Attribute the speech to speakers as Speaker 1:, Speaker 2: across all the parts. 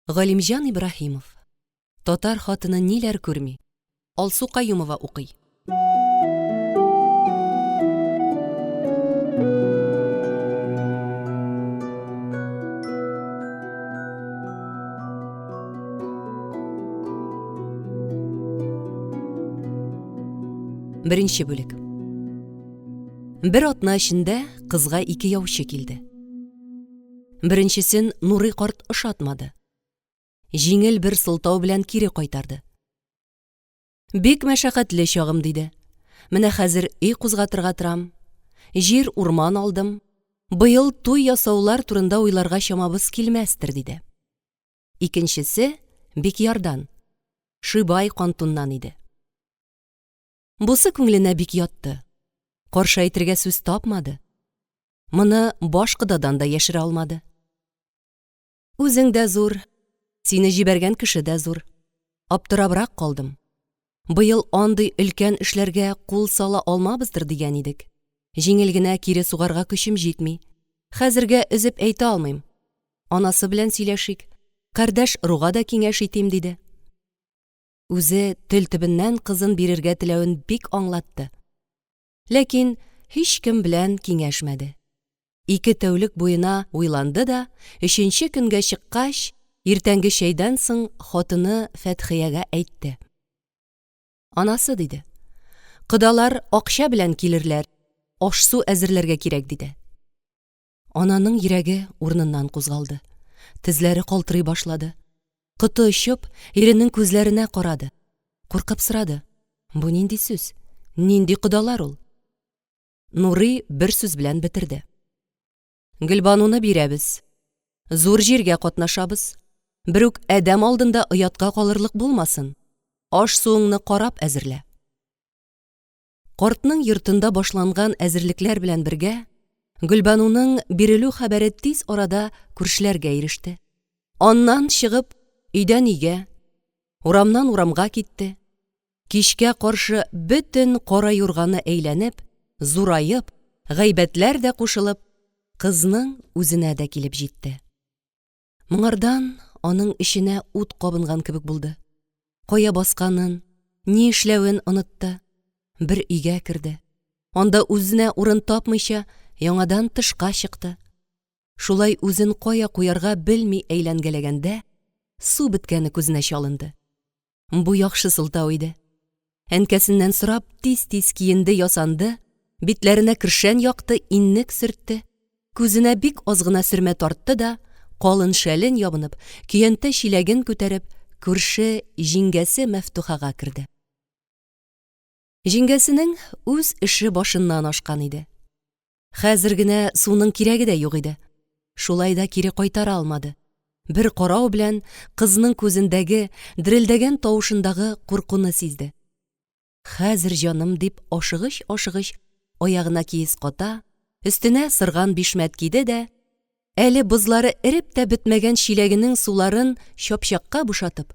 Speaker 1: Галимҗан Ибраһимов. Татар хатыны ниләр күрми? Алсу Каюмова укый. Беренче бүлек. Бер атна эчендә кызга ике яучы килде. Беренчесен Нурый карт ошатмады. Җиңел бер сылтау белән кире кайтарды. Бик мәшәкатьле чагым, диде. Менә хәзер өй кузгатырга торам. Җир, урман алдым. Быел туй ясаулар турында уйларга чамабыз килмәстер, диде. Икенчесе Бикъярдан, Шибай кантуннан иде. Бусы күңеленә бик ятты. Каршы әйтергә сүз тапмады. Моны баш кодадан да яшерә алмады. Үзең дә зур, сине җибәргән кеше дә зур. Аптырабрак калдым. Быел андый өлкән эшләргә кул сала алмабыздыр дигән идек. Җиңел генә кире сугарга көчем җитми. Хәзергә өзеп әйтә алмыйм. Анасы белән сөйләшик. Кардәш-ыруга да киңәш итим, диде. Үзе тел төбеннән кызын бирергә теләвен бик аңлатты. Ләкин һичкем белән киңәшмәде. Ике тәүлек буена уйланды да, өченче көнгә чыккач, иртәнге чәйдән соң хатыны Фәтхиягә әйтте. Анасы, диде, кодалар акча белән килерләр, аш-су әзерләргә кирәк, диде. Ананың йөрәге урыныннан кузгалды. Тезләре калтырый башлады. Коты очып, иренең күзләренә карады. Куркып сорады. Бу нинди сүз? Нинди кодалар ул? Нурый бер сүз белән бетерде. Гөлбануны бирәбез. Зур җиргә катнашабыз. Берүк адәм алдында оятка калырлык булмасын. Аш-суыңны карап әзерлә. Картның йортында башланган әзерлекләр белән бергә Гөлбануның бирелү хәбәре тиз арада күршеләргә иреште. Аннан чыгып, өйдән өйгә, урамнан урамга китте. Кичкә каршы бөтен кара юрганы әйләнеп, зураеп, гайбәтләр дә кушылып, кызның үзенә дә килеп җитте. Моңардан аның эченә ут кабынган кебек булды. Кая басканын, ни эшләвен онытты. Бер өйгә керде. Анда үзенә урын тапмыйча, яңадан тышка чыкты. Шулай үзен кая куярга белми әйләнгәләгәндә, су беткәне күзенә чалынды. Бу яхшы сылтау иде. Әнкәсеннән сорап, тиз-тиз киенде, ясанды, битләренә кершән якты, иннек сөртте, күзенә бик аз гына сөрмә тартты да, калын шәлен ябынып, көянтә-чиләген күтәреп, күрше җиңгәсе Мәфтухага керде. Җиңгәсенең үз эше башыннан ашкан иде. Хәзер генә суның кирәге дә юк иде. Шулай да кире кайтара алмады. Бер карау белән кызның күзендәге, дерелдәгән тавышындагы куркуны сизде. Хәзер, җаным, дип ашыгыч-ашыгыч аягына киез ката, өстенә сырган бишмәт киде дә, әле бозлары эреп тә бетмәгән чиләгенең суларын чапчакка бушатып,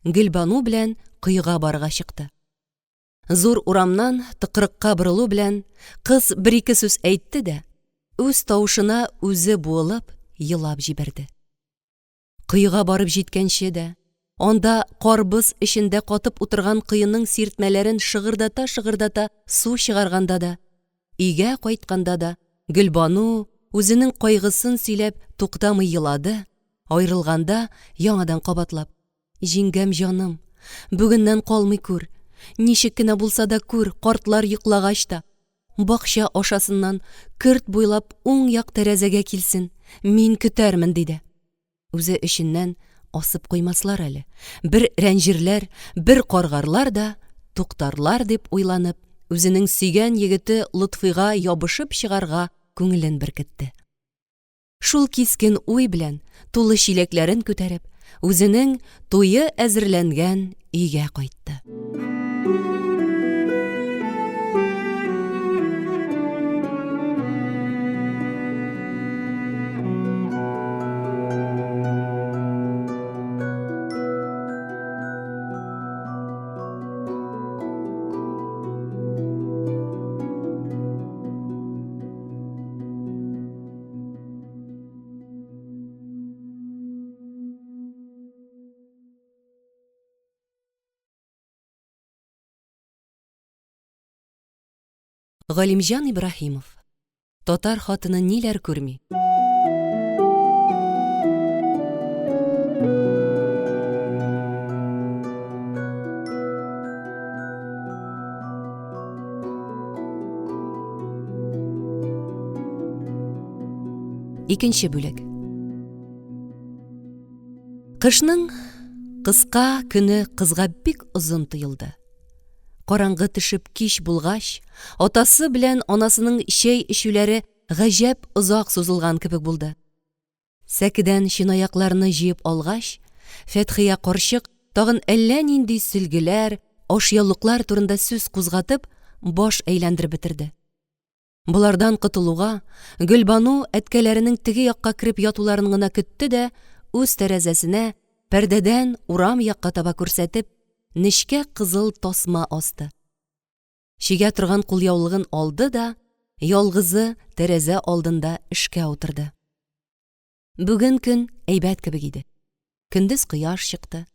Speaker 1: Гөлбану белән коега барырга чыкты. Зур урамнан тыкрыкка борылу белән кыз бер-ике сүз әйтте дә, үз тавышына үзе буылып, елап җибәрде. Коега барып җиткәнче дә, анда карбыз эчендә катып утырган коеның сиртмәләрен шыгырдата-шыгырдата су чыгарганда да, өйгә кайтканда да Гөлбану үзенең кайгысын сөйләп туктамый елады, аерылганда яңадан кабатлап. Җиңгәм җаным, бүгеннән калмый күр. Ничек кенә булса да күр, картлар йоклагач та. Бакча ашасыннан көрт буйлап уң як тәрәзәгә килсен, мин көтәрмен, диде. Үзе эченнән асып куймаслар әле. Бер рәнҗерләр, бер каргарлар да туктарлар дип уйланып, үзенең сөйгән егете Лотфыйга ябышып чыгарга күңелен беркетте. Шул кискен уй белән, тулы чиләкләрен күтәреп, үзенең туе әзерләнгән өйгә кайтты. Галимҗан Ибраһимов. Татар хатыны ниләр күрми? Икенче бүлек. Кышның кыска көне кызга бик озын тоелды. Караңгы төшеп кич булгач, атасы белән анасының чәй эчүләре гаҗәп озак сузылган кебек булды. Сәкедән чынаякларны җыеп алгач, Фәтхия карчык тагын әллә нинди сөлгеләр, ашъяулыклар турында сүз кузгатып, баш әйләндереп бетерде. Болардан котылуга, Гөлбану әткәләренең теге якка кереп ятуларын гына көтте дә, үз тәрәзәсенә, пәрдәдән урам якка таба күрсәтеп, нечкә кызыл тасма асты. Чигә торган кулъяулыгын алды да, ялгызы тәрәзә алдында эшкә утырды. Бүген көн әйбәт кебек иде. Көндез кояш чыкты.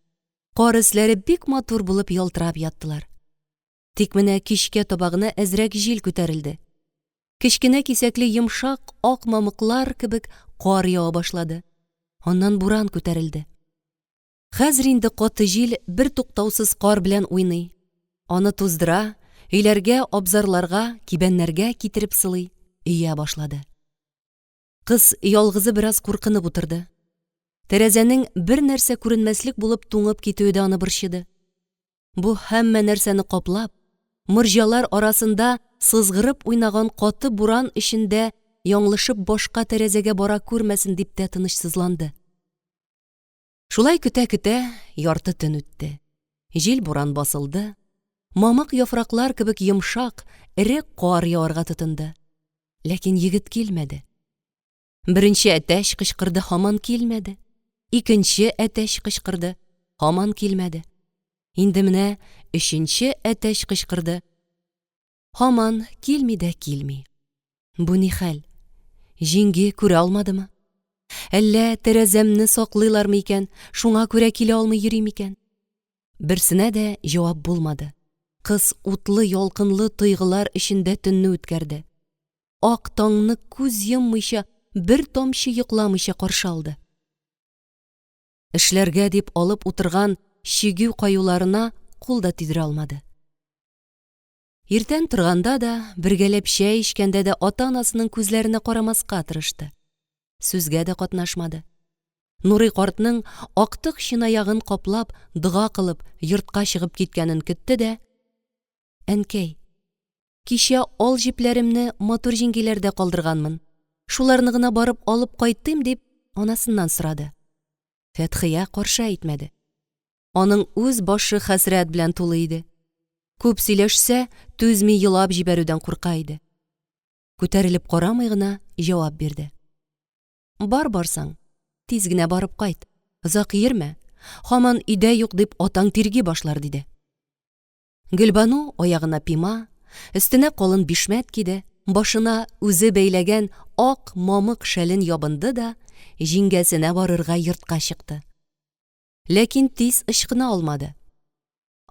Speaker 1: Кар өсләре бик матур булып ялтырап яттылар. Тик менә кичкә таба гына әзрәк җил күтәрелде. Кечкенә кисәкле йомшак ак мамыклар кебек кар ява башлады. Аннан буран күтәрелде. Хәзер инде каты җил бер туктаусыз кар белән уйный. Аны туздыра, өйләргә, абзарларга, кибәннәргә китереп сылый, өя башлады. Кыз ялгызы бераз куркынып утырды. Тәрәзәнең бер нәрсә күренмәслек булып туңып китүе дә аны борчыды. Бу һәммә нәрсәне каплап, морҗалар арасында сызгырып уйнаган каты буран эчендә яңлышып башка тәрәзәгә бара күрмәсен дип тә тынычсызланды. Шулай көтә-көтә ярты төн үтте. Җил-буран басылды. Мамык яфраклар кебек йомшак, эре кар яварга тотынды. Ләкин егет килмәде. Беренче әтәч кычкырды, һаман килмәде. Икенче әтәч кычкырды, һаман килмәде. Инде менә өченче әтәч кычкырды. Һаман килми дә килми. Бу ни хәл? Җиңги күрә алмадымы? Әллә тәрәзәмне саклыйлармы икән, шуңа күрә килә алмый йөри микән? Берсенә дә җавап булмады. Кыз утлы ялкынлы тойгылар эчендә төнне үткәрде. Ак таңны күз йоммыйча, бер тамчы йокламыйча каршы алды. Эшләргә дип алып утырган чигү каюларына кул да тидерә алмады. Иртән торганда да, бергәләп чәй эчкәндә дә ата-анасының күзләренә карамаска тырышты. Сүзгә дә катнашмады. Нурый картның актык чынаягын каплап, дога кылып, йортка чыгып киткәнен көтте дә, Әнкәй, кичә ал җепләремне матур җиңгиләрдә калдырганмын. Шуларны гына барып алып кайтыйм, дип, анасыннан сорады. Фәтхия каршы әйтмәде. Аның үз башы хәсрәт белән тулы иде. Күп сөйләшсә, түзми елап җибәрүдән курка иде. Күтәрелеп карамый гына җавап бирде. Бар барсаң, тиз генә барып кайт. Озак йөрмә. Һаман өйдә юк дип атаң тирги башлар, диде. Гөлбану аягына пима, өстенә калын бишмәт киде, башына үзе бәйләгән ак мамык шәлен ябынды да җиңгәсенә барырга йортка чыкты. Ләкин тиз ычкына алмады.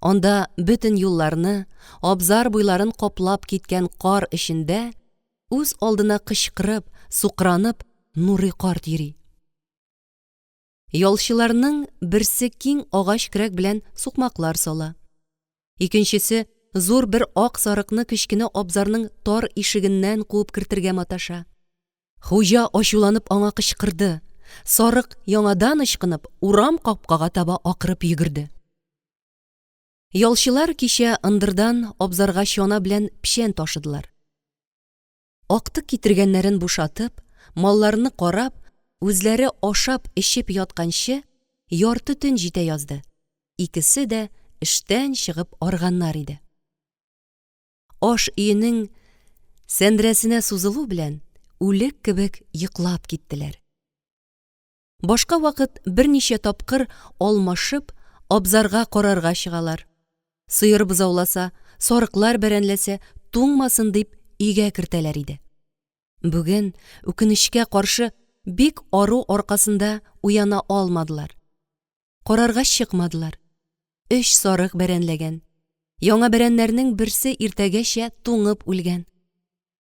Speaker 1: Анда бөтен юлларны, абзар буйларын каплап киткән кар эчендә үз алдына кычкырып, сукранып Нурый карт йөри. Ялчыларның берсе киң агач көрәк белән сукмаклар сала. Икенчесе зур бер ак сарыкны кечкенә абзарның тар ишегеннән куып кертергә маташа. Хуҗа ачуланып аңа кычкырды. Сарык яңадан ычкынып, урам капкага таба акырып йөгерде. Ялчылар кичә ындырдан абзарга чана белән печән ташыдылар. Актык китергәннәрен бушатып, малларны карап, үзләре ашап-эчеп ятканчы, ярты төн җитә язды. Икесе дә эштән чыгып арганнар иде. Аш өенең сәндрәсенә сузылу белән үлек кебек йоклап киттеләр. Башка вакыт берничә тапкыр алмашып, абзарга карарга чыгалар. Сыер бозауласа, сарыклар бәрәнләсә, туңмасын дип өйгә кертәләр иде. Бүген, үкенечкә каршы, бик ару аркасында уяна алмадылар. Карарга чыкмадылар. Өч сарык бәрәнләгән. Яңа бәрәннәрнең берсе иртәгәчә туңып үлгән.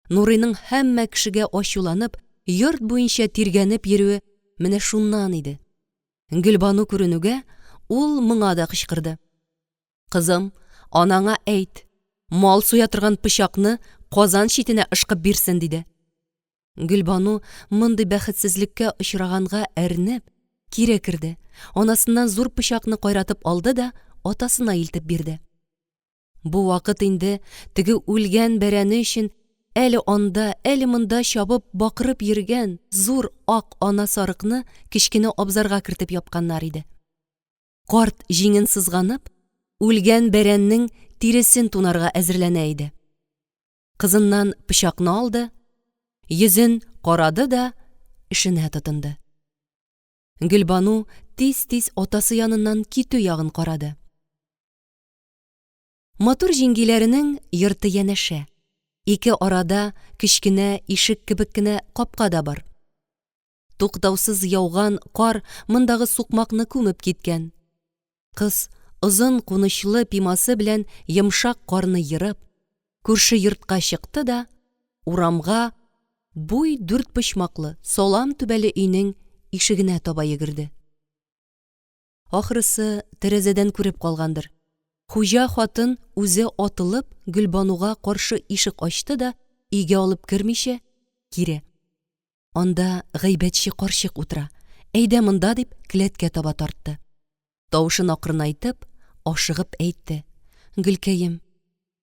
Speaker 1: Нурыйның һәммә кешегә ачуланып, йорт буенча тиргәнеп йөрүе менә шуннан иде. Гөлбану күренүгә, ул моңа да кычкырды. Кызым, анаңа әйт, мал суя торган пычакны казан читенә ышкып бирсен, диде. Гөлбану мондый бәхетсезлеккә очраганга әрнеп, кире керде, анасыннан зур пычакны кайратып алды да атасына илтеп бирде. Бу вакыт инде теге үлгән бәрәне өчен әле анда, әле монда чабып, бакырып йөргән зур ак ана сарыкны кечкенә абзарга кертеп япканнар иде. Карт җиңен сызганып, үлгән бәрәннең тиресен тунарга әзерләнә иде. Кызыннан пычакны алды, йөзен карады да эшенә тотынды. Гөлбану тиз-тиз атасы яныннан китү ягын карады. Матур җиңгиләренең йорты янәшә. Ике арада кечкенә ишек кебек кенә капка да бар. Туктаусыз яуган кар мондагы сукмакны күмеп киткән. Кыз озын кунычлы пимасы белән йомшак карны ерып, күрше йортка чыкты да, урамга буй дүртпочмаклы, салам түбәле өйнең ишегенә таба йөгерде. Ахрысы, тәрәзәдән күреп калгандыр. Хуҗа хатын үзе атылып Гөлбануга каршы ишек ачты да, өйгә алып кермичә, кире. Анда гайбәтче карчык утыра. Әйдә монда, дип, келәткә таба тартты. Тавышын акрынайтып, ашыгып әйтте. Гөлкәем,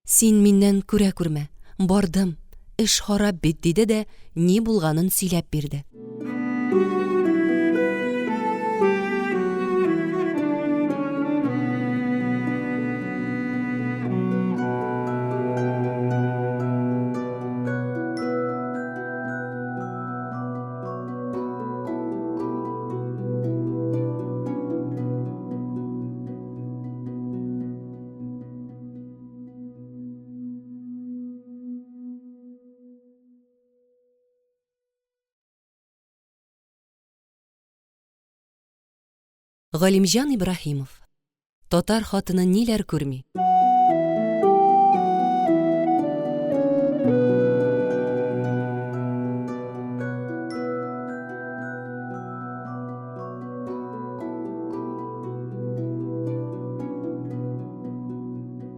Speaker 1: син миннән күрә күрмә. Бардым, эш харап бит, диде дә ни булганын сөйләп бирде. Галимҗан Ибраһимов. Татар хатыны ниләр күрми?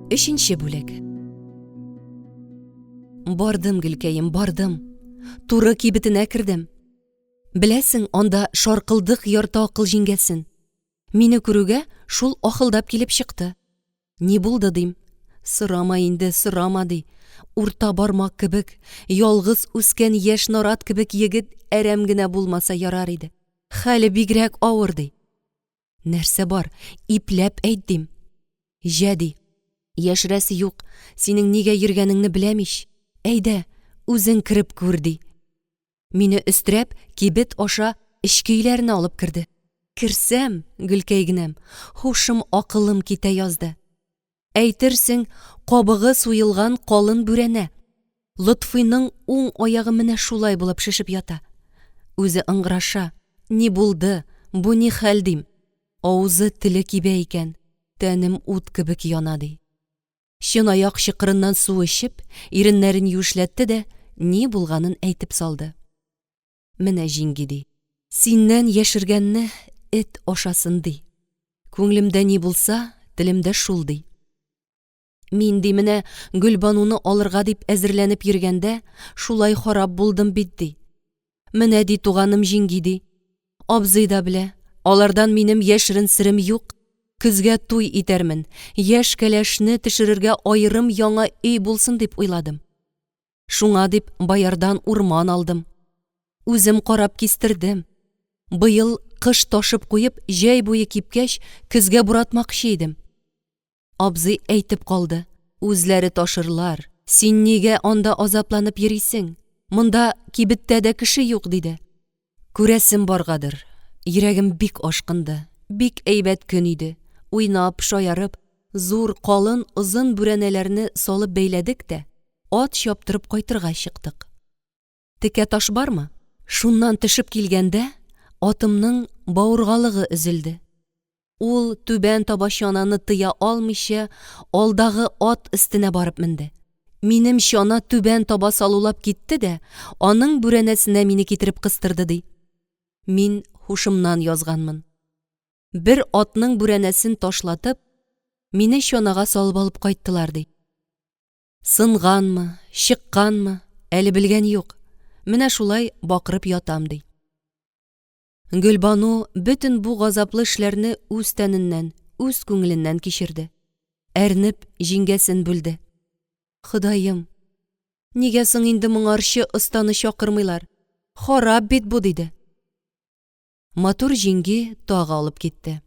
Speaker 1: Өченче бүлек. Бардым, гөлкәем, бардым. Туры кибетенә кердем. Беләсең, анда шаркылдык ярты акыл җиңгәсен. Мине күрүгә, шул ахылдап килеп чыкты. Ни булды, дим. Сорама инде, сорама, ди. Урта бармак кебек, ялгыз үскән яшь нарат кебек егет әрәм генә булмаса ярар иде. Хәле бигрәк авыр, ди. Нәрсә бар, ипләп әйт, дим. Җә, ди. Яшерәсе юк, синең нигә йөргәнеңне беләм ич. Әйдә, үзең кереп күр, ди. Мине өстерәп, кибет аша эчке өйләренә алып керде. Керсәм, гөлкәй генәм, һушым акылым китә язды. Әйтерсең, кабыгы суелган калын бүрәнә. Лотфыйның уң аягы менә шулай булып шешеп ята. Үзе ыңгыраша. Ни булды, бу ни хәл дим. Авызы теле кибә икән, тәнем ут кебек яна ди. Чынаяк чокырыннан су эчеп, иреннәрен юешләтте дә ни булганын әйтеп салды. Менә җиңги ди. Синнән яшергәнне эт ашасын ди. Күңелемдә ни булса, телемдә шул ди. Мин ди менә Гөлбануны алырга дип әзерләнеп йөргәндә, шулай харап булдым бит ди. Менә ди туганым җиңги ди. Абзый да белә, алардан минем яшерен серем юк. Көзгә туй итәрмен, яшь кәләшне төшерергә аерым яңа өй булсын дип уйладым. Шуңа дип боярдан урман алдым. Үзем карап кистердем. Быел кыш ташып куеп, җәй буе кипкәч, көзгә буратмакчы идем. Абзый әйтеп калды, үзләре ташырлар, син нигә анда азапланып йөрисең? Монда кибеттә дә кеше юк, диде. Күрәсем баргадыр, йөрәгем бик ашкынды, бик әйбәт көн иде. Уйнап, шаярып, зур, калын, озын бүрәнәләрне салып бәйләдек тә, ат чаптырып кайтырга чыктык. Текә таш бармы? Шуннан төшеп килгәндә, атымның бавыргалыгы өзелде. Ул түбән таба чананы тыя алмыйча, алдагы ат өстенә барып менде. Минем чана түбән таба салулап китте дә, аның бүрәнәсенә мине китереп кыстырды, ди. Мин һушымнан язганмын. Бер атның бүрәнәсен ташлатып, мине чанага салып алып кайттылар, ди. Сынганмы, чыкканмы, әле белгән юк. Менә шулай бакырып ятам, ди. Гөлбану бөтен бу газаплы эшләрне үз тәненнән, үз күңеленнән кичерде. Әрнеп, җиңгәсен бүлде. Ходаем, нигә соң инде моңарчы останы чакырмыйлар? Харап бит бу, диде. Матур җиңги тагы алып китте.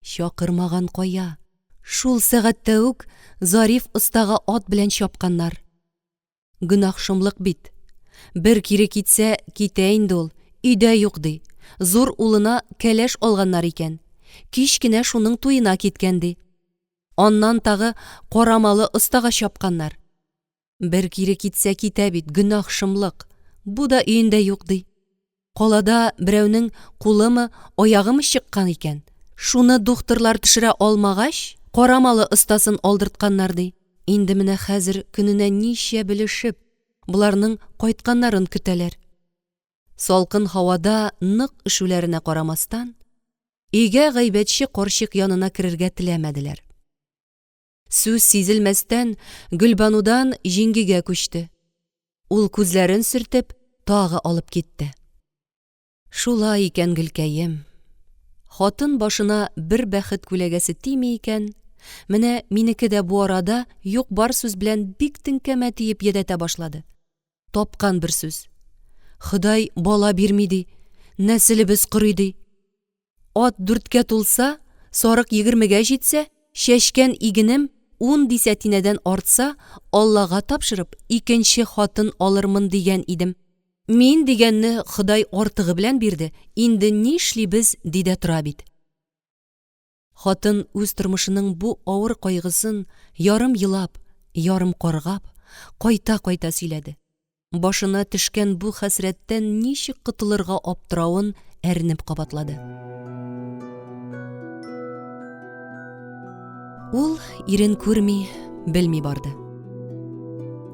Speaker 1: Чакырмаган кая? Шул сәгатьтә үк Зариф остага ат белән чапканнар. Гөнаһ шомлык бит. Бер кире китсә, китә инде ул, өйдә юк, ди. Зур улына кәләш алганнар икән. Кич кенә шуның туена киткән, ди. Аннан тагы Карамалы остага чапканнар. Бер кире китсә китә бит, гөнаһ шомлык. Бу да өендә юк, ди. Калада берәүнең кулымы, аягымы чыккан икән. Шуны духтырлар төшерә алмагач, Карамалы остасын алдыртканнар, ди. Инде менә хәзер көненә ничә белешеп, боларның кайтканнарын көтәләр. Салкын һавада нык өшүләренә карамастан, өйгә гайбәтче карчык янына керергә теләмәделәр. Сүз сизелмәстән Гөлбанудан җиңгигә күчте. Ул күзләрен сөртеп, тагы алып китте. Шулай икән, Гөлкәем. Хатын башына бер бәхет күләгәсе тими икән, менә минеке дә бу арада юк-бар сүз белән бик теңкәмә тиеп йөдәтә башлады. Тапкан бер сүз. Ходай бала бирми ди, нәселебез корый ди. Ат дүрткә тулса, сарык егермегә җитсә, чәчкән игенем ун дисәтинәдән артса, Аллага тапшырып, икенче хатын алырмын дигән идем. Мин дигәнне Ходай артыгы белән бирде, инде нишлибез, ди дә тора бит. Хатын үз тормышының бу авыр кайгысын ярым елап, ярым каргап, кайта-кайта сөйләде. Башына төшкән бу хәсрәттән ничек котылырга аптыравын әрнеп кабатлады. Ул ирен күрми, белми барды.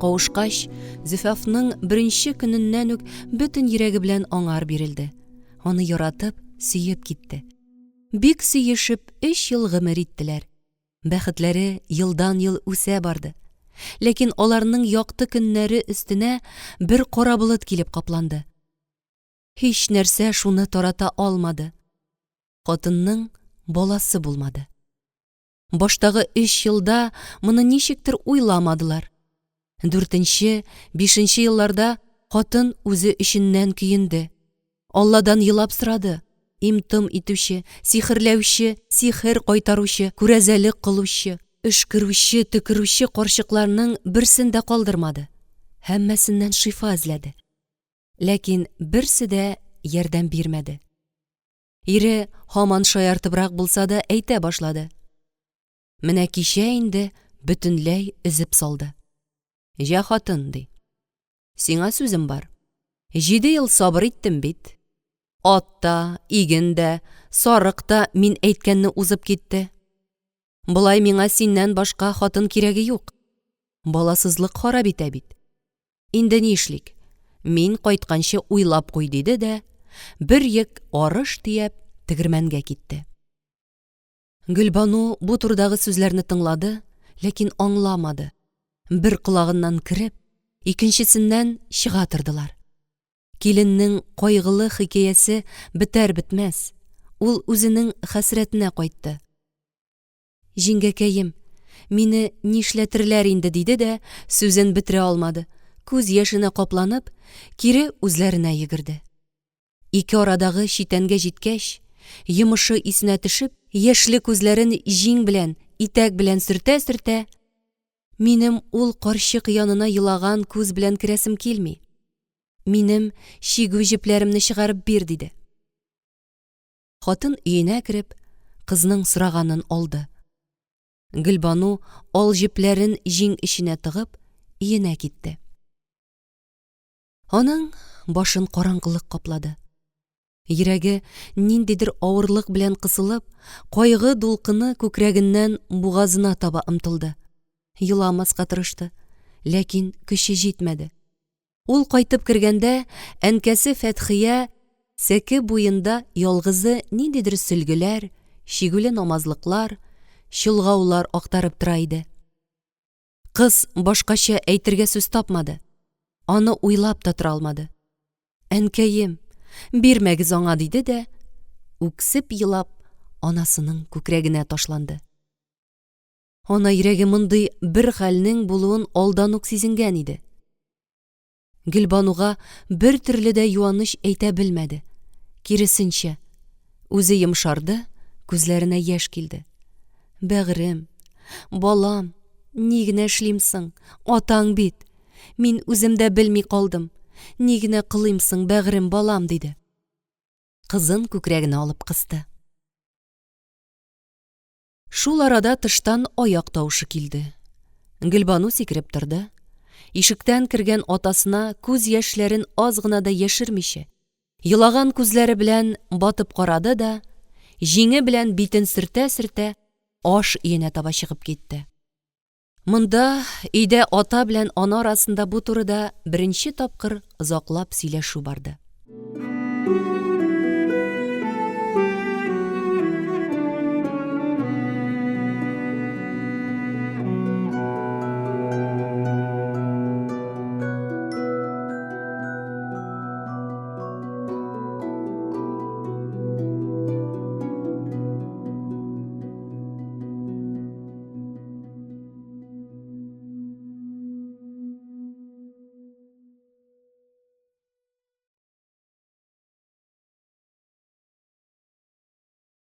Speaker 1: Кавышкач, Зөфәфның беренче көненнән үк бөтен йөрәге белән аңар бирелде. Аны яратып, сөеп китте. Бик сөешеп, өч ел гомер иттеләр. Бәхетләре елдан-ел үсә барды. Ләкин аларның якты көннәре өстенә бер кара болыт килеп капланды. Һич нәрсә шуны тарата алмады. Хатынның баласы булмады. Баштагы өч елда моны ничектер уйламадылар. Дүртенче, бишенче елларда хатын үзе эченнән көенде. Алладан елап сорады. Им-том итүче, сихерләүче, сихер кайтаручы, күрәзәлек кылучы, өшкерүче, төкерүче карчыкларның берсен дә калдырмады. Һәммәсеннән шифа эзләде. Ләкин берсе дә ярдәм бирмәде. Ире һаман шаяртыбрак булса да әйтә башлады. Менә кичә инде бөтенләй өзеп салды. Җә, хатын, ди. Сиңа сүзем бар. Җиде ел сабыр иттем бит. Ат та, иген дә, сарык та мин әйткәнне узып китте. Болай миңа синнән башка хатын кирәге юк. Баласызлык харап итә бит. Инде ни эшлик? Мин кайтканчы уйлап куй, диде дә, бер йөк арыш төяп, тегермәнгә китте. Гөлбану бу турыдагы сүзләрне тыңлады, ләкин аңламады. Бер колагыннан кереп, икенчесеннән чыга тордылар. Киленнең кайгылы хикәясе бетәр-бетмәс, ул үзенең хәсрәтенә кайтты. Җиңгәкәем, мине нишләтерләр инде, диде дә сүзен бетерә алмады. Күз яшенә капланып, кире үзләренә йөгерде. Ике арадагы читәнгә җиткәч, йомышы исенә төшеп, яшьле күзләрен җиң белән, итәк белән сөртә-сөртә, Минем ул карчык янына елаган күз белән керәсем килми. Минем чигү җепләремне чыгарып бир, диде. Хатын өенә кереп, кызның сораганын алды. Гөлбану ал җепләрен җиң эченә тыгып, өенә китте. Аның башын караңгылык каплады. Йөрәге ниндидер авырлык белән кысылып, кайгы дулкыны күкрәгеннән бугазына таба омтылды. Еламаска тырышты. Ләкин көче җитмәде. Ул кайтып кергәндә, әнкәсе Фәтхия сәке буенда ялгызы ниндидер сөлгеләр, чигүле намазлыклар, чолгаулар актарып тора иде. Кыз башкача әйтергә сүз тапмады. Аны уйлап та тора алмады. Әнкәем, бирмәгез аңа, диде дә, үксеп елап, анасының күкрәгенә ташланды. Ана йөрәге мондый бер хәлнең булуын алдан ук сизенгән иде. Гөлбануга бер төрле дә юаныч әйтә белмәде. Киресенчә, үзе йомшарды, күзләренә яшь килде. Бәгърем, балам, ни генә эшлим соң? Атаң бит. Мин үзем дә белми калдым. Ни генә кылыйм соң, бәгърем, балам, диде. Кызын күкрәгенә алып кысты. Шул арада тыштан аяк тавышы килде. Гөлбану сикереп торды. Ишектән кергән атасына күз яшьләрен аз гына да яшермичә, елаган күзләре белән батып карады да, җиңе белән битен сөртә-сөртә, аш өенә таба чыгып китте. Монда, өйдә ата белән ана арасында бу турыда беренче тапкыр озаклап сөйләшү барды.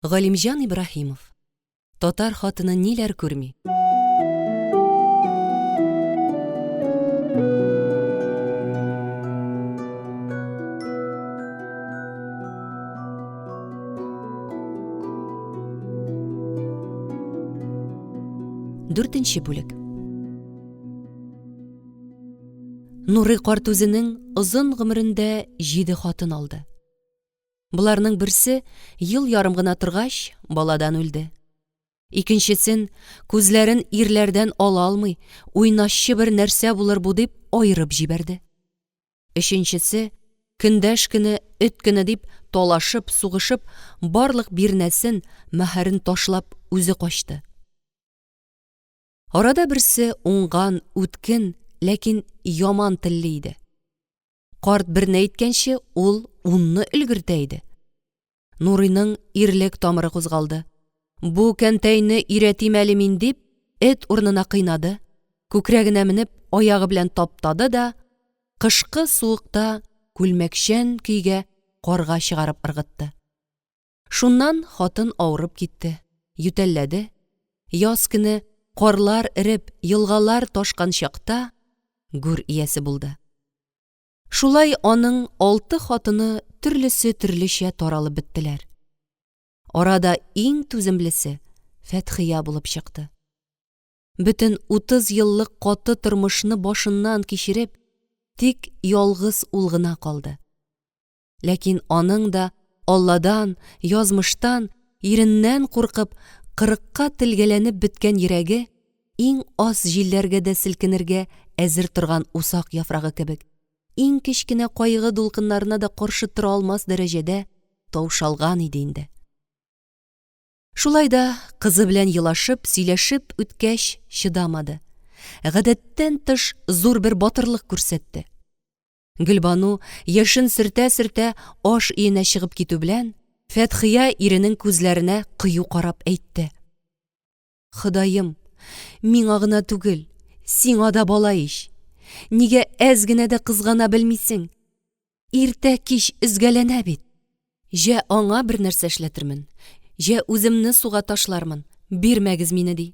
Speaker 1: Галимҗан Ибраһимов. Татар хатыны ниләр күрми? Дүртенче бүлек. Нурый карт үзенең озын гомерендә җиде хатын алды. Боларның берсе ел ярым гына торгач, баладан үлде. Икенчесен күзләрен ирләрдән ала алмый, уйнашчы бер нәрсә булыр бу дип аерып җибәрде. Өченчесе, көндәш көне, эт көне дип талашып, сугышып, барлык бирнәсен, мәһәрен ташлап үзе качты. Арада берсе уңган, үткен, ләкин яман телле иде. Карт берне әйткәнче, ул унны өлгертә иде. Нурыйның ирлек тамыры кузгалды. Бу кәнтәйне өйрәтим әле мин дип, эт урынына кыйнады, күкрәгенә менеп, аягы белән таптады да, кышкы суыкта күлмәкчән көйгә карга чыгарып ыргытты. Шуннан хатын авырып китте, ютәлләде. Яз көне карлар эреп, елгалар ташкан чакта гүр иясе булды. Шулай аның алты хатыны төрлесе төрлечә таралып беттеләр. Арада иң түземлесе Фәтхия булып чыкты. Бөтен 30 еллык каты тормышны башыннан кичереп, тик ялгыз ул гына калды. Ләкин аның да Алладан, язмыштан, иреннән куркып, кырыкка телгәләнеп беткән йөрәге иң аз җилләргә дә селкенергә әзер торган усак яфрагы кебек, иң кечкенә кайгы дулкыннарына да каршы тора алмас дәрәҗәдә таушалган иде инде. Шулай да кызы белән елашып, сөйләшеп үткәч, чыдамады. Гадәттән тыш зур бер батырлык күрсәтте. Гөлбану, яшен сөртә-сөртә, аш өенә чыгып китү белән, Фәтхия иренең күзләренә кыю карап әйтте. Ходаем, миңа гына түгел, сиңа да бала ич. Нигә әз генә дә кызгана белмисең? Иртә-кич өзгәләнә бит. Җә аңа бер нәрсә эшләтермен, җә үземне суга ташлармын, бирмәгез мине, ди.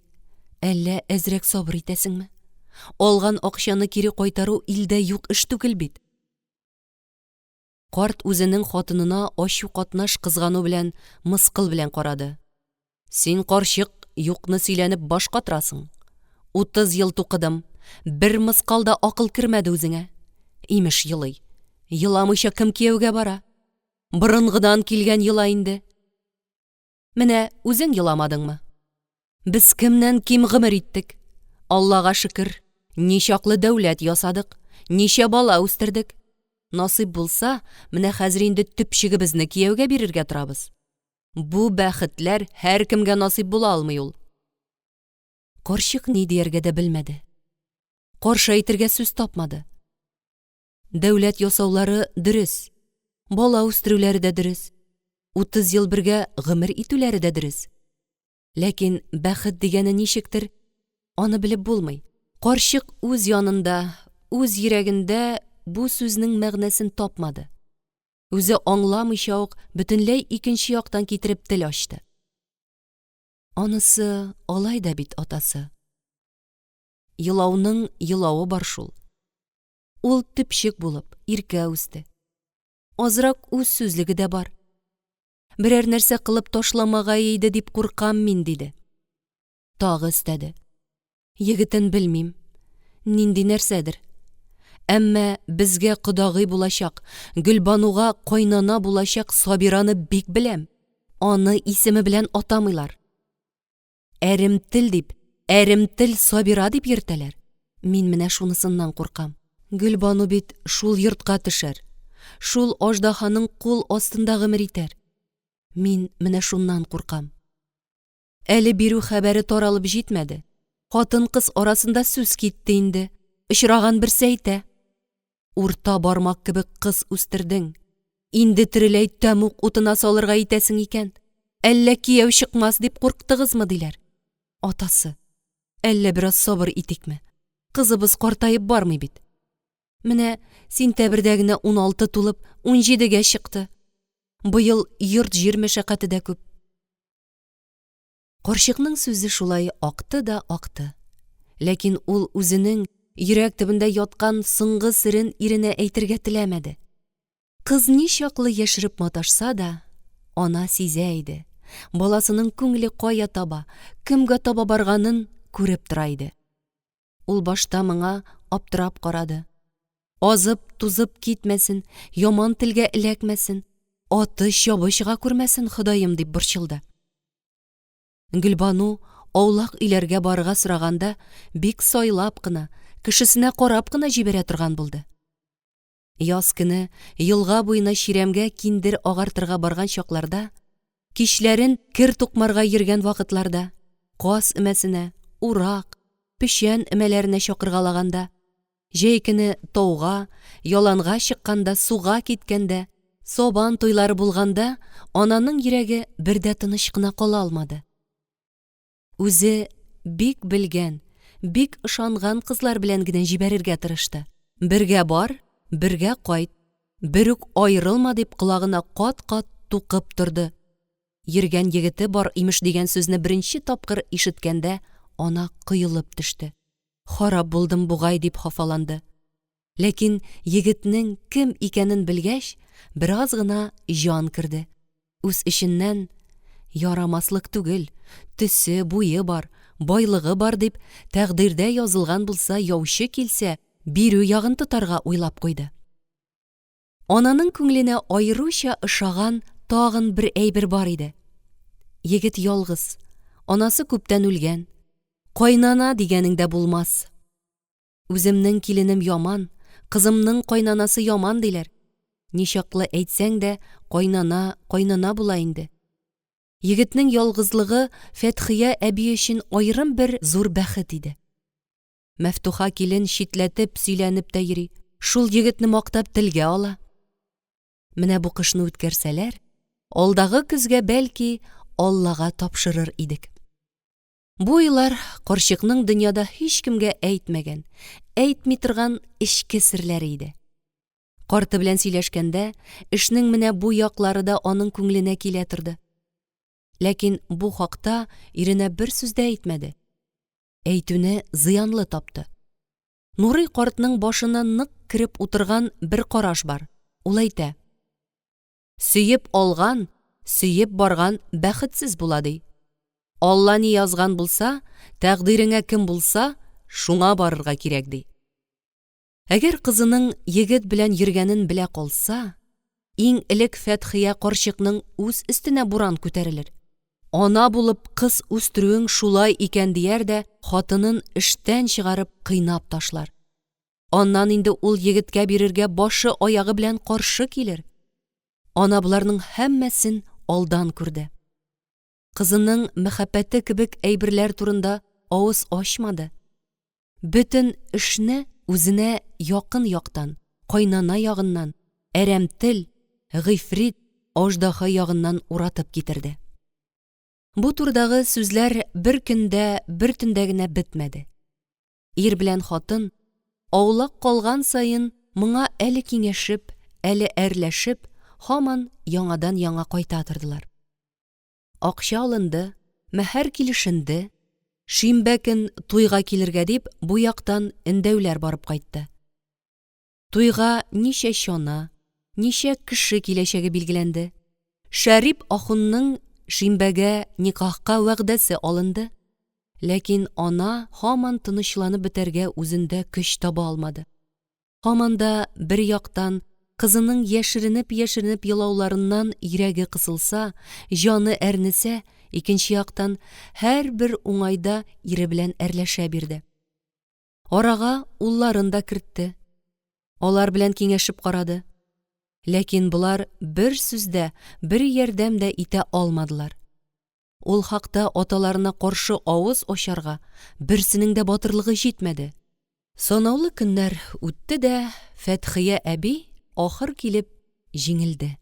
Speaker 1: Әллә әзрәк сабыр итәсеңме? Алган акчаны кире кайтару илдә юк эш түгел бит. Карт үзенең хатынына ачу катнаш кызгану белән, мыскыл белән карады. Син, карчык, юкны сөйләнеп баш катырасың. 30 ел тукыдым, бер мыскал да акыл кермәде үзеңә. Имеш, елый. Еламыйча кем кияүгә бара? Борынгыдан килгән йола инде. Менә үзең еламадыңмы? Без кемнән ким гомер иттек? Аллага шөкер. Ничаклы дәүләт ясадык, ничә бала үстердек. Насыйп булса, менә хәзер инде төпчегебезне кияүгә бирергә торабыз. Бу бәхетләр һәркемгә насыйп була алмый ул. Карчык ни дияргә дә белмәде. Каршы әйтергә сүз тапмады. Дәүләт ясаулары дөрес, бала үстерүләре дә дөрес, 30 ел бергә гомер итүләре дә дөрес. Ләкин бәхет дигәне ничектер, аны белеп булмый. Карчык үз янында, үз йөрәгендә бу сүзнең мәгънәсен тапмады. Үзе аңламыйча ук бөтенләй икенче яктан китереп тел ачты. Анысы алай да бит, атасы. Елауның елавы бар шул. Ул төпчек булып, иркә үсте. Азрак үз сүзлеге дә бар. Берәр нәрсә кылып ташламагае иде дип куркам мин, диде. Тагы өстәде. Егетен белмим. Нинди нәрсәдер. Әмма безгә кодагый булачак, Гөлбануга кайнана булачак Сабираны бик беләм. Аны исеме белән атамыйлар. Әремтел дип, Әремтел Сабира дип йөртәләр. Мин менә шунысыннан куркам. Гөлбану бит шул йортка төшәр. Шул аждаһаның кул астында гомер итәр. Мин менә шуннан куркам. Әле бирү хәбәре таралып җитмәде. Хатын-кыз арасында сүз китте инде. Очраган берсе әйтә. Урта бармак кебек кыз үстердең. Инде тереләй тәмуг утына салырга итәсең икән. Әллә кияү чыкмас дип курктыгызмы, диләр. Атасы, әллә бераз сабыр итикме? Кызыбыз картаеп бармый бит. Менә сентябрьдә генә 16 тулып, 17гә чыкты. Быел йорт-җир мәшәкате дә күп. Карчыкның сүзе шулай акты да акты. Ләкин ул үзенең йөрәк төбендә яткан соңгы серен иренә әйтергә теләмәде. Кыз ничаклы яшереп маташса да, ана сизә иде. Баласының күңеле кая таба, кемгә таба барганын күреп тора иде. Ул башта моңа аптырап карады. Азып-тузып китмәсен, яман телгә эләкмәсен, аты чабы чыга күрмәсен, Ходаем, дип борчылды. Гөлбану аулак өйләргә барырга сораганда бик сайлап кына, кешесенә карап кына җибәрә торган булды. Яз көне елга буена чирәмгә киндер агартырга барган чакларда, кичләрен кер тукмарга йөргән вакытларда, каз өмәсенә, урак, печән өмәләренә чакыргалаганда, Җәй көне тауга, яланга чыкканда, суга киткәндә, сабан туйлары булганда ананың йөрәге бер дә тыныч кына кала алмады. Үзе бик белгән, бик ышанган кызлар белән генә җибәрергә тырышты. Бергә бар, бергә кайт, берүк аерылма дип колагына кат-кат тукып торды. Йөргән егете бар имеш дигән сүзне беренче тапкыр ишеткәндә ана коелып төште. Харап булдым бугай дип хафаланды. Ләкин егетнең кем икәнен белгәч, бераз гына җан керде. Үз эченнән ярамаслык түгел, төсе, буе бар, байлыгы бар дип, тәкъдирдә язылган булса, яучы килсә, бирү ягын тотарга уйлап куйды. Ананың күңеленә аеруча ошаган тагын бер әйбер бар иде. Егет ялгыз, анасы күптән үлгән. Кайнана дигәнең дә булмас. Үземнең киленем яман, кызымның кайнанасы яман диләр. Ничаклы әйтсәң дә, кайнана кайнана була инде. Егетнең ялгызлыгы Фәтхия әби өчен аерым бер зур бәхет иде. Мәфтуха килен читләтеп сөйләнеп тә йөри. Шул егетне мактап телгә ала. Менә бу кышны үткәрсәләр, алдагы көзгә бәлки Аллага тапшырыр идек. Бу уйлар карчыкның дөньяда һичкемгә әйтмәгән, әйтми торган эчке серләре иде. Карты белән сөйләшкәндә, эшнең менә бу яклары да аның күңеленә килә торды. Ләкин бу хакта иренә бер сүз дә әйтмәде. Әйтүне зыянлы тапты. Нурый картның башына нык кереп утырган бер караш бар. Ул әйтә. Сөеп алган, сөеп барган бәхетсез була, ди. Алла ни язган булса, тәкъдиреңә кем булса, шуңа барырга кирәк, ди. Әгәр кызының егет белән йөргәнен белә калса, иң элек Фәтхия карчыкның үз өстенә буран күтәрелер. Ана булып кыз үстерүең шулай икән дияр дә хатынын эштән чыгарып кыйнап ташлар. Аннан инде ул егеткә бирергә башы аягы белән каршы килер. Ана боларның һәммәсен алдан күрде. Кызының мәхәббәте кебек әйберләр турында авыз ачмады. Бөтен эшне үзенә якын яктан, кайнана ягыннан, әрәм тел, гыйфрит, аждаһа ягыннан уратып китерде. Бу турыдагы сүзләр бер көндә, бер төндә генә бетмәде. Ир белән хатын аулак калган саен моңа әле киңәшеп, әле әрләшеп, һаман яңадан-яңа кайта тордылар. Акча алынды, мәһәр килешенде, шимбә көн туйга килергә дип бу яктан өндәүләр барып кайтты. Туйга ничә чана, ничә кеше киләчәге билгеләнде. Шәрип ахунның шимбәгә никахка вәгъдәсе алынды. Ләкин ана һаман тынычланып бетәргә үзендә көч таба алмады. Һаман да бер яктан кызының яшеренеп-яшеренеп елауларыннан йөрәге кысылса, җаны әрнесә, икенче яктан һәрбер уңайда ире белән әрләшә бирде. Арага улларын да кертте. Алар белән киңәшеп карады. Ләкин болар бер сүз дә, бер ярдәм дә итә алмадылар. Ул хакта аталарына каршы авыз ачарга берсенең дә батырлыгы җитмәде. Санаулы көннәр үтте дә, Фәтхия әби ахыр килеп җиңелде.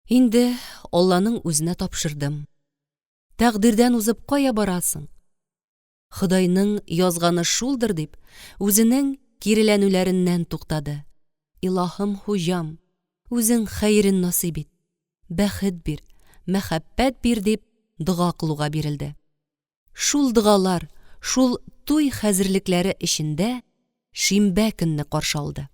Speaker 1: Инде Алланың үзенә тапшырдым. Тәкъдирдән узып кая барасың? Ходайның язганы шулдыр дип, үзенең киреләнүләреннән туктады. Илаһым хуҗам, үзең хәерен насыйп ит, бәхет бир, мәхәббәт бир дип дога кылуга бирелде. Шул догалар, шул туй хәзерлекләре эчендә шимбә көнне каршы алды.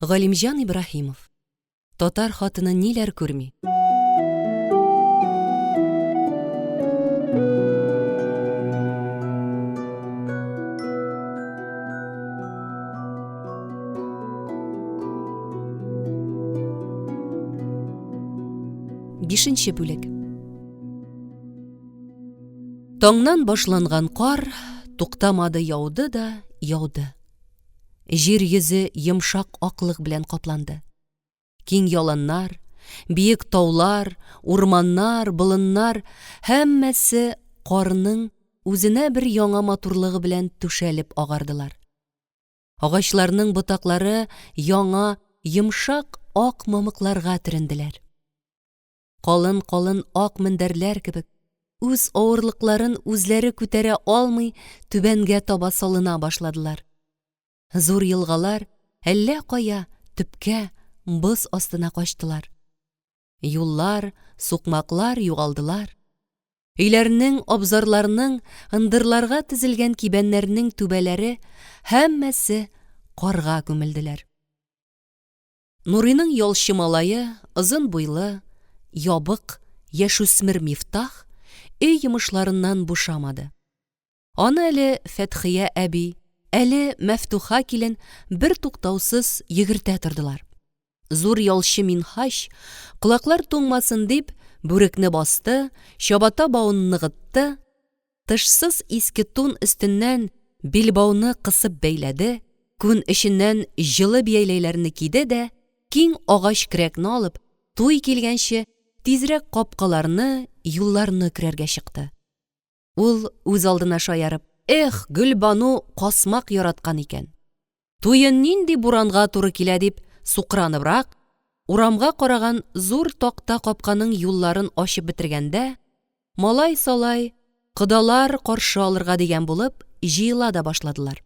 Speaker 1: Галимҗан Ибраһимов. Татар хатыны ниләр күрми? Бишенче бүлек. Таңнан башланган кар туктамады яуды да яуды. Җир йөзе йомшак аклык белән капланды. Киң яланнар, биек таулар, урманнар, болыннар һәммәсе карның үзенә бер яңа матурлыгы белән түшәлеп агардылар. Агачларның ботаклары яңа йомшак ак мамыкларга төренделәр. Калын-калын ак мендәрләр кебек, үз авырлыкларын үзләре күтәрә алмый, түбәнгә таба салына башладылар. Зур елгалар әллә кая төпкә, боз астына качтылар. Юллар, сукмаклар югалдылар. Өйләрнең, абзарларның, ындырларга тезелгән кибәннәрнең түбәләре һәммәсе карга күмелделәр. Нуриның ялчы малае, озын буйлы, ябык, яшүсмер Мифтах өй йомышларыннан бушамады. Аны әле Фәтхия әби, әле Мәфтуха килен бертуктаусыз йөгертә тордылар. Зур ялчы Минһаҗ, колаклар туңмасын дип, бүрекне басты, чабата бавын ныгытты, Тышсыз иске тун өстеннән билбауны кысып бәйләде, күн эченнән җылы бияләйләрне киде дә, киң агач көрәкне алып, туй килгәнче, тизрәк капкаларны, юлларны көрәргә чыкты. Ул үз алдына шаярып, Эх, Гөлбану касмак яраткан икән. Туе нинди буранга туры килә дип, сукраныбрак, урамга караган зур такта капканың юлларын ачып бетергәндә, малай-салай, кодалар каршы алырга дигән булып, җыела да башладылар.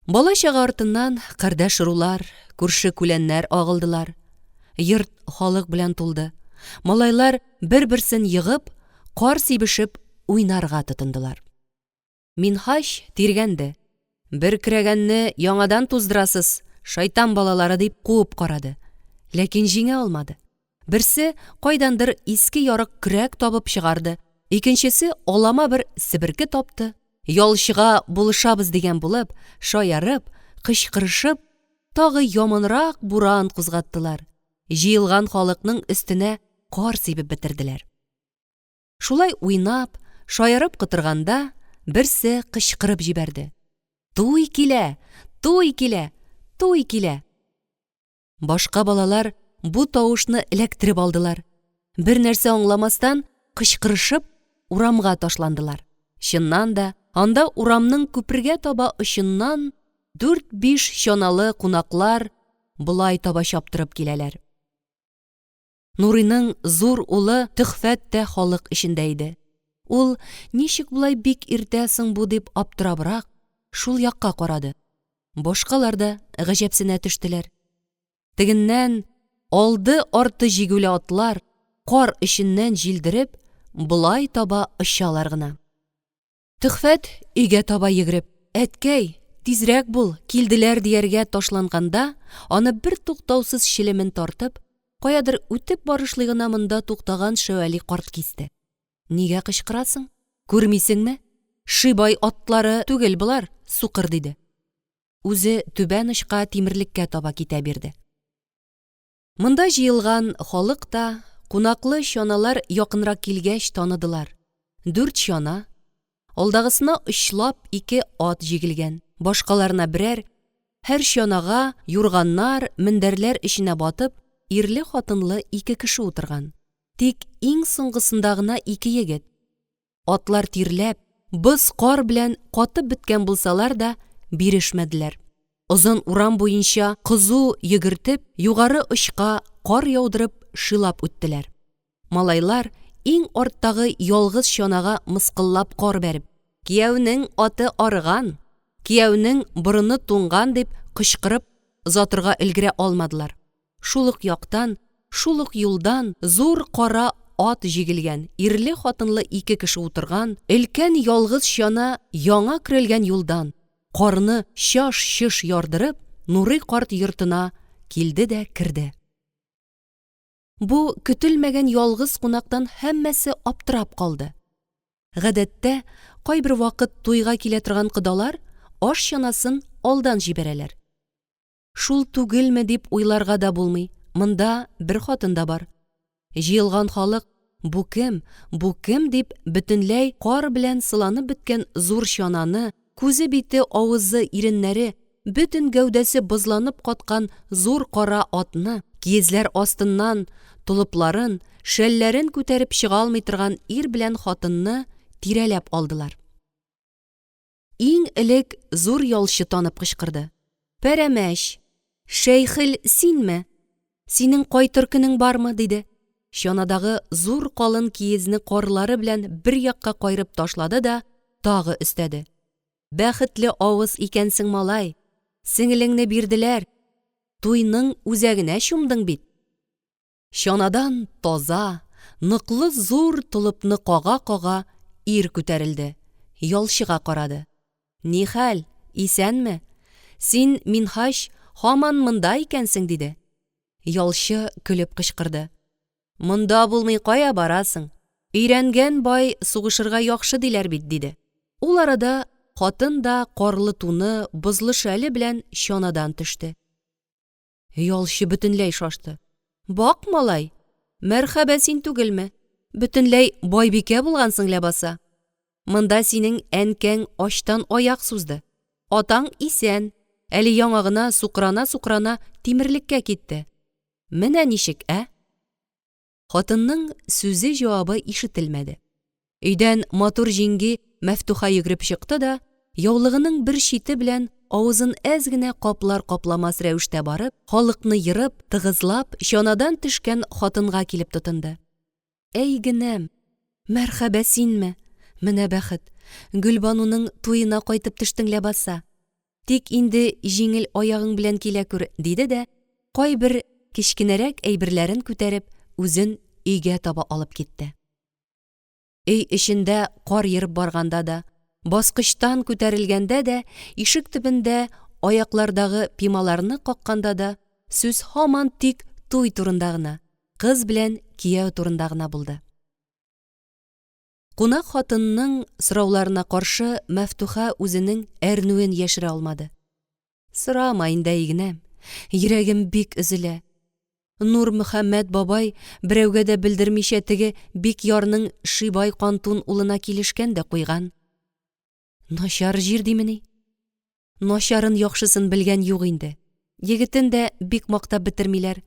Speaker 1: Бала-чага артыннан кардәш-ырулар, күрше-күләннәр агылдылар. Йорт халык белән тулды. Малайлар бер-берсен егып, кар сибешеп уйнарга тотындылар. Минһаҗ тиргәнде. Бер көрәгәнне яңадан туздырасыз, шайтан балалары, дип куып карады. Ләкин җиңә алмады. Берсе кайдандыр иске ярык көрәк табып чыгарды, икенчесе алама бер себерке тапты. Ялчыга булышабыз дигән булып, шаярып, кычкырышып, тагы яманрак буран кузгаттылар. Җыелган халыкның өстенә кар сибеп бетерделәр. Шулай уйнап, шаярып котырганда, берсе кычкырып җибәрде. Туй килә! Туй килә! Туй килә! Башка балалар бу тавышны эләктереп алдылар. Бер нәрсә аңламастан, кычкырышып, урамга ташландылар. Чыннан да, анда урамның күпергә таба очыннан дүрт-биш чаналы кунаклар болай таба чаптырып киләләр. Нурыйның зур улы Төхфәт тә халык эчендә иде. Ул, ничек болай бик иртә соң бу дип аптырабрак, шул якка карады. Башкалар да гаҗәпсенә төштеләр. Тегеннән алды-арты җигүле атлар, кар эченнән җилдереп, болай таба очалар гына. Төхфәт өйгә таба йөгереп, Әткәй, тизрәк бул, килделәр дияргә ташланганда, аны бертуктаусыз челемен тартып, каядыр үтеп барышлый гына монда туктаган Шәвәли карт кисте. Нигә кычкырасың? Күрмисеңме? Шибай атлары түгел болар, сукыр, диде. Үзе түбән очка тимерлеккә таба китә бирде. Монда җыелган халык та кунаклы чаналар якынрак килгәч таныдылар. Дүрт чана, алдагысына очлап ике ат җигелгән, башкаларына берәр, һәр чанага юрганнар, мендәрләр эченә батып, ирле-хатынлы ике кеше утырган. Тик иң соңгысында гына ике егет. Атлар тирләп, боз-кар белән катып беткән булсалар да, бирешмәделәр. Озын урам буенча кызу йөгертеп, югары очка кар яудырып шилап үттеләр. Малайлар иң арттагы ялгыз чанага мыскыллап кар бәреп, Кияүнең аты арыган, кияүнең борыны туңган дип кычкырып озатырга өлгерә алмадылар. Шул ук яктан, шул ук юлдан зур кара ат җигелгән, ирле-хатынлы ике кеше утырган өлкән ялгыз чана яңа көрәлгән юлдан, карны чаш-чош ярдырып, Нурый карт йортына килде дә керде. Бу көтелмәгән ялгыз кунактан һәммәсе аптырап калды. Гадәттә, кайбер вакыт туйга килә торган кодалар аш чанасын алдан җибәрәләр. Шул түгелме дип уйларга да булмый, монда бер хатын да бар. Җыелган халык, бу кем, бу кем дип, бөтенләй кар белән сыланып беткән зур чананы, күзе-бите, авызы, иреннәре, бөтен гәүдәсе бозланып каткан зур кара атны, киезләр астыннан толыпларын, шәлләрен күтәреп чыга алмый торган ир белән хатынны тирәләп алдылар. Иң элек зур ялчы танып кычкырды. Пәрәмәч! Шәйхел синме? Синең кайтыр көнең бармы? диде. Чанадагы зур калын киезне карлары белән бер якка каерып ташлады да тагы өстәде. Бәхетле авыз икәнсең, малай! Сеңелеңне бирделәр. Туйның үзәгенә чумдың бит. Чанадан таза, ныклы зур толыпны кага-кага ир күтәрелде, ялчыга карады. Нихәл, исәнме? Син, Минһаҗ, һаман монда икәнсең, диде. Ялчы көлеп кычкырды. Монда булмый кая барасың? Өйрәнгән бай сугышырга яхшы диләр бит, диде. Ул арада хатын да карлы туны, бозлы шәле белән чанадан төште. Ялчы бөтенләй шашты. Бак, малай, мәрхәбә син түгелме? Бөтенләй байбикә булгансың ләбаса. Монда синең әнкәң ачтан аяк сузды. Атаң исән, әле яңа гына сукрана-сукрана тимерлеккә китте. Менә ничек, ә? Хатынның сүзе-җавабы ишетелмәде. Өйдән матур җиңги Мәфтуха йөгереп чыкты да, яулыгының бер чите белән авызын әз генә каплар-капламас рәвештә барып, халыкны ерып, тыгызлап, чанадан төшкән хатынга килеп тотынды. Әй генәм! Мәрхәбә синме? Менә бәхет! Гөлбануның туена кайтып төштең ләбаса! Тик инде җиңел аягың белән килә күр, диде дә, кайбер кечкенәрәк әйберләрен күтәреп, үзен өйгә таба алып китте. Өй эчендә кар ерып барганда да, баскычтан күтәрелгәндә дә, ишек төбендә аяклардагы пималарны какканда да сүз һаман тик туй турында гына, кыз белән кияү турында гына булды. Кунак хатынның сорауларына каршы Мәфтуха үзенең әрнүен яшерә алмады. Сорама инде, игенәм, йөрәгем бик өзелә. Нурмөхәммәт бабай берәүгә дә белдермичә теге Бикъярның Шибай Кантун улына килешкән дә куйган. Начар җир димени? Начарын яхшысын белгән юк инде. Егетен дә бик мактап бетермиләр.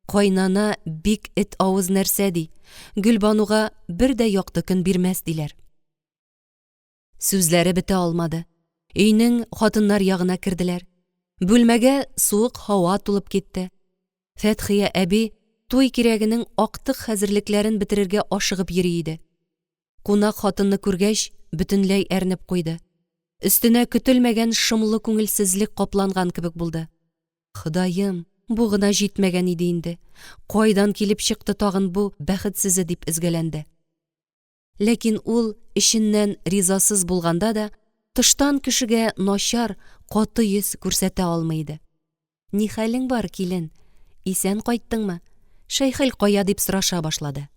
Speaker 1: Кайнана бик эт авыз нәрсә ди. Гөлбануга бер дә якты көн бирмәс диләр. Сүзләре бетә алмады. Өйнең хатыннар ягына керделәр. Бүлмәгә суык һава тулып китте. Фәтхия әби туй кирәгенең актык хәзерлекләрен бетерергә ашыгып йөри иде. Кунак хатынны күргәч, бөтенләй әрнеп куйды. Өстенә көтелмәгән шомлы күңелсезлек капланган кебек булды. Ходаем, бу гына җитмәгән иде инде. Кайдан килеп чыкты тагын бу бәхетсезе дип өзгәләнде. Ләкин ул эченнән ризасыз булганда да, тыштан кешегә начар, каты йөз күрсәтә алмый иде. Ни хәлең бар, килен? Исән кайттыңмы? Шәйхел кая дип сораша башлады.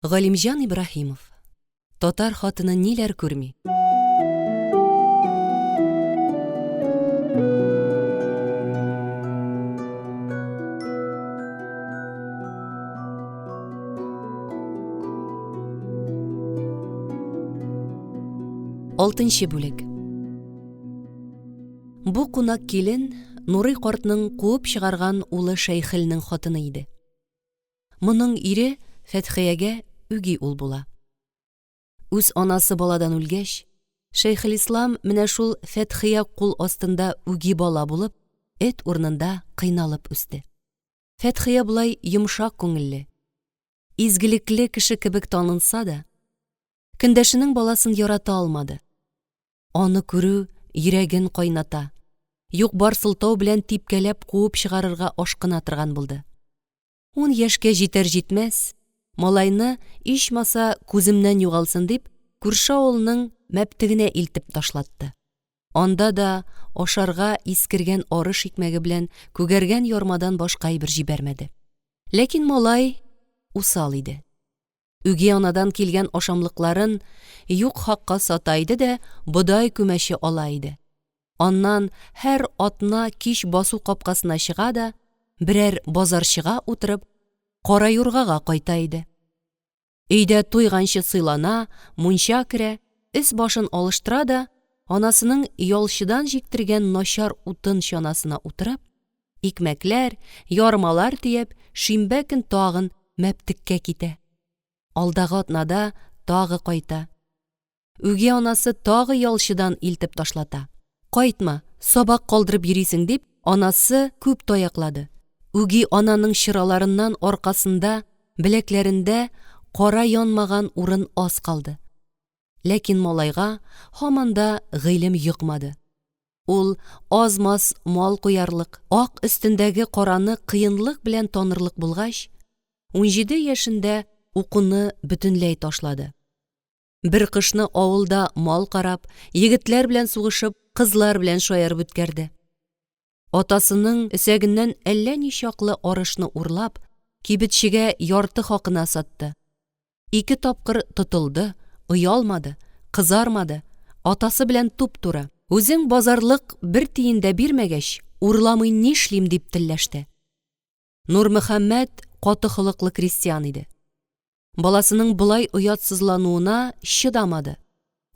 Speaker 1: Галимҗан Ибраһимов. Татар хатыны ниләр күрми? Алтынчы бүлек. Бу кунак килен Нурый картның куып чыгарган улы Шәйхелнең хатыны иде. Моның ире Фәтхиягә үги ул була. Үз анасы баладан үлгәч, Шәйхелислам менә шул Фәтхия кул астында үги бала булып, эт урынында кыйналып үсте. Фәтхия болай йомшак күңелле, изгелекле кеше кебек танылса да, көндәшенең баласын ярата алмады. Аны күрү йөрәген кайната, юк-бар сылтау белән типкәләп куып чыгарырга ашкына торган булды. Ун яшькә җитәр-җитмәс, малайны, ичмаса, күземнән югалсын дип, күрше авылның мәптегенә илтеп ташлатты. Анда да ашарга искергән арыш икмәге белән күгәргән ярмадан башка әйбер җибәрмәде. Ләкин малай усал иде. Үги анадан килгән ашамлыкларын юк хакка сата иде дә бодай күмәче ала иде. Аннан һәр атна кич басу капкасына чыга да, берәр базарчыга утырып, кара юргага кайта иде. Өйдә туйганчы сыйлана, мунча керә, өс-башын алыштыра да, анасының ялчыдан җиктергән начар утын чанасына утырып, икмәкләр, ярмалар төяп, шимбә көн тагын мәптеккә китә. Алдагы атнада тагы кайта. Үги анасы тагы ялчыдан илтеп ташлата. Кайтма, сабак калдырып йөрисең дип, анасы күп таяклады. Үги ананың чыраларыннан аркасында, беләкләрендә кара янмаган урын аз калды. Ләкин малайга һаман да гыйлем йокмады. Ул аз-маз мал куярлык, ак өстендәге караны кыенлык белән танырлык булгач, 17 яшендә укуны бөтенләй ташлады. Бер кышны авылда мал карап, егетләр белән сугышып, кызлар белән шаярып үткәрде. Атасының өсәгеннән әллә ничаклы арышны урлап, кибетчегә ярты хакына сатты. Ике тапкыр тотылды, оялмады, кызармады, атасы белән туп-туры, Үзең базарлык бер тиен дә бирмәгәч, урламый нишлим, дип телләште. Нурмөхәммәт каты холыклы крестьян иде. Баласының болай оятсызлануына чыдамады.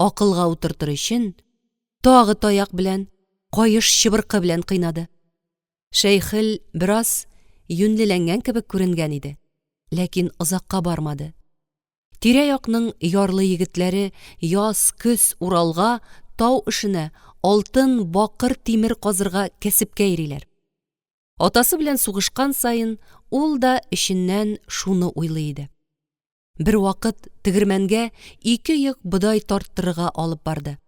Speaker 1: Акылга утыртыр өчен, тагы таяк белән, каеш чыбыркы белән кыйнады. Шәйхел бераз юньлеләнгән кебек күренгән иде, ләкин озакка бармады. Тирә-якның ярлы егетләре яз, көз Уралга тау эшенә, алтын, бакыр, тимер казырга кәсепкә йөриләр. Атасы белән сугышкан саен ул да эченнән шуны уйлый иде. Бервакыт тегермәнгә ике йөк бодай тарттырырга алып барды.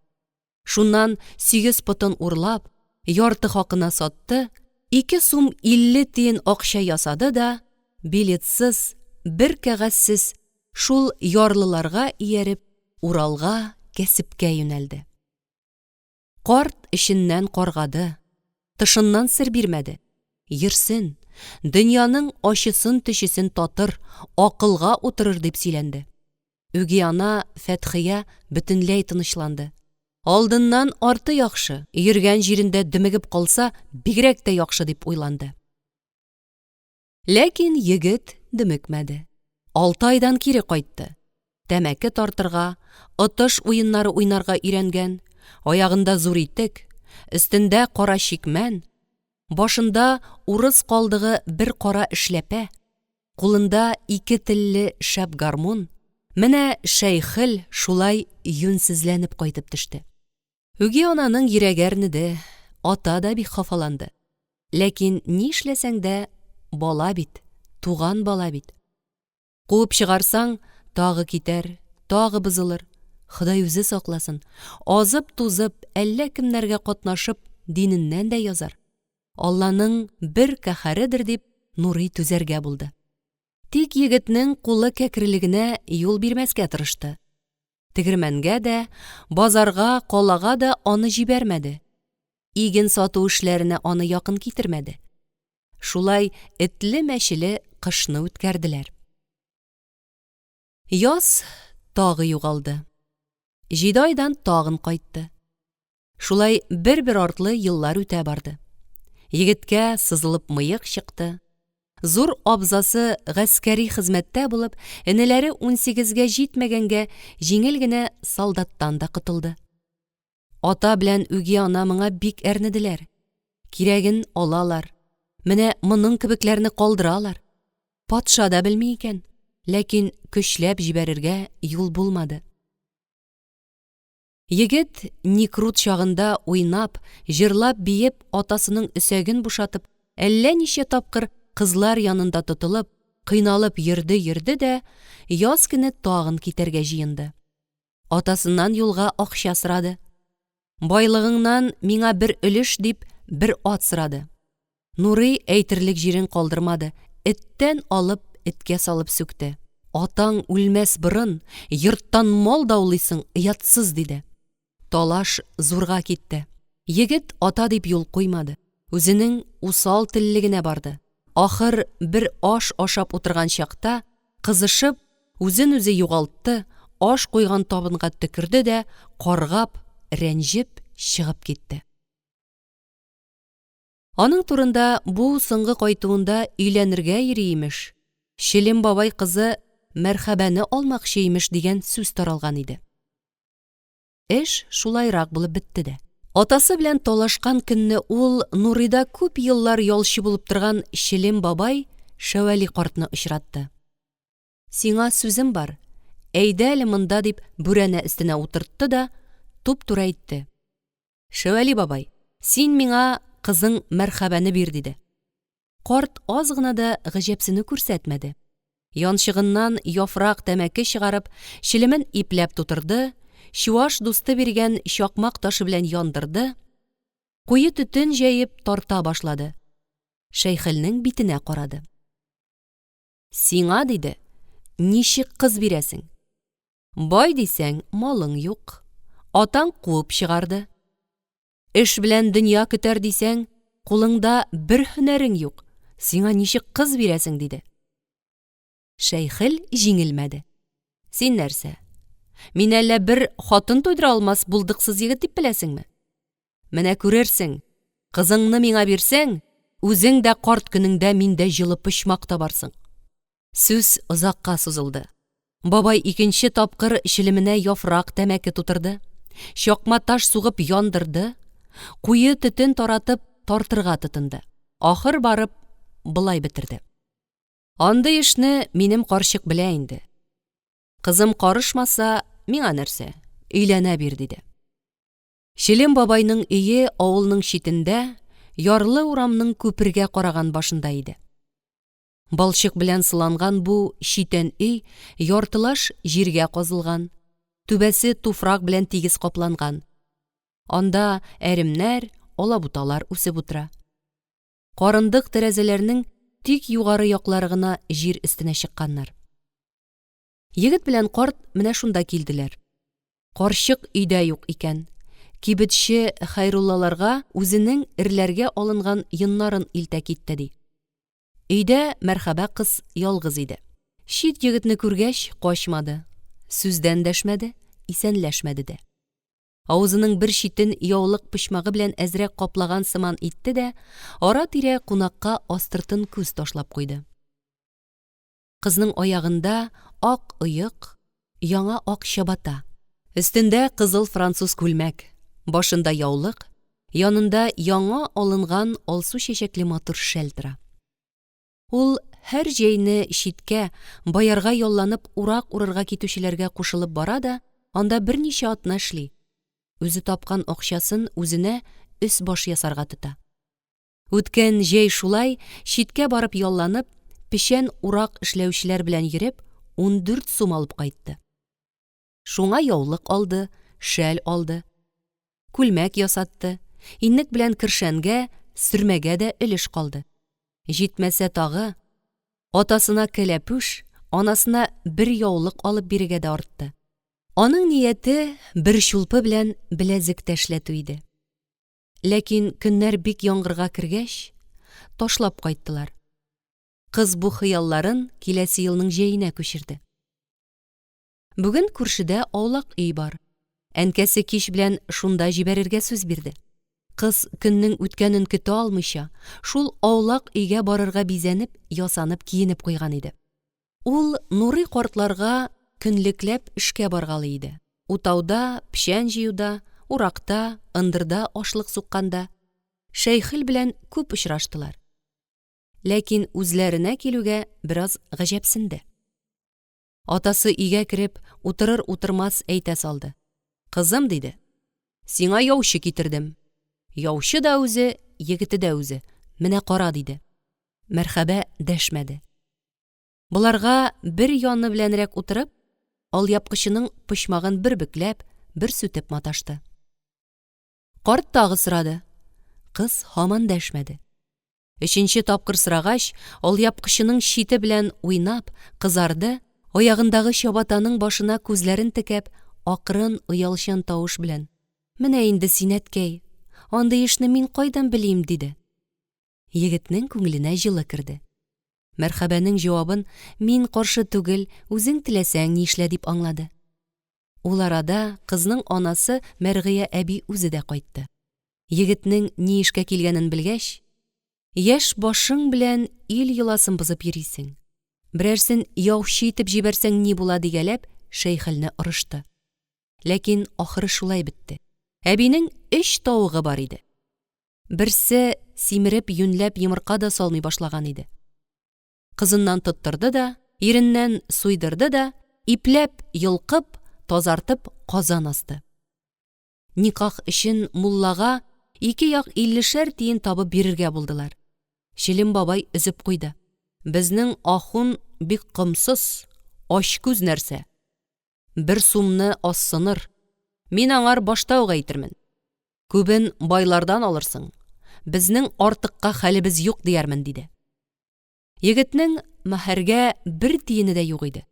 Speaker 1: Шуннан 8 потын урлап, ярты хакына сатты, 2 сум 50 тиен акча ясады да, билетсыз, бер кәгазьсез шул ярлыларга ияреп, Уралга кәсепкә юнәлде. Карт эченнән каргады, тышыннан сер бирмәде. Йөрсен, дөньяның ачысын-төчесен татыр, акылга утырыр дип сөйләнде. Үги ана Фәтхия бөтенләй тынычланды. Алдыннан арты яхшы, йөргән җирендә дөмегеп калса, бигрәк тә яхшы дип уйланды. Ләкин егет дөмекмәде. Алты айдан кире кайтты. Тәмәке тартырга, отыш уеннары уйнарга өйрәнгән, аягында зур итек, өстендә кара чикмән, башында урыс калдыгы бер кара эшләпә, кулында ике телле шәп гармун, менә Шәйхел шулай юньсезләнеп кайтып төште. Үги ананың йөрәге әрнеде, ата да бик хафаланды. Ләкин ни эшләсәң дә, бала бит, туган бала бит. Куып чыгарсаң, тагы китәр, тагы бозылыр. Ходай үзе сакласын. Азып-тузып, әллә кемнәргә катнашып, диненнән дә язар. Алланың бер каһәредер дип, Нурый түзәргә булды. Тик егетнең кулы кәкрелегенә юл бирмәскә тырышты. Тегермәнгә дә, базарга, калага да аны җибәрмәде. Иген сату эшләренә аны якын китермәде. Шулай этле-мәчеле кышны үткәрделәр. Яз тагы югалды. Җиде айдан тагын кайтты. Шулай бер-бер артлы еллар үтә барды. Егеткә сызылып мыек чыкты. Зур абзасы гаскәри хезмәттә булып, энеләре унсигезгә җитмәгәнгә җиңел генә солдаттан да котылды. Ата белән үги ана моңа бик әрнеделәр. Кирәген алалар. Менә моның кебекләрне калдыралар. Патша да белми икән. Ләкин көчләп җибәрергә юл булмады. Егет никрут чагында уйнап, җырлап-биеп, атасының өсәген бушатып, әллә ничә тапкыр кызлар янында тотылып, кыйналып йөрде-йөрде дә, яз көне тагын китәргә җыенды. Атасыннан юлга акча сорады. Байлыгыңнан миңа бер өлеш дип, бер ат сорады. Нурый әйтерлек җирен калдырмады, эттән алып, эткә салып сүкте. Атаң үлмәс борын, йорттан мал даулыйсың, оятсыз, диде. Талаш зурга китте. Егет ата дип юл куймады. Үзенең усал теллегенә барды. Ахыр бер аш ашап утырган чакта, кызышып, үзен-үзе югалтты, аш куйган табынга төкерде дә, каргап, рәнҗеп чыгып китте. Аның турында бу соңгы кайтуында өйләнергә йөри имеш, Челем бабай кызы Мәрхәбәне алмакчы имеш дигән сүз таралган иде. Эш шулайрак булып бетте дә. Атасы белән талашкан көнне ул Нурыйда күп еллар ялчы булып торган Челем бабай Шәвәли картны очратты. Сиңа сүзем бар, әйдә әле монда, дип бүрәнә өстенә утыртты да туп-туры әйтте. Шәвәли бабай, син миңа кызың Мәрхәбәне бир, диде. Карт аз гына да гаҗәпсенү күрсәтмәде. Янчыгыннан яфрак тәмәке чыгарып, челемен ипләп тутырды, чуаш дусты биргән чакмак ташы белән яндырды, куе төтен җәеп тарта башлады. Шәйхелнең битенә карады. Сиңа, диде, ничек кыз бирәсең? Бай дисәң, малың юк. Атаң куып чыгарды. Эш белән дөнья көтәр дисәң, кулыңда бер һөнәрең юк. Сиңа ничек кыз бирәсең, диде. Шәйхел җиңелмәде. Син нәрсә? Мин әллә бер хатын туйдыра алмас булдыксыз егет дип беләсеңме? Менә күрерсең, кызыңны миңа бирсәң, үзең дә карт көнеңдә миндә җылы почмак табарсың. Сүз озакка сузылды. Бабай икенче тапкыр челеменә яфрак тәмәке тутырды, чакма таш сугып яндырды. Куе төтен таратып тартырга тотынды. Ахыр барып болай бетерде. Андый эшне минем карчык белә инде. Кызым карышмаса, миңа нәрсә, өйләнә бир, диде. Челем бабайның өе авылның читендә, ярлы урамның күпергә караган башында иде. Балчык белән сыланган бу читән өй яртылаш җиргә казылган, түбәсе туфрак белән тигез капланган. Анда әремнәр, алабуталар үсеп утыра. Карындык тәрәзәләрнең тик югары яклары гына җир өстенә чыкканнар. Егет белән карт менә шунда килделәр. Карчык өйдә юк икән. Кибетче Хәйруллаларга үзенең эрләргә алынган йоннарын илтә китте, ди. Өйдә Мәрхәбә кыз ялгыз иде. Чит егетне күргәч, качмады, сүз дә эндәшмәде, исәнләшмәде дә. Авызының бер читен яулык почмагы белән әзрәк каплаган сыман итте дә, ара-тирә кунакка астыртын күз ташлап куйды. Кызның аягында ак оек, яңа ак чабата. Өстендә кызыл француз күлмәк, башында яулык, янында яңа алынган алсу чәчәкле матур шәл тора. Ул һәр җәйне читкә, боярга ялланып урак урырга китүчеләргә кушылып бара да анда берничә атна эшли. Үзе тапкан акчасын үзенә өс-баш ясарга тота. Үткән җәй шулай читкә барып ялланып, печән урак эшләүчеләр белән йөреп, 14 сум алып кайтты. Шуңа яулык алды, шәл алды. Күлмәк ясатты, иннек белән кершәнгә, сөрмәгә дә өлеш калды. Җитмәсә тагы, атасына кәләпүш, анасына бер яулык алып бирергә дә артты. Аның нияте бер чулпы белән беләзек тә эшләтү иде. Ләкин көннәр бик яңгырга кергәч, ташлап кайттылар. Кыз бу хыялларын киләсе елның җәенә күчерде. Бүген күршедә аулак өй бар. Әнкәсе кич белән шунда җибәрергә сүз бирде. Кыз көннең үткәнен көтә алмыйча, шул аулак өйгә барырга бизәнеп, ясанып киенеп куйган иде. Ул Нурый картларга көнлекләп эшкә баргалый иде. Утауда, печән җыюда, уракта, ындырда ашлык сукканда Шәйхел белән күп очраштылар. Ләкин үзләренә килүгә бераз гаҗәпсенде. Атасы өйгә кереп, утырыр-утырмас әйтә салды. Кызым, диде, сиңа яучы китердем. Яучы да үзе, егете дә үзе. Менә кара, диде. Мәрхәбә дәшмәде. Боларга бер яны беләнрәк утырып, алъяпкычының почмагын бер бөкләп, бер сүтеп маташты. Карт тагы сорады. Кыз һаман дәшмәде. Өченче тапкыр сорагач, алъяпкычының чите белән уйнап, кызарды, аягындагы чабатаның башына күзләрен текәп, акрын, оялчан тавыш белән: Менә инде син, әткәй, андый эшне мин кайдан белим, диде. Егетнең күңеленә җылы керде. Мәрхәбәнең җавабын мин каршы түгел, үзең теләсәң нишлә дип аңлады. Ул арада кызның анасы Мәргыя әби үзе дә кайтты. Егетнең ни эшкә килгәнен белгәч, Яшь башың белән ил йоласын бозып йөрисең. Берәрсен яучы итеп җибәрсәң ни була дигәләп, Шәйхелне орышты. Ләкин ахыры шулай бетте. Әбинең өч тавыгы бар иде. Берсе симереп юньләп йомырка да салмый башлаган иде. Кызыннан тоттырды да, иреннән суйдырды да, ипләп йолкып, тазартып казан асты. Никах өчен муллага ике як иллешәр тиен табып бирергә булдылар. Челем бабай өзеп куйды. Безнең ахун бик комсыз, ачкүз нәрсә. Бер сумны азсыныр. Мин аңар башта ук әйтермен. Күбен байлардан алырсың. Безнең артыкка хәлебез юк диярмен, диде. Егетнең мәһәргә бер тиене дә юк иде.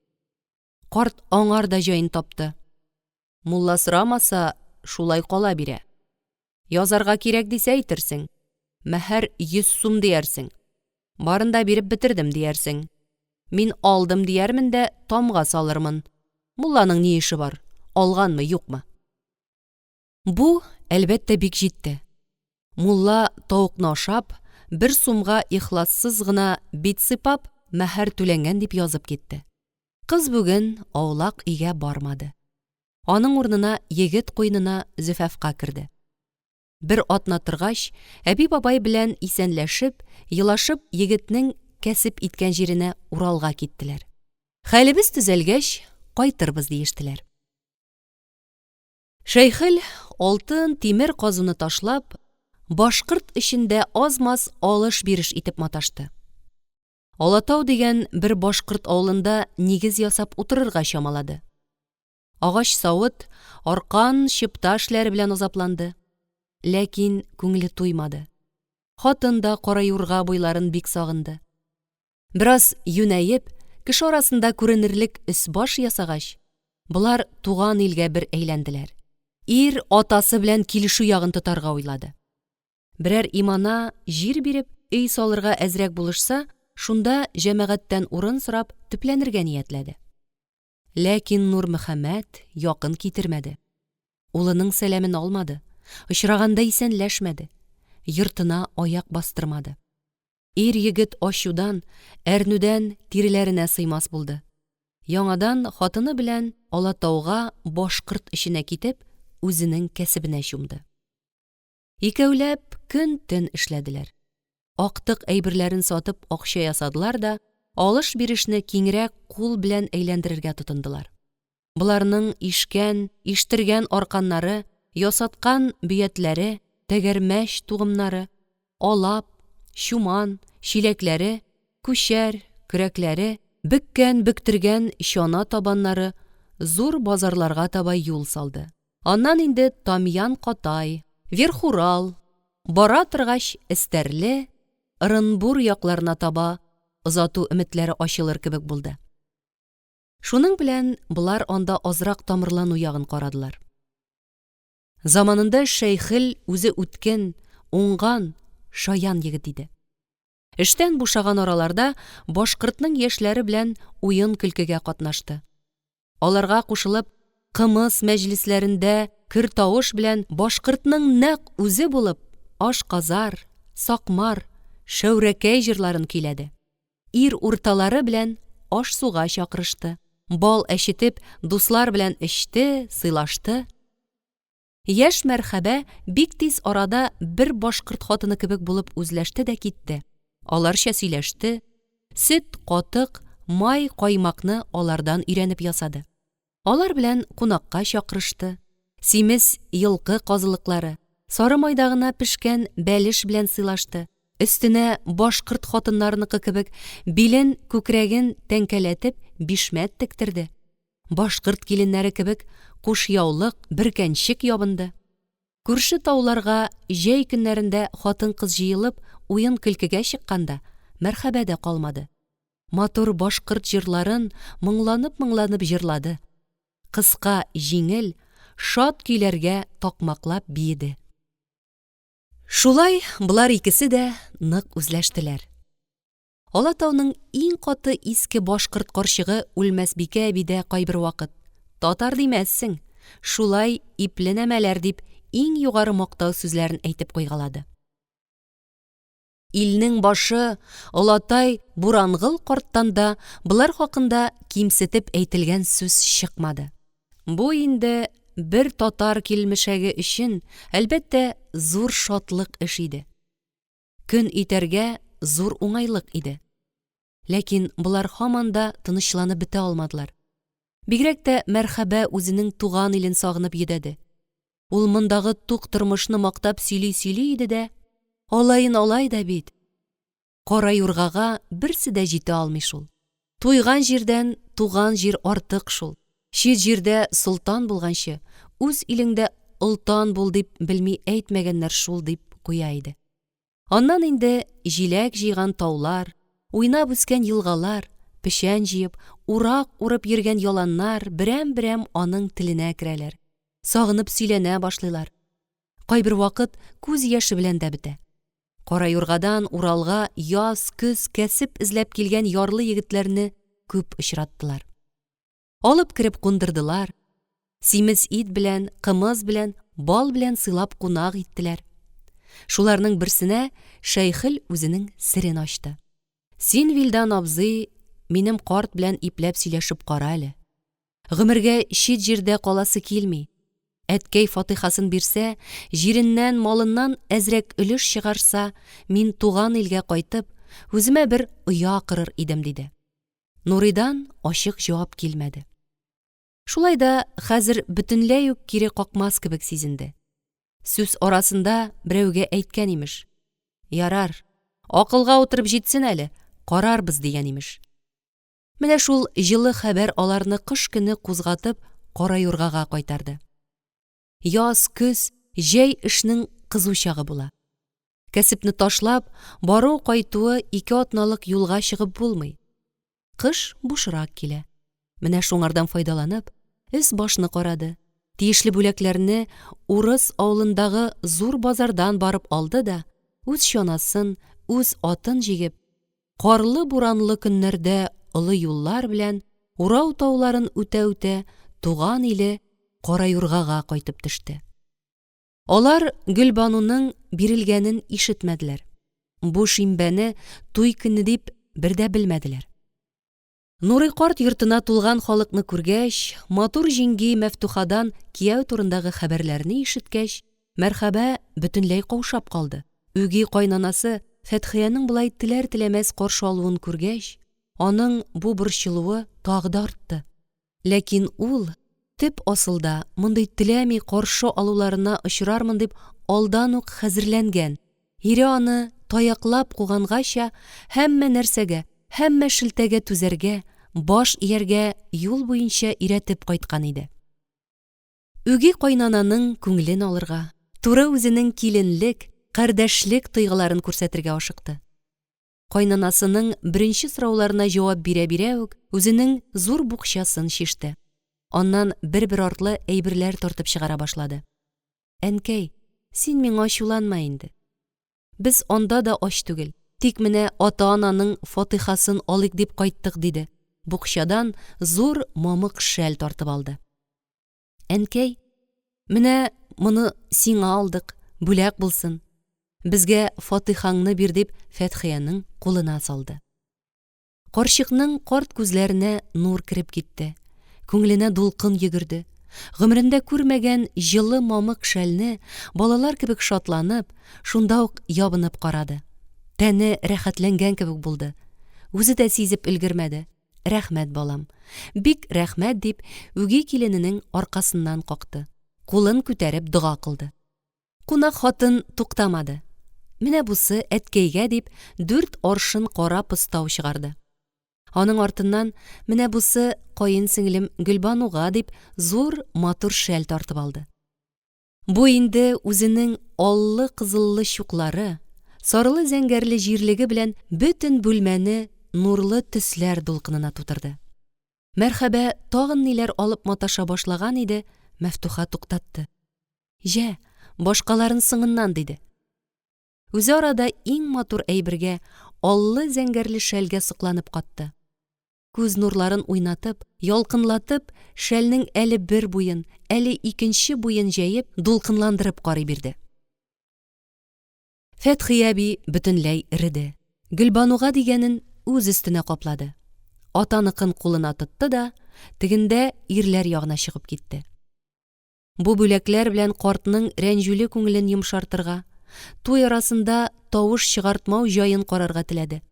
Speaker 1: Карт аңар да җаен тапты. Мулла сорамаса, шулай кала бирә. Язарга кирәк дисә әйтерсең. Мәһәр 100 сум диярсең. Барын да биреп бетердем диярсең. Мин алдым диярмен дә тамга салырмын. Мулланың ни эше бар? Алганмы, юкмы? Бу, әлбәттә, бик җитте. Мулла тавыкны ашап, бер сумга ихлассыз гына бит сыйпап, мәһәр түләнгән дип язып китте. Кыз бүген аулак өйгә бармады. Аның урынына егет куенына Зөфәфка керде. Бер атна торгач, әби-бабай белән исәнләшеп, елашып, егетнең кәсеп иткән җиренә Уралга киттеләр. Хәлебез төзәлгәч, кайтырбыз, диештеләр. Шәйхел алтын, тимер казуны ташлап, башкорт эчендә аз-маз алыш-биреш итеп маташты. Алатау дигән бер башкорт авылында нигез ясап утырырга чамалады. Агач савыт, аркан, чыпта эшләре белән азапланды. Ләкин күңеле туймады. Хатын да кара юрга буйларын бик сагынды. Бераз юнәеп, кеше арасында күренерлек өс-баш ясагач, болар туган илгә бер әйләнделәр. Ир атасы белән килешү ягын тотарга уйлады. Берәр имана җир биреп, өй салырга әзрәк булышса, шунда җәмәгатьтән урын сорап, төпләнергә ниятләде. Ләкин Нурмөхәммәт якын китермәде. Улының сәламен алмады, очраганда исәнләшмәде, йортына аяк бастырмады. Ир-егет ачудан, әрнүдән тиреләренә сыймас булды. Яңадан хатыны белән Алатауга башкорт эченә китеп, үзенең кәсебенә чумды. Икәүләп көн-төн эшләделәр. Актык әйберләрен сатып акча ясадылар да, алыш-бирешне киңрәк кул белән әйләндерергә тотындылар. Боларның ишкән, иштергән арканнары, ясаткан бөятләре, тәгәрмәч тугымнары, алап, чуман, чиләкләре, күчәр, көрәкләре, бөккән-бөктергән чана табаннары зур базарларга таба юл салды. Аннан инде Тамьян-Катай, Верхурал, бара торгач Эстәрле, Ырынбур якларына таба озату өметләре ачылыр кебек булды. Шуның белән болар анда азрак тамырлану ягын карадылар. Заманында Шәйхел үзе үткен, уңган, шаян егет иде. Эштән бушаган араларда башкортның яшьләре белән уен-көлкегә катнашты. Аларга кушылып, кымыз мәҗлесләрендә көр тавыш белән башкортның нәкъ үзе булып, Ашказар, Сакмар, Шәүрәкәй җырларын көйләде. Ир урталары белән аш-суга чакырышты. Бал әчетеп, дуслар белән эчте, сыйлашты. Яшь Мәрхәбә бик тиз арада бер башкорт хатыны кебек булып үзләште дә китте. Аларча сөйләште, сөт, катык, май, каймакны алардан өйрәнеп ясады. Алар белән кунакка чакырышты, симез елкы казылыклары, сары майда гына пешкән бәлеш белән сыйлашты, өстенә башкорт хатыннарыныкы кебек билен, күкрәген тәңкәләтеп бишмәт тектерде. Башкорт киленнәре кебек кушъяулык, бөркәнчек ябынды. Күрше тауларга җәй көннәрендә хатын-кыз җыелып уен-көлкегә чыкканда, Мәрхәбә дә калмады. Матур башкорт җырларын моңланып-моңланып җырлады. Кыска, җиңел, шат көйләргә такмаклап биеде. Шулай болар икесе дә нык үзләштеләр. Алатауның иң каты иске башкорт карчыгы Үлмәсбикә әби дә кайбер вакыт, Татар димәссең, шулай ипле нәмәләр, дип иң югары мактау сүзләрен әйтеп куйгалады. Илнең башы олатай Бурангыл карттан да болар хакында кимсетеп әйтелгән сүз чыкмады. Бу инде бер татар килмешәге өчен, әлбәттә, зур шатлык эш иде. Көн итәргә зур уңайлык иде. Ләкин болар һаман да тынычланып бетә алмадылар. Бигрәк тә Мәрхәбә үзенең туган илен сагынып йөдәде. Ул мондагы тук тормышны мактап сөйли-сөйли иде дә, алаен алай да бит, кара юргага берсе дә җитә алмый шул. Туйган җирдән туган җир артык шул. Чит җирдә солтан булганчы, үз илеңдә олтан бул дип белми әйтмәгәннәр шул, дип куя иде. Аннан инде җиләк җыйган таулар, уйнап үскән елгалар, печән җыеп, урак урып йөргән яланнар берәм-берәм аның теленә керәләр, сагынып сөйләнә башлыйлар. Кайбер вакыт күз яше белән дә бетә. Кара юргадан Уралга яз, көз кәсеп эзләп килгән ярлы егетләрне күп очраттылар. Алып кереп кундырдылар. Симез ит белән, кымыз белән, бал белән сыйлап кунак иттеләр. Шуларның берсенә Шәйхел үзенең серен ачты. Син, Вилдан абзый, минем карт белән ипләп сөйләшеп кара әле. Гомергә чит җирдә каласы килми. Әткәй фатыйхасын бирсә, җиреннән, малыннан әзрәк өлеш чыгарса, мин туган илгә кайтып, үземә бер оя корыр идем, диде. Нурыйдан ачык җавап килмәде. Шулай да хәзер бөтенләй үк кире какмас кебек сизенде. Сүз арасында берәүгә әйткән имеш. Ярар, акылга утырып җитсен әле, карарбыз дигән имеш. Менә шул җылы хәбәр аларны кыш көне кузгатып кара юргага кайтарды. Яз, көз, җәй эшнең кызу чагы була. Кәсепне ташлап, бару-кайтуы ике атналык юлга чыгып булмый. Кыш бушрак килә. Менә шуңардан файдаланып, өс-башны карады, тиешле бүләкләрне урыс авылындагы зур базардан барып алды да, үз чанасын, үз атын җигеп, карлы-буранлы көннәрдә олы юллар белән Урау тауларын үтә-үтә туган иле Караюргага кайтып төште. Алар Гөлбануның бирелгәнен ишетмәделәр. Бу шимбәне туй көне дип бер дә белмәделәр. Нурый карт йортына тулган халыкны күргәч, матур җиңги Мәфтухадан кияү турындагы хәбәрләрне ишеткәч, Мәрхәбә бөтенләй каушап калды. Үги кайнанасы Фәтхиянең болай теләр-теләмәс каршы алуын күргәч, аның бу борчылуы тагы да артты. Ләкин ул, төп асылда, мондый теләми каршы алуларына очрармын дип алдан ук хәзерләнгән, ире аны таяклап кугангача һәммә нәрсәгә, һәммә шелтәгә түзәргә, баш ияргә юл буенча өйрәтеп кайткан иде. Үги кайнананың күңелен алырга, туры үзенең киленлек, кардәшлек тойгыларын күрсәтергә ашыкты. Кайнанасының беренче сорауларына җавап бирә-бирә үк үзенең зур букчасын чиште. Аннан бер-бер артлы әйберләр тартып чыгара башлады. Әнкәй, син миңа ачуланма инде. Без анда да ач түгел. Тик менә ата-ананың фатыйхасын алыйк дип кайттык, диде. Букчадан зур мамык шәл тартып алды. Әнкәй, менә моны сиңа алдык, бүләк булсын. Безгә фатыйхаңны бир, дип Фәтхиянең кулына салды. Карчыкның карт күзләренә нур кереп китте. Күңеленә дулкын йөгерде. Гомерендә күрмәгән җылы мамык шәлне балалар кебек шатланып, шунда ук ябынып карады. Тәне рәхәтләнгән кебек булды. Үзе дә сизеп өлгермәде. Рәхмәт, балам. Бик рәхмәт, дип, үги килененең аркасыннан какты. Кулын күтәреп дога кылды. Кунак хатын туктамады. Менә бусы әткәйгә дип, дүрт аршын кара постау чыгарды. Аның артыннан менә бусы каен сеңлем Гөлбануга дип, зур матур шәл тартып алды. Бу инде үзенең аллы-кызыллы чуклары, сарылы-зәңгәрле җирлеге белән бөтен бүлмәне нурлы төсләр дулкынына тутырды. Мәрхәбә тагын ниләр алып маташа башлаган иде, Мәфтуха туктатты. Җә, башкаларын соңыннан, диде. Үзе арада иң матур әйбергә, аллы-зәңгәрле шәлгә сокланып катты. Күз нурларын уйнатып, ялкынлатып, шәлнең әле бер буен, әле икенче буен җәеп, дулкынландырып карый бирде. Фәтхия әби бөтенләй эреде. Гөлбануга дигәнен үз өстенә каплады. Атаныкын кулына тотты да, тегендә ирләр ягына чыгып китте. Бу бүләкләр белән картның рәнҗүле күңелен йомшартырга, туй арасында тавыш чыгартмау җаен карарга теләде.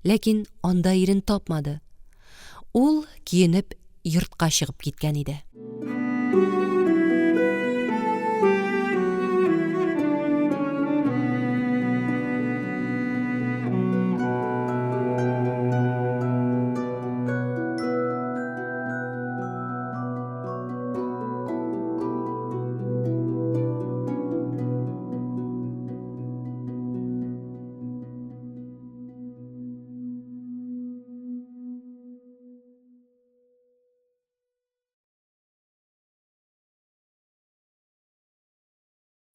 Speaker 1: Ләкин анда ирен тапмады. Ул киенеп йортка чыгып киткән иде.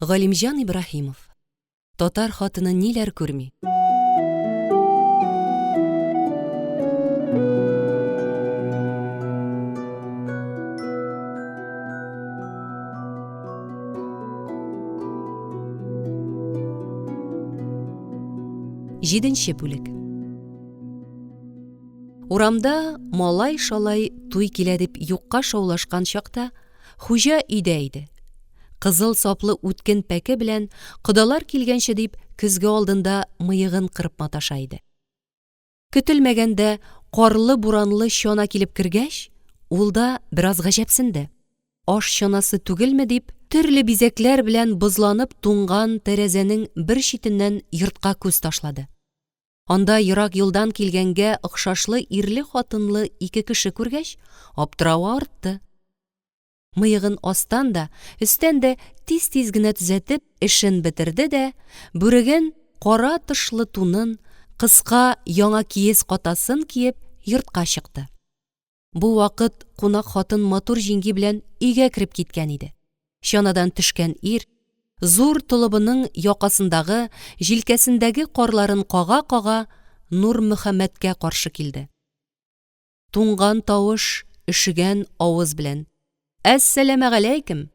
Speaker 1: Галимҗан Ибраһимов. Татар хатыны ниләр күрми? Җиденче бүлек. Урамда малай-шалай туй килә дип юкка шаулашкан чакта хуҗа өйдә иде. Кызыл саплы үткен пәке белән, кодалар килгәнче дип, көзге алдында мыегын кырып маташа иде. Көтелмәгәндә карлы-буранлы чана килеп кергәч, ул да бераз гаҗәпсенде. Аш чанасы түгелме дип, төрле бизәкләр белән бозланып туңган тәрәзәнең бер читеннән йортка күз ташлады. Анда ерак юлдан килгәнгә охшашлы ирле-хатынлы ике кеше күргәч, аптыравы артты. Мыегын астан да, өстән дә тиз-тиз генә төзәтеп, эшен бетерде дә, бүреген, кара тышлы тунын, кыска яңа киез катасын киеп, йортка чыкты. Бу вакыт кунак хатын матур җиңги белән өйгә кереп киткән иде. Чанадан төшкән ир, зур толыбының якасындагы, җилкәсендәге карларын кага-кага, Нурмөхәммәткә каршы килде. Туңган тавыш, өшегән авыз белән: Әссәламәгаләйкем!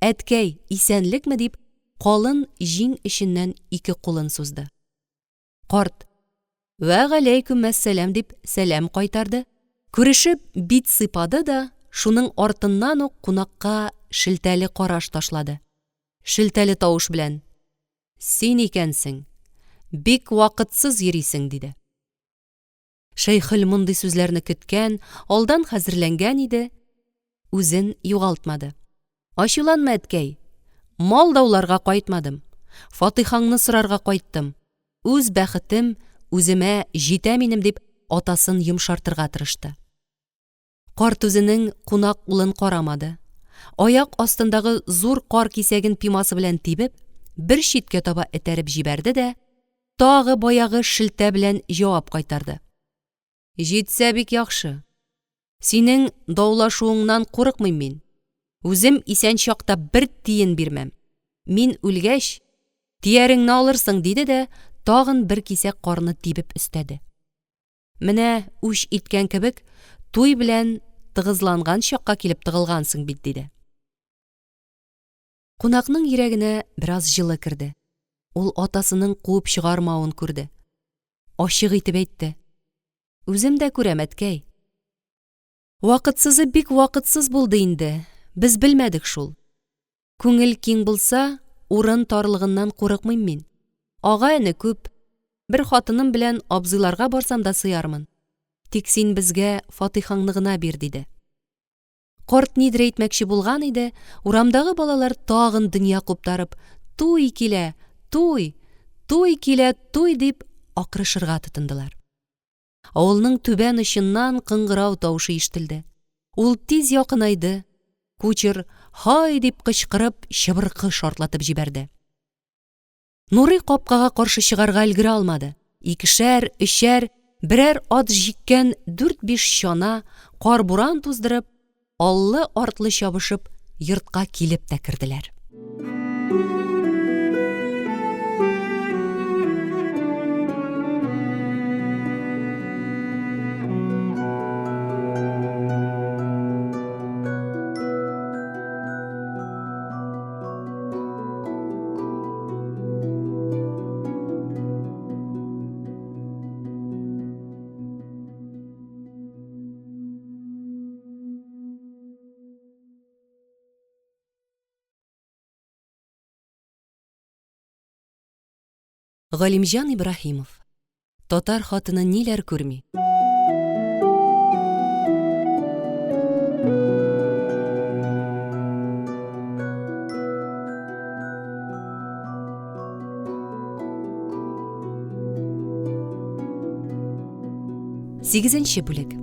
Speaker 1: Әткәй, исәнлекме? дип, калын җиң эченнән ике кулын сузды. Карт: Вәгаләйкүмәссәлам! дип сәлам кайтарды. Күрешеп бит сыйпады да, шуның артыннан ук кунакка шелтәле караш ташлады. Шелтәле тавыш белән: Син икәнсең, бик вакытсыз йөрисең, диде. Шәйхел мондый сүзләрне көткән, алдан хәзерләнгән иде, үзен югалтмады. Ачуланма, әткәй. Мал дауларга кайтмадым. Фатыйхаңны сорарга кайттым. Үз бәхетем үземә җитә минем, дип атасын йомшартырга тырышты. Карт үзенең кунак улын карамады. Аяк астындагы зур кар кисәген пимасы белән тибеп, бер читкә таба этәреп җибәрде дә, тагы баягы шелтә белән җавап кайтарды. Җитсә бик яхшы. Синең даулашуыңнан курыкмыйм мин. Үзем исән чакта бер тиен бирмәм. Мин үлгәч, тияреңне алырсың, диде дә, тагын бер кисәк карны тибеп өстәде. Менә үч иткән кебек, туй белән тыгызланган чакка килеп тыгылгансың бит, диде. Кунакның йөрәгенә бераз җылы керде. Ул атасының куып чыгармавын күрде. Ачык итеп әйтте. Үзем дә күрәм, әткәй. Вакытсызы бик вакытсыз булды инде, без белмәдек шул. Күңел киң булса, урын тарлыгыннан курыкмыйм мин. Ага-эне күп. Бер хатыным белән абзыйларга барсам да сыярмын. Тик син безгә фатыйхаңны гына бир, диде. Карт нидер әйтмәкче булган иде, урамдагы балалар тагын дөнья куптарып, Туй килә, туй! Туй килә, туй! дип акырышырга тотындылар. Авылның түбән очыннан кыңгырау тавышы ишетелде. Ул тиз якынайды. Кучер «Һай!» дип кычкырып, чыбыркы шартлатып җибәрде. Нурый капкага каршы чыгарга өлгерә алмады. Икешәр, өчәр, берәр ат җиккән дүрт-биш чана, кар-буран туздырып, аллы-артлы чабышып, йортка килеп тә керделәр. Галимҗан Ибраһимов. Татар хатыны ниләр күрми? Сигезенче бүлек.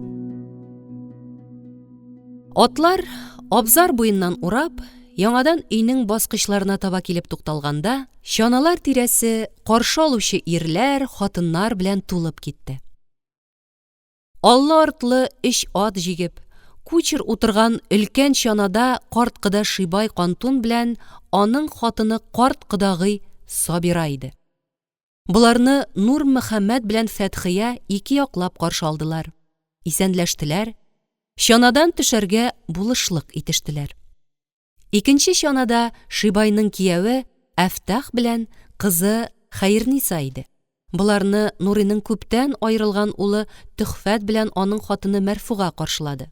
Speaker 1: Атлар, абзар буеннан урап, яңадан өйнең баскычларына таба килеп тукталганда, чаналар тирәсе каршы алучы ирләр, хатыннар белән тулып китте. Аллы-артлы өч ат җигеп, кучер утырган өлкән чанада карт кода Шибай Кантун белән аның хатыны карт кодагый Сабира иде. Боларны Нурмөхәммәт белән Фәтхия ике яклап каршы алдылар, исәнләштеләр, чанадан төшәргә булышлык итештеләр. Икенче чанада Шибайның кияве Әфтах белән кызы Хәерниса иде. Боларны Нурыйның күптән аерылган улы Төхфәт белән аның хатыны Мәрфуга каршылады.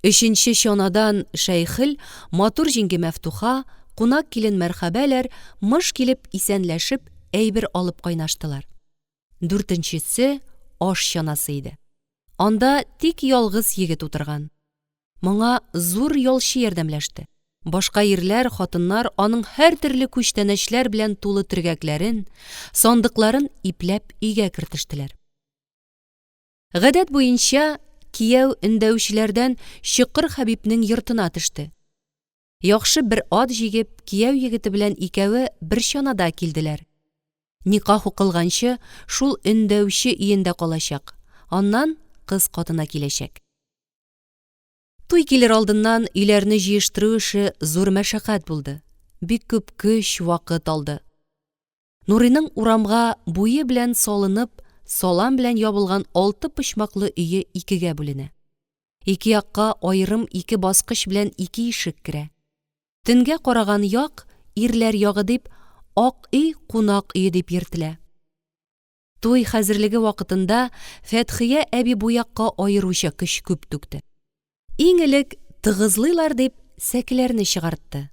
Speaker 1: Өченче чанадан Шәйхел, матур җиңги Мәфтуха, кунак килен Мәрхәбәләр мыш килеп исәнләшеп, әйбер алып кайнаштылар. Дүртенчесе аш чанасы иде. Анда тик ялгыз егет утырган. Моңа зур ялчы ярдәмләште. Башка ирләр, хатыннар аның һәртөрле күчтәнәчләр белән тулы төргәкләрен, сандыкларын ипләп өйгә кертештеләр. Гадәт буенча, кияү өндәүчеләрдән Чокыр Хәбибнең йортына төште. Яхшы бер ат җигеп, кияү егете белән икәве бер чанада килделәр. Никах укылганчы, шул өндәүче өендә калачак, аннан кыз катына киләчәк. Туй килер алдыннан өйләрне җыештыру эше зур мәшәкать булды. Бик күп көч, вакыт алды. Нурыйның урамга буе белән салынып, салам белән ябылган алты почмаклы өе икегә бүленә. Ике якка аерым ике баскыч белән ике ишек керә. Төнгә караган як, ирләр ягы дип, ак өй кунак өе дип йөртелә. Туй хәзерлеге вакытында Фәтхия әби бу якка аеруча көч күп түкте. Иң элек тыгызлыйлар дип сәкеләрне чыгартты.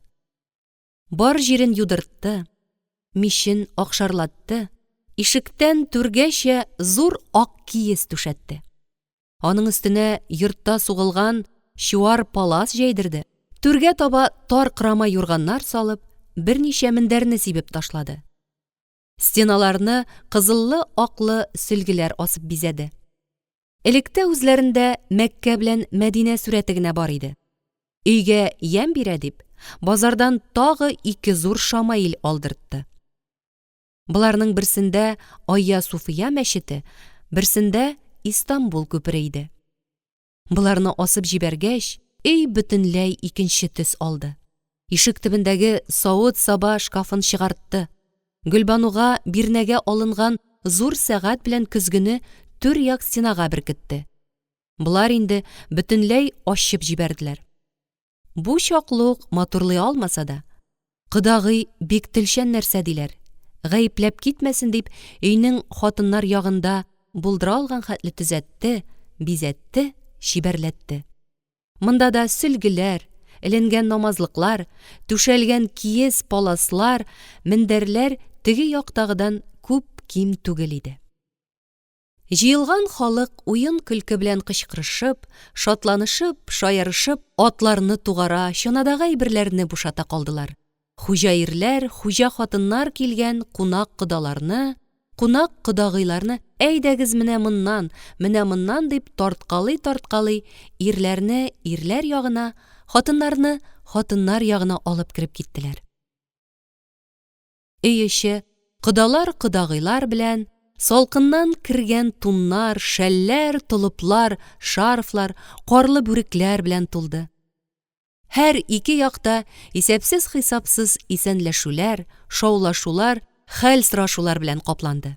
Speaker 1: Бар җирен юдыртты, мичен акшарлатты, ишектән түргәчә зур ак киез түшәтте. Аның өстенә йортта сугылган чуар палас җәйдерде, түргә таба тар кырама юрганнар салып, берничә мендәрне сибеп ташлады. Стеналарны кызыллы-аклы сөлгеләр асып бизәде. Электә үзләрендә Мәккә белән Мәдинә сурәте генә бар иде. Өйгә ямь бирә дип, базардан тагы ике зур шамаил алдыртты. Боларның берсендә Айя Суфия мәчете, берсендә Истанбул күпере иде. Боларны асып җибәргәч, өй бөтенләй икенче төс алды. Ишек төбендәге савыт-саба шкафын чыгартты. Гөлбануга бирнәгә алынган зур сәгать белән көзгене түр як стенага беркетте. Болар инде бөтенләй ачып җибәрделәр. Бу чаклы ук матурлый алмаса да, кодагый бик телчән нәрсә диләр, гаепләп китмәсен дип, өйнең хатыннар ягында булдыра алган хәтле төзәтте, бизәтте, чибәрләтте. Монда да сөлгеләр, эленгән намазлыклар, түшәлгән киез паласлар, мендәрләр теге яктагыдан күп ким түгел иде. Җыелган халык уен-көлке белән кычкырышып, шатланышып, шаярышып, атларны тугара, чанадагы әйберләрне бушата калдылар. Хуҗа ирләр, хуҗа хатыннар килгән кунак-кодаларны, кунак-кодагыйларны әйдәгез менә моннан, менә моннан дип тарткалый-тарткалый, ирләрне ирләр ягына, хатыннарны хатыннар ягына алып кереп киттеләр. Өй эче кодалар-кодагыйлар белән, салкыннан кергән туннар, шәлләр, толыплар, шарфлар, карлы бүрекләр белән тулды. Һәр ике якта исәпсез-хисапсыз исәнләшүләр, шаулашулар, хәл сорашулар белән капланды.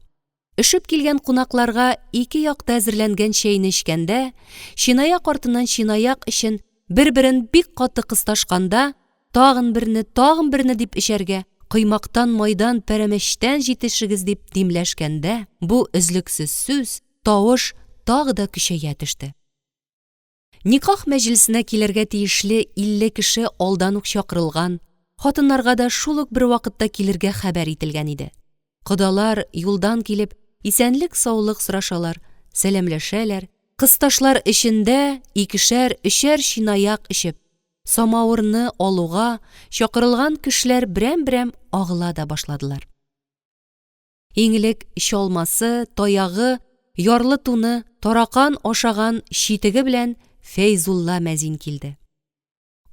Speaker 1: Өшеп килгән кунакларга ике якта әзерләнгән чәйне эчкәндә, чинаяк артыннан чинаяк өчен бер-берен бик каты кысташканда, тагын берне, тагын берне дип эчәргә, коймактан, майдан, пәрәмәчтән җитешегез дип димләшкәндә, бу өзлексез сүз, тавыш тагы да көчәя төште. Никах мәҗлесенә килергә тиешле 50 кеше алдан ук чакырылган, хатыннарга да шул ук бер вакытта килергә хәбәр ителгән иде. Кодалар юлдан килеп, исәнлек-саулык сорашалар, сәламләшәләр, кысташлар эчендә икешәр, өчәр чинаяк эчеп, самавырны алуга, чакырылган кешеләр берәм-берәм агыла да башладылар. Иң элек чалмасы, таягы, ярлы туны, таракан ашаган читеге белән Фәйзулла мәзин килде.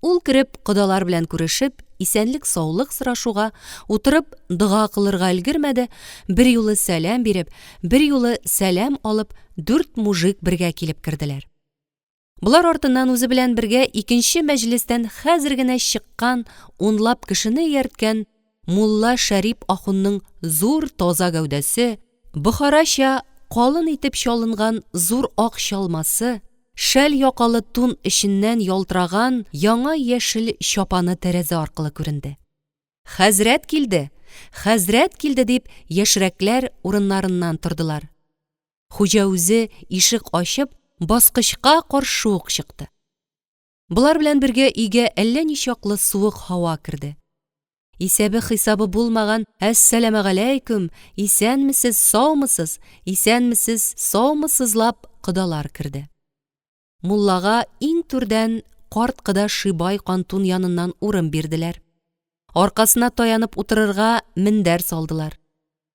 Speaker 1: Ул кереп, кодалар белән күрешеп, исәнлек-саулык сорашуга, утырып дога кылырга өлгермәде, берьюлы сәлам биреп, берьюлы сәлам алып, дүрт мужик бергә килеп керделәр. Болар артыннан үзе белән бергә икенче мәҗлестән хәзер генә чыккан унлап кешене иярткән мулла Шәрип ахунның зур таза гәүдәсе, бохарача калын итеп чалынган зур ак чалмасы, шәл якалы тун эченнән ялтыраган яңа яшел чапаны тәрәзә аркылы күренде. Хәзрәт килде! Хәзрәт килде! дип, яшьрәкләр урыннарыннан тордылар. Хуҗа үзе ишек ачып, баскычка каршы ук чыкты. Болар белән бергә өйгә әллә ничаклы суык һава керде. Исәбе-хисабы булмаган Әссәламегаләйкүм, исәнмесез, саумысыз, исәнмесез, саумысызлап кодалар керде. Муллага иң түрдән карт кода Шибай кантун яныннан урын бирделәр. Аркасына таянып утырырга мендәр салдылар.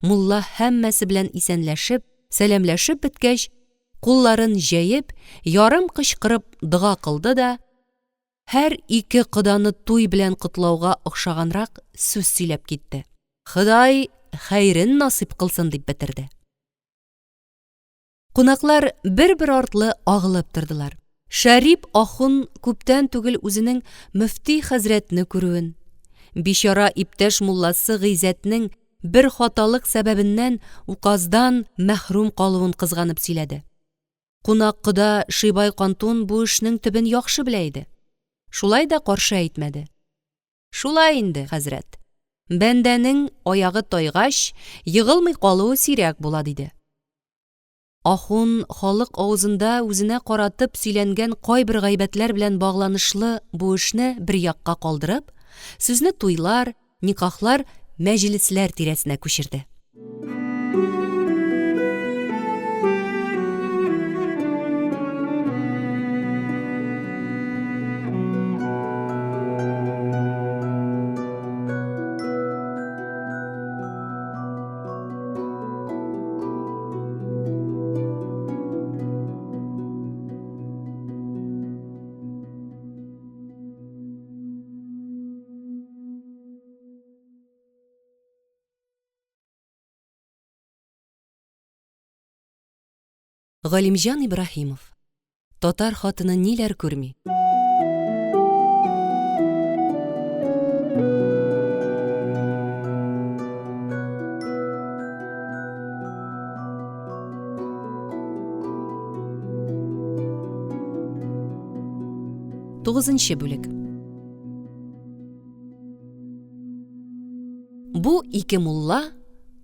Speaker 1: Мулла һәммәсе белән исәнләшеп, сәламләшеп беткәч, кулларын җәеп, ярым кычкырып дога кылды да, һәр ике коданы туй белән котлауга охшаганрак сүз сөйләп китте. Ходай хәерен насыйп кылсын, дип бетерде. Кунаклар бер-бер артлы агылып тордылар. Шәрип ахун күптән түгел үзенең мөфти хәзрәтне күрүен, бичара иптәш мулласы Гыйзәтнең бер хаталык сәбәбеннән указдан мәхрүм калуын кызганып сөйләде. Кунак кода Шибай Кантун бу эшнең төбен яхшы белә иде. Шулай да каршы әйтмәде. Шулай инде, хәзрәт. Бәндәнең аягы тайгач, егылмый калуы сирәк була, диде. Ахун халык авызында үзенә каратып сөйләнгән кайбер гайбәтләр белән багланышлы бу эшне бер якка калдырып, сүзне туйлар, никахлар, мәҗлесләр тирәсенә күчерде. Галимҗан Ибраһимов. Татар хатыны ниләр күрми? Тугызынчы бүлек. Бу ике мулла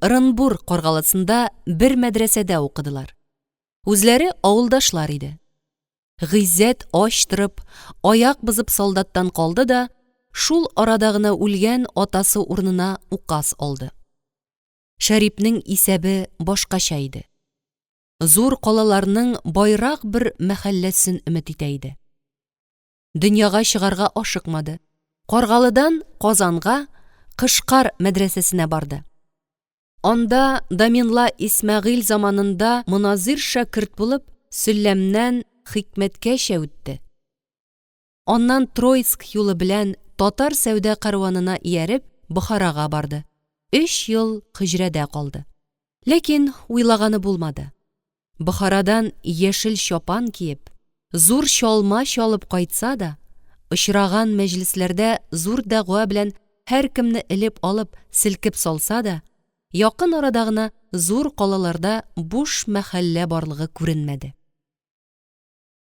Speaker 1: Ырынбур Каргалысында бер мәдрәсәдә укыдылар. Үзләре авылдашлар иде. Гыйззәт ач торып, аяк бозып солдаттан калды да, шул арада гына үлгән атасы урынына указ алды. Шәрипнең исәбе башкача иде. Зур калаларның байрак бер мәхәлләсен өмет итә иде. Дөньяга чыгарга ашыкмады. Каргалыдан Казанга Кышкар мәдрәсәсенә барды. Анда Даминла Исмәгыйль заманында моназир шәкерт булып, Сөлләмнән Хикмәткәчә үтте. Аннан Троицк юлы белән татар сәүдә кәрванына ияреп, Бохарага барды. Өч ел хөҗрәдә калды. Ләкин уйлаганы булмады. Бохарадан яшел чапан киеп, зур чалма чалып кайтса да, очраган мәҗлесләрдә зур дәгъва белән һәркемне элеп алып, селкеп салса да, якын арада гына зур калаларда буш мәхәллә барлыгы күренмәде.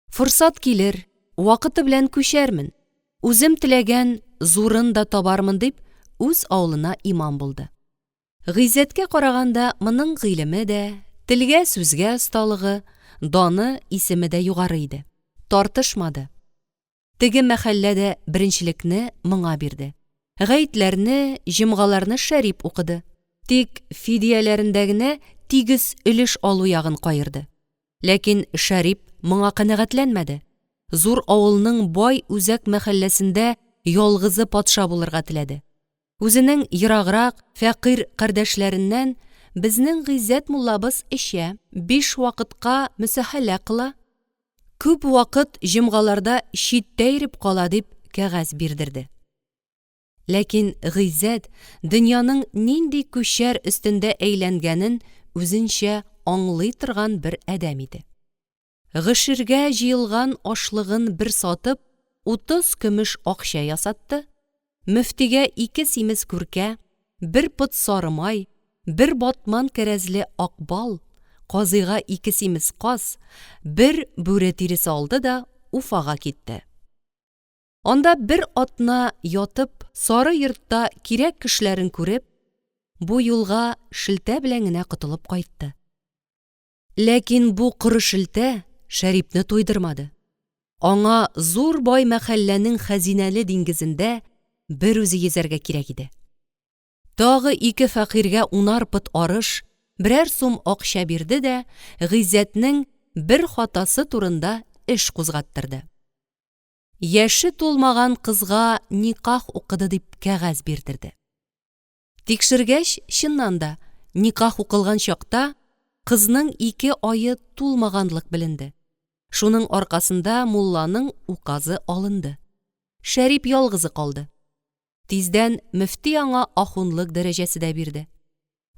Speaker 1: Форсат килер, вакыты белән күчәрмен, үзем теләгән зурын да табармын дип, үз авылына имам булды. Гыйззәткә караганда моның гыйлеме дә, телгә-сүзгә осталыгы, даны, исеме дә югары иде. Тартышмады. Теге мәхәллә дә беренчелекне моңа бирде. Гаетләрне, җомгаларны Шәрип укыды. Тик фидияләрендә генә тигез өлеш алу ягын каерды. Ләкин Шәрип моңа канәгатьләнмәде. Зур авылның бай үзәк мәхәлләсендә ялгызы патша булырга теләде. Үзенең ераграк, фәкыйрь кардәшләреннән, Безнең Гыйззәт муллабыз эчә, биш вакытка мөсахәлә кыла, күп вакыт җомгаларда читтә йөреп кала, дип кәгазь бирдерде. Ләкин Гыйззәт дөньяның нинди күчәр өстендә әйләнгәнен үзенчә аңлый торган бер адәм иде. Гошергә җыелган ашлыгын бер сатып, 30 көмеш акча ясатты, мөфтигә ике симез күркә, бер пот сары май, бер батман кәрәзле ак бал, казыйга ике симез каз, бер бүре тиресе алды да Уфага китте. Анда бер атна ятып, сары йортта кирәк кешеләрен күреп, бу юлга шелтә белән генә котылып кайтты. Ләкин бу коры шелтә Шәрипне туйдырмады. Аңа зур бай мәхәлләнең хәзинәле диңгезендә бер үзе йөзәргә кирәк иде. Тагы ике фәкыйрьгә унар пот арыш, берәр сум акча бирде дә Гыйззәтнең бер хатасы турында эш кузгаттырды. Яше тулмаган кызга никах укыды дип кәгазь бирдерде. Тикшергәч, чыннан да, никах укылган чакта кызның ике ае тулмаганлык беленде. Шуның аркасында мулланың указы алынды. Шәрип ялгызы калды. Тиздән мөфти аңа ахунлык дәрәҗәсе дә бирде.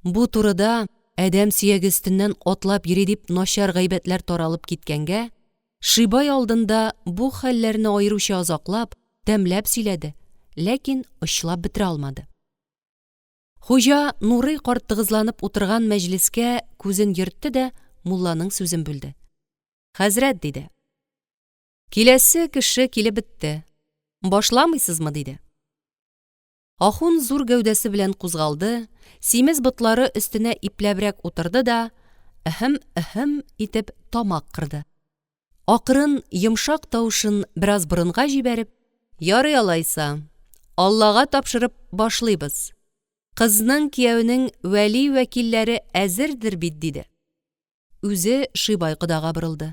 Speaker 1: Бу турыда адәм сөяге өстеннән атлап йөри дип начар гайбәтләр таралып киткәнгә, Шибай алдында бу хәлләрне аеруча озаклап, тәмләп сөйләде, ләкин очлап бетерә алмады. Хуҗа Нурый карт тыгызланып утырган мәҗлескә күзен йөртте дә мулланың сүзен бүлде. Хәзрәт, диде. Киләсе кеше килеп бетте. Башламыйсызмы? диде. Ахун зур гәүдәсе белән кузгалды, симез ботлары өстенә ипләбрәк утырды да, эһем-эһем итеп тамак кырды. Акрын, йомшак тавышын бераз борынга җибәреп, Ярый алайса, Аллага тапшырып башлыйбыз. Кызның кияүнең вәли-вәкилләре әзердер бит, диде. Үзе Шибай кодага борылды.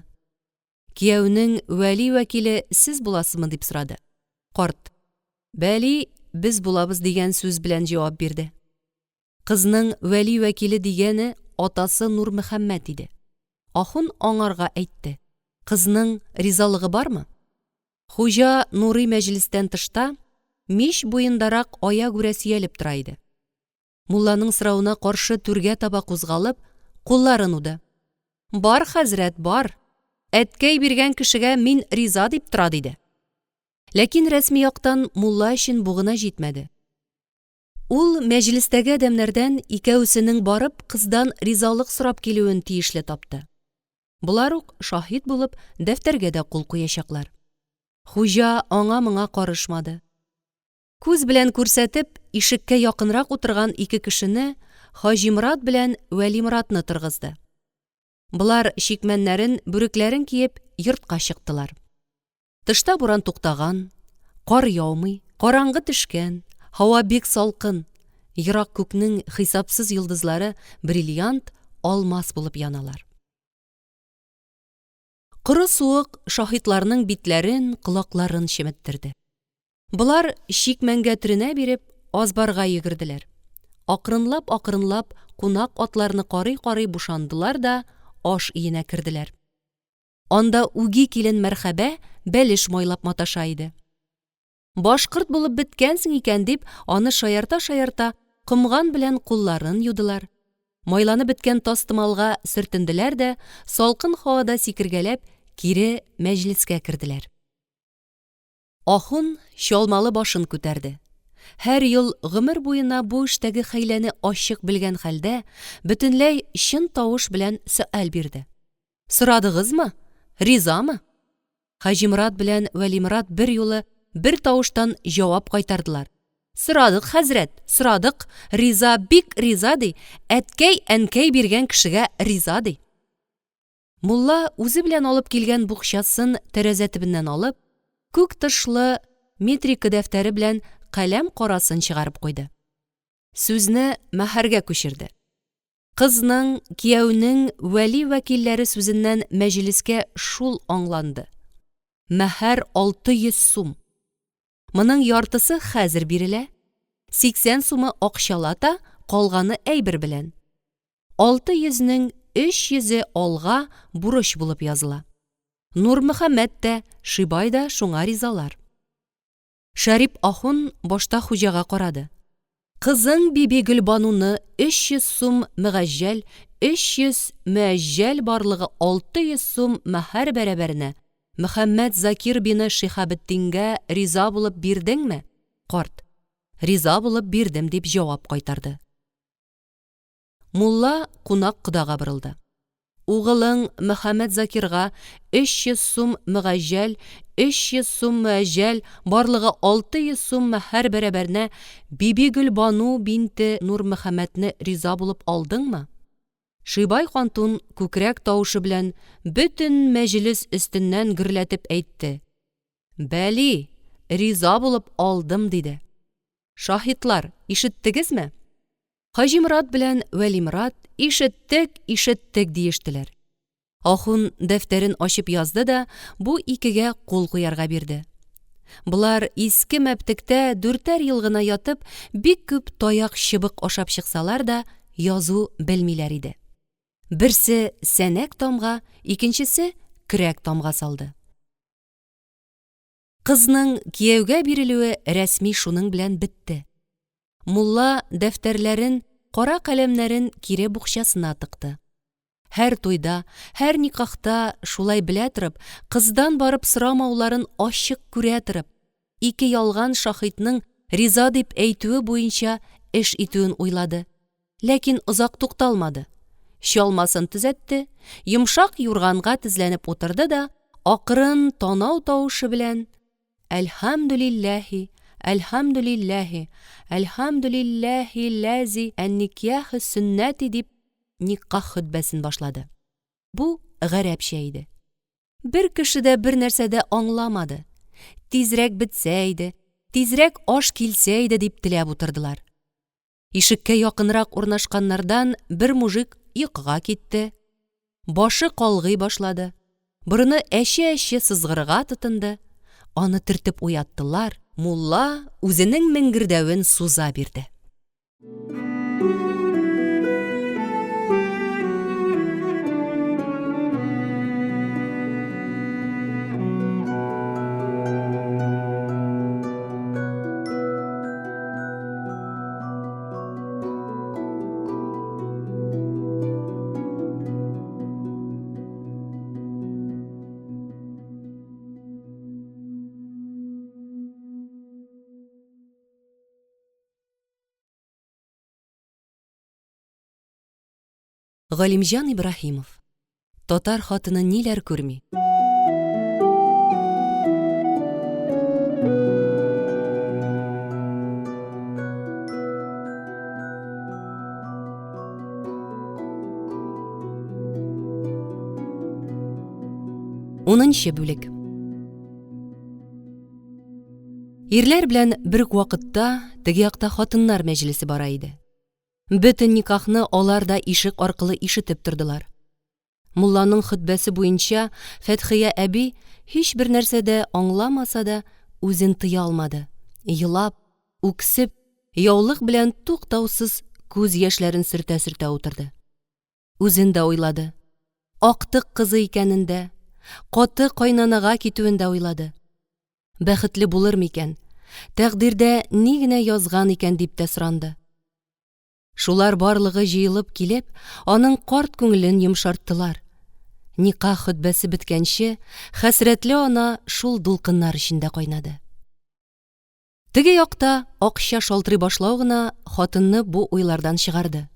Speaker 1: Кияүнең вәли-вәкиле сез буласызмы, дип сорады. Карт, Бәли, без булабыз, дигән сүз белән җавап бирде. Кызның вәли-вәкиле дигәне атасы Нурмөхәммәт иде. Ахун аңарга әйтте, Кызның ризалыгы бармы? Хуҗа Нурый мәҗлестән тышта, мич буендарак аягүрә сөялеп тора иде. Мулланың соравына каршы түргә таба кузгалып, кулларын уды. Бар, хәзрәт, бар. Әткәй биргән кешегә мин риза дип тора, диде. Ләкин рәсми яктан мулла өчен бу гына җитмәде. Ул мәҗлестәге адәмнәрдән икәвесенең барып кыздан ризалык сорап килүен тиешле тапты. Болар ук шаһит булып дәфтәргә дә кул куячаклар. Хуҗа аңа-моңа карышмады. Күз белән күрсәтеп, ишеккә якынрак утырган ике кешене Хаҗиморат белән Вәлиморатны торгызды. Болар чикмәннәрен, бүрекләрен киеп, йортка чыктылар. Тышта буран туктаган, кар яумый, караңгы төшкән, һава бик салкын, ерак күкнең хисапсыз йолдызлары бриллиант, алмас булып яналар. Коры суык шаһитларның битләрен, колакларын чеметтерде. Болар чикмәнгә төренә биреп, азбарга йөгерделәр. Акрынлап-акрынлап кунак атларны карый-карый бушандылар да аш өенә керделәр. Анда үги килен Мәрхәбә бәлеш майлап маташа иде. Башкорт булып беткәнсең икән дип, аны шаярта-шаярта комган белән кулларын юдылар. Майланып беткән тастымалга сөртенделәр дә, салкын һавада сикергәләп, кире мәҗлескә керделәр. Ахун чалмалы башын күтәрде. Һәр ел гомер буена бу эштәге хәйләне ачык белгән хәлдә, бөтенләй чын тавыш белән сөаль бирде. Сорадыгызмы? Ризамы? Хаҗиморат белән Вәлиморат берьюлы бер тавыштан җавап кайтардылар. Сорадык, хәзрәт, сорадык, риза, бик риза, ди, әткәй-әнкәй биргән кешегә риза, ди. Мулла үзе белән алып килгән букчасын тәрәзә төбеннән алып, күк тышлы метрика дәфтәре белән каләм карасын чыгарып куйды. Сүзне мәһәргә күчерде. Кызның, кияүнең вәли-вәкилләре сүзеннән мәҗлескә шул аңланды. Мәһәр 600 сум. Моның яртысы хәзер бирелә, 80 сумы акчалата, калганы әйбер белән. 600 нең 300-е алга бурыч булып языла. Нурмөхәммәт тә, Шибай да шуңа ризалар. Шәрип ахун башта хуҗага карады. Кызың Бибигөлбануны 300 сум мөгаҗҗәл, 300 мөәҗҗәл барлыгы 600 сум мәһәр бәрабәренә Мөхәммәт Закир бине Шиһабетдингә риза булып бирдеңме? Карт, Риза булып бирдем, дип җавап кайтарды. Мулла кунак кодага борылды. Угылың Мөхәммәт Закирга 300 сум мөгаҗҗәл, 300 сум мөәҗҗәл, барлыгы 600 сум мәһәр бәрабәренә Бибигөлбану бинте Нурмөхәммәтне риза булып алдыңмы? Шибай хантун күкрәк тавышы белән бөтен мәҗлес өстеннән гөрләтеп әйтте, Бәли, риза булып алдым, диде. Шаһитлар, ишеттегезме? Хаҗиморат белән Вәлиморат ишеттек, ишеттек диештеләр. Ахун дәфтәрен ачып язды да бу икегә кул куярга бирде. Болар иске мәптектә дүртәр ел гына ятып, бик күп таяк-чыбык ашап чыксалар да, язу белмиләр иде. Берсе сәнәк тамга, икенчесе көрәк тамга салды. Кызның кияүгә бирелүе рәсми шуның белән бетте. Мулла дәфтәрләрен, кара каләмнәрен кире букчасына тыкты. Һәр туйда, һәр никахта шулай белә торып, кыздан барып сорамауларын ачык күрә торып, ике ялган шаһитның риза дип әйтүе буенча эш итүен уйлады. Ләкин озак тукталмады. Чалмасын төзәтте, йомшак юрганга тезләнеп утырды да, акрын танау тавышы белән Әлхәмдүлилләһи, әлхәмдүлилләһи, әлхәмдүлилләһи ләзи ән-никяхе сөннәти дип никах хөтбәсен башлады. Бу гарәпчә иде. Бер кеше дә бер нәрсә дә аңламады. Тизрәк бетсә иде, тизрәк аш килсә иде дип теләп утырдылар. Ишеккә якынрак урнашканнардан бер мужик йокыга китте. Башы калгый башлады. Борыны әче-әче сызгырырга тотынды. Аны төртеп уяттылар. Мулла үзенең меңгердәвен суза бирде. Галимҗан Ибраһимов. Татар хатыны ниләр күрми? Унынчы бүлек. Ирләр белән бер үк вакытта теге якта хатыннар мәҗлесе бара иде. Бөтен никахны алар да ишек аркылы ишетеп тордылар. Мулланың хөтбәсе буенча Фәтхия әби һичбер нәрсә дә аңламаса да, үзен тыя алмады. Елап, үксеп, яулык белән туктаусыз күз яшьләрен сөртә-сөртә утырды. Үзен дә уйлады. Актык кызы икәнен дә, каты кайнанага китүен дә уйлады. Бәхетле булыр микән? Тәкъдирдә ни генә язган икән дип тә соранды. Шулар барлыгы җыелып килеп, аның карт күңелен йомшарттылар. Никах хөтбәсе беткәнче, хәсрәтле ана шул дулкыннар эчендә кайнады. Теге якта акча шалтырый башлау гына хатынны бу уйлардан чыгарды.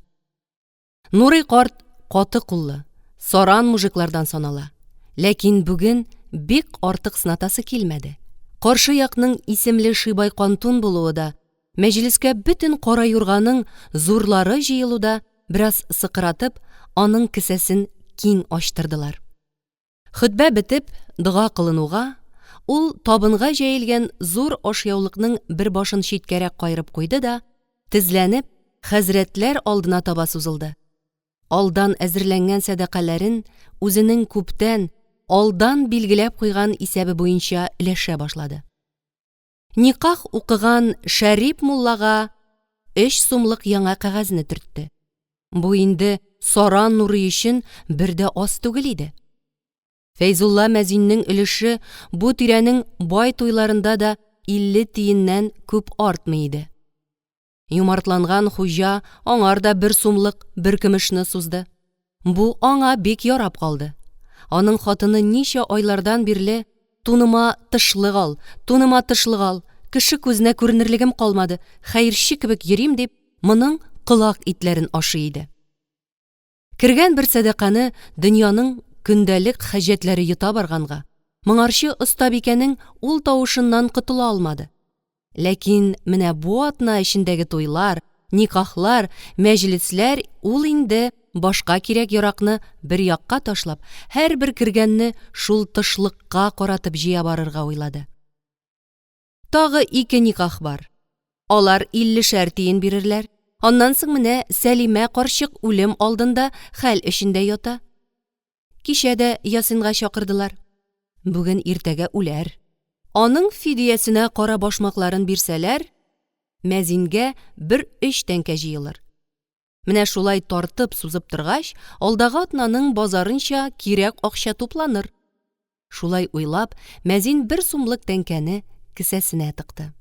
Speaker 1: Нурый карт каты куллы, саран мужиклардан санала. Ләкин бүген бик артык сынатасы килмәде. Каршы якның исемле Шибай Кантун булуы да, мәҗлескә бөтен кара юрганың зурлары җыелу да бераз сыкратып, аның кесәсен киң ачтырдылар. Хөтбә бетеп, дога кылынуга, ул табынга җәелгән зур ашъяулыкның бер башын читкәрәк каерып куйды да, тезләнеп, хәзрәтләр алдына таба сузылды. Алдан әзерләнгән сәдакаләрен үзенең күптән, алдан билгеләп куйган исәбе буенча өләшә башлады. Никах укыган Шәрип муллага өч сумлык яңа кәгазьне төртте. Бу инде саран Нурый өчен бер дә аз түгел иде. Фәйзулла мәзиннең өлеше бу тирәнең бай туйларында да 50 тиеннән күп артмый иде. Юмартланган хуҗа аңар да бер сумлык бер көмешне сузды. Бу аңа бик ярап калды. Аның хатыны ничә айлардан бирле Туныма тышлык ал, туныма тышлык ал, кеше күзенә күренерлегем калмады, хәерче кебек йөрим дип, моның колак итләрен ашый иде. Кергән бер сәдаканы дөньяның көндәлек хаҗәтләре йота барганга, моңарчы остабикәнең ул тавышыннан котыла алмады. Ләкин менә бу атна эчендәге туйлар, никахлар, мәҗлесләр ул инде башка кирәк-яракны бер якка ташлап, һәрбер кергәнне шул тышлыкка каратып җыя барырга уйлады. Тагы ике никах бар. Алар иллешәр тиен бирерләр. Аннан соң менә Сәлимә карчык үлем алдында хәл эчендә ята. Кичә дә ясинга чакырдылар. Бүген иртәгә үләр. Аның фидиясенә кара башмакларын бирсәләр, мәзингә бер өч тәңкә җыелыр. Менә шулай тартып-сузып торгач, алдагы атнаның базарынча кирәк акча тупланыр. Шулай уйлап, мәзин бер сумлык тәңкәне кесәсенә тыкты.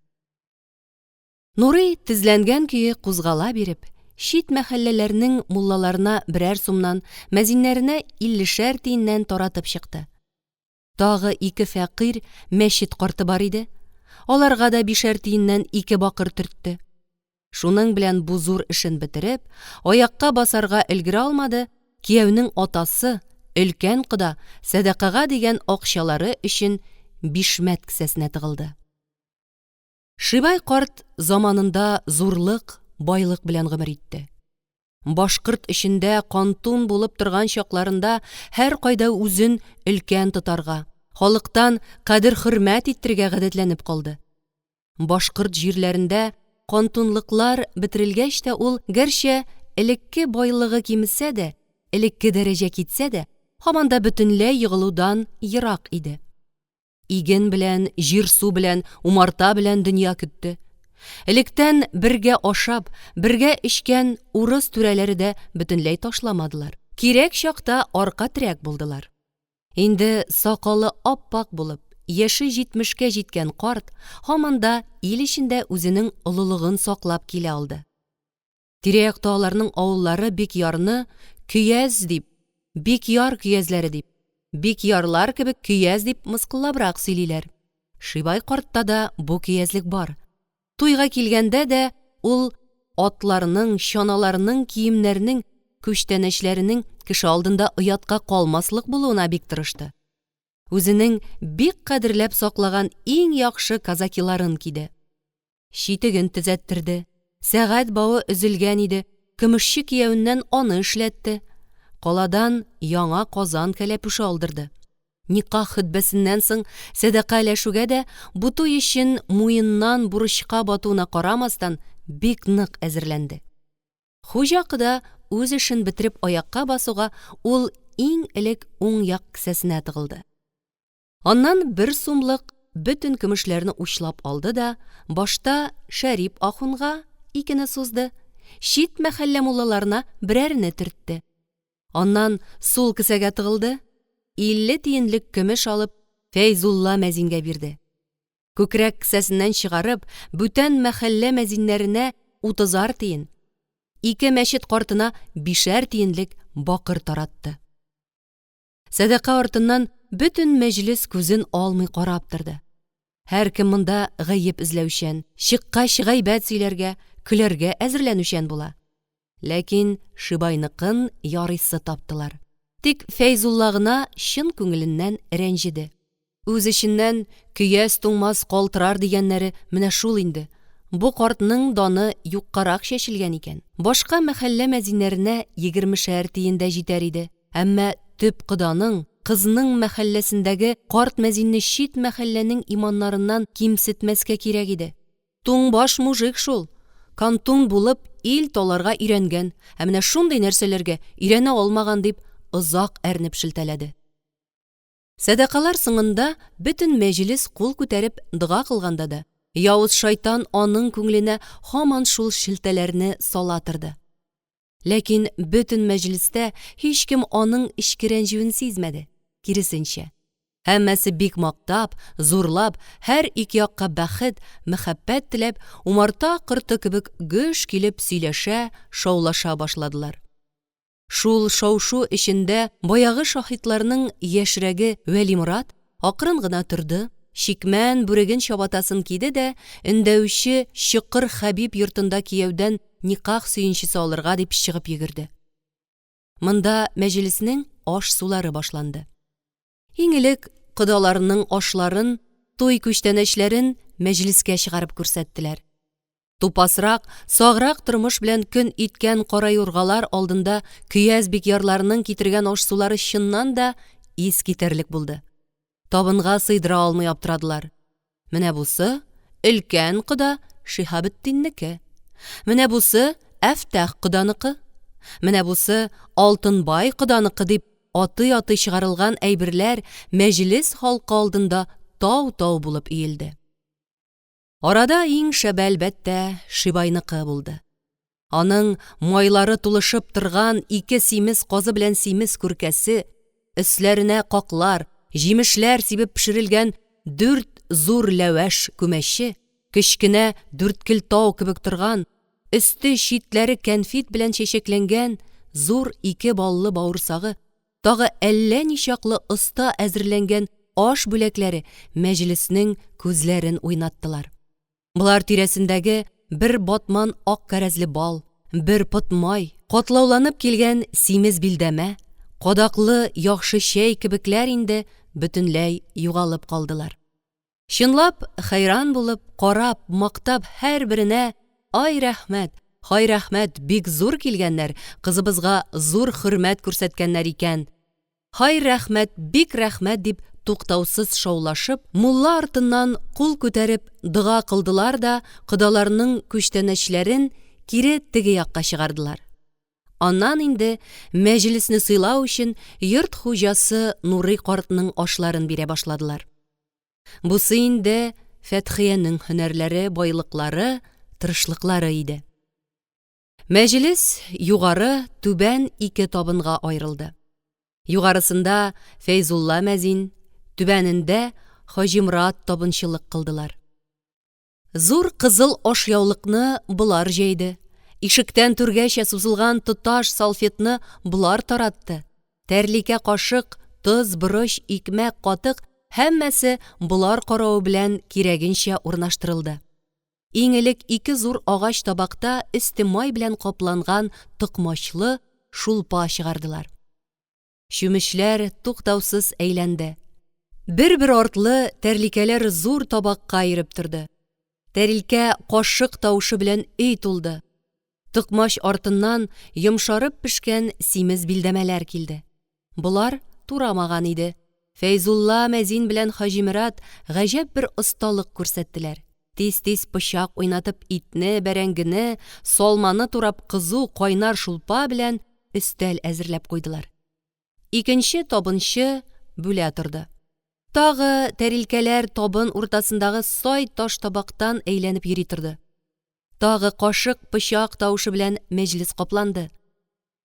Speaker 1: Нурый, тезләнгән көе кузгала биреп, чит мәхәлләләрнең муллаларына берәр сумнан, мәзиннәренә иллешәр тиеннән таратып чыкты. Тагы ике фәкыйрь мәчет карты бар иде. Аларга да бишәр тиеннән ике бакыр төртте. Шуның белән бу зур эшен бетереп, аякка басарга өлгерә алмады, кияүнең атасы, өлкән кода, сәдакага дигән акчалары өчен бишмәт кесәсенә тыгылды. Шибай карт заманында зурлык, байлык белән гомер итте. Башкорт эчендә кантун булып торган чакларында һәркайда үзен өлкән тотарга, халыктан кадер-хөрмәт иттерергә гадәтләнеп калды. Башкорт җирләрендә кантунлыклар бетерелгәч тә ул, гәрчә элекке байлыгы кимесә дә, элекке дәрәҗә китсә дә, һаман да бөтенләй егылудан ерак иде. Иген белән, җир-су белән, умарта белән дөнья көтте. Электән бергә ашап, бергә эчкән урыс түрәләре дә бөтенләй ташламадылар. Кирәк чакта арка терәк булдылар. Инде сакалы ап-ак булып, яше җитмешкә җиткән карт һаман да ил эчендә үзенең олылыгын саклап килә алды. Тирә-якта аларның авыллары Бикъярны көяз дип, Бикъяр көязләре дип, Бикъярлар кебек көяз дип мыскыллабрак сөйлиләр. Шибай картта да бу көязлек бар. Туйга килгәндә дә ул атларның, чаналарның, киемнәрнең, күчтәнәчләренең кеше алдында оятка калмаслык булуына бик тырышты. Үзенең бик кадерләп саклаган иң яхшы казакиларын киде. Читеген төзәттерде. Сәгать бавы өзелгән иде, көмешче киявеннән аны эшләтте. Каладан яңа казан кәләпүше алдырды. Никах хөтбәсеннән соң сәдака өләшүгә дә бу туй өчен муеннан бурычка батуына карамастан бик нык әзерләнде. Хуҗа кода үз эшен бетереп аякка басуга ул иң элек уң як кесәсенә тыгылды. Аннан бер сумлык бөтен көмешләрне учлап алды да, башта Шәрип ахунга икене сузды, чит мәхәллә муллаларына берәрне төртте. Аннан сул кесәгә тыгылды, 50 тиенлек көмеш алып, Фәйзулла мәзингә бирде. Күкрәк кесәсеннән чыгарып, бүтән мәхәллә мәзиннәренә утызар тиен, ике мәчет картына бишәр тиенлек бакыр таратты. Сәдака артыннан бөтен мәҗлес күзен алмый карап торды. Һәркем монда гаеп эзләүчән, чыккач гайбәт сөйләргә, көләргә әзерләнүчән була. Ләкин Шибайныкын ярыйсы таптылар. Тик Фәйзулла гына чын күңеленнән рәнҗеде. Үз эченнән көяз туңмас калтырар дигәннәре менә шул инде. Бу картның даны юккарак чәчелгән икән. Башка мәхәллә мәзиннәренә егермешәр тиен дә җитәр иде. Әмма төп коданың, кызның мәхәлләсендәге карт мәзинне чит мәхәлләнең иманнарыннан кимсетмәскә кирәк иде. Туңбаш мужик шул. Кантун булып ил таларга өйрәнгән, ә менә шундый нәрсәләргә өйрәнә алмаган, дип озак әрнеп шелтәләде. Сәдакалар соңында бөтен мәҗлес кул күтәреп дога кылганда да, явыз шайтан аның күңеленә һаман шул шелтәләрне сала торды. Ләкин бөтен мәҗлестә һичкем аның эчке рәнҗүен сизмәде, киресенчә. Һәммәсе бик мактап, зурлап, һәр ике якка бәхет, мәхәббәт теләп, умарта корты кебек гөж килеп сөйләшә, шаулаша башладылар. Шул шау-шу эчендә баягы шаһитларның яшьрәге Вәлиморат акрын гына торды, чикмән бүреген чабатасын киде дә өндәүче Чокыр Хәбиб йортында кияүдән никах сөенчесе алырга дип чыгып йөгерде. Монда мәҗлеснең аш-сулары башланды. Иң элек кодаларның ашларын, туй күчтәнәчләрен мәҗлескә чыгарып күрсәттеләр. Тупасрак, саграк тормыш белән көн иткән караюргалар алдында көяз бикъярларының китергән аш-сулары чыннан да ис китәрлек булды. Табынга сыйдыра алмый аптырадылар. Менә бусы, өлкән кода Шиһабетдиннеке. Менә бусы, Әфтәх коданыкы, менә бусы Алтынбай коданыкы дип атый-атый чыгарылган әйберләр мәҗлес халкы алдында тау-тау булып өелде. Арада иң шәбе, әлбәттә, Шибайныкы булды. Аның майлары тулышып торган ике симез казы белән симез күркәсе, өсләренә каклар, җимешләр сибеп пешерелгән дүрт зур ләвәш күмәче, кечкенә дүрткел тау кебек торган, өсте читләре кәнфит белән чәчәкләнгән зур ике баллы бавырсагы, тагы әллә ничаклы оста әзерләнгән аш бүләкләре мәҗлеснең күзләрен уйнаттылар. Болар тирәсендәге бер батман ак кәрәзле бал, бер пот май, катлауланып килгән симез билдәмә, кадаклы яхшы чәй кебекләр инде бөтенләй югалып калдылар. Чынлап, хәйран булып, карап, мактап һәрберенә Ай рәхмәт, һай рәхмәт, бик зур килгәннәр, кызыбызга зур хөрмәт күрсәткәннәр икән. Һай рәхмәт, бик рәхмәт, дип туктаусыз шаулашып, мулла артыннан кул күтәреп дога кылдылар да кодаларның күчтәнәчләрен кире теге якка чыгардылар. Аннан инде мәҗлесне сыйлау өчен йорт хуҗасы Нурый картның ашларын бирә башладылар. Бусы инде Фәтхиянең һөнәрләре, байлыклары, тырышлыклары иде. Мәҗлес югары, түбән ике табынга аерылды. Югарысында Фәйзулла мәзин, түбәнендә Хаҗимрат табынчылык кылдылар. Зур кызыл ашъяулыкны болар җәйде. Ишектән түргәчә сузылган тоташ салфетны болар таратты. Тәрликә кашык, тоз, борыч, икмәк, катык һәммәсе болар каравы белән кирәгенчә урнаштырылды. Иң элек ике зур агач табакта өсте май белән капланган токмачлы шулпа чыгардылар. Чүмечләр туктаусыз әйләнде. Бер-бер артлы тәрликәләр зур табакка йөреп торды. Тәрилкә кашык тавышы белән өй тулды. Токмач артыннан йомшарып пешкән симез билдәмәләр килде. Болар турамаган иде. Фәйзулла мәзин белән Хаҗиморат гаҗәп бер осталык күрсәттеләр. Тиз-тиз пычак уйнатып итне, бәрәңгене, салманы турап кызу кайнар шулпа белән өстәл әзерләп куйдылар. Икенче табынчы бүлә торды. Тагы тәрилкәләр табын уртасындагы сай таш табактан әйләнеп йөри торды. Тагы кашык-пычак тавышы белән мәҗлес капланды.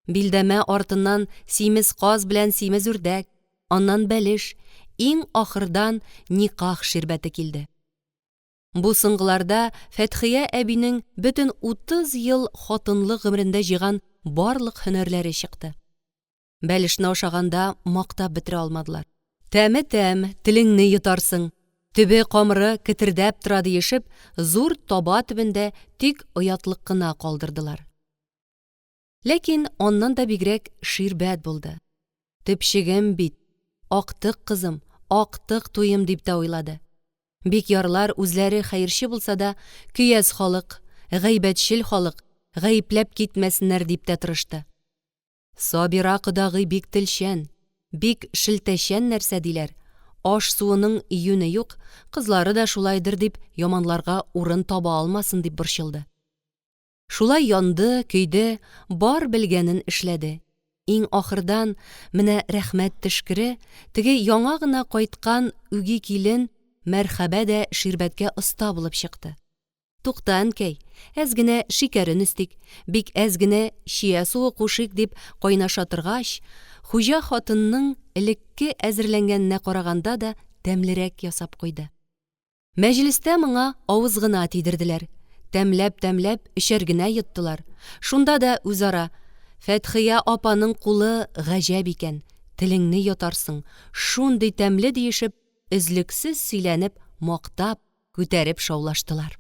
Speaker 1: Билдәмә артыннан симез каз белән симез үрдәк, аннан бәлеш, иң ахырдан никах ширбәте килде. Бу соңгыларда Фәтхия әбинең бөтен 30 ел хатынлык гомерендә җыйган барлык һөнәрләре чыкты. Бәлешне ашаганда мактап бетерә алмадылар. Тәме тәм, телеңне йотарсың. Төбе камыры кетердәп тора диешеп, зур таба төбендә тик оятлык кына калдырдылар. Ләкин аннан да бигрәк ширбәт булды. Төпчегем бит, актык кызым, актык туем дип тә уйлады. Бикъярлар үзләре хәерче булса да, көяз халык, гайбәтчел халык, гаепләп китмәсеннәр дип тә тырышты. Сабира кодагый бик телчән, бик шелтәчән нәрсә, диләр. Аш-суының юне юк, кызлары да шулайдыр дип яманларга урын таба алмасын дип борчылды. Шулай янды, көйде, бар белгәнен эшләде. Иң ахырдан, менә рәхмәт төшкере, теге яңа гына кайткан үги килен Мәрхәбә дә ширбәткә оста булып чыкты. Тукта, әнкәй, әз генә шикәрен өстик, бик әз генә чия суы кушыйк, дип кайнаша торгач, хуҗа хатынның элекке әзерләнгәненә караганда да тәмлерәк ясап куйды. Мәҗлестә моңа авыз гына тидерделәр, тәмләп-тәмләп өчәр генә йоттылар. Шунда да үзара, Фәтхия апаның кулы гаҗәп икән, телеңне йотарсың, шундый тәмле диешеп, өзлексез сөйләнеп, мактап, күтәреп шаулаштылар.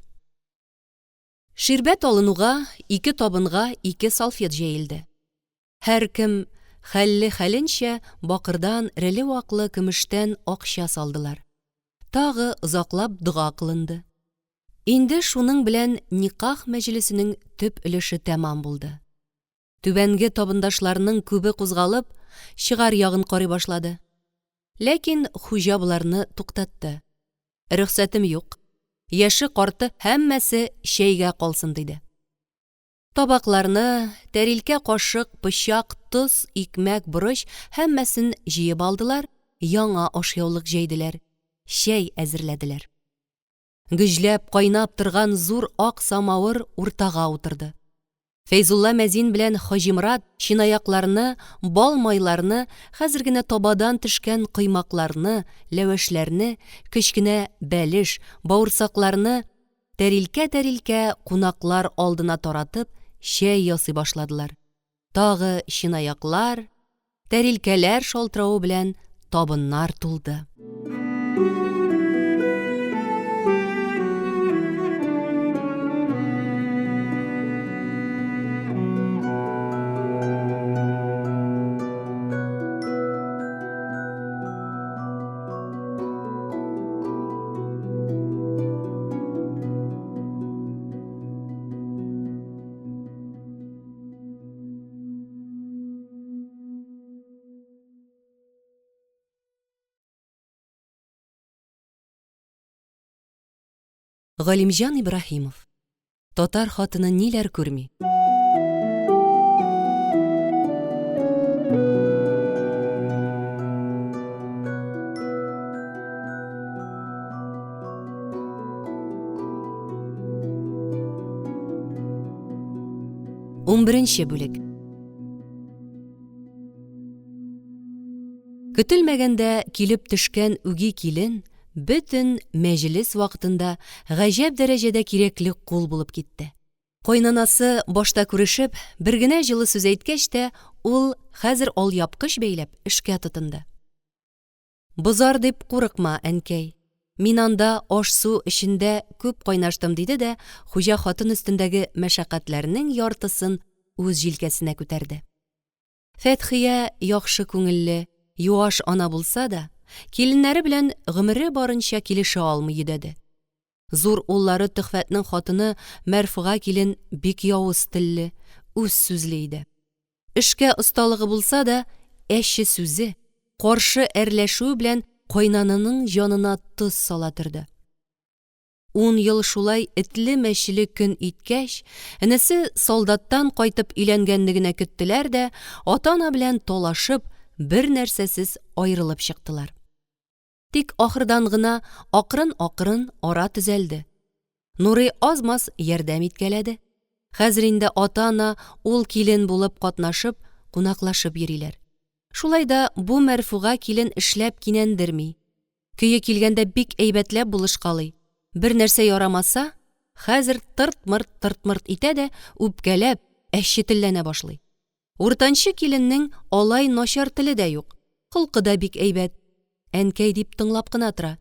Speaker 1: Ширбәт алынуга ике табынга ике салфет җәелде. Һәркем хәлле хәленчә бакырдан эреле-ваклы көмештән акча салдылар. Тагы озаклап дога кылынды. Инде шуның белән никах мәҗлесенең төп өлеше тәмам булды. Түбәнге табындашларның күбе кузгалып, чыгар ягын карый башлады. Ләкин хуҗа боларны туктатты. Рөхсәтем юк. Яше-карты һәммәсе чәйгә калсын, диде. Табакларны, тәрилкә-кашык, пычак, тоз, икмәк, борыч, һәммәсен җыеп алдылар, яңа ашъяулык җәйделәр, чәй әзерләделәр. Гөжләп кайнап торган зур ак самавыр уртага утырды. Фәйзулла мәзин белән Хаҗимрат чынаякларны, бал-майларны, хәзер генә табадан төшкән коймакларны, ләвәшләрне, кечкенә бәлеш, бавырсакларны тәрилкә-тәрилкә кунаклар алдына таратып, чәй ясый башладылар. Тагы чынаяклар, тәрилкәләр шалтыравы белән табыннар тулды. Галимҗан Ибраһимов. Татар хатыны ниләр күрми? Унберенче бүлек. Көтелмәгәндә килеп төшкән үги килен бөтен мәҗлес вакытында гаҗәп дәрәҗәдә кирәкле кул булып китте. Кайнанасы башта күрешеп, бер генә җылы сүз әйткәч тә, ул хәзер алъяпкыч бәйләп эшкә тотынды. Бозар дип курыкма, әнкәй. Мин анда аш-су эчендә күп кайнаштым, диде дә хуҗа хатын өстендәге мәшәкатьләрнең яртысын үз җилкәсенә күтәрде. Фәтхия яхшы күңелле, юаш ана булса да, киленнәре белән гомере барынча килешә алмый йөдәде. Зур уллары Төхфәтнең хатыны Мәрфуга килен бик явыз телле, үз сүзле иде. Эшкә осталыгы булса да, әче сүзе, каршы әрләшүе белән кайнанының җанына тоз сала торды. Ун ел шулай этле-мәчеле көн иткәч, энесе солдаттан кайтып өйләнгәнне генә көттеләр дә, ата-ана белән талашып, бер нәрсәсез аерылып чыктылар. Тик ахырдан гына акрын-акрын ара төзәлде. Нурый аз-маз ярдәм иткәләде. Хәзер инде ата-ана ул килен булып катнашып, кунаклашып йөриләр. Шулай да бу Мәрфуга килен эшләп кинәндерми. Көе килгәндә бик әйбәтләп булышкалый. Бер нәрсә ярамаса, хәзер тырт-мырт, тырт-мырт итә дә, үпкәләп, әче телләнә башлый. Уртанчы киленнең алай начар теле дә юк, холкы да бик әйбәт. Әнкәй дип тыңлап кына тора.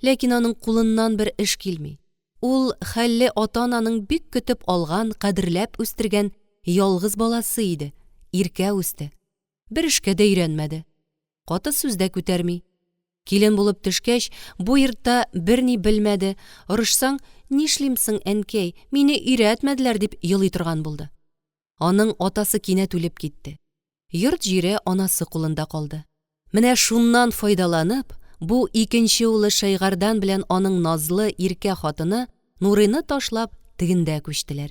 Speaker 1: Ләкин аның кулыннан бер эш килми. Ул хәлле ата-ананың бик көтеп алган, кадерләп үстергән ялгыз баласы иде, иркә үсте. Бер эшкә дә өйрәнмәде. Каты сүз дә күтәрми. Килен булып төшкәч, бу йортта берни белмәде, орышсаң, нишлим соң, әнкәй, мине өйрәтмәделәр, дип елый торган булды. Аның атасы кинәт үлеп китте. Йорт-җире анасы кулында калды. Менә шуннан файдаланып, бу икенче улы Шәйгардан белән аның назлы, иркә хатыны Нурыйны ташлап, тегендә күчтеләр.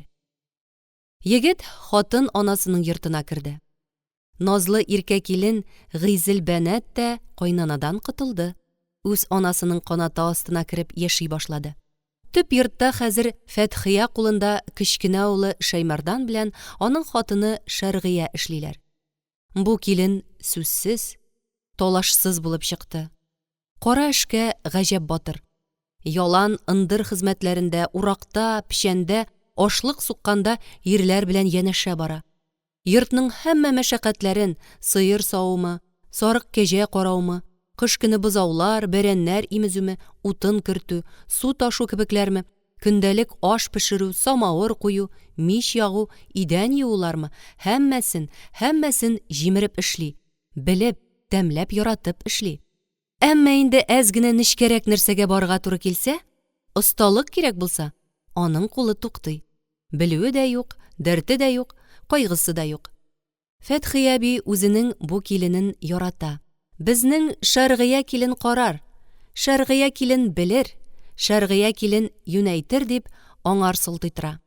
Speaker 1: Егет хатын анасының йортына керде. Назлы иркә килен Гыйзелбәнәт тә кайнанадан котылды, үз анасының канаты астына кереп яши башлады. Төп йортта хәзер Фәтхия кулында кечкенә улы Шәймәрдан белән аның хатыны Шәргыя эшлиләр. Бу килен сүзсез, талашсыз булып чыкты. Кара эшкә гаҗәп батыр. Ялан, ындыр хезмәтләрендә, уракта, печәндә, ашлык сукканда ирләр белән янәшә бара. Йортның һәммә мәшәкатьләрен, сыер савумы, сарык-кәҗә караумы, кыш көне бозаулар, бәрәннәр имезүме, утын кертү, су ташу кебекләрме, көндәлек аш пешерү, самавыр кую, мич ягу, идән юулармы, һәммәсен, һәммәсен җимереп эшли, белеп, тәмләп яратып эшли. Әмма инде әз генә нечкәрәк нәрсәгә барырга туры килсә, осталык кирәк булса, аның кулы туктый. Белүе дә юк, дәрте дә юк, кайгысы да юк. Фәтхия әби үзенең бу киленен ярата. Безнең Шәргыя килен карар, Шәргыя килен белер, Шәргыя килен юнәйтер дип, аңар сылтый тора.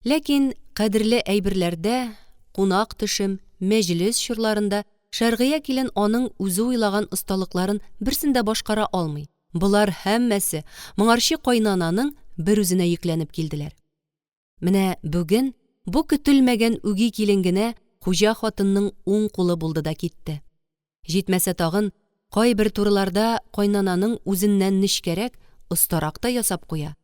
Speaker 1: Ләкин кадерле әйберләрдә, кунак-төшем, мәҗлес чорларында Шәргыя килен аның үзе уйлаган осталыкларын берсен дә башкара алмый. Болар һәммәсе моңарчы кайнананың берүзенә йөкләнеп килделәр. Менә бүген бу көтелмәгән үги килен генә хуҗа хатынның уң кулы булды да китте. Җитмәсә тагын, кайбер турыларда кайнананың үзеннән нечкәрәк, остарак та ясап куя.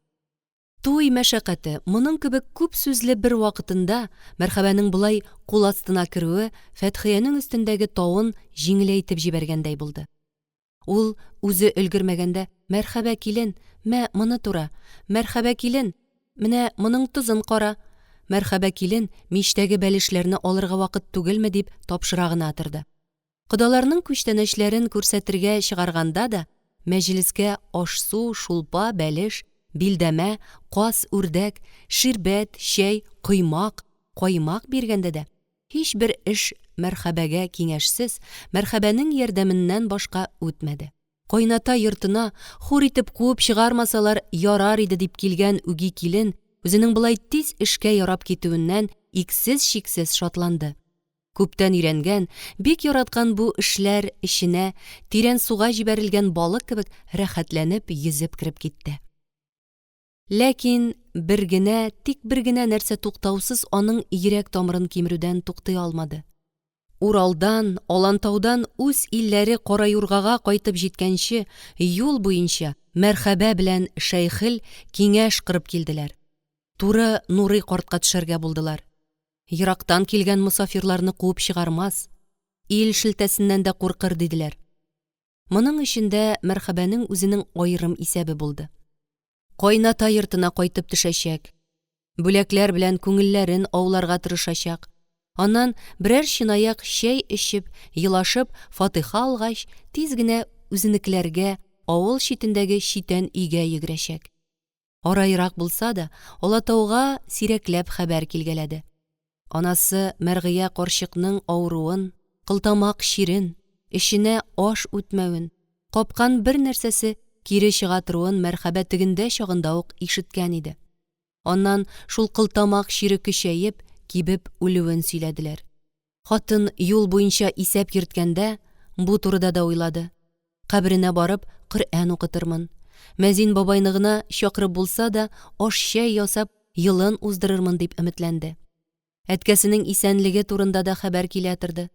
Speaker 1: Туй мәшәкате, моның кебек күп сүзле бер вакытында Мәрхәбәнең болай кул астына керүе Фәтхиянең өстендәге тавын җиңеләйтеп җибәргәндәй булды. Ул үзе өлгермәгәндә, Мәрхәбә килен, мә, моны тура, Мәрхәбә килен, менә моның тозын кара, Мәрхәбә килен, мичтәге бәлешләрне алырга вакыт түгелме, дип тапшыра гына торды. Кодаларның күчтәнәчләрен күрсәтергә чыгарганда да, мәҗлескә аш-су, шулпа, бәлеш, билдәмә, каз, үрдәк, ширбәт, чәй, коймак, каймак биргәндә дә, һичбер эш Мәрхәбәгә киңәшсез, Мәрхәбәнең ярдәменнән башка үтмәде. Кайната йортына хур итеп куып чыгармасалар ярар иде дип килгән үги килен үзенең болай тиз эшкә ярап китүеннән иксез-чиксез шатланды. Күптән өйрәнгән, бик яраткан бу эшләр эченә, тирән суга җибәрелгән балык кебек рәхәтләнеп йөзеп кереп китте. Ләкин бер генә, тик бер генә нәрсә туктаусыз аның йөрәк тамырын кимерүдән туктый алмады. Уралдан, Алантаудан үз илләре Караюргага кайтып җиткәнче юл буенча Мәрхәбә белән Шәйхел киңәш корып килделәр. Туры Нурый картка төшәргә булдылар. Ерактан килгән мосафирларны куып чыгармас, ил шелтәсеннән дә куркыр, диделәр. Моның өчен дә Мәрхәбәнең үзенең аерым исәбе булды. Кайната йортына кайтып төшәчәк. Бүләкләр белән күңелләрен ауларга тырышачак. Аннан берәр чынаяк чәй эчеп, елашып, фатыйха алгач, тиз генә үзенекеләргә, авыл читендәге читән өйгә йөгерәчәк. Ара ерак булса да, Алатауга сирәкләп хәбәр килгәләде. Анасы Мәргыя карчыкның авыруын, кылтамак чирен, эченә аш үтмәвен, капкан бер нәрсәсе кире чыга торуын Мәрхәбә тегендә чагында ук ишеткән иде. Аннан шул кылтамак чире көчәеп, кибеп үлүен сөйләделәр. Хатын юл буенча исәп йөрткәндә бу турыда да уйлады. Каберенә барып, Коръән укытырмын. Мәзин бабайны гына чакырып булса да, аш-чәй ясап, елын уздырырмын дип өметләнде. Әткәсенең исәнлеге турында да хәбәр килә торды.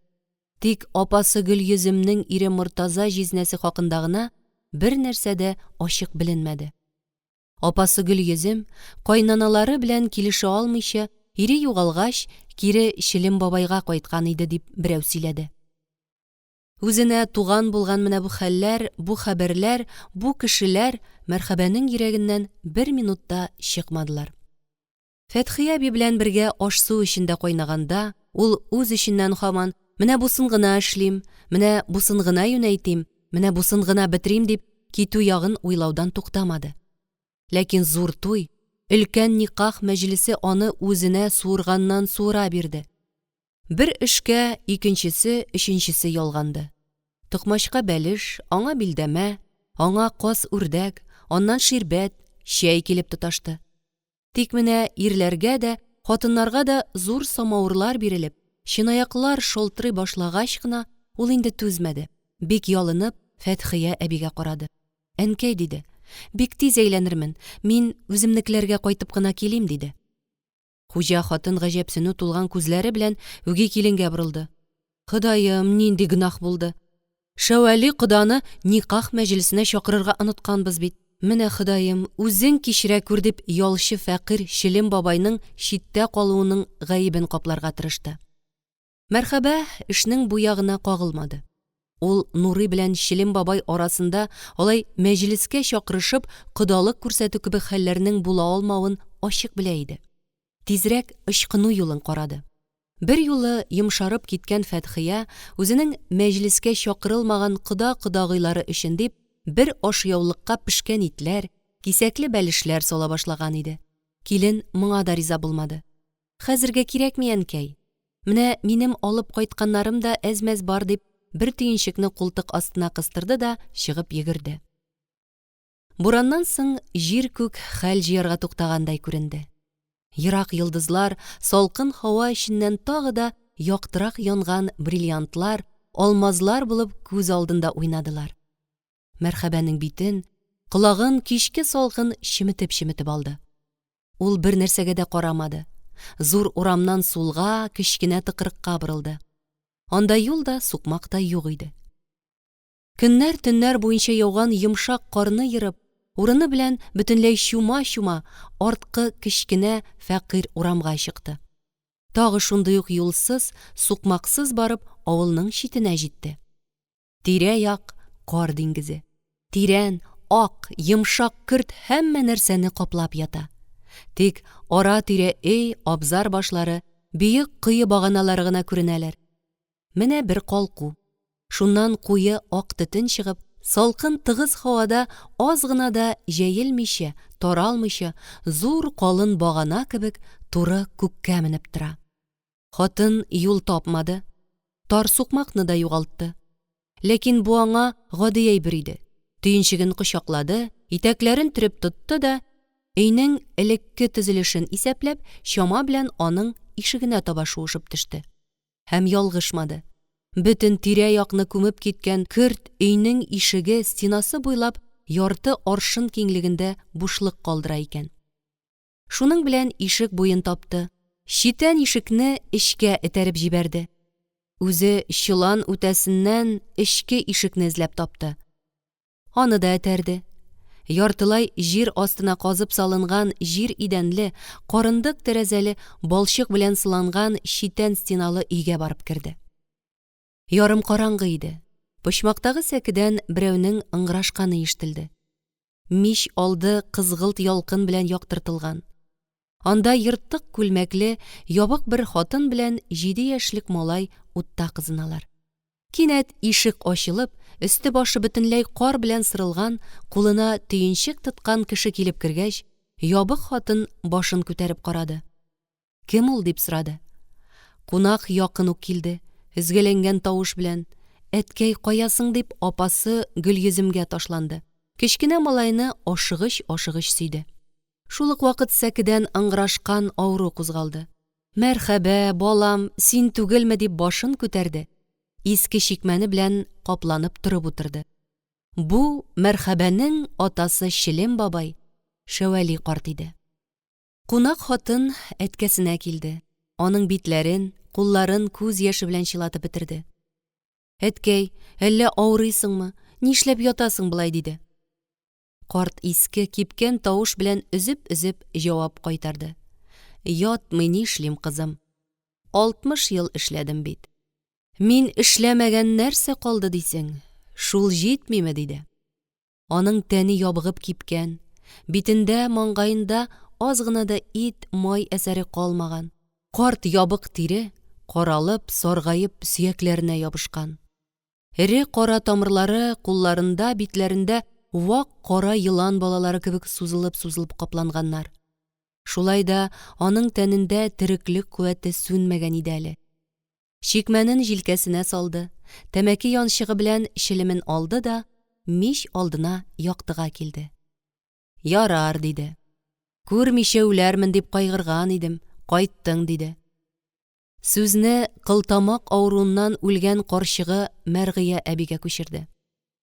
Speaker 1: Тик апасы Гөлйөземнең ире Мортаза җизнәсе хакында гына бер нәрсә дә ачык беленмәде. Апасы Гөлйөзем, кайнаналары белән килешә алмыйча, ире югалгач, кире Челем бабайга кайткан иде, дип берәү сөйләде. Үзенә туган булган менә бу хәлләр, бу хәбәрләр, бу кешеләр Мәрхәбәнең йөрәгеннән бер минут та чыкмадылар. Фәтхия әби белән бергә аш-су эчендә кайнаганда, ул үз эченнән һаман, менә бусын гына эшлим, менә бусын гына юнәйтим, менә бусын гына бетерим дип, китү ягын уйлаудан туктамады. Ләкин зур туй, өлкән никах мәҗлесе аны үзенә суырганнан-суыра бирде. Бер эшкә икенчесе, өченчесе ялганды. Токмачка бәлеш, аңа билдәмә, аңа каз-үрдәк, аннан ширбәт, чәй килеп тоташты. Тик менә ирләргә дә, хатыннарга да зур самавырлар бирелеп, чынаяклар шалтырый башлагач кына ул инде түзмәде, бик ялынып Фәтхия әбигә карады. Әнкәй, диде, бик тиз әйләнермен, мин үземнекеләргә кайтып кына килим, диде. Хуҗа хатын гаҗәпсенү тулган күзләре белән үги киленгә борылды. Ходаем, нинди гөнаһ булды. Шәвәли коданы никах мәҗлесенә чакырырга онытканбыз бит. Менә, Ходаем, үзең кичерә күр, дип ялчы фәкыйрь Челем бабайның читтә калуының гаебен капларга тырышты. Мәрхәбә эшнең бу ягына кагылмады. Ул Нурый белән Челем бабай арасында алай мәҗлескә чакырышып кодалык күрсәтү кебек хәлләрнең була алмавын ачык белә иде. Тизрәк ычкыну юлын карады. Берьюлы йомшарып киткән Фәтхия үзенең мәҗлескә чакырылмаган кода-кодагыйлары өчен дип бер ашъяулыкка пешкән итләр, кисәкле бәлешләр сала башлаган иде. Килен моңа да риза булмады. Хәзергә кирәкми, әнкәй. Менә минем алып кайтканнарым да әз-мәз бар, дип, бер төенчекне култык астына кыстырды да чыгып йөгерде. Бураннан соң җир-күк хәл җыярга туктагандай күренде. Ерак йолдызлар салкын һава эченнән тагы да яктырак янган бриллиантлар, алмазлар булып күз алдында уйнадылар. Мәрхәбәнең битен, колагын кичке салкын чеметеп-чеметеп алды. Ул бер нәрсәгә дә карамады. Зур урамнан сулга, кечкенә тыкрыкка борылды. Анда юл да, сукмак та юк иде. Көннәр-төннәр буенча яуган йомшак карны ерып, урыны белән бөтенләй чума-чума, арткы кечкенә фәкыйрь урамга чыкты. Тагы шундый ук юлсыз, сукмаксыз барып, авылның читенә җитте. Тирә-як кар диңгезе. Тирән, ак, йомшак көрт һәммә нәрсәне каплап ята. Тик ара-тирә өй, абзар башлары, биек кое баганалары гына күренәләр. Менә бер калку. Шуннан куе ак төтен чыгып, салкын тыгыз һавада аз гына да җәелмичә, таралмыйча, зур калын багана кебек туры күккә менеп тора. Хатын юл тапмады, тар сукмакны да югалтты. Ләкин бу аңа гади әйбер иде. Төенчеген кочаклады, итәкләрен төреп тотты да, өйнең элекке төзелешен исәпләп, чама белән аның ишегенә таба шуышып төште. Һәм ялгышмады. Бөтен тирә-якны күмеп киткән көрт өйнең ишеге стенасы буйлап ярты аршын киңлегендә бушлык калдыра икән. Шуның белән ишек буен тапты. Читән ишекне эчкә этәреп җибәрде. Үзе чолан үтәсеннән эчке ишекне эзләп тапты. Аны да этәрде. Яртылай җир астына казып салынган җир идәнле, карындык тәрәзәле, балчык белән сыланган читән стеналы өйгә барып керде. Ярым караңгы иде. Почмактагы сәкедән берәүнең ыңгырашканы ишетелде. Мич алды кызгылт ялкын белән яктыртылган. Анда ертык күлмәкле, ябык бер хатын белән 7 яшьлек малай утта кызыналар. Кинәт ишек ачылып, өсте-башы бөтенләй кар белән сырылган, кулына төенчек тоткан кеше килеп кергәч, ябык хатын башын күтәреп карады. Кем ул? дип сорады. Кунак якын ук килде, өзгәләнгән тавыш белән, Әткәй, каясың? дип апасы Гөлйөземгә ташланды. Кечкенә малайны ашыгыч-ашыгыч сөйде. Шул ук вакыт сәкедән ыңгырашкан авыру кузгалды. Мәрхәбә, балам, син түгелме? дип башын күтәрде. Иске чикмәне белән капланып торып утырды. Бу Мәрхәбәнең атасы Челем бабай, Шәвәли карт иде. Кунак хатын әткәсенә килде. Аның битләрен, кулларын күз яше белән чылатып бетерде. Әткәй, әллә авырыйсыңмы? Нишләп ятасың болай? диде. Карт иске, кипкән тавыш белән өзеп-өзеп җавап кайтарды. Ятмый нишлим, кызым? 60 ел эшләдем бит. Мин эшләмәгән нәрсә калды дисең? Шул җитмиме? диде. Аның тәне ябыгып кипкән, битендә, маңгаенда аз гына да ит, май әсәре калмаган. Карт ябык тире, каралып, саргаеп сөякләренә ябышкан. Эре кара тамырлары кулларында, битләрендә вак кара елан балалары кебек сузылып-сузылып капланганнар. Шулай да аның тәнендә тереклек куәте сүнмәгән иде әле. Чикмәнен җилкәсенә салды, тәмәке янчыгы белән челемен алды да мич алдына яктыга килде. Ярар, диде. Күрмичә үләрмен дип кайгырган идем, кайттың, диде. Сүзне кылтамак авыруыннан үлгән карчыгы Мәргыя әбигә күчерде.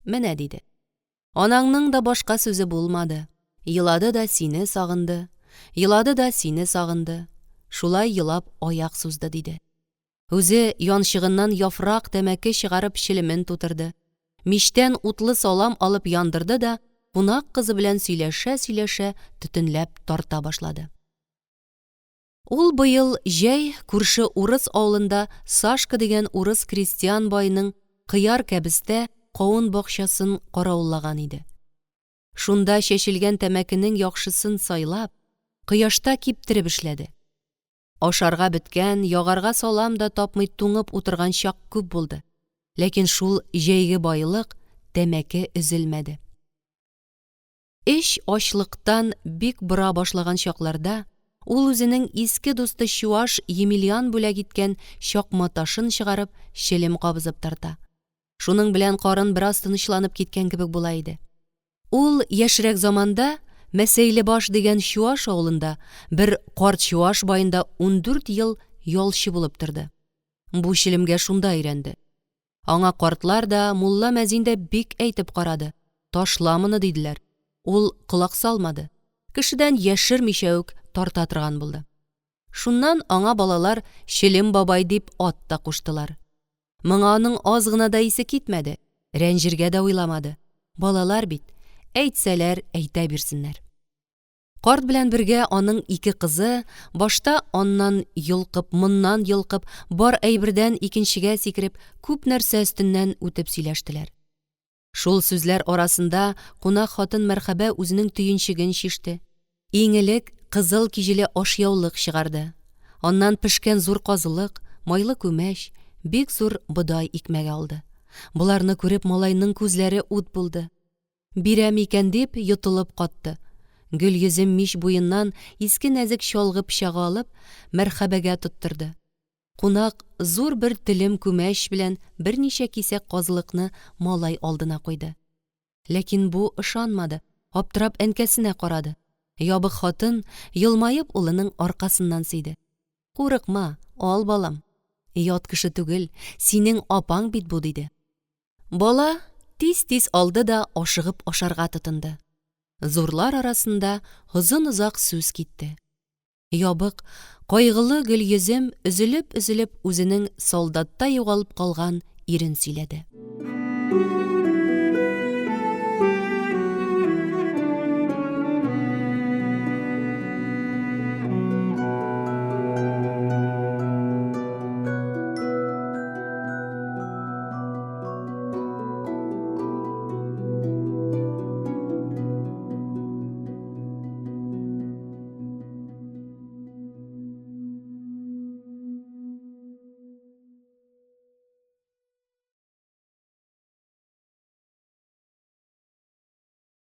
Speaker 1: Менә, диде. Анаңның да башка сүзе булмады. Елады да сине сагынды, елады да сине сагынды. Шулай елап аяк сузды, диде. Үзе янчыгыннан яфрак тәмәке чыгарып челемен тутырды. Мичтән утлы салам алып яндырды да, кунак кызы белән сөйләшә-сөйләшә төтенләп тарта башлады. Ул быел җәй күрше урыс авылында Сашка дигән урыс крестьян баеның кыяр кәбестә кавын бакчасын каравыллаган иде. Шунда чәчелгән тәмәкенең яхшысын сайлап, кояшта киптереп эшләде. Ашарга беткән, ягарга салам да тапмый туңып утырган чак күп булды. Ләкин шул җәйге байлык тәмәке өзелмәде. Эч ачлыктан бик бора башлаган чакларда ул үзенең иске дусты чуаш Емельян бүләк иткән чакма ташын чыгарып, челем кабызып тарта. Шуның белән карын бераз тынычланып киткән кебек була иде. Ул яшьрәк заманда Мәсәйлебаш дигән чуаш авылында бер карт чуаш баенда 14 ел ялчы булып торды. Бу челемгә шунда өйрәнде. Аңа картлар да, мулла-мәзин дә бик әйтеп карады. Ташла моны, диделәр. Ул колак салмады. Кешедән яшермичә үк тарта торган булды. Шуннан аңа балалар Челем бабай дип ат та куштылар. Моңа аның аз гына да исе китмәде, рәнҗергә дә уйламады. Балалар бит, әйтсәләр, әйтә бирсеннәр. Карт белән бергә аның ике кызы башта аннан йолкып, моннан йолкып, бар әйбердән икенчегә сикереп, күп нәрсә өстеннән үтеп сөйләштеләр. Шул сүзләр арасында кунак хатын Мәрхәбә үзенең төенчеген чиште. Иң элек кызыл киҗеле ашъяулык чыгарды. Аннан пешкән зур казылык, майлы күмәч, бик зур бодай икмәге алды. Боларны күреп малайның күзләре ут булды. Бирәм икән дип йотылып катты. Гөлйөзем мич буеннан иске нәзек чалгы пычагы алып, Мәрхәбәгә тоттырды. Кунак зур бер телем күмәч белән берничә кисәк казылыкны малай алдына куйды. Ләкин бу ышанмады, аптырап әнкәсенә карады. Ябык хатын, елмаеп, улының аркасыннан сөйде. Курыкма, ал, балам. Ят кеше түгел, синең апаң бит бу, диде. Бала тиз-тиз алды да ашыгып ашарга тотынды. Зурлар арасында озын-озак сүз китте. Ябык, кайгылы Гөлйөзем өзелеп-өзелеп үзенең солдатта югалып калган ирен сөйләде.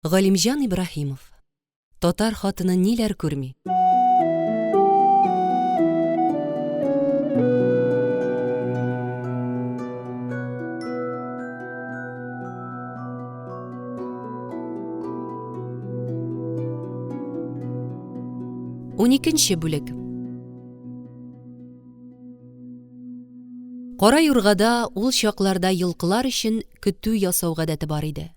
Speaker 1: Галимҗан Ибраһимов. Татар хатыны ниләр күрми? Уникенче бүлек. Кара юргада ул чакларда йолкылар өчен көтү ясау гадәте бар иде.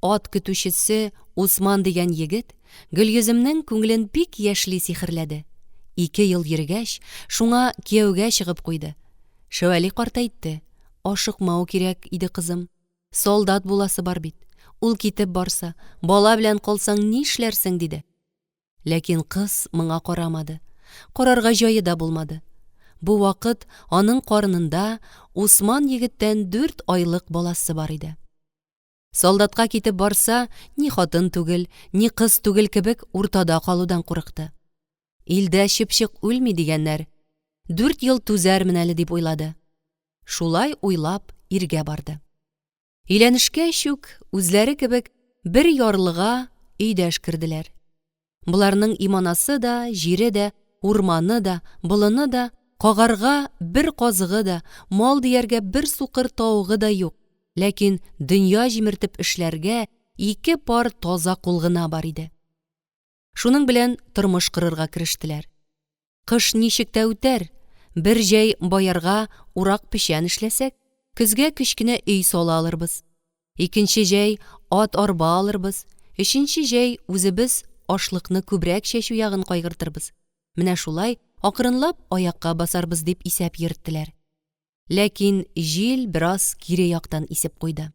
Speaker 1: Ат көтүчесе Усман дигән егет Гөлйөземнең күңелен бик яшьли сихерләде. Ике ел йөргәч, шуңа кияүгә чыгып куйды. Шәвәли карт әйтте, ашыкмау кирәк иде, кызым. Солдат буласы бар бит. Ул китеп барса, бала белән калсаң нишләрсең, диде. Ләкин кыз моңа карамады. Карарга җае да булмады. Бу вакыт аның карынында Усман егеттән дүрт айлык баласы бар иде. Солдатка китеп барса, ни хатын түгел, ни кыз түгел кебек уртада калудан курыкты. Илдә чыпчык үлми дигәннәр. Дүрт ел түзәрмен әле дип уйлады. Шулай уйлап иргә барды. Өйләнешкәч үк үзләре кебек бер ярлыга өйдәш керделәр. Боларның иманасы да, җире дә, урманы да, болыны да, кагарга бер казыгы да, мал дияргә бер сукыр тавыгы да юк, ләкин дөнья җимертеп эшләргә ике пар таза кул гына бар иде. Шуның белән тормыш корырга керештеләр. Кыш ничек тә үтәр, бер җәй боярга урак печән эшләсәк, көзгә кечкенә өй сала алырбыз. Икенче җәй ат арба алырбыз, өченче җәй үзебез ашлыкны күбрәк чәчү ягын кайгыртырбыз. Менә шулай акрынлап аякка басарбыз дип исәп йөрттеләр. Ләкин җил бераз кире яктан исеп куйды.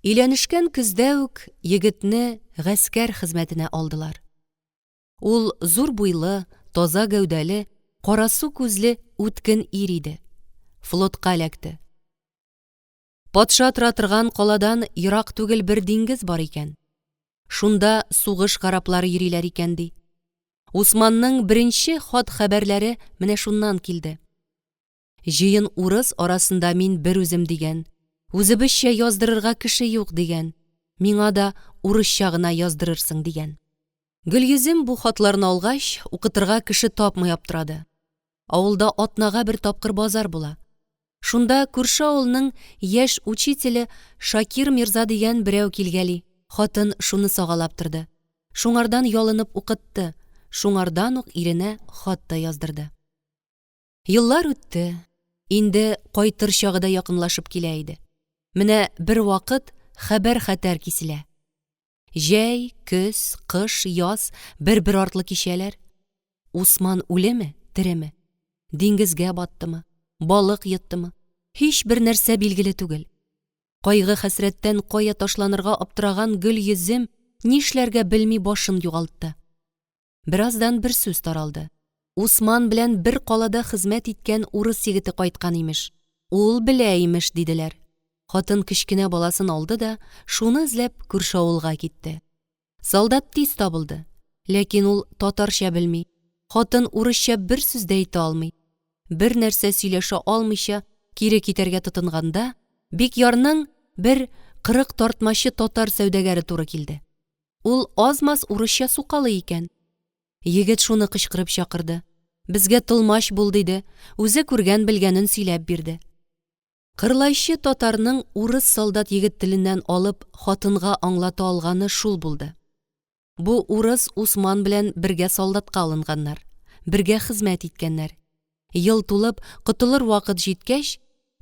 Speaker 1: Өйләнешкән көздә үк егетне гаскәр хезмәтенә алдылар. Ул зур буйлы, таза гәүдәле, карасу күзле үткен ир иде. Флотка эләкте. Патша тора торган каладан ерак түгел бер диңгез бар икән. Шунда сугыш кораблары йөриләр икән, ди. Усманның беренче хат-хәбәрләре менә шуннан килде. Җыен урыс арасында мин бер үзем дигән. Үзебезчә яздырырга кеше юк дигән. Миңа да урысча гына яздырырсың дигән. Гөлйөзем бу хатларны алгач, укытырга кеше тапмый аптырады. Авылда атнага бер тапкыр базар була. Шунда күрше авылның яшь учителе Шакир мирза дигән берәү килгәли. Хатын шуны сагалап торды. Шуңардан ялынып укытты, шуңардан ук иренә хат та яздырды. Еллар үтте. Инде кайтыр чагы да якынлашып килә иде. Менә бервакыт хәбәр-хәтәр киселә. Җәй, көз, кыш, яз бер-бер артлы кичәләр. Усман үлеме, тереме? Диңгезгә баттымы? Балык йоттымы? Һичбер нәрсә билгеле түгел. Кайгы-хәсрәттән кая ташланырга аптыраган Гөлйөзем нишләргә белми башын югалтты. Бераздан бер сүз таралды. Усман белән бер калада хезмәт иткән урыс егете кайткан, имеш. Ул белә, имеш, диделәр. Хатын кечкенә баласын алды да, шуны эзләп, күрше авылга китте. Солдат тиз табылды. Ләкин ул татарча белми. Хатын урысча бер сүз дә әйтә алмый. Бер нәрсә сөйләшә алмыйча кире китәргә тотынганда, Бикъярның бер 40 тартмачы татар сәүдәгәре туры килде. Ул аз-маз урысча сукалый икән. Егет шуны кычкырып чакырды. Безгә тылмач бул, диде, үзе күргән-белгәнен сөйләп бирде. Кырлайчы татарның урыс солдат егет теленнән алып хатынга аңлата алганы шул булды. Бу урыс Усман белән бергә солдатка алынганнар, бергә хезмәт иткәннәр. Ел тулып, котылыр вакыт җиткәч,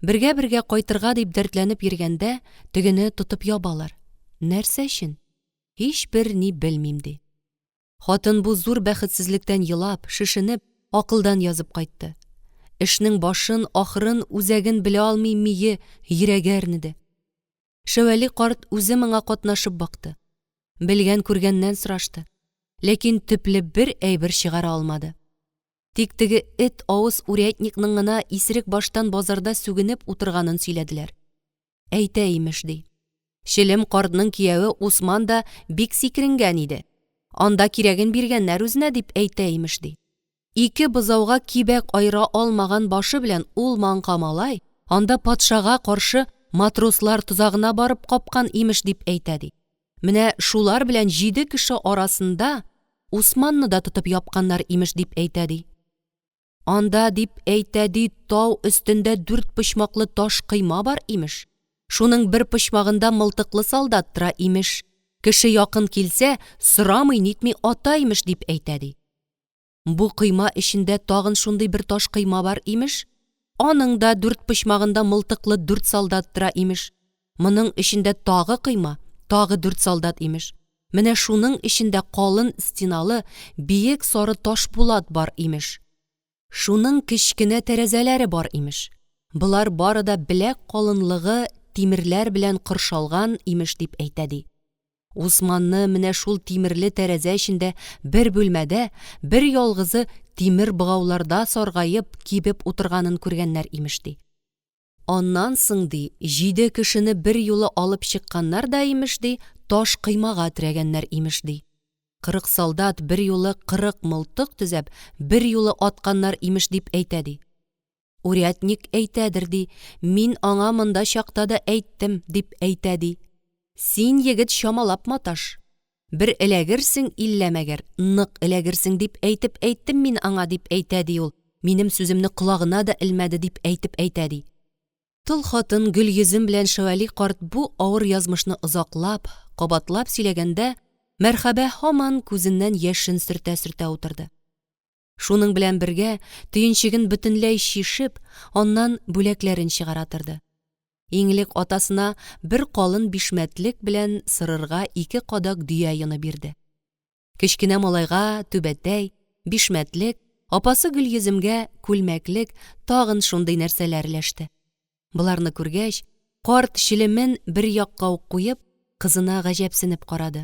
Speaker 1: бергә-бергә кайтырга дип дәртләнеп йөргәндә, тегене тотып ябалар. Нәрсә өчен? Һичбер ни белмим, ди. Хатын бу зур бәхетсезлектән елап, шешенеп, акылдан язып кайтты. Эшнең башын, ахырын, үзәген белә алмый мие, йөрәге әрнеде. Шәвәли карт үзе моңа катнашып бакты. Белгән-күргәннән сорашты. Ләкин төпле бер әйбер чыгара алмады. Тик теге эт авыз урядникның гына исерек баштан базарда сүгенеп утырганын сөйләделәр. Әйтә, имеш, ди. Челем картның кияве Усман да бик сикеренгән иде. Анда кирәген биргәннәр үзенә, дип әйтә, имеш, ди. Ике бозауга кибәк аера алмаган башы белән ул маңка малай анда патшага каршы матрослар тозагына барып капкан, имеш, дип әйтә, ди. Менә шулар белән җиде кеше арасында Усманны да тотып япканнар, имеш, дип әйтә, ди. Анда, дип әйтә ди, тау өстендә дүрт почмаклы таш койма бар, имеш. Шуның бер почмагында мылтыклы солдат тора, имеш. Кеше якын килсә, сорамый-нитми ата, имеш, дип әйтә ди. Бу койма эчендә тагын шундый бер таш койма бар, имеш. Аның да дүрт почмагында мылтыклы дүрт солдат тора, имеш. Моның эчендә тагы койма, тагы дүрт солдат, имеш. Менә шуның эчендә калын стеналы, биек сары таш пулат бар, имеш. Шуның кечкенә тәрәзәләре бар, имеш. Болар бары да беләк калынлыгы тимерләр белән коршалган, имеш, дип әйтә, ди. Усманны менә шул тимерле тәрәзә эчендә бер бүлмәдә бер ялгызы тимер богауларда саргаеп, кибеп утырганын күргәннәр, имеш, ди. Аннан соң, ди, җиде кешене берьюлы алып чыкканнар да, имеш, ди, таш коймага терәгәннәр, имеш, ди. 40 солдат берьюлы 40 мылтык төзәп, берьюлы атканнар, имеш, дип әйтә, ди. Урядник әйтәдер, ди, мин аңа монда чакта да әйттем, дип әйтә, ди. Син, егет, чамалап маташ. Бер эләгерсең иллә мәгәр, нык эләгерсең, дип әйтеп әйттем мин аңа, дип әйтә, ди ул, минем сүземне колагына да элмәде, дип әйтеп әйтә, ди. Тол хатын Гөлйөзем белән Шәвәли карт бу авыр язмышны озаклап, кабатлап сөйләгәндә, Мәрхәбә һаман күзеннән яшен сөртә-сөртә утырды. Шуның белән бергә, төенчеген бөтенләй чишеп, аннан бүләкләрен чыгара торды. Иң элек атасына бер калын бишмәтлек белән сырырга ике кадак дөя йоны бирде. Кечкенә малайга түбәтәй, бишмәтлек, апасы Гөлйөземгә күлмәклек, тагын шундый нәрсәләр өләште. Боларны күргәч, карт челемен бер якка ук куеп, кызына гаҗәпсенеп карады.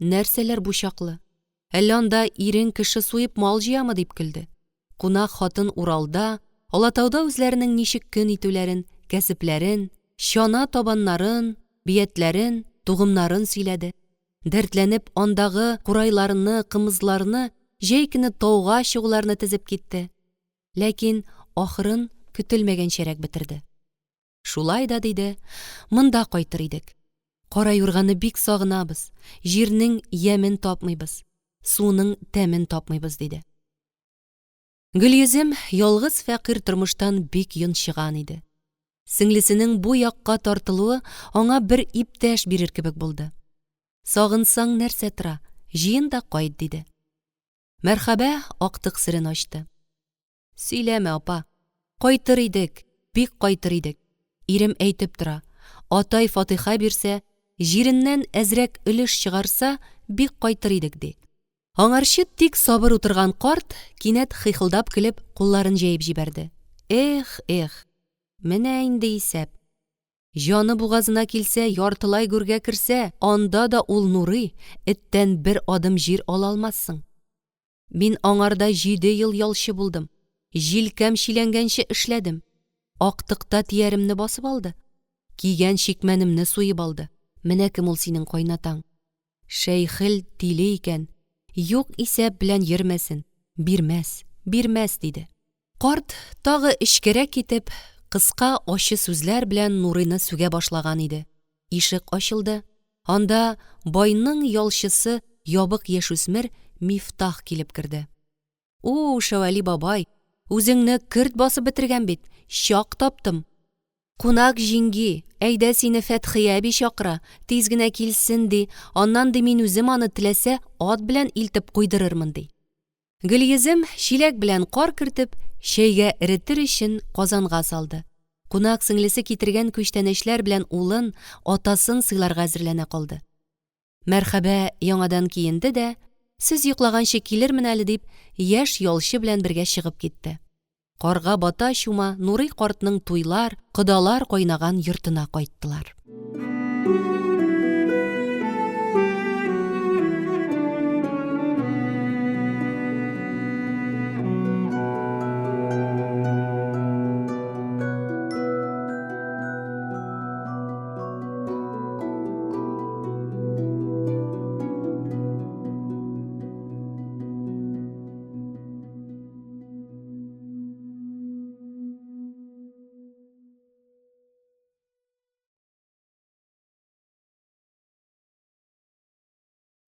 Speaker 1: Нәрсәләр бу чаклы? Әллә анда ирең кеше суеп мал җыямы, дип көлде. Кунак хатын Уралда, Алатауда үзләренең ничек көн итүләрен, кәсепләрен, чана табаннарын, биятләрен, тугымнарын сөйләде. Дәртләнеп андагы курайларны, кымызларны, җәй көне тауга чыгуларны тезеп китте. Ләкин ахырын көтелмәгәнчәрәк бетерде. Шулай да, диде, монда кайтыр идек. Кара юрганы бик сагынабыз, җирнең ямен тапмыйбыз, суның тәмен тапмыйбыз, диде. Гөлйөзем ялгыз фәкыйрь тормыштан бик йончыган иде. Сеңлесенең бу якка тартылуы аңа бер иптәш бирер кебек булды. Сагынсаң нәрсә тора, Җыен да кайт, диде. Мәрхәбә актык серен ачты. Сөйләмә, апа. Кайтыр идек, бик кайтыр идек. Ирем әйтеп тора, атай фатыйха бирсә, җиреннән әзрәк өлеш чыгарса, бик кайтыр идек, ди. Аңарчы тик сабыр утырган карт кинәт хыйхылдап көлеп, кулларын җәеп җибәрде. Эх, эх! Менә инде исәп. Җаны бугазына килсә, яртылай гүргә керсә, анда да ул Нурый, эттән бер адым җир ала алмассың. Мин аңарда җиде ел ялчы булдым. Җилкәм чиләнгәнче эшләдем. Актыкта тияремне басып алды. Кигән чикмәнемне суеп алды. Менә кем ул синең кайнатаң. Шәйхел тиле икән. Юк исәп белән йөрмәсен. Бирмәс, бирмәс, диде. Карт, тагы эчкәрәк китеп, кыска ачы сүзләр белән Нурыйны сүгә башлаган иде, ишек ачылды, анда байның ялчысы ябык яшүсмер Мифтах килеп керде. У, Шәвәли бабай, үзеңне көрт басып бетергән бит, чак таптым. Кунак җиңги, әйдә сине Фәтхия әби чакыра, тиз генә килсен, ди, аннан, ди, мин үзем аны теләсә ат белән илтеп куйдырырмын, ди. Гөлйөзем, чиләк белән кар кертеп, чәйгә эретер өчен казанга салды. Кунак сеңлесе китергән күчтәнәчләр белән улын, атасын сыйларга әзерләнә калды. Мәрхәбә яңадан киенде дә, сез йоклаганчы килермен әле дип, яшь ялчы белән бергә чыгып китте. Карга бата-чума Нурый картның туйлар, кодалар кайнаган йортына кайттылар.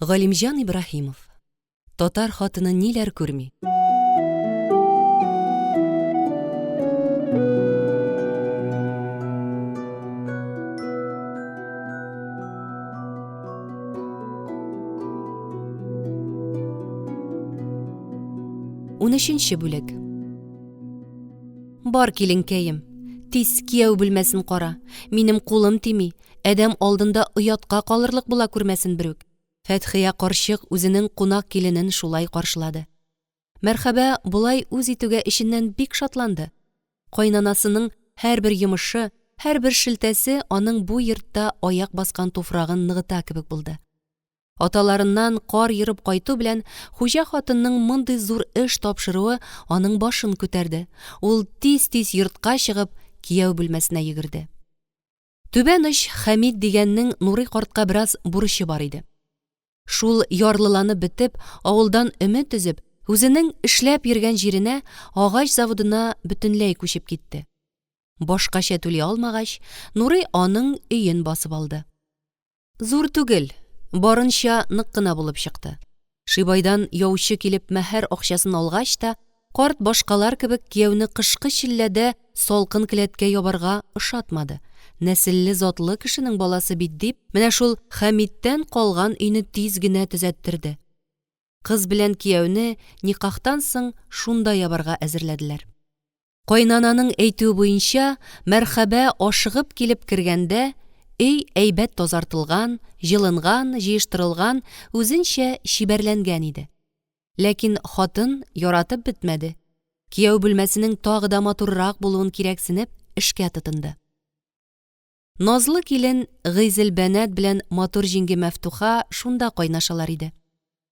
Speaker 1: Галимҗан Ибраһимов. Татар хатыны ниләр күрми? Унөченче бүлек. Бар, киленкәем, тиз кияү бүлмәсен кара. Минем кулым тими, адәм алдында оятка калырлык була күрмәсен берүк. Фәтхия карчык үзенең кунак киленен шулай каршылады. Мәрхәбә болай үз итүгә эченнән бик шатланды. Кайнанасының һәрбер йомышы, һәрбер шелтәсе аның бу йортта аяк баскан туфрагын ныгыта кебек булды. Аталарыннан кар ерып кайту белән хуҗа хатынның мондый зур эш тапшыруы аның башын күтәрде. Ул тиз-тиз йортка чыгып, кияү бүлмәсенә йөгерде. Түбән оч Хәмит дигәннең Нурый картка бераз бурычы бар иде. Шул ярлыланып бетеп, авылдан өмет өзеп, үзенең эшләп йөргән җиренә, агач заводына бөтенләй күчеп китте. Башкача түли алмагач, Нурый аның өен басып алды. Зур түгел, барынча нык кына булып чыкты. Шибайдан яучы килеп мәһәр акчасын алгач та, карт башкалар кебек кияүне кышкы челләдә салкын келәткә ябарга ошатмады. Нәселле затлы кешенең баласы бит дип, менә шул Хәмиттән калган өйне тиз генә төзәттерде. Кыз белән кияүне никахтан соң шунда ябарга әзерләделәр. Кайнананың әйтүе буенча, Мәрхәбә ашыгып килеп кергәндә, өй әйбәт тазартылган, җылынган, җыештырылган, үзенчә чибәрләнгән иде. Ләкин хатын яратып бетмәде. Кияү бүлмәсенең тагы да матуррак булуын кирәксенеп, эшкә тотынды. Назлы килен Гыйзелбәнәт белән матур җиңги Мәфтуха шунда кайнашалар иде.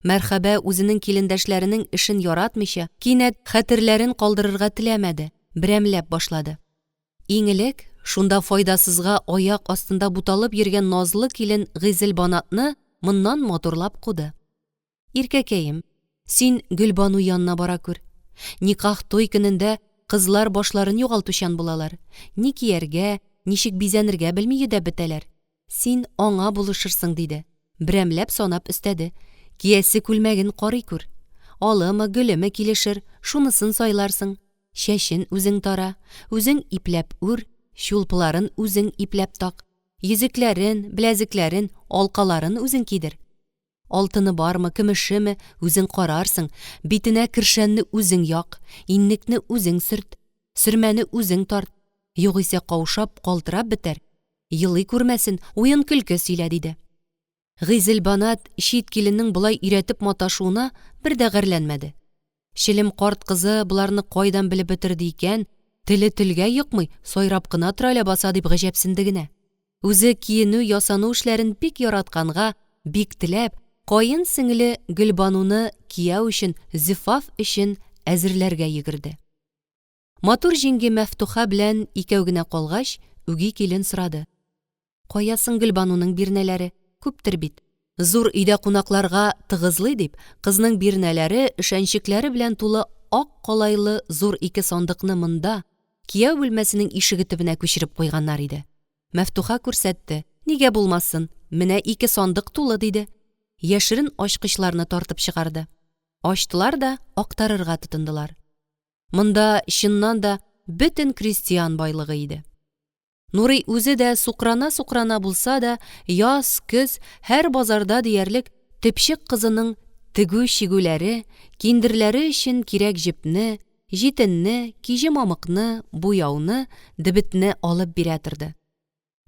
Speaker 1: Мәрхәбә үзенең килендәшләренең эшен яратмыйча, кинәт хәтерләрен калдырырга теләмәде, берәмләп башлады. Иң элек, шунда файдасызга аяк астында буталып йөргән назлы килен Гыйзелбанатны моннан матурлап куды. Иркәкәем, син Гөлбану янына бара күр. Никах туй көнендә кызлар башларын югалтучан булалар. Ни кияргә, ничек бизәнергә белми йөдәп бетәләр. Син аңа булышырсың, диде. Берәмләп санап өстәде. Киясе күлмәген карый күр. Алымы, гөлеме килешер, шунысын сайларсың. Чәчен үзең тара, үзең ипләп үр, чулпыларын үзең ипләп так. Йөзекләрен, беләзекләрен, алкаларын үзең кидер. Алтыны бармы, көмешеме, үзең карарсың, битенә кершәнне үзең як, иннекне үзең сөрт, сөрмәне үзең тарт. Югыйсә каушап, калтырап бетәр. Елый күрмәсен, уен-көлке сөйлә, диде. Гыйзелбанат чит киленнең болай өйрәтеп маташуына бер дә гарьләнмәде. Челем карт кызы боларны кайдан белеп бетерде икән, теле телгә йокмый, сайрап кына тора ләбаса дип гаҗәпсенде генә. Үзе киенү-ясану эшләрен бик яратканга, бик теләп, каен сеңеле Гөлбануны кияү өчен, зөфаф өчен әзерләргә йөгерде. Матур җиңги Мәфтуха белән икәү генә калгач, үги килен сорады. Кая соң Гөлбануның бирнәләре? Күптер бит. Зур өйдә кунакларга тыгызлый дип, кызның бирнәләре, өшәнчекләре белән тулы ак калайлы зур ике сандыкны монда, кияү бүлмәсенең ишеге төбенә күчереп куйганнар иде. Мәфтуха күрсәтте. Нигә булмасын, менә ике сандык тулы, диде. Яшерен ачкычларны тартып чыгарды. Ачтылар да актарырга тотындылар. Монда, чыннан да, бөтен крестьян байлыгы иде. Нурый үзе дә сукрана-сукрана булса да, яз, көз һәр базарда диярлек төпчек кызының тегү-чигүләре, киндерләре өчен кирәк җепне, җитенне, киҗе-мамыкны, буяуны, дебетне алып бирә торды.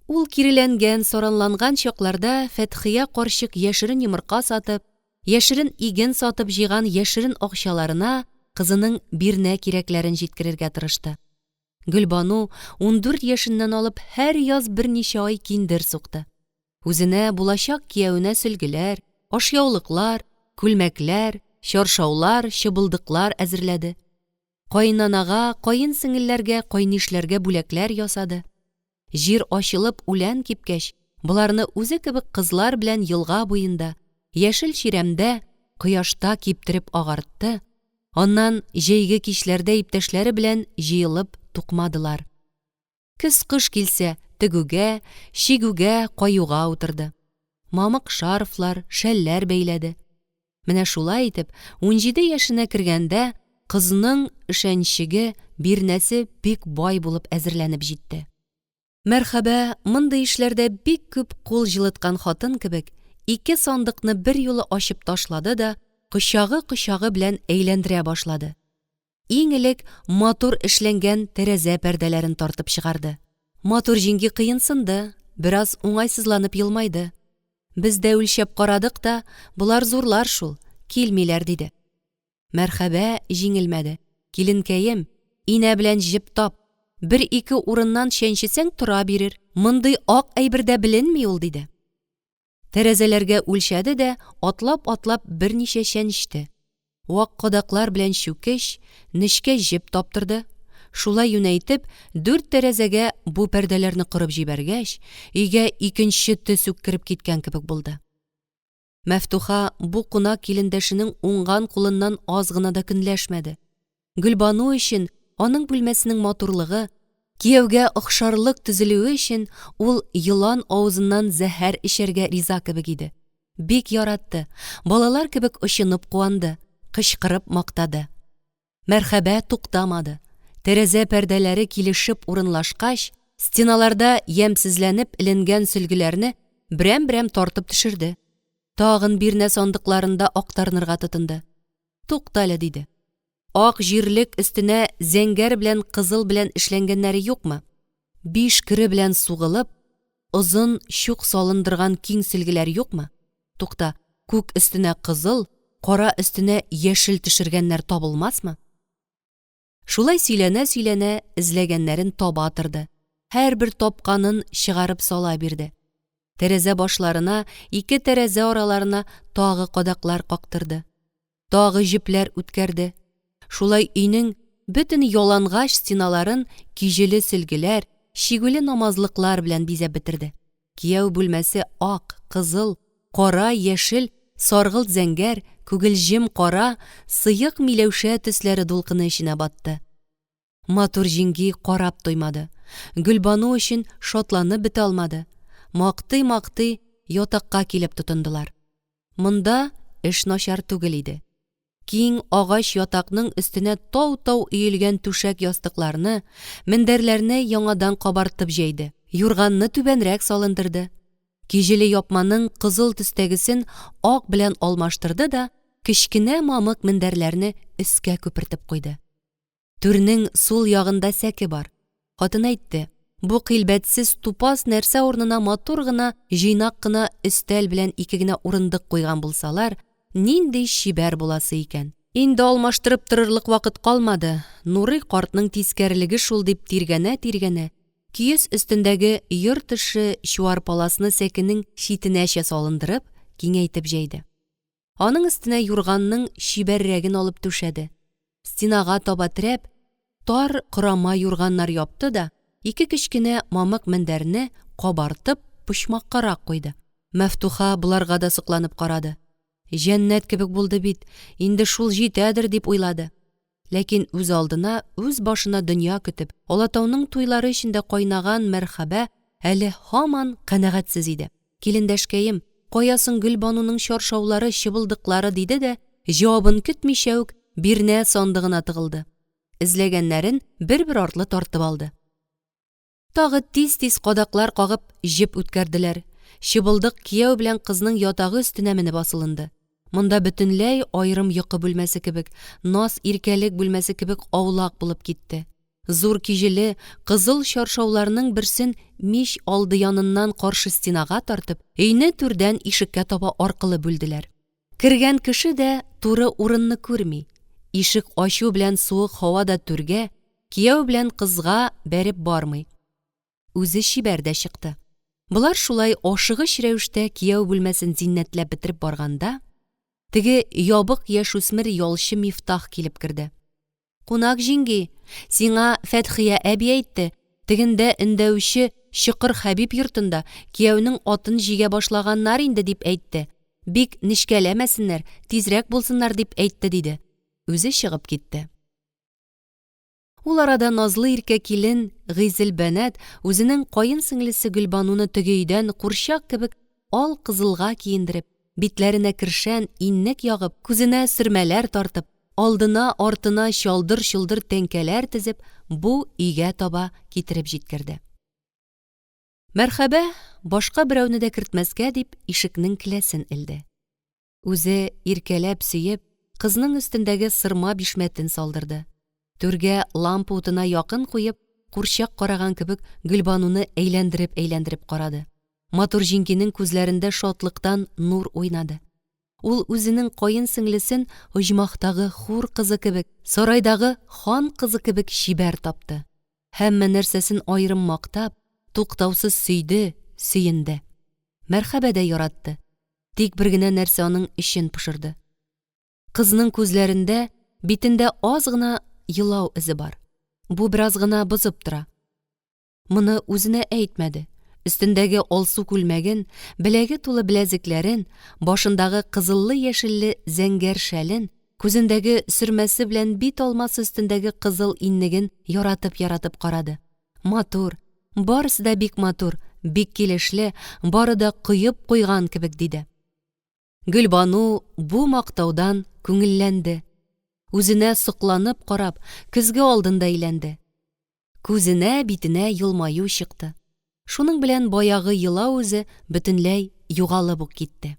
Speaker 1: Ул киреләнгән, саранланган чакларда Фәтхия карчык яшерен йомырка сатып, яшерен иген сатып җыйган яшерен акчаларына кызының бирнә кирәкләрен җиткерергә тырышты. Гөлбану 14 яшеннән алып һәр яз берничә ай киндер сукты. Үзенә, булачак киявенә сөлгеләр, ашъяулыклар, күлмәкләр, чаршаулар, чыбылдыклар әзерләде. Каенанага, каенсеңелләргә, кайнишләргә бүләкләр ясады. Җир ачылып, үлән кипкәч, боларны үзе кебек кызлар белән елга буенда, яшел чирәмдә, кояшта киптереп агартты, Аннан җәйге кичләрдә иптәшләре белән җыелып тукмадылар. Көз-кыш килсә, тегүгә, чигүгә, каюга утырды. Мамык шарфлар, шәлләр бәйләде. Менә шулай итеп, 17 яшенә кергәндә, кызның өшәнчеге, бирнәсе бик бай булып әзерләнеп җитте. Мәрхәбә, мондый эшләрдә бик күп кул җылыткан хатын кебек, ике сандыкны берьюлы ачып ташлады да кочагы-кочагы белән әйләндерә башлады. Иң элек матур эшләнгән тәрәзә пәрдәләрен тартып чыгарды. Матур җиңги кыенсынды, бераз уңайсызланып елмайды. Без дә үлчәп карадык та, болар зурлар шул, килмиләр, диде. Мәрхәбә җиңелмәде. Киленкәем, инә белән җеп тап. Бер-ике урыннан чәнчесәң тора бирер. Мондый ак әйбер дә беленми ул, диде. Тәрәзәләргә үлчәде дә атлап-атлап берничә чәнчте. Вак кадаклар белән чүкеч, нечкә җеп таптырды. Шулай юнәйтеп, дүрт тәрәзәгә бу пәрдәләрне корып җибәргәч, өйгә икенче төс үк кереп киткән кебек булды. Мәфтуха бу кунак килендәшенең уңган кулыннан аз гына да көнләшмәде. Гөлбану өчен аның бүлмәсенең матурлыгы, кияүгә охшарлык төзелүе өчен ул елан авызыннан зәһәр эчәргә риза кебек иде. Бик яратты, балалар кебек очынып куанды, кычкырып мактады. Мәрхәбә туктамады. Тәрәзә пәрдәләре килешеп урынлашкач, стеналарда ямьсезләнеп эленгән сөлгеләрне берәм-берәм тартып төшерде. Тагын бирнә сандыкларында актарынырга тотынды. Туктале, диде. Ак җирлек өстенә зәңгәр белән кызыл белән эшләнгәннәре юкмы? Биш кере белән сугылып, озын чук салындырган киң сөлгеләр юкмы? Тукта, күк өстенә кызыл, кара өстенә яшел төшергәннәр табылмасмы? Шулай сөйләнә-сөйләнә эзләгәннәрен таба торды. Һәрбер тапканын чыгарып сала бирде. Тәрәзә башларына, ике тәрәзә араларына тагы кадаклар кактырды. Тагы җепләр үткәрде. Шулай өйнең бөтен ялангач стеналарын киҗеле сөлгеләр, чигүле намазлыклар белән бизәп бетерде. Кияү бүлмәсе ак, кызыл, кара, яшел, саргылт зәңгәр, күгелҗем кара, сыек миләүшә төсләре дулкыны эченә батты. Матур җиңги карап туймады. Гөлбану өчен шатланып бетә алмады. Мактый-мактый ятакка килеп тотындылар. Монда эш начар түгел иде. Киң агач ятакның өстенә тау-тау өелгән түшәк-ястыкларны, мендәрләрне яңадан кабартып җәйде. Юрганны түбәнрәк салындырды. Киҗеле япманың кызыл төстәгесен ак белән алмаштырды да кечкенә мамык мендәрләрне өскә күпертеп куйды. Түрнең сул ягында сәке бар. Хатын әйтте, бу килбәтсез тупас нәрсә урынына матур гына, җыйнак кына өстәл белән ике генә урындык куйган булсалар, нинди чибәр буласы икән. Инде алмаштырып торырлык вакыт калмады, Нурый картның тискәрелеге шул дип тиргәнә-тиргәнә, киез өстендәге йорт эше чуар паласны сәкенең читенәчә салындырып, киңәйтеп җәйде. Аның өстенә юрганның чибәррәген алып түшәде. Стенага таба терәп, тар корама юрганнар япты да, ике кечкенә мамык мендәрне кабартып, почмаккарак куйды. Мәфтуха боларга да сокланып карады. Җәннәт кебек булды бит, инде шул җитәдер дип уйлады. Ләкин үз алдына, үз башына дөнья көтеп, Алатауның туйлары эчендә кайнаган Мәрхәбә әле һаман канәгатьсез иде. Килендәшкәем, кая соң Гөлбануның чаршаулары, чыбылдыклары, диде дә, җавабын көтмичә үк, бирнә сандыгына тыгылды. Эзләгәннәрен бер-бер артлы тартып алды. Тагы тиз-тиз кадаклар кагып җеп үткәрделәр. Чыбылдык кияү белән кызның ятагы өстенә менеп асылынды. Монда бөтенләй аерым йокы бүлмәсе кебек, наз-иркәлек бүлмәсе кебек аулак булып китте. Зур киҗеле, кызыл чаршауларның берсен мич алды яныннан каршы стенага тартып, өйне түрдән ишеккә таба аркылы бүлделәр. Кергән кеше дә туры урынны күрми. Ишек ачу белән суык һава да түргә, кияү белән кызга бәреп бармый. Үзе чибәр дә чыкты. Болар шулай ашыгыч рәвештә кияү бүлмәсен зиннәтләп бетереп барганда, теге ябык яшүсмер ялчы Мифтах килеп керде. Кунак җиңги, сиңа Фәтхия әби әйтте, тегендә өндәүче Чокыр Хәбиб йортында кияүнең атын җигә башлаганнар инде дип әйтте. Бик нечкәләмәсеннәр, тизрәк булсыннар дип әйтте, диде. Үзе чыгып китте. Ул арада назлы иркә килен Гыйзелбәнәт үзенең каен сеңлесе Гөлбануны теге өйдән курчак кебек ал кызылга киендереп, битләренә кершән, иннек ягып, күзенә сөрмәләр тартып, алдына-артына чалдыр-чолдыр тәңкәләр тезеп, бу өйгә таба китереп җиткерде. Мәрхәбә, башка берәүне дә кертмәскә дип, ишекнең келәсен элде. Үзе, иркәләп-сөеп, кызның өстендәге сырма бишмәтен салдырды. Түргә лампа утына якын куеп, курчак караган кебек Гөлбануны әйләндереп-әйләндереп карады. Матур җиңгинең күзләрендә шатлыктан нур уйнады. Ул үзенең каен сеңлесен оҗмахтагы хур кызы кебек, сарайдагы хан кызы кебек чибәр тапты. Һәммә нәрсәсен аерым мактап, туктаусыз сөйде, сөенде. Мәрхәбә дә яратты. Тик бер генә нәрсә аның эчен пошырды. Кызның күзләрендә, битендә аз гына елау эзе бар. Бу бераз гына бозып тора. Моны үзенә әйтмәде. Өстендәге алсу күлмәген, беләге тулы беләзекләрен, башындагы кызыллы-яшелле зәңгәр шәлен, күзендәге сөрмәсе белән бит алмасы өстендәге кызыл иннеген яратып-яратып карады. Матур, барысы да бик матур, бик килешле, бары да коеп куйган кебек, диде. Гөлбану бу мактаудан күңелләнде. Үзенә сокланып карап, көзге алдында әйләнде. Күзенә, битенә елмаю чыкты. Шуның белән баягы елау үзе бөтенләй югалып ук китте.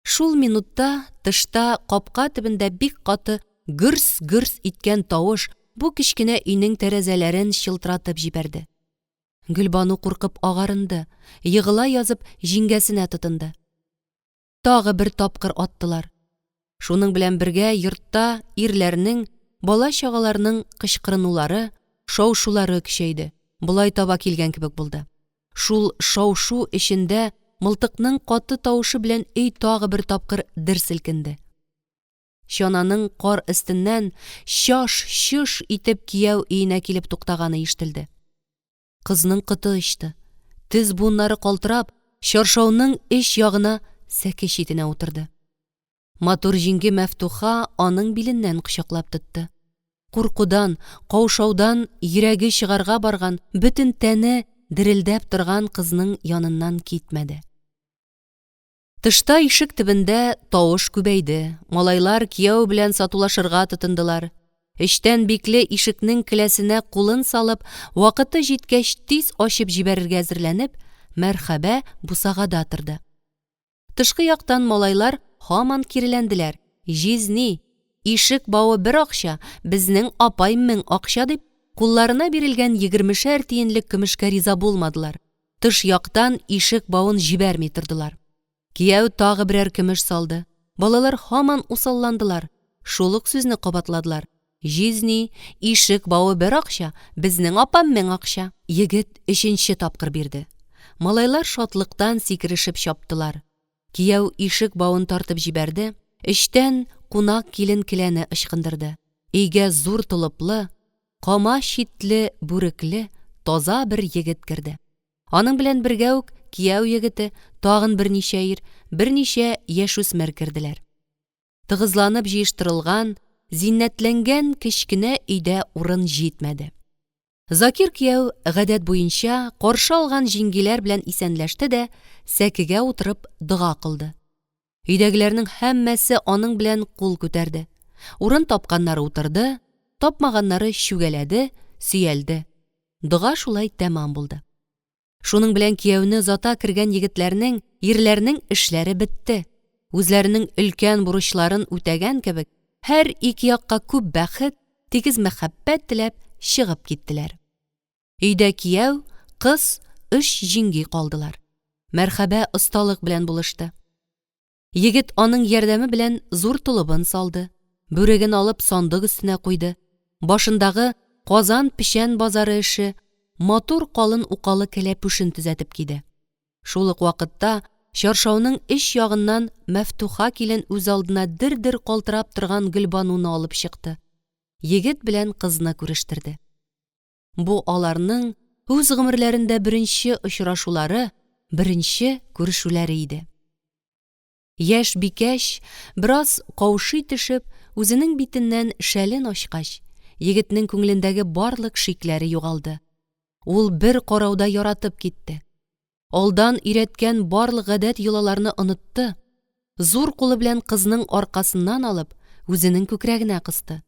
Speaker 1: Шул минутта тышта капка төбендә бик каты гөрс-гөрс иткән тавыш бу кечкенә өйнең тәрәзәләрен чылтыратып җибәрде. Гөлбану куркып агарынды, егыла язып җиңгәсенә тотынды. Тагы бер тапкыр аттылар. Шуның белән бергә йортта ирләрнең, бала-чагаларның кычкырынулары, шау-шулары көчәйде, болай таба килгән кебек булды. Шул шау-шу эчендә мылтыкның каты тавышы белән өй тагы бер тапкыр дер селкенде. Чананың кар өстеннән чаш-чош итеп кияү өенә килеп туктаганы ишетелде. Кызның коты очты. Тез буыннары калтырап, чаршауның эч ягына сәке читенә утырды. Матур җиңги Мәфтуха аның биленнән кочаклап тотты. Куркудан, каушаудан йөрәге чыгарга барган, бөтен тәне дерелдәп торган кызның яныннан китмәде. Тышта ишек төбендә тавыш күбәйде, малайлар кияү белән сатулашырга тотындылар. Эчтән бикле ишекнең келәсенә кулын салып, вакыты җиткәч тиз ачып җибәрергә әзерләнеп, Мәрхәбә бусагада торды. Тышкы яктан малайлар һаман киреләнделәр. Җизни, ишек бавы бер акча, безнең апай 1000 акча дип, кулларына бирелгән егермешәр тиенлек көмешкә риза булмадылар. Тыш яктан ишек бавын җибәрми тордылар. Кияү тагы берәр көмеш салды. Балалар һаман усалландылар. Шул ук сүзне кабатладылар. Җизни, ишек бавы бер акча, безнең апа 1000 акча. Егет өченче тапкыр бирде. Малайлар шатлыктан сикерешеп чаптылар. Кияү ишек бавын тартып җибәрде, эчтән кунак килен келәне ычкындырды. Өйгә зур толыплы, кама читле бүрекле, таза бер егет керде. Аның белән бергә үк кияү егете, тагын берничә ир, берничә яшүсмер керделәр. Тыгызланып җыештырылган, зиннәтләнгән кечкенә өйдә урын җитмәде. Закир кияү, гадәт буенча, каршы алган җиңгиләр белән исәнләште дә, сәкегә утырып дога кылды. Өйдәгеләрнең һәммәсе аның белән кул күтәрде. Урын тапканнары утырды, тапмаганнары чүгәләде, сөялде. Дога шулай тәмам булды. Шуның белән кияүне озата кергән егетләрнең, ирләрнең эшләре бетте. Үзләренең өлкән бурычларын үтәгән кебек, һәр ике якка күп бәхет, тигез мәхәббәт теләп чыгып киттеләр. Өйдә кияү, кыз, өч җиңги калдылар. Мәрхәбә осталык белән булышты. Егет аның ярдәме белән зур толыбын салды, бүреген алып сандык өстенә куйды, башындагы Казан печән базары эше, матур калын укалы кәләпүшен төзәтеп киде. Шул ук вакытта чаршауның эч ягыннан Мәфтуха килен үз алдына дер-дер калтырап торган Гөлбануны алып чыкты. Егет белән кызны күрештерде. Бу аларның үз гомерләрендә беренче очрашулары, беренче күрешүләре иде. Яшь бикәч, бераз каушый төшеп, үзенең битеннән шәлен ачкач, егетнең күңелендәге барлык шикләре югалды. Ул бер карауда яратып китте. Алдан өйрәткән барлык гадәт-йолаларны онытты. Зур кулы белән кызның аркасыннан алып, үзенең күкрәгенә кысты.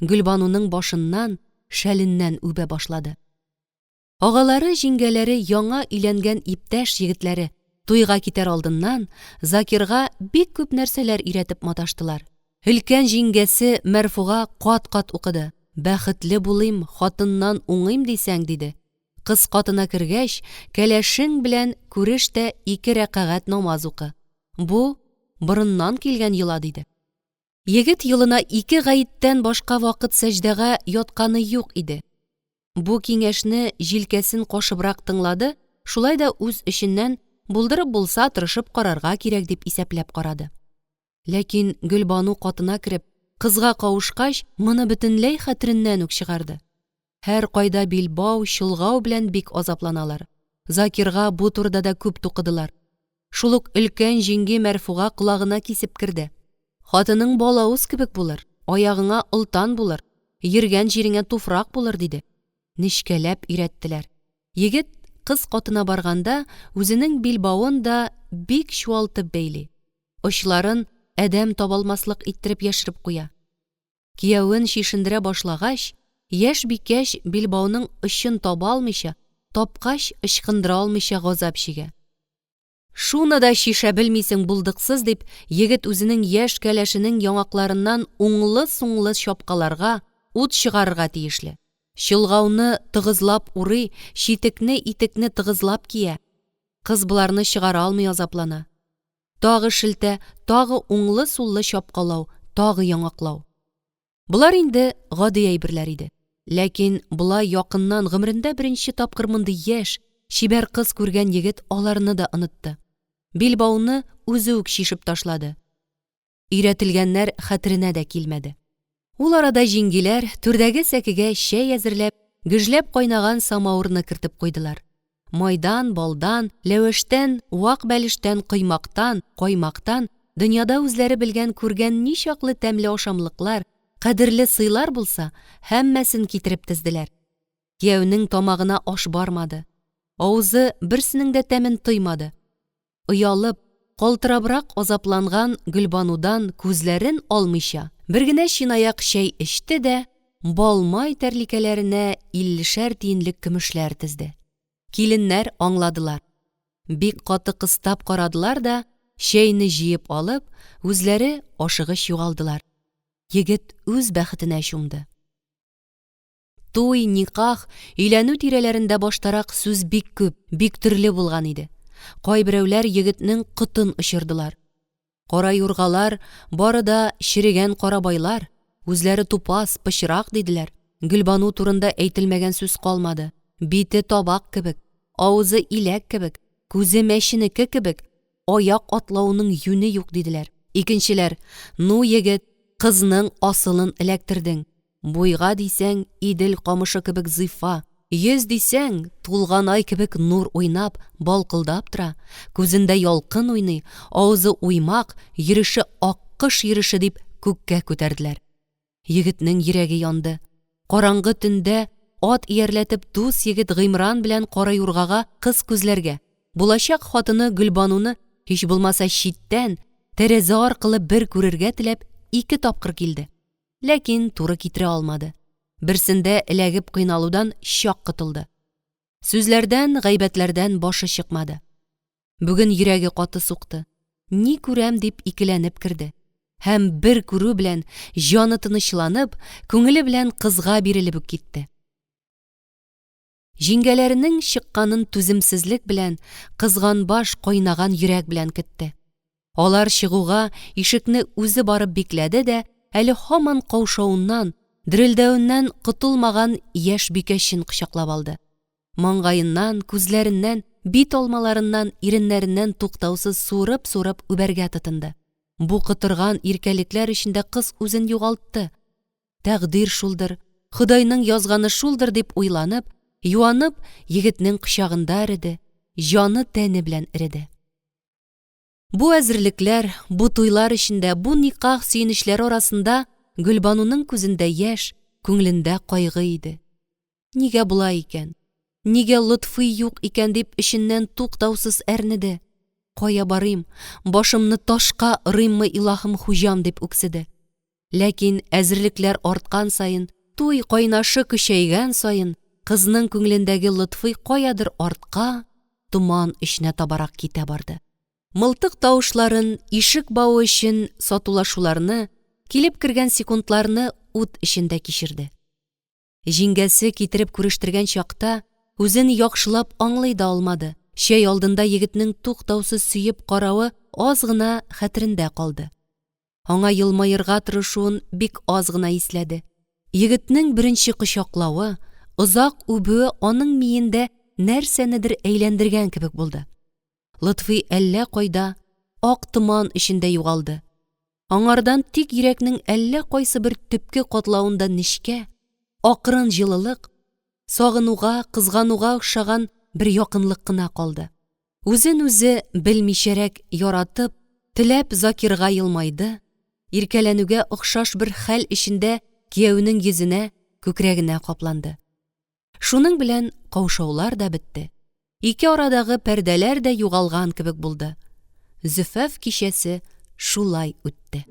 Speaker 1: Гөлбануның башыннан, шәленнән үбә башлады. Агалары, җиңгәләре, яңа өйләнгән иптәш егетләре туйга китәр алдыннан Закирга бик күп нәрсәләр өйрәтеп маташтылар. Өлкән җиңгәсе Мәрфуга кат-кат укыды. Бәхетле булыйм, хатыннан уңыйм дисәң, диде. Кыз катына кергәч, кәләшең белән күреш тә ике рәкәгать намаз укы. Бу, борыннан килгән йола, диде. Егет елына ике гаеттән башка вакыт сәҗдәгә ятканы юк иде. Бу киңәшне җилкәсен кашыбрак тыңлады, шулай да үз эченнән булдырып булса тырышып карарга кирәк дип исәпләп карады. Ләкин Гөлбану катына кереп, кызга кавышкач, моны бөтенләй хәтереннән үк чыгарды. Һәр кайда билбау, чолгау белән бик азапланалар. Закирга бу турыда да күп тукыдылар. Шул ук өлкән җиңги Мәрфуга колагына кисеп керде. Хатының балавыз кебек булыр, аягыңа олтан булыр, йөргән җиреңә туфрак булыр, диде. Нечкәләп өйрәттеләр. Егет кыз катына барганда үзенең билбавын да бик чуалтып бәйли. Очларын адәм табалмаслык иттереп яшереп куя. Киявен чишендерә башлагач, яшь бикәч билбауның очын таба алмыйча, тапкач ычкындыра алмыйча газап чигә. Шуны да чишә белмисең, булдыксыз, дип, егет үзенең яшь кәләшенең яңакларыннан уңлы-суңлы чапкаларга, ут чыгарырга тиешле. Чолгауны тыгызлап урый, читекне, итекне тыгызлап кия. Кыз боларны чыгара алмый азаплана. Тагы шелтә, тагы уңлы-суллы чапкалау, тагы яңаклау. Болар инде гади әйберләр иде. Ләкин болай якыннан гомерендә беренче тапкыр мондый яшь, чибәр кыз күргән егет аларны да онытты. Билбауны үзе үк чишеп ташлады. Өйрәтелгәннәр хәтеренә дә килмәде. Ул арада җиңгиләр, түрдәге сәкегә чәй әзерләп, гөжләп кайнаган самавырны кертеп куйдылар. Майдан, балдан, ләвәштән, вак бәлештән, коймактан, каймактан, дөньяда үзләре белгән, күргән ничаклы тәмле ашамлыклар, кадерле сыйлар булса, һәммәсен китереп тезделәр. Кияүнең тамагына аш бармады. Авызы берсенең дә тәмен тоймады. Оялып, калтырабрак азапланган Гөлбанудан күзләрен алмыйча, бер генә чынаяк чәй эчте дә, бал-май тәрликәләренә иллешәр тиенлек көмешләр тезде. Киленнәр аңладылар. Бик каты кыстап карадылар да, чәйне җыеп алып, үзләре ашыгыч югалдылар. Егет үз бәхетенә чумды. Туй, никах, өйләнү тирәләрендә баштарак сүз бик күп, бик төрле булган иде. Кайберәүләр егетнең котын очырдылар. Кара юргалар бары да черегән карабайлар, үзләре тупас, пычрак диделәр. Гөлбану турында әйтелмәгән сүз калмады. Бите табак кебек, авызы иләк кебек, күзе мәченеке кебек, аяк атлавының юне юк диделәр. Икенчеләр, ну егет, кызның асылын эләктердең. Буйга дисәң, Идел камышы кебек зифа, йөз дисәң, тулган ай кебек нур уйнап, балкылдап тора, күзендә ялкын уйный, авызы уймак, йөреше аккош йөреше дип күккә күтәрделәр. Егетнең йөрәге янды. Караңгы төндә ат иярләтеп дус егет Гыймран белән кара юргага кыз күзләргә, булачак хатыны Гөлбануны һич булмаса читтән, тәрәзә аркылы бер күрергә теләп ике тапкыр килде. Ләкин туры китерә алмады. Берсендә эләгеп кыйналудан чак котылды. Сүзләрдән, гайбәтләрдән башы чыкмады. Бүген йөрәге каты сукты. Ни күрәм дип икеләнеп керде. Һәм бер күрү белән җаны тынычланып, күңеле белән кызга бирелеп үк китте. Җиңгәләренең чыкканын түземсезлек белән, кызганбаш кайнаган йөрәк белән көтте. Алар чыгуга ишекне үзе барып бикләде дә, әле һаман каушавыннан, дерелдәвеннән котылмаган яшь бикәчен кочаклап алды. Маңгаеннан, күзләреннән, бит алмаларыннан, иреннәреннән туктаусыз суырып-суырып үбәргә тотынды. Бу котырган иркәлекләр эчендә кыз үзен югалтты. Тәкъдир шулдыр, Ходайның язганы шулдыр дип уйланып, юанып, егетнең кочагында эреде, җаны-тәне белән эреде. Бу әзерлекләр, бу туйлар эчендә, бу никах сөенечләре арасында Гөлбануның күзендә яшь, күңелендә кайгы иде. Нигә болай икән? Нигә Лотфый юк икән дип эченнән туктаусыз әрнеде. Кая барыйм, башымны ташка орыйммы, илаһым хуҗам дип үкседе. Ләкин әзерлекләр арткан саен, туй кайнашы көчәйгән саен, кызның күңелендәге Лотфый каядыр артка, томан эченә табарак китә барды. Мылтык тавышларын, ишек бавы өчен сатулашуларны, килеп кергән секундларны ут эчендә кичерде. Җиңгәсе китереп күрештергән чакта үзен яхшылап аңлый да алмады. Чәй алдында егетнең туктаусыз сөеп каравы аз гына хәтерендә калды. Аңа елмаерга тырышуын бик аз гына исләде. Егетнең беренче кочаклавы, озак үбүе аның миендә нәрсәнедер әйләндергән кебек булды. Лотфый әллә кайда, ак томан эчендә югалды. Аңардан тик йөрәкнең әллә кайсы бер төпке катлавында нечкә, акрын җылылык, сагынуга, кызгануга охшаган бер якынлык кына калды. Үзен-үзе белмичәрәк яратып, теләп Закирга елмайды, иркәләнүгә охшаш бер хәл эчендә кияүнең йөзенә, күкрәгенә капланды. Шуның белән каушаулар да бетте. Ике арадагы пәрдәләр дә югалган кебек булды. Зөфәф кичәсе шулай үтте.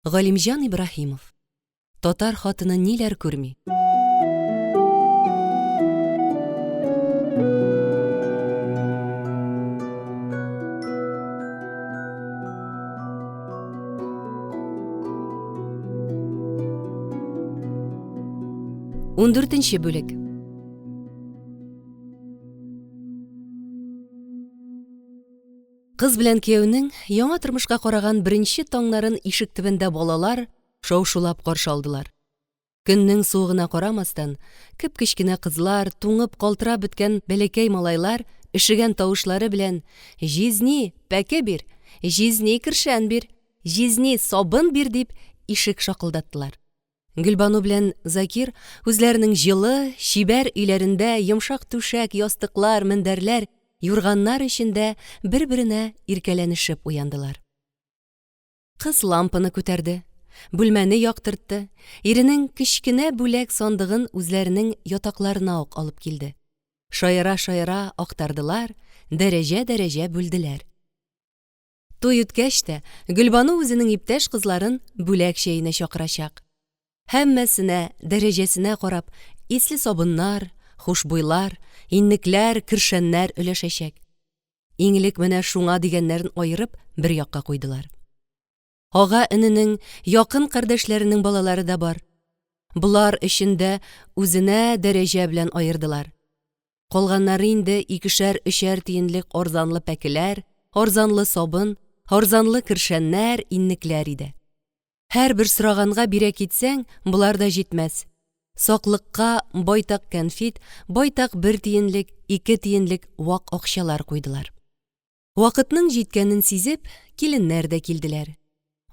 Speaker 1: Галимҗан Ибраһимов. Татар хатыны ниләр күрми? Ундүртенче бүлек. Кыз белән кияүнең яңа тормышка караган беренче таңнарын ишек төбендә балалар шау-шулап каршы алдылар. Көннең суыгына карамастан, кеп-кечкенә кызлар, туңып калтырап беткән бәләкәй малайлар өшегән тавышлары белән «Җизни, пәке бир! Җизни, кершән бир! Җизни, сабын бир!» дип ишек шакылдаттылар. Гөлбану белән Закир үзләренең җылы, чибәр өйләрендә йомшак түшәк, ястыклар, мендәрләр, юрганнар эчендә бер-беренә иркәләнешеп уяндылар. Кыз лампаны күтәрде, бүлмәне яктыртты, иренең кечкенә бүләк сандыгын үзләренең ятакларына ук алып килде. Шаяра-шаяра актардылар, дәрәҗә-дәрәҗә бүлделәр. Туй үткәч тә, Гөлбану үзенең иптәш кызларын бүләк чәенә чакырачак. Һәммәсенә, дәрәҗәсенә карап, исле сабыннар, хушбуйлар, иннекләр, кершәннәр өләшәчәк. Иң элек менә шуңа дигәннәрен аерып бер якка куйдылар. Ага-эненең, якын кардәшләренең балалары да бар. Болар өчен дә үзенә дәрәҗә белән аердылар. Калганнары инде икешәр-өчәр тиенлек арзанлы пәкеләр, арзанлы сабын, арзанлы кершәннәр, иннекләр иде. Һәрбер сораганга бирә китсәң, болар да җитмәс. Саклыкка байтак кәнфит, байтак бер тиенлек, ике тиенлек вак акчалар куйдылар. Вакытның җиткәнен сизеп, киленнәр дә килделәр.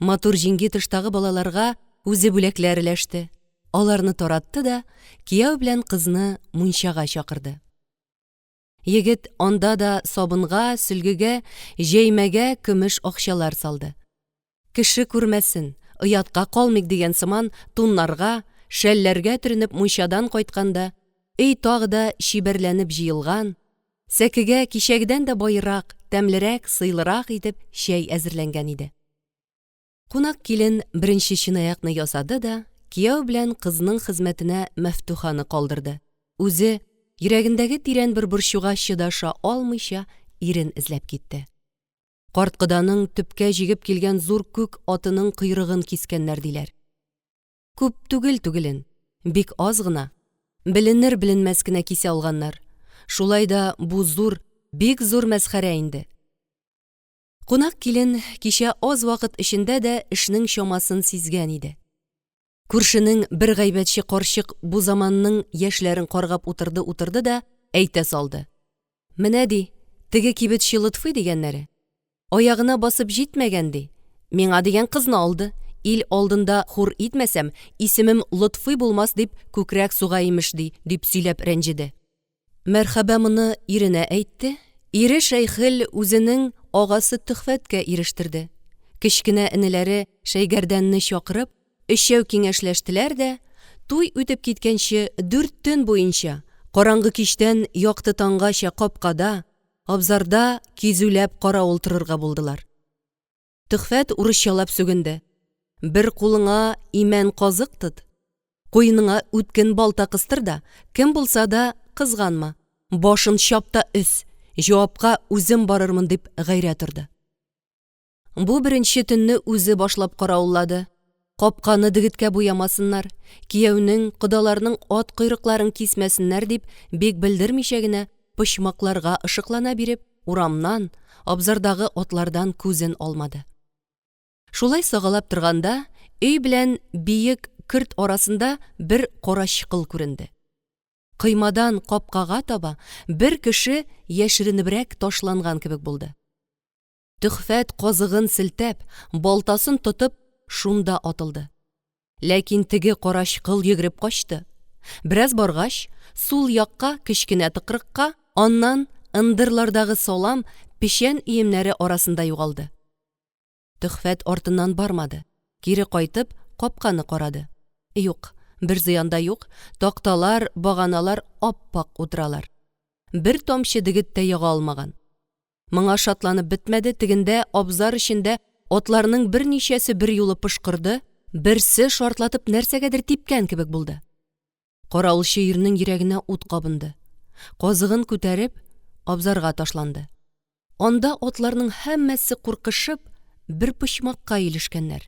Speaker 1: Матур җиңги тыштагы балаларга үзе бүләкләр өләште. Аларны таратты да, кияү белән кызны мунчага чакырды. Егет анда да сабынга, сөлгегә, җәймәгә көмеш акчалар салды. Кеше күрмәсен, оятка калмыйк дигән сыман туннарга, шәлләргә төренеп мунчадан кайтканда, өй тагы да чибәрләнеп җыелган, сәкегә кичәгедән дә баерак, тәмлерәк, сыйлырак итеп чәй әзерләнгән иде. Кунак килен беренче чынаякны ясады да, кияү белән кызның хезмәтенә Мәфтуханы калдырды. Үзе, йөрәгендәге тирән бер борчуга чыдаша алмыйча, ирен эзләп китте. Карт коданың төпкә җигеп килгән зур күк атының койрыгын кискәннәр, диләр. Күп түгел түгелен, бик аз гына, беленер-беленмәс кенә кисә алганнар. Шулай да бу зур, бик зур мәсхәрә инде. Кунак килен кичә аз вакыт эчендә дә эшнең чамасын сизгән иде. Күршенең бер гайбәтче карчык бу заманның яшьләрен каргап утырды-утырды да әйтә салды. Менә, ди, теге кибетче Лотфый дигәннәре. Аягына басып җитмәгән, ди. Миңа дигән кызны алды. Ил алдында хур итмәсәм, исемем Лотфый булмас дип күкрәк суга имеш, ди, дип сөйләп рәнҗеде. Мәрхәбә моны иренә әйтте, ире Шәйхел үзенең агасы Төхфәткә ирештерде. Кечкенә энеләре Шәйгәрдәнне чакырып, өчәү киңәшләштеләр дә, туй үтеп киткәнче дүрт төн буенча, караңгы кичтән якты таңгача капкада, абзарда кизүләп каравыл торырга булдылар. Төхфәт урысчалап сүгенде. Бер кулыңа имән казык тот, куеныңа үткен балта кыстыр да, кем булса да кызганма, башын чап та өз, җавапка үзем барырмын дип гайрәт орды. Бу беренче төнне үзе башлап каравыллады. Капканы дегеткә буямасыннар, кияүнең, кодаларның ат койрыкларын кисмәсеннәр дип, бик белдермичә генә почмакларга ышыклана биреп, урамнан, абзардагы атлардан күзен алмады. Шулай сагалап торганда, өй белән биек көрт арасында бер карачкыл күренде. Коймадан капкага таба бер кеше яшеренебрәк ташланган кебек булды. Төхфәт казыгын селтәп, балтасын тотып, шунда атылды. Ләкин теге карачкыл йөгереп качты. Бераз баргач, сул якка кечкенә тыкрыкка, аннан ындырлардагы салам, печән өемнәре арасында югалды. Төхфәт артыннан бармады. Кире кайтып, капканы карады. Юк, бер зыян да юк, такталар, баганалар ап-ак утыралар. Бер тамчы дегет тә яга алмаган. Моңа шатланып бетмәде, тегендә абзар эчендә атларның берничәсе берьюлы пошкырды, берсе шартлатып нәрсәгәдер типкән кебек булды. Каравылчы ирнең йөрәгенә ут кабынды. Казыгын күтәреп, абзарга ташланды. Анда атларның һәммәсе куркышып, бер почмакка илешкәннәр.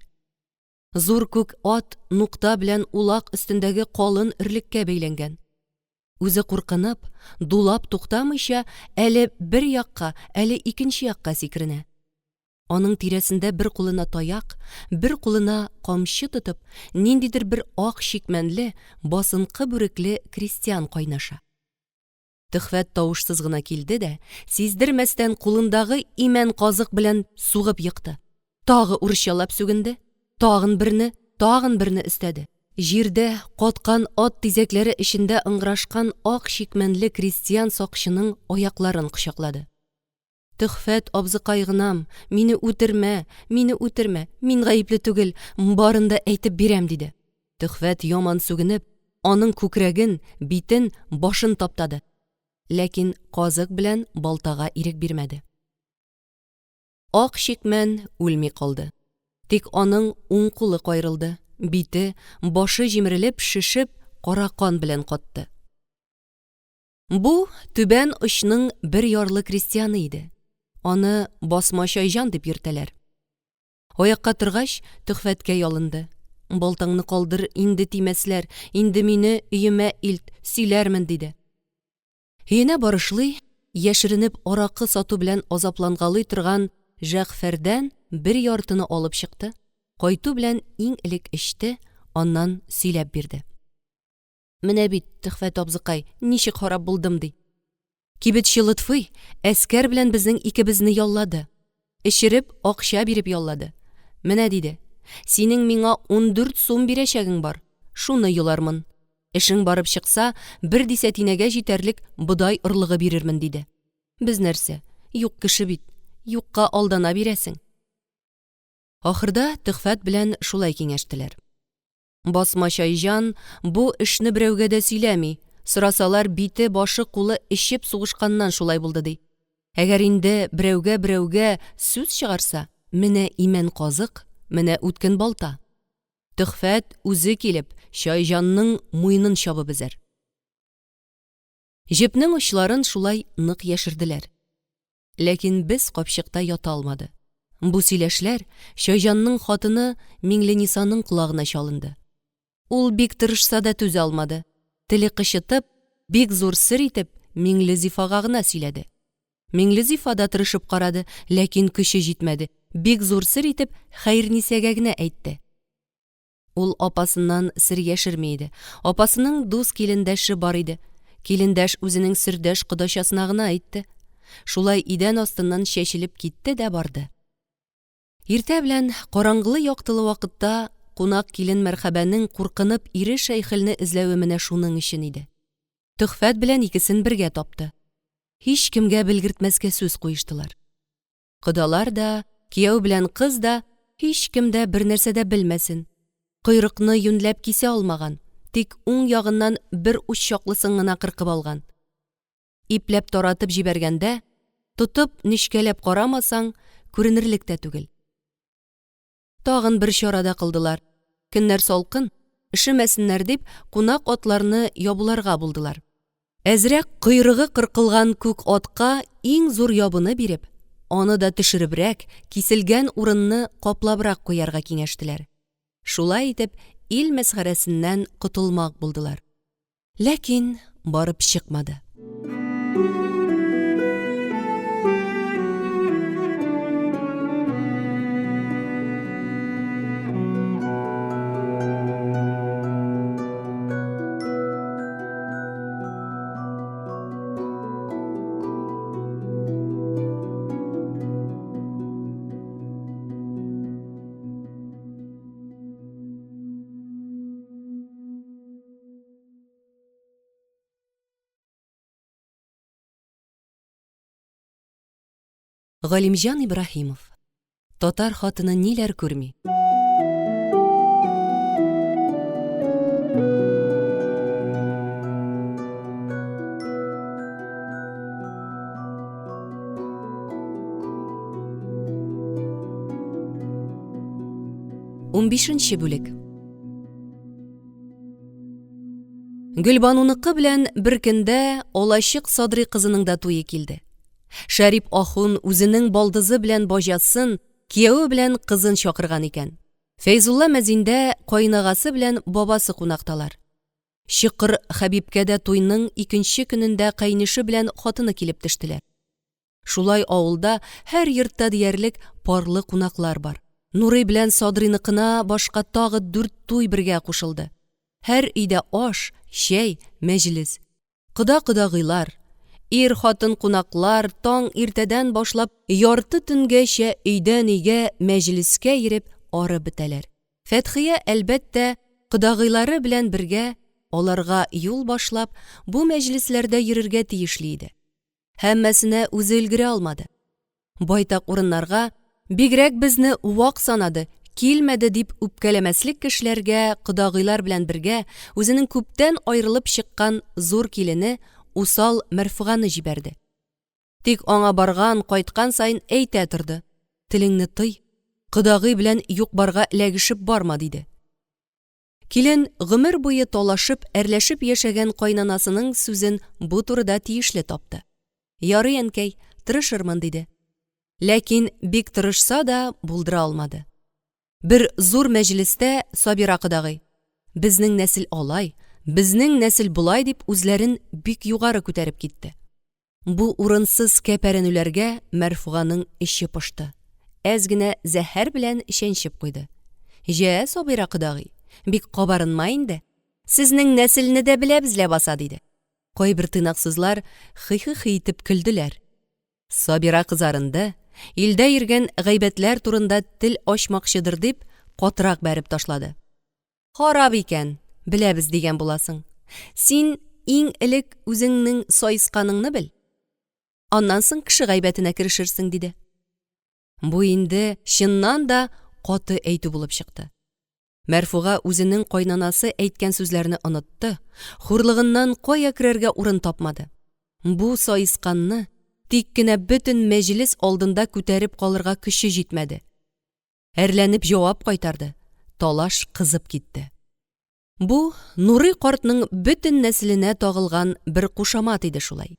Speaker 1: Зур күк ат нукта белән улак өстендәге калын өрлеккә бәйләнгән. Үзе куркынып, дулап туктамыйча, әле бер якка, әле икенче якка сикеренә. Аның тирәсендә бер кулына таяк, бер кулына камчы тотып, ниндидер бер ак чикмәнле, басынкы бүрекле крестьян кайнаша. Төхфәт тавышсыз гына килде дә, сиздермәстән кулындагы имән казык белән сугып екты. Тагы урысчалап сүгенде, тагын берне, тагын берне өстәде. Җирдә каткан ат тизәкләре эчендә ыңгырашкан ак чикмәнле крестьян сакчының аякларын кочаклады. Төхфәт абзыкай гынам, мине үтермә, мине үтермә, мин гаепле түгел, барын да әйтеп бирәм, диде. Төхфәт яман сүгенеп, аның күкрәген, битен, башын таптады. Ләкин казык белән балтага ирек бирмәде. Ак чикмән үлми калды. Тик аның уң кулы каерылды, бите, башы җимерелеп, шешеп, кара кан белән катты. Бу түбән очның бер ярлы крестьяны иде. Аны Басма Чайҗан дип йөртәләр. Аякка торгач, Төхфәткә ялынды. Балтаңны калдыр, инде тимәсләр, инде мине өемә илт, сөйләрмен, диде. Өенә барышлый, яшеренеп аракы сату белән азаплангалый торган Җәгъфәрдән бер яртыны алып чыкты, кайту белән иң элек эчте, аннан сөйләп бирде. Менә бит, Төхфәт абзыкай, ничек харап булдым, ди. Кибетче Лотфый Әскәр белән безнең икебезне яллады. Эчереп, акча биреп яллады. Менә, диде, синең миңа 14 сум бирәчәгең бар, шуны йолармын. Эшең барып чыкса, бер дисәтинәгә җитәрлек бодай орлыгы бирермен, диде. Без нәрсә, юк кеше бит, юкка алдана бирәсең. Ахырда Төхфәт белән шулай киңәштеләр. Басма Чайҗан бу эшне берәүгә дә сөйләми, сорасалар, бите, башы, кулы эчеп сугышканнан шулай булды, ди. Әгәр инде берәүгә-берәүгә сүз чыгарса, менә имән казык, менә үткен балта. Төхфәт үзе килеп, Чайҗанның муенын чабып өзәр. Җепнең очларын шулай нык яшерделәр. Ләкин без капчыкта ята алмады. Бу сөйләшләр Чайҗанның хатыны Миңленисаның колагына чалынды. Ул бик тырышса да түзә алмады. Теле кычытып, бик зур сер итеп, Миңлезифага гына сөйләде. Миңлезифа да тырышып карады, ләкин көче җитмәде, бик зур сер итеп Хәернисәгә генә әйтте. Ул апасыннан сер яшерми иде. Апасының дус килендәше бар иде. Килендәш үзенең сердәш кодачасына гына әйтте. Шулай идән астыннан чәчелеп китте дә барды. Иртә белән, караңгылы-яктылы вакытта кунак килен Мәрхәбәнең куркынып ире Шәйхелне эзләве менә шуның өчен иде. Төхфәт белән икесен бергә тапты. Һичкемгә белгертмәскә сүз куештылар. Кодалар да, кияү белән кыз да, һичкем дә бернәрсә дә белмәсен. Койрыкны юньләп кисә алмаган, тик уң ягыннан бер уч чаклысын гына кыркып алган. Ипләп таратып җибәргәндә, тотып, нечкәләп карамасаң, күренерлек тә түгел. Тагын бер чара да кылдылар. Көннәр салкын, өшемәсеннәр дип, кунак атларны ябуларга булдылар. Әзрәк койрыгы кыркылган күк атка иң зур ябуны биреп, аны да төшеребрәк, киселгән урынны каплабрак куярга киңәштеләр. Шулай итеп, ил мәсхәрәсеннән котылмак булдылар. Ләкин барып чыкмады. Галимҗан Ибраһимов. Татар хатыны ниләр күрми? Унбишенче бүлек. Гөлбануныкы белән бер көндә Алачык Садри кызының да туе килде. Шәрип ахун үзенең балдызы белән баҗасын, кияве белән кызын чакырган икән. Фәйзулла мәзиндә каенагасы белән бабасы кунакталар. Чокыр Хәбибкә дә туйның икенче көнендә каенише белән хатыны килеп төштеләр. Шулай авылда һәр йортта диярлек парлы кунаклар бар. Нурый белән Садриныкына башка тагы дүрт туй бергә кушылды. Һәр өйдә аш, чәй, мәҗлес. Кода-кодагыйлар, ир-хатын кунаклар таң иртәдән башлап ярты төнгәчә өйдән-өйгә мәҗлескә йөреп арып бетәләр. Фәтхия, әлбәттә, кодагыйлары белән бергә, аларга юл башлап, бу мәҗлесләрдә йөрергә тиешле иде. Һәммәсенә үзе өлгерә алмады. Байтак урыннарга, бигрәк безне вак санады, килмәде дип үпкәләмәслек кешеләргә кодагыйлар белән бергә үзенең күптән аерылып чыккан зур килене усал Мәрфуганы җибәрде. Тик аңа барган, кайткан саен әйтә торды, телеңне тый, кодагый белән юк-барга эләгешеп барма, диде. Килен гомер буе талашып, әрләшеп яшәгән кайнанасының сүзен бу турыда тиешле тапты. Ярый, әнкәй, тырышырмын, диде. Ләкин бик тырышса да, булдыра алмады. Бер зур мәҗлестә Сабира кодагый, Безнең нәсел алай, безнең нәсел болай дип үзләрен бик югары күтәреп китте. Бу урынсыз кәпәренүләргә Мәрфуганың эче пошты. Әз генә зәһәр белән чәнчеп куйды. Җә, Сабира кодагый, бик кабарынма инде. Сезнең нәселне дә беләбез ләбаса, диде. Кайбер тыйнаксызлар хи-хи-хи итеп көлделәр. Сабира кызарынды, илдә йөргән гайбәтләр турында тел ачмакчыдыр дип, катырак бәреп ташлады. Харап икән, беләбез дигән буласың. Син иң элек үзеңнең саесканыңны бел. Аннан соң кеше гайбәтенә керешерсең, диде. Бу инде чыннан да каты әйтү булып чыкты. Мәрфуга үзенең кайнанасы әйткән сүзләрне онытты, хурлыгыннан кая керергә урын тапмады. Бу саесканны тик кенә бөтен мәҗлес алдында күтәреп калырга көче җитмәде. Әрләнеп җавап кайтарды, талаш кызып китте. Бу Нурый картның бөтен нәселенә тагылган бер кушамат иде шулай.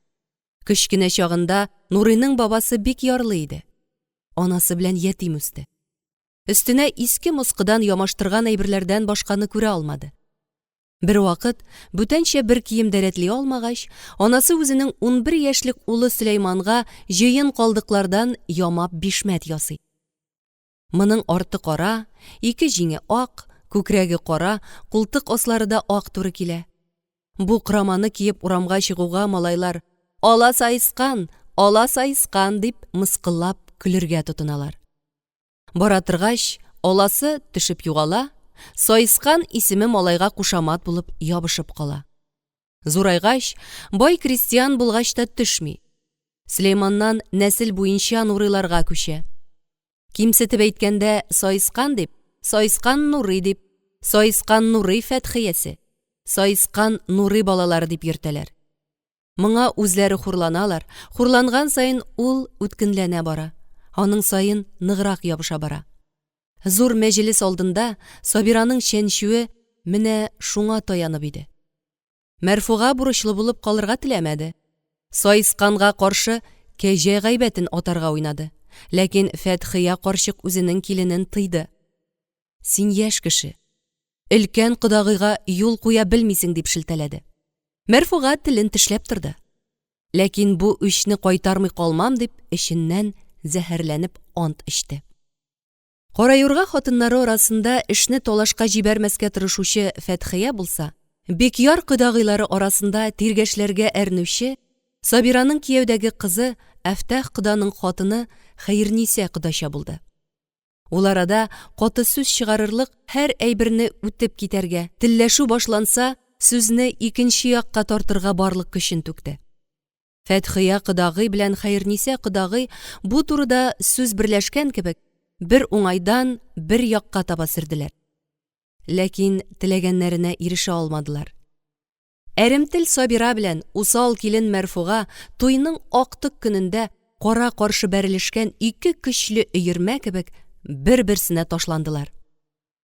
Speaker 1: Кечкенә чагында Нурыйның бабасы бик ярлы иде. Анасы белән ятим үсте. Өстенә иске-москыдан ямаштырган әйберләрдән башканы күрә алмады. Бервакыт, бүтәнчә бер кием дә рәтли алмагач, анасы үзенең 11 яшьлек улы Сөләйманга җыен калдыклардан ямап бишмәт ясый. Моның арты кара, ике җиңе ак, күкрәге кара, култык аслары да ак туры килә. Бу кораманы киеп урамга чыгуга малайлар Ала саескан, ала саескан дип мыскыллап көлергә тотыналар. Бара торгач, аласы төшеп югала, саескан исеме малайга кушамат булып ябышып кала. Зурайгач, бай крестьян булгач та төшми. Сөләйманнан нәсел буенча Нурыйларга күчә. Кимсетеп әйткәндә, саескан дип, саескан Нурый дип, саескан Нурый Фәтхиясе, саескан Нурый балалары дип йөртәләр. Моңа үзләре хурланалар, хурланган саен ул үткенләнә бара, аның саен ныграк ябыша бара. Зур мәҗлес алдында Сабираның чәнчүе менә шуңа таянып иде. Мәрфуга бурычлы булып калырга теләмәде. Саесканга каршы кәҗә гайбәтен атарга уйнады. Ләкин Фәтхия карчык үзенең киленен тыйды. Син яшь кеше. Өлкән кодагыйга юл куя белмисең, дип шелтәләде. Мәрфуга телен тешләп торды. Ләкин бу үчне кайтармый калмам дип эченнән зәһәрләнеп ант эчте. Караюрга хатыннары арасында эшне талашка җибәрмәскә тырышучы Фәтхия булса, Бикъяр кодагыйлары арасында тиргәшләргә әрнүче Сабираның кияүдәге кызы Әфтах коданың хатыны Хәернисә кодача булды. Ул арада каты сүз чыгарырлык һәр әйберне үтеп китәргә, телләшү башланса, сүзне икенче якка тартырга барлык көчен түкте. Фәтхия кодагый белән Хәернисә кодагый бу турыда сүз берләшкән кебек, бер уңайдан бер якка таба сөрделәр. Ләкин теләгәннәренә ирешә алмадылар. Әремтел Сабира белән усал килен Мәрфуга туйның актык көнендә кара-каршы бәрелешкән ике көчле өермә кебек бер-берсенә ташландылар.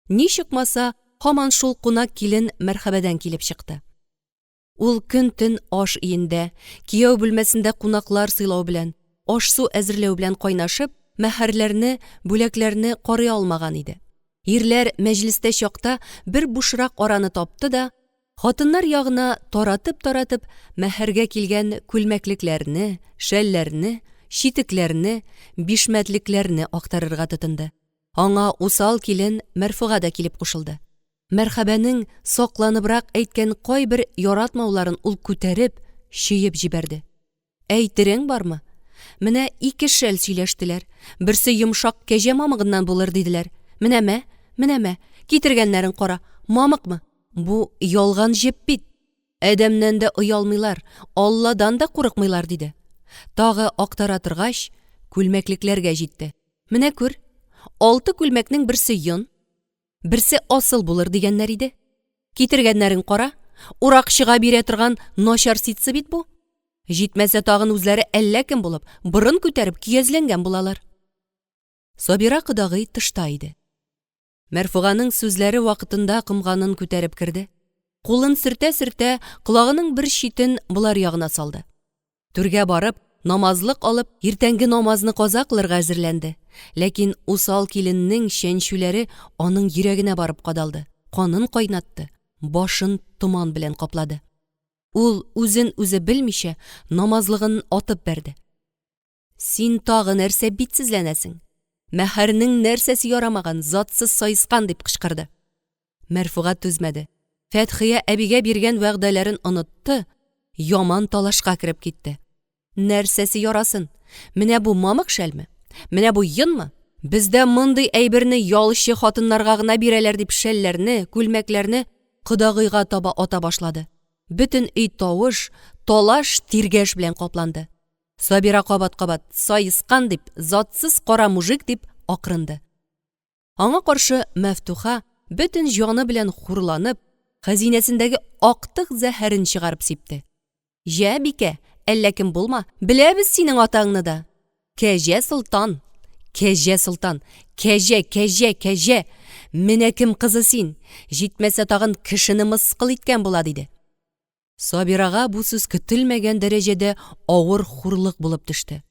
Speaker 1: Ни чыкмаса, һаман шул кунак килен Мәрхәбәдән килеп чыкты. Ул көн-төн аш өендә, кияү бүлмәсендә кунаклар сыйлау белән, аш-су әзерләү белән кайнашып, мәһәрләрне, бүләкләрне карый алмаган иде. Ирләр мәҗлестә чакта бер бушрак араны тапты да, хатыннар ягына таратып-таратып, мәһәргә килгән күлмәклекләрне, шәлләрне, читекләрне, бишмәтлекләрне актарырга тотынды. Аңа усал килен Мәрфуга да килеп кушылды. Мәрхәбәнең сакланыбрак әйткән кайбер яратмауларын ул күтәреп, чөеп җибәрде. Әйтерең бармы? Менә ике шәл сөйләштеләр. Берсе йомшак кәҗә мамыгыннан булыр диделәр. Менә мә, менә мә, китергәннәрен кара. Мамыкмы? Бу ялган җеп бит. Адәмнән дә оялмыйлар, Алладан да курыкмыйлар, диде. Тагы актара торгач, күлмәклекләргә җитте. Менә күр, алты күлмәкнең берсе йон, берсе асыл булыр дигәннәр иде. Китергәннәрен кара, уракчыга бирә торган начар ситсы бит бу. Җитмәсә тагын үзләре әллә кем булып, борын күтәреп көязләнгән булалар. Сабира кодагый тышта иде. Мәрфуганың сүзләре вакытында комганын күтәреп керде. Кулын сөртә-сөртә, колагының бер читен болар ягына салды. Түргә барып, намазлык алып, иртәнге намазны каза кылырга әзерләнде. Ләкин усал киленнең чәнчүләре аның йөрәгенә барып кадалды, канын кайнатты, башын томан белән каплады. Ул, үзен үзе белмичә, намазлыгын атып бәрде. Син тагы нәрсә битсезләнәсең? Мәһәрнең нәрсәсе ярамаган, затсыз саескан, дип кычкырды. Мәрфуга түзмәде. Фәтхия әбигә биргән вәгъдәләрен онытты, яман талашка кереп китте. Нәрсәсе ярасын? Менә бу мамык шәлме? Менә бу йонмы? Бездә мондый әйберне ялчы хатыннарга гына бирәләр дип шәлләрне, күлмәкләрне кодагыйга таба ата башлады. Бөтен өй тавыш, талаш, тиргәш белән капланды. Сабира кабат-кабат «Саескан» дип, «Затсыз кара мужик» дип акырынды. Аңа каршы Мәфтуха бөтен җаны белән хурланып, хәзинәсендәге актык зәһәрен чыгарып сипте. Җә, бикә, әллә кем булма, беләбез синең атаңны да. Кәҗә Солтан, Кәҗә Солтан, кәҗә, кәҗә, кәҗә! Менә кем кызы син! Җитмәсә тагын кешене мыскыл иткән була, диде. Сабирага бу сүз көтелмәгән дәрәҗәдә авыр хурлык булып төште.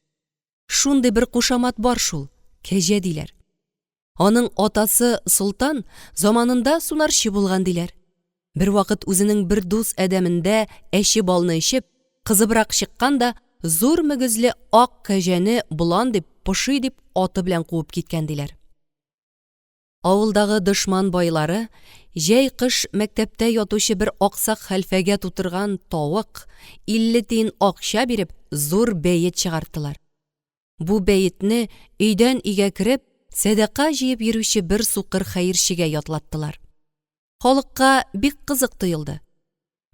Speaker 1: Шундый бер кушамат бар шул, кәҗә диләр. Аның атасы Солтан заманында сунарчы булган диләр. Бервакыт үзенең бер дус адәмендә әче балны эчеп, кызыбрак чыккан да зур мөгезле ак кәҗәне болан дип, поши дип аты белән куып киткән диләр. Авылдагы дошман байлары җәй-кыш мәктәптә ятучы бер аксак хәлфәгә тутырган тавык, 50 тиен акча биреп, зур бәет чыгарттылар. Бу бәетне өйдән өйгә кереп, сәдака җыеп йөрүче бер сукыр хәерчегә ятлаттылар. Халыкка бик кызык тоелды.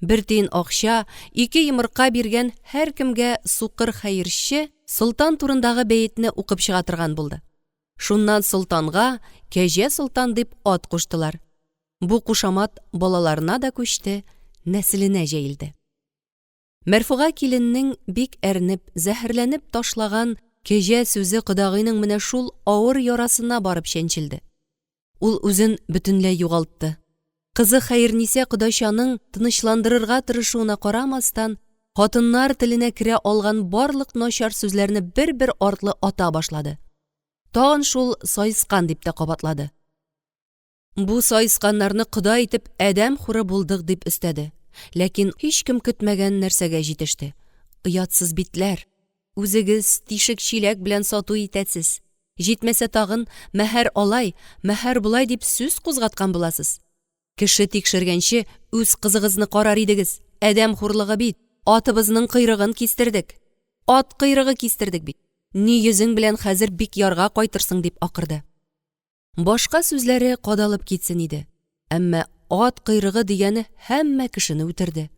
Speaker 1: Бер тиен акча, ике йомырка биргән һәркемгә сукыр хәерче Солтан турындагы бәетне укып чыга торган булды. Шуннан Солтанга Кәҗә Солтан дип ат куштылар. Бу кушамат балаларына да күчте, нәселенә җәелде. Мәрфуга киленнең бик әрнеп, зәһәрләнеп ташлаган кәҗә сүзе кодагыйның менә шул авыр ярасына барып чәнчелде. Ул үзен бөтенләй югалтты. Кызы Хәернисә кодачаның тынычландырырга тырышуына карамастан, хатыннар теленә керә алган барлык начар сүзләрне бер-бер артлы ата башлады. Тагын шул саескан дип тә кабатлады. Бу саесканнарны кода итеп адәм хуры булдык дип өстәде. Ләкин һичкем көтмәгән нәрсәгә җитеште. Оятсыз битләр! Үзегез тишек чиләк белән сату итәсез. Җитмәсә тагын, мәһәр алай, мәһәр болай дип сүз кузгаткан буласыз. Кеше тикшергәнче үз кызыгызны карар идегез. Адәм хурлыгы бит, атыбызның койрыгын кистердек. Ат койрыгы кистердек бит. Ни йөзең белән хәзер Бикъярга кайтырсың, дип акырды. Башка сүзләре кадалып китсен иде, әмма ат койрыгы дигәне һәммә кешене үтерде.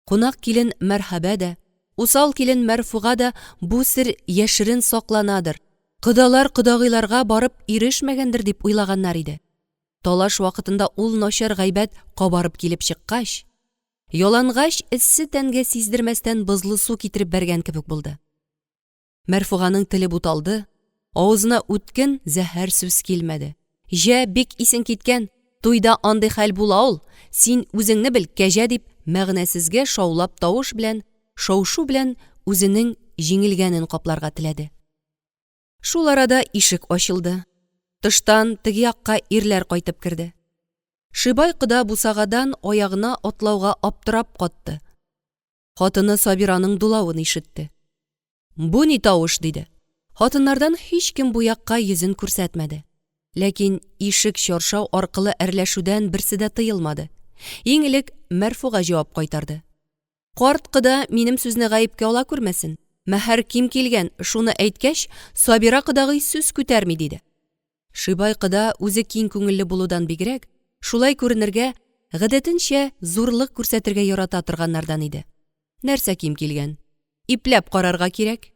Speaker 1: Кунак килен Мәрхәбә дә, усал килен Мәрфуга да бу сер яшерен сакланадыр, кодалар кодагыйларга барып ирешмәгәндер дип уйлаганнар иде. Талаш вакытында ул начар гайбәт кабарып килеп чыккач, ялангач эссе тәнгә сиздермәстән бозлы су китереп бәргән кебек булды. Мәрфуганың теле буталды, авызына үткен зәһәр сүз килмәде. Җә, бик исең киткән, туйда андый хәл була ул, син үзеңне бел, кәҗә, дип мәгънәсезгә шаулап тавыш белән, шау-шу белән үзенең җиңелгәнен капларга теләде. Шул арада ишек ачылды. Тыштан теге якка ирләр кайтып керде. Шибай кода бусагадан аягына атлауга аптырап катты. Хатыны Сабираның дулавын ишетте. Бу ни тавыш? диде. Хатыннардан һичкем бу якка йөзен күрсәтмәде. Ләкин ишек чаршау аркылы әрләшүдән берсе дә тыелмады. Иң элек Мәрфуга җавап кайтарды. Карт кода минем сүзне гаепкә ала күрмәсен. Мәһәр ким килгән, шуны әйткәч, Сабира кодагый сүз күтәрми, диде. Шибай кода үзе киң күңелле булудан бигрәк, Шулай күренергә, гадәтенчә зурлык күрсәтергә ярата торганнардан иде. Нәрсә ким килгән? Ипләп карарга кирәк.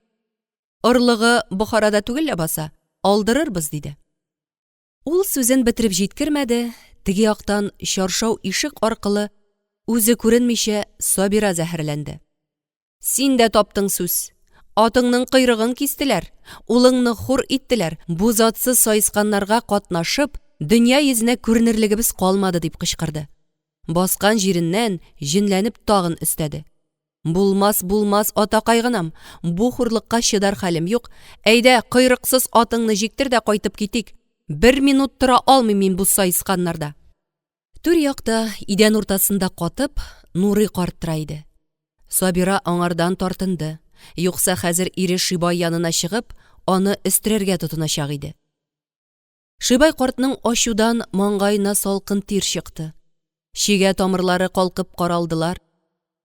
Speaker 1: Орлыгы Бохарада түгел ләбаса, алдырырбыз, диде. Ул сүзен бетереп җиткермәде, теге яктан чаршау ишек аркылы үзе күренмичә Сабира зәһәрләнде. Син дә таптың сүз. Атыңның койрыгын кистеләр, улыңны хур иттеләр, бу затсыз саесканнарга катнашып, дөнья йөзенә күренерлегебез калмады, дип кычкырды. Баскан җиреннән җенләнеп тагын өстәде. Булмас, булмас, атакай гынам, бу хурлыкка чыдар хәлем юк. Әйдә, койрыксыз атыңны җиктер дә кайтып китик. Бер минут тора алмыйм мин бу саесканнарда. Түр якта, идән уртасында катып, Нурый карт тора иде. Сабира аңардан тартынды, юкса хәзер ире Шибай янына чыгып, аны өстерәргә тотыначак иде. Шибай картның ачудан маңгаена салкын тир чыкты. Чигә тамырлары калкып каралдылар.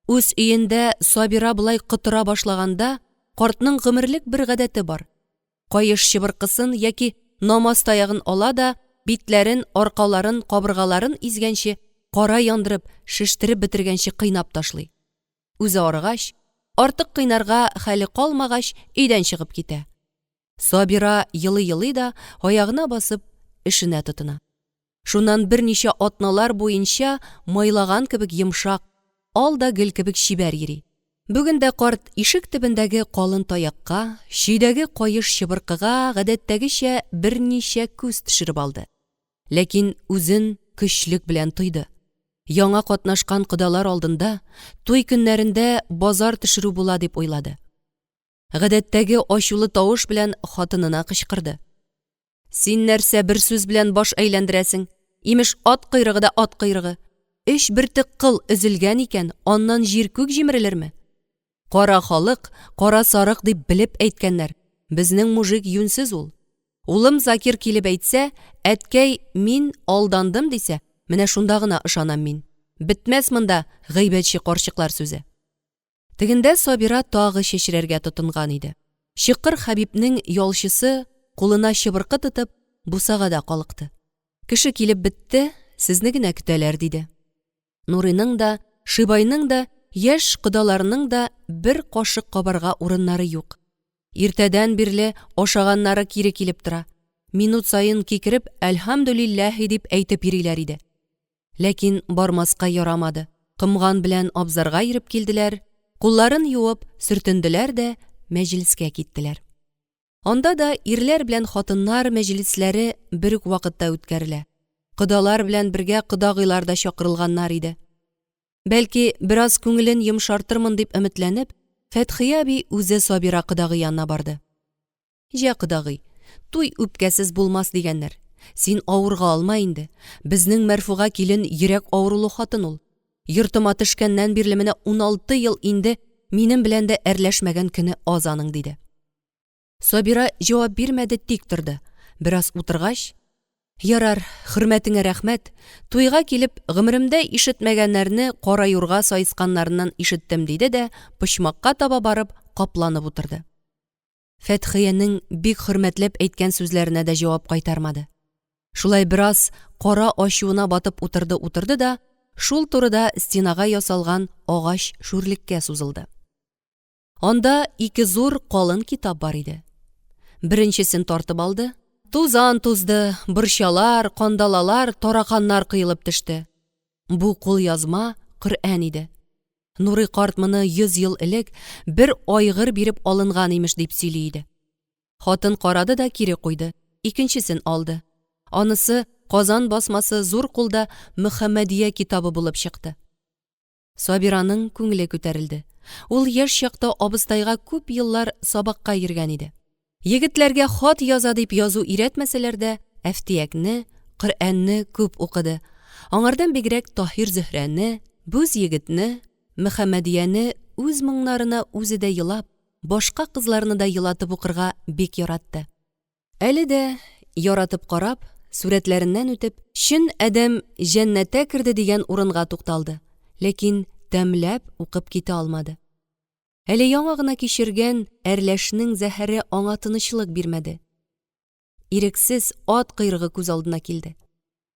Speaker 1: Үз өендә Сабира болай котыра башлаганда, картның гомерлек бер гадәте бар. Каеш чыбыркысын яки намаз таягын ала да, битләрен, аркаларын, кабыргаларын изгәнче, кара яндырып, шештереп бетергәнче кыйнап ташлый. Үзе арыгач, артык кыйнарга хәле калмагач, өйдән чыгып китә. Сабира елый-елый да, аягына басып, эшенә тотына. Шуннан берничә атналар буенча майлаган кебек йомшак, ал да гөл кебек чибәр йөри. Бүген дә карт ишек төбендәге калын таякка, чөйдәге каеш чыбыркыга гадәттәгечә берничә күз төшереп алды. Ләкин үзен көчлек белән тойды. Яңа катнашкан кодалар алдында туй көннәрендә базар төшерү була дип уйлады. Гадәттәге ачулы тавыш белән хатынына кычкырды. Син нәрсә бер сүз белән баш әйләндерәсең? Имеш, ат койрыгы да ат койрыгы. Өч бөртек кыл өзелгән икән, аннан җир-күк җимерелерме? Кара халык, кара сарык дип белеп әйткәннәр. Безнең мужик юньсез ул. Улым Закир килеп әйтсә, әткәй, мин алдандым дисә, менә шунда гына ышанам мин. Бетмәс монда гайбәтче карчыклар сүзе. Тегендә Сабира тагы чәчрәргә тотынган иде. Чыкыр Хәбибнең ялчысы, кулына чыбыркы тотып, бусагада калыкты. Кеше килеп бетте, сезне генә көтәләр, диде. Нурыйның да, Шибайның да, яшь кодаларның да бер кашык кабарга урыннары юк. Иртәдән бирле ашаганнары кире килеп тора. Минут саен кикереп, әлхәмдүлилләһи дип әйтеп йөриләр иде. Ләкин бармаска ярамады. Комган белән абзарга йөреп килделәр, кулларын юып, сөртенделәр дә мәҗлескә киттеләр. Анда да ирләр белән хатыннар мәҗлесләре бер үк вакытта үткәрелә. Кодалар белән бергә кодагыйлар да чакырылганнар иде. Бәлки, бераз күңелен йомшартырмын дип өметләнеп, Фәтхия әби үзе Сабира кодагый янына барды. Җә, кодагый, туй үпкәсез булмас дигәннәр. Син авырга алма инде. Безнең Мәрфуга килен йөрәк авырулы хатын ул. Йортыма төшкәннән бирле менә 16 ел инде минем белән дә әрләшмәгән көне аз аның, диде. Сабира җавап бирмәде, тик торды. Бераз утыргач, Ярар, хөрмәтеңә рәхмәт. Туйга килеп, гомеремдә ишетмәгәннәрне кара юрга саесканнарыннан ишеттем, диде дә, почмакка таба барып, капланып утырды. Фәтхиянең бик хөрмәтләп әйткән сүзләренә дә җавап кайтармады. Шулай бераз кара ачуына батып утырды-утырды да, шул турыда стенага ясалган агач шүрлеккә сузылды. Анда ике зур калын китап бар иде. Беренчесен тартып алды. Тузан тузды, борчалар, кандалалар, тараканнар коелып төште. Бу кулъязма Коръән иде. Нурый карт моны 100 ел элек бер айгыр биреп алынган имеш дип сөйли иде. Хатын карады да кире куйды, икенчесен алды. Анысы Казан басмасы зур кулда Мөхәммәдия китабы булып чыкты. Сабираның күңеле күтәрелде. Ул яшь чакта абыстайга күп еллар сабакка йөргән иде. Егетләргә хат яза дип язу өйрәтмәсәләр дә, Әфтиякне, Коръәнне күп укыды. Аңардан бигрәк Таһир-Зөһрәне, Бүз егетне, Мөхәммәдияне үз моңнарына үзе дә елап, башка кызларны да елатып укырга бик яратты. Әле дә, яратып карап, сурәтләреннән үтеп, чын адәм җәннәтә керде дигән урынга тукталды, ләкин тәмләп укып китә алмады. Әле яңа гына кичергән әрләшнең зәһәре аңа тынычлык бирмәде. Ирексез ат койрыгы күз алдына килде.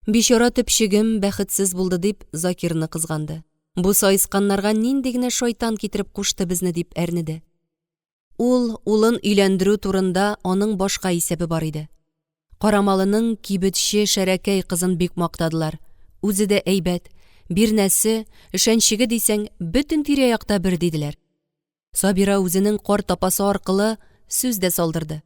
Speaker 1: Бичара төпчегем бәхетсез булды, дип Закирны кызганды. Бу саесканнарга нинди генә шайтан китереп кушты безне, дип әрнеде. Ул улын өйләндерү турында аның башка исәбе бар иде. Карамалының кибетче Шәрәкәй кызын бик мактадылар. Үзе дә әйбәт, бирнәсе, өшәнчеге дисәң, бөтен тирә-якта бер диделәр. Сабира үзенең карт апасы аркылы сүз дә салдырды.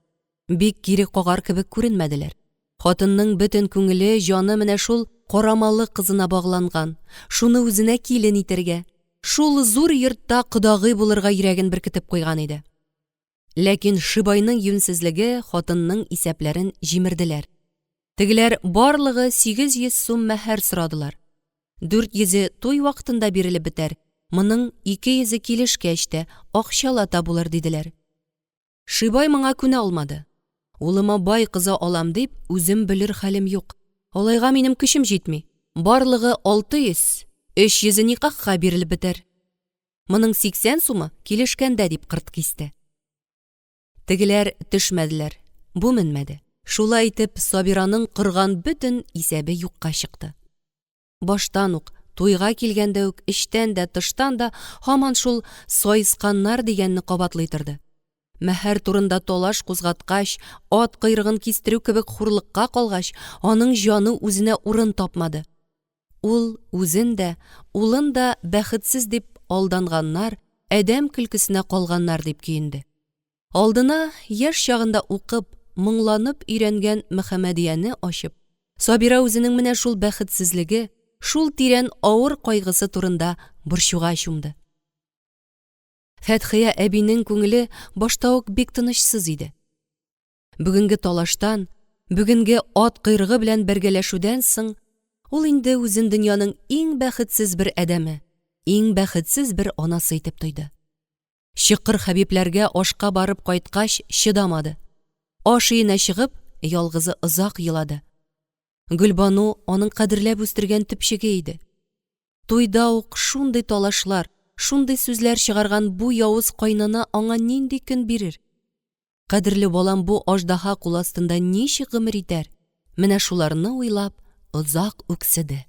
Speaker 1: Бик кире кагар кебек күренмәделәр. Хатынның бөтен күңеле, җаны менә шул карамалы кызына багланган, шуны үзенә килен итәргә, шул зур йортта кодагый булырга йөрәген беркетеп куйган иде. Ләкин Шибайның юньсезлеге хатынның исәпләрен җимерделәр. Тегеләр барлыгы 800 сум мәһәр сорадылар. 400-е туй вакытында бирелеп бетәр, моның 200-е килешкәч тә, акчалата булыр, диделәр. Шибай моңа күнә алмады. Улыма бай кызы алам дип, үзем белер хәлем юк. Алайга минем көчем җитми. Барлыгы 600, 300-е никахка бирелеп бетәр. Моның 80 сумы килешкәндә, дип кырт кисте. Тегеләр төшмәделәр, бу менмәде. Шулай итеп, Сабираның корган бөтен исәбе юкка чыкты. Баштан ук, туйга килгәндә үк, эчтән дә, тыштан да һаман шул саесканнар дигәнне кабатлый торды. Мәһәр турында талаш кузгаткач, ат койрыгын кистерү кебек хурлыкка калгач, аның җаны үзенә урын тапмады. Ул үзен дә, улын да бәхетсез дип алданганнар, адәм көлкесенә калганнар дип көенде. Алдына яшь чагында укып, моңланып өйрәнгән Мөхәммәдияне ачып, Сабира үзенең менә шул бәхетсезлеге, шул тирән авыр кайгысы турында борчуга чумды. Фәтхия әбинең күңеле башта ук бик тынычсыз иде. Бүгенге талаштан, бүгенге ат койрыгы белән бәргәләшүдән соң, ул инде үзен дөньяның иң бәхетсез бер адәме, иң бәхетсез бер анасы итеп тойды. Чокыр Хәбибләргә ашка барып кайткач чыдамады. Аш өенә чыгып, ялгызы озак елады. Гөлбану аның кадерләп үстергән төпчеге иде. Туйда ук шундый талашлар, шундый сүзләр чыгарган бу явыз кайнана аңа нинди көн бирер? Кадерле балам бу аждаһа кул астында ничек гомер итәр? Менә шуларны уйлап, озак үкседе.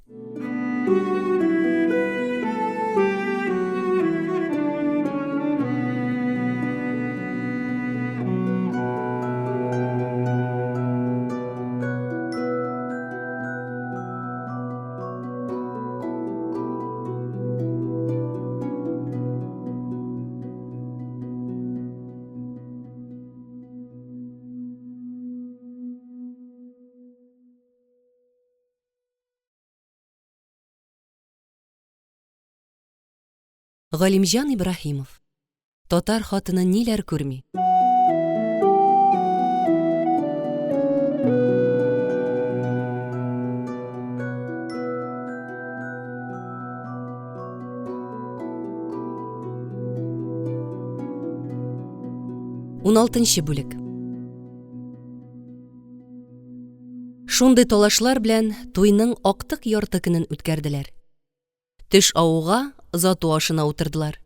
Speaker 1: Галимҗан Ибраһимов. Татар хатыны ниләр күрми? Уналтынчы бүлек. Шундый талашлар белән туйның актык ярты көнен үткәрделәр. Төш авуга озату ашына утырдылар.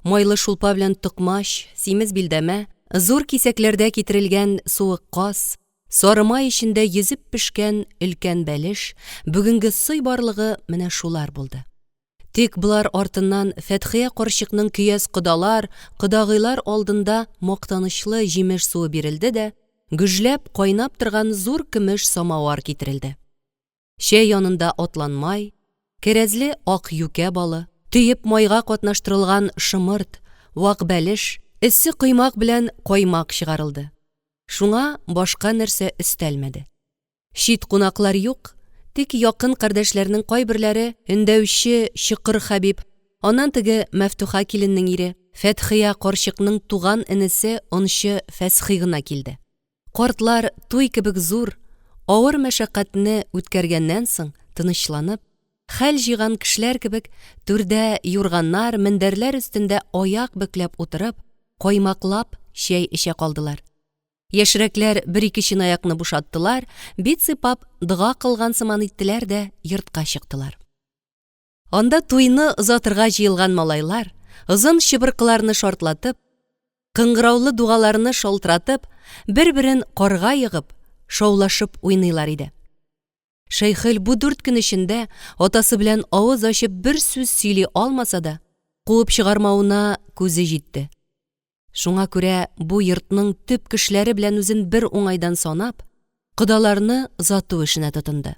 Speaker 1: Майлы шулпа белән токмач, симез билдәмә, зур кисәкләрдә китерелгән суык каз, сары май эчендә йөзеп пешкән өлкән бәлеш, бүгенге сый барлыгы менә шулар булды. Тик болар артыннан Фәтхия карчыкның көяз кодалар, кодагыйлар алдында мактанычлы җимеш суы бирелде дә, гөжләп кайнап торган зур көмеш самавар китерелде. Чәй янында атланмай, кәрәзле ак юкә балы, төеп майга катнаштырылган шомырт, вак бәлеш, эссе коймак белән каймак чыгарылды. Шуңа башка нәрсә өстәлмәде. Чит кунаклар юк, тик якын кардәшләрнең кайберләре, өндәүче Чокыр Хәбиб, аннан теге Мәфтуха киленнең ире, Фәтхия карчыкның туган энесе ончы Фәсхи гына килде. Картлар туй кебек зур, авыр мәшәкатьне үткәргәннән соң, тынычланып, хәл җыйган кешеләр кебек, түрдә юрганнар, мендәрләр өстендә аяк бөкләп утырып, каймаклап чәй эчә калдылар. Яшьрәкләр бер-ике чынаякны бушаттылар, бит сыйпап, дога кылган сыман иттеләр дә йортка чыктылар. Анда туйны озатырга җыелган малайлар, озын чыбыркыларны шартлатып, кыңгыраулы дугаларны шалтыратып, бер-берен карга егып, шаулашып уйныйлар иде. Шәйхел бу дүрт көн эчендә атасы белән авыз ачып бер сүз сөйли алмаса да, куып чыгармавына күзе җитте. Шуңа күрә бу йортның төп кешеләре белән үзен бер уңайдан санап, кодаларны озату эшенә тотынды.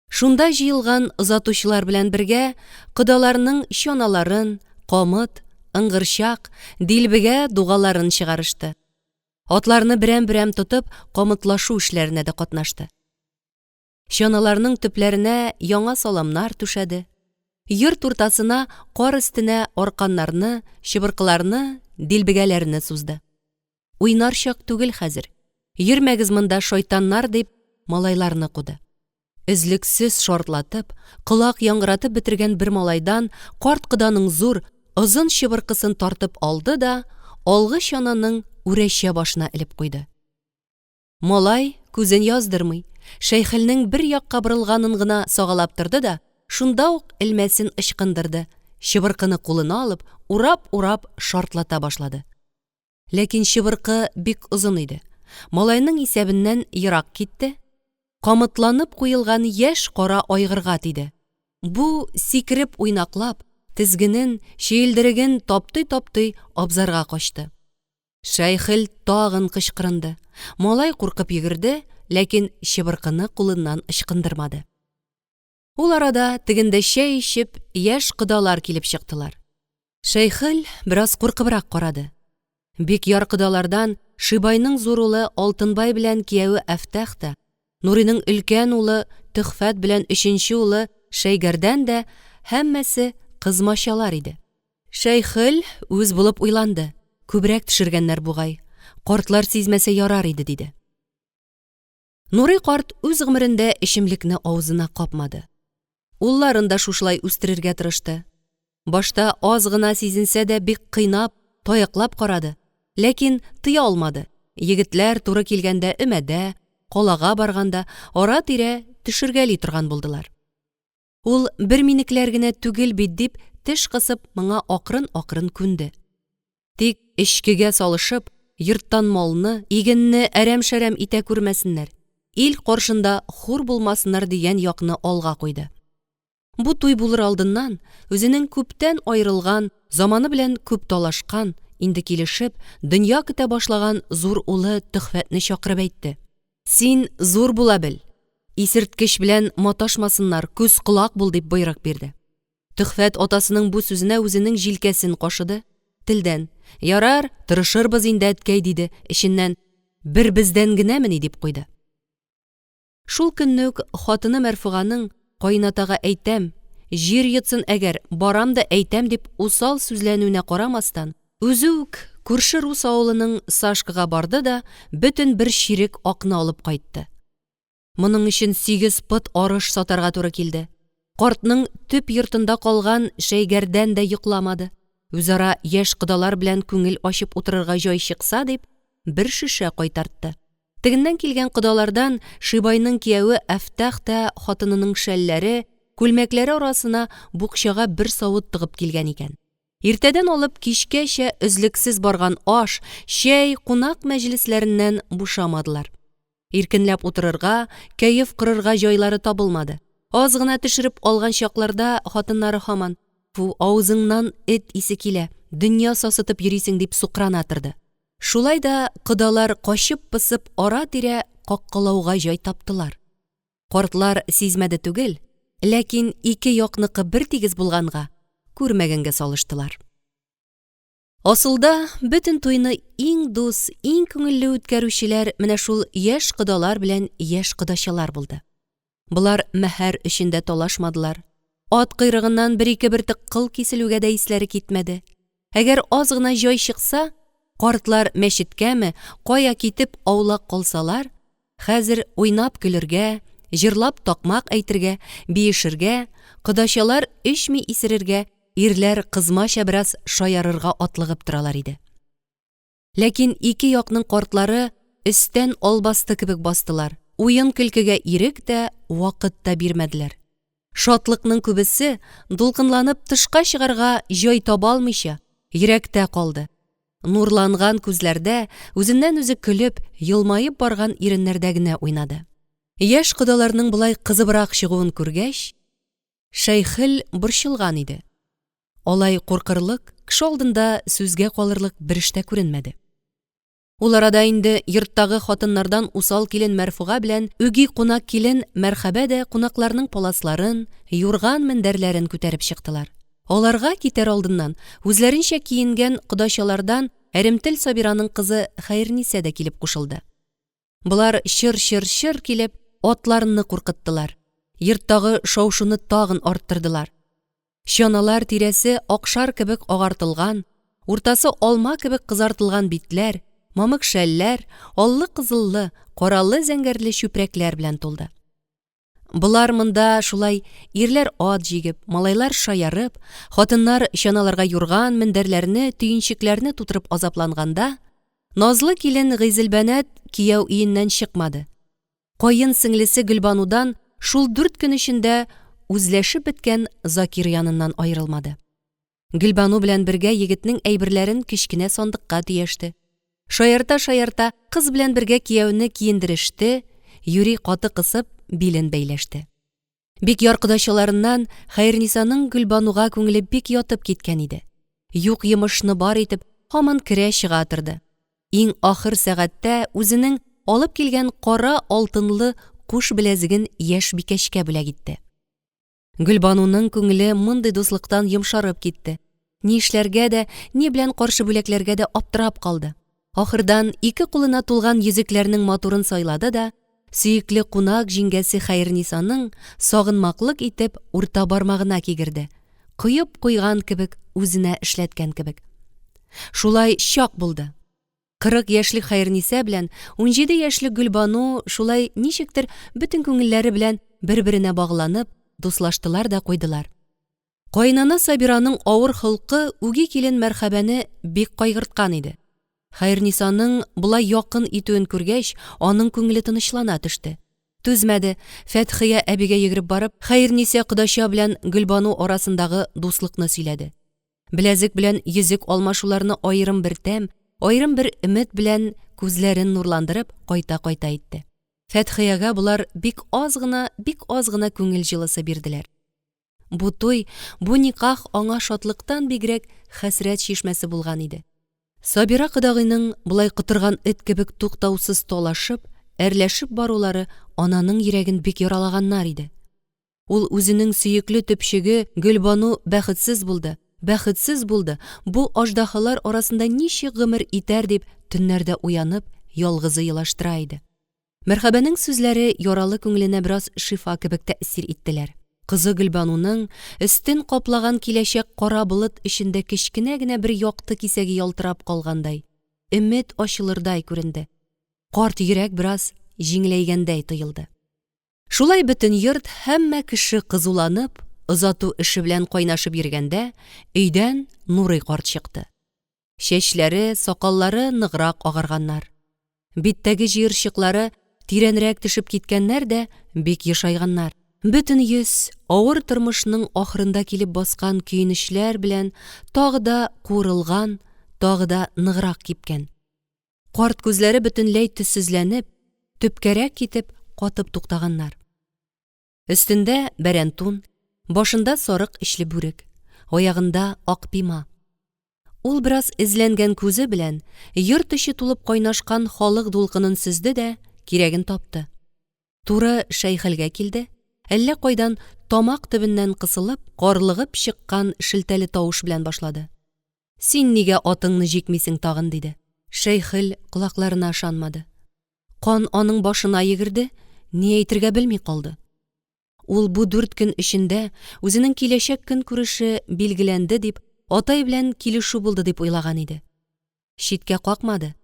Speaker 1: Шунда җыелган озатучылар белән бергә кодаларның чаналарын, камыт, ыңгырчак, дилбегә, дугаларын чыгарышты. Атларны берәм-берәм тотып, камытлашу эшләренә дә катнашты. Чаналарның төпләренә яңа саламнар түшәде. Йорт уртасына кар өстенә арканнарны, чыбыркыларны, дилбегәләрне сузды. Уйнар чак түгел хәзер. Йөрмәгез монда, шайтаннар, дип, малайларны куды. Өзлексез шартлатып, колак яңгыратып бетергән бер малайдан карт коданың зур, озын чыбыркысын тартып алды да алгы чананың үрәчә башына элеп куйды. Малай күзен яздырмый, Шәйхелнең бер якка борылганын гына сагалап торды да, шунда ук элмәсен ычкындырды, чыбыркыны кулына алып, урап-урап шартлата башлады. Ләкин чыбыркы бик озын иде. Малайның исәбеннән ерак китте, камытланып куелган яшь кара айгырга тиде. Бу сикереп уйнаклап, тезгенен, чөелдереген таптый-таптый абзарга качты. Шәйхел тагын кычкырынды. Малай куркып йөгерде, ләкин чыбыркыны кулыннан ычкындырмады. Ул арада тегендә чәй эчеп, яшь кодалар килеп чыктылар. Шәйхел бераз куркыбрак карады. Бик яр кодалардан Шибайның зур улы Алтынбай белән кияве Әфтах та, Нуриның өлкән улы Төхфәт белән өченче улы Шәйгәрдән дә һәммәсе кызмачалар иде. Шәйхел үз булып уйланды. Күбрәк төшергәннәр бугай. Картлар сизмәсә ярар иде, диде. Нурый карт үз гомерендә эчемлекне авызына капмады. Улларын да шушылай үстерергә тырышты. Башта аз гына сизенсә дә бик кыйнап, таяклап карады. Ләкин тыя алмады. Егетләр туры килгәндә өмәдә, калага барганда ара-тирә төшергәли торган булдылар. Ул бер минекләр генә түгел бит дип, теш кысып, моңа акрын-акрын күнде. Тик эчкегә салышып, йорттан малны, игенне әрәм-шәрәм итә күрмәсеннәр, ил каршында хур булмасыннар дигән якны алга куйды. Бу туй булыр алдыннан, үзенең күптән аерылган, заманы белән күп талашкан, инде килешеп, дөнья көтә башлаган зур улы Төхфәтне чакырып әйтте. Син зур була бел, исерткеч белән маташмасыннар, күз-колак бул, дип боерык бирде. Төхфәт атасының бу сүзенә үзенең җилкәсен кашыды, телдән, Ярар, тырышырбыз инде, әткәй, диде, эченнән, Бер бездән генәмени, дип куйды. Шул көнне үк хатыны Мәрфуганың, Каенатага әйтәм, җир йотсын әгәр, барам да әйтәм, дип усал сүзләнүенә карамастан, үзе үк күрше рус авылының Сашкага барды да бөтен бер чирек акны алып кайтты. Моның өчен сигез пот арыш сатарга туры килде. Картның төп йортында калган Шәйгәрдән дә йокламады. Үзара яшь кодалар белән күңел ачып утырырга җай чыкса дип, бер шешә кайтартты. Тегеннән килгән кодалардан Шибайның кияве Әфтах та хатынының шәлләре, күлмәкләре арасына букчага бер савыт тыгып килгән икән. Иртәдән алып кичкәчә өзлексез барган аш, чәй, кунак мәҗлесләреннән бушамадылар. Иркенләп утырырга, кәеф корырга җайлары табылмады. Аз гына төшереп алган чакларда хатыннары һаман, Фу, авызыңнан эт исе килә, дөнья сасытып йөрисең, дип сукрана торды. Шулай да кодалар качып-посып ара-тирә каккалауга җай таптылар. Картлар сизмәде түгел, ләкин ике якныкы бертигез булганга, күрмәгәнгә салыштылар. Асылда, бөтен туйны иң дус, иң күңелле үткәрүчеләр менә шул яшь кодалар белән яшь кодачалар булды. Болар мәһәр өчен дә талашмадылар. Ат койрыгыннан бер-ике бөртек кыл киселүгә дә исләре китмәде. Әгәр аз гына җай чыкса, картлар мәчеткәме, кая китеп аулак калсалар, хәзер уйнап көлергә, җырлап такмак әйтергә, биешергә, кодачалар эчми исерергә, ирләр кызмача бераз шаярырга атлыгып торалар иде. Ләкин ике якның картлары өстән албасты кебек бастылар, уен-көлкегә ирек тә, вакыт та бирмәделәр. Шатлыкның күбесе, дулкынланып тышка чыгарга җай таба алмыйча, йөрәктә калды. Нурланган күзләрдә, үзеннән-үзе көлеп, елмаеп барган иреннәрдә генә уйнады. Яшь кодаларның болай кызыбрак чыгуын күргәч, Шәйхел борчылган иде. Алай куркырлык, кеше алдында сүзгә калырлык бер эш тә күренмәде. Ул арада инде йорттагы хатыннардан усал килен Мәрфуга белән үги кунак килен Мәрхәбә дә кунакларның паласларын, юрган-мендәрләрен күтәреп чыктылар. Аларга китәр алдыннан үзләренчә киенгән кодачалардан Әремтел Сабираның кызы Хәернисә дә килеп кушылды. Болар чыр-чыр-чыр килеп, атларны куркыттылар. Йорттагы шау-шуны тагын арттырдылар. Чаналар тирәсе акшар кебек агартылган, уртасы алма кебек кызартылган битләр, мамык шәлләр, аллы-кызыллы, каралы-зәңгәрле чүпрәкләр белән тулды. Болар монда шулай ирләр ат җигеп, малайлар шаярып, хатыннар чаналарга юрган, мендәрләрне, төенчекләрне тутырып азапланганда, назлы килен Гыйзелбәнәт кияү өеннән чыкмады. Каен сеңлесе Гөлбанудан шул дүрт көн эчендә үзләшеп беткән Закир яныннан аерылмады. Гөлбану белән бергә егетнең әйберләрен кечкенә сандыкка төяште. Шаярта-шаярта, кыз белән бергә кияүне киендереште, юри каты кысып, билен бәйләште. Бик яркодачаларыннан Хәернисаның Гөлбануга күңеле бик ятып киткән иде. Юк йомышны бар итеп, һаман керә-чыга торды. Иң ахыр сәгатьтә үзенең алып килгән кара алтынлы куш беләзеген яшь бикәчкә бүләк итте. Гөлбануның күңеле мондый дуслыктан йомшарып китте. Ни эшләргә дә, ни белән каршы бүләкләргә дә аптырап калды. Ахырдан ике кулына тулган йөзекләрнең матурын сайлады да, сөекле кунак җиңгәсе Хәернисаның сагынмаклык итеп урта бармагына кигерде. Коеп куйган кебек, үзенә эшләткән кебек. Шулай чак булды. 40 яшьлек Хәернисә белән 17 яшьлек Гөлбану шулай ничектер бөтен күңелләре белән бер-беренә багланып, дуслаштылар да куйдылар. Каенана Сабираның авыр холкы үги килен Мәрхәбәне бик кайгырткан иде. Хәернисаның болай якын итүен күргәч, аның күңеле тынычлана төште. Түзмәде, Фәтхия әбигә йөгереп барып, Хәернисә кодача белән Гөлбану арасындагы дуслыкны сөйләде. Беләзек белән йөзек алмашуларны аерым бер тәм, аерым бер өмет белән күзләрен нурландырып кайта-кайта әйтте. Фәтхиягә болар бик аз гына, бик аз гына күңел җылысы бирделәр. Бу туй, бу никах аңа шатлыктан бигрәк хәсрәт чишмәсе булган иде. Сабира кодагыйның болай котырган эт кебек туктаусыз талашып, әрләшеп барулары ананың йөрәген бик яралаганнар иде. Ул үзенең сөекле төпчеге Гөлбану бәхетсез булды, бәхетсез булды, бу аждаһалар арасында ничек гомер итәр дип төннәрдә уянып, ялгызы елаштыра иде. Мәрхәбәнең сүзләре яралы күңеленә бераз шифа кебек тәэсир иттеләр. Кызы Гөлбануның өстен каплаган киләчәк кара болыт эчендә кечкенә генә бер якты кисәге ялтырап калгандай, өмет ачылырдай күренде. Карт йөрәк бераз җиңеләйгәндәй тоелды. Шулай бөтен йорт, һәммә кеше кызуланып, озату эше белән кайнашып йөргәндә, өйдән Нурый карт чыкты. Чәчләре, сакаллары ныграк агарганнар. Биттәге җыерчыклары тирәнрәк төшеп киткәннәр дә бик ешайганнар. Бөтен йөз авыр тормышның ахырында килеп баскан көенечләр белән тагы да куырылган, тагы да ныграк кипкән. Карт күзләре бөтенләй төссезләнеп, төпкәрәк китеп, катып туктаганнар. Өстендә бәрән тун, башында сарык эчле бүрек, аягында ак пима. Ул бераз эзләнгән күзе белән йорт эче тулып кайнашкан халык дулкынын сөзде дә кирәген тапты. Туры Шәйхелгә килде, әллә кайдан тамак төбеннән кысылып, карлыгып чыккан шелтәле тавыш белән башлады. Син нигә атыңны җикмисең тагын? диде. Шәйхел колакларына ышанмады. Кан аның башына йөгерде, ни әйтергә белми калды. Ул бу дүрт көн эчендә үзенең киләчәк көнкүреше билгеләнде дип, атай белән килешү булды дип уйлаган иде. Читкә какмады.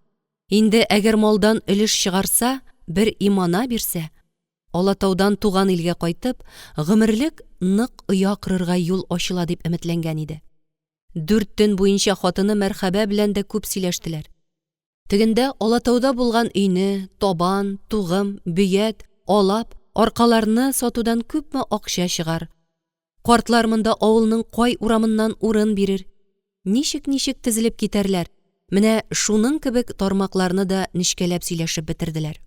Speaker 1: Инде әгәр малдан өлеш чыгарса, бер имана бирсә, Алатаудан туган илгә кайтып, гомерлек нык оя корырга юл ачыла дип өметләнгән иде. Дүрт төн буенча хатыны Мәрхәбә белән дә күп сөйләштеләр. Тегендә Алатауда булган өйне, табан, тугым, бөят, алап, аркаларны сатудан күпме акча чыгар. Картлар монда авылның кай урамыннан урын бирер. Ничек-ничек тезелеп китәрләр. Менә шуның кебек тармакларны да нечкәләп сөйләшеп бетерделәр.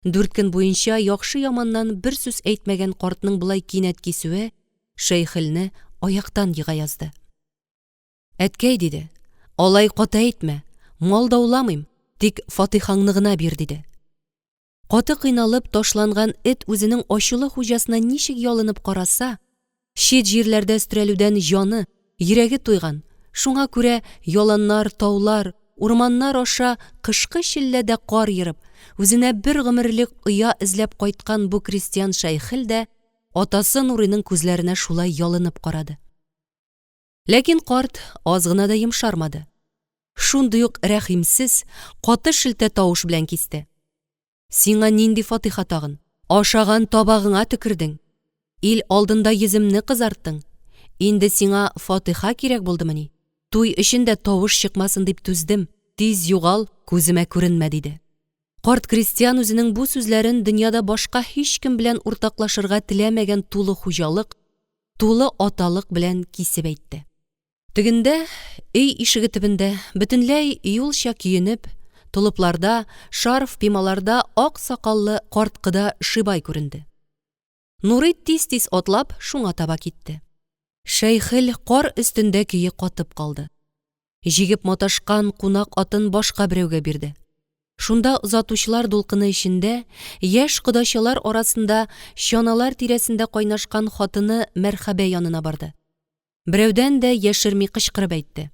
Speaker 1: Дүрт көн буенча яхшы-яманнан бер сүз әйтмәгән картның болай кинәт кисүе Шәйхелне аяктан ега язды. Әткәй, диде, алай каты әйтмә, мал дауламыйм, тик фатихаңны гына бир, диде. Каты кыйналып ташланган эт үзенең ачулы хуҗасына ничек ялынып караса, чит җирләрдә өстерәлүдән җаны, йөрәге туйган, шуңа күрә яланнар, таулар, урманнар аша кышкы челләдә кар ерып, үзенә бер гомерлек оя эзләп кайткан бу крестьян Шәйхел дә атасы Нурыйның күзләренә шулай ялынып карады. Ләкин карт аз гына да йомшармады. Шундый ук рәхимсез, каты шелтә тавыш белән кисте. Сиңа нинди фатиха тагын? Ашаган табагыңа төкердең. Ил алдында йөземне кызарттың. Инде сиңа фатиха кирәк булдымыни? Туй өчен дә тавыш чыкмасын дип түздем. Тиз югал, күземә күренмә, диде. Карт крестьян үзенең бу сүзләрен дөньяда башка һичкем белән уртаклашырга теләмәгән тулы хуҗалык, тулы аталык белән кисеп әйтте. Тегендә, өй ишеге төбендә, бөтенләй юлча киенеп, толыпларда, шарф, пималарда ак сакаллы карт кода Шибай күренде. Нурый тиз-тиз атлап шуңа таба китте. Шәйхел кар өстендә көе катып калды. Җигеп маташкан кунак атын башка берәүгә бирде. Шунда озатучылар дулкыны эчендә, яшь кодачалар арасында чаналар тирәсендә кайнашкан хатыны Мәрхәбә янына барды. Берәүдән дә яшерми кычкырып әйтте.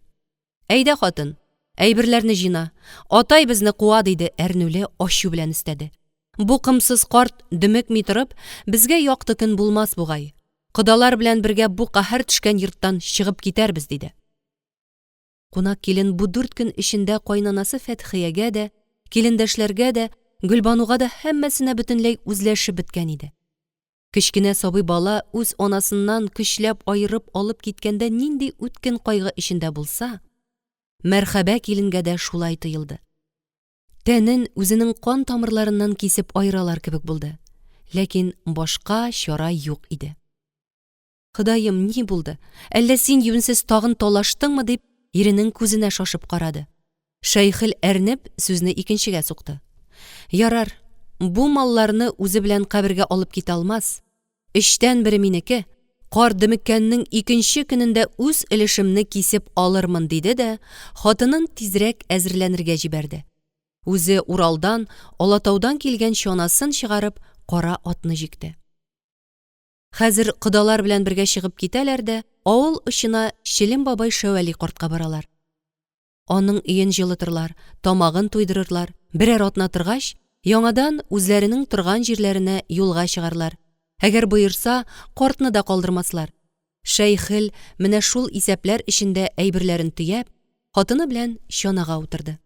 Speaker 1: Әйдә, хатын, әйберләрне җыйна, атай безне куа, диде әрнүле ачу белән өстәде. Бу комсыз карт дөмекми торып, безгә якты көн булмас бугай. Кодалар белән бергә бу каһәр төшкән йорттан чыгып китәрбез, диде. Кунак килен бу дүрт көн эчендә кайнанасы Фәтхиягә дә, килендәшләргә дә, Гөлбануга да һәммәсенә бөтенләй үзләшеп беткән иде. Кечкенә сабый бала үз анасыннан көчләп аерып алып киткәндә нинди үткен кайгы эчендә булса, Мәрхәбә киленгә дә шулай тоелды. Тәнен үзенең кан тамырларыннан кисеп аералар кебек булды. Ләкин башка чара юк иде. Ходаем, ни булды? Әллә син юньсез тагын талаштыңмы? дип, иренең күзенә шашып карады. Шәйхел әрнеп, сүзне икенчегә сукты. Ярар, бу малларны үзе белән кабергә алып китә алмас. Өчтән бере минеке. Карт дөмеккәннең икенче көнендә үз өлешемне кисеп алырмын, диде дә, хатынын тизрәк әзерләнергә җибәрде. Үзе Уралдан, Алатаудан килгән чанасын чыгарып, кара атны җикте. Хәзер кодалар белән бергә чыгып китәләр дә, авыл очына Челем бабай Шәвәли картка баралар. Аның өен җылытырлар, тамагын туйдырырлар, берәр атна торгач, яңадан үзләренең торган җирләренә юлга чыгарлар. Әгәр боерса, картны да калдырмаслар. Шәйхел менә шул исәпләр эчендә әйберләрен төяп, хатыны белән чанага утырды.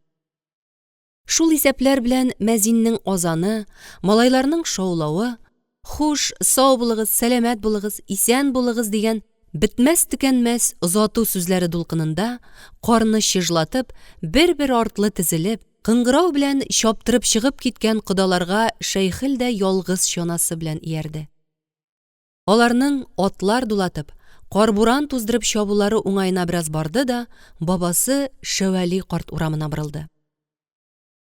Speaker 1: Шул исәпләр белән мәзиннең азаны, малайларның шаулавы, Хуш, сау булыгыз, сәламәт булыгыз, исән булыгыз дигән бетмәс-төкәнмәс озату сүзләре дулкынында карны чыжлатып, бер-бер артлы тезелеп, кыңгырау белән чаптырып чыгып киткән кодаларга Шәйхел дә ялгыз чанасы белән иярде. Аларның атлар дулатып, кар-буран туздырып чабулары уңаена бераз барды да, бабасы Шәвәли карт урамына борылды.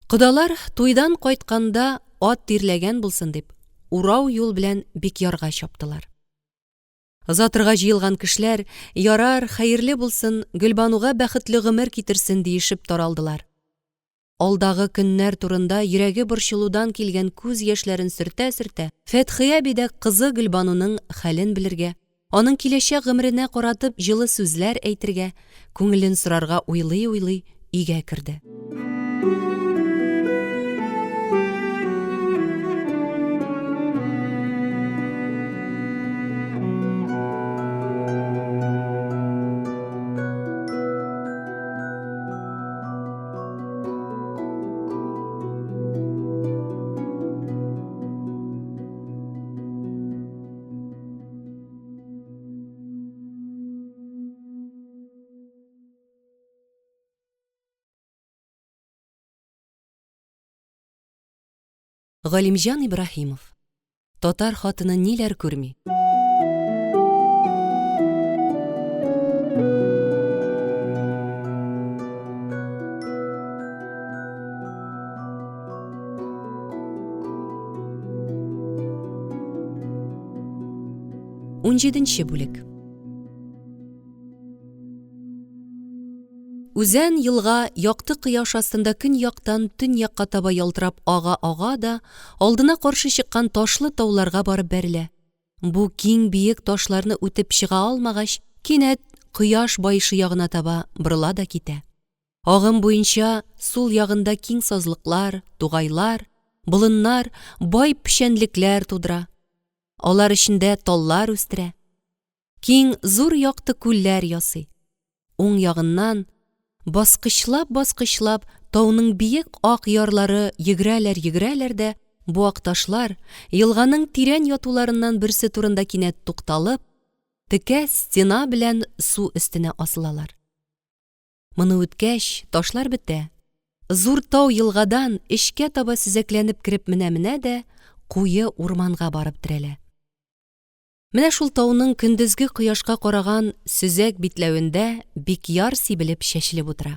Speaker 1: Кодалар туйдан кайтканда ат тирләгән булсын дип, урау юл белән Бикъярга чаптылар. Озатырга җыелган кешеләр, ярар, хәерле булсын, Гөлбануга бәхетле гомер китерсен, диешеп таралдылар. Алдагы көннәр турында йөрәге борчылудан килгән күз яшьләрен сөртә-сөртә, Фәтхия әби дә кызы Гөлбануның хәлен белергә, аның киләчәк гомеренә каратып җылы сүзләр әйтергә, күңелен сорарга уйлый-уйлый өйгә керде. Галимҗан Ибраһимов. Татар хатыны ниләр күрми? Унҗиденче бүлек. Үзән елга якты кояш астында көньяктан төньякка таба ялтырап ага-ага да, алдына каршы чыккан ташлы тауларга барып бәрелә. Бу киң биек ташларны үтеп чыга алмагач, кинәт кояш баешы ягына таба борыла да китә. Агым буенча сул ягында киң сазлыклар, тугайлар, болыннар, бай печәнлекләр тудыра. Алар эчендә таллар үстерә. Киң, зур якты күлләр ясый. Уң ягыннан, баскычлап-баскычлап, тауның биек ак ярлары йөгерәләр-йөгерәләр дә, бу ак ташлар, елганың тирән ятуларыннан берсе турында кинәт тукталып, текә стена белән су өстенә асылалар. Моны үткәч, ташлар бетә. Зур тау елгадан эчкә таба сөзәкләнеп кереп менә-менә дә куе урманга барып терәлә. Менә шул тауның көндезге кояшка караган сөзәк битләвендә Бикьяр сибелеп чәчелеп утыра.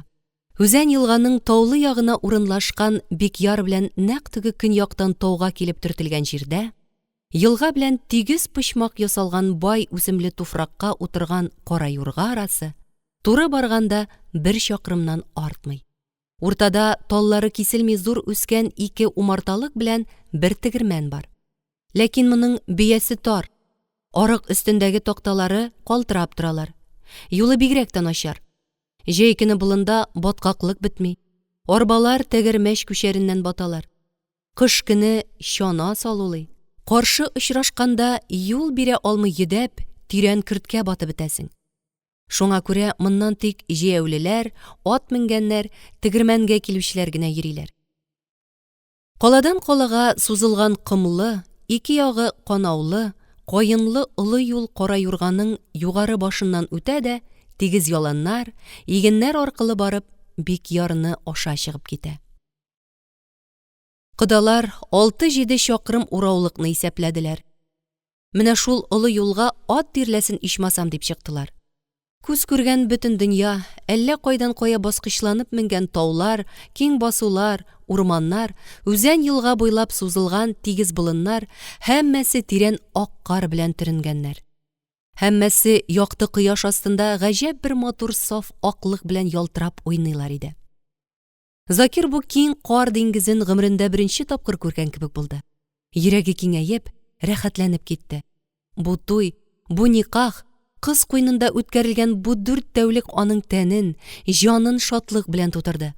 Speaker 1: Үзән елганың таулы ягына урынлашкан Бикьяр белән нәкъ теге көньяктан тауга килеп төртелгән җирдә, елга белән тигез почмак ясалган бай үсемле туфракка утырган кара юрга арасы, туры барганда бер чакрымнан артмый. Уртада таллары киселми зур үскән ике умарталык белән бер тегермән бар. Ләкин моның бөясе тар, арык өстендәге такталары калтырап торалар. Юлы бигрәк тә начар. Җәй көне болында баткаклык бетми. Арбалар тәгәрмәч күчәреннән баталар. Кыш көне чана салулый. Каршы очрашканда юл бирә алмый йөдәп, тирән көрткә батып бетәсең. Шуңа күрә моннан тик җәяүлеләр, ат менгәннәр, тегермәнгә килүчеләр генә йөриләр. Каладан калага сузылган комлы, ике ягы канаулы, каенлы олы юл кара юрганың югары башыннан үтә дә, тигез яланнар, игеннәр аркылы барып, Бикъярны аша чыгып китә. Кодалар алты-җиде чакрым ураулыкны исәпләделәр. Менә шул олы юлга ат тирләсен ичмасам дип чыктылар. Күз күргән бөтен дөнья, әллә кайдан кая баскычланып менгән таулар, киң басулар, урманнар, үзән-елга буйлап сузылган тигез болыннар, һәммәсе тирән ак кар белән төренгәннәр. Һәммәсе якты кояш астында гаҗәп бер матур саф аклык белән ялтырап уйныйлар иде. Закир бу киң кар диңгезен гомерендә беренче тапкыр күргән кебек булды. Йөрәге киңәеп, рәхәтләнеп китте. Бу туй, бу никах, кыз куенында үткәрелгән бу дүрт тәүлек аның тәнен, җанын шатлык белән тутырды.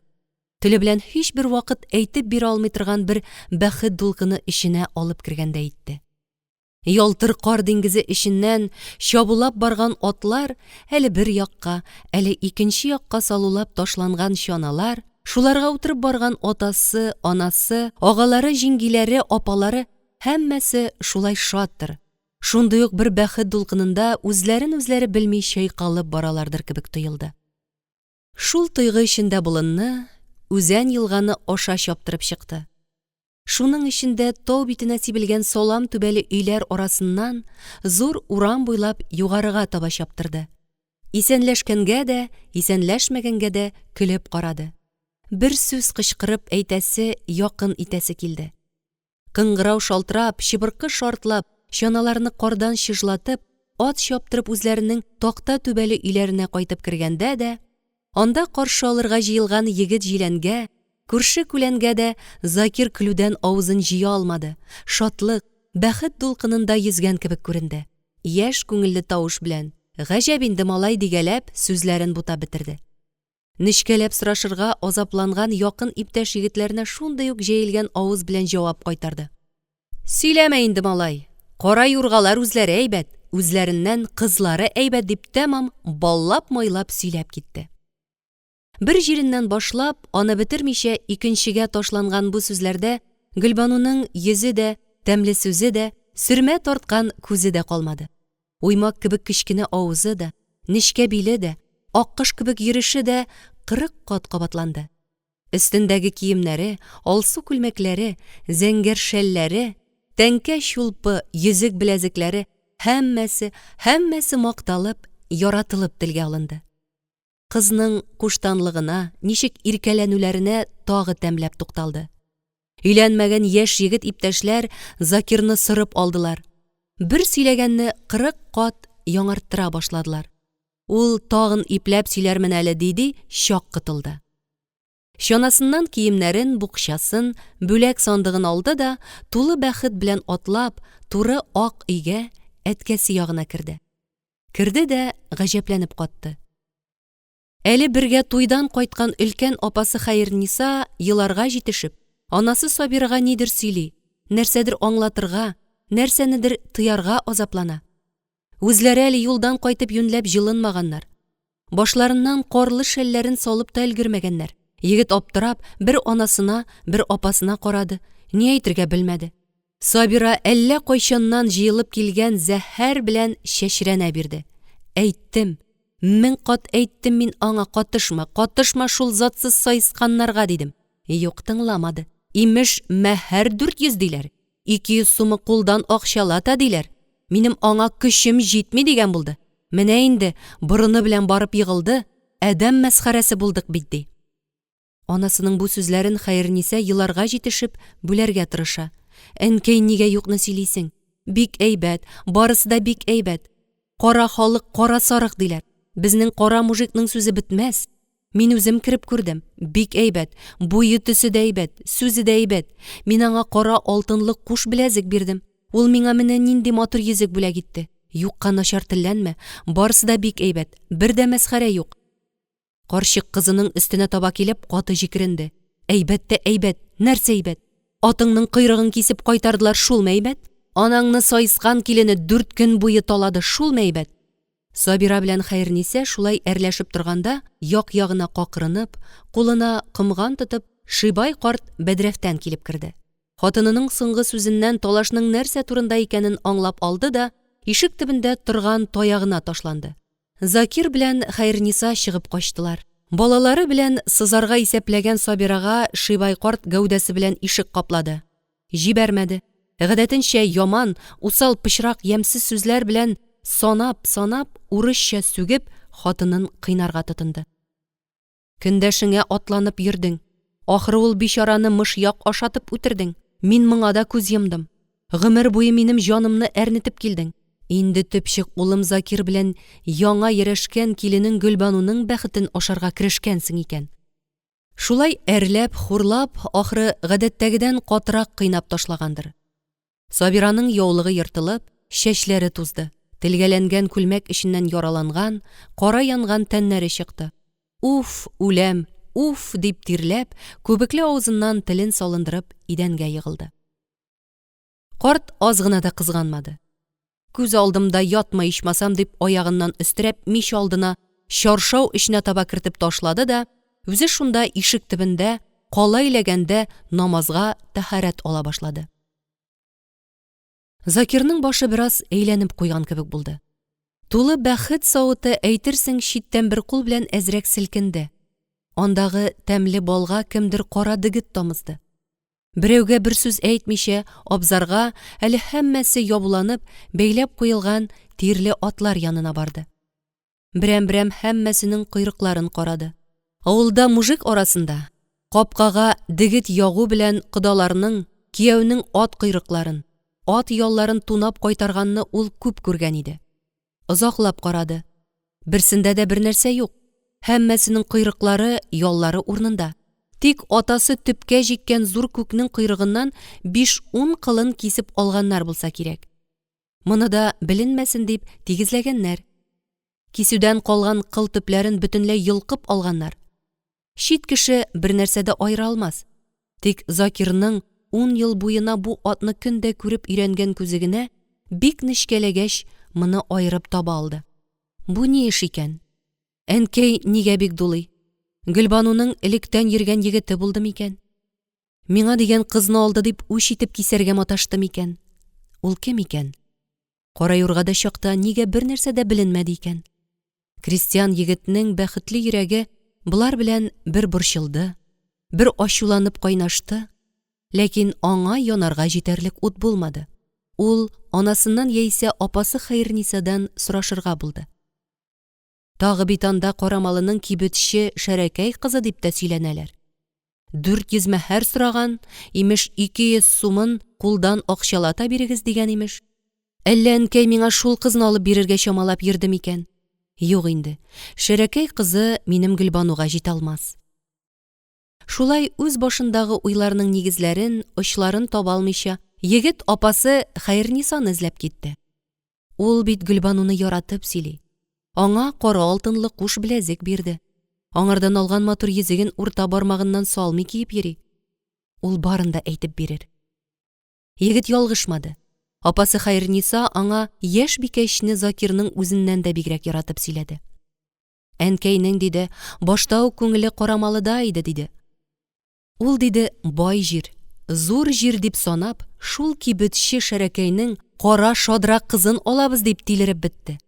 Speaker 1: Теле белән һичбер вакыт әйтеп бирә алмый торган бер бәхет дулкыны эченә алып кергәндәй итте. Ялтыр кар диңгезе эченнән чабулап барган атлар әле бер якка, әле икенче якка салулап ташланган чаналар, шуларга утырып барган атасы, анасы, агалары, җиңгиләре, апалары һәммәсе шулай шаттыр, шундый ук бер бәхет дулкынында үзләрен-үзләре белми чайкалып баралардыр кебек тоелды. Шул тойгы эчендә болынны, үзән-елганы аша чаптырып чыкты. Шуның эчендә тау битенә сибелгән салам түбәле өйләр арасыннан зур урам буйлап югарыга таба чаптырды. Исәнләшкәнгә дә, исәнләшмәгәнгә дә көлеп карады. Бер сүз кычкырып әйтәсе, якын итәсе килде. Кыңгырау шалтырап, чыбыркы шартлап, чаналарны кардан чыжлатып, ат чаптырып үзләренең такта түбәле өйләренә кайтып кергәндә дә, Анда каршы алырга җыелган егет-җиләнгә, күрше-күләнгә дә Закир көлүдән авызын җыя алмады, шатлык, бәхет дулкынында йөзгән кебек күренде. Яшь күңелле тавыш белән, Гаҗәп инде, малай, дигәләп, сүзләрен бутап бетерде. Нечкәләп сорашырга азапланган якын иптәш егетләренә шундый ук җәелгән авыз белән җавап кайтарды. Сөйләмә инде, малай, кара юргалар үзләре әйбәт, үзләреннән кызлары әйбәт, дип тәмам баллап-майлап сөйләп китте. Бер җиреннән башлап, аны бетермичә икенчегә ташланган бу сүзләрдә Гөлбануның йөзе дә, тәмле сүзе дә, сөрмә тарткан күзе дә калмады. Уймак кебек кечкенә авызы да, нечкә биле дә, аккош кебек йөреше дә 40 кат кабатланды. Өстендәге киемнәре, алсу күлмәкләре, зәңгәр шәлләре, тәңкә чулпы, йөзек-беләзекләре, һәммәсе, һәммәсе макталып, яратылып телгә алынды. Кызның куштанлыгына, ничек иркәләнүләренә тагы тәмләп тукталды. Өйләнмәгән яшь егет иптәшләр Закирны сырып алдылар. Бер сөйләгәнне 40 кат яңарттыра башладылар. Ул тагын ипләп сөйләрмен әле ди-ди чак котылды. Чанасыннан киемнәрен, букчасын, бүләк сандыгын алды да, тулы бәхет белән атлап, туры ак өйгә, әткәсе ягына керде. Керде дә гаҗәпләнеп катты. Әле бергә туйдан кайткан өлкән апасы Хәерниса еларга җитешеп, анасы Сабирага нидер сөйли, нәрсәдер аңлатырга, нәрсәнедер тыярга азаплана. Үзләре әле юлдан кайтып юньләп җылынмаганнар. Башларыннан карлы шәлләрен салып та өлгермәгәннәр. Егет аптырап, бер анасына, бер апасына карады, ни әйтергә белмәде. Сабира әллә кайчаннан җыелып килгән зәһәр белән чәчрәнә бирде. Әйттем, мең кат әйттем мин аңа катышма, катышма шул затсыз саесканнарга дидем. Юк, тыңламады. Имеш, мәһәр 400 диләр. 200 сумы кулдан акчалата диләр. Минем аңа көчем җитми дигән булды. Менә инде борыны белән барып егылды, адәм мәсхәрәсе булдык бит ди. Анасының бу сүзләрен Хәерниса еларга җитешеп, бүләргә тырыша. Әнкәй, нигә юкны сөйлисең? Бик әйбәт, барысы да бик әйбәт. Кара халык кара сарык диләр. Безнең кара мужикның сүзе бетмәс. Мин үзем кереп күрдем. Бик әйбәт. Буе төсе дә әйбәт, сүзе дә әйбәт. Мин аңа кара алтынлы куш беләзек бирдем. Ул миңа менә нинди матур йөзек бүләк итте. Юкка начар телләнмә. Барысы да бик әйбәт. Бер дә мәсхәрә юк. Карчык кызының өстенә таба килеп, каты җикеренде. Әйбәт тә әйбәт, нәрсә әйбәт? Атыңның койрыгын кисеп кайтардылар, шулмы әйбәт? Анаңны саескан килене дүрт көн буе талады, шулмы әйбәт? Сабира белән Хәернисә шулай әрләшеп торганда, як-ягына какырынып, кулына комган тотып, Шибай карт бәдрәфтән килеп керде. Хатынының соңгы сүзеннән талашның нәрсә турында икәнен аңлап алды да, ишек төбендә торган таягына ташланды. Закир белән Хәерниса чыгып качтылар. Балалары белән сызарга исәпләгән Сабирага Шибай карт гәүдәсе белән ишек каплады. Җибәрмәде. Гадәтенчә яман, усал, пычрак, ямьсез сүзләр белән санап-санап, урысча сүгеп, хатынын кыйнарга тотынды. Көндәшеңә атланып йөрдең. Ахры ул бичараны мышьяк ашатып үтердең. Мин моңа да күз йомдым. Гомер буе минем җанымны әрнетеп килдең. Инде төпчек улым Закир белән яңа ярәшкән киленең Гөлбануның бәхетен ашарга керешкәнсең икән. Шулай әрләп, хурлап, ахры, гадәттәгедән катырак кыйнап ташлагандыр. Сабираның яулыгы ертылып, чәчләре тузды, телгәләнгән күлмәк эченнән яраланган, кара янган тәннәре чыкты. Уф, үләм, уф, дип тирләп, күбекле авызыннан телен салындырып, идәнгә егылды. Карт аз гына да кызганмады. Күз алдымда ятма ичмасам дип аягыннан өстерәп мич алдына, чаршау эченә таба кертеп ташлады да, үзе шунда ишек төбендә, калай ләгәндә намазга тәһарәт ала башлады. Закирның башы бераз әйләнеп куйган кебек булды. Тулы бәхет савыты әйтерсең читтән бер кул белән әзрәк селкенде. Андагы тәмле балга кемдер кара дегет тамызды. Берәүгә бер сүз әйтмичә, абзарга, әле һәммәсе ябуланып, бәйләп куелган тирле атлар янына барды. Берәм-берәм һәммәсенең койрыкларын карады. Авылда мужик арасында капкага дегет ягу белән кодаларның, кияүнең ат койрыкларын, ат ялларын тунап кайтарганны ул күп күргән иде. Озаклап карады. Берсендә дә бернәрсә юк. Һәммәсенең койрыклары, яллары урынында. Тик атасы төпкә җиккән зур күкнең койрыгыннан биш-ун кылын кисеп алганнар булса кирәк. Моны да беленмәсен дип тигезләгәннәр. Кисүдән калган кыл төпләрен бөтенләй йолкып алганнар. Чит кеше бернәрсә дә аера алмас. Тик Закирның ун ел буена бу атны көн дә күреп өйрәнгән күзе генә, бик нечкәләгәч, моны аерып таба алды. Бу ни эш икән? Әнкәй нигә бик дулый? Гөлбануның электән йөргән егете булды микән? Миңа дигән кызны алды дип үч итеп кисәргә маташты микән? Ул кем икән? Кара юргада чакта нигә бернәрсә дә беленмәде икән? Крестьян егетнең бәхетле йөрәге болар белән бер борчылды, бер ачуланып кайнашты, ләкин аңа янарга җитәрлек ут булмады. Ул анасыннан яисә апасы Хәернисадан сорашырга булды. Тагы бит анда Карамалының кибетче Шәрәкәй кызы дип тә сөйләнәләр. 400 мәһәр сораган, имеш, 200 сумын кулдан акчалата бирегез дигән, имеш. Әллә әнкәй миңа шул кызны алып бирергә чамалап йөрде микән? Юк инде, Шәрәкәй кызы минем Гөлбануга җитә алмас. Шулай үз башындагы уйларның нигезләрен, очларын таба алмыйча, егет апасы Хәернисаны эзләп китте. Ул бит Гөлбануны яратып сөйли. Аңа кара алтынлы куш беләзек бирде. Аңардан алган матур йөзеген урта бармагыннан салмый киеп йөри. Ул барын да әйтеп бирер. Егет ялгышмады. Апасы Хәерниса аңа яшь бикәчне Закирның үзеннән дә бигрәк яратып сөйләде. Әнкәйнең, диде, башта ук күңеле карамалыда иде, диде. Ул, диде, бай җир, зур җир дип санап, шул кибетче Шәрәкәйнең кара шадра кызын алабыз дип тилереп бетте.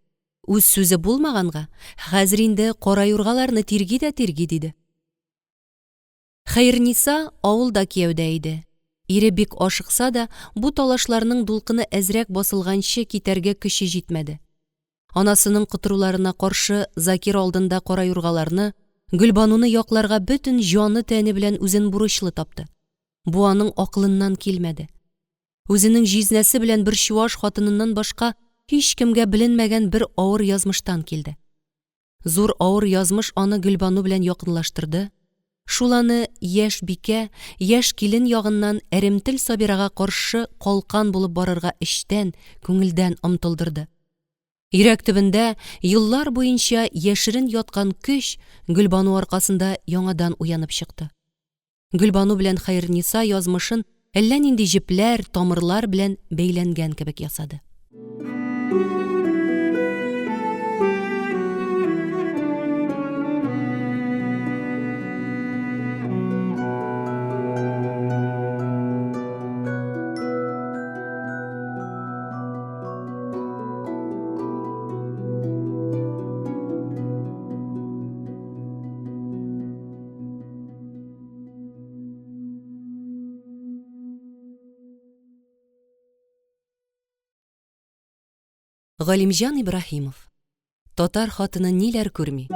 Speaker 1: Үз сүзе булмаганга, хәзер инде кара юргаларны тирги дә тирги, диде. Хәерниса авылда кияүдә иде. Ире бик ашыкса да, бу талашларның дулкыны әзрәк басылганчы китәргә көче җитмәде. Анасының котыруларына каршы Закир алдында кара юргаларны, Гөлбануны якларга бөтен җаны-тәне белән үзен бурычлы тапты. Бу аның акылыннан килмәде. Үзенең җизнәсе белән бер чуаш хатыныннан башка һичкемгә беленмәгән бер авыр язмыштан килде. Зур авыр язмыш аны Гөлбану белән якынлаштырды, шул аны яшь бикә, яшь килен ягыннан әремтел Сабирага каршы калкан булып барырга эчтән, күңелдән омтылдырды. Йөрәк төбендә еллар буенча яшерен яткан көч Гөлбану аркасында яңадан уянып чыкты. Гөлбану белән Хәерниса язмышын әллә нинди җепләр, тамырлар белән бәйләнгән кебек ясады. Галимҗан Ибраһимов. Татар хатыны ниләр күрми?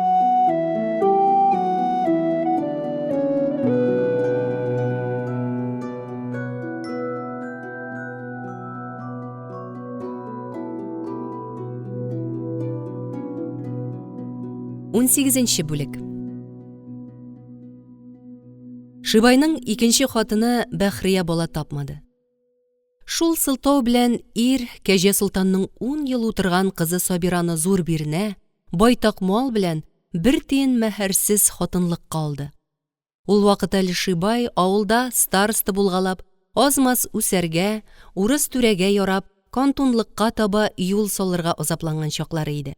Speaker 1: Унсигезенче бүлек. Шибайның икенче хатыны Бәхрия бала тапмады. Шул сылтау белән ир Кәҗә Солтанның ун ел утырган кызы Сабираны зур бирнә, байтак мал белән, бер тиен мәһәрсез хатынлыкка алды. Ул вакыт әле Шибай авылда староста булгалап, аз-маз үсәргә, урыс түрәгә ярап, кантунлыкка таба юл салырга азапланган чаклары иде.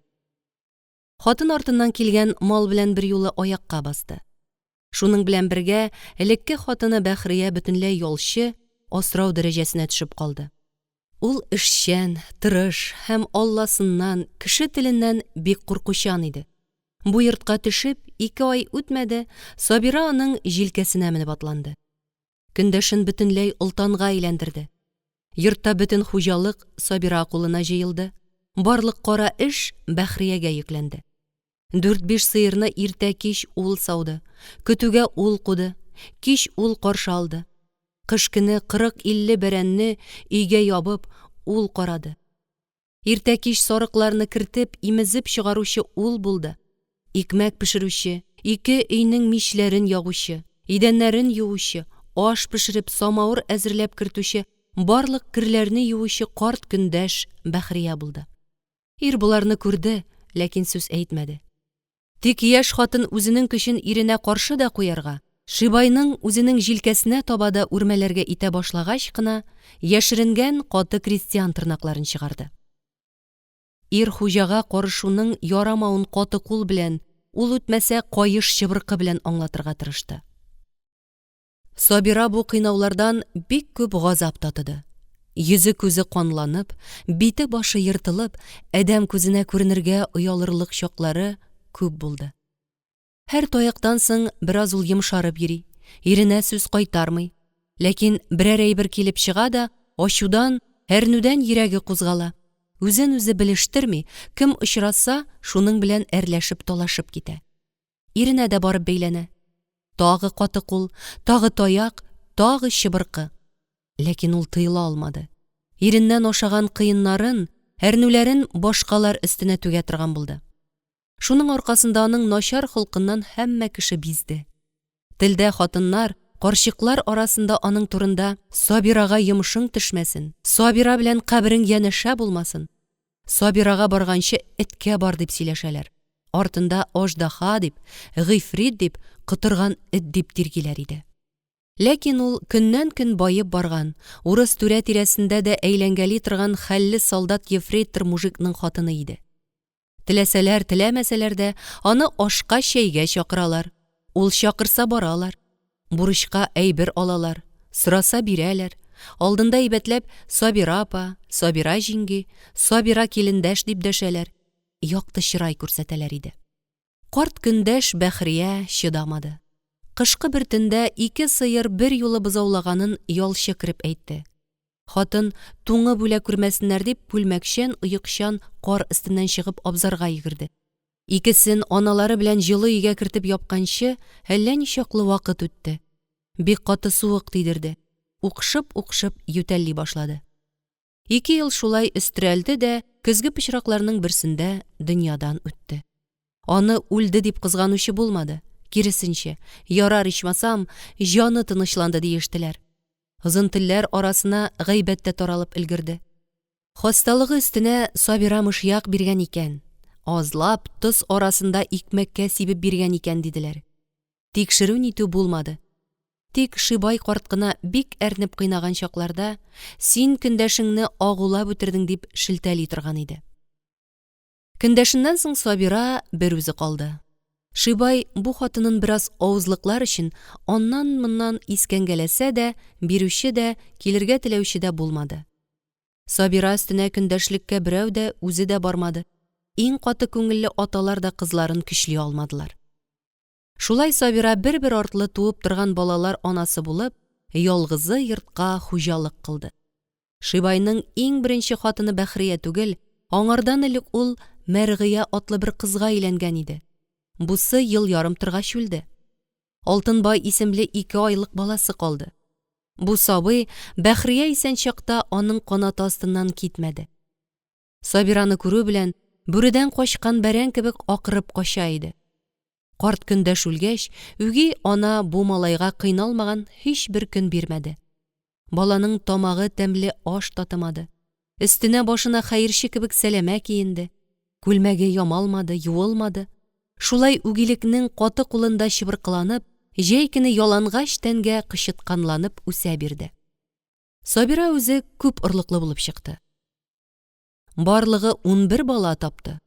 Speaker 1: Хатын артыннан килгән мал белән берьюлы аякка басты. Шуның белән бергә элекке хатыны Бәхрия бөтенләй ялчы, асрау дәрәҗәсенә төшеп калды. Ул эшчән, тырыш һәм Алласыннан, кеше теленнән бик куркучан иде. Бу йортка төшеп, ике ай үтмәде, Сабира аның җилкәсенә менеп атланды. Көндәшен бөтенләй олтанга әйләндерде. Йортта бөтен хуҗалык Сабира кулына җыелды, барлык кара эш Бәхриягә йөкләнде. Дүрт-биш сыерны иртә-кич ул сауды, көтүгә ул куды, кич ул каршы алды. Кыш көне 40-50 бәрәнне өйгә ябып, ул карады. Иртә-кич сарыкларны кертеп, имезеп чыгаручы ул булды. Икмәк пешерүче, ике өйнең мичләрен ягучы, идәннәрен юучы, аш пешереп, самавыр әзерләп кертүче, барлык керләрне юучы карт көндәш Бәхрия булды. Ир боларны күрде, ләкин сүз әйтмәде. Тик яшь хатын үзенең көчен иренә каршы да куярга, Шибайның үзенең җилкәсенә таба да үрмәләргә итә башлагач кына, яшеренгән каты крестьян тырнакларын чыгарды. Ир хуҗага карышуның ярамавын каты кул белән, ул үтмәсә каеш чыбыркы белән аңлатырга тырышты. Сабира бу кыйнаулардан бик күп газап татыды. Йөзе-күзе канланып, бите-башы ертылып, адәм күзенә күренергә оялырлык чаклары күп булды. Һәр таяктан соң бераз ул йомшарып йөри, иренә сүз кайтармый. Ләкин берәр әйбер килеп чыга да, ачудан, әрнүдән йөрәге кузгала. Үзен-үзе белештерми, кем очраса, шуның белән әрләшеп-талашып китә. Иренә дә барып бәйләнә. Тагы каты кул, тагы таяк, тагы чыбыркы. Ләкин ул тыела алмады. Иреннән ашаган кыеннарын, Әрнүләрен башкалар өстенә түгә торган булды. Шуның аркасында аның начар холкыннан һәммә кеше бизде. Телдә хатыннар, карчыклар арасында аның турында Сабирага йомышың төшмәсен, Сабира белән каберең янәшә булмасын, Сабирага барганчы эткә бар дип сөйләшәләр. Артында аждаһа дип, гыйфрит дип, котырган эт дип тиргиләр иде. Ләкин ул көннән-көн баеп барган, урыс түрә тирәсендә дә әйләнгәли торган хәлле солдат-ефрейтор мужикның хатыны иде. Теләсәләр, теләмәсәләр дә, аны ашка, чәйгә чакыралар, ул чакырса баралар, бурычка әйбер алалар, сораса бирәләр, алдында әйбәтләп Сабира апа, Сабира җиңги, Сабира килендәш дип дәшәләр, якты чырай күрсәтәләр иде. Карт көндәш Бәхрия чыдамады. Кышкы бер төндә ике сыер берьюлы бозаулаганын ялчы кереп әйтте. Хатын, туңып үлә күрмәсеннәр дип, күлмәкчән, оекчан кар өстеннән чыгып абзарга йөгерде. Икесен аналары белән җылы өйгә кертеп япканчы, әллә ничаклы вакыт үтте. Бик каты суык тидерде. Укшып-укшып ютәлли башлады. Ике ел шулай өстерәлде дә көзге пычракларның берсендә дөньядан үтте. Аны үлде дип кызганучы булмады, киресенчә, ярар ичмасам, җаны тынычланды диештеләр. Озын телләр арасына гайбәт тә таралып өлгерде. Хасталыгы өстенә Сабира мышьяк биргән икән, азлап тоз арасында икмәккә сибеп биргән икән, диделәр. Тикшерү-нитү булмады. Тик Шибай карт кына бик әрнеп кыйнаган чакларда, Син көндәшеңне агулап үтердең, дип шелтәли торган иде. Көндәшеннән соң Сабира бер үзе калды. Шибай бу хатынын бераз авызлыклар өчен аннан-моннан искәнгәләсә дә, бирүче дә, килергә теләүче дә булмады. Сабира өстенә көндәшлеккә берәү дә, үзе дә бармады. Иң каты күңелле аталар да кызларын көчли алмадылар. Шулай Сабира бер-бер артлы туып торган балалар анасы булып, ялгызы йортка хуҗалык кылды. Шибайның иң беренче хатыны Бәхрия түгел, аңардан элек ул Мәргыя атлы бер кызга өйләнгән иде. Бусы ел ярым торгач үлде. Алтынбай исемле ике айлык баласы калды. Бу сабый Бәхрия исән чакта аның канаты астыннан китмәде. Сабираны күрү белән, бүредән качкан бәрән кебек акырып кача иде. Карт көндәш үлгәч, үги ана бу малайга кыйналмаган һичбер көн бирмәде. Баланың тамагы тәмле аш татымады. Өстенә-башына хәерче кебек сәләмә киенде. Күлмәге ямалмады, юылмады. Шулай үгилекнең каты кулында чыбыркыланып, җәй көне ялангач тәнгә кычытканланып үсә бирде. Сабира үзе күп орлыклы булып чыкты. Барлыгы 11 бала тапты.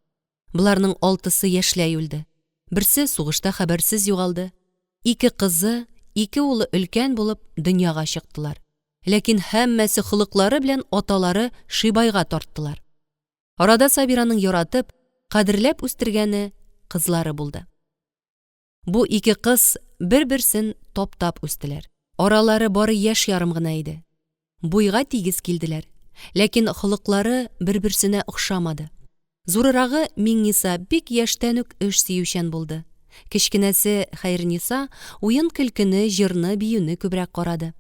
Speaker 1: Боларның алтысы яшьләй үлде. Берсе сугышта хәбәрсез югалды. Ике кызы, ике улы өлкән булып дөньяга чыктылар. Ләкин һәммәсе холыклары белән аталары Шибайга тарттылар. Арада Сабираның яратып, кадерләп үстергәне кызлары булды. Бу ике кыз бер-берсен таптап үстеләр. Аралары бары яшь ярым гына иде. Буйга тигез килделәр. Ләкин холыклары бер-берсенә охшамады. Зурырагы Миңниса бик яшьтән үк эш сөючән булды. Кечкенәсе Хәерниса уен-көлкене, җырны, биюне күбрәк карады.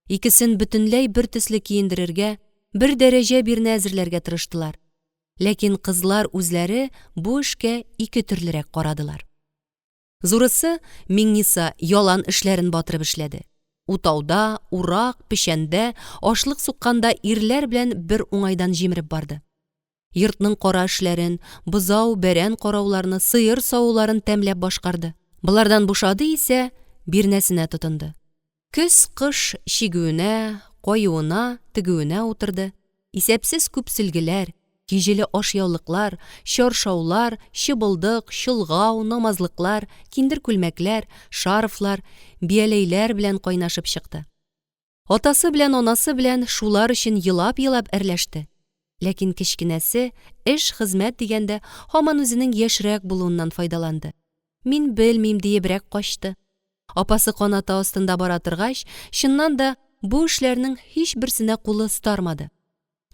Speaker 1: Икесен бөтенләй бер төсле киендерергә, бер дәрәҗә бирнә әзерләргә тырыштылар. Ләкин кызлар үзләре бу эшкә ике төрлерәк карадылар. Зурысы, Миңниса, ялан эшләрен батырып эшләде. Утауда, урак, печәндә, ашлык сукканда ирләр белән бер уңайдан җимереп барды. Йортның кара эшләрен, бозау, бәрән карауларны, сыер савуларын тәмләп башкарды. Болардан бушады исә, бирнәсенә тотынды. Көз-кыш чигүенә, каюына, тегүенә утырды. Исәпсез күп сөлгеләр, киҗеле ашъяулыклар, чаршаулар, чыбылдык, чолгау, намазлыклар, киндер күлмәкләр, шарфлар, бияләйләр белән кайнашып чыкты. Атасы белән анасы белән шулар өчен елап-елап әрләште. Ләкин кечкенәсе, эш-хезмәт дигәндә, һаман үзенең яшьрәк булуыннан файдаланды. Мин белмим, диебрәк качты. Апасы канаты астында бара торгач, чыннан да, бу эшләрнең һичберсенә кулы остармады.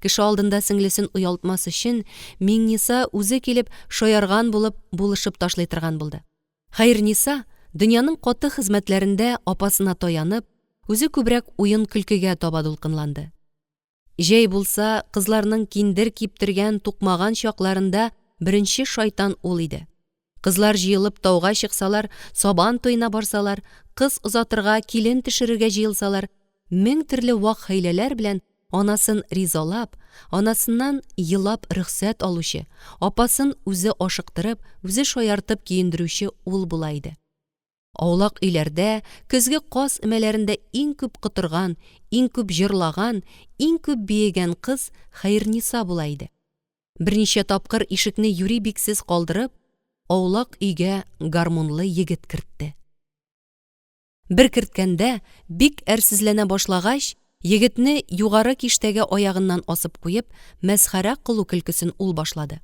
Speaker 1: Кеше алдында сеңлесен оялтмас өчен, Миңниса үзе килеп, шаярган булып, булышып ташлый торган булды. Хәерниса, дөньяның каты хезмәтләрендә апасына таянып, үзе күбрәк уен-көлкегә таба дулкынланды. Җәй булса, кызларның киндер киптергән, тукмаган чакларында беренче шайтан ул иде. Кызлар җыелып тауга чыксалар, сабан туена барсалар, кыз озатырга, килен төшерергә җыелсалар, мең төрле вак хәйләләр белән анасын ризалап, анасыннан елап рөхсәт алучы, апасын үзе ашыктырып, үзе шаяртып киендерүче ул була иде. Аулак өйләрдә, көзге каз өмәләрендә иң күп котырган, иң күп җырлаган, иң күп биегән кыз Хәерниса була иде. Берничә тапкыр ишекне юри биксез калдырып, аулак өйгә гармунлы егет кертте. Бер керткәндә, бик әрсезләнә башлагач, егетне югары киштәгә аягыннан асып куеп, мәсхәрә кылу көлкесен ул башлады.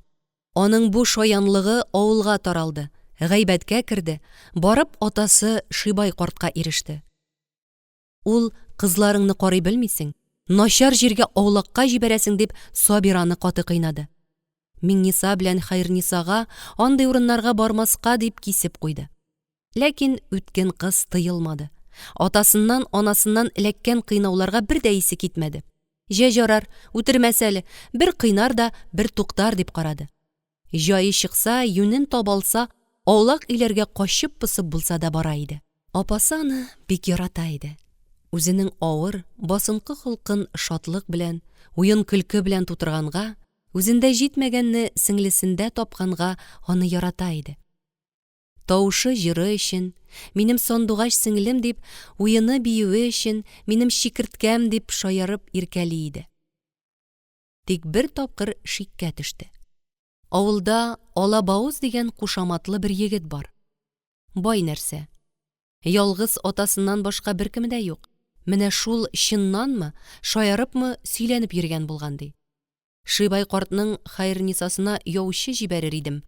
Speaker 1: Аның бу шаянлыгы авылга таралды, гайбәткә керде, барып атасы Шибай картка иреште. Ул, кызларыңны карый белмисең, начар җиргә аулакка җибәрәсең, дип Сабираны каты кыйнады. Миңниса белән Хәернисага андый урыннарга бармаска дип кисеп куйды. Ләкин үткен кыз тыелмады. Атасыннан, анасыннан эләккән кыйнауларга бер дә исе китмәде. Җә җарар, үтермәс әле, бер кыйнар да, бер туктар дип карады. Җае чыкса, юнен табалса, аулак өйләргә качып-посып булса да бара иде. Апасы аны бик ярата иде. Үзенең авыр, басынкы холкын шатлык белән, уен-көлке белән тутырганга, үзендә җитмәгәнне сеңлесендә тапканга аны ярата иде. Тавышы җыры өчен, минем сандугач сеңлем дип, уены биюе өчен, минем чикерткәм дип шаярып иркәли иде. Тик бер тапкыр шиккә төште. Авылда Алабавыз дигән кушаматлы бер егет бар. Бай нәрсә. Ялгыз атасыннан башка беркеме дә юк. Менә шул чыннанмы, шаярыпмы сөйләнеп йөргән булган ди. Шибай картның Хәернисасына яучы җибәрер идем,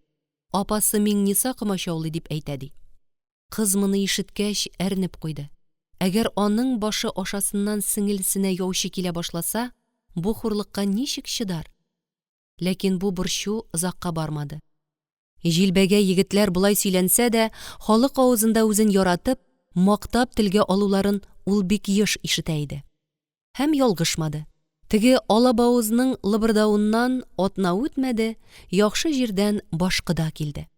Speaker 1: апасы Миңниса комачаулый дип әйтә, ди. Кыз моны ишеткәч, әрнеп куйды. Әгәр аның башы ашасыннан сеңелсенә яучы килә башласа, бу хурлыкка ничек чыдар? Ләкин бу борчу озакка бармады. Җилбәгәй егетләр болай сөйләнсә дә, халык авызында үзен яратып, мактап телгә алуларын ул бик еш ишетә иде. Һәм ялгышмады. Теге алабавызның лыбырдавыннан атна үтмәде, яхшы җирдән башкода килде.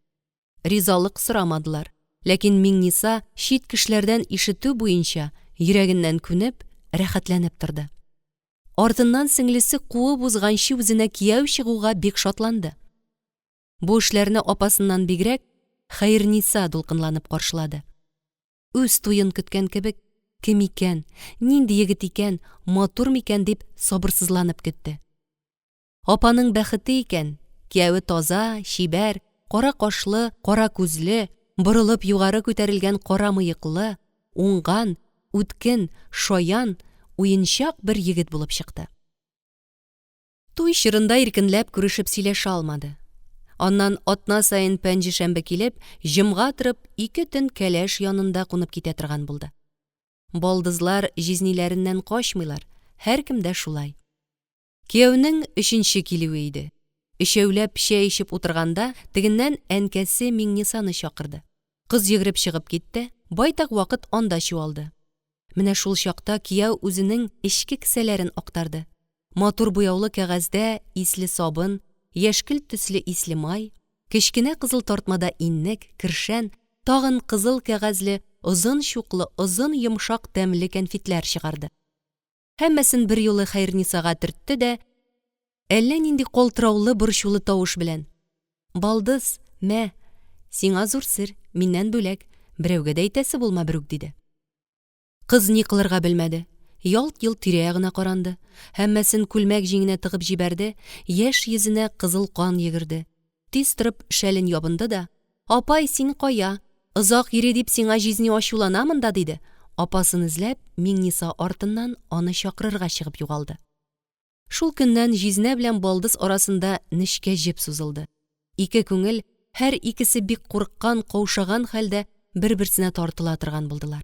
Speaker 1: Ризалык сорамадылар, ләкин Миңниса чит кешеләрдән ишетү буенча йөрәгеннән күнеп, рәхәтләнеп торды. Артыннан сеңлесе куып узганчы үзенә кияү чыгуга бик шатланды. Бу эшләрне апасыннан бигрәк Хәерниса дулкынланып каршылады. Үз туен көткән кебек, кем икән, нинди егет икән, матур микән дип сабырсызланып көтте. Апаның бәхете икән, кияве таза, чибәр, кара кашлы, кара күзле, борылып югары күтәрелгән кара мыеклы, уңган, үткен, шаян, уенчак бер егет булып чыкты. Туй чорында иркенләп күрешеп сөйләшә алмады. Аннан атна саен пәнҗешәмбе килеп, җомга торып, ике төн кәләш янында кунып китә торган булды. Балдызлар җизниләреннән качмыйлар, һәркем дә шулай. Кияүнең өченче килүе иде. Өчәүләп чәй эчеп утырганда, тегеннән әнкәсе Миңнисаны чакырды. Кыз йөгереп чыгып китте, байтак вакыт анда чуалды. Менә шул чакта кияү үзенең эчке кесәләрен актарды. Матур буяулы кәгазьдә исле сабын, яшькелт төсле исле май, кечкенә кызыл тартмада иннек, кершән, тагын кызыл кәгазьле, озын чуклы, озын йомшак тәмле кәнфитләр чыгарды. Һәммәсен берьюлы Хәернисага төртте дә, әллә нинди калтыраулы борчулы тавыш белән: Балдыз, мә, сиңа зур сер, миннән бүләк, берәүгә дә әйтәсе булма берүк, диде. Кыз ни кылырга белмәде. Ялт-йолт тирә-ягына каранды. Һәммәсен күлмәк җиңенә тыгып җибәрде, яшь йөзенә кызыл кан йөгерде. Тиз торып шәлен ябынды да, Апай, син кая? Озак йөри дип сиңа җизни ачулана монда, диде. Апасын эзләп, Миңниса артыннан аны чакырырга чыгып югалды. Шул көннән җизнә белән балдыз арасында нечкә җеп сузылды. Ике күңел, һәр икесе бик курыккан, каушаган хәлдә бер-берсенә тартыла торган булдылар.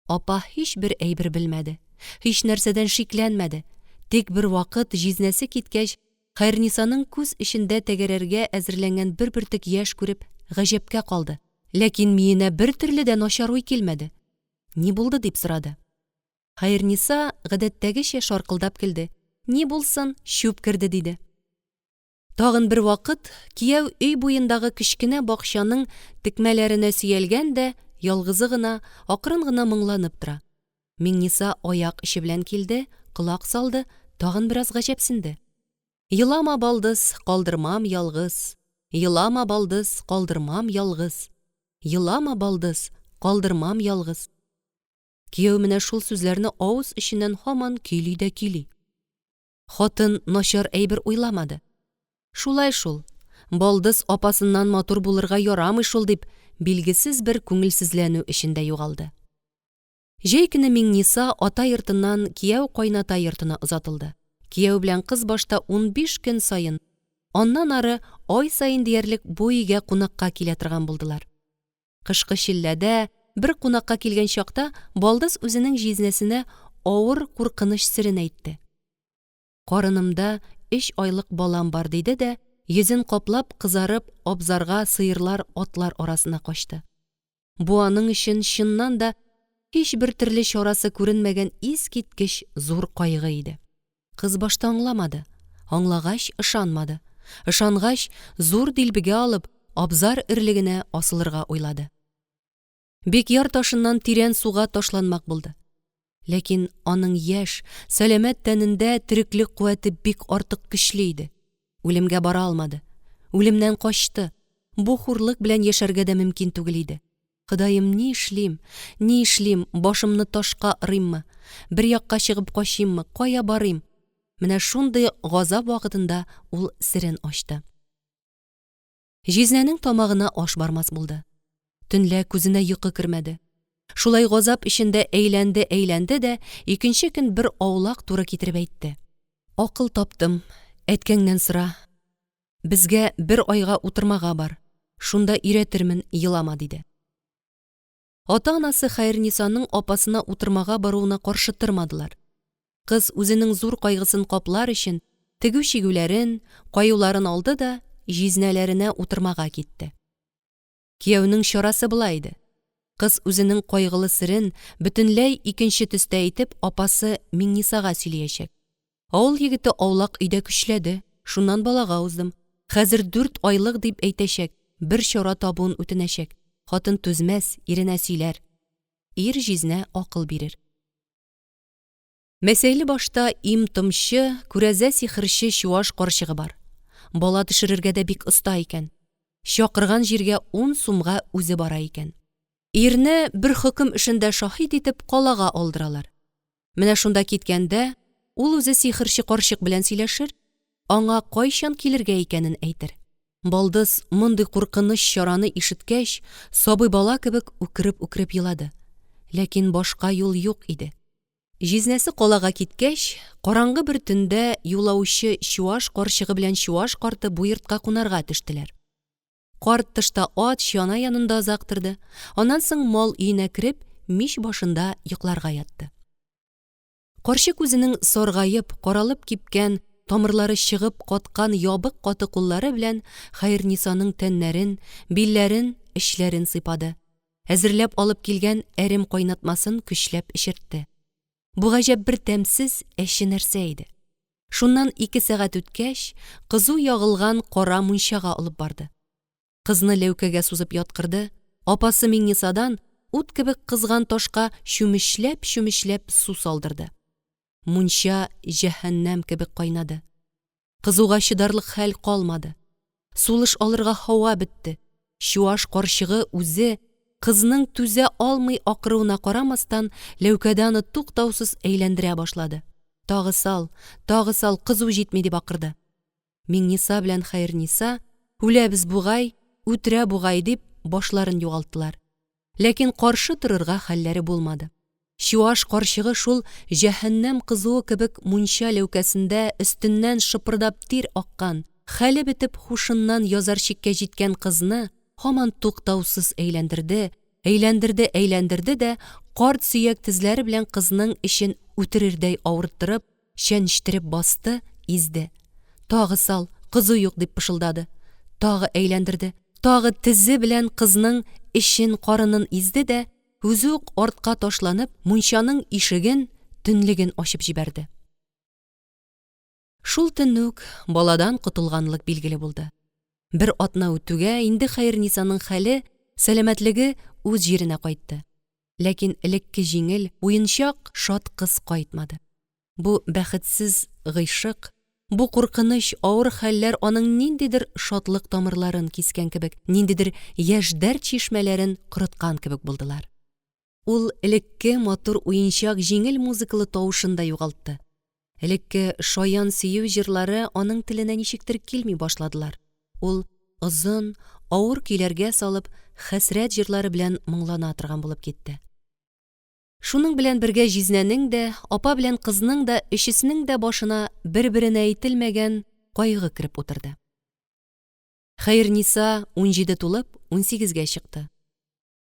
Speaker 1: Апа һичбер әйбер белмәде, һич нәрсәдән шикләнмәде. Тик бервакыт җизнәсе киткәч, Хәернисаның күз эчендә тәгәрәргә әзерләнгән бер бөртек яшь күреп, гаҗәпкә калды. Ләкин миенә бертөрле дә начар уй килмәде. Ни булды, дип сорады. Хәерниса гадәттәгечә шаркылдап көлде. Ни булсын, чүп керде, диде. Тагын бер вакыт кияү өй буендагы кечкенә бакчаның текмәләренә сөялгән дә ялгызы гына, акрын гына моңланып тора. Миңниса аяк очы белән килде, колак салды, тагын бераз гаҗәпсенде. Елама, балдыз, калдырмам ялгыз. Елама, балдыз, калдырмам ялгыз. Елама, балдыз, калдырмам ялгыз. Кияү менә шул сүзләрне авыз эченнән һаман көйли дә көйли. Хатын начар әйбер уйламады. Шулай шул, балдыз апасыннан матур булырга ярамый шул дип, билгесез бер күңелсезләнү эчендә югалды. Җәй көне Миңниса ата йортыннан кияү кайната йортына озатылды. Кияү белән кыз башта 15 көн саен, аннан ары ай саен диярлек бу өйгә кунакка килә торган булдылар. Кышкы челләдә бер кунакка килгән чакта балдыз үзенең җизнәсенә авыр куркыныч серен әйтте. Карынымда өч айлык балам бар, диде дә, йөзен каплап, кызарып, абзарга сыерлар, атлар арасына качты. Бу аның өчен чыннан да һичбер төрле чарасы күренмәгән искиткеч зур кайгы иде. Кыз башта аңламады, аңлагач ышанмады. Ышангач, зур дилбегә алып, абзар өрлегенә асылырга уйлады. Бик яр ташыннан тирән суга ташланмак булды. Ләкин аның яшь, сәламәт тәнендә тереклек куәте бик артык көчле иде. Үлемгә бара алмады. Үлемнән качты. Бу хурлык белән яшәргә дә мөмкин түгел иде. Ходаем, ни эшлим? Ни эшлим? Башымны ташка орыйммы? Бер якка чыгып качыйммы? Кая барыйм? Менә шундый газап вакытында ул серен ачты. Җизнәнең тамагына аш бармас булды. Төнлә күзенә йокы кермәде. Шулай газап эчендә әйләнде-әйләнде дә, икенче көн бер аулак туры китереп әйтте. Акыл таптым, әткәңнән сора. Безгә бер айга утырмага бар. Шунда өйрәтермен, елама, диде. Ата-анасы Хәернисаның апасына утырмага баруына каршы тормадылар. Кыз үзенең зур кайгысын каплар өчен тегү-чигүләрен, каюларын алды да җизнәләренә утырмага китте. Кияүнең чарасы болай иде. Кыз үзенең кайгылы серен бөтенләй икенче төстә әйтеп апасы Миңнисага сөйләячәк. Авыл егете аулак өйдә көчләде, шуннан балага уздым. Хәзер дүрт айлык дип әйтәчәк, бер чара табуын үтенәчәк. Хатын түзмәс, иренә сөйләр. Ир җизнә акыл бирер. Мәсәйле башта им-томчы, күрәзә-сихерче чуаш карчыгы бар. Бала төшерергә дә бик оста икән. Чакырган җиргә ун сумга үзе бара икән. Ирне бер хөкем эшендә шаһит итеп калага алдыралар. Менә шунда киткәндә ул үзе сихерче карчык белән сөйләшер, аңа кайчан килергә икәнен әйтер. Балдыз мондый куркыныч чараны ишеткәч, сабый бала кебек үкереп-үкереп елады. Ләкин башка юл юк иде. Җизнәсе калага киткәч, караңгы бер төндә юлаучы чуаш карчыгы белән чуаш карты бу йортка кунарга төштеләр. Карт тышта ат, чана янында озак торды, аннан соң мал өенә кереп, мич башында йокларга ятты. Карчык үзенең саргаеп, каралып кипкән, тамырлары чыгып каткан ябык каты куллары белән Хәернисаның тәннәрен, билләрен, эчләрен сыйпады. Әзерләп алып килгән әрем кайнатмасын көчләп эчертте. Бу гаҗәп бер тәмсез, әче нәрсә иде. Шуннан ике сәгать үткәч, кызу ягылган кара мунчага алып барды. Кызны ләүкәгә сузып яткырды, апасы Миңнисадан ут кебек кызган ташка чүмечләп-чүмечләп су салдырды. Мунча җәһәннәм кебек кайнады. Кызуга чыдарлык хәл калмады. Сулыш алырга һава бетте. Чуаш карчыгы үзе, кызның түзә алмый акыруына карамастан, ләүкәдә аны туктаусыз әйләндерә башлады. Тагы сал, тагы сал, кызу җитми, дип акырды. Миңниса белән Хәерниса, үләбез бугай, үтерә бугай дип, башларын югалттылар. Ләкин каршы торырга хәлләре булмады. Чуаш карчыгы шул җәһәннәм кызуы кебек мунча ләүкәсендә өстеннән шыпырдап тир аккан, хәле бетеп һушыннан язар чиккә җиткән кызны һаман туктаусыз әйләндерде, әйләндерде, әйләндерде дә карт сөяк тезләре белән кызның эчен үтерердәй авырттырып, чәнечтереп басты, изде. Тагы сал, кызу юк, дип пышылдады. Тагы әйләндерде. Тагы тезе белән кызның эчен, карынын изде дә, үзе үк артка ташланып, мунчаның ишеген, төнлеген ачып җибәрде. Шул төнне үк баладан котылганлык билгеле булды. Бер атна үтүгә инде Хәернисаның хәле, сәламәтлеге үз җиренә кайтты. Ләкин элекке җиңел, уенчак, шат кыз кайтмады. Бу бәхетсез гыйшык, бу куркыныч, авыр хәлләр аның ниндидер шатлык тамырларын кискән кебек, ниндидер яшь дәрт чишмәләрен корыткан кебек булдылар. Ул элекке матур уенчак җиңел музыкалы тавышын да югалтты. Элекке шаян сөю җырлары аның теленә ничектер килми башладылар. Ул озын, авыр көйләргә салып, хәсрәт җырлары белән моңлана торган булып китте. Шуның белән бергә җизнәнең дә, апа белән кызның да, өчесенең дә башына бер-беренә әйтелмәгән кайгы кереп утырды. Хәерниса 17 тулып, 18гә чыкты.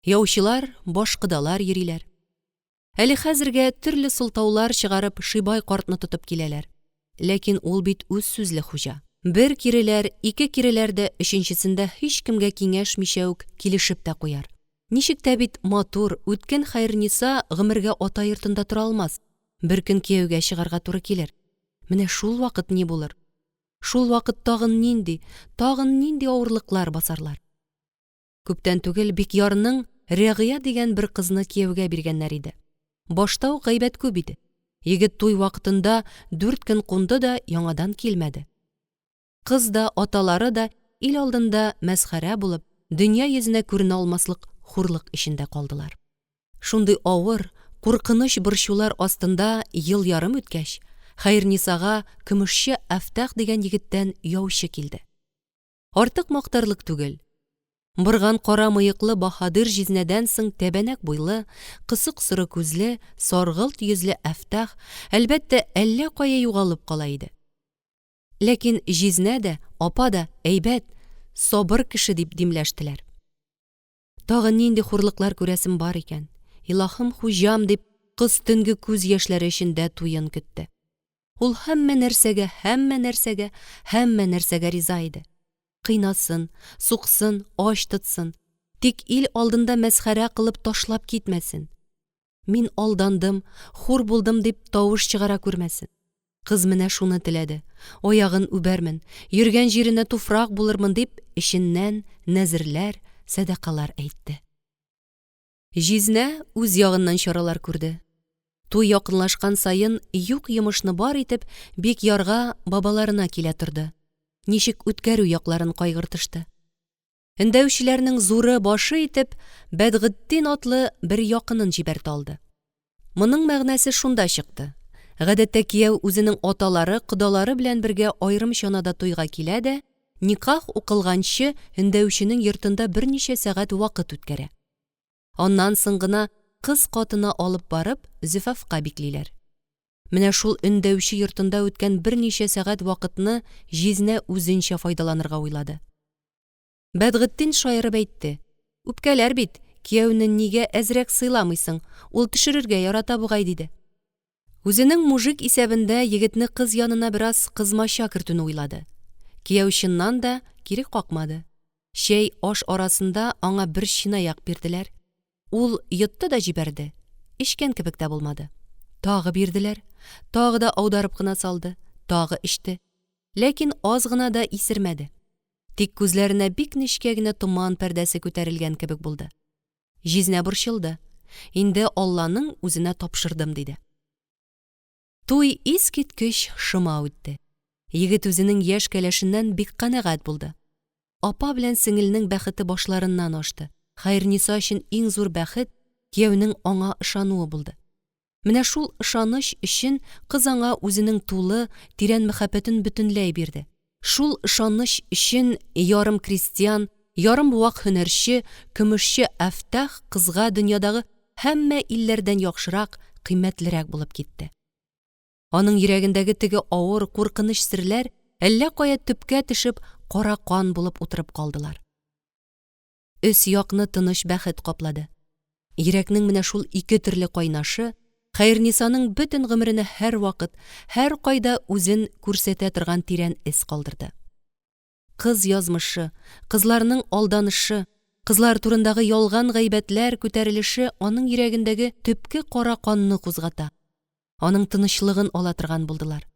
Speaker 1: Яучылар, башкодалар йөриләр. Әле хәзергә төрле сылтаулар чыгарып Шибай картны тотып киләләр. Ләкин ул бит үз сүзле хуҗа. Бер киреләр, ике киреләр дә өченчесендә һичкемгә киңәшмичә үк килешеп тә куяр. Ничек тә бит матур, үткен Хәерниса гомергә ата йортында тора алмас, бер көн кияүгә чыгарга туры килер. Менә шул вакыт ни булыр? Шул вакыт тагын нинди, тагын нинди авырлыклар басарлар? Күптән түгел Бикъярның Рәгыя дигән бер кызны кияүгә биргәннәр иде. Башта ук гайбәт күп иде. Егет туй вакытында дүрт көн кунды да яңадан килмәде. Кыз да, аталары да ил алдында мәсхәрә булып, дөнья йөзенә күренә алмаслык хурлык эчендә калдылар. Шундый авыр, куркыныч борчулар астында ел ярым үткәч, Хәернисага көмешче Әфтах дигән егеттән яучы килде. Артык мактарлык түгел. Борган кара мыеклы баһадир җизнәдән соң тәбәнәк буйлы, кысык соры күзле, саргылт йөзле Әфтах, әлбәттә, әллә кая югалып кала иде. Ләкин җизнә дә, апа да әйбәт, сабыр кеше дип димләштеләр. Тагын нинди хурлыклар күрәсем бар икән, илаһым хуҗам, дип, кыз төнге күз яшьләре эчендә туен көтте. Ул һәммә нәрсәгә, һәммә нәрсәгә, һәммә нәрсәгә риза иде. Кыйнасын, суксын, ач тотсын, тик ил алдында мәсхәрә кылып ташлап китмәсен. Мин алдандым, хур булдым дип тавыш чыгара күрмәсен. Кыз менә шуны теләде. Аягын үбәрмен, йөргән җиренә туфрак булырмын дип, эченнән нәзерләр, сәдакалар әйтте. Җизнә үз ягыннан чаралар күрде. Туй якынлашкан саен юк йомышны бар итеп, Бикъярга бабаларына килә торды. Ничек үткәрү якларын кайгыртышты. Өндәүчеләрнең зуры башы итеп Бәдгытдин атлы бер якынын җибәртә алды. Моның мәгънәсе шунда чыкты. Гадәттә кияү үзенең аталары, кодалары белән бергә аерым чанада туйга килә дә, никах укылганчы өндәүченең йортында берничә сәгать вакыт үткәрә. Аннан соң гына кыз катына алып барып, зөфафка биклиләр. Менә шул өндәүче йортында үткән берничә сәгать вакытны җизнә үзенчә файдаланырга уйлады. Бәдгытдин шаярып әйтте. Үпкәләр бит, кияүне нигә әзрәк сыйламыйсың, ул төшерергә ярата бугай, диде. Үзенең мужик исәбендә егетне кыз янына бераз кызмача кертүне уйлады. Кияү чыннан да кире какмады. Чәй, аш арасында аңа бер чынаяк бирделәр. Ул йотты да җибәрде, эчкән кебек тә булмады. Тагы бирделәр, тагы да аударып кына салды, тагы эчте. Ләкин аз гына да исермәде. Тик күзләренә бик нечкә генә томан пәрдәсе күтәрелгән кебек булды. Җизнә борчылды. Инде Алланың үзенә тапшырдым, диде. Туй искиткеч шома үтте. Егет үзенең яшь кәләшеннән бик канәгать булды. Апа белән сеңелнең бәхете башларыннан ашты. Хәерниса өчен иң зур бәхет, кияүнең аңа ышануы булды. Менә шул ышаныч өчен кыз аңа үзенең тулы, тирән мәхәббәтен бөтенләй бирде. Шул ышаныч өчен ярым крестьян, ярым вак һөнәрче, көмешче Әфтах кызга дөньядагы һәммә илләрдән яхшырак, кыйммәтлерәк булып китте. Аның йөрәгендәге теге авыр, куркыныч серләр әллә кая төпкә төшеп, кара кан булып утырып калдылар. Өс якны тыныч бәхет каплады. Йөрәкнең менә шул ике төрле кайнашы Хәернисаның бөтен гомеренә һәрвакыт, һәркайда үзен күрсәтә торган тирән эз калдырды. Кыз язмышы, кызларның алданышы, кызлар турындагы ялган гайбәтләр күтәрелеше аның йөрәгендәге төпке кара канны кузгата, аның тынычлыгын ала торган булдылар.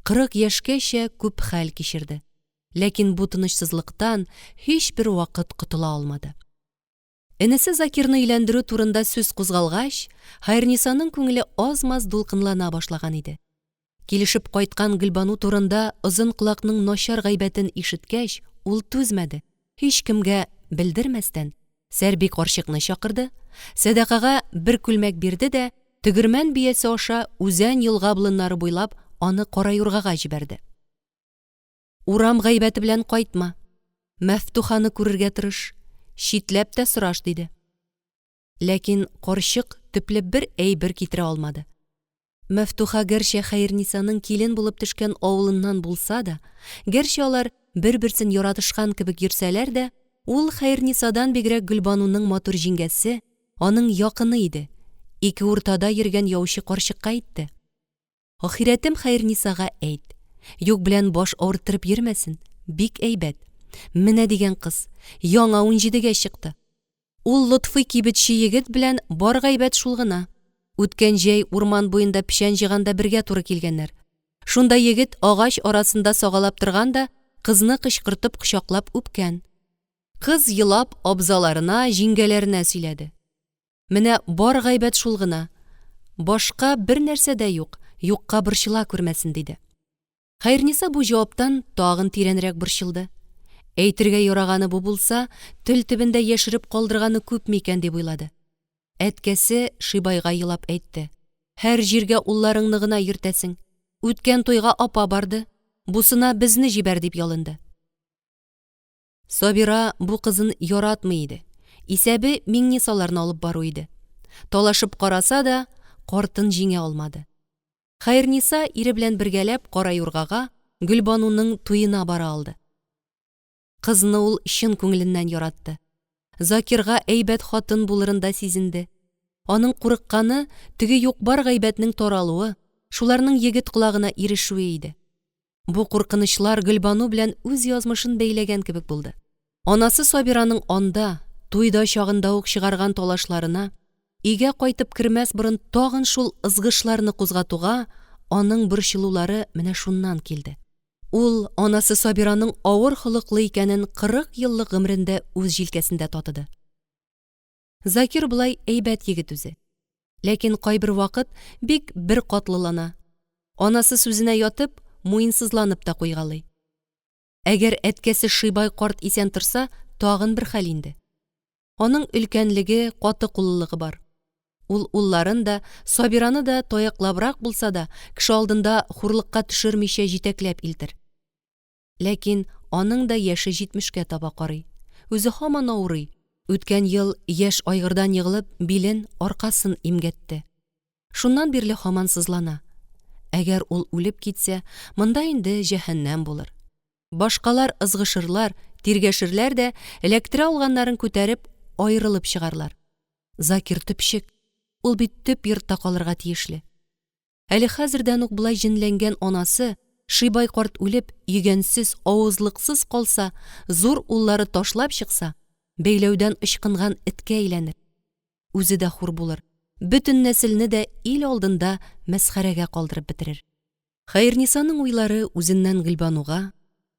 Speaker 1: 40 яшькәчә күп хәл кичерде. Ләкин бу тынычсызлыктан һичбер вакыт котыла алмады. Энесе Закирны өйләндерү турында сүз кузгалгач, Хәернисаның күңеле аз-маз дулкынлана башлаган иде. Килешеп кайткан Гөлбану турында озын колакның начар гайбәтен ишеткәч, ул түзмәде, һичкемгә белдермәстән, Сәрби карчыкны чакырды, сәдакага бер күлмәк бирде дә, тегермән биясе аша үзән елга болыннары буйлап аны Караюргага җибәрде. Урам гайбәте белән кайтма, Мәфтуханы күрергә тырыш, читләп тә сораш, диде. Ләкин карчык төпле бер әйбер китерә алмады. Мәфтуха гәрчә Хәернисаның килен булып төшкән авылыннан булса да, гәрчә алар бер-берсен яратышкан кебек йөрсәләр дә, ул Хәернисадан бигрәк Гөлбануның матур җиңгәсе, аның якыны иде. Ике уртада йөргән яучы карчыкка әйтте. Ахирәтем Хәернисага әйт, юк белән баш авырттырып йөрмәсен, бик әйбәт. Менә дигән кыз, яңа унҗидегә чыкты. Ул Лотфый кибетче егет белән бар гайбәт шул гына. Үткән җәй урман буенда печән җыйганда бергә туры килгәннәр. Шунда егет агач арасында сагалап торган да кызны кычкыртып кочаклап үпкән. Кыз елап абзаларына, җиңгәләренә сөйләде. Менә бар гайбәт шул гына. Башка бер нәрсә дә юк, юкка борчыла күрмәсен, диде. Хәерниса бу җаваптан тагын тирәнрәк борчылды. Әйтергә яраганы бу булса, тел төбендә яшереп калдырганы күпме икән дип уйлады. Әткәсе Шибайга елап әйтте. Һәр җиргә улларыңны гына йөртәсең. Үткән туйга апа барды, бусына безне җибәр дип ялынды. Сабира бу кызын яратмый иде. Исәбе Миңнисаларны алып бару иде. Талашып караса да, картын җиңә алмады. Хәерниса ире белән бергәләп Кара юргага, Гөлбануның туена бара алды. Кызны ул чын күңеленнән яратты. Закирга әйбәт хатын булырын да сизенде. Аның курыкканы теге юк-бар гайбәтнең таралуы, шуларның егет колагына ирешүе иде. Бу куркынычлар Гөлбану белән үз язмышын бәйләгән кебек булды. Анасы Сабираның анда, туйда чагында ук чыгарган талашларына, өйгә кайтып кермәс борын тагын шул ызгышларны кузгатуга аның борчылулары менә шуннан килде. Ул анасы Сабираның авыр холыклы икәнен 40 еллык гомерендә үз җилкәсендә татыды. Закир болай әйбәт егет үзе. Ләкин кайбер вакыт бик беркатлылана. Анасы сүзенә ятып, муенсызланып та куйгалый. Әгәр әткәсе Шибай карт исән торса, тагын бер хәл инде. Аның өлкәнлеге, каты куллылыгы бар. Ул улларын да, Сабираны да таяклабрак булса да, кеше алдында хурлыкка төшермичә җитәкләп илтер. Ләкин аның да яше җитмешкә таба карый. Үзе һаман авырый. Үткән ел яшь айгырдан егылып, билен, аркасын имгәтте. Шуннан бирле һаман сызлана. Әгәр ул үлеп китсә, монда инде җәһәннәм булыр. Башкалар ызгышырлар, тиргәшерләр дә, эләктерә алганнарын күтәреп, аерылып чыгарлар. Закир төпчек. Ул бит төп йортта калырга тиешле. Әле хәзердән үк болай җенләнгән анасы, Шибай карт үлеп, йөгәнсез, авызлыксыз калса, зур уллары ташлап чыкса, бәйләүдән ычкынган эткә әйләнер. Үзе дә хур булыр, бөтен нәселне дә ил алдында мәсхәрәгә калдырып бетерер. Хәернисаның уйлары үзеннән Гөлбануга,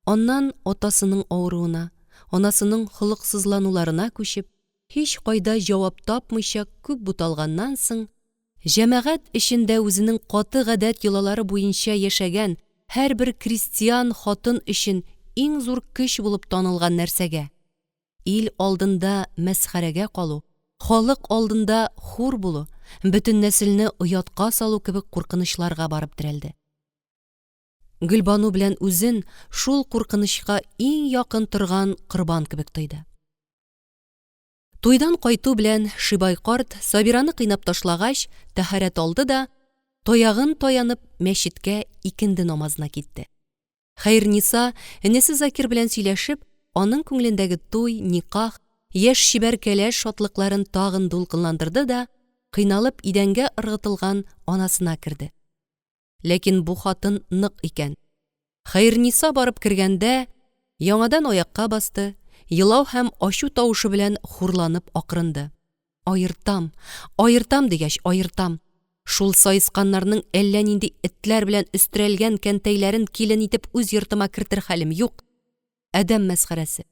Speaker 1: аннан атасының авыруына, анасының холыксызлануларына күчеп, һич кайда җавап тапмыйча күп буталганнан соң, Җәмәгать эчендә үзенең каты гадәт-йолалары буенча яшәгән һәрбер крестьян хатын өчен иң зур көч булып танылган нәрсәгә, ил алдында мәсхәрәгә калу, халык алдында хур булу, бөтен нәселне оятка салу кебек куркынычларга барып терәлде. Гөлбану белән үзен шул куркынычка иң якын торган корбан кебек тойды. Туйдан кайту белән Шибай карт Сабираны кыйнап ташлагач, тәһарәт алды да, таягын таянып, мәчеткә икенде намазына китте. Хәерниса, энесе Закир белән сөйләшеп, аның күңелендәге туй, никах, яшь чибәр кәләш шатлыкларын тагын дулкынландырды да, кыйналып идәнгә ыргытылган анасына керде. Ләкин бу хатын нык икән. Хәерниса барып кергәндә, яңадан аякка басты, елау һәм ачу тавышы белән хурланып акырынды. Аертам, аертам дигәч, аертам. Шул саесканнарның әллә нинди этләр белән өстерәлгән кәнтәйләрен килен итеп үз йортыма кертер хәлем юк. Адәм мәсхәрәсе.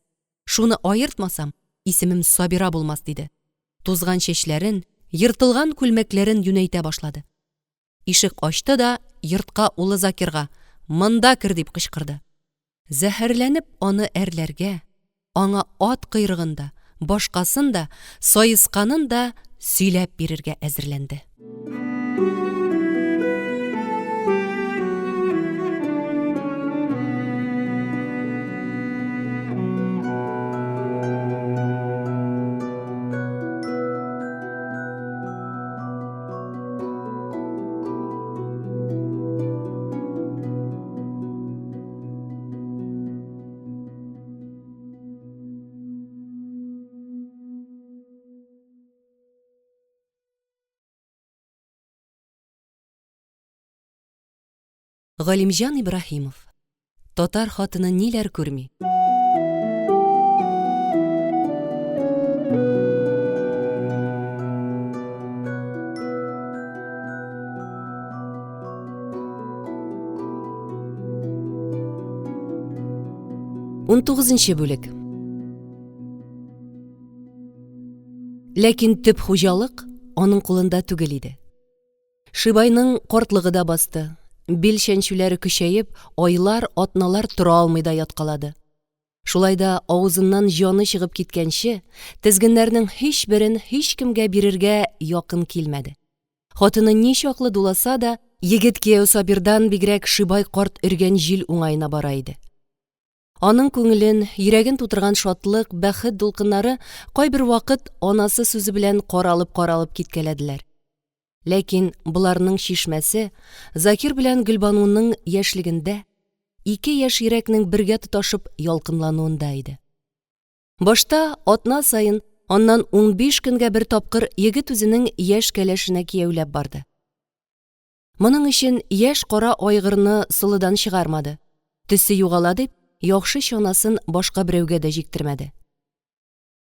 Speaker 1: Шуны аертмасам, исемем Сабира булмас, диде. Тузган чәчләрен, ертылган күлмәкләрен юнәйтә башлады. Ишек ачты да йортка улы Закирга, Монда кер, дип кычкырды. Зәһәрләнеп аны әрләргә, аңа ат койрыгын да, башкасын да, саесканын да сөйләп бирергә әзерләнде. Галимҗан Ибраһимов. Татар хатыны ниләр күрми? Унтугызынчы бүлек. Ләкин төп хуҗалык аның кулында түгел иде. Шибайның картлыгы да басты. Бил чәнчүләре көчәеп, айлар, атналар тора алмый да яткалады. Шулай да авызыннан җаны чыгып киткәнче, тезгеннәрнең һичберен һичкемгә бирергә якын килмәде. Хатыны ничаклы дуласа да, егет кияү Сабирдан бигрәк Шибай карт өргән җил уңаена бара иде. Аның күңелен, йөрәген тутырган шатлык, бәхет дулкыннары кайбер вакыт анасы сүзе белән каралып-каралып киткәләделәр. Ләкин боларның чишмәсе Закир белән Гөлбануның яшьлегендә, ике яшь йөрәкнең бергә тоташып ялкынлануында иде. Башта атна саен, аннан 15 көнгә бер тапкыр егет үзенең яшь кәләшенә кияүләп барды. Моның өчен яшь кара айгырны солыдан чыгармады. Төсе югала дип, яхшы чанасын башка берәүгә дә җиктермәде.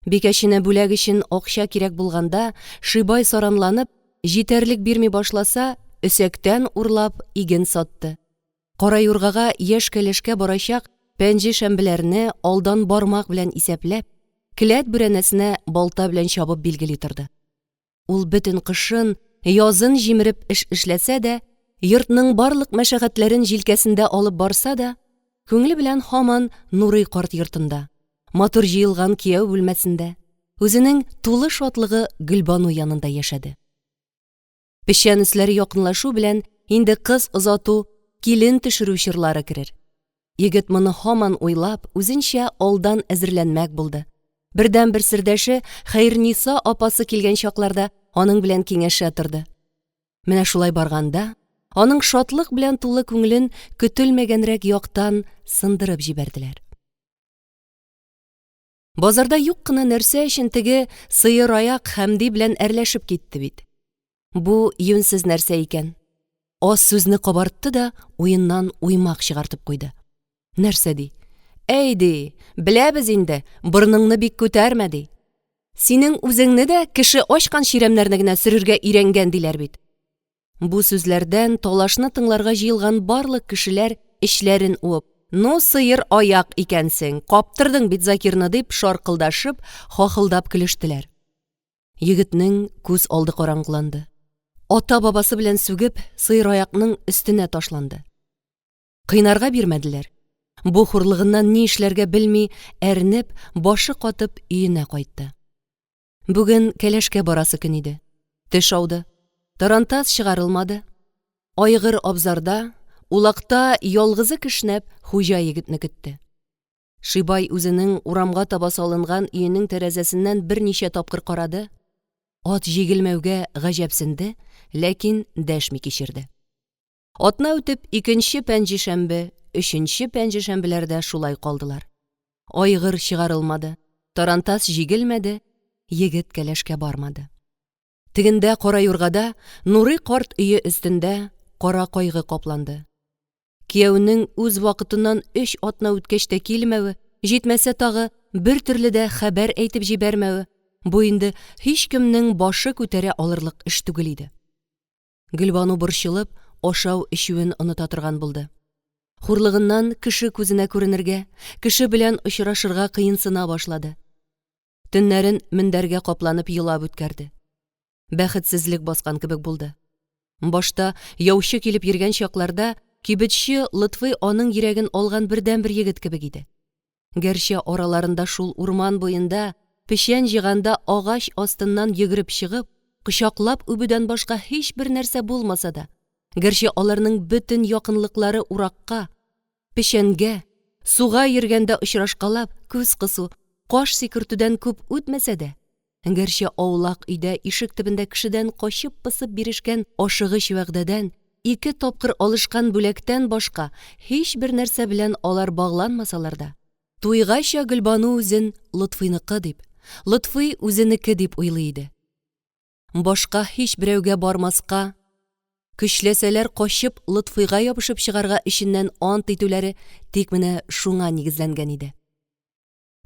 Speaker 1: Бикәченә бүләк өчен акча кирәк булганда, Шибай саранланып, җитәрлек бирми башласа, өсәктән урлап иген сатты. Кара юргага яшь кәләшкә барачак пәнҗе-шәмбеләрне алдан бармак белән исәпләп, келәт бүрәнәсенә балта белән чабып билгели торды. Ул бөтен кышын, язын җимереп эш эшләсә дә, йортның барлык мәшәкатьләрен җилкәсендә алып барса да, күңеле белән һаман Нурый карт йортында, матур җыелган кияү бүлмәсендә, үзенең тулы шатлыгы Гөлбану янында яшәде. Печән өсләре якынлашу белән инде кыз озату, килен төшерү чорлары керер. Егет моны һаман уйлап, үзенчә алдан әзерләнмәк булды. Бердәнбер сердәше Хәерниса апасы килгән чакларда аның белән киңәшә торды. Менә шулай барганда, аның шатлык белән тулы күңелен көтелмәгәнрәк яктан сындырып җибәрделәр. Базарда юк кына нәрсә өчен теге сыер аяк Хәмди белән әрләшеп китте бит. Бу юньсез нәрсә икән. Аз сүзне кабартты да уеннан уймак чыгартып куйды. Нәрсә ди? Әй ди, беләбез инде, борыныңны бик күтәрмә ди. Синең үзеңне дә кеше ачкан чирәмнәрне генә сөрергә өйрәнгән диләр бит. Бу сүзләрдән талашны тыңларга җыелган барлык кешеләр эчләрен уып, Ну, сыер аяк икәнсең, каптырдың бит Закирны дип шаркылдашып, хахылдап көлештеләр. Егетнең күз алды караңгыланды. Ата-бабасы белән сүгеп, сыер аякның өстенә ташланды. Кыйнарга бирмәделәр. Бу хурлыгыннан ни эшләргә белми, әрнеп, башы катып өенә кайтты. Бүген кәләшкә барасы көн иде. Төш ауды. Тарантас чыгарылмады. Айгыр абзарда, улакта ялгызы кешнәп хуҗа егетне көтте. Шибай үзенең урамга таба салынган өенең тәрәзәсеннән берничә тапкыр карады. Ат җигелмәүгә гаҗәпсенде, ләкин дәшми кичерде. Атна үтеп, икенче пәнҗешәмбе, өченче пәнҗешәмбеләр дә шулай калдылар. Айгыр чыгарылмады, тарантас җигелмәде, егет кәләшкә бармады. Тегендә кара юргада Нурый карт өе өстендә кара кайгы капланды. Кияүнең үз вакытыннан өч атна үткәч тә килмәве, җитмәсә тагы бер төрле дә хәбәр әйтеп җибәрмәве, бу инде һичкемнең башы күтәрә алырлык эш түгел иде. Гөлбану борчылып, ашау-эчүен оныта торган булды. Хурлыгыннан кеше күзенә күренергә, кеше белән очрашырга кыенсына башлады. Төннәрен мендәргә капланып елап үткәрде. Бәхетсезлек баскан кебек булды. Башта яучы килеп йөргән чакларда кибетче Лотфый аның йөрәген алган бердәнбер егет кебек иде. Гәрчә араларында шул урман буенда печән җыйганда агач астыннан йөгереп чыгып, кочаклап үбүдән башка һичбер нәрсә булмаса да, гәрчә аларның бөтен якынлыклары уракка, печәнгә, суга йөргәндә очрашкалап, күз кысу, каш сикертүдән күп үтмәсә дә, гәрчә аулак өйдә ишек төбендә кешедән качып-посып бирешкән ашыгыч вәгъдәдән, ике тапкыр алышкан бүләктән башка һичбер нәрсә белән алар багланмасалар да, туйгача Гөлбану үзен Лотфыйныкы дип, Лотфый үзенеке дип уйлый иде. Башка һичберәүгә бармаска, көчләсәләр качып Лотфыйга ябышып чыгарга эченнән ант итүләре тик менә шуңа нигезләнгән иде.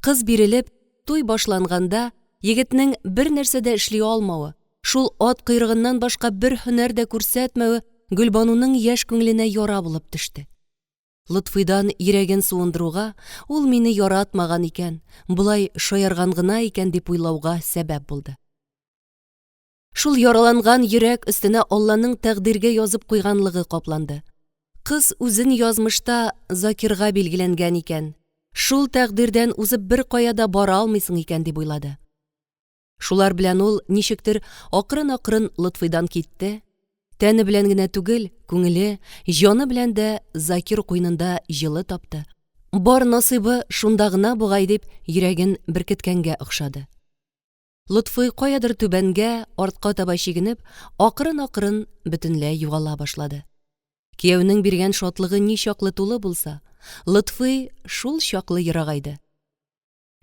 Speaker 1: Кыз бирелеп, туй башланганда, егетнең бер нәрсә дә эшли алмавы, шул ат койрыгыннан башка бер һөнәр дә күрсәтмәве Гөлбануның яшь күңеленә яра булып төште. Лотфыйдан йөрәген суындыруга, ул мине яратмаган икән, болай шаярган гына икән дип уйлауга сәбәп булды. Шул яраланган йөрәк өстенә Алланың тәкъдиргә язып куйганлыгы капланды. Кыз үзен язмышта Закирга билгеләнгән икән, шул тәкъдирдән узып беркая да бара алмыйсың икән дип уйлады. Шулар белән ул ничектер акрын-акрын Лотфыйдан китте. Тәне белән генә түгел, күңеле, җаны белән дә Закир куенында җылы тапты. Бар насыйбы шунда гына бугай дип йөрәген беркеткәнгә охшады. Лотфый каядыр түбәнгә, артка таба чигенеп, акрын-акрын бөтенләй югала башлады. Кияүнең биргән шатлыгы ничаклы тулы булса, Лотфый шул чаклы ерагайды.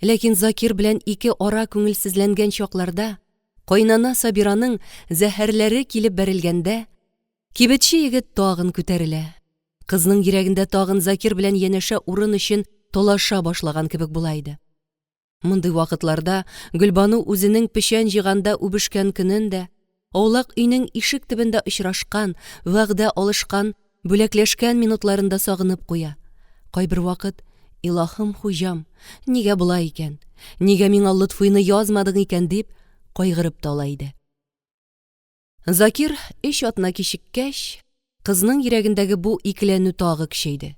Speaker 1: Ләкин Закир белән ике ара күңелсезләнгән чакларда, кайнана Сабираның зәһәрләре килеп бәрелгәндә, кибетче егет тагын күтәрелә. Кызның йөрәгендә тагын Закир белән янәшә урын өчен талаша башлаган кебек була иде. Мондый вакытларда Гөлбану үзенең печән җыйганда үбешкән көнен дә, аулак өйнең ишек төбендә очрашкан, вәгъдә алышкан, бүләкләшкән минутларын да сагынып куя. Кайбер вакыт, Илаһым хуҗам, нигә болай икән, нигә миңа Лотфыйны язмадың икән дип, кайгырып та ала иде. Закир өч атна кичеккәч, кызның йөрәгендәге бу икеләнү тагы көчәйде.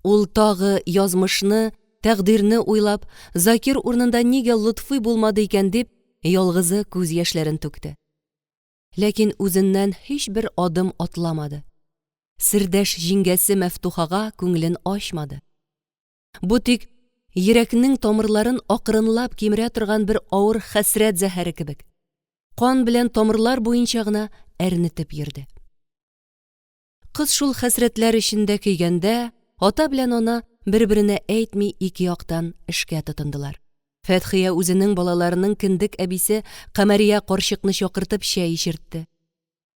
Speaker 1: Ул тагы язмышны, тәкъдирне уйлап, Закир урынында нигә Лотфый булмады икән дип, ялгызы күз яшьләрен түкте. Ләкин үзеннән һичбер адым атламады. Сердәш җиңгәсе Мәфтухага күңелен ачмады. Бу тик йөрәкнең тамырларын акрынлап кимерә торган бер авыр хәсрәт зәһәре кебек. Кан белән тамырлар буенча гына әрнетеп йөрде. Кыз шул хәсрәтләр эчендә көйгәндә, ата белән ана бер-беренә әйтми ике яктан эшкә тотындылар. Фәтхия үзенең балаларының кендек әбисе Камәрия карчыкны чакыртып чәй эчертте.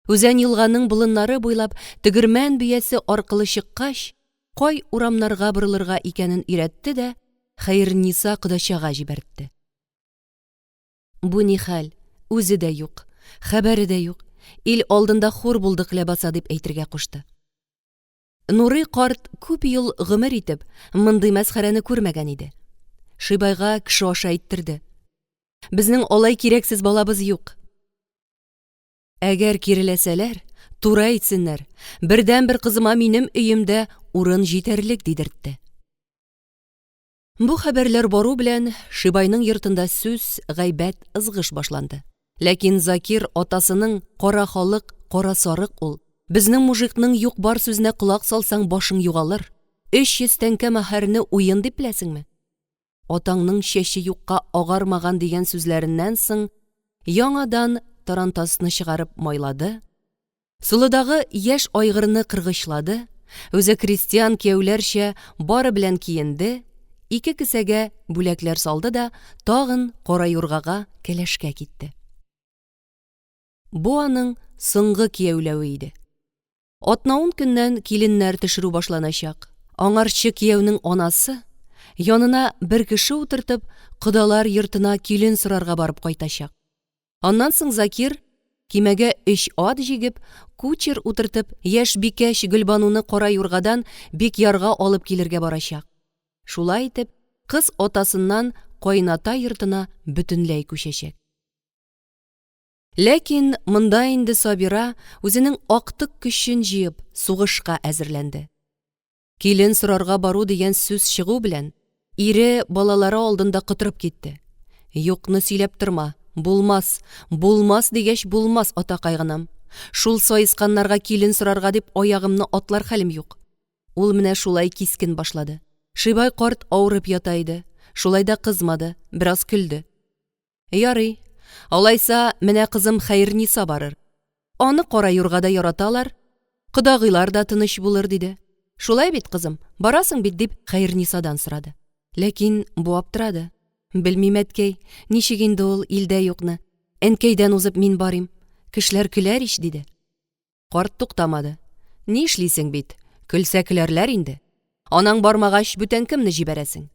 Speaker 1: Үзән елганың болыннары буйлап тегермән биясе аркылы чыккач, кай урамнарга борылырга икәнен өйрәтте дә Хәерниса кодачага җибәртте. Бу ни хәл, үзе дә юк, хәбәре дә юк, ил алдында хур булдык ләбаса дип әйтергә кушты. Нурый карт күп ел гомер итеп, мондый мәсхәрәне күрмәгән иде. Шибайга кеше аша әйттерде. Безнең алай кирәксез балабыз юк. Әгәр киреләсәләр, туры әйтсеннәр, бердәнбер кызыма минем өемдә урын җитәрлек дидертте. Бу хәбәрләр бару белән Шибайның йортында сүз, гайбәт, ызгыш башланды. Ләкин Закир атасының кара халык, кара сарык ул. Безнең мужикның юк-бар сүзенә колак салсаң башың югалыр. 300 тәңкә мәһәрне уен дип беләсеңме? Атаңның чәче юкка агармаган дигән сүзләреннән соң яңадан тарантасны чыгарып майлады, Солыдагы яшь айгырны кыргычлады, үзе крестьян кияүләрчә бары белән киенде, ике кесәгә бүләкләр салды да тагын кара юргага кәләшкә китте. Бу аның соңгы кияүләве иде. Атна-ун көннән киленнәр төшерү башланачак. Аңарчы кияүнең анасы, янына бер кеше утыртып, кодалар йортына килен сорарга барып кайтачак. Аннан соң Закир Көймәгә өч ат җигеп, кучер утыртып, яшь бикәч Гөлбануны Кара Юргадан Бикъярга алып килергә барачак. Шулай итеп, кыз атасыннан каената йортына бөтенләй күчәчәк. Ләкин монда инде Сабира үзенең актык көчен җыеп, сугышка әзерләнде. Килен сорарга бару дигән сүз чыгу белән, ире балалары алдында котырып китте. Юкны сөйләп торма, булмас, булмас дигәч булмас, атакай гынам. Шул саесканнарга килен сорарга дип аягымны атлар хәлем юк. Ул менә шулай кискен башлады. Шибай карт авырып ята иде. Шулай да кызмады, бераз көлде. Ярый, алайса, менә кызым Хәерниса барыр. Аны кара юргада яраталар, кодагыйлар да тыныч булыр, диде. Шулай бит, кызым, барасың бит, дип Хәернисадан сорады. Ләкин бу аптырады. Белмим, әткәй, ничек инде ул илдә юкны. Әнкәйдән узып мин барыйм. Кешеләр көләр ич, диде. Карт туктамады. Нишлисең бит, көлсә көләрләр инде. Анаң бармагач, бүтән кемне җибәрәсең?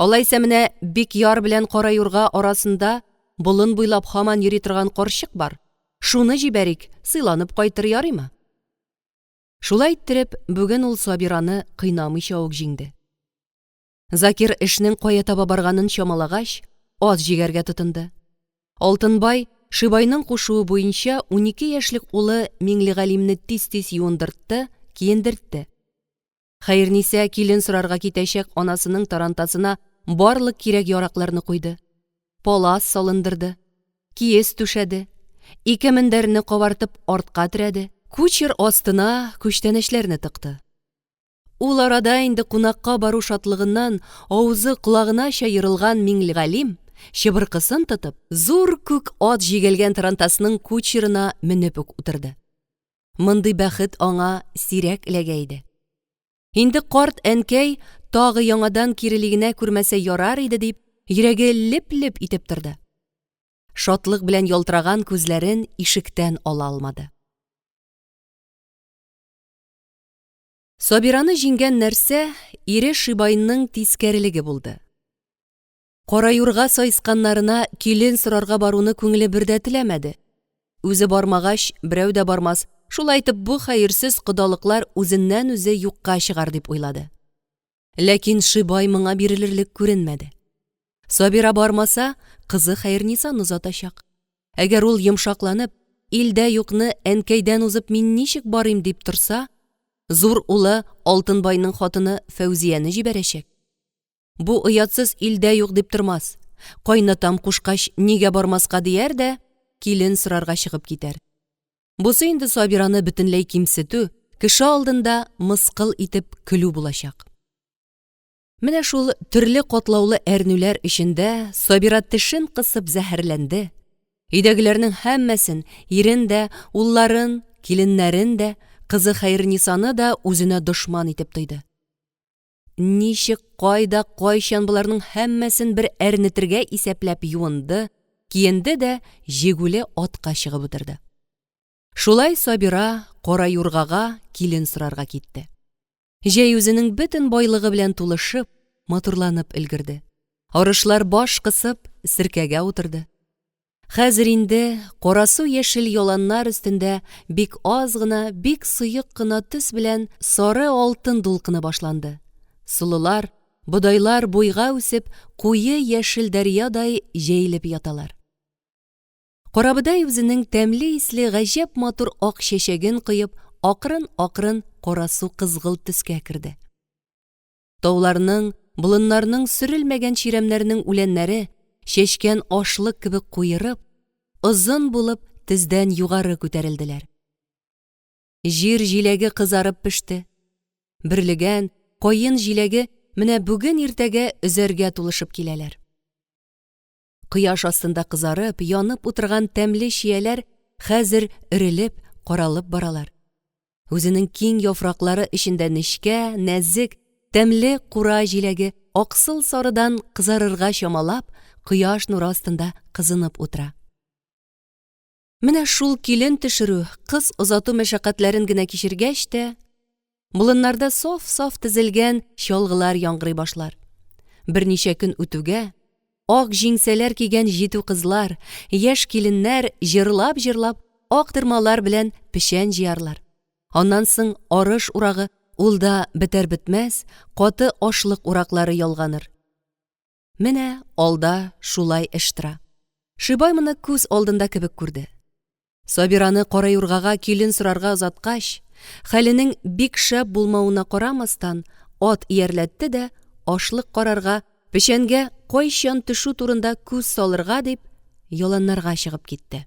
Speaker 1: Алайса менә Бикъяр белән Кара Юрга арасында болын буйлап һаман йөри торган карчык бар. Шуны җибәрик, сыйланып кайтыр ярыймы? Шулай иттереп, бүген ул Сабираны кыйнамыйча ук җиңде. Закир эшнең кая таба барганын чамалагач, ат җигәргә тотынды. Алтынбай, Шибайның кушуы буенча, 12 яшьлек улы Миңлегалимне тиз-тиз юындыртты, киендертте. Хәернисә килен сорарга китәчәк анасының тарантасына барлык кирәк-яракларны куйды. Палас салындырды, киез түшәде, ике мендәрне кабартып артка терәде, кучер астына күчтәнәчләрне тыкты. Ул арада инде кунакка бару шатлыгыннан авызы колагынача ерылган Миңлегалим, чыбыркысын тотып, зур күк ат җигелгән тарантасның кучерына менеп үк утырды. Мондый бәхет аңа сирәк эләгә иде. Инде карт әнкәй тагы яңадан кирелигенә күрмәсә ярар иде дип, йөрәге леп-леп итеп торды. Шатлык белән ялтыраган күзләрен ишектән ала алмады. Сабираны җиңгән нәрсә ире Шибайның тискәрелеге булды. Кара юрга саесканнарына килен сорарга баруны күңеле бер дә теләмәде. Үзе бармагач, берәү дә бармас, шулай итеп бу хәерсез кодалыклар үзеннән-үзе юкка чыгар дип уйлады. Ләкин Шибай моңа бирелерлек күренмәде. Сабира бармаса, кызы Хәернисаны озатачак. Әгәр ул йомшакланып, илдә юкны әнкәйдән узып мин ничек барыйм дип торса, зур улы Алтынбайның хатыны Фәүзияне җибәрәчәк. Бу оятсыз илдә юк дип тормас. Кайнатам кушкач, нигә бармаска дияр дә, килен сорарга чыгып китәр. Бусы инде Сабираны бөтенләй кимсетү, кеше алдында мыскыл итеп көлү булачак. Менә шул төрле катлаулы әрнүләр эчендә Сабира тешен кысып зәһәрләнде. Өйдәгеләрнең һәммәсен, ирен дә, улларын, киленнәрен дә, кызы Хәернисаны да үзенә дошман итеп тойды. Ничек, кайда, кайчан боларның һәммәсен бер әрнетергә исәпләп юынды, киенде дә җигүле атка чыгып утырды. Шулай Сабира Кара Юргага килен сорарга китте. Җәй үзенең бөтен байлыгы белән тулышып, матурланып өлгерде. Арышлар баш кысып, серкәгә утырды. Хәзер инде карасу яшел яланнар өстендә бик аз гына, бик сыек кына төс белән сары алтын дулкыны башланды. Солылар, бодайлар буйга үсеп, куе яшел дәрьядай җәелеп яталар. Карабодай үзенең тәмле исле гаҗәп матур ак чәчәген коеп, акрын-акрын карасу кызгылт төскә керде. Тауларның, болыннарның сөрелмәгән чирәмнәрнең үләннәре, чәчкән ашлык кебек куерып, озын булып тездән югары күтәрелделәр. Җир җиләге кызарып пеште. Бөрлегән, каен җиләге менә бүген-иртәгә өзәргә тулышып киләләр. Кояш астында кызарып, янып утырган тәмле чияләр хәзер өрелеп, каралып баралар. Үзенең киң яфраклары эчендә нечкә, нәзек, тәмле кура җиләге аксыл сарыдан кызарырга чамалап, кояш нуры астында кызынып утыра. Менә шул килен төшерү, кыз озату мәшәкатьләрен генә кичергәч тә, болыннарда саф-саф тезелгән чалгылар яңгырый башлар. Берничә көн үтүгә, ак җиңсәләр кигән җитү кызлар, яшь киленнәр җырлап-җырлап ак тырмалар белән печән җыярлар. Аннан соң арыш урагы, ул да бетәр-бетмәс, каты ашлык ураклары ялганыр. Менә алда шулай эш тора. Шибай моны күз алдында кебек күрде. Сабираны кара юргага килен сорарга озаткач, хәленең бик шәп булмавына карамастан, ат иярләтте дә ашлык карарга, печәнгә кайчан төшү турында күз салырга дип, яланнарга чыгып китте.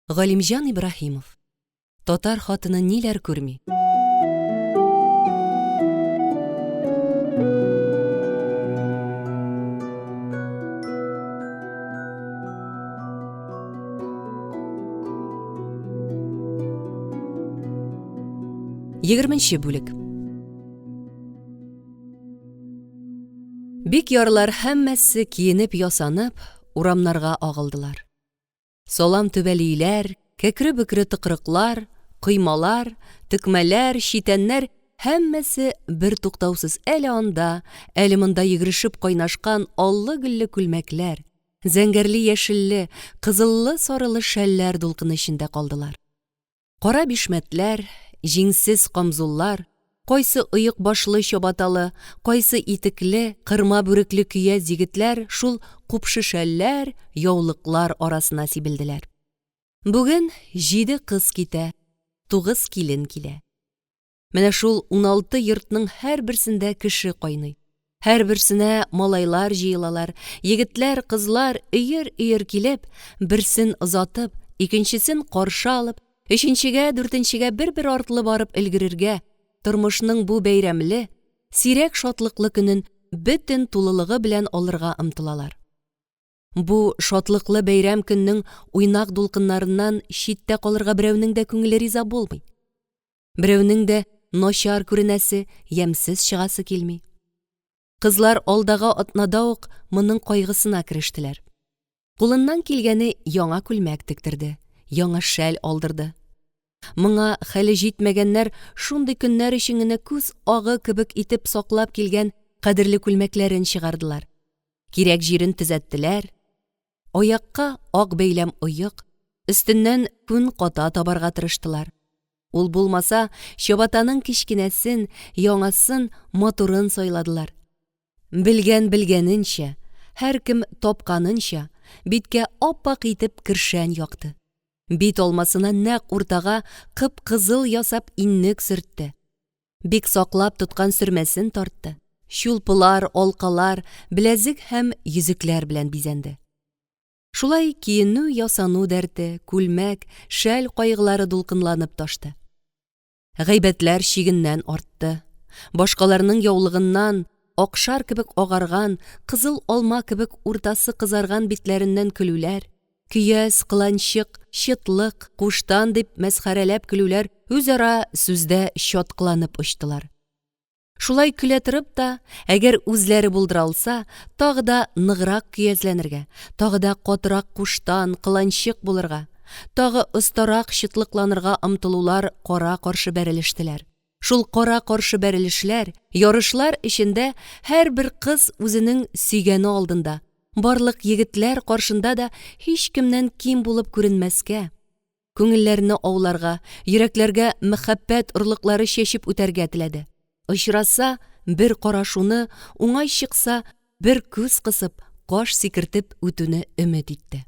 Speaker 1: Галимҗан Ибраһимов. Татар хатыны ниләр күрми? Егерменче бүлек. Бик ярлар һәммәсе киенеп-ясанып, урамнарга агылдылар. Салам түбәле өйләр, кәкре-бөкре тыкрыклар, коймалар, текмәләр, читәннәр һәммәсе бертуктаусыз әле анда, әле монда йөгерешеп кайнашкан аллы-гөлле күлмәкләр, зәңгәрле-яшелле, кызыллы-сарылы шәлләр дулкыны эчендә калдылар. Кара бишмәтләр, җиңсез камзуллар, кайсы оек башлы чабаталы, кайсы итекле, кырма бүрекле көяз егетләр шул купшы шәлләр, яулыклар арасына сибелделәр. Бүген җиде кыз китә, тугыз килен килә. Менә шул 16 йортның һәрберсендә кеше кайный. Һәрберсенә малайлар җыелалар, егетләр, кызлар өер-өер килеп, берсен озатып, икенчесен каршы алып, өченчегә, дүртенчегә бер-бер артлы барып өлгерергә, тормышның бу бәйрәмле, сирәк шатлыклы көнен бөтен тулылыгы белән алырга омтылалар. Бу шатлыклы бәйрәм көннең уйнак дулкыннарыннан читтә калырга берәүнең дә күңеле риза булмый. Берәүнең дә начар күренәсе, ямьсез чыгасы килми. Кызлар алдагы атнада ук моның кайгысына керештеләр. Кулыннан килгәне яңа күлмәк тектерде, яңа шәл алдырды. Моңа хәле җитмәгәннәр шундый көннәр өчен генә күз агы кебек итеп саклап килгән кадерле күлмәкләрен чыгардылар. Кирәк җирен төзәттеләр. Аякка ак бәйләм оек, өстеннән күн ката табарга тырыштылар. Ул булмаса, чабатаның кечкенәсен, яңасын, матурын сайладылар. Белгән белгәненчә, һәркем тапканынча, биткә ап-ак итеп кершән якты. Бит алмасына нәкъ уртага кып-кызыл ясап иннек сөртте. Бик саклап тоткан сөрмәсен тартты. Чулпылар, алкалар, беләзек һәм йөзекләр белән бизәнде. Шулай киенү-ясану дәрте, күлмәк, шәл кайгылары дулкынланып ташты. Гайбәтләр чигеннән артты. Башкаларның яулыгыннан, акшар кебек агарган, кызыл алма кебек уртасы кызарган битләреннән көлүләр, көяз, кыланчык, чытлык, куштан дип мәсхәрәләп көлүләр үзара сүздә чаткыланып очтылар. Шулай көлә торып та, әгәр үзләре булдыра алса, тагы да ныграк көязләнергә, тагы да катырак куштан, кыланчык булырга, тагы остарак чытлыкланырга омтылулар кара-каршы бәрелештеләр. Шул кара-каршы бәрелешләр, ярышлар эчендә һәрбер кыз үзенең сөйгәне алдында, барлык егетләр каршында да һичкемнән ким булып күренмәскә, Күңелләрне ауларга, йөрәкләргә мәхәббәт орлыклары чәчеп үтәргә теләде. Очраса, бер карашуны, уңай чыкса, бер күз кысып, каш сикертеп үтүне өмет итте.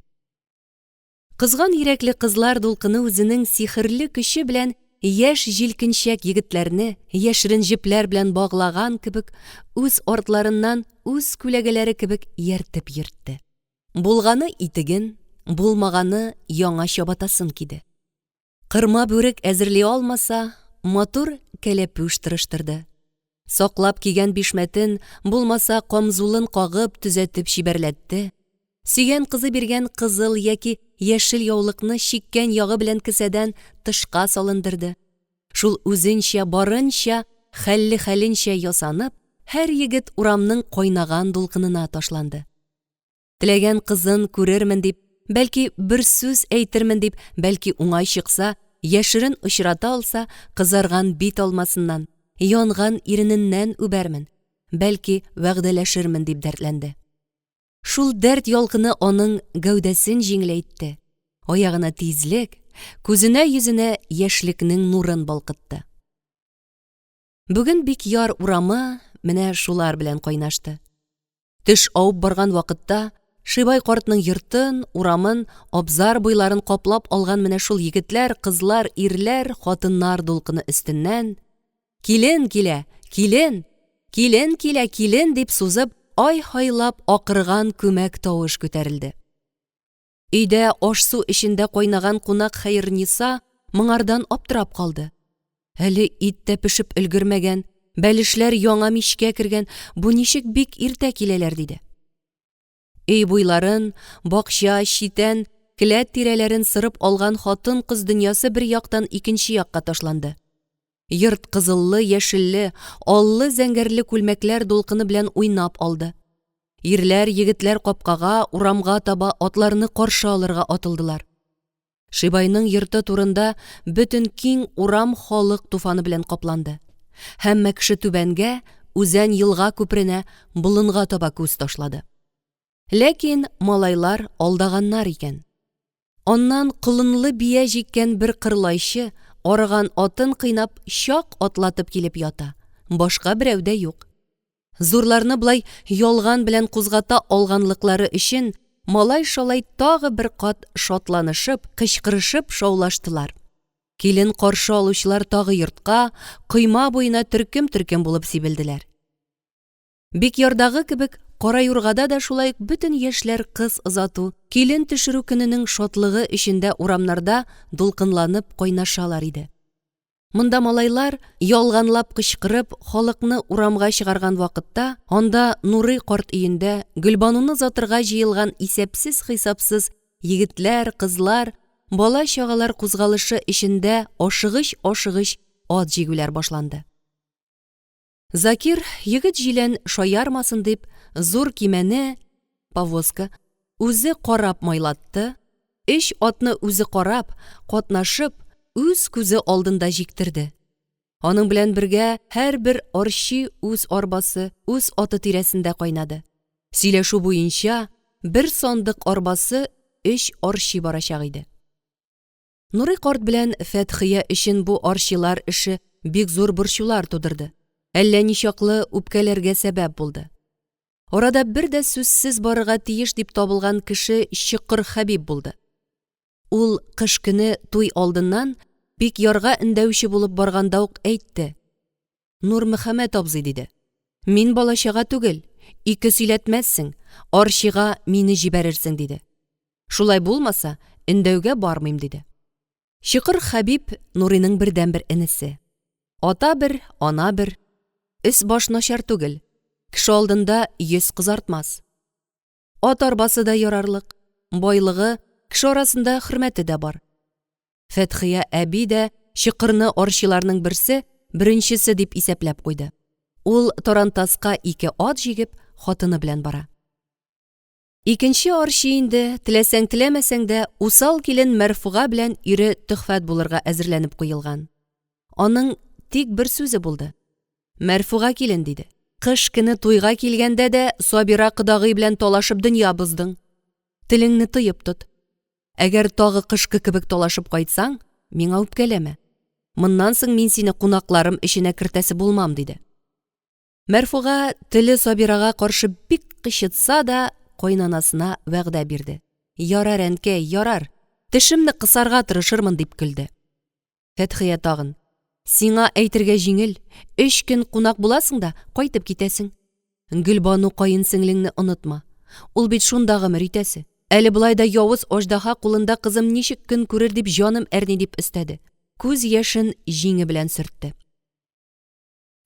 Speaker 1: Кызган йөрәкле кызлар дулкыны үзенең сихерле көче белән яшь җилкенчәк егетләрне яшерен җепләр белән баглаган кебек, үз артларыннан үз күләгәләре кебек ияртеп йөртте. Булганы итеген, булмаганы яңа чабатасын киде. Кырма бүрек әзерли алмаса, матур кәләпүш тырыштырды. Саклап кигән бишмәтен, булмаса, камзулын кагып, төзәтеп чибәрләтте. Сөйгән кызы биргән кызыл яки яшел яулыкны чиккән ягы белән кесәдән тышка салындырды. Шул үзенчә, барынча, хәлле-хәленчә ясанып, һәр егет урамның кайнаган дулкынына ташланды. Теләгән кызын күрермен дип, бәлки бер сүз әйтермен дип, бәлки уңай чыкса, яшерен очрата алса, кызарган бит алмасыннан, янган ирененнән үбәрмен, бәлки вәгъдәләшермен дип дәртләнде. Шул дәрт ялкыны аның гәүдәсен җиңеләйтте, аягына тизлек, күзенә-йөзенә яшьлекнең нурын балкытты. Бүген Бикъяр урамы менә шулар белән кайнашты. Төш авып барган вакытта Шибай картның йортын, урамын, абзар буйларын каплап алган менә шул егетләр, кызлар, ирләр, хатыннар дулкыны өстеннән Килен килә, килен! Килен килә, килен! дип сузып, ай-һайлап акырган күмәк тавыш күтәрелде. Өйдә аш-су эчендә кайнаган кунак Хәерниса моңардан аптырап калды. Әле ит тә пешеп өлгермәгән, бәлешләр яңа мичкә кергән, бу ничек бик иртә киләләр, диде. Өй буйларын, бакча, читән, келәт тирәләрен сырып алган хатын-кыз дөньясы бер яктан икенче якка ташланды. Йорт кызыллы, яшелле, аллы-зәңгәрле күлмәкләр дулкыны белән уйнап алды. Ирләр, егетләр капкага, урамга таба атларны каршы алырга атылдылар. Шибайның йорты турында бөтен киң урам халык туфаны белән капланды. Һәммә кеше түбәнгә, үзән елга күперенә, болынга таба күз ташлады. Ләкин малайлар алдаганнар икән. Аннан колынлы бия җиккән бер кырлайчы, арыган атын кыйнап, чак атлатып килеп ята. Башка берәү дә юк. Зурларны болай ялган белән кузгата алганлыклары өчен малай-шалай тагы бер кат шатланышып, кычкырышып шаулаштылар. Килен каршы алучылар тагы йортка, койма буена төркем-төркем булып сибелделәр. Бикъярдагы кебек, Кара юргада да шулай ук бөтен яшьләр кыз озату, килен төшерү көненең шатлыгы эчендә урамнарда дулкынланып кайнашалар иде. Монда малайлар, ялганлап кычкырып, халыкны урамга чыгарган вакытта, анда Нурый карт өендә Гөлбануны озатырга җыелган исәпсез-хисапсыз егетләр, кызлар, бала-чагалар кузгалышы эчендә ашыгыч-ашыгыч ат җигүләр башланды. Закир, егет-җилән шаярмасын дип, зур кимәне, повозка, үзе карап майлатты, өч атны үзе карап, катнашып, үз күзе алдында җиктерде. Аның белән бергә һәрбер арчи үз арбасы, үз аты тирәсендә кайнады. Сөйләшү буенча, бер сандык арбасы өч арчи барачак иде. Нурый карт белән Фәтхия өчен бу арчилар эше бик зур борчулар тудырды. Әллә ничаклы үпкәләргә сәбәп булды. Арада бер дә сүзсез барырга тиеш дип табылган кеше Чокыр Хәбиб булды. Ул кыш көне туй алдыннан бик ярга өндәүче булып барганда ук әйтте. Нурмөхәммәт абзый, диде. Мин балачага түгел, ике сөйләтмәссең, Арчига мине җибәрерсең, диде. Шулай булмаса, өндәүгә бармыйм, диде. Чокыр Хәбиб Нурыйның бердәнбер энесе. Ата бер, ана бер. Өс-баш начар түгел, кеше алдында йөз кызартмас. Ат арбасы да ярарлык, байлыгы, кеше арасында хөрмәте дә бар. Фәтхия әби дә чокырны арчиларның берсе, беренчесе дип исәпләп куйды. Ул тарантаска ике ат җигеп, хатыны белән бара. Икенче арчи инде, теләсәң-теләмәсәң дә, усал килен Мәрфуга белән ире Төхфәт булырга әзерләнеп куелган. Аның тик бер сүзе булды. Мәрфуга килен, диде. Кыш көне туйга килгәндә дә Сабира кодагый белән талашып дөнья боздың. Телеңне тыеп тот. Әгәр тагы кышкы кебек талашып кайтсаң, миңа үпкәләмә. Моннан соң мин сине кунакларым эченә кертәсе булмам, диде. Мәрфуга теле Сабирага каршы бик кычытса да, кайнанасына вәгъдә бирде. Ярар, әнкәй, ярар. Тешемне кысарга тырышырмын, дип көлде. Фәтхия тагын. Сиңа әйтергә җиңел, өч көн кунак буласың да, кайтып китәсең. Гөлбану каен сеңлеңне онытма. Ул бит шунда гомер итәсе. Әле болай да явыз аждаһа кулында кызым ничек көн күрер дип җаным әрни, дип өстәде. Күз яшен җиңе белән сөртте.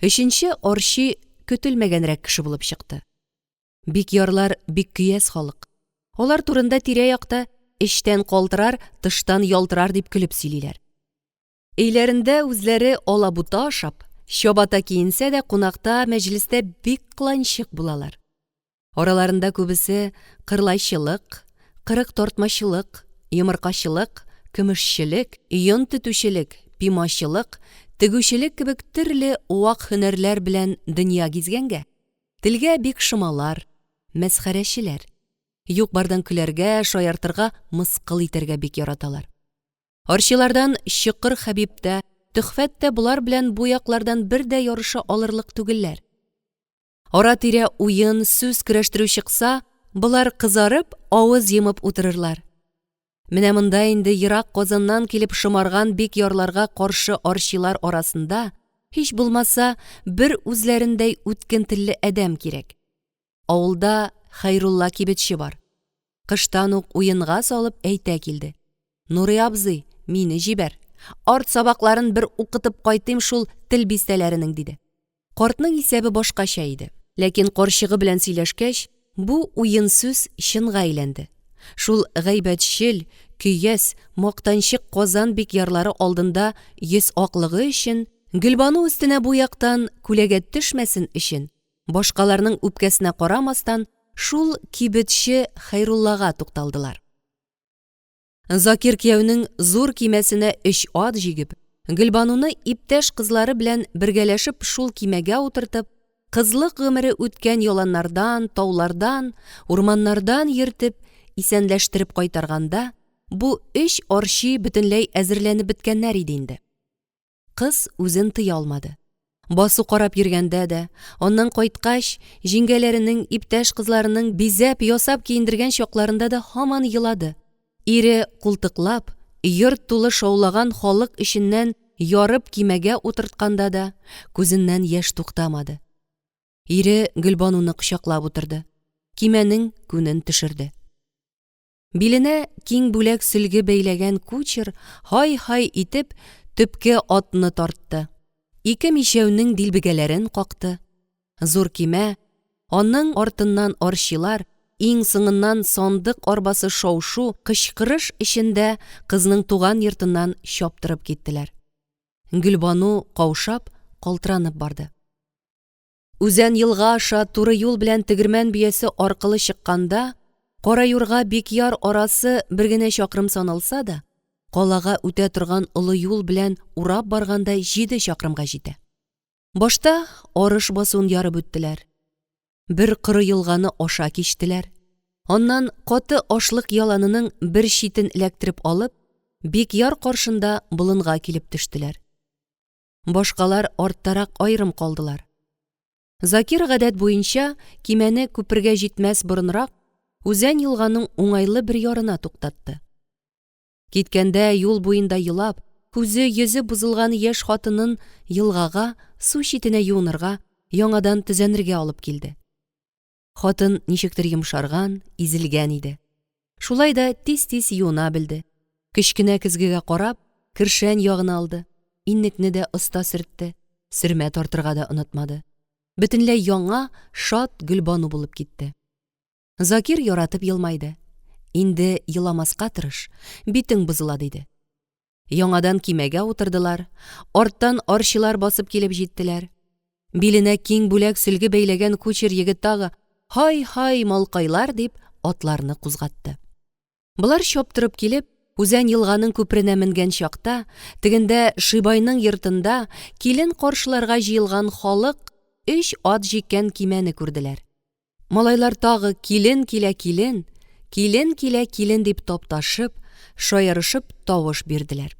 Speaker 1: Өченче Арчи көтелмәгәнрәк кеше булып чыкты. Бикъярлар бик көяз халык. Алар турында тирә-якта эчтән калтырар, тыштан ялтырар дип көлеп сөйлиләр. Өйләрендә үзләре алабута ашап, чабата киенсә дә, кунакта, мәҗлестә бик кыланчык булалар. Араларында күбесе кырлайчылык, кырык тартмачылык, йомыркачылык, көмешчелек, йон тетүчелек, пимачылык, тегүчелек кебек төрле вак һөнәрләр белән дөнья гизгәнгә, телгә бик шомалар, мәсхәрәчеләр. Юк-бардан көләргә, шаяртырга, мыскыл итәргә бик яраталар. Арчилардан Чокыр Хәбиб тә, Төхфәт тә болар белән бу яклардан бер дә ярыша алырлык түгелләр. Ара-тирә уен, сүз көрәштерү чыкса, болар кызарып, авыз йомып утырырлар. Менә монда инде ерак Казаннан килеп шомарган бик ярларга каршы арчилар арасында, һич булмаса, бер үзләрендәй үткен телле адәм кирәк. Авылда Хәйрулла кибетче бар. Кыштан ук уенга салып әйтә килде. Нурый абзый, мине җибәр. Арт сабакларын бер укытып кайтыйм шул тел бистәләренең, диде. Картның исәбе башкача иде. Ләкин карчыгы белән сөйләшкәч, бу уен сүз чынга әйләнде. Шул гайбәтчел, көяз, мактанчык Казан бикъярлары алдында йөз аклыгы өчен, Гөлбану өстенә бу яктан күләгә төшмәсен өчен, башкаларның үпкәсенә карамастан, шул кибетче Хәйруллага тукталдылар. Закир кияүнең зур кимәсенә өч ат җигеп, Гөлбануны иптәш кызлары белән бергәләшеп шул кимәгә утыртып, кызлык гомере үткән яланнардан, таулардан, урманнардан йөртеп, исәнләштереп кайтарганда, бу өч арчи бөтенләй әзерләнеп беткәннәр иде инде. Кыз үзен тыя алмады. Басу карап йөргәндә дә, аннан кайткач, җиңгәләренең, иптәш кызларының бизәп, ясап киендергән чакларында да һаман елады. Ире култыклап, йорт тулы шаулаган халык эченнән ярып кимәгә утыртканда да күзеннән яшь туктамады. Ире Гөлбануны кочаклап утырды. Кимәнең күнен төшерде. Биленә киң бүләк сөлге бәйләгән кучер һай-һай итеп төпке атны тартты. Ике мичәүнең дилбегәләрен какты. Зур кимә, аның артыннан арчилар, иң соңыннан сандык арбасы шау-шу, кычкырыш эчендә кызның туган йортыннан чаптырып киттеләр. Гөлбану каушап, калтыранып барды. Үзән елга аша туры юл белән тегермән биясе аркылы чыкканда, Кара юрга Бикъяр арасы бер генә чакрым саналса да, калага үтә торган олы юл белән урап барганда җиде чакрымга җитә. Башта арыш басуын ярып үттеләр. Бер коры елганы аша кичтеләр. Аннан каты ашлык яланының бер читен эләктереп алып, Бикъяр каршында болынга килеп төштеләр. Башкалар арттарак аерым калдылар. Закир гадәт буенча кимәне күпергә җитмәс борынрак Үзән елганың уңайлы бер ярына туктатты. Киткәндә юл буенда елап, күзе йөзе бозылган яшь хатынын елгага, су читенә юынырга, яңадан төзәнергә алып килде. Хатын ничектер йомшарган, изелгән иде. Шулай да тиз-тиз юына белде. Кечкенә көзгегә карап, кершән ягын алды. Иннекне дә оста сөртте, сөрмә тартырга да онытмады. Бөтенләй яңа, шат Гөлбану булып китте. Закир яратып елмайды. Инде еламаска тырыш, битең бозыла, диде. Яңадан кимәгә утырдылар, арттан арчылар басып килеп җиттеләр. Биленә киң бүләк сөлге бәйләгән кучер егет тагы «Һай-һай, малкайлар!» дип атларны кузгатты. Болар чаптырып килеп, Үзән елганың күперенә менгән чакта, тегендә Шибайның йортында килен каршыларга җыелган халык өч ат җиккән кимәне күрделәр. Малайлар тагы килен килә килен, килен килә килен дип тапташып, шаярышып тавыш бирделәр.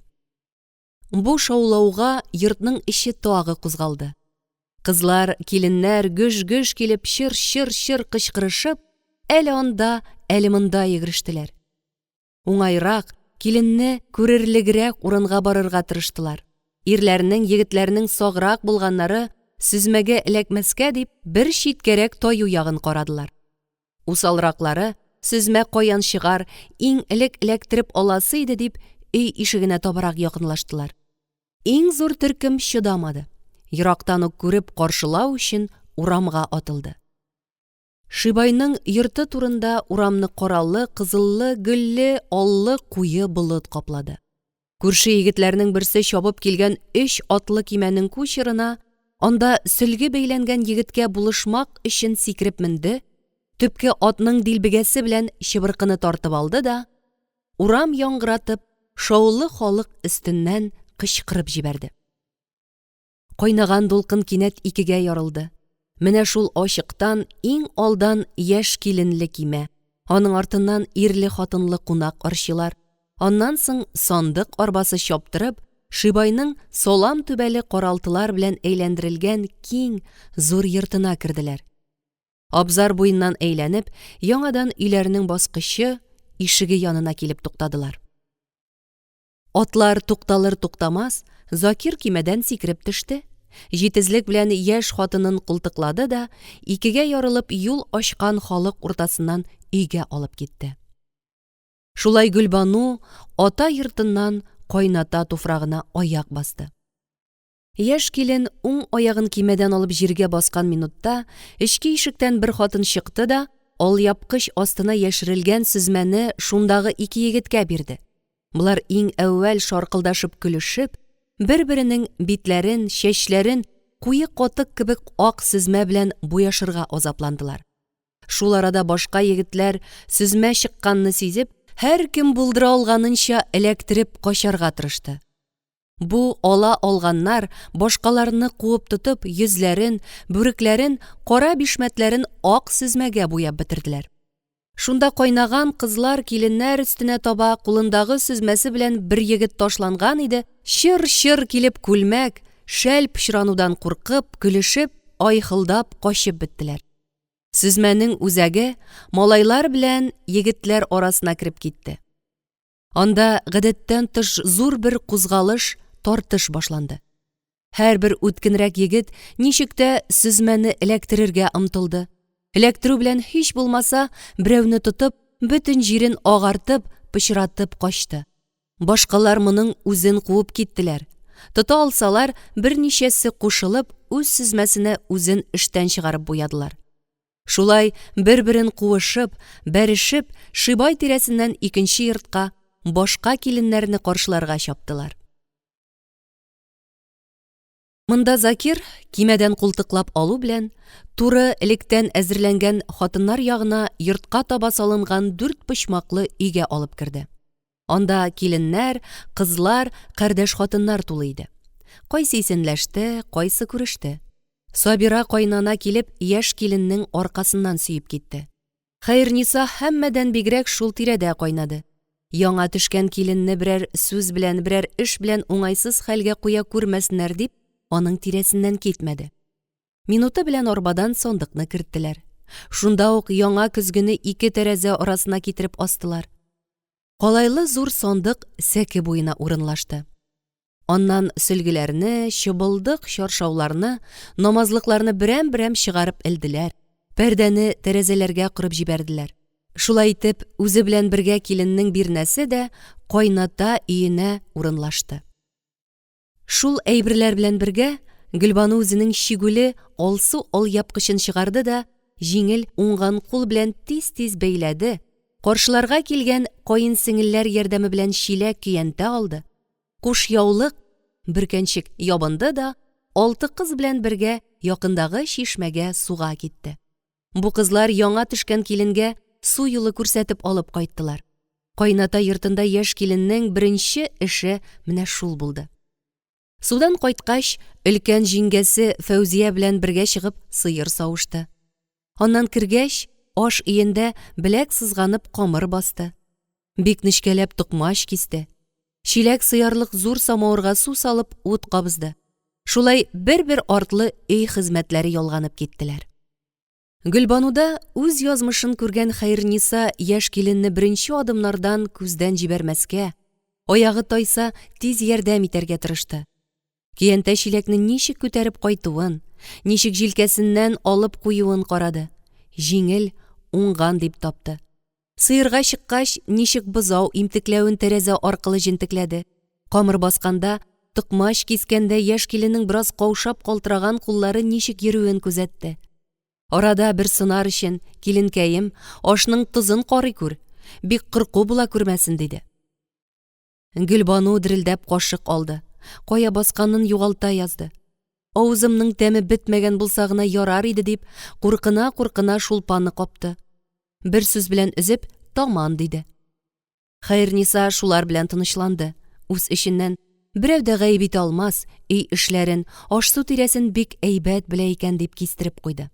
Speaker 1: Бу шаулауга йортның эче тагы кузгалды. Кызлар, киленнәр гөж-гөж килеп чыр-чыр-чыр кычкырышып, әле анда, әле монда йөгерештеләр. Уңайрак, киленне күрерлегрәк урынга барырга тырыштылар. Ирләрнең, егетләрнең саграк булганнары сөзмәгә эләкмәскә дип бер читкәрәк таю ягын карадылар. Усалраклары, сөзмә каян чыгар, иң элек эләктереп аласы иде дип, өй ишегенә табарак якынлаштылар. Иң зур төркем чыдамады. Ерактан ук күреп каршылау өчен урамга атылды. Шибайның йорты турында урамны каралы, кызыллы, гөлле, аллы куе болыт каплады. Күрше егетләрнең берсе чабып килгән өч атлы кимәнең кучерына, анда сөлге бәйләнгән егеткә булышмак өчен сикереп менде, төпке атның дилбегәсе белән чыбыркыны тартып алды да, урам яңгыратып, шаулы халык өстеннән кычкырып җибәрде. Кайнаган дулкын кинәт икегә ярылды. Менә шул ачыктан иң алдан яшь киленле кимә, аның артыннан ирле-хатынлы кунак арчилар, аннан соң сандык арбасы чаптырып, Шибайның салам түбәле каралтылар белән әйләндерелгән киң, зур йортына керделәр. Абзар буеннан әйләнеп, яңадан өйләренең баскычы, ишеге янына килеп туктадылар. Атлар тукталыр-туктамас, Закир кимәдән сикереп төште. Җитезлек белән яшь хатынын култыклады да, икегә ярылып юл ачкан халык уртасыннан өйгә алып китте. Шулай Гөлбану ата йортыннан кайната туфрагына аяк басты. Яшь килен уң аягын кимәдән алып җиргә баскан минутта эчке ишектән бер хатын чыкты да алъяпкыч астына яшерелгән сөзмәне шундагы ике егеткә бирде. Болар иң әүвәл шаркылдашып көлешеп, бер-беренең битләрен, чәчләрен куе катык кебек ак сөзмә белән буяшырга азапландылар. Шул арада башка егетләр сөзмә чыкканны сизеп, һәркем булдыра алганынча эләктереп качарга тырышты. Бу ала алганнар башкаларны куып тотып, йөзләрен, бүрекләрен, кара бишмәтләрен ак сөзмәгә буяп бетерделәр. Шунда кайнаган кызлар киленнәр өстенә таба кулындагы сөзмәсе белән бер егет ташланган иде, чыр-чыр килеп күлмәк, шәл пычранудан куркып, көлешеп, айхылдап качып беттеләр. Сөзмәнең үзәге малайлар белән егетләр арасына кереп китте. Анда гадәттән тыш зур бер кузгалыш, тартыш башланды. Һәрбер үткенрәк егет ничек тә сөзмәне эләктерергә омтылды. Эләктерү белән һич булмаса, берәүне тотып, бөтен җирен агартып, пычратып качты. Башкалар моның үзен куып киттеләр. Тота алсалар, берничәсе кушылып, үз сөзмәсенә үзен эштән чыгарып буядылар. Шулай бер-берен куышып, бәрешеп, Шибай тирәсеннән икенче йортка, башка киленнәрне каршыларга чаптылар. Монда Закир, кимәдән култыклап алу белән, туры электән әзерләнгән хатыннар ягына йортка таба салынган дүрт почмаклы өйгә алып керде. Анда киленнәр, кызлар, кардәш хатыннар тулы иде. Кайсы исәнләште, кайсы күреште. Сабира кайнана килеп, яшь киленнең аркасыннан сөеп китте. Хәерниса һәммәдән бигрәк шул тирәдә кайнады. Яңа төшкән киленне берәр сүз белән, берәр эш белән уңайсыз хәлгә куя күрмәсеннәр дип, аның тирәсеннән китмәде. Минуты белән арбадан сандыкны керттеләр. Шунда ук яңа көзгене ике тәрәзә арасына китереп астылар. Калайлы зур сандык сәке буена урынлашты. Аннан сөлгеләрне, чыбылдык чаршауларны, намазлыкларны берәм-берәм чыгарып элделәр, пәрдәне тәрәзәләргә корып җибәрделәр. Шулай итеп, үзе белән бергә киленнең бирнәсе дә кайната өенә урынлашты. Шул әйберләр белән бергә Гөлбану үзенең чигүле алсу алъяпкычын чыгарды да җиңел уңган кул белән тиз-тиз бәйләде, каршыларга килгән каенсеңелләр ярдәме белән чиләк-көянтә алды, кушъяулык, бөркәнчек ябынды да алты кыз белән бергә якындагы чишмәгә суга китте. Бу кызлар яңа төшкән киленгә су юлы күрсәтеп алып кайттылар. Кайната йортында яшь киленнең беренче эше менә шул булды. Судан кайткач, өлкән җиңгәсе Фәүзия белән бергә чыгып сыер савышты. Аннан кергәч, аш өендә беләк сызганып камыр басты. Бик нечкәләп токмач кисте. Чиләк сыярлык зур самавырга су салып ут кабызды. Шулай бер-бер артлы өй хезмәтләре ялганып киттеләр. Гөлбануда үз язмышын күргән Хәерниса яшь киленне беренче адымнардан күздән җибәрмәскә, аягы тайса, тиз ярдәм итәргә тырышты. Көянтә чиләкне ничек күтәреп кайтуын, ничек җилкәсеннән алып куюын карады. Җиңел, уңган дип тапты. Сыерга чыккач, ничек бозау имтекләвен тәрәзә аркылы җентекләде. Камыр басканда, токмач кискәндә яшь киленнең бераз каушап калтыраган куллары ничек йөрүен күзәтте. Арада бер сынар өчен, киленкәем, ашның тозын карый күр, бик кырку була күрмәсен, диде. Гөлбану дерелдәп кашык алды. Кая басканын югалта язды. Авызымның тәме бетмәгән булса гына ярар иде дип, куркына-куркына шулпаны капты. Бер сүз белән өзеп, таман диде. Хәерниса шулар белән тынычланды. Үз эченнән берәү дә гаеп итә алмас, өй эшләрен, аш-су тирәсен бик әйбәт белә икән дип кистереп куйды.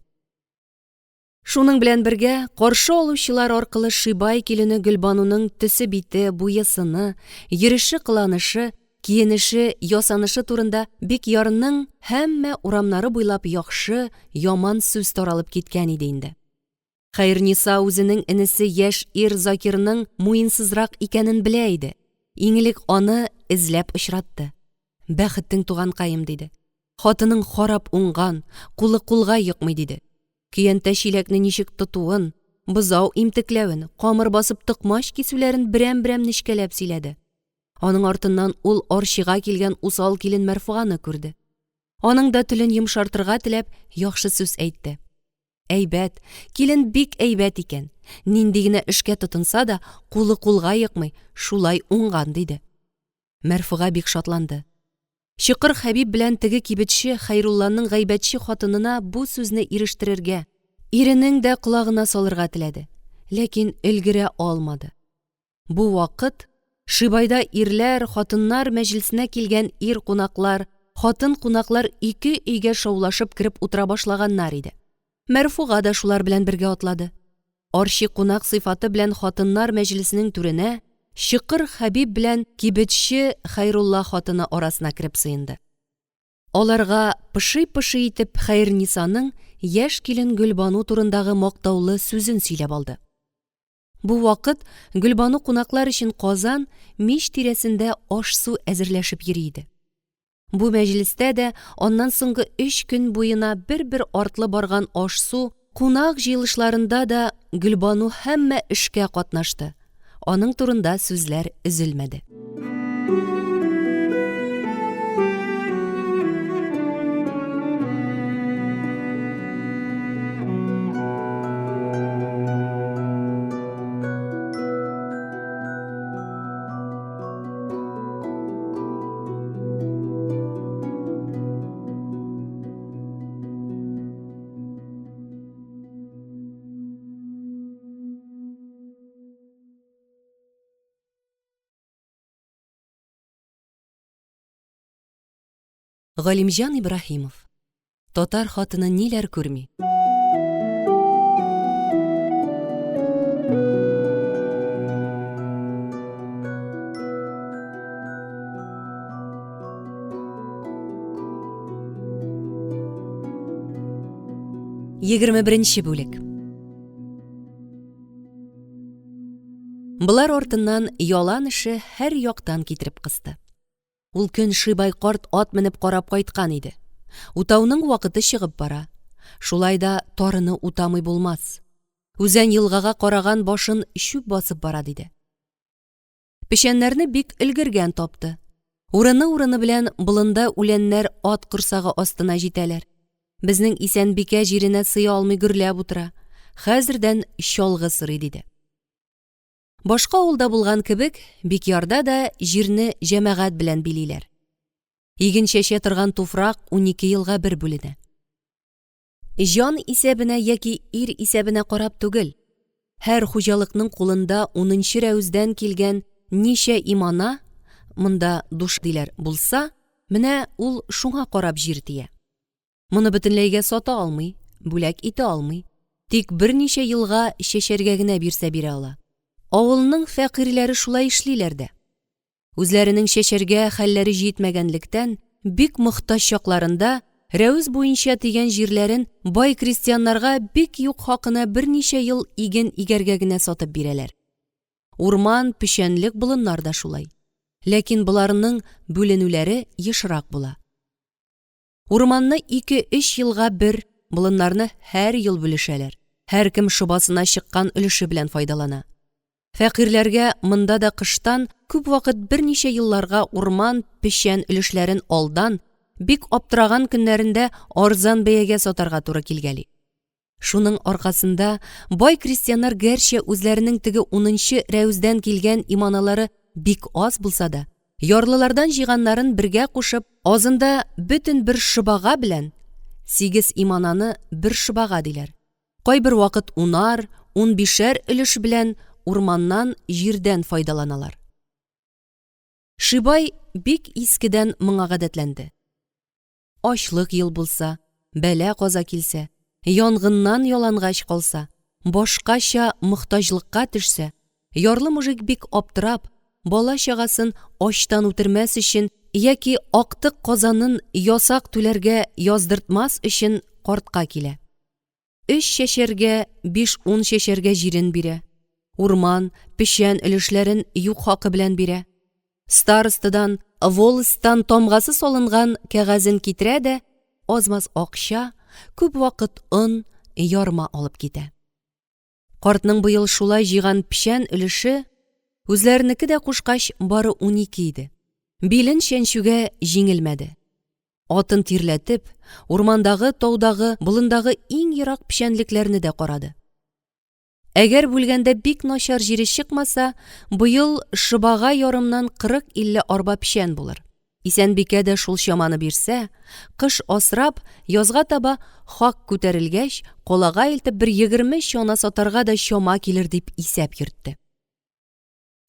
Speaker 1: Шуның белән бергә каршы алучылар аркылы Шибай килене Гөлбануның төсе-бите, буе-сыны, йөреше-кыланышы, киенеше, ясанышы турында Бикъярның һәммә урамнары буйлап яхшы, яман сүз таралып киткән иде инде. Хәерниса үзенең энесе яшь ир Закирның муенсызрак икәнен белә иде. Иң элек аны эзләп очратты. Бәхетең, туганкаем, диде. Хатының харап уңган, кулы кулга йокмый, диде. Көянтә-чиләкне ничек тотуын, бозау имтекләвен, камыр басып токмач кисүләрен берәм-берәм нечкәләп сөйләде. Аның артыннан ул Арчига килгән усал килен Мәрфуганы күрде. Аның да телен йомшартырга теләп, яхшы сүз әйтте. Әйбәт, килен бик әйбәт икән. Нинди генә эшкә тотынса да, кулы кулга йокмый, шулай уңган, диде. Мәрфуга бик шатланды. Чокыр Хәбиб белән теге кибетче Хәйрулланың гайбәтче хатынына бу сүзне ирештерергә, иренең дә колагына салырга теләде, ләкин өлгерә алмады. Бу вакыт Шибайда ирләр, хатыннар мәҗлесенә килгән ир кунаклар, хатын кунаклар ике өйгә шаулашып кереп утыра башлаганнар иде. Мәрфуга да шулар белән бергә атлады. Арчи кунак сыйфаты белән хатыннар мәҗлесенең түренә, Чокыр Хәбиб белән кибетче Хәйрулла хатыны арасына кереп сыенды. Аларга пышый-пышый итеп Хәернисаның яшь килен Гөлбану турындагы мактаулы сүзен сөйләп алды. Бу вакыт Гөлбану кунаклар өчен казан, мич тирәсендә аш-су әзерләшеп йөри иде. Бу мәҗлестә дә аннан соңгы өч көн буена бер-бер артлы барган аш-су, кунак җыелышларында да Гөлбану һәммә эшкә катнашты. Аның турында сүзләр өзелмәде. Галимҗан Ибраһимов. Татар хатыны ниләр күрми? 21 бүлек. Болар артыннан ялан эше һәр яктан китереп кысты. Ул көн Шибай карт ат менеп карап кайткан иде. Утауның вакыты чыгып бара. Шулай да тарыны утамый булмас. Үзән елгага караган башын чүп басып бара, диде. Печәннәрне бик өлгергән тапты. Урыны-урыны белән болында үләннәр ат корсагы астына җитәләр. Безнең Исәнбикә җиренә сыя алмый гөрләп утыра. Хәзердән чалгы сорый, диде. Башка авылда булган кебек, Бикъярда да җирне җәмәгать белән билиләр. Иген чәчә торган туфрак 12 елга бер бүленә. Җан исәбенә яки ир исәбенә карап түгел, һәр хуҗалыкның кулында унынчы рәүздән килгән ничә имана, монда душ диләр, булса, менә ул шуңа карап җир тия. Моны бөтенләйгә сата алмый, бүләк итә алмый. Тик берничә елга чәчәргә генә бирсә бирә ала. Авылның фәкыйрьләре шулай эшлиләр дә. Үзләренең чәчәргә хәлләре җитмәгәнлектән, бик мохтаҗ чакларында Рәүз буенча дигән җирләрен бай крестьяннарга бик юк хакына берничә ел иген игәргә генә сатып бирәләр. Урман, печәнлек болыннар да шулай. Ләкин боларның бүленүләре ешрак була. Урманны ике-өч елга бер, болыннарны һәр ел бүлешәләр. Һәркем шобасына чыккан өлеше белән файдалана. Фәкыйрьләргә монда да кыштан күп вакыт берничә елларга урман, печән өлешләрен алдан, бик аптыраган көннәрендә арзан бәягә сатарга туры килгәли. Шуның аркасында бай крестьяннар гәрчә үзләренең теге унынчы рәүздән килгән иманалары бик аз булса да, ярлылардан җыйганнарын бергә кушып, азында бөтен бер шобага белән, сигез имананы бер шобага диләр, кайбер вакыт унар, унбишәр өлеш белән урманнан, җирдән файдаланалар. Шибай бик искедән моңа гадәтләнде. Ачлык ел булса, бәла-каза килсә, янгыннан ялангач калса, башкача мохтаҗлыкка төшсә, ярлы мужик бик аптырап, бала-чагасын ачтан үтермәс өчен яки актык казанын ясак түләргә яздыртмас өчен картка килә. Өч чәчәргә, биш-ун чәчәргә җирен бирә. Урман, печән өлешләрен юк хакы белән бирә. Старостадан, волостьтан тамгасы салынган кәгазен китерә дә, аз-маз акча, күп вакыт он, ярма алып китә. Картның быел шулай җыйган печән өлеше, үзләренеке дә кушкач, бары 12 иде. Билен чәнчүгә җиңелмәде. Атын тирләтеп, урмандагы, таудагы, болындагы иң ерак печәнлекләрне дә карады. Әгәр бүлгәндә бик начар җире чыкмаса, быел шыбага ярымнан 40-50 арба печән булыр. Исәнбикә дә шул чаманы бирсә, кыш асрап, язга таба хак күтәрелгәч, калага илтеп бер 20 чана сатарга да чама килер дип исәп йөртте.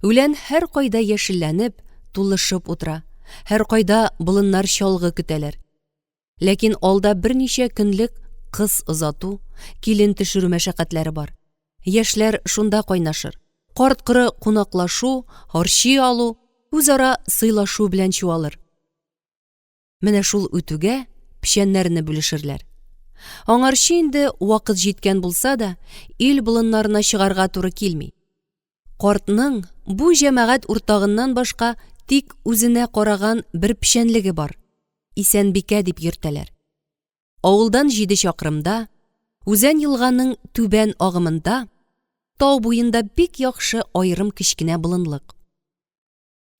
Speaker 1: Үлән һәркайда яшелләнеп, тулышып утыра, һәркайда болыннар чалгы көтәләр. Ләкин алда берничә көнлек кыз озату, килен төшерү мәшәкатьләре бар. Яшьләр шунда кайнашыр. Карт-коры кунаклашу, харчи алу, үзара сыйлашу белән чуалыр. Менә шул үтүгә печәннәрне бүлешерләр. Аңарчы инде вакыт җиткән булса да, ил болыннарына чыгарга туры килми. Картның бу җәмәгать уртагыннан башка тик үзенә караган бер печәнлеге бар. Исәнбикә дип йөртәләр. Авылдан җиде чакрымда, Үзән елганың түбән агымында, тау буенда бик яхшы аерым кечкенә болынлык.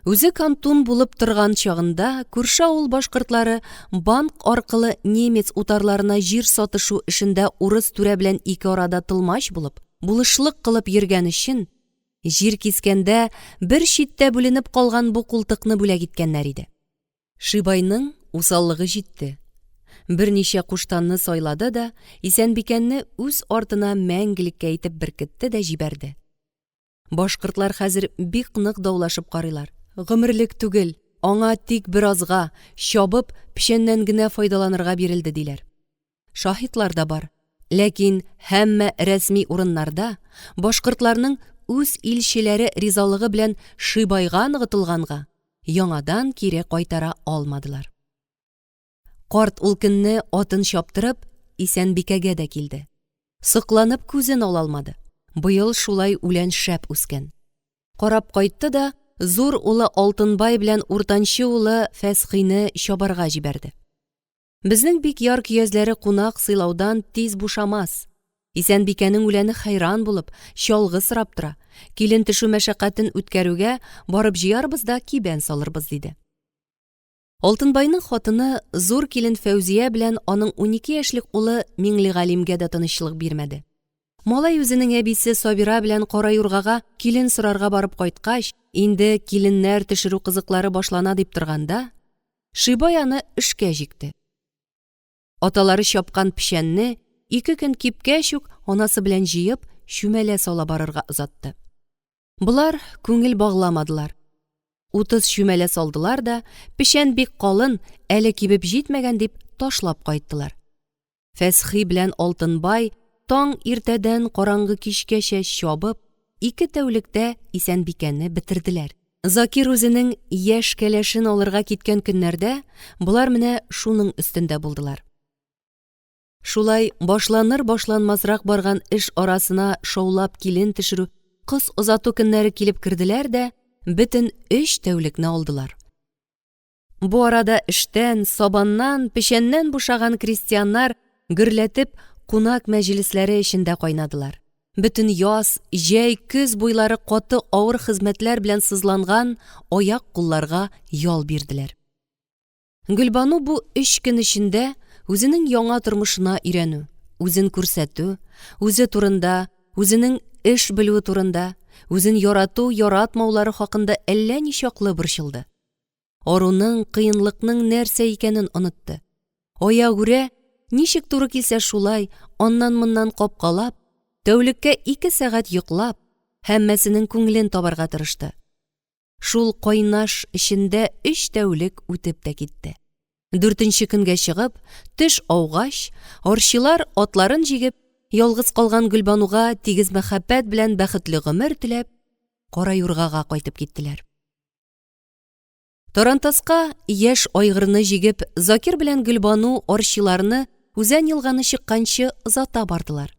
Speaker 1: Үзе кантун булып торган чагында күрше авыл башкортлары банк аркылы немец утарларына җир сатышу эшендә урыс түрә белән ике арада тылмач булып, булышлык кылып йөргән өчен, җир кискәндә бер читтә бүленеп калган бу култыкны бүләк иткәннәр иде. Шибайның усаллыгы җитте. Берничә куштанны сайлады да, Исәнбикәнне үз артына мәңгелеккә итеп беркетте дә җибәрде. Башкортлар хәзер бик нык даулашып карыйлар. Гомерлек түгел, аңа тик беразга, чабып, печәннән генә файдаланырга бирелде, диләр. Шаһитлар да бар. Ләкин һәммә рәсми урыннарда башкортларның үз илчеләре ризалыгы белән Шибайга ныгытылганга, яңадан кире кайтара алмадылар. Карт ул көнне атын чаптырып, Исәнбикәгә дә килде. Сокланып күзен ала алмады. Быел шулай үлән шәп үскән. Карап кайтты да, зур улы Алтынбай белән уртанчы улы Фәсхине чабарга җибәрде. Безнең Бикъяр көязләре кунак сыйлаудан тиз бушамас. Исәнбикәнең үләне хәйран булып, чалгы сорап тора. Килен төшү мәшәкатен үткәрүгә, барып җыярбыз да кибән салырбыз, диде. Алтынбайның хатыны зур килен Фәүзия белән аның 12 яшьлек улы Миңлегалимгә дә тынычлык бирмәде. Малай үзенең әбисе Сабира белән Кара Юргага килен сорарга барып кайткач, инде киленнәр төшерү кызыклары башлана дип торганда, Шибай аны эшкә җикте. Аталары чапкан печәнне ике көн кипкәч үк анасы белән җыеп, чүмәлә сала барырга озатты. Болар күңел багламадылар. 30 чүмәлә салдылар да, печән бик калын, әле кибеп җитмәгән дип ташлап кайттылар. Фәсхи белән Алтынбай таң иртәдән караңгы кичкәчә чабып, ике тәүлектә Исәнбикәне бетерделәр. Закир үзенең яшь кәләшен алырга киткән көннәрдә болар менә шуның өстендә булдылар. Шулай башланыр-башланмасрак барган эш арасына шаулап килен төшерү, кыз озату көннәре килеп керделәр дә, бөтен өч тәүлекне алдылар. Бу арада эштән, сабаннан, печәннән бушаган крестьяннар гөрләтеп кунак мәҗлесләре эчендә кайнадылар. Бөтен яз, җәй, көз буйлары каты авыр хезмәтләр белән сызланган аяк-кулларга ял бирделәр. Гөлбану бу өч көн эчендә үзенең яңа тормышына өйрәнү, Үзен күрсәтү, үзе турында, үзенең эш белүе турында, үзен ярату-яратмаулары хакында әллә ничаклы борчылды. Аруның, кыенлыкның нәрсә икәнен онытты. Аягүрә, ничек туры килсә шулай, аннан-моннан капкалап, тәүлеккә ике сәгать йоклап, һәммәсенең күңелен табарга тырышты. Шул кайнаш эчендә өч тәүлек үтеп тә китте. Дүртенче көнгә чыгып, төш аугач, арчилар атларын җигеп, ялгыз калган Гөлбануга тигез мәхәббәт белән бәхетле гомер теләп, Кара юргага кайтып киттеләр. Тарантаска яшь айгырны җигеп, Закир белән Гөлбану арчиларны Үзән елганы чыкканчы озата бардылар.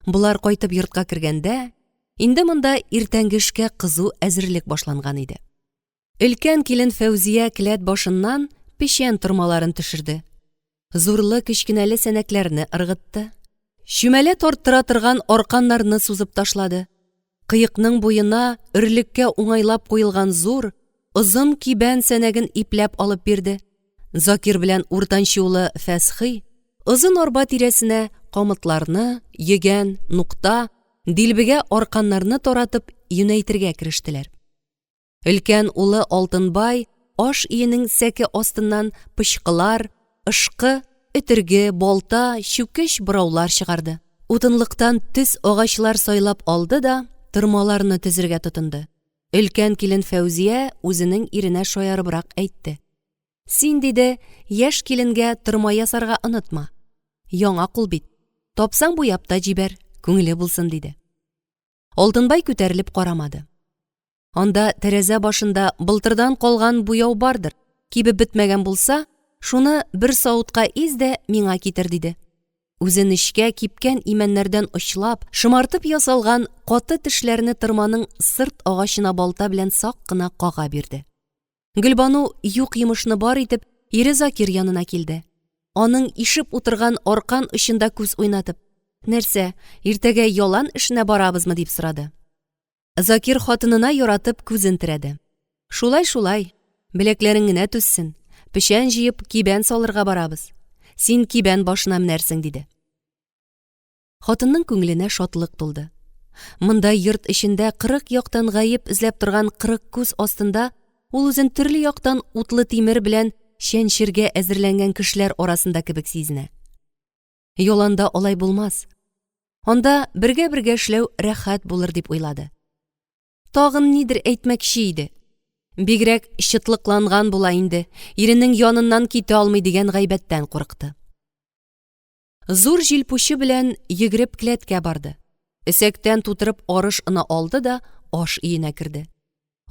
Speaker 1: Болар кайтып йортка кергәндә, инде монда иртәнге эшкә кызу әзерлек башланган иде. Өлкән килен Фәүзия келәт башыннан печән тормаларын төшерде. Зурлы-кечкенәле сәнәкләрне ыргытты. Чүмәлә тарттыра торган арканнарны сузып ташлады. Кыекның буена өрлеккә уңайлап куелган зур, озын кибән сәнәген ипләп алып бирде. Закир белән уртанчы улы Фәсхи озын арба тирәсенә камытларны, йөгән, нукта, дилбегә арканнарны таратып юнәйтергә керештеләр. Өлкән улы Алтынбай аш өенең сәке астыннан пычкылар, ышкы, өтерге, балта, чүкеч, бораулар чыгарды. Утынлыктан төз агачлар сайлап алды да тырмаларны төзергә тотынды. Өлкән килен Фәүзия үзенең иренә шаярыбрак әйтте. Син, диде, яшь киленгә тырма ясарга онытма. Яңа кул бит. Тапсаң буяп та җибәр, күңеле булсын, диде. Алтынбай күтәрелеп карамады. Анда тәрәзә башында былтырдан калган буяу бардыр. Кибеп бетмәгән булса, шуны бер савытка из дә миңа китер, диде. Үзе нечкә кипкән имәннәрдән очлап, шомартып ясалган каты тешләрне тырманың сырт агачына балта белән сак кына кага бирде. Гөлбану юк йомышны бар итеп, ире Закир янына килде. Аның ишеп утырган аркан очында күз уйнатып, "Нәрсә, иртәгә ялан эшенә барабызмы?" дип сорады. Закир хатынына яратып күзен терәде. Шулай, шулай. Беләкләрең генә түзсен. Печән җыеп, кибән салырга барабыз. Син кибән башына менәрсең, диде. Хатынның күңеленә шатлык тулды. Монда йорт эчендә 40 яктан гаеп эзләп торган 40 күз астында ул үзен төрле яктан утлы тимер белән чәнчергә әзерләнгән кешеләр арасында кебек сизенә. Яланда алай булмас. Анда бергә-бергә эшләү рәхәт булыр дип уйлады. Тагын нидер әйтмәкче иде. Бигрәк чытлыкланган була инде, иренең яныннан китә алмый дигән гайбәттән курыкты. Зур җилпучы белән йөгереп келәткә барды. Өсәктән тутырып арыш оны алды да аш өенә керде.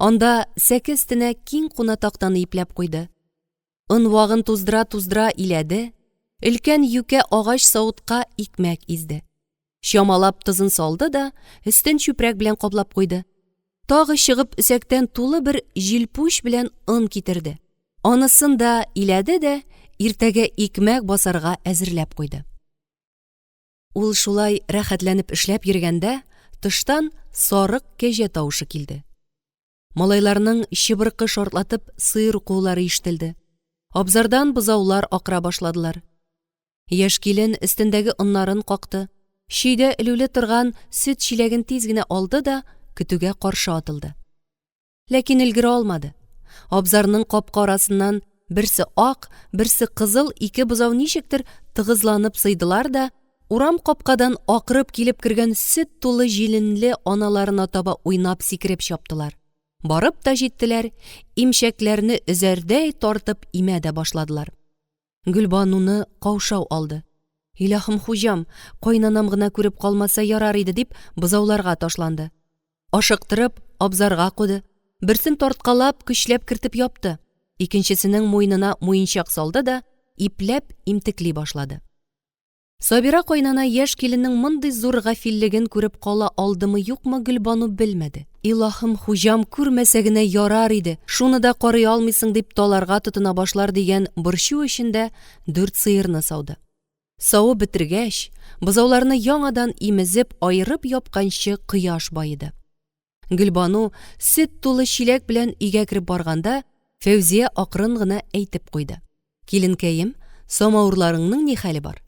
Speaker 1: Анда сәке өстенә киң куна тактаны ипләп куйды. Он вагын туздыра-туздыра иләде, өлкән юкә агач савытка икмәк изде. Чамалап тозын салды да, өстен чүпрәк белән каплап куйды. Тагы чыгып өсәктән тулы бер җилпуч белән он китерде. Анысын да иләде дә, иртәгә икмәк басарга әзерләп куйды. Ул шулай рәхәтләнеп эшләп йөргәндә, тыштан сарык кәҗә тавышы килде. Малайларның чыбыркы шартлатып сыер куулары ишетелде. Абзардан бозаулар акыра башладылар. Яшь килен өстендәге оннарын какты, чөйдә элүле торган сөт чиләген тиз генә алды да көтүгә каршы атылды. Ләкин өлгерә алмады. Абзарның капка арасыннан берсе ак, берсе кызыл ике бозау ничектер тыгызланып сыйдылар да, урам капкадан акырып килеп кергән сөт тулы җиленле аналарына таба уйнап сикереп чаптылар. Барып та җиттеләр, имчәкләрне өзәрдәй тартып имә дә башладылар. Гөлбануны каушау алды. Илаһым хуҗам, кайнанам гына күреп калмаса ярар иде дип, бозауларга ташланды. Ашыктырып, абзарга куды. Берсен тарткалап, көчләп кертеп япты. Икенчесенең муенына муенчак салды да, ипләп имтекли башлады. Сабира кайнана яшь киленнең мондый зур гафиллеген күреп кала алдымы-юкмы Гөлбану белмәде. Илаһым, хуҗам күрмәсә генә ярар иде, шуны да карый алмыйсың дип таларга тотына башлар дигән борчу эчендә дүрт сыерны сауды. Савып бетергәч, бозауларны яңадан имезеп, аерып япканчы кояш баеды. Гөлбану сөт тулы чиләк белән өйгә кереп барганда, Фәүзия акрын гына әйтеп куйды. Киленкәем, самавырларыңның ни хәле бар?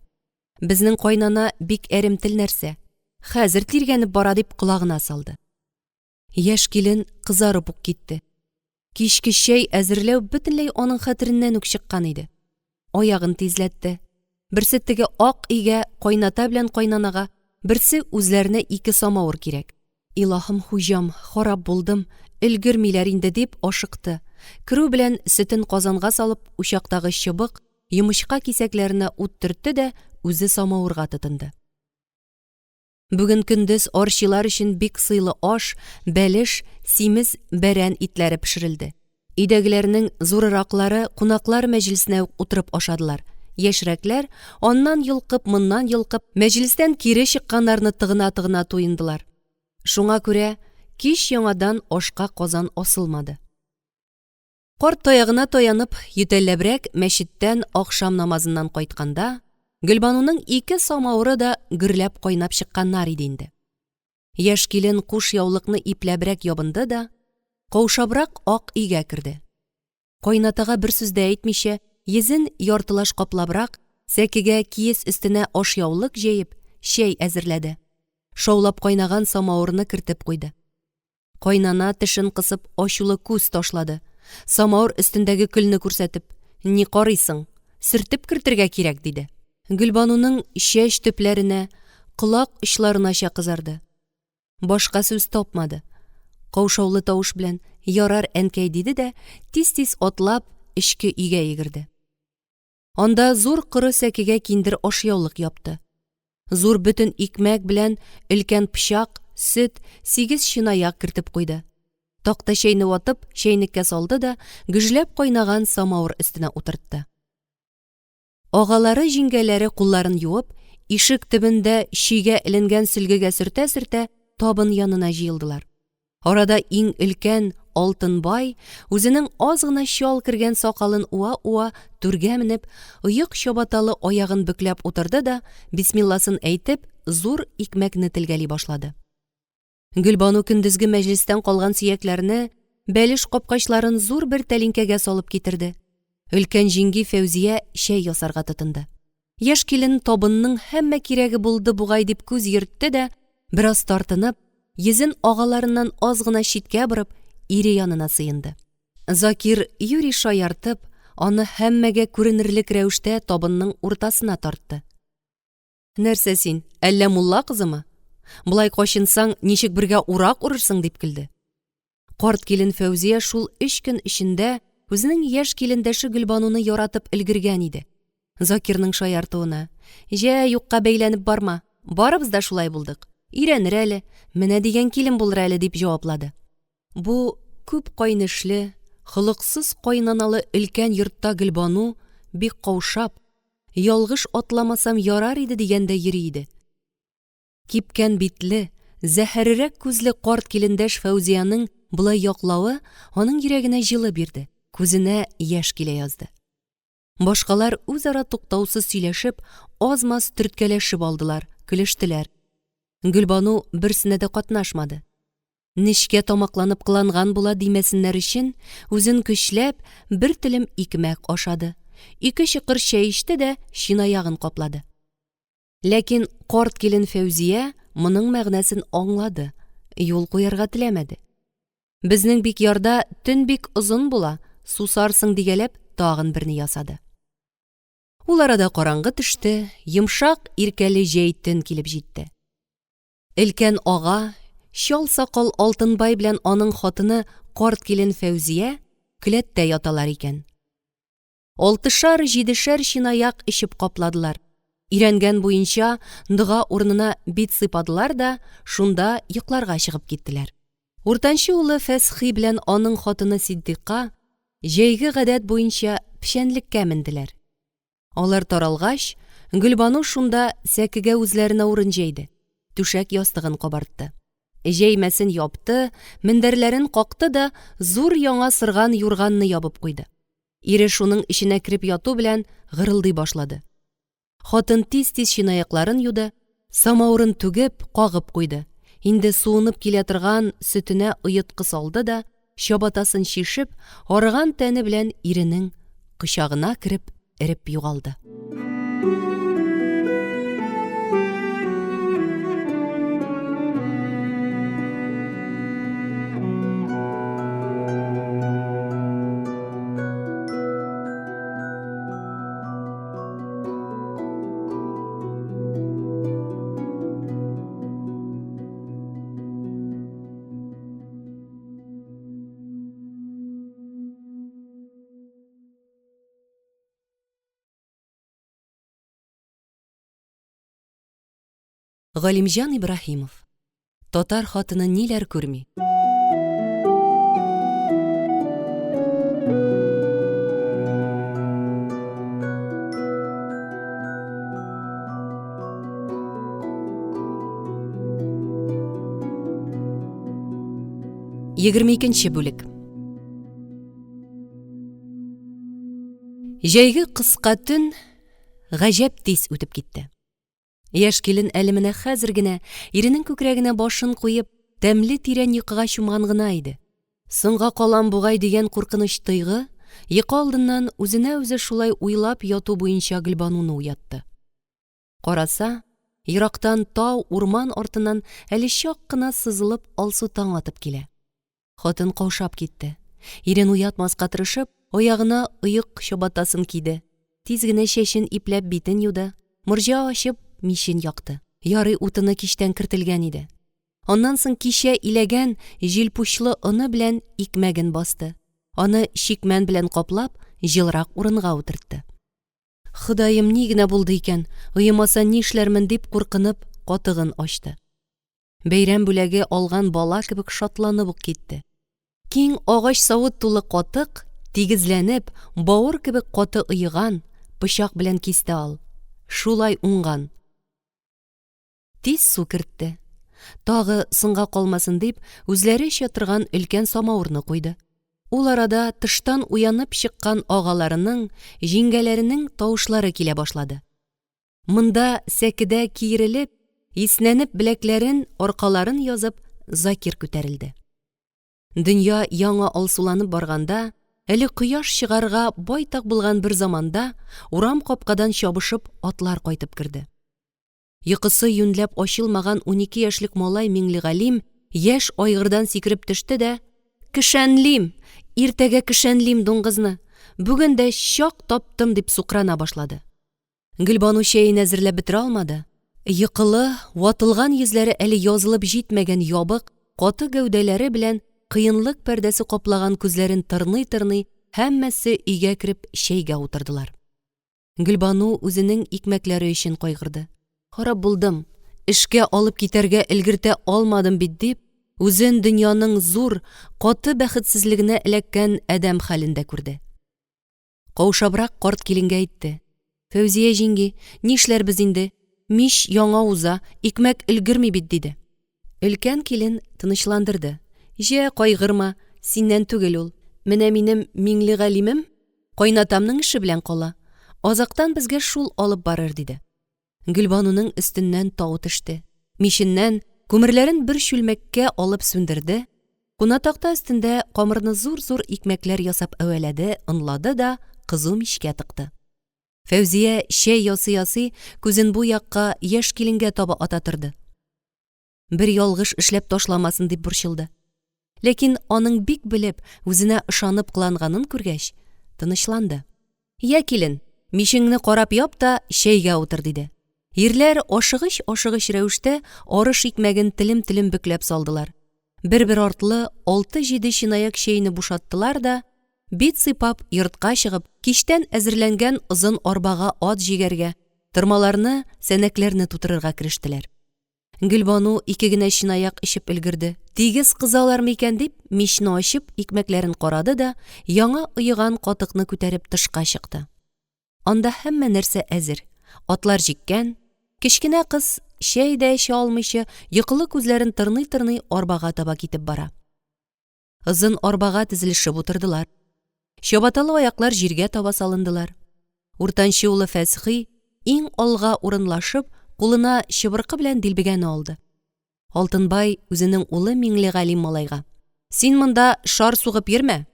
Speaker 1: Безнең кайнана бик әремтел нәрсә. Хәзер тиргәнеп бара, дип колагына салды. Яшь килен кызарып ук китте. Кичке чәй әзерләү бөтенләй аның хәтереннән үк чыккан иде. Аягын тизләтте. Берсе теге ак өйгә кайната белән кайнанага, берсе үзләренә ике самавыр кирәк. Илаһым хуҗам, харап булдым, өлгермиләр инде дип ашыкты. Керү белән сөтен казанга салып, учактагы чыбык, йомычка кисәкләренә ут төртте дә үзе самавырга тотынды. Бүген көндез арчилар өчен бик сыйлы аш, бәлеш, симез бәрән итләре пешерелде. Өйдәгеләрнең зурыраклары кунаклар мәҗлесенә үк утырып ашадылар. Яшьрәкләр, аннан йолкып, моннан йолкып, мәҗлестән кире чыкканнарны тыгына-тыгына туендылар. Шуңа күрә кич яңадан ашка казан асылмады. Карт таягына таянып, ютәлләбрәк мәчеттән ахшам намазыннан кайтканда, Гөлбануның ике самавыры да гөрләп кайнап чыкканнар иде инде. Яшь килен куш яулыкны ипләбрәк ябынды да, каушабрак ак өйгә керде. Кайнатага бер сүз дә әйтмичә, йөзен яртылаш каплабрак, сәкегә киез өстенә ашъяулык җәеп, чәй әзерләде. Шаулап кайнаган самавырны кертеп куйды. Кайнана тешен кысып ачулы күз ташлады. Самавыр өстендәге көлне күрсәтеп, "Ни карыйсың? Сөртеп кертергә кирәк", диде. Гөлбануның чәч төпләренә, колак очларынача кызарды. Башка сүз тапмады. Каушаулы тавыш белән, "Ярар, әнкәй", диде дә, тиз-тиз атлап, эчке өйгә йөгерде. Анда зур коры сәкегә киндер ашъяулык япты. Зур бөтен икмәк белән өлкән пычак, сөт, сигез чынаяк кертеп куйды. Такта чәйне ватып, чәйнеккә салды да, гөжләп кайнаган самавыр өстенә утыртты. Агалары, җиңгәләре кулларын юып, ишек төбендә чөйгә эленгән сөлгегә сөртә-сөртә табын янына җыелдылар. Арада иң өлкән Алтынбай үзенең аз гына чал кергән сакалын уа-уа түргә менеп, оек чабаталы аягын бөкләп утырды да, бисмилласын әйтеп, зур икмәкне телгәли башлады. Гөлбану көндезге мәҗлестән калган сөякләрне, бәлеш капкачларын зур бер тәлинкәгә салып китерде. Өлкән җиңги Фәүзия чәй ясарга тотынды. Яшь килен табынның һәммә кирәге булды бугай дип күз йөртте дә, бераз тартынып, йөзен агаларыннан аз гына читкә борып, ире янына сыенды. Закир юри шаяртып, аны һәммәгә күренерлек рәвештә табынның уртасына тартты. Нәрсә син, әллә мулла кызымы? Болай качынсаң, ничек бергә урак урырсың, дип көлде. Карт килен Фәүзия шул өч көн эчендә үзенең яшь килендәше Гөлбануны яратып өлгергән иде. Закирның шаяртуына: "Җә, юкка бәйләнеп барма. Барыбыз да шулай булдык. Өйрәнер әле, менә дигән килен булыр әле", дип җаваплады. Бу күп кайнешле, холыксыз кайнаналы өлкән йортта Гөлбану бик каушап, ялгыш атламасам ярар иде дигәндәй йөри иде. Кипкән битле, зәһәррәк күзле карт килендәш Фәүзиянең болай яклавы аның йөрәгенә җылы бирде, күзенә яшь килә язды. Башкалар үзара туктаусыз сөйләшеп, аз-маз төрткәләшеп алдылар, көлештеләр. Гөлбану берсенә дә катнашмады. Нечкә тамакланып кыланган була димәсеннәр өчен, үзен көчләп, бер телем икмәк ашады, ике чокыр чәй эчте дә чынаягын каплады. Ләкин карт килен Фәүзия моның мәгънәсен аңлады, юл куярга теләмәде. Безнең Бикъярда төн бик озын була, сусарсың дигәләп, тагын берне ясады. Ул арада караңгы төште, йомшак, иркәле җәй төн килеп җитте. Өлкән ага, чал сакал Алтынбай белән аның хатыны карт килен Фәүзия келәттә яталар икән. Алтышар-җидешәр чынаяк эчеп капладылар. Өйрәнгән буенча дога урынына бит сыйпадылар да, шунда йокларга чыгып киттеләр. Уртанчы улы Фәсхи белән аның хатыны Сиддика, җәйге гадәт буенча, печәнлеккә менделәр. Алар таралгач, Гөлбану шунда сәкегә үзләренә урын җәйде, түшәк-ястыгын кабартты. Җәймәсен япты, мендәрләрен какты да зур яңа сырган юрганны ябып куйды. Ире шуның эченә кереп яту белән гырылдый башлады. Хатын тиз-тиз чынаякларын юды, самавырын түгеп, кагып куйды. Инде суынып килә торган сөтенә оеткы салды да, чабатасын чишеп, арыган тәне белән иренең кочагына кереп эреп югалды. Галимҗан Ибраһимов. Татар хатыны ниләр күрми? 22 бүлек. Җәйге кыска төн гаҗәп тиз үтеп китте. Яшь килен әле менә хәзер генә иренең күкрәгенә башын куеп, тәмле тирән йокыга чумган гына иде. Соңга калам бугай дигән куркыныч тойгы йокы алдыннан үзенә үзе шулай уйлап яту буенча Гөлбануны уятты. Караса, ерактан тау, урман артыннан әле чак кына сызылып алсу таң атып килә. Хатын каушап китте. Ирен уятмаска тырышып, аягына оек чабатасын киде. Тиз генә чәчен ипләп битен юды, морҗа ачып, мичен якты. Ярый утыны кичтән кертелгән иде. Аннан соң кичә иләгән җилпучлы оны белән икмәген басты. Аны чикмән белән каплап, җылырак урынга утыртты. Ходаем, ни генә булды икән, оемаса нишләрмен дип куркынып, катыгын ачты. Бәйрәм бүләге алган бала кебек шатланып ук китте. Киң агач савыт тулы катык, тигезләнеп, бавыр кебек каты оеган, пычак белән кисте ал. Шулай уңган. Тиз су кертте. Тагы соңга калмасын дип, үзләре эчә торган өлкән самавырны куйды. Ул арада тыштан уянып чыккан агаларының, җиңгәләренең тавышлары килә башлады. Монда сәкедә киерелеп, иснәнеп беләкләрен, аркаларын язып, Закир күтәрелде. Дөнья яңа алсуланып барганда, әле кояш чыгарга байтак булган бер заманда, урам капкадан чабышып атлар кайтып керде. Йокысы юньләп ачылмаган 12 яшьлек малай Миңлегалим яшь айгырдан сикереп төште дә, Кешәнлим! Иртәгә кешәнлим дуңгызны! Бүген дә чак таптым, дип сукрана башлады. Гөлбану чәен әзерләп бетерә алмады. Йокылы, ватылган йөзләре әле язылып җитмәгән ябык, каты гәүдәләре белән кыенлык пәрдәсе каплаган күзләрен тырный-тырный, һәммәсе өйгә кереп чәйгә утырдылар. Гөлбану үзенең икмәкләре өчен кайгырды. Харап булдым, эшкә алып китәргә өлгертә алмадым бит дип, үзен дөньяның зур, каты бәхетсезлегенә эләккән адәм хәлендә күрде. Каушабрак карт киленгә әйтте. Фәүзия җиңги, нишләрбез инде? Мич яңа уза, икмәк өлгерми бит, диде. Өлкән килен тынычландырды. Җә, кайгырма, синнән түгел ул. Менә минем Миңлегалимем кайнатамның эше белән кала. Азактан безгә шул алып барыр, диде. Гөлбануның өстеннән тау төште. Миченнән күмерләрен бер чүлмәккә алып сүндерде. Кунатакта өстендә камырны зур-зур икмәкләр ясап әвәләде, онлады да кызу мичкә тыкты. Фәүзия чәй ясый-ясый күзен бу якка яшь киленгә таба ата торды. Бер ялгыш эшләп ташламасын дип борчылды. Ләкин аның бик белеп, үзенә ышанып кыланганын күргәч, тынычланды. Я, килен, мичеңне карап яп та чәйгә утыр, диде. Ирләр ашыгыч-ашыгыч рәвештә арыш икмәген телем-телем бөкләп салдылар. Бер-бер артлы алты-җиде чынаяк чәйне бушаттылар да, бит сыйпап, йортка чыгып, кичтән әзерләнгән озын арбага ат җигәргә, тырмаларны, сәнәкләрне тутырырга керештеләр. Гөлбану ике генә чынаяк эчеп өлгерде. Тигез кызалармы икән дип, мичне ачып, икмәкләрен карады да, яңа оеган катыкны күтәреп тышка чыкты. Анда һәммә нәрсә әзер. Атлар җиккән. Кечкенә кыз, чәй дә эчә алмыйча, йокылы күзләрен тырный-тырный арбага таба китеп бара. Озын арбага тезелешеп утырдылар. Чабаталы аяклар җиргә таба салындылар. Уртанчы улы Фәсхи, иң алга урынлашып, кулына чыбыркы белән дилбегәне алды. Алтынбай үзенең улы Миңлегалим малайга: "Син монда шар сугып йөрмә.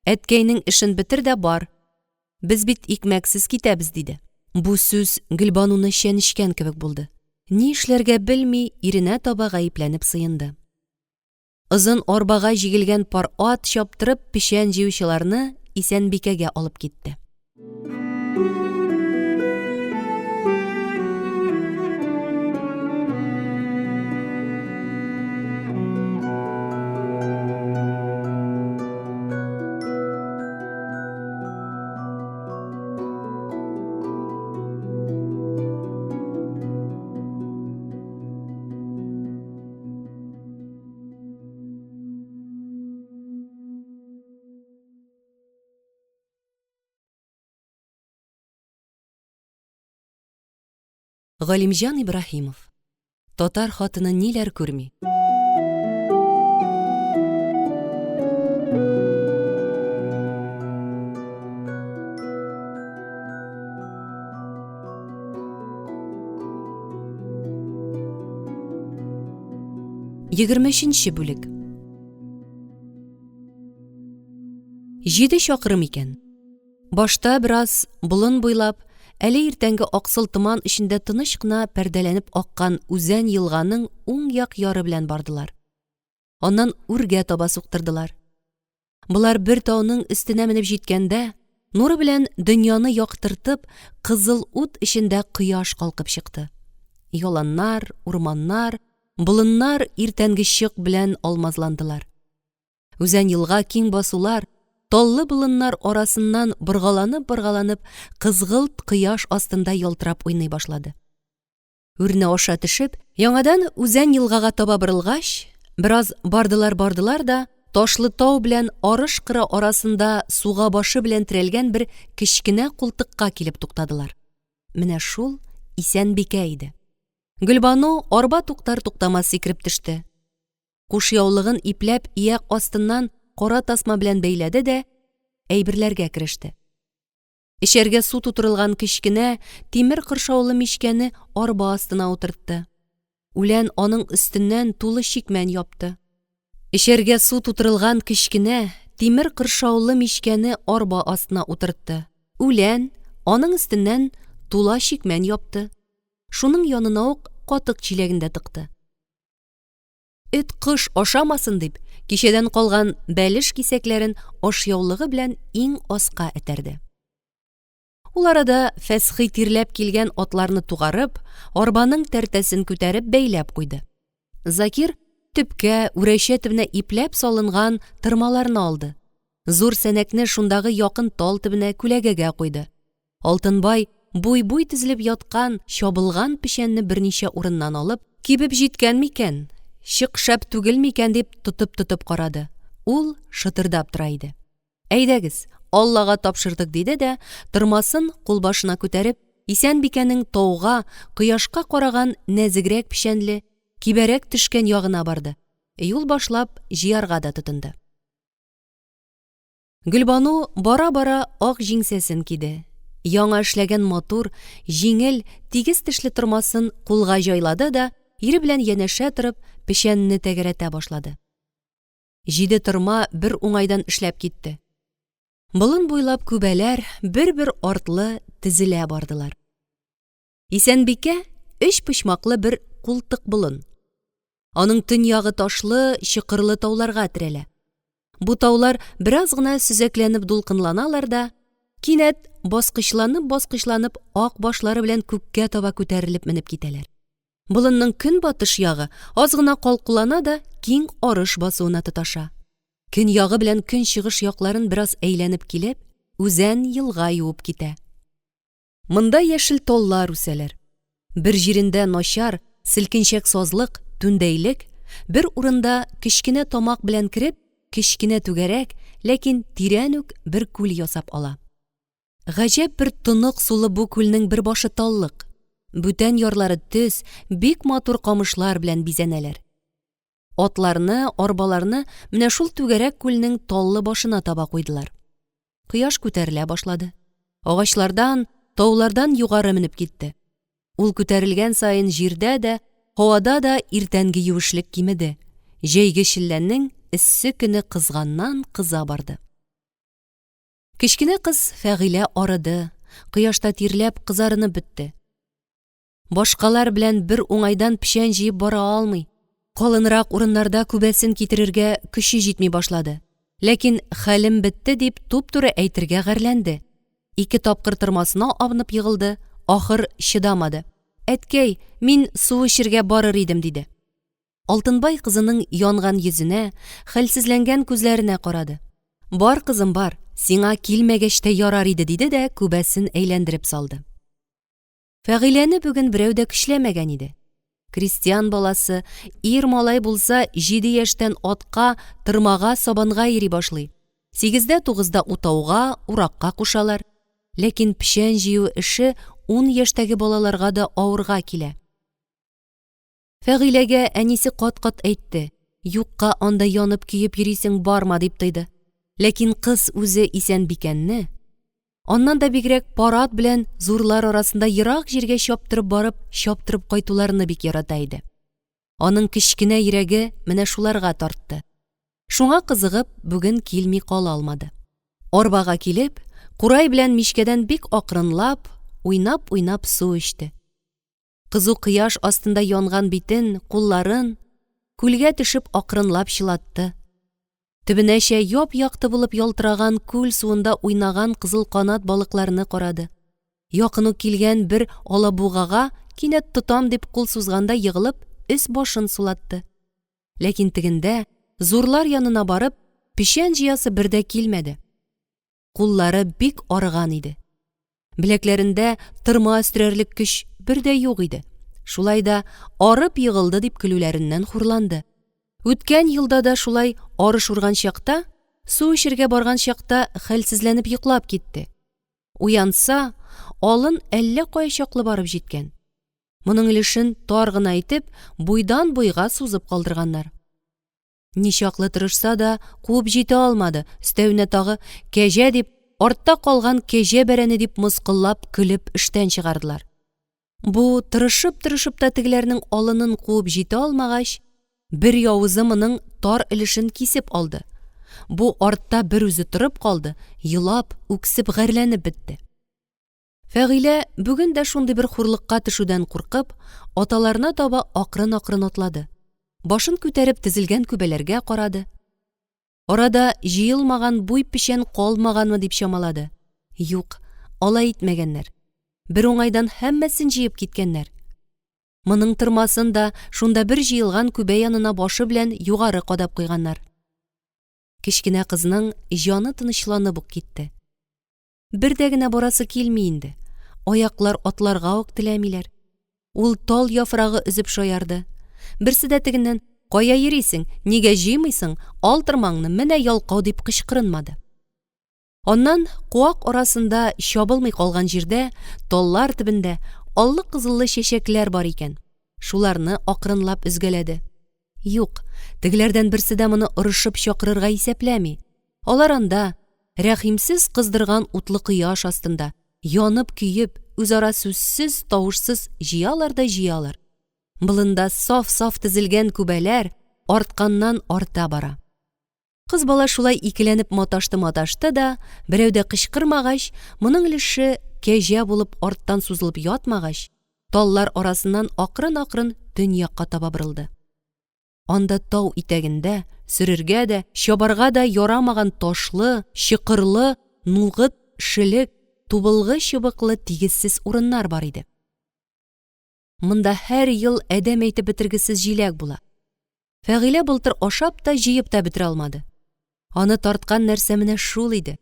Speaker 1: Әткәйнең эшен бетер дә бар. Без бит икмәксез китәбез", диде. Бу сүз Гөлбануны чәнечкән кебек булды. Ни эшләргә белми, иренә таба гаепләнеп сыенды. Озын арбага җигелгән пар ат чаптырып печән җыючыларны Исәнбикәгә алып китте. Галимҗан Ибраһимов. Татар хатыны ниләр күрми? 23 бүлек. 7 чакрым икән. Башта бераз болын буйлап, әле иртәнге аксыл томан эчендә тыныч кына пәрдәләнеп аккан үзән елганың уң як яры белән бардылар. Аннан үргә таба суктырдылар. Болар бер тауның өстенә менеп җиткәндә, нуры белән дөньяны яктыртып, кызыл ут эчендә кояш калкып чыкты. Яланнар, урманнар, болыннар иртәнге чык белән алмазландылар. Үзән елга киң басулар, таллы болыннар арасыннан боргаланып-боргаланып, кызгылт кояш астында ялтырап уйный башлады. Үрне аша төшеп, яңадан Үзән елгага таба борылгач, бераз бардылар-бардылар да, ташлы тау белән арыш кыры арасында суга башы белән терәлгән бер кечкенә култыкка килеп туктадылар. Менә шул Исәнбикә иде. Гөлбану арба туктар-туктамас сикереп төште. Кушъяулыгын ипләп ияк астыннан кара тасма белән бәйләде дә әйберләргә кереште. Эчәргә су тутырылган кечкенә тимер кыршаулы мичкәне арба астына утыртты. Үлән аның өстеннән тулы чикмән япты. Эчәргә су тутырылган кечкенә тимер кыршаулы мичкәне арба астына утыртты. Үлән аның өстеннән тула чикмән япты. Шуның янына ук катык чиләген дә тыкты. Эт-кош ашамасын дип, кичәдән калган бәлеш кисәкләрен ашъяулыгы белән иң аска этәрде. Ул арада Фәсхи тирләп килгән атларны тугарып, арбаның тәртәсен күтәреп бәйләп куйды. Закир төпкә, үрәчә төбенә ипләп салынган тырмаларны алды. Зур сәнәкне шундагы якын тал төбенә күләгәгә куйды. Алтынбай буй-буй тезелеп яткан чабылган печәнне берничә урыннан алып, кибеп җиткән микән, чык шәп түгел микән дип тотып-тотып карады. Ул шытырдап тора иде. Әйдәгез, Аллага тапшырдык, диде дә, тырмасын кулбашына күтәреп, Исәнбикәнең тауга, кояшка караган нәзегрәк печәнле, кибәрәк төшкән ягына барды. Юл башлап җыярга да тотынды. Гөлбану бара-бара ак җиңсәсен киде. Яңа эшләгән матур, җиңел, тигез тешле тормасын кулга җайлады да, ире белән янәшә торып, печәнне тәгәрәтә башлады. Җиде торма бер уңайдан эшләп китте. Болын буйлап күбәләр бер-бер артлы тезелә бардылар. Исәнбикә өч почмаклы бер култык болын. Аның төньягы ташлы, чокырлы тауларга терәлә. Бу таулар бераз гына сөзәкләнеп дулкынланалар да, кинәт баскычланып-баскычланып ак башлары белән күккә таба күтәрелеп менеп китәләр. Болынның көнбатыш ягы аз гына калкулана да киң арыш басуына тоташа. Көньягы белән көнчыгыш якларын бераз әйләнеп килеп, үзән елга юып китә. Монда яшел таллар үсәләр. Бер җирендә начар, селкенчәк сазлык, түндәйлек, бер урында кечкенә тамак белән кереп, кечкенә түгәрәк, ләкин тирән үк бер күл ясап ала. Гаҗәп бер тонык сулы бу күлнең бер башы таллык. Бүтән ярлары төз, бик матур камышлар белән бизәнәләр. Атларны, арбаларны менә шул түгәрәк күлнең таллы башына таба куйдылар. Кояш күтәрелә башлады. Агачлардан, таулардан югары менеп китте. Ул күтәрелгән саен җирдә дә, һавада да иртәнге юешлек кимеде. Җәйге челләнең эссе көне кызганнан кыза барды. Кечкенә кыз Фәгыйлә арыды, кояшта тирләп кызарынып бетте. Башкалар белән бер уңайдан печән җыеп бара алмый. Калынрак урыннарда күбәсен китерергә көче җитми башлады. Ләкин хәлем бетте дип туп-туры әйтергә гарьләнде. Ике тапкыр тырмасына абынып егылды, ахыр чыдамады. Әткәй, мин су эчергә барыр идем, диде. Алтынбай кызының янган йөзенә, хәлсезләнгән күзләренә карады. Бар, кызым, бар, сиңа килмәгәч тә ярар иде, диде дә күбәсен әйләндереп салды. Фәгыйләне бүген берәү дә көчләмәгән иде. Крестьян баласы, ир малай булса, җиде яшьтән атка, тырмага, сабанга йөри башлый. Сигездә-тугызда утауга, уракка кушалар. Ләкин печән җыю эше ун яшьтәге балаларга да авырга килә. Фәгыйләгә әнисе кат-кат әйтте, юкка анда янып-көеп йөрисең, барма, дип тыйды. Ләкин кыз үзе Исәнбикәнне, аннан да бигрәк парад белән зурлар арасында ерак җиргә чаптырып барып, чаптырып кайтуларны бик ярата иде. Аның кечкенә йөрәге менә шуларга тартты. Шуңа кызыгып, бүген килми кала алмады. Арбага килеп, курай белән мичкәдән бик акрынлап, уйнап-уйнап су эчте. Кызу кояш астында янган битен, кулларын, күлгә төшеп акрынлап чылатты. Төбенәчә яп-якты булып ялтыраган күл суында уйнаган кызыл канат балыкларны карады. Якын ук килгән бер алабугага кинәт тотам дип кул сузганда егылып, өс-башын сулатты. Ләкин тегендә, зурлар янына барып, печән җыясы бер дә килмәде. Куллары бик арыган иде. Беләкләрендә тырма өстерәрлек көч бер дә юк иде. Шулай да арып егылды дип көлүләреннән хурланды. Үткән елда да шулай арыш урган чакта, су эчергә барган чакта хәлсезләнеп йоклап китте. Уянса, алын әллә кая чаклы барып җиткән. Моның өлешен тар гына итеп, буйдан-буйга сузып калдырганнар. Ничаклы тырышса да, куып җитә алмады, өстәвенә тагы кәҗә дип, артта калган кәҗә бәрәне дип мыскыллап көлеп эштән чыгардылар. Бу тырышып-тырышып та тегеләрнең алынын куып җитә алмагач, бер явызы моның тар өлешен кисеп алды. Бу артта бер үзе торып калды, елап, үксеп гарьләнеп бетте. Фәгыйлә бүген дә шундый бер хурлыкка төшүдән куркып, аталарына таба акрын-акрын атлады. Башын күтәреп тезелгән күбәләргә карады. Арада җыелмаган буй печән калмаганмы дип чамалады. Юк, алай итмәгәннәр. Бер уңайдан һәммәсен җыеп киткәннәр. Моның тырмасын да шунда бер җыелган күбә янына башы белән югары кадап куйганнар. Кечкенә кызның җаны тынычланып ук китте. Бер дә генә барасы килми инде. Аяклар атларга ук теләмиләр. Ул тал яфрагы өзеп шаярды. Берсе дә тегеннән «Кая йөрисең, нигә җыймыйсың, ал тырмаңны, менә ялкау» дип кычкырынмады. Аннан куак арасында чабылмый калган җирдә, таллар төбендә аллы-кызыллы чәчәкләр бар икән. Шуларны акрынлап өзгәләде. Юк, тегеләрдән берсе дә моны орышып чакырырга исәпләми. Алар анда, рәхимсез кыздырган утлы кояш астында, янып-көеп, үзара сүзсез, тавышсыз җыялар да җыялар. Болында саф-саф тезелгән күбәләр артканнан арта бара. Кыз бала шулай икеләнеп маташты-маташты да, берәү дә кычкырмагач, моның өлеше кәҗә булып арттан сузылып ятмагач, таллар арасыннан акрын-акрын төньякка таба борылды. Анда тау итәгендә сөрергә дә, чабарга да ярамаган ташлы, чокырлы, нугыт, шелек, тубылгы чыбыклы тигезсез урыннар бар иде. Монда һәр ел адәм әйтеп бетергесез җиләк була. Фәгыйлә былтыр ашап та, җыеп та бетерә алмады. Аны тарткан нәрсә менә шул иде.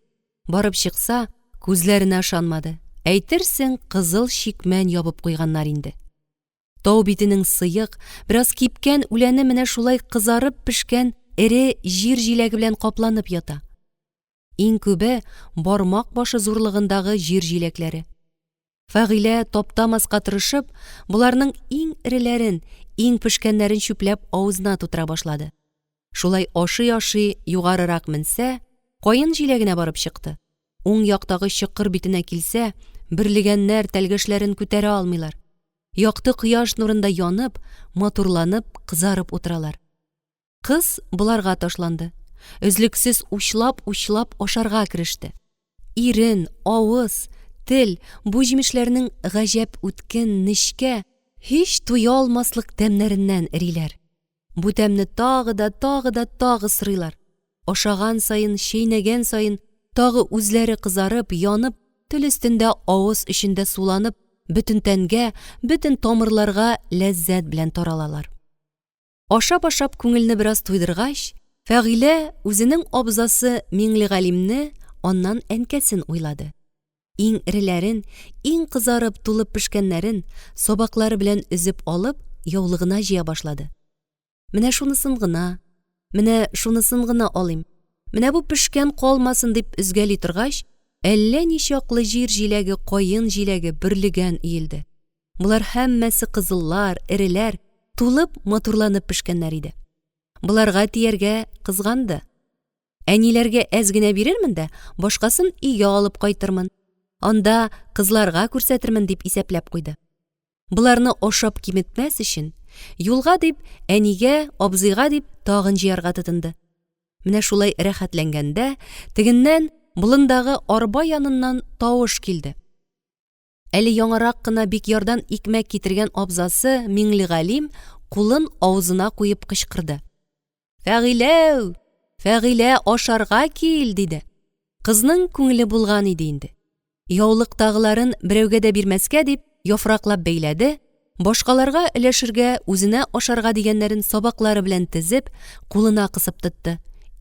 Speaker 1: Барып чыкса, күзләренә ышанмады. Әйтерсең, кызыл чикмән ябып куйганнар инде. Тау битенең сыек, бераз кипкән үләне менә шулай кызарып пешкән эре җир җиләге белән капланып ята. Иң күбе бармак башы зурлыгындагы җир җиләкләре. Фәгыйлә таптамаска тырышып, боларның иң эреләрен, иң пешкәннәрен чүпләп авызына тутыра башлады. Шулай ашый-ашый югарырак менсә, каен җиләгенә барып чыкты. Уң яктагы чокыр битенә килсә, бөрлегәннәр тәлгәшләрен күтәрә алмыйлар. Якты кояш нурында янып, матурланып, кызарып утыралар. Кыз боларга ташланды. Өзлексез учлап-учлап ашарга кереште. Ирен, авыз, тел бу җимешләрнең гаҗәп үткен, нечкә, һич туя алмаслык тәмнәреннән эриләр. Бу тәмне тагы да, тагы да, тагы сорыйлар. Ашаган саен, чәйнәгән саен тагы үзләре кызарып, янып, тел өстендә, авыз эчендә суланып, бөтен тәнгә, бөтен тамырларга ләззәт белән таралалар. Ашап-ашап күңелне бераз туйдыргач, Фәгыйлә үзенең абзасы Миңлегалимне, аннан әнкәсен уйлады. Иң эреләрен, иң кызарып тулып пешкәннәрен сабаклары белән өзеп алып, яулыгына җыя башлады. Менә шунысын гына, менә шунысын гына алыйм. Менә бу пешкән калмасын дип өзгәли торгач, Әллә ничаклы җир җиләге, каен җиләге, бөрлегән өелде. Болар һәммәсе кызыллар, эреләр, тулып, матурланып пешкәннәр иде. Боларга тияргә кызганды. Әниләргә әз генә бирермен дә, башкасын өйгә алып кайтырмын. Анда кызларга күрсәтермен дип исәпләп куйды. Боларны ашап киметмәс өчен, юлга дип, әнигә, абзыйга дип тагын җыярга тотынды. Менә шулай рәхәтләнгәндә, тегеннән, болындагы арба яныннан тавыш килде. Әле яңарак кына Бикъярдан икмәк китергән абзасы Миңлегалим кулын авызына куеп кычкырды. Фәгыйләү! Фәгыйлә, ашарга кил! диде. Кызның күңеле булган иде инде. Яулыктагыларын берәүгә дә бирмәскә дип, яфраклап бәйләде, башкаларга өләшергә, үзенә ашарга дигәннәрен сабаклары белән тезеп, кулына кысып тотты.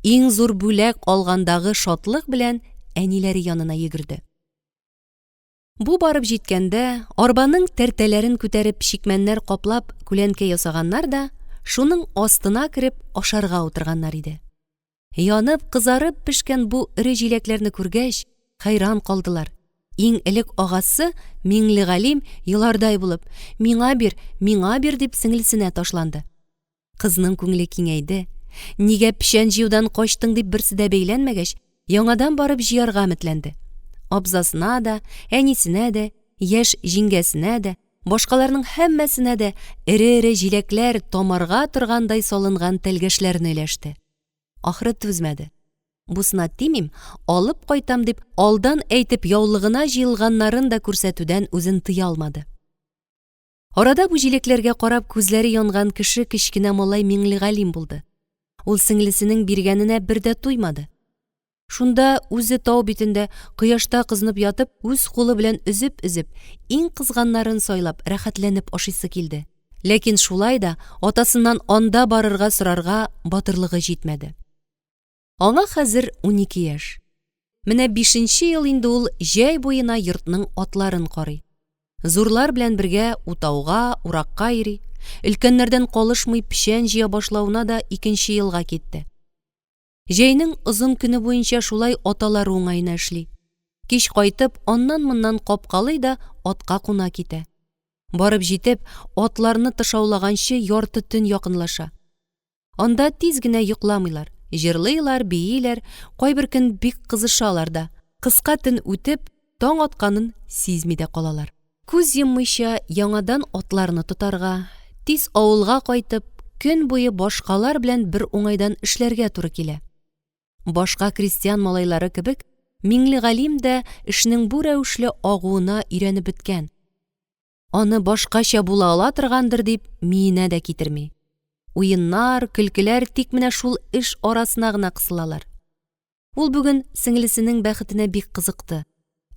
Speaker 1: Иң зур бүләк алгандагы шатлык белән әниләре янына йөгерде. Бу барып җиткәндә, арбаның тәртәләрен күтәреп чикмәннәр каплап күләнкә ясаганнар да, шуның астына кереп ашарга утырганнар иде. Янып, кызарып пешкән бу эре җиләкләрне күргәч, хәйран калдылар. Иң элек агасы Миңлегалим елардай булып, "Миңа бир, миңа бир" дип сеңлесенә ташланды. Кызның күңеле киңәйде. Нигә печән җыюдан качтың дип берсе дә бәйләнмәгәч, яңадан барып җыярга өметләнде. Абзасына да, әнисенә дә, яшь җиңгәсенә дә, башкаларның һәммәсенә дә эре-эре җиләкләр тамарга торгандай салынган тәлгәшләрне өләште. Ахры түзмәде. Бусына тимим, алып кайтам дип, алдан әйтеп яулыгына җыелганнарын да күрсәтүдән үзен тыя алмады. Арада бу җиләкләргә карап күзләре янган кеше кечкенә малай Миңлегалим булды. Ул сеңлесенең биргәненә бер дә туймады. Шунда үзе тау битендә кояшта кызынып ятып, үз кулы белән өзеп-өзеп, иң кызганнарын сайлап, рәхәтләнеп ашыйсы килде. Ләкин шулай да атасыннан анда барырга сорарга батырлыгы җитмәде. Аңа хәзер 12 яшь. Менә бишенче ел инде ул җәй буена йортның атларын карый. Зурлар белән бергә утауга, уракка йөри. Өлкәннәрдән калышмый печән җыя башлавына да икенче елга китте. Җәйнең озын көне буенча шулай аталары уңаена эшли. Кич кайтып, аннан-моннан капкалый да атка куна китә. Барып җитеп, атларны тышаулаганчы ярты төн якынлаша. Анда тиз генә йокламыйлар, җырлыйлар, бииләр, кайбер көн бик кызышалар да. Кыска төн үтеп, таң атканын сизми дә калалар. Күз йоммыйча яңадан атларны тотарга, тиз авылга кайтып, көн буе башкалар белән бер уңайдан эшләргә туры килә. Башка крестьян малайлары кебек, Миңлегалим дә эшнең бу рәвешле агуына өйрәнеп беткән. Аны башкача була ала торгандыр дип миенә дә китерми. Уеннар, көлкеләр тик менә шул эш арасына гына кысылалар. Ул бүген сеңлесенең бәхетенә бик кызыкты.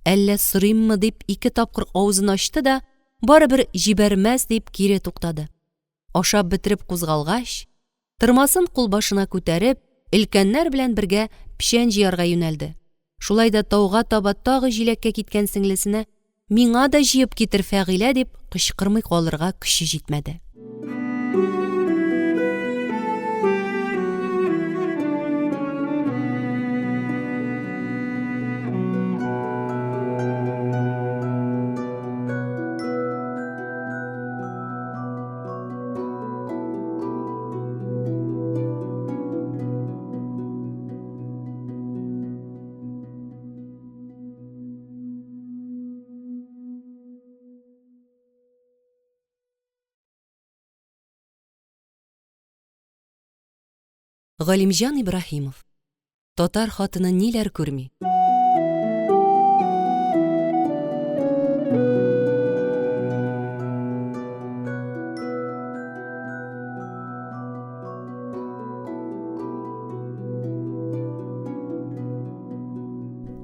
Speaker 1: Әллә сорыйммы дип ике тапкыр авызын ачты да, барыбер җибәрмәс дип кире туктады. Ашап бетереп кузгалгач, тырмасын кулбашына күтәреп, өлкәннәр белән бергә печән җыярга юнәлде. Шулай да тауга таба тагы җиләккә киткән сеңлесенә Миңа да җыеп китер, Фәгыйлә, дип кычкырмый калырга көче җитмәде. Галимҗан Ибраһимов. Татар хатыны ниләр күрми?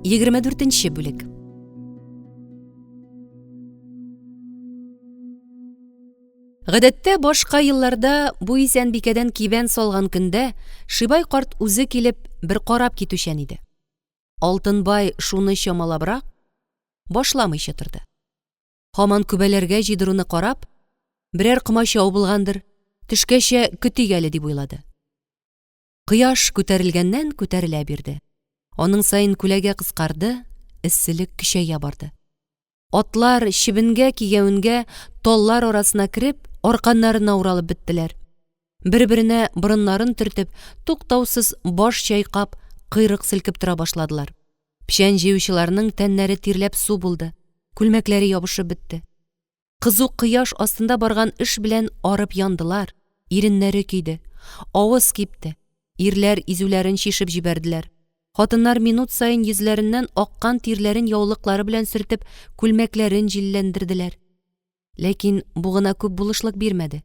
Speaker 1: 24 бүлек. Гадәттә башка елларда бу исәнбикәдән кибән салган көндә Шибай карт үзе килеп бер карап китүчән иде. Алтынбай шуны чамалабрак башламыйча торды. Һаман күбәләргә җыйдыруны карап, берәр комачау булгандыр, төшкәчә көтик әле дип уйлады. Кояш күтәрелгәннән күтәрелә бирде. Аның саен күләгә кыскарды, Эсселек көчәя барды. Атлар чебенгә-кигәвенгә таллар арасына кереп, арканнарына уралып беттеләр. Бер-беренә борыннарын төртеп, туктаусыз баш чайкап, койрык селкеп тора башладылар. Печән җыючыларның тәннәре тирләп су булды, күлмәкләре ябышып бетте. Кызу кояш астында барган эш белән арып яндылар, иреннәре көйде, авыз кипте. Ирләр изүләрен чишеп җибәрделәр. Хатыннар минут саен йөзләреннән аккан тирләрен яулыклары белән сөртеп, күлмәкләрен җилләндерделәр. Ләкин бу гына күп булышлык бирмәде.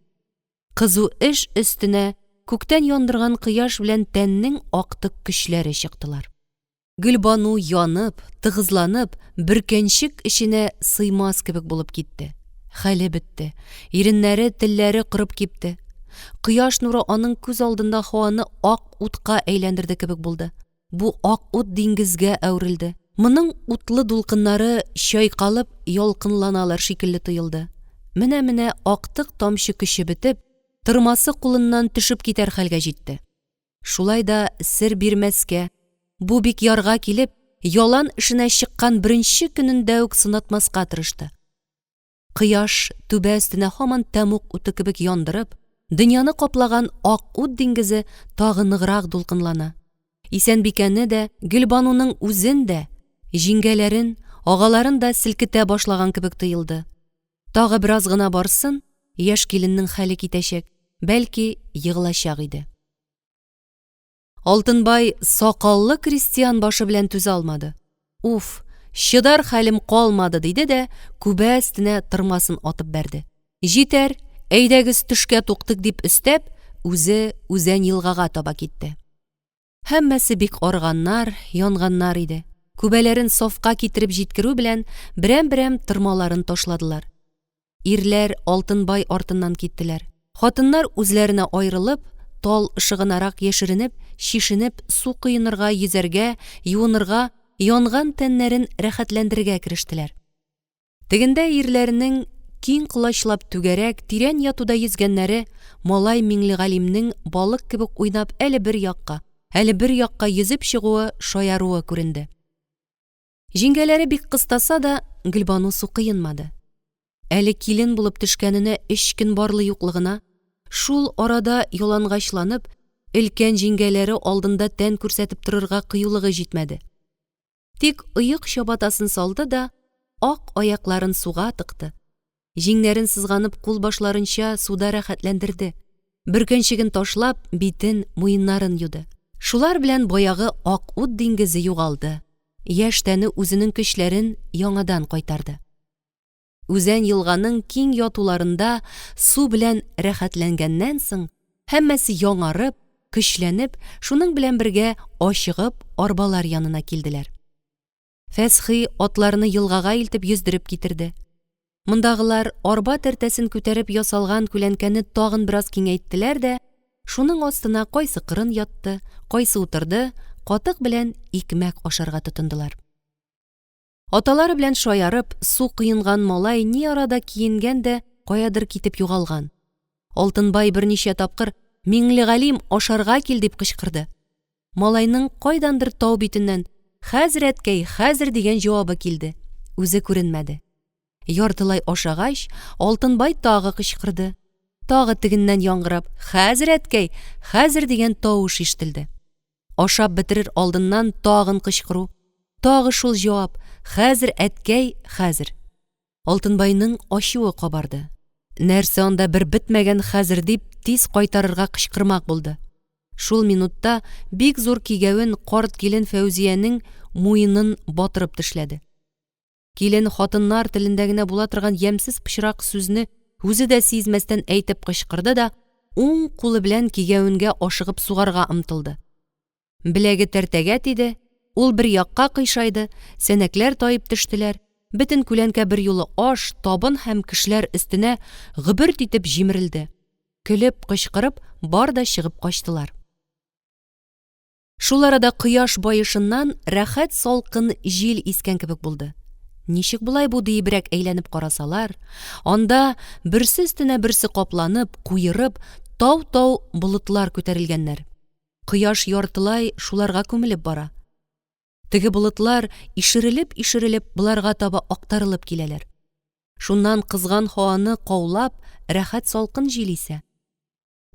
Speaker 1: Кызу эш өстенә күктән яндырган кояш белән тәннең актык көчләре чыктылар. Гөлбану янып, тыгызланып, бөркәнчек эченә сыймас кебек булып китте. Хәле бетте. Иреннәре, телләре корып кипте. Кояш нуры аның күз алдында һаваны ак утка әйләндерде кебек булды. Бу ак ут диңгезгә әверелде. Моның утлы дулкыннары чайкалып ялкынланалар шикелле тоелды. Менә-менә актык тамчы көче бетеп, тырмасы кулыннан төшеп китәр хәлгә җитте. Шулай да сер бирмәскә, бу бик ярга килеп, ялан эшенә чыккан беренче көнендә үк сынатмаска тырышты. Кояш түбә өстенә һаман тәмуг уты кебек яндырып, дөньяны каплаган ак ут диңгезе тагы ныграк дулкынлана. Исәнбикәне дә, Гөлбануның үзен дә, җиңгәләрен, агаларын да селкетә башлаган кебек тоелды. Тагы бераз гына барсын, яшь киленнең хәле китәчәк, бәлки, егылачак иде. Алтынбай сакаллы крестьян башы белән түзә алмады. Уф, чыдар хәлем калмады, диде дә күбә өстенә тырмасын атып бәрде. Җитәр, әйдәгез төшкә туктык, дип өстәп, үзе үзән елгага таба китте. Һәммәсе бик арыганнар, янганнар иде. Күбәләрен сафка китереп җиткерү белән берәм-берәм тырмаларын ташладылар. Ирләр Алтынбай артыннан киттеләр. Хатыннар үзләренә аерылып, тал ышыгынарак яшеренеп, чишенеп, су коенырга, йөзәргә, юынырга, янган тәннәрен рәхәтләндерергә керештеләр. Тегендә ирләренең киң колачлап түгәрәк, тирән ятуда йөзгәннәре, малай Миңлегалимнең балык кебек уйнап әле бер якка, әле бер якка йөзеп чыгуы, шаяруы күренде. Җиңгәләре бик кыстаса да, Гөлбану су коенмады. Әле килен булып төшкәненә өч көн барлы-юклыгына, шул арада ялангачланып, өлкән җиңгәләре алдында тән күрсәтеп торырга кыюлыгы җитмәде. Тик оек чабатасын салды да, ак аякларын суга тыкты. Җиңнәрен сызганып кулбашларынча суда рәхәтләндерде. Бөркәнчеген ташлап, битен, муеннарын юды. Шулар белән баягы ак ут диңгезе югалды. Яшь тәне үзенең көчләрен яңадан кайтарды. Үзән елганың киң ятуларында су белән рәхәтләнгәннән соң, һәммәсе яңарып, көчләнеп, шуның белән бергә ачыгып арбалар янына килделәр. Фәсхи атларны елгага илтеп йөздереп китерде. Мондагылар арба тәртәсен күтәреп ясалган күләнкәне тагын бераз киңәйттеләр дә, шуның астына кайсы кырын ятты, кайсы утырды, катык белән икмәк ашарга тотындылар. Аталары белән шаярып, су коенган малай ни арада киенгән дә каядыр китеп югалган. Алтынбай берничә тапкыр Миңлегалим, ашарга кил дип кычкырды. Малайның кайдандыр тау битеннән Хәзер, әткәй, хәзер дигән җавабы килде. Үзе күренмәде. Яртылай ашагач, Алтынбай тагы кычкырды. Тагы тегеннән яңгырап, Хәзер, әткәй, хәзер дигән тавыш ишетелде. Ашап бетерер алдыннан тагын кычкыру, тагы шул җавап, Хәзер, әткәй, хәзер. Алтынбайның ачуы кабарды. Нәрсә анда бер бетмәгән хәзер дип тиз кайтарырга кычкырмак булды. Шул минутта бик зур кигәвен карт килен Фәүзиянең муенын батырып тешләде. Килен хатыннар телендә генә була торган ямьсез пычрак сүзне үзе дә сизмәстән әйтеп кычкырды да уң кулы белән кигәвенгә ашыгып сугарга омтылды. Беләге тәртәгә тиде, ул бер якка кыйшайды, сәнәкләр таеп төштеләр, бөтен күләнкә берьюлы аш, табын һәм кешеләр өстенә гөберт итеп җимерелде. Көлеп, кычкырып, бар да чыгып качтылар. Шул арада кояш баешыннан рәхәт салкын җил искән кебек булды. Ничек болай бу диебрәк әйләнеп карасалар, анда берсе өстенә берсе капланып, куерып, тау-тау болытлар күтәрелгәннәр. Кояш яртылай шуларга күмелеп бара. Теге болытлар, ишерелеп-ишерелеп, боларга таба актарылып киләләр. Шуннан кызган һаваны каулап, рәхәт салкын җил исә.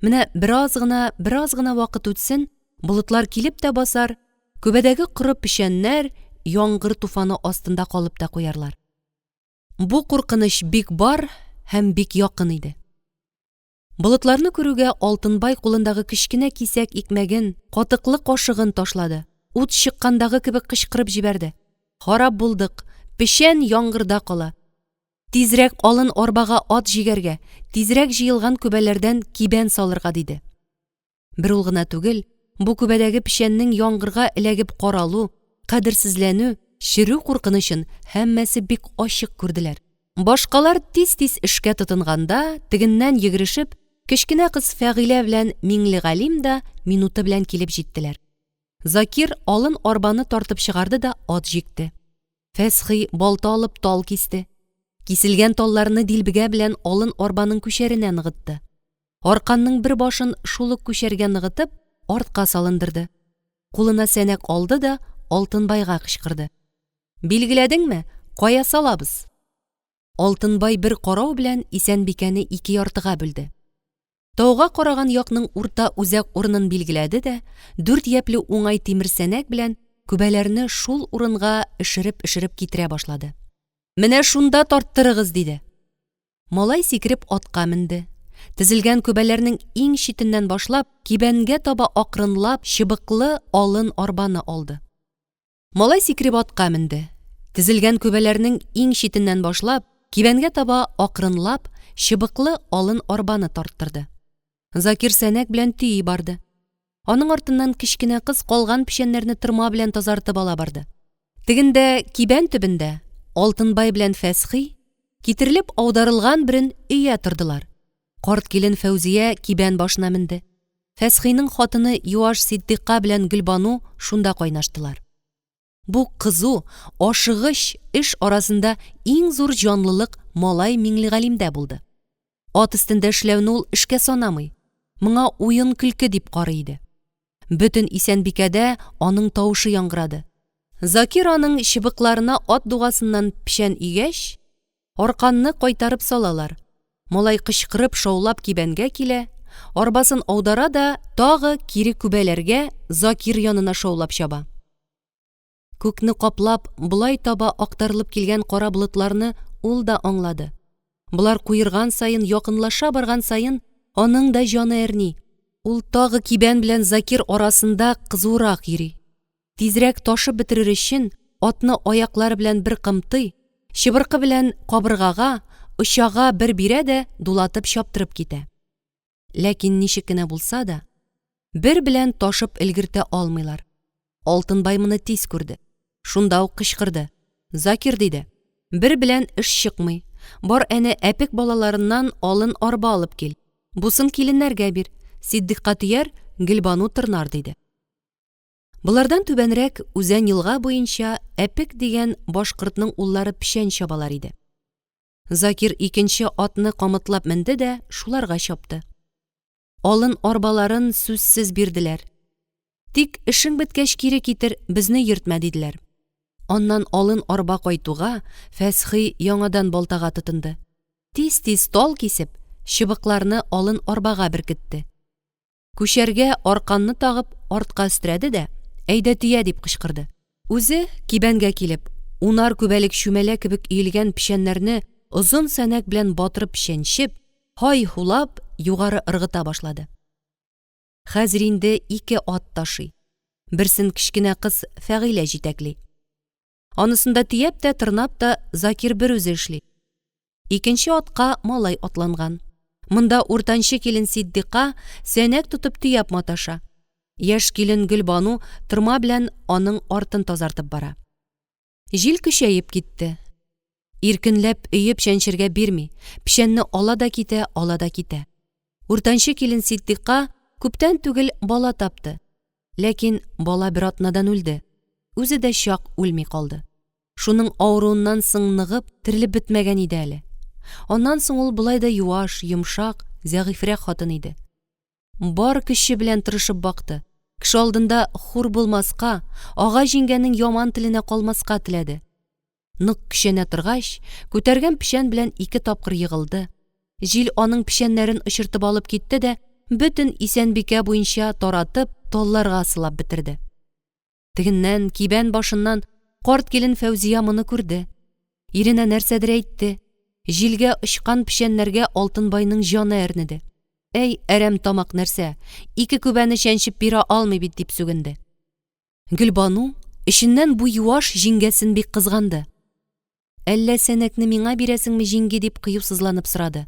Speaker 1: Менә бераз гына, бераз гына вакыт үтсен, болытлар килеп тә басар, күбәдәге коры печәннәр яңгыр туфаны астында калып та куярлар. Бу куркыныч бик бар һәм бик якын иде. Болытларны күрүгә Алтынбай кулындагы кечкенә кисәк икмәген, катыклы кашыгын ташлады. Ут чыккандагы кебек кычкырып җибәрде. Харап булдык, печән яңгырда кала. Тизрәк алын арбага ат җигәргә, тизрәк җыелган күбәләрдән кибән салырга, диде. Бер ул гына түгел, бу күбәдәге печәннең яңгырга эләгеп каралу, кадерсезләнү, черү куркынычын һәммәсе бик ачык күрделәр. Башкалар тиз-тиз эшкә тотынганда, тегеннән йөгерешеп, кечкенә кыз Фәгыйлә белән Миңлегалим да минуты белән килеп җиттеләр. Закир алын арбаны тартып чыгарды да ат җикте. Фәсхи балта алып тал кисте. Киселгән талларны дилбегә белән алын арбаның күчәренә ныгытты. Арканның бер башын шул ук күчәргә ныгытып, артка салындырды. Кулына сәнәк алды да Алтынбайга кычкырды. Билгеләдеңме, кая салабыз? Алтынбай бер карау белән Исәнбикәне ике яртыга бүлде. Тауга караган якның урта үзәк урынын билгеләде дә, дүрт япьле уңай тимер сәнәк белән күбәләрне шул урынга эшереп-эшереп китерә башлады. Менә шунда тарттырыгыз, диде. Малай сикереп атка менде. Тезелгән күбәләрнең иң читеннән башлап, кибәнгә таба акрынлап чыбыклы алын арбаны алды. Малай сикереп атка менде. Тезелгән күбәләрнең иң читеннән башлап, кибәнгә таба акрынлап чыбыклы алын арбаны тарттырды. Закир сәнәк белән төйи барды. Аның артыннан кечкенә кыз калган печәннәрне тырма белән тазартып ала барды. Тегендә, кибән төбендә, Алтынбай белән Фәсхи, китерелеп аударылган берен өя тордылар. Карт килен Фәүзия кибән башына менде. Фәсхинең хатыны юаш Ситдыйка белән Гөлбану шунда кайнаштылар. Бу кызу, ашыгыч эш арасында иң зур җанлылык малай Миңлегалимдә булды. Ат өстендә эшләүне ул эшкә санамый, моңа уен-көлке дип карый иде. Бөтен Исәнбикәдә аның тавышы яңгырады. Закир аның чыбыкларына ат дугасыннан печән өйгәч, арканны кайтарып салалар. Малай кычкырып, шаулап кибәнгә килә, арбасын аудара да тагы кире күбәләргә Закир янына шаулап чаба. Күкне каплап, болай таба актарылып килгән кара болытларны ул да аңлады. Болар куерган саен, якынлаша барган саен, аның да җаны әрни. Ул тагы кибән белән Закир арасында кызурак йөри. Тизрәк ташып бетерер өчен, атны аяклары белән бер кымтый, чыбыркы белән кабыргага, очага бер бирә дә дулатып чаптырып китә. Ләкин ничек кенә булса да, бер белән ташып өлгертә алмыйлар. Алтынбай моны тиз күрде. Шунда ук кычкырды. Закир, диде, бер белән эш чыкмый. Бар әнә Әпек балаларыннан алын арба алып кил. Бусын киленнәргә бир. Ситдыйкка төяр, Гөлбану тырнар, диде. Болардан түбәнрәк Үзән елга буенча Әпек дигән башкортның уллары печән чабалар иде. Закир икенче атны камытлап менде дә шуларга чапты. Алын арбаларын сүзсез бирделәр. Тик эшең беткәч кире китер, безне йөртмә, диделәр. Аннан алын арба кайтуга, Фәсхи яңадан балтага тотынды. Тиз-тиз тал кисеп, чыбыкларны алын арбага беркетте. Күчәргә арканны тагып, артка өстерәде дә, Әйдә төя! дип кычкырды. Үзе, кибәнгә килеп, унар күбәлек чүмәлә кебек өелгән печәннәрне озын сәнәк белән батырып чәнчеп, һай-һулап, югары ыргыта башлады. Хәзер инде ике ат ташый. Берсен кечкенә кыз Фәгыйлә җитәкли. Анысында төяп тә, тырнап та Закир берүзе эшли. Икенче атка малай атланган. Монда уртанчы килен Ситдика сәнәк тотып төяп маташа. Яшь килен Гөлбану тырма белән аның артын тазартып бара. Җил көчәеп китте. Иркенләп өеп чәнчергә бирми, печәнне ала да китә, ала да китә. Уртанчы килен Ситдика күптән түгел бала тапты. Ләкин бала бер атнадан үлде. Үзе дә чак үлми калды. Шуның авыруыннан соң ныгып, терелеп бетмәгән иде әле. Аннан соң ул болай да юаш, йомшак, зәгыйфьрәк хатын иде. Бар көче белән тырышып бакты. Кеше алдында хур булмаска, ага җиңгәнең яман теленә калмаска теләде. Нык көчәнә торгач, күтәргән печән белән ике тапкыр егылды. Җил аның печәннәрен очыртып алып китте дә, бөтен Исәнбикә буенча таратып, талларга сылап бетерде. Тегеннән, кибән башыннан карт килен Фәүзия моны күрде. Иренә нәрсәдер әйтте. Җилгә очкан печәннәргә Алтынбайның җаны әрнеде. Әй, әрәм тамак нәрсә, ике күбәне чәнчеп бирә алмый бит, дип сүгенде. Гөлбану эченнән бу юаш җиңгәсен бик кызганды. Әллә сәнәкне миңа бирәсеңме, җиңги, дип кыюсызланып сорады.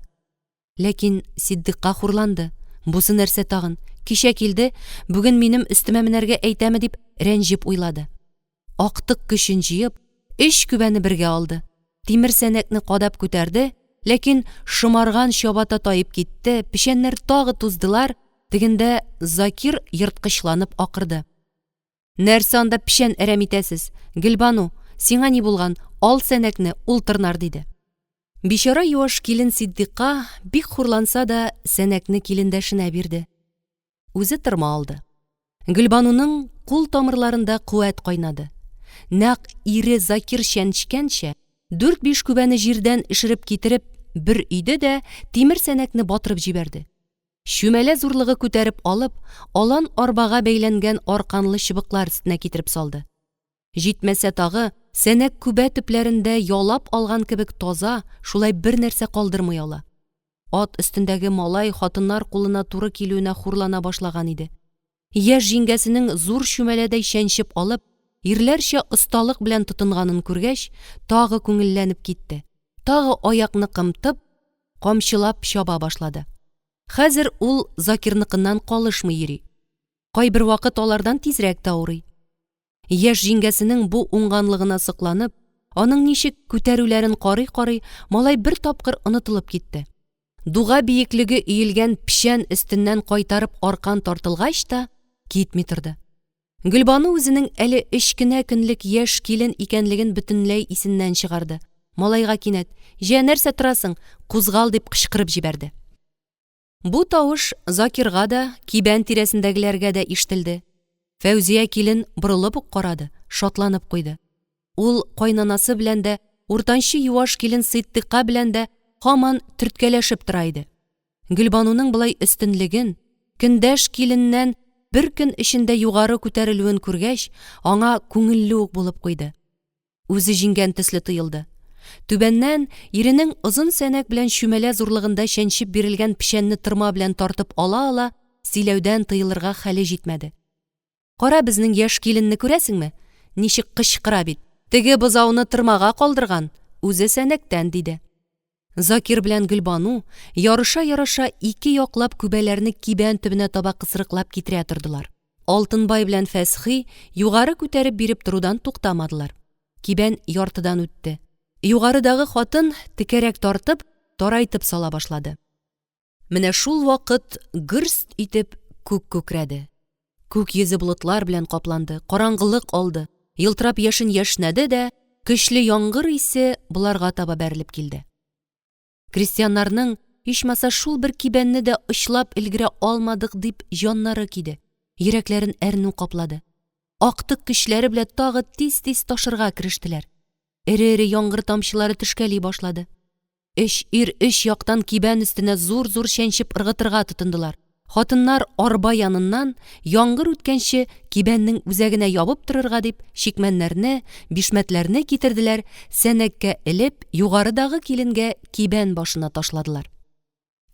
Speaker 1: Ләкин Ситдыйкка хурланды. Бусы нәрсә тагын? Кичә килде, бүген минем өстемә менәргә әйтәме дип рәнҗеп уйлады. Актык көчен җыеп, өч күбәне бергә алды. Тимер сәнәкне кадап күтәрде, ләкин шомарган чабата таеп китте, печәннәр тагы туздылар, тегендә Закир ерткычланып акырды. Нәрсә анда печән әрәм итәсез? Гөлбану, сиңа ни булган? Ал сәнәкне, ул тырнар, диде. Бичара юаш килен Ситдыйка, бик хурланса да, сәнәкне килендәшенә бирде. Үзе тырма алды. Гөлбануның кул тамырларында куәт кайнады. Нәкъ ире Закир чәнчкәнчә, дүрт-биш күбәне җирдән эшереп китереп, бер өйде дә тимер сәнәкне батырып җибәрде. Чүмәлә зурлыгы күтәреп алып, алан арбага бәйләнгән арканлы чыбыклар өстенә китереп салды. Җитмәсә тагы, сәнәк күбә төпләрендә ялап алган кебек таза, шулай бер нәрсә калдырмый ала. Ат өстендәге малай хатыннар кулына туры килүенә хурлана башлаган иде. Яшь җиңгәсенең зур чүмәләдәй чәнчеп алып, ирләрчә осталык белән тотынганын күргәч, тагы күңелләнеп китте. Тагы аякны кымтып, камчылап чаба башлады. Хәзер ул Закирныкыннан калышмый йөри. Кайбер вакыт алардан тизрәк тә аурый. Яшь җиңгәсенең бу уңганлыгына сокланып, аның ничек күтәрүләрен карый-карый, малай бер тапкыр онытылып китте. Дуга биеклеге өелгән печән өстеннән кайтарып аркан тартылгач та, китми торды. Гөлбану үзенең әле өч кенә көнлек яшь килен икәнлеген бөтенләй исеннән чыгарды. Малайга кинәт, Җә, нәрсә торасың, кузгал, дип кычкырып җибәрде. Бу тавыш Закирга да, кибән тирәсендәгеләргә дә ишетелде. Фәүзия килен борылып ук карады, шатланып куйды. Ул кайнанасы белән дә, уртанчы юаш килен Сыйттыйка белән дә һаман төрткәләшеп тора иде. Гөлбануның болай өстенлеген, көндәш киленнән бер көн эчендә югары күтәрелүен күргәч, аңа күңелле үк булып куйды. Үзе җиңгән төсле тоелды. Түбәннән иренең озын сәнәк белән чүмәлә зурлыгында чәнчеп бирелгән печәнне тырма белән тартып ала-ала сөйләүдән тыелырга хәле җитмәде. Кара безнең яшь киленне күрәсеңме? Ничек кычкыра бит. Теге бозауны тырмага калдырган, үзе сәнәктән, диде. Закир белән Гөлбану, ярыша-ярыша, ике яклап күбәләрне кибән төбенә таба кысрыклап китерә тордылар. Алтынбай белән Фәсхи югары күтәреп биреп торудан туктамадылар. Кибән яртыдан үтте. Югарыдагы хатын, текәрәк тартып, тарайтып сала башлады. Менә шул вакыт гөрст итеп күк күкрәде. Күк йөзе болытлар белән капланды, караңгылык алды, елтырап яшен яшьнәде дә, көчле яңгыр исе боларга таба бәрелеп килде. Крестьяннарның, ичмаса шул бер кибәнне дә очлап өлгерә алмадык дип җаннары киде, йөрәкләрен әрнү каплады. Актык көчләре белән тагы тиз-тиз ташырга керештеләр. Эре-эре яңгыр тамчылары төшкәли башлады. Өч ир өч яктан кибән өстенә зур-зур чәнчеп ыргытырга тотындылар. Хатыннар арба яныннан, яңгыр үткәнче, кибәннең үзәгенә ябып торырга дип, чикмәннәрне, бишмәтләрне китерделәр, сәнәккә элеп, югарыдагы киленгә кибән башына ташладылар.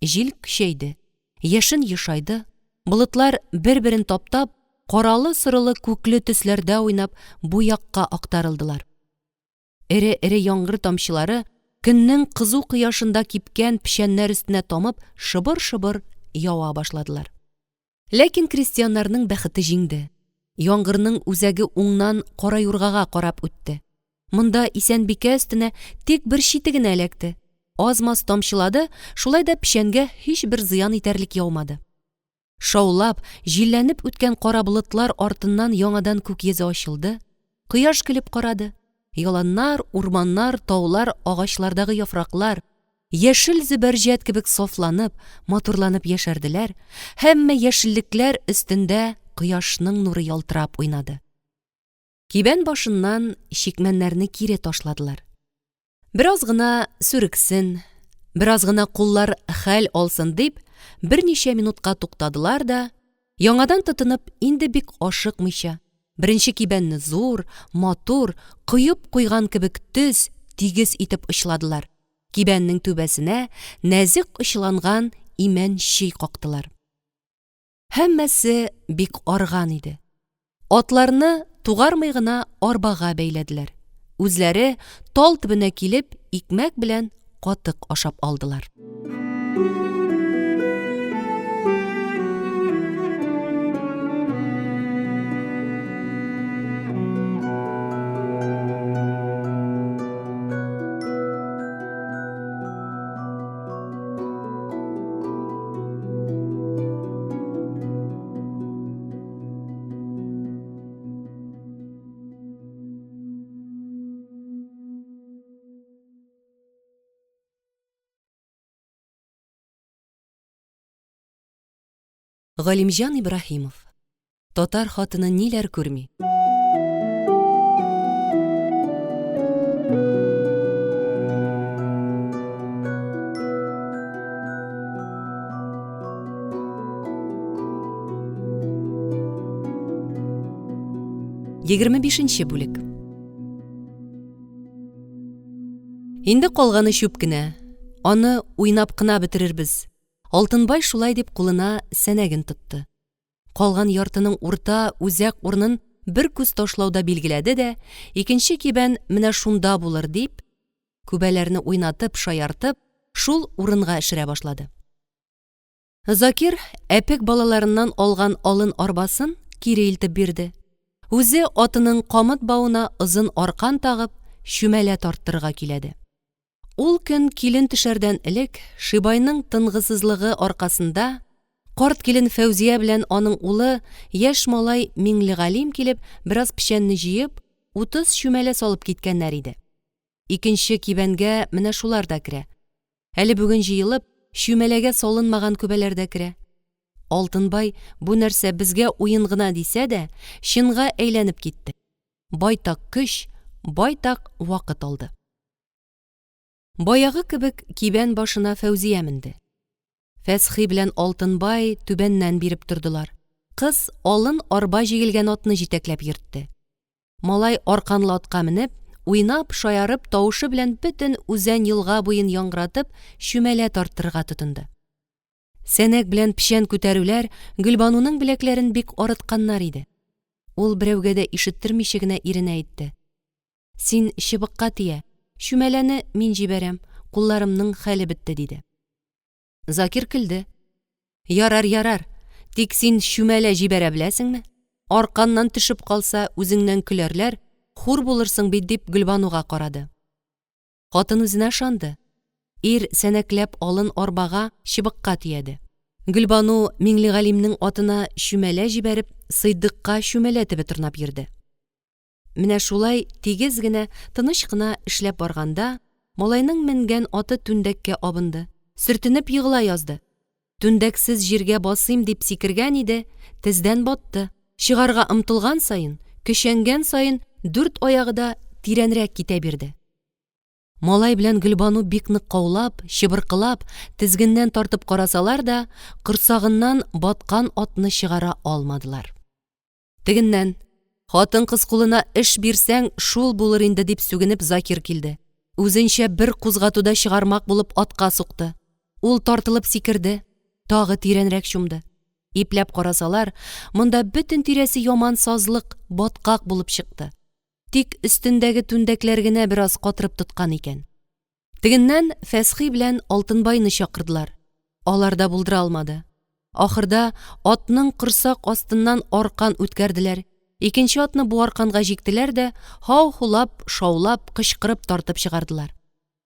Speaker 1: Җил көчәйде. Яшен ешайды. Болытлар, бер-берен таптап, каралы-сорылы күкле төсләрдә уйнап, бу якка актарылдылар. Эре-эре яңгыр тамчылары көннең кызу кояшында кипкән печәннәр өстенә тамып шыбыр-шыбыр ява башладылар. Ләкин крестьяннарның бәхете җиңде. Яңгырның үзәге уңнан кара юргага карап үтте. Монда Исәнбикә өстенә тик бер чите генә эләкте. Аз-маз тамчылады, шулай да печәнгә һичбер зыян итәрлек яумады. Шаулап, җилләнеп үткән кара болытлар артыннан яңадан күк йөзе ачылды, кояш көлеп карады. Яланнар, урманнар, таулар, агачлардагы яфраклар, яшел зөбәрҗәт кебек сафланып, матурланып яшәрделәр, һәммә яшеллекләр өстендә кояшның нуры ялтырап уйнады. Кибән башыннан чикмәннәрне кире ташладылар. Бераз гына сүрексен, бераз гына куллар хәл алсын дип, берничә минутка туктадылар да, яңадан тотынып, инде бик ашыкмыйча, беренче кибәнне зур, матур, коеп куйган кебек төз, тигез итеп очладылар. Кибәннең түбәсенә нәзек очланган имән чөй кактылар. Һәммәсе бик арган иде. Атларны тугармый гына арбага бәйләделәр. Үзләре тал төбенә килеп, икмәк белән катык ашап алдылар. Галимҗан Ибраһимов. Татар хатыны ниләр күрми? 25 бүлек. Инде калганы чүп кенә. Аны уйнап кына бетерербез. Алтынбай шулай дип кулына сәнәген тотты. Калган яртының урта, үзәк урынын бер күз ташлауда билгеләде дә, икенче кибән менә шунда булыр дип, күбәләрне уйнатып, шаяртып, шул урынга эшерә башлады. Закир Әпек балаларыннан алган алын арбасын кире илтеп бирде. Үзе атының камыт бавына озын аркан тагып, чүмәлә тарттырырга көйләде. Ул көн килен төшәрдән элек Шибайның тынгысызлыгы аркасында карт килен Фәүзия белән аның улы, яшь малай Миңлегалим килеп, бераз печәнне җыеп, 30 чүмәлә салып киткәннәр иде. Икенче кибәнгә менә шулар да керә. Әле бүген җыелып, чүмәләгә салынмаган күбәләр дә керә. Алтынбай бу нәрсә безгә уен гына дисә дә, чынга әйләнеп китте. Байтак көч, байтак вакыт алды. Баягы кебек кибән башына Фәүзия менде. Фәсхи белән Алтынбай түбәннән биреп тордылар. Кыз алын арба җигелгән атны җитәкләп йөртте. Малай арканлы атка менеп, уйнап, шаярып, тавышы белән бөтен үзән-елга буен яңгыратып, чүмәлә тарттырырга тотынды. Сәнәк белән печән күтәрүләр Гөлбануның беләкләрен бик арытканнар иде. Ул берәүгә дә ишеттермичә генә иренә әйтте. Син чыбыкка тия, чүмәләне мин җибәрәм, кулларымның хәле бетте, диде. Закир көлде. Ярар, ярар, тик син чүмәлә җибәрә беләсеңме? Арканнан төшеп калса, үзеңнән көләрләр, хур булырсың бит, дип Гөлбануга карады. Хатын үзенә ышанды. Ир сәнәкләп алын арбага, чыбыкка төяде. Гөлбану Миңлегалимнең атына чүмәлә җибәреп, Сыйдыкка чүмәлә төбе тырнап йөрде. Менә шулай тигез генә, тыныч кына эшләп барганда, малайның менгән аты түндәккә абынды, сөртенеп егыла язды. Түндәксез җиргә басыйм дип сикергән иде, тездән батты. Чыгарга омтылган саен, көчәнгән саен дүрт аягы да тирәнрәк китә бирде. Малай белән Гөлбану бик нык каулап, чыбыркылап, тезгеннән тартып карасалар да, корсагыннан баткан атны чыгара алмадылар. Тегеннән, Хатын-кыз кулына эш бирсәң, шул булыр инде, дип сүгенеп Закир килде. Үзенчә бер кузгатуда чыгармак булып атка сукты. Ул тартылып сикерде, тагы тирәнрәк чумды. Ипләп карасалар, монда бөтен тирәсе яман сазлык, баткак булып чыкты. Тик өстендәге түндәкләр генә бераз катырып тоткан икән. Тегеннән Фәсхи белән Алтынбайны чакырдылар. Алар да булдыра алмады. Ахырда атның корсак астыннан аркан үткәрделәр. Икенче атны бу арканга җиктеләр дә, һау-һулап, шаулап, кычкырып тартып чыгардылар.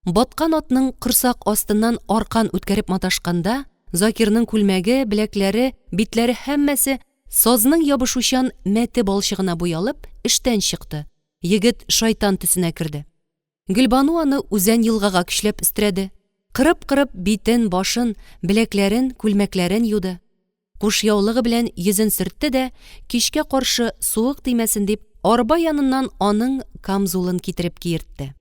Speaker 1: Баткан атның корсак астыннан аркан үткәреп маташканда, Закирның күлмәге, беләкләре, битләре һәммәсе сазның ябышучан мәте балчыгына буялып, эштән чыкты. Егет шайтан төсенә керде. Гөлбану аны үзән елгага көчләп өстерәде. Кырып-кырып битен, башын, беләкләрен, күлмәкләрен юды. Кушъяулыгы белән йөзен сөртте дә, кичкә каршы суык тимәсен дип, арба яныннан аның камзулын китереп киертте.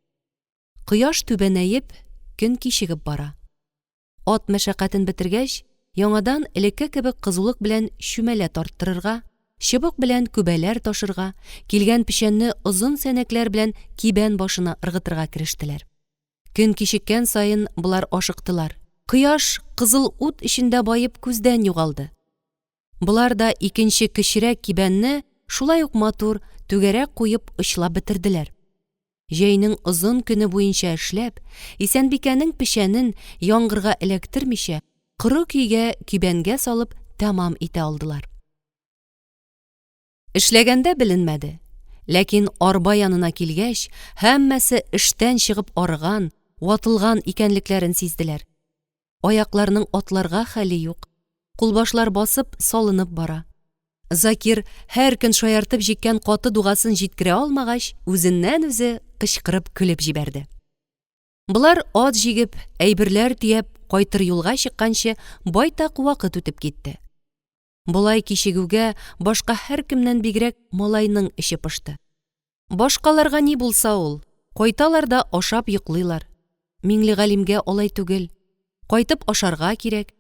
Speaker 1: Кояш түбәнәеп, көн кичегеп бара. Ат мәшәкатен бетергәч, яңадан элекке кебек кызулык белән чүмәлә тарттырырга, чыбык белән күбәләр ташырга, килгән печәнне озын сәнәкләр белән кибән башына ыргытырга керештеләр. Көн кичеккән саен болар ашыктылар. Кояш кызыл ут эчендә баеп күздән югалды. Болар да икенче кечерәк кибәнне шулай ук матур, түгәрәк куеп очлап бетерделәр. Җәйнең озын көне буенча эшләп, Исәнбикәнең печәнен яңгырга эләктермичә, коры көйгә кибәнгә салып тәмам итә алдылар. Эшләгәндә беленмәде. Ләкин арба янына килгәч, һәммәсе эштән чыгып арыган, ватылган икәнлекләрен сизделәр. Аякларның атларга хәле юк. Кулбашлар басып, салынып бара. Закир һәр көн шаяртып җиккән каты дугасын җиткерә алмагач, үзеннән-үзе кычкырып көлеп җибәрде. Болар ат җигеп, әйберләр төяп, кайтыр юлга чыкканчы байтак вакыт үтеп китте. Болай кичегүгә башка һәркемнән бигрәк малайның эче пошты. Башкаларга ни булса ул, кайталар да ашап йоклыйлар. Миңлегалимгә алай түгел. Кайтып ашарга кирәк,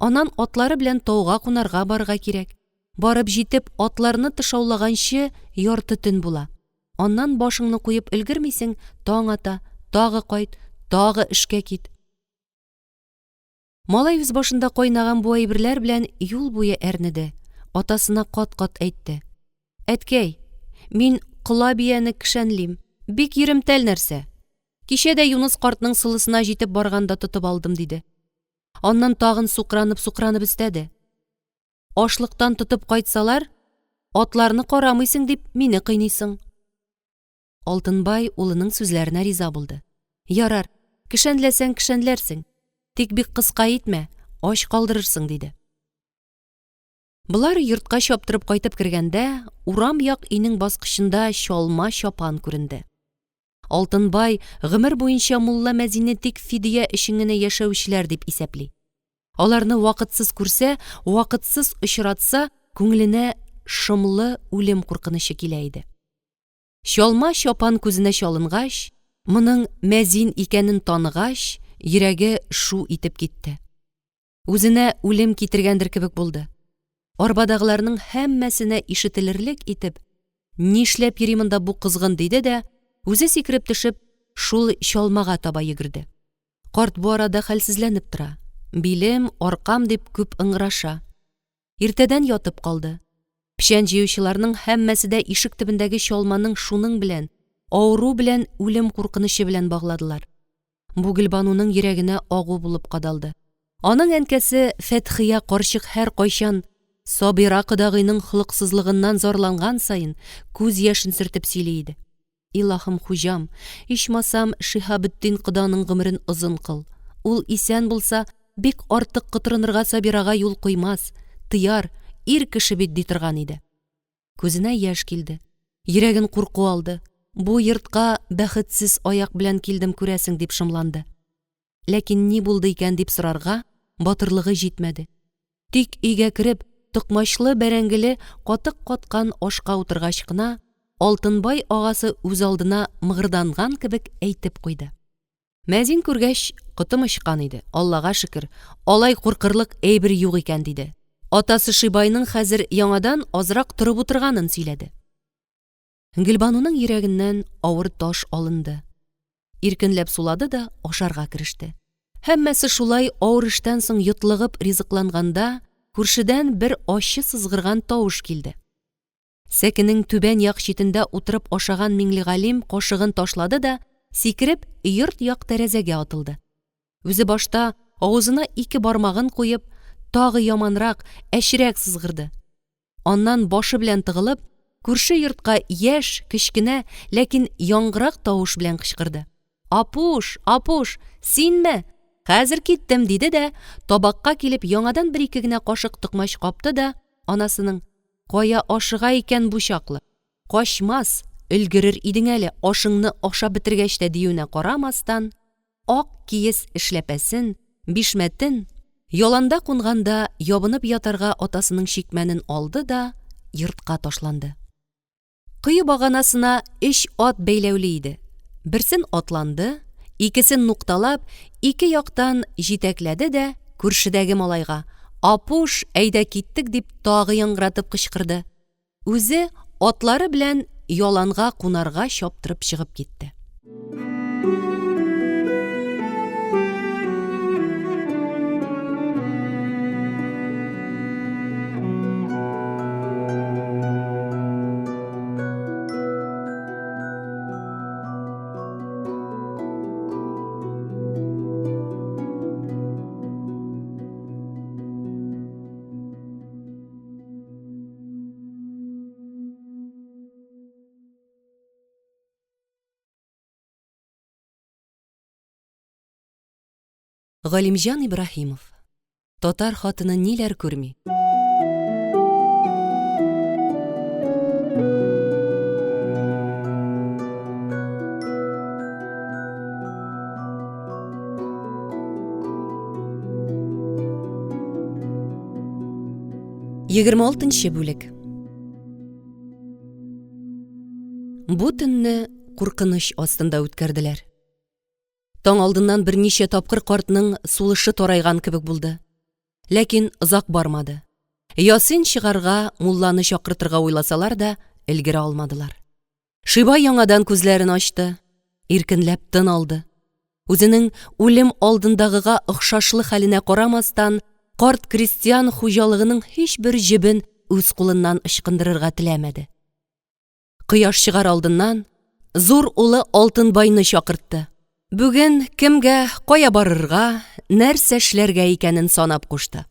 Speaker 1: аннан атлары белән тауга кунарга барырга кирәк. Барып җитеп, атларны тышаулаганчы ярты төн була. Аннан башыңны куеп өлгермисең, таң ата, тагы кайт, тагы эшкә кит. Малай үз башында кайнаган бу әйберләр белән юл буе әрнеде. Атасына кат-кат әйтте. Әткәй, мин кола бияне кешәнлим. Бик йөремтәл нәрсә. Кичә дә Юныс картның солысына җитеп барганда тотып алдым, диде. Аннан тагын сукранып-сукранып өстәде. Ашлыктан тотып кайтсалар, атларны карамыйсың дип мине кыйныйсың. Алтынбай улының сүзләренә риза булды. Ярар, кешәнләсәң кешәнләрсең. Тик бик кыска итмә, ач калдырырсың, диде. Болар йортка чаптырып кайтып кергәндә, урам як өйнең баскычында чалма чапан күренде. Алтынбай гомер буенча мулла мәзинне тик фидия өчен генә яшәүчеләр дип исәпли. Аларны вакытсыз күрсә, вакытсыз очратса, күңеленә шомлы үлем куркынычы килә иде. Чалма чапан күзенә чалынгач, моның мәзин икәнен таныгач, йөрәге шу итеп китте. Үзенә үлем китергәндер кебек булды. Арбадагыларның һәммәсенә ишетелерлек итеп, Нишләп йөри монда бу козгын, диде дә, үзе сикереп төшеп, шул чалмага таба йөгерде. Карт бу арада хәлсезләнеп тора. Билем, аркам дип күп ыңгыраша. Иртәдән ятып калды. Печән җыючыларның һәммәсе дә ишек төбендәге чалманың шуның белән, авыру белән үлем куркынычы белән багладылар. Бу Гөлбануның йөрәгенә агу булып кадалды. Аның әнкәсе Фәтхия карчык һәркайчан Сабира кодагыйның холыксызлыгыннан зарланган саен күз яшен сөртеп сөйли иде. Илаһым хуҗам, ичмасам, Шиһабетдин коданың гомерен озын кыл. Ул исән булса, бик артык котырынырга Сабирага юл куймас, тыяр, ир кеше бит, ди торган иде. Күзенә яшь килде. Йөрәген курку алды. Бу йортка бәхетсез аяк белән килдем, күрәсең, дип шомланды. Ләкин ни булды икән дип сорарга батырлыгы җитмәде. Тик өйгә кереп, токмачлы бәрәңгеле катык каткан ашка утыргач кына, Алтынбай агасы үзалдына мыгырданган кебек әйтеп куйды. Мәзин күргәч, котым очкан иде, Аллага шөкер, алай куркырлык әйбер юк икән, диде. Атасы Шибайның хәзер яңадан азрак торып утырганын сөйләде. Гөлбануның йөрәгеннән авыр таш алынды. Иркенләп сулады да ашарга кереште. Һәммәсе шулай авыр эштән соң йотлыгып ризыкланганда, күршедән бер ачы сызгырган тавыш килде. Сәкенең түбән як читендә утырып ашаган Миңлегалим кашыгын ташлады да, сикереп, йорт як тәрәзәгә атылды. Үзе башта авызына ике бармагын куеп, тагы яманрак, әчерәк сызгырды. Аннан башы белән тыгылып, күрше йортка яшь, кечкенә, ләкин яңгырак тавыш белән кычкырды. Апуш, Апуш, синме? Хәзер киттем, диде дә, табакка килеп яңадан бер-ике генә кашык токмач капты да, анасының, Кая ашыга икән бу чаклы? Качмас, өлгерер идең әле, ашыңны ашап бетергәч тә, диюенә карамастан, ак киез эшләпәсен, бишмәтен, Яланда кунганда ябынып ятарга атасының чикмәнен алды да йортка ташланды. Кое баганасына өч ат бәйләүле иде. Берсен атланды, икесен нукталап, ике яктан җитәкләде дә күршедәге малайга: "Апуш, әйдә киттек!" – дип тагы яңгыратып кычкырды. Үзе атлары белән яланга кунарга чаптырып чыгып китте. Галимҗан Ибраһимов. Татар хатыны ниләр күрми? 26 бүлек. Бу төнне куркыныч астында үткәрделәр. Таң алдыннан берничә тапкыр картның сулышы тарайган кебек булды. Ләкин озак бармады. Ясин чыгарга, мулланы чакыртырга уйласалар да, өлгерә алмадылар. Шибай яңадан күзләрен ачты, иркенләп тын алды. Үзенең үлем алдындагыга охшашлы хәленә карамастан, карт крестьян хуҗалыгының һичбер җебен үз кулыннан ычкындырырга теләмәде. Кояш чыгар алдыннан зур улы Алтынбайны чакыртты. Бүген кемгә, кая барырга, нәрсә эшләргә икәнен санап кушты.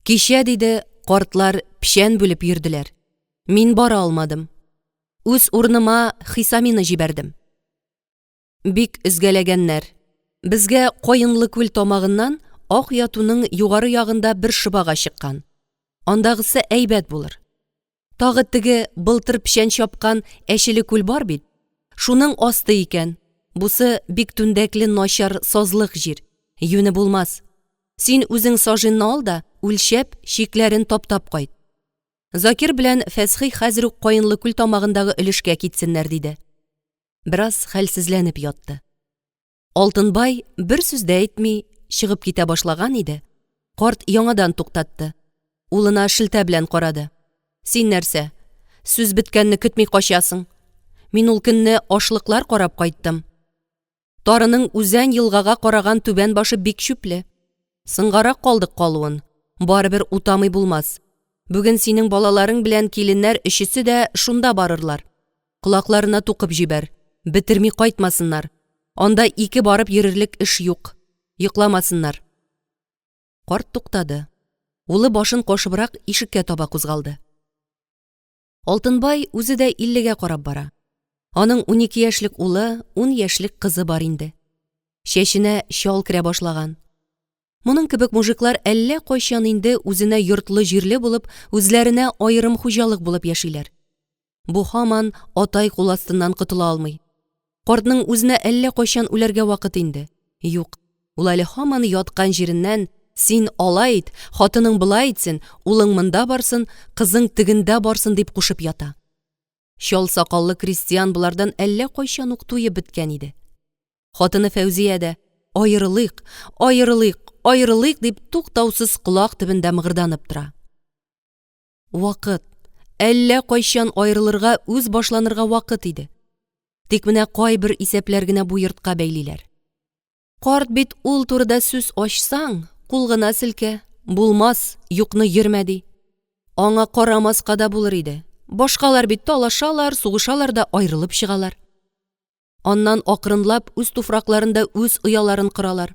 Speaker 1: Кичә, диде, картлар печән бүлеп йөрделәр. Мин бара алмадым. Үз урыныма Хисамины җибәрдем. Бик өзгәләгәннәр. Безгә Каенлы күл тамагыннан Ак ятуның югары ягында бер шобага чыккан. Андагысы әйбәт булыр. Тагы теге былтыр печән чапкан Әчеле күл бар бит. Шуның асты икән. Бусы бик түндәкле начар сазлык җир. Юне булмас. Син үзең сажинны ал да, үлчәп, чикләрен таптап кайт. Закир белән Фәсхи хәзер үк Каенлы күл тамагындагы өлешкә китсеннәр, диде. Бераз хәлсезләнеп ятты. Алтынбай бер сүз дә әйтми чыгып китә башлаган иде, карт яңадан туктатты. Улына шелтә белән карады. Син нәрсә, сүз беткәнне көтми качасың? Мин ул көнне ашлыклар карап кайттым. Тарының үзән елгага караган түбән башы бик чүпле. Соңгарак калдык калуын, барыбер утамый булмас. Бүген синең балаларың белән киленнәр өчесе дә шунда барырлар. Колакларына тукып җибәр, бетерми кайтмасыннар. Анда ике барып йөрерлек эш юк. Йокламасыннар. Карт туктады. Улы башын кашыбрак ишеккә таба кузгалды. Алтынбай үзе дә иллегә карап бара. Аның 12 яшьлек улы, 10 яшьлек кызы бар инде. Чәченә чал керә башлаган. Моның кебек мужиклар әллә кайчан инде үзенә йортлы-җирле булып, үзләренә аерым хуҗалык булып яшиләр. Бу һаман атай кул астыннан котыла алмый. Картның үзенә әллә кайчан үләргә вакыт инде. Юк, ул әле һаман яткан җиреннән Син алай ит, хатының болай итсен, улың монда барсын, кызың тегендә барсын дип кушып ята. Чал сакаллы крестьян болардан әллә кайчан ук туеп беткән иде. Хатыны Фәүзия дә, аерылыйк, аерылыйк, аерылыйк дип туктаусыз колак төбендә мыгырданып тора. Вакыт. Әллә кайчан аерылырга, үз башланырга вакыт иде. Тик менә кайбер исәпләр генә бу йортка бәйлиләр. Карт бит ул турыда сүз ачсаң, кул гына селкә, булмас, юкны йөрмә ди. Аңа карамаска да булыр иде. Башкалар бит талашалар, сугышалар да аерылып чыгалар. Аннан акрынлап үз туфракларында үз ояларын коралар.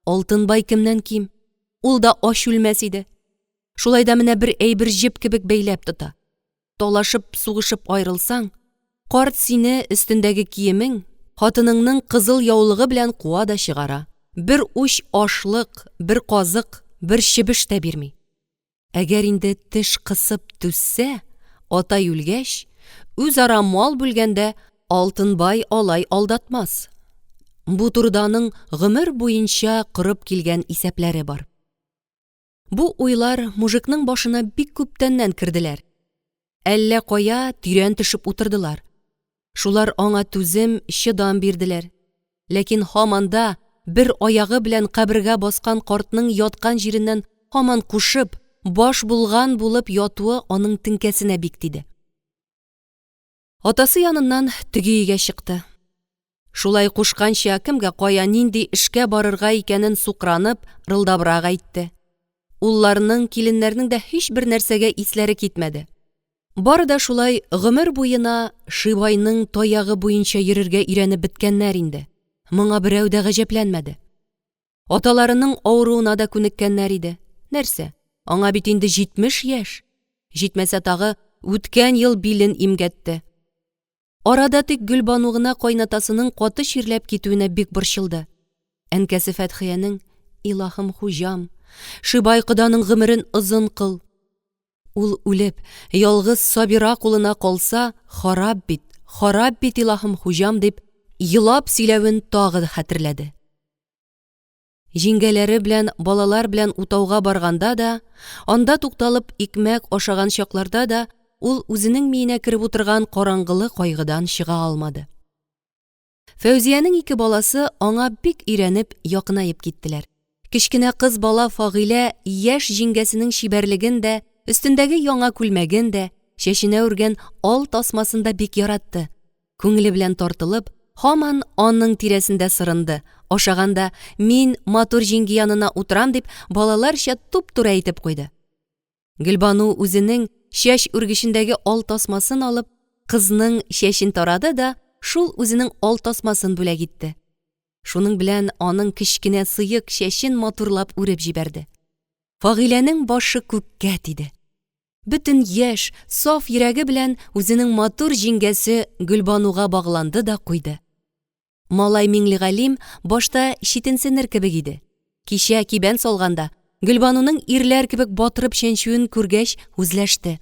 Speaker 1: Алтынбай кемнән ким? Ул да ач үлмәс иде. Шулай да менә бер әйбер җеп кебек бәйләп тота. Талашып, сугышып аерылсаң, карт сине өстендәге киемең, хатыныңның кызыл яулыгы белән куа да чыгара. Бер уч ашлык, бер казык, бер чебеш тә бирми. Әгәр инде теш кысып түзсә, атай үлгәч, үзара мал бүлгәндә Алтынбай алай алдатмас. Бу турыда аның гомер буенча корып килгән исәпләре бар. Бу уйлар мужикның башына бик күптәннән керделәр. Әллә кая тирән төшеп утырдылар. Шулар аңа түзем, чыдам бирделәр. Ләкин һаман да бер аягы белән кабергә баскан картның яткан җиреннән һаман кушып, баш булган булып ятуы аның теңкәсенә бик тиде. Атасы яныннан теге өйгә чыкты. Шулай кушканча кемгә кая нинди эшкә барырга икәнен сукранып, рылдабрак әйтте. Улларының, киленнәрнең дә һичбер нәрсәгә исләре китмәде. Бары да шулай гомер буена Шибайның таягы буенча йөрергә өйрәнеп беткәннәр инде. Моңа берәү дә гаҗәпләнмәде. Аталарының авыруына да күнеккәннәр иде. Нәрсә, аңа бит инде 70 яшь. Җитмәсә тагы, үткән ел билен имгәтте. Арада тик Гөлбану гына кайнатасының каты чирләп китүенә бик борчылды. Әнкәсе Фәтхиянең, Илаһым хуҗам, Шибай коданың гомерен озын кыл. Ул үлеп, ялгыз Сабира кулына калса, харап бит, харап бит, илаһым хуҗам, дип, елап сөйләвен тагы хәтерләде. Җиңгәләре белән, балалар белән утауга барганда да, анда тукталып икмәк ашаган чакларда да ул үзенең миенә кереп утырган караңгылы кайгыдан чыга алмады. Фәүзиянең ике баласы аңа бик өйрәнеп, якынаеп киттеләр. Кечкенә кыз бала Фагыйлә яшь җиңгәсенең чибәрлеген дә, өстендәге яңа күлмәген дә, чәченә үргән ал тасмасын да бик яратты. Күңеле белән тартылып, һаман аның тирәсендә сырынды, ашаганда, мин матур җиңги янына утырам дип, балаларча туп-туры әйтеп куйды. Гөлбану үзенең чәч үргечендәге ал тасмасын алып, кызның чәчен тарады да, шул үзенең ал тасмасын бүләк итте. Шуның белән аның кечкенә сыек чәчен матурлап үреп җибәрде. Фагыйләнең башы күккә тиде. Бөтен яшь, саф йөрәге белән үзенең матур җиңгәсе Гөлбануга багланды да куйды. Малай Миңлегалим башта читенсенер кебек иде. Кичә кибән салганда, Гөлбануның ирләр кебек батырып чәнчүен күргәч, үзләште.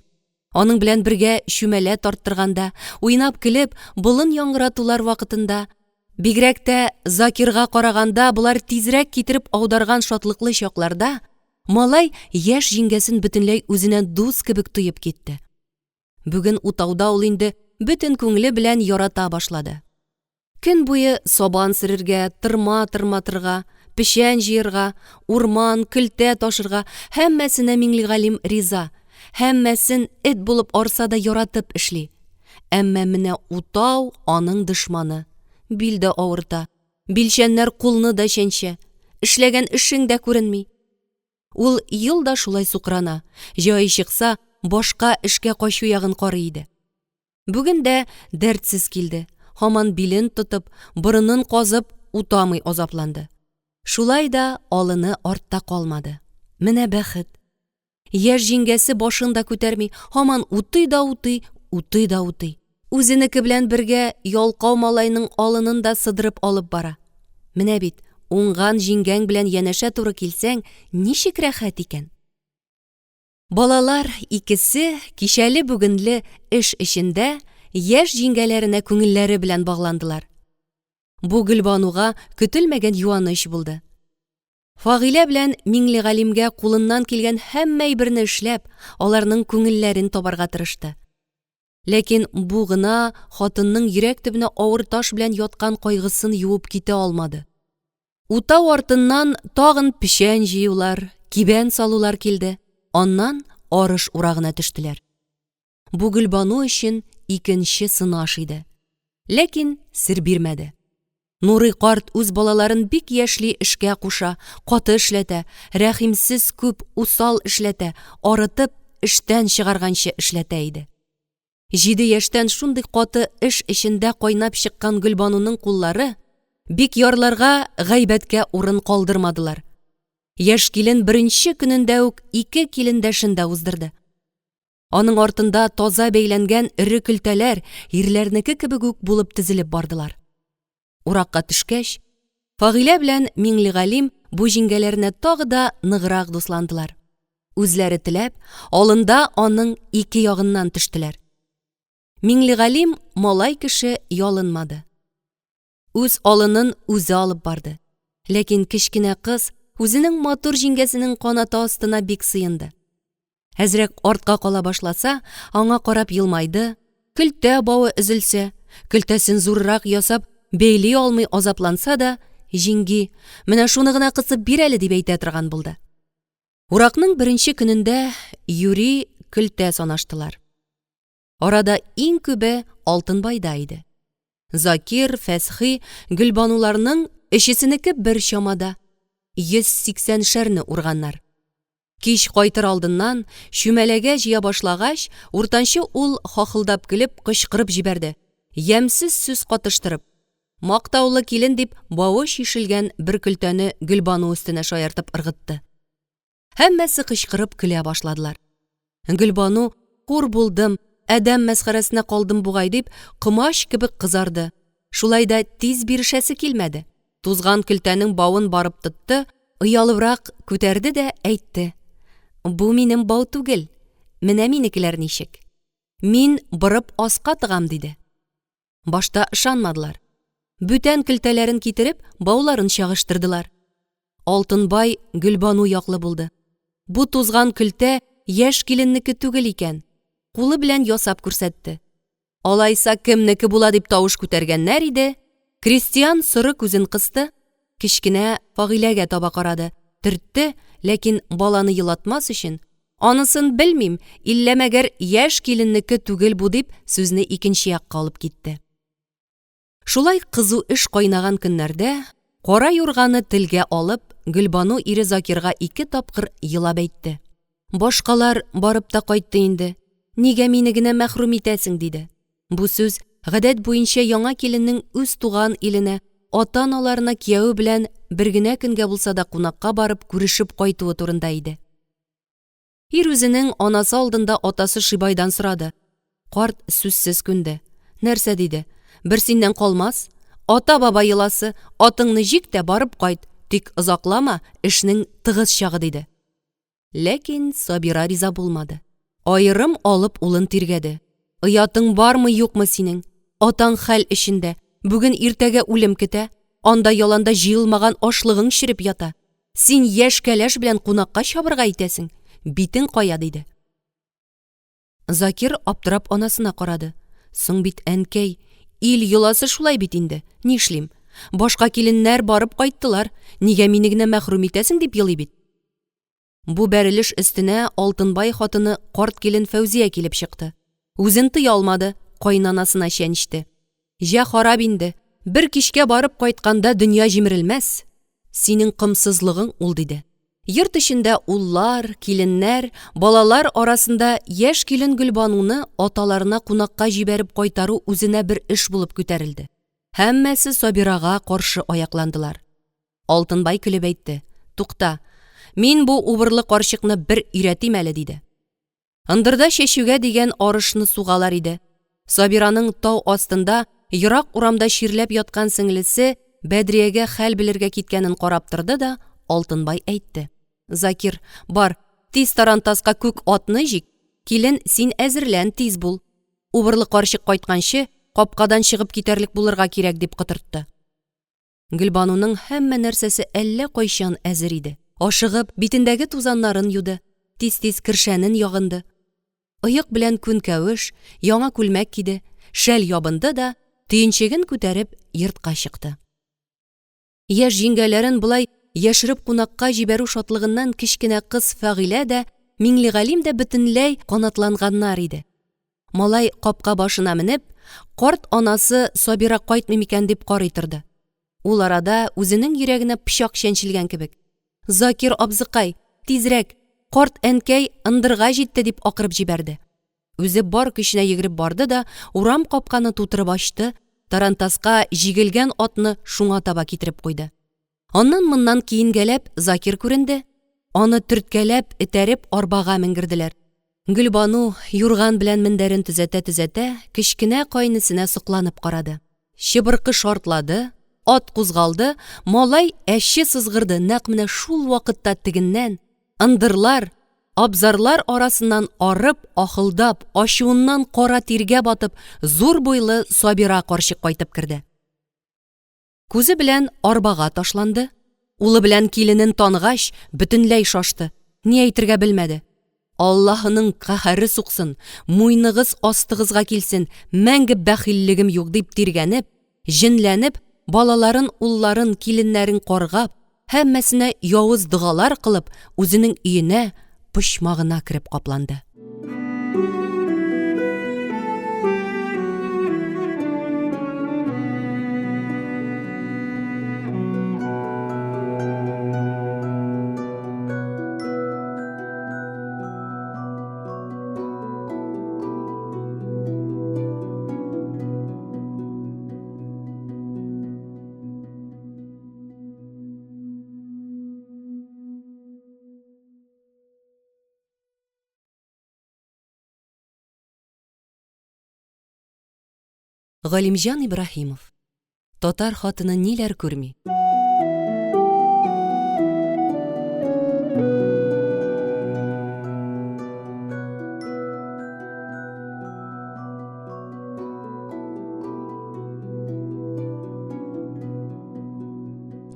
Speaker 1: Аның белән бергә чүмәлә тарттырганда, уйнап-көлеп, болын яңгыратулар вакытында, бигрәк тә Закирга караганда болар тизрәк китереп аударган шатлыклы чакларда, Малай яшь җиңгәсен бөтенләй үзенә дус кебек тоеп китте. Бүген утауда ул инде бөтен күңеле белән ярата башлады. Көн буе сабан сөрергә, тырма тырматырга, печән җыерга, урман, көлтә ташырга, һәммәсенә Миңлегалим риза, һәммәсен эт булып арса да яратып эшли. Әмма менә утау аның дошманы. Бил дә авырта, Билчәннәр кулны да чәнчә, эшләгән эшең дә күренми. Ул ел да шулай сукрана, җае чыкса, башка эшкә качу ягын карый иде. Бүген дә дәртсез килде, һаман билен тотып, борынын казып, утамый азапланды. Шулай да алыны артта калмады. Менә бәхет. Яшь җиңгәсе башын да күтәрми, һаман утый да утый, утый да утый. Үзенеке белән бергә ялкау малайның алынын да сыдырып алып бара. Менә бит, уңган җиңгәң белән янәшә туры килсәң, ничек рәхәт икән. Балалар икесе кичәле-бүгенле эш эчендә яшь җиңгәләренә күңелләре белән багландылар. Бу Гөлбануга көтелмәгән юаныч булды. Фагыйлә белән Миңлегалимгә кулыннан килгән һәммә әйберне эшләп, аларның күңелләрен табарга тырышты. Ләкин бу гына хатынның йөрәк төбенә авыр таш белән яткан кайгысын юып китә алмады. Утау артыннан тагын печән җыюлар, кибән салулар килде, аннан арыш урагына төштеләр. Бу Гөлбану өчен икенче сынаш иде. Ләкин сер бирмәде. Нурый карт үз балаларын бик яшьли эшкә куша, каты эшләтә, рәхимсез күп усал эшләтә, арытып, эштән чыгарганчы эшләтә иде. Җиде яшьтән шундый каты эш эчендә кайнап чыккан Гөлбануның куллары бик ярларга гайбәткә урын калдырмадылар. Яшь килен беренче көнендә үк ике килендәшен дә уздырды. Аның артында таза бәйләнгән эре көлтәләр ирләрнеке кебек үк булып тезелеп бардылар. Уракка төшкәч, Фагыйлә белән Миңлегалим бу җиңгәләренә тагы да ныграк дусландылар. Үзләре теләп, алында аның ике ягыннан төштеләр. Миңлегалим малай кеше ялынмады. Үз алынын үзе алып барды. Ләкин кечкенә кыз Үзенең матур җиңгәсенең канаты астына бик сыенды. Әзрәк артка кала башласа, аңа карап елмайды, көлтә бавы өзелсә, көлтәсен зуррак ясап, бәйли алмый азапланса да, җиңги, менә шуны гына кысып бир әле, дип әйтә торган булды. Уракның беренче көнендә юри көлтә санаштылар. Арада иң күбе Алтынбайда иде. Закир, Фәсхи, Гөлбануларның өчесенеке бер чамада, 180 шәрне урганнар. Кич кайтыр алдыннан, чүмәләгә җыя башлагач, уртанчы ул хахылдап көлеп кычкырып җибәрде, ямьсез сүз катыштырып, Мактаулы килен дип бавы чишелгән бер көлтәне Гөлбану өстенә шаяртып ыргытты. Һәммәсе кычкырып көлә башладылар. Гөлбану, хур булдым, адәм мәсхәрәсенә калдым бугай дип, комач кебек кызарды. Шулай да тиз бирешәсе килмәде. Тузган көлтәнең бавын барып тотты, оялыбрак күтәрде дә әйтте. Бу минем бау түгел, менә минекеләр ничек. Мин борып аска тыгам, диде. Башта ышанмадылар. Бүтән көлтәләрен китереп, бауларын чагыштырдылар. Алтынбай Гөлбану яклы булды. Бу тузган көлтә яшь киленнеке түгел икән. Кулы белән ясап күрсәтте. Алайса кемнеке була дип тавыш күтәргәннәр иде, крестьян соры күзен кысты, кечкенә Фагыйләгә таба карады, төртте, ләкин баланы елатмас өчен, Анысын белмим, иллә мәгәр яшь киленнеке түгел бу дип, сүзне икенче якка алып китте. Шулай кызу эш кайнаган көннәрдә, кара юрганы телгә алып, Гөлбану ире Закирга ике тапкыр елап әйтте. Башкалар барып та кайтты инде, нигә мине генә мәхрүм итәсең, диде. Бу сүз, гадәт буенча яңа киленнең үз туган иленә, ата-аналарына кияве белән бер генә көнгә булса да кунакка барып күрешеп кайтуы турында иде. Ир үзенең анасы алдында атасы Шибайдан сорады. Карт сүзсез күнде. Нәрсә диде? Бер синнән калмас. Ата-баба йоласы, атыңны җик тә барып кайт, тик озаклама, эшнең тыгыз чагы, диде. Ләкин Сабира риза булмады. Аерым алып улын тиргәде. Оятың бармы-юкмы синең? Атаң хәл эчендә, бүген иртәгә үлем көтә, анда яланда җыелмаган ашлыгың череп ята. Син яшь кәләш белән кунакка чабырга итәсең, битең кая, диде. Закир аптырап анасына карады. Соң бит, әнкәй, ил йоласы шулай бит инде, нишлим? Башка киленнәр барып кайттылар, нигә мине генә мәхрүм итәсең дип елый бит. Бу бәрелеш өстенә Алтынбай хатыны карт килен Фәүзия килеп чыкты. Үзен тыя алмады, кайнанасына чәнчте. Җә харап инде, бер кичкә барып кайтканда дөнья җимерелмәс. Синең комсызлыгың ул, диде. Йорт эчендә уллар, киленнәр, балалар арасында яшь килен Гөлбануны аталарына кунакка җибәреп кайтару үзенә бер эш булып күтәрелде. Һәммәсе Сабирага каршы аякландылар. Алтынбай көлеп әйтте, Тукта, мин бу убырлы карчыкны бер өйрәтим әле, диде. Ындырда чәчүгә дигән арышны сугалар иде. Сабираның тау астында, ерак урамда чирләп яткан сеңлесе Бәдриягә хәл белергә киткәнен карап торды да, Алтынбай әйтте. Закир, бар, тиз тарантаска күк атны җик, килен, син әзерлән, тиз бул. Убырлы карчык кайтканчы, капкадан чыгып китәрлек булырга кирәк, дип котыртты. Гөлбануның һәммә нәрсәсе әллә кайчан әзер иде. Ашыгып, битендәге тузаннарын юды, тиз-тиз кершәнен ягынды. Оек белән күн кәвеш, яңа күлмәк киде, шәл ябынды да, төенчеген күтәреп, йортка чыкты. Яшь җиңгәләрен болай яшереп кунакка җибәрү шатлыгыннан кечкенә кыз Фәгыйлә дә, Миңлегалим дә бөтенләй канатланганнар иде. Малай капка башына менеп, карт анасы Сабира кайтмый микән дип карый торды. Ул арада үзенең йөрәгенә пычак чәнчелгән кебек. Закир абзыкай, тизрәк, карт әнкәй ындырга җитте дип акырып җибәрде. Үзе бар көченә йөгереп барды да урам капканы тутырып ачты, тарантаска җигелгән атны шуңа таба китереп куйды. Аннан-моннан киенгәләп Закир күренде, аны төрткәләп, этәреп арбага менгерделәр. Гөлбану, юрган белән мендәрен төзәтә-төзәтә, кечкенә кайнесенә сокланып карады. Чыбыркы шартлады, ат кузгалды, малай әче сызгырды, нәкъ менә шул вакытта тегеннән, ындырлар, абзарлар арасыннан арып, ахылдап, ачуыннан кара тиргә батып, зур буйлы Сабира карчык кайтып керде. Күзе белән арбага ташланды. Улы белән киленен таныгач, бөтенләй шашты, ни әйтергә белмәде. Аллаһының каһәре суксын, муеныгыз астыгызга килсен, мәңге бәхиллегем юк дип тиргәнеп, җенләнеп, балаларын, улларын, киленнәрен каргап, һәммәсенә явыз догалар кылып, үзенең өенә, почмагына кереп капланды. Галимҗан Ибраһимов. Татар хатыны ниләр күрми?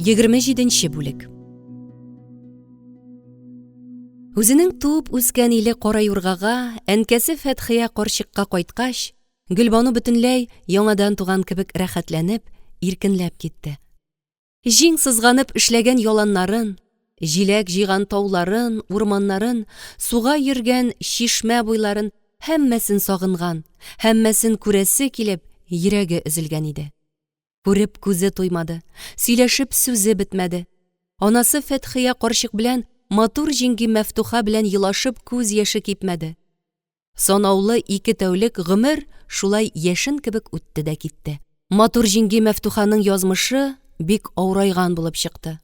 Speaker 1: 27 бүлек. Үзенең туып үскән иле Кара Юргага, әнкәсе Фәтхия карчыкка кайткач, Гөлбану бөтенләй яңадан туган кебек рәхәтләнеп, иркенләп китте. Җиң сызганып эшләгән яланнарын, җиләк җыйган тауларын, урманнарын, суга йөргән чишмә буйларын һәммәсен сагынган, һәммәсен күрәсе килеп, йөрәге өзелгән иде. Күреп күзе туймады, сөйләшеп сүзе бетмәде. Анасы Фәтхия карчык белән матур җиңги Мәфтуха белән елашып күз яше кипмәде. Санаулы ике тәүлек гомер шулай яшен кебек үтте дә китте. Матур җиңги Мәфтуханың язмышы бик авырайган булып чыкты.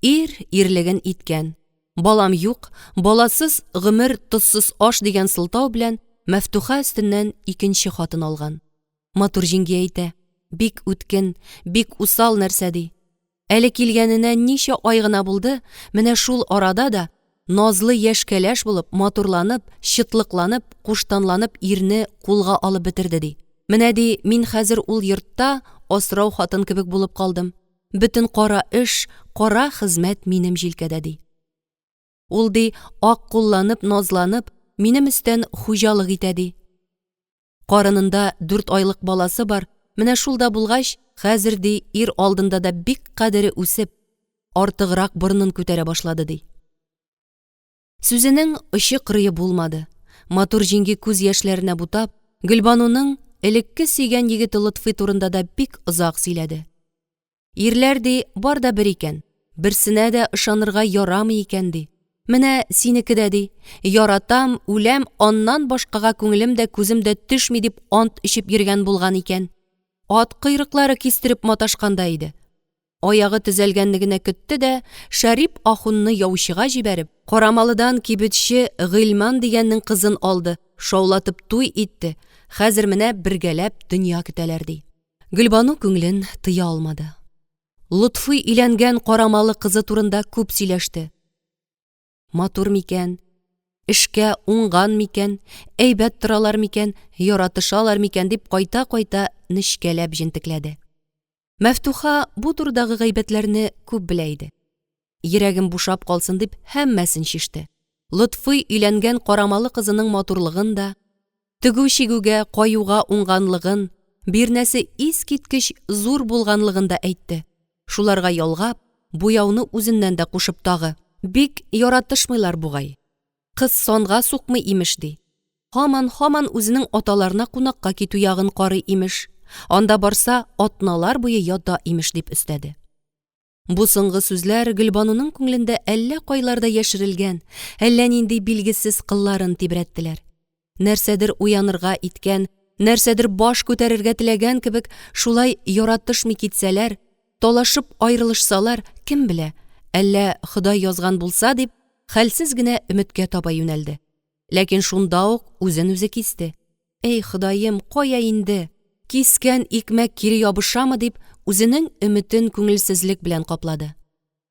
Speaker 1: Ир ирлеген иткән. Балам юк, баласыз гомер тозсыз аш дигән сылтау белән Мәфтуха өстеннән икенче хатын алган. Матур җиңги әйтә, бик үткен, бик усал нәрсә ди. Әле килгәненә ничә ай гына булды, менә шул арада да назлы яшь кәләш булып, матурланып, чытлыкланып, куштанланып ирне кулга алып бетерде ди. Менә ди, мин хәзер ул йортта асрау хатын кебек булып калдым. Бөтен кара эш, кара хезмәт минем җилкәдә ди. Ул ди, ак кулланып, назланып, минем өстән хуҗалык итә ди. Карынында дүрт айлык баласы бар, менә шул да булгач, хәзер, ди, ир алдында да бик кадере үсеп, артыграк борынын күтәрә башлады, ди. Сүзенең очы-кырые булмады. Матур җиңги күз яшьләренә бутап, Гөлбануның элекке сөйгән егете Лотфый турында да бик озак сөйләде. Ирләр, ди, бар да бер икән. Берсенә дә ышанырга ярамый икән, ди. Менә синеке дә, ди. Яратам, үләм, аннан башкага күңелем дә, күзем дә төшми дип ант эчеп йөргән булган икән. Ат койрыклары кистереп маташканда иде. Аягы төзәлгәнне генә көтте дә, Шәрип ахунны яучыга җибәреп, Карамалыдан кибетче Гыйльман дигәннең кызын алды, шаулатып туй итте, хәзер менә бергәләп дөнья көтәләр, ди. Гөлбану күңелен тыя алмады. Лотфый өйләнгән карамалы кызы турында күп сөйләште. Матур микән? Эшкә уңган микән? Әйбәт торалар микән? Яратышалар микән дип кайта-кайта нечкәләп җентекләде. Мәфтуха бу турыдагы гайбәтләрне күп белә иде. Йөрәгем бушап калсын дип һәммәсен чиште. Лотфый өйләнгән карамалы кызының матурлыгын да, тегү чигүгә, каюга уңганлыгын, бирнәсе искиткеч зур булганлыгын да әйтте. Шуларга ялгап, буяуны үзеннән дә кушып тагы. Бик яратышмыйлар бугай. Кыз санга сукмый, имеш, ди. Һаман-һаман үзенең аталарына кунакка китү ягын карый, имеш. Анда барса, атналар буе ята, имеш, дип өстәде. Бу соңгы сүзләр Гөлбануның күңелендә әллә кайларда яшерелгән, әллә нинди билгесез кылларын тибрәттеләр. Нәрсәдер уянырга иткән, нәрсәдер баш күтәрергә теләгән кебек, шулай яратышмый китсәләр, талашып аерылышсалар, кем белә, әллә Ходай язган булса дип, хәлсез генә өметкә таба юнәлде. Ләкин шунда ук үзен үзе кисте. Әй, Ходаем, кая инде? Кискән икмәк кире ябышамы дип, үзенең өметен күңелсезлек белән каплады.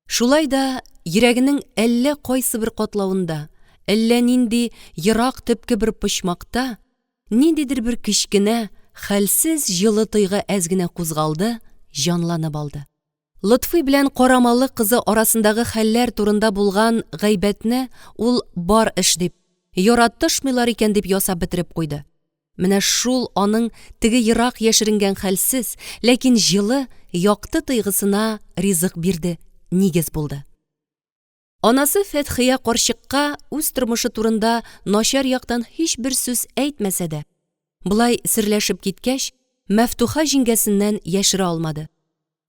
Speaker 1: Шулай да йөрәгенең әллә кайсы бер катлавында, әллә нинди ерак төпке бер почмакта ниндидер бер кечкенә, хәлсез җылы тойгы әз генә кузгалды, җанланып алды. Лотфый белән Карамалы кызы арасындагы хәлләр турында булган гайбәтне ул бар эш дип, яратышмыйлар икән дип ясап бетереп куйды. Менә шул аның теге ерак яшеренгән хәлсез, ләкин җылы, якты тойгысына ризык бирде, нигез булды. Анасы Фәтхия карчыкка үз тормышы турында начар яктан һичбер сүз әйтмәсә дә, болай серләшеп киткәч, Мәфтуха җиңгәсеннән яшерә алмады.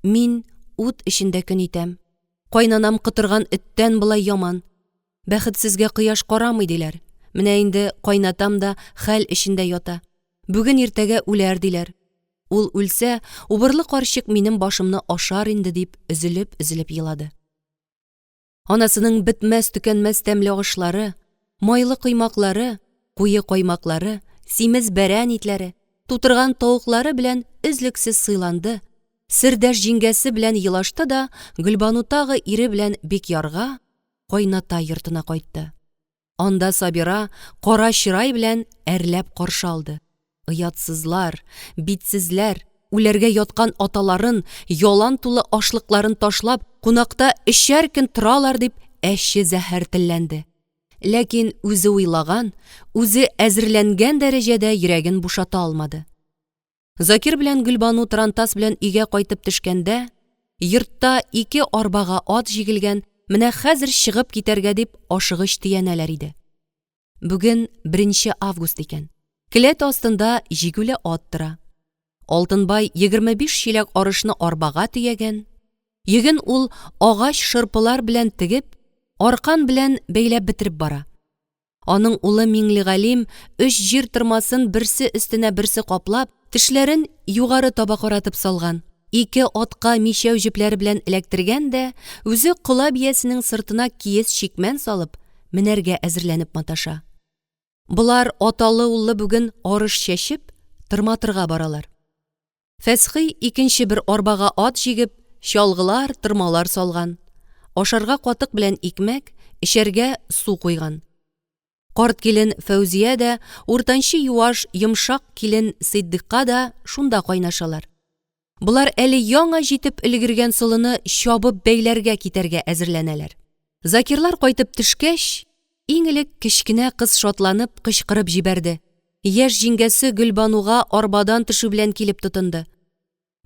Speaker 1: Мин ут эчендә көн итәм. Кайнанам котырган эттән болай яман. Бәхетсезгә кояш карамый, диләр. Менә инде кайнатам да хәл эчендә ята. Бүген-иртәгә үләр, диләр. Ул үлсә, убырлы карчык минем башымны ашар инде, дип өзелеп-өзелеп елады. Анасының бетмәс-төкәнмәс тәмле ашлары, майлы коймаклары, куе каймаклары, симез бәрән итләре, тутырган тавыклары белән өзлексез сыйланды, сердәш җиңгәсе белән елашты да Гөлбану тагы ире белән Бикъярга, кайната йортына кайтты. Анда Сабира кара чырай белән әрләп каршы алды. Оятсызлар, битсезләр, үләргә яткан аталарын, ялан тулы ашлыкларын ташлап, кунакта өчәр көн торалар дип әче зәһәр телләнде. Ләкин үзе уйлаган, үзе әзерләнгән дәрәҗәдә йөрәген бушата алмады. Закир белән Гөлбану трантас белән өйгә кайтып төшкәндә, йортта ике арбага ат җигелгән, менә хәзер чыгып китәргә дип ашыгыч төянәләр иде. Бүген беренче август икән. Келәт астында җигүле ат тора. Алтынбай 25 чиләк арышны арбага төягән. Йөген ул агач шырпылар белән тегеп, аркан белән бәйләп бетереп бара. Аның улы Миңлегалим өч җир тырмасын берсе өстенә берсе каплап, тешләрен югары таба каратып салган. Ике атка мичәү җепләре белән эләктергән дә, үзе кола биясенең сыртына киез чикмән салып, менәргә әзерләнеп маташа. Болар аталы-уллы бүген арыш чәчеп, тырматырга баралар. Фәсхи икенче бер арбага ат җигеп, чалгылар, тырмалар салган. Ашарга катык белән икмәк, эчәргә су куйган. Карт килен Фәүзия дә, уртанчы юаш, йомшак килен Сыйдыйка да шунда кайнашалар. Болар әле яңа җитеп өлгергән солыны чабып бәйләргә китәргә әзерләнәләр. Закирлар кайтып төшкәч, иң элек кечкенә кыз шатланып кычкырып җибәрде. Яшь җиңгәсе Гөлбануга арбадан төшү белән килеп тотынды.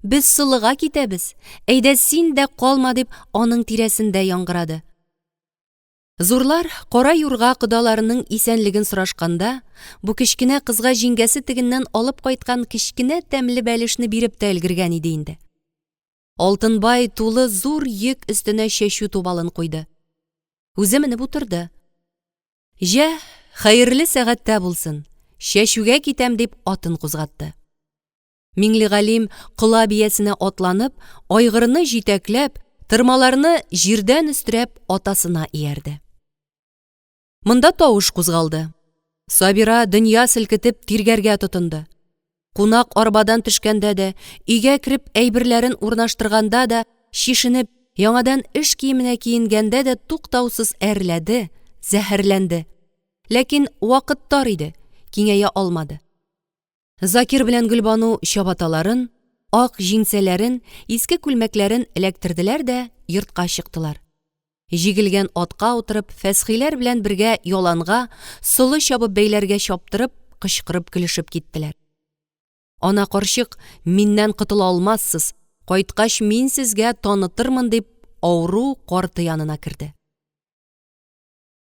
Speaker 1: Без солыга китәбез, әйдә син дә калма, дип аның тирәсендә яңгырады. Зурлар кара юрга кодаларының исәнлеген сорашканда, бу кечкенә кызга җиңгәсе тегеннән алып кайткан кечкенә тәмле бәлешне биреп тә өлгергән иде инде. Алтынбай тулы зур йөк өстенә чәчү тубалын куйды. Үзе менеп утырды. Җә, хәерле сәгатьтә булсын, чәчүгә китәм дип атын кузгатты. Миңлегалим кола биясенә атланып, айгырны җитәкләп, тырмаларны җирдән өстерәп атасына иярде. Монда тавыш кузгалды. Сабира дөнья селкетеп тиргәргә тотынды. Кунак арбадан төшкәндә дә, өйгә кереп әйберләрен урнаштырганда да, чишенеп, яңадан эш киеменә киенгәндә дә туктаусыз әрләде, зәһәрләнде. Ләкин вакыт тар иде, киңәя алмады. Закир белән Гөлбану чабаталарын, ак җиңсәләрен, иске күлмәкләрен эләктерделәр дә йортка чыктылар. Җигелгән атка утырып, Фәсхиләр белән бергә яланга, солы чабып бәйләргә чаптырып, кычкырып көлешеп киттеләр. Ана карчык, миннән котыла алмассыз, кайткач мин сезгә танытырмын дип, авыру карты янына керде.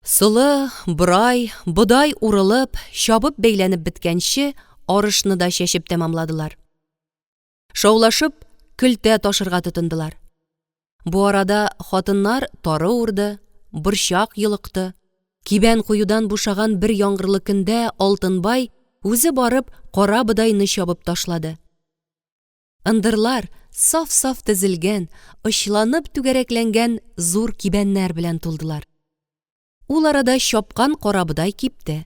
Speaker 1: Солы, борай, бодай урылып, чабып бәйләнеп беткәнче, арышны да чәчеп тәмамладылар. Шаулашып, көлтә ташырга тотындылар. Бу арада хатыннар тары урды, борчак йолыкты. Кибән куюдан бушаган бер яңгырлы көндә Алтынбай үзе барып кара бодайны чабып ташлады. Ындырлар саф-саф тезелгән, очланып түгәрәкләнгән зур кибәннәр белән тулдылар. Ул арада чапкан карабодай кипте.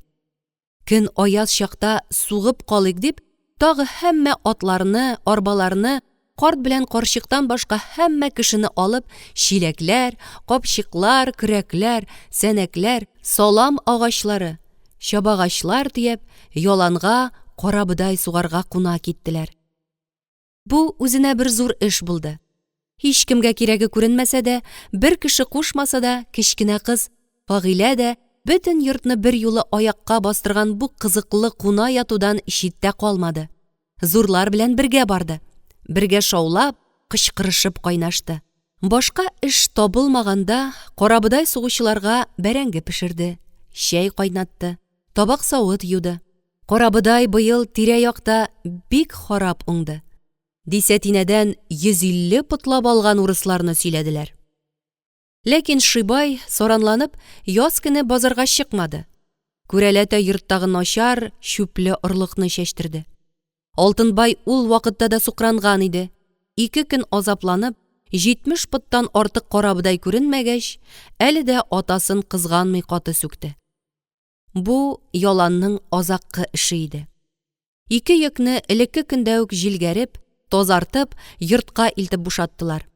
Speaker 1: Көн аяз чакта сугып калыйк дип, тагы һәммә атларны, арбаларны, карт белән карчыктан башка һәммә кешене алып, чиләкләр, капчыклар, көрәкләр, сәнәкләр, салам агачлары, чабагачлар төяп, яланга карабодай сугарга куна киттеләр. Бу үзенә бер зур эш булды. Һичкемгә кирәге күренмәсә дә, бер кеше кушмаса да, кечкенә кыз Фагыйлә дә бөтен йортны берьюлы аякка бастырган бу кызыклы куна ятудан читтә калмады. Зурлар белән бергә барды. Бергә шаулап, кычкырышып кайнашты. Башка эш табылмаганда, карабодай сугучыларга бәрәңге пешерде, чәй кайнатты, табак-савыт юды. Карабодай быел тирә-якта бик харап уңды. Дисәтинәдән 150 потлап алган урысларны сөйләделәр. Ләкин Шибай, саранланып, яз көне базарга чыкмады. Күрәләтә йорттагы начар, чүпле орлыкны чәчтерде. Алтынбай ул вакытта да сукранган иде. Ике көн азапланып, 70 поттан артык карабодай күренмәгәч, әле дә атасын кызганмый каты сүкте. Бу яланның азаккы эше иде. Ике йөкне элекке көндә үк җилгәреп, тазартып, йортка илтеп бушаттылар.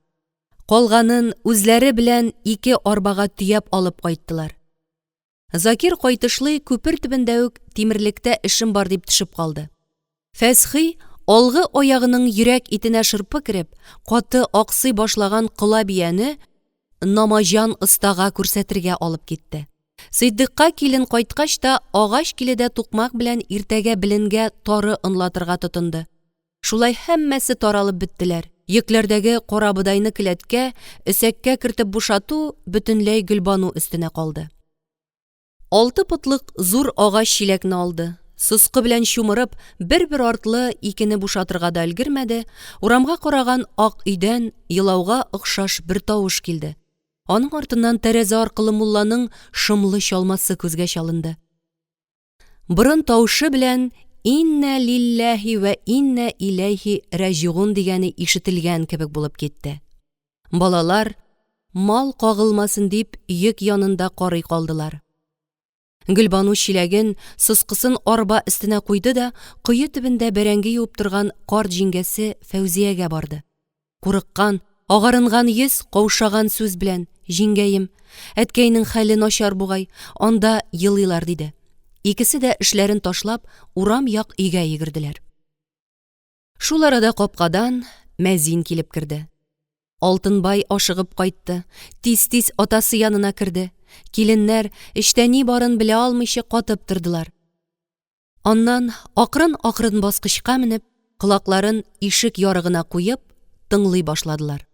Speaker 1: Калганын үзләре белән ике арбага төяп алып кайттылар. Закир кайтышлый күпер төбендә үк тимерлектә эшем бар дип төшеп калды. Фәсхи алгы аягының йөрәк итенә шырпы кереп, каты аксый башлаган кола бияне Намаҗан остага күрсәтергә алып китте. Сыйдыкка килен кайткач та агач киледә тукмак белән иртәгә беленгә тары онлатырга тотынды. Шулай һәммәсе таралып беттеләр. Йөкләрдәге карабодайны келәткә, өсәккә кертеп бушату бөтенләй Гөлбану өстенә калды. Алты потлык зур агач чиләкне алды. Соскы белән чумырып, бер-бер артлы икене бушатырга да өлгермәде, урамга караган ак өйдән елауга охшаш бер тавыш килде. Аның артыннан тәрәзә аркылы мулланың шомлы чалмасы күзгә чалынды. Борын тавышы белән Иннә лилләһи вә иннә иләйһи рәҗигун дигәне ишетелгән кебек булып китте. Балалар, мал кагылмасын дип, йөк янында карый калдылар. Гөлбану чиләген, соскысын арба өстенә куйды да, кое төбендә бәрәңге юып торган карт җиңгәсе Фәүзиягә барды. Курыккан, агарынган йөз, каушаган сүз белән, Җиңгәем, әткәйнең хәле начар бугай, анда елыйлар, диде. Икесе дә эшләрен ташлап, урам як өйгә йөгерделәр. Шул арада капкадан мәзин килеп керде. Алтынбай ашыгып кайтты, тиз-тиз атасы янына керде. Киленнәр эчтә ни барын белә алмыйча катып тордылар. Аннан акрын-акрын баскычка менеп, колакларын ишек ярыгына куеп, тыңлый башладылар.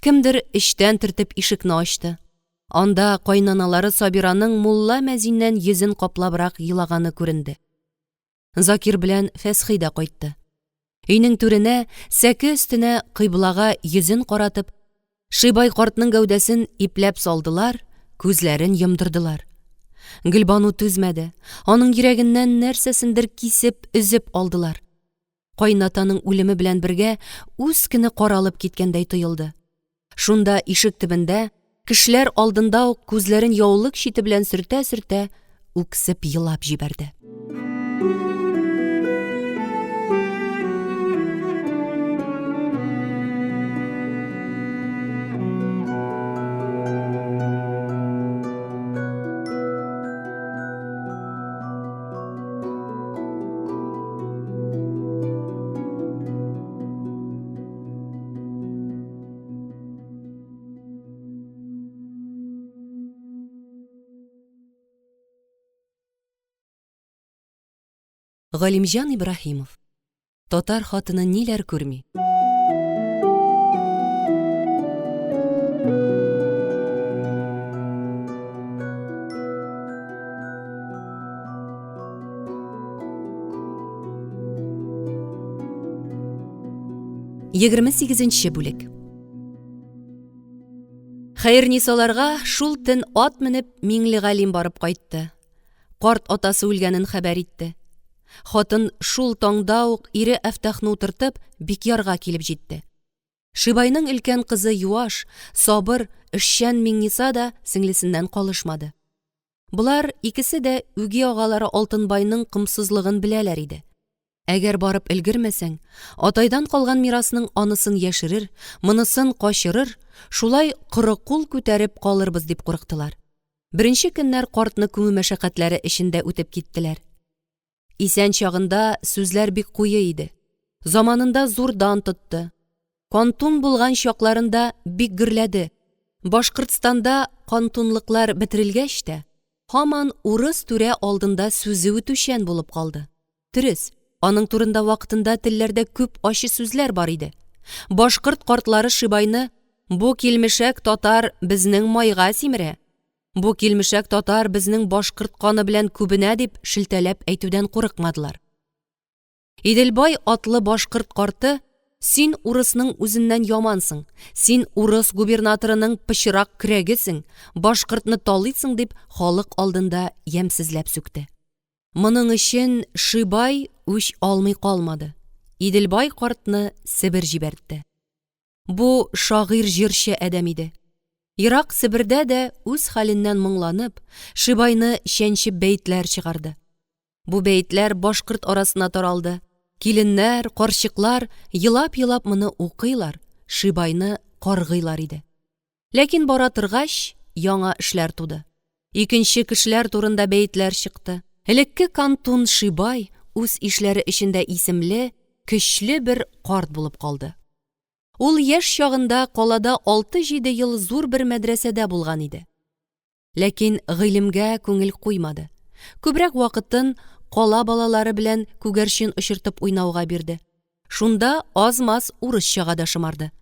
Speaker 1: Кемдер эчтән төртеп ишекне ачты. Анда кайнаналары Сабираның мулла мәзиннән йөзен каплабрак елаганы күренде. Закир белән Фәсхи дә кайтты. Өйнең түренә, сәке өстенә кыйблага йөзен каратып, Шибай картның гәүдәсен ипләп салдылар, күзләрен йомдырдылар. Гөлбану түзмәде, аның йөрәгеннән нәрсәсендер кисеп, өзеп алдылар. Кайнатаның үлеме белән бергә үз көне каралып киткәндәй тоелды. Шунда ишек төбендә, кешеләр алдында ук күзләрен яулык чите белән сөртә-сөртә, үксеп елап җибәрде. Галимҗан Ибраһимов. Татар хатыны ниләр күрми? 28 бүлек. Хәернисаларга шул төн ат менеп Миңлегалим барып кайтты. Карт атасы үлгәнен хәбәр итте. Хатын шул таңда ук ире Әфтахны утыртып Бикъярга килеп җитте. Шибайның өлкән кызы юаш, сабыр, эшчән Миңниса да сеңлесеннән калышмады. Болар икесе дә үги агалары Алтынбайның комсызлыгын беләләр иде. Әгәр барып өлгермәсәң, атайдан калган мирасның анысын яшерер, монысын качырыр, шулай коры кул күтәреп калырбыз дип курыктылар. Беренче көннәр картны күмү мәшәкатьләре эчендә үтеп киттеләр. Исән чагында сүзләр бик куе иде. Заманында зур дан тотты. Кантун булган чакларында бик гөрләде. Башкортстанда кантунлыклар бетерелгәч тә, һаман урыс түрә алдында сүзе үтүчән булып калды. Дөрес, аның турында вакытында телләрдә күп ачы сүзләр бар иде. Башкорт картлары Шибайны «Бу килмешәк татар безнең майга симерә», «Бу килмешәк татар безнең башкорт каны белән күбенә» дип шелтәләп әйтүдән курыкмадылар. Иделбай атлы башкорт карты «Син урысның үзеннән ямансың, син урыс губернаторының пычрак көрәгесең, башкортны талыйсың» дип халык алдында ямьсезләп сүкте. Моның өчен Шибай үч алмый калмады. Иделбай картны Себер җибәртте. Бу шагыйрь-җырчы адәм иде. Ерак Себердә дә үз хәленнән моңланып, Шибайны чәнчеп бәетләр чыгарды. Бу бәетләр башкорт арасына таралды. Киленнәр, карчыклар елап-елап моны укыйлар, Шибайны каргыйлар иде. Ләкин бара торгач, яңа эшләр туды. Икенче кешеләр турында бәетләр чыкты. Элекке кантун Шибай үз ишләре эчендә исемле, көчле бер карт булып калды. Ул яшь чагында калада 6-7 ел зур бер мәдрәсәдә булган иде. Ләкин гыйлемгә күңел куймады. Күбрәк вакытын кала балалары белән күгәрчен очыртып уйнауга бирде. Шунда аз-маз урысчага да шомарды.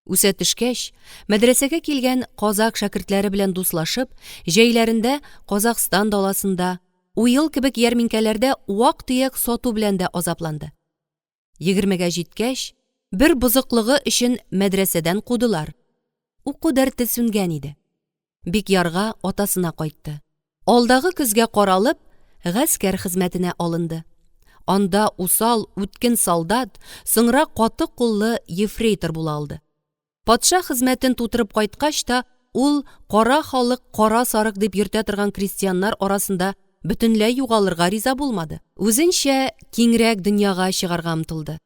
Speaker 1: Үсә төшкәч, мәдрәсәгә килгән казак шәкертләре белән дуслашып, җәйләрендә Казахстан даласында, Уел кебек ярминкәләрдә вак-төяк сату белән дә азапланды. Егермегә җиткәч, бер бозыклыгы өчен мәдрәсәдән кудылар. Уку дәрте сүнгән иде. Бикъярга атасына кайтты. Алдагы көзгә каралып, гаскәр хезмәтенә алынды. Анда усал, үткен солдат, соңра каты куллы ефрейтор була алды. Патша хезмәтен тутырып кайткач та, ул кара халык кара сарык дип йөртә торган крестьяннар арасында бөтенләй югалырга риза булмады. Үзенчә киңрәк дөньяга чыгарга омтылды.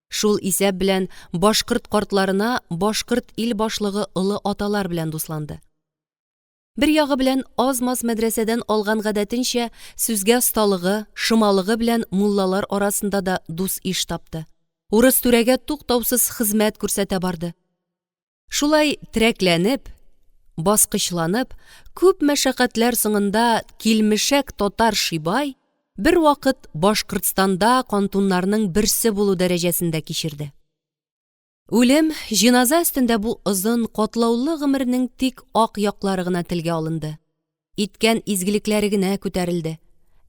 Speaker 1: Шул исәп белән башкорт картларына башкорт ил башлыгы олы аталар белән дусланды. Бер ягы белән аз-маз мәдрәсәдән алган гадәтенчә сүзгә осталыгы, шомалыгы белән муллалар арасында да дус-иш тапты. Урыс түрәгә туктаусыз хезмәт күрсәтә барды. Шулай терәкләнеп, баскычланып, күп мәшәкатьләр соңында килмешәк татар Шибай бервакыт Башкортстанда кантуннарның берсе булу дәрәҗәсен дә кичерде. Үлем, җеназа өстендә бу озын, катлаулы гомернең тик ак яклары гына телгә алынды. Иткән изгелекләре генә күтәрелде.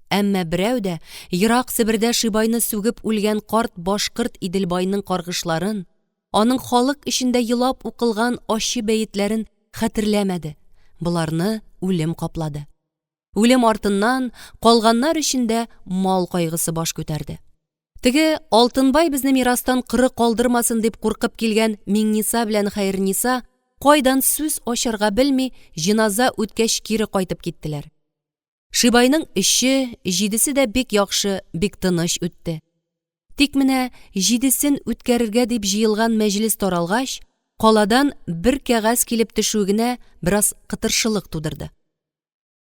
Speaker 1: Әмма берәү дә ерак Себердә Шибайны сүгеп үлгән карт башкорт Иделбайның каргышларын, аның халык эчендә елап укылган ачы бәетләрен хәтерләмәде. Боларны үлем каплады. Үлем артыннан калганнар өчен дә мал кайгысы баш күтәрде. Теге Алтынбай безне мирастан коры калдырмасын дип куркып килгән Миңниса белән Хәерниса кайдан сүз ачарга белми, җеназа үткәч кире кайтып киттеләр. Шибайның өче, җидесе дә бик яхшы, бик тыныч үтте. Тик менә җидесен үткәрергә дип җыелган мәҗлес таралгач, каладан бер кәгазь килеп төшүе генә бераз кытыршылык тудырды.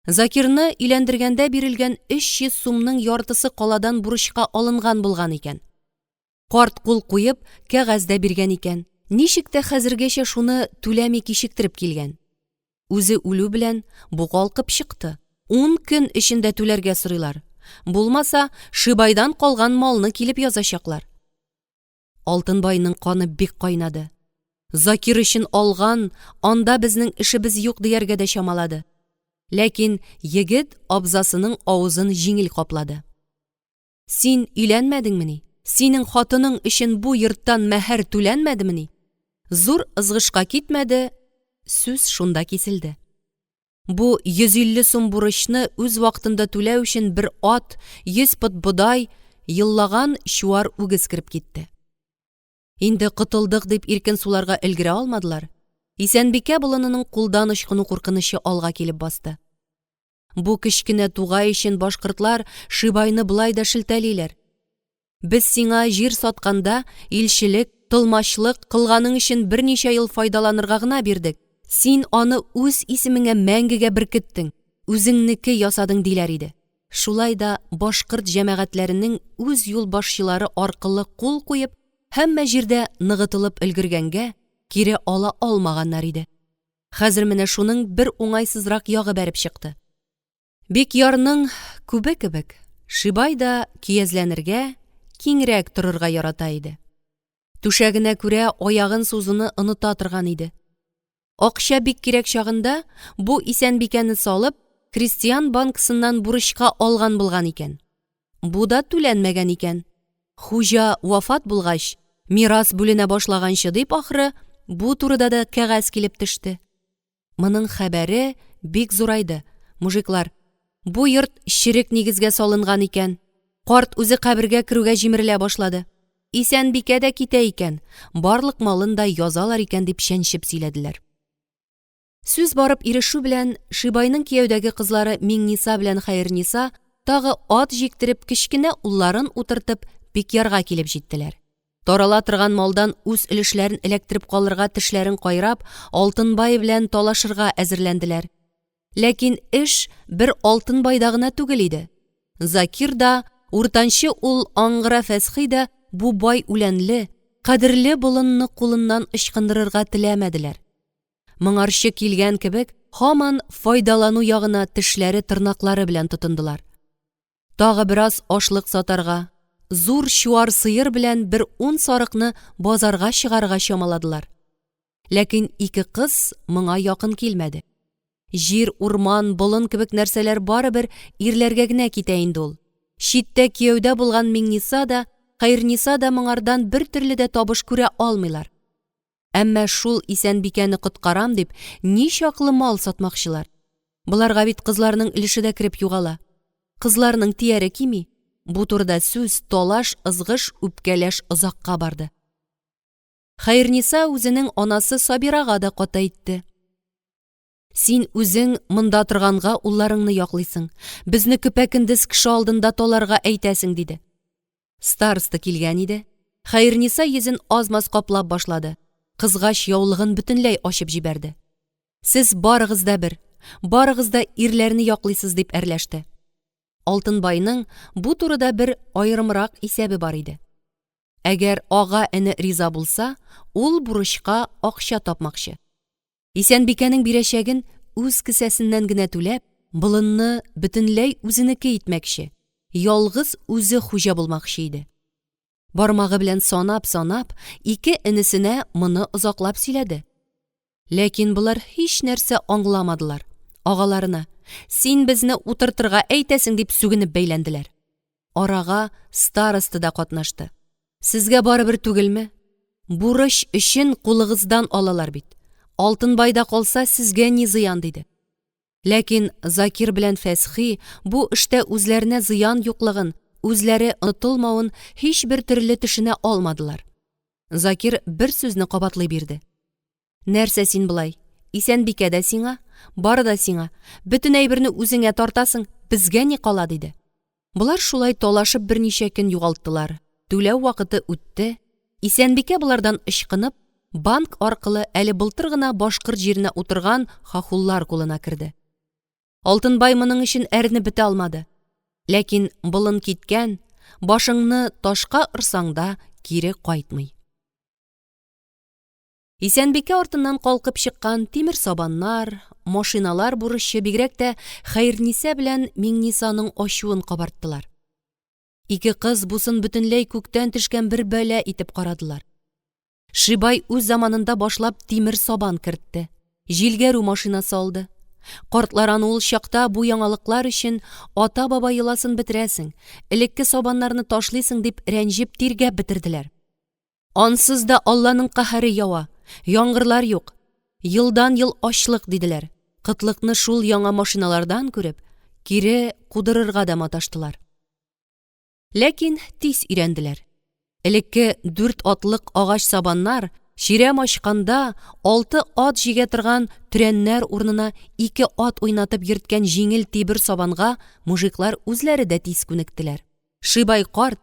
Speaker 1: Закирны өйләндергәндә бирелгән 300 сумның яртысы каладан бурычка алынган булган икән. Карт кул куеп, кәгазь дә биргән икән. Ничек тә хәзергәчә шуны түләми кичектереп килгән. Үзе үлү белән бу калкып чыкты. Ун көн эчендә түләргә сорыйлар. Булмаса, Шибайдан калган малны килеп язачаклар. Алтынбайның каны бик кайнады. Закир өчен алган, анда безнең эшебез юк дияргә дә чамалады. Ләкин егет абзасының авызын җиңел каплады. Син өйләнмәдеңмени? Синең хатының өчен бу йорттан мәһәр түләнмәдемени? Зур ызгышка китмәде, сүз шунда киселде. Бу 150 сум бурычны үз вакытында түләү өчен бер ат, 100 пот бодай, еллаган чуар үгез кереп китте. Инде котылдык дип иркен суларга өлгерә алмадылар. Исәнбикә болынының кулдан ычкыну куркынычы алга килеп басты. Бу кечкенә тугай өчен башкортлар Шибайны болай да шелтәлиләр. Без сиңа җир сатканда илчелек, тылмачлык кылганың өчен берничә ел файдаланырга гына бирдек. Син аны үз исемеңә мәңгегә беркеттең, үзеңнеке ясадың диләр иде. Шулай да башкорт җәмәгатьләренең үз юлбашчылары аркылы кул куеп, Һәммә җирдә ныгытылып өлгергәнгә, кире ала алмаганнар иде. Хәзер менә шуның бер уңайсызрак ягы бәреп чыкты. Бикъярның күбе кебек, Шибай да көязләнергә, киңрәк торырга ярата иде. Түшәгенә күрә аягын сузуны оныта торган иде. Акча бик кирәк чагында бу Исәнбикәне салып, крестьян банкасыннан бурычка алган булган икән. Бу да түләнмәгән икән. Хуҗа вафат булгач, мирас бүленә башлаганчы дип ахры, бу турыда да кәгазь килеп төште. Моның хәбәре бик зурайды. Мужиклар, бу йорт черек нигезгә салынган икән. Карт үзе кабергә керүгә җимерелә башлады. Исәнбикә дә китә икән, барлык малын да язалар икән дип чәнчеп сөйләделәр. Сүз барып ирешү белән Шибайның кияүдәге кызлары Миңниса белән Хәерниса тагы ат җиктереп кечкенә улларын утыртып Бикъярга килеп җиттеләр. Тарала торган малдан үз өлешләрен эләктереп калырга тешләрен кайрап, Алтынбай белән талашырга әзерләнделәр. Ләкин эш бер Алтынбайда гына түгел иде. Закир да, уртанчы ул Аңгыра Фәсхи дә бу бай үләнле, кадерле болынны кулыннан ычкындырырга теләмәделәр. Моңарчы килгән кебек, һаман файдалану ягына тешләре-тырнаклары белән тотындылар. Тагы бераз ашлык сатарга, зур чуар сыер белән бер ун сарыкны базарга чыгарырга чамаладылар. Ләкин ике кыз моңа якын килмәде. Җир, урман, болын кебек нәрсәләр барыбер ирләргә генә китә инде ул. Читтә кияүдә булган Миңниса да, Хәерниса да моңардан бер төрле дә табыш күрә алмыйлар. Әмма шул Исәнбикәне коткарам дип, ничаклы мал сатмакчылар. Боларга бит кызларның өлеше дә кереп югала. Кызларның тияре кими. Бу турыда сүз, талаш, ызгыш, үпкәләш озакка барды. Хәерниса үзенең анасы Сабирага да каты әйтте. Син үзең монда торганга улларыңны яклыйсың. Безне көпә-көндез кеше алдында таларга әйтәсең, диде. Староста килгән иде. Хәерниса йөзен аз-маз каплап башлады. Кызгач яулыгын бөтенләй ачып җибәрде. Сез барыгыз да бер, барыгыз да ирләрне яклыйсыз, дип әрләште. Алтынбайның бу турыда бер аерымрак исәбе бар иде. Әгәр ага-эне риза булса, ул бурычка акча тапмакчы. Исәнбикәнең бирәчәген үз кесәсеннән генә түләп, болынны бөтенләй үзенеке итмәкче, ялгыз үзе хуҗа булмакчы иде. Бармагы белән санап-санап, ике энесенә моны озаклап сөйләде. Ләкин болар һич нәрсә аңламадылар. Агаларына, Син безне утыртырга әйтәсең, дип сүгенеп бәйләнделәр. Арага староста да катнашты. Сезгә барыбер түгелме? Бурыч өчен кулыгыздан алалар бит. Алтынбайда калса, сезгә ни зыян, диде. Ләкин Закир белән Фәсхи бу эштә үзләренә зыян юклыгын, үзләре онытылмавын һичбер төрле төшенә алмадылар. Закир бер сүзне кабатлый бирде. Нәрсә син болай? Исәнбикә дә сиңа, бары да сиңа. Бөтен әйберне үзеңә тартасың, безгә ни кала, диде. Болар шулай талашып берничә көн югалттылар. Түләү вакыты үтте. Исәнбикә болардан ычкынып, банк аркылы әле былтыр гына башкорт җиренә утырган хахуллар кулына керде. Алтынбай моның өчен әрнеп бетә алмады. Ләкин болын киткән, башыңны ташка орсаң да кире кайтмый. Исәнбикә артыннан калкып чыккан тимер сабаннар, машиналар бурычы бигрәк тә Хәернисә белән Миңнисаның ачуын кабарттылар. Ике кыз бусын бөтенләй күктән төшкән бер бәла итеп карадылар. Шибай үз заманында башлап тимер сабан кертте, җилгәрү машинасы алды. Картлар аны ул чакта бу яңалыклар өчен ата-баба йоласын бетерәсең, элекке сабаннарны ташлыйсың дип рәнҗеп тиргәп бетерделәр. Ансыз да Алланың каһәре ява, яңгырлар юк. Елдан-ел ачлык, диделәр. Кытлыкны шул яңа машиналардан күреп, кире кудырырга да маташтылар. Ләкин тиз өйрәнделәр. Элекке дүрт атлык агач сабаннар чирәм ачканда алты ат җигә торган төрәннәр урынына ике ат уйнатып йөрткән җиңел тибер сабанга мужиклар үзләре дә тиз күнектеләр. Шибай карт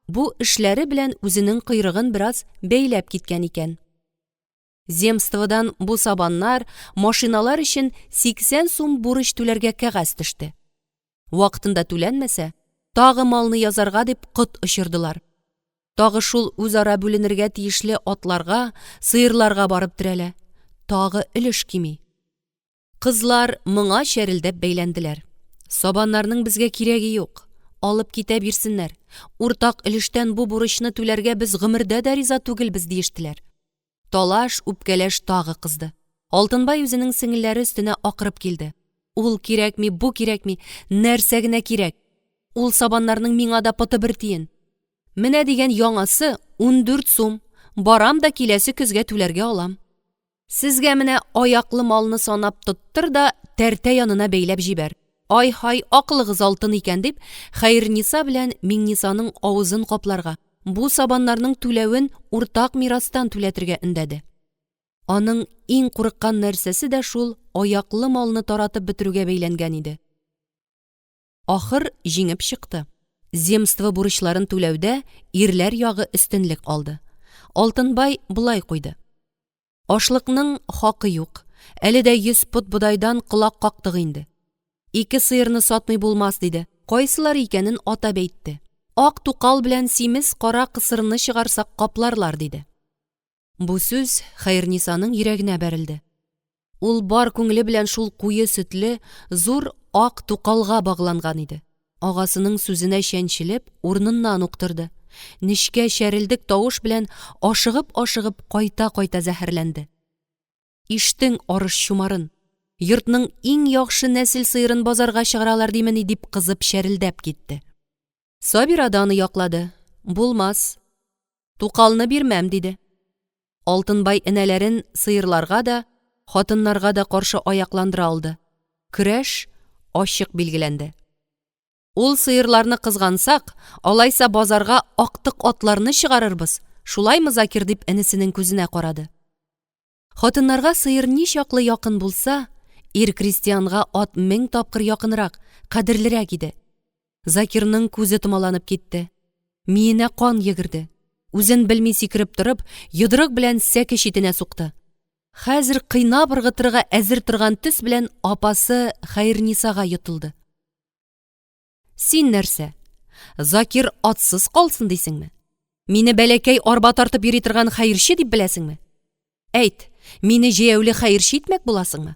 Speaker 1: бу эшләре белән үзенең койрыгын бераз бәйләп киткән икән. Земстводан бу сабаннар, машиналар өчен 80 сум бурыч түләргә кәгазь төште. Вакытында түләнмәсә, тагы малны язарга дип кот очырдылар. Тагы шул үзара бүленергә тиешле атларга, сыерларга барып терәлә. Тагы өлеш кими. Кызлар моңа чәрелдәп бәйләнделәр. Сабаннарның безгә кирәге юк. Алып китә бирсеннәр. Уртак өлештән бу бурычны түләргә без гомердә дә риза түгелбез, диештеләр. Талаш, үпкәләш тагы кызды. Алтынбай үзенең сеңелләре өстенә акырып килде. Ул кирәкми, бу кирәкми, нәрсә генә кирәк? Ул сабаннарның миңа да поты бер тиен. Менә дигән яңасы 14 сум. Барам да киләсе көзгә түләргә алам. Сезгә менә аяклы малны санап тоттыр да тәртә янына бәйләп җибәр. Ай-һай, акылыгыз алтын икән, дип, Хәерниса белән Миңнисаның авызын капларга, бу сабаннарның түләвен уртак мирастан түләтергә өндәде. Аның иң курыккан нәрсәсе дә шул аяклы малны таратып бетерүгә бәйләнгән иде. Ахыр җиңеп чыкты. Земство бурычларын түләүдә ирләр ягы өстенлек алды. Алтынбай болай куйды. Ашлыкның хакы юк. Әле дә 100 пот бодайдан колак кактык инде. Ике сыерны сатмый булмас, диде. Кайсылары икәнен атап әйтте. Ак тукал белән симез кара кысырны чыгарсак капларлар, диде. Бу сүз Хәернисаның йөрәгенә бәрелде. Ул бар күңеле белән шул куе сөтле, зур ак тукалга багланган иде. Агасының сүзенә чәнчелеп, урыныннан ук торды. Нечкә чәрелдек тавыш белән ашыгып-ашыгып кайта-кайта зәһәрләнде. Иштең арыш чумарын! Йортның иң яхшы нәсел сыерын базарга чыгаралар димени, дип кызып чәрелдәп китте. Сабира да аны яклады. Булмас. Тукалны бирмәм, диде. Алтынбай энәләрен сыерларга да, хатыннарга да каршы аякландыра алды. Көрәш ачык билгеләнде. Ул сыерларны кызгансак, алайса базарга актык атларны чыгарырбыз, шулаймы, Закир, дип энесенең күзенә карады. Хатыннарга сыер ничаклы якын булса, ир крестьянга ат мең тапкыр якынрак, кадерлерәк иде. Закирның күзе томаланып китте. Миенә кан йөгерде. Үзен белми сикереп торып, йодрык белән сәке читенә сукты. Хәзер кыйнап ыргытырга әзер торган төс белән апасы Хәернисага йотылды. Син нәрсә? Закир атсыз калсын дисеңме? Мине бәләкәй арба тартып йөри торган хәерче дип беләсеңме? Әйт, мине җәяүле хәерче итмәк буласыңмы?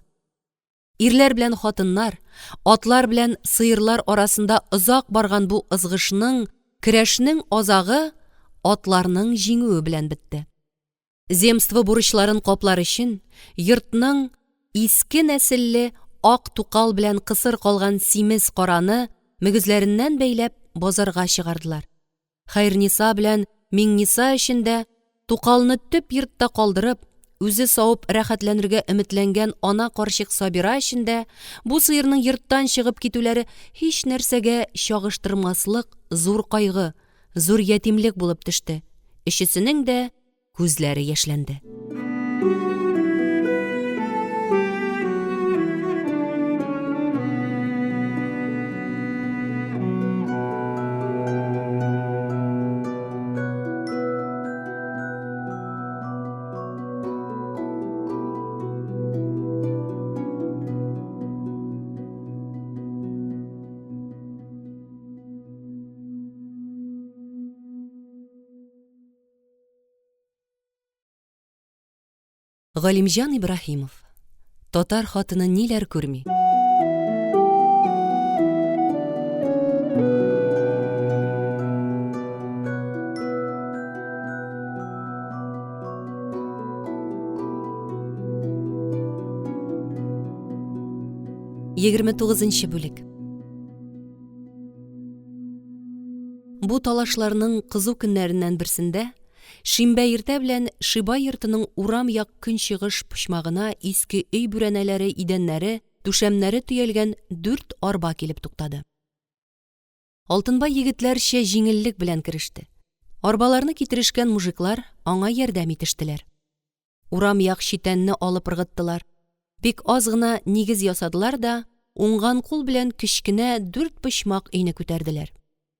Speaker 1: Ирләр белән хатыннар, атлар белән сыерлар арасында озак барган бу ызгышның, көрәшнең азагы атларның җиңүе белән бетте. Земство бурычларын каплар өчен йортның иске нәселле ак тукал белән кысыр калган симез караны мөгезләреннән бәйләп базарга чыгардылар. Хәерниса белән Миңниса өчен дә тукалны төп йортта калдырып, үзе савып рәхәтләнергә өметләнгән ана карчык Сабира өчен дә бу сыерның йорттан чыгып китүләре һич нәрсәгә чагыштырмаслык зур кайгы, зур ятимлек булып төште. Өчесенең дә күзләре яшьләнде. Галимҗан Ибраһимов. Татар хатыны ниләр күрми? 29 бүлек. Бу талашларның кызу көннәреннән берсендә шимбә иртә белән Шибай йортының урам як көнчыгыш почмагына иске өй бүрәнәләре, идәннәре, түшәмнәре төялгән дүрт арба килеп туктады. Алтынбай егетләрчә җиңеллек белән кереште. Арбаларны китерешкән мужиклар аңа ярдәм итештеләр. Урам як читәнне алып ыргыттылар. Бик аз гына нигез ясадылар да, уңган кул белән кечкенә дүртпочмак өйне күтәрделәр.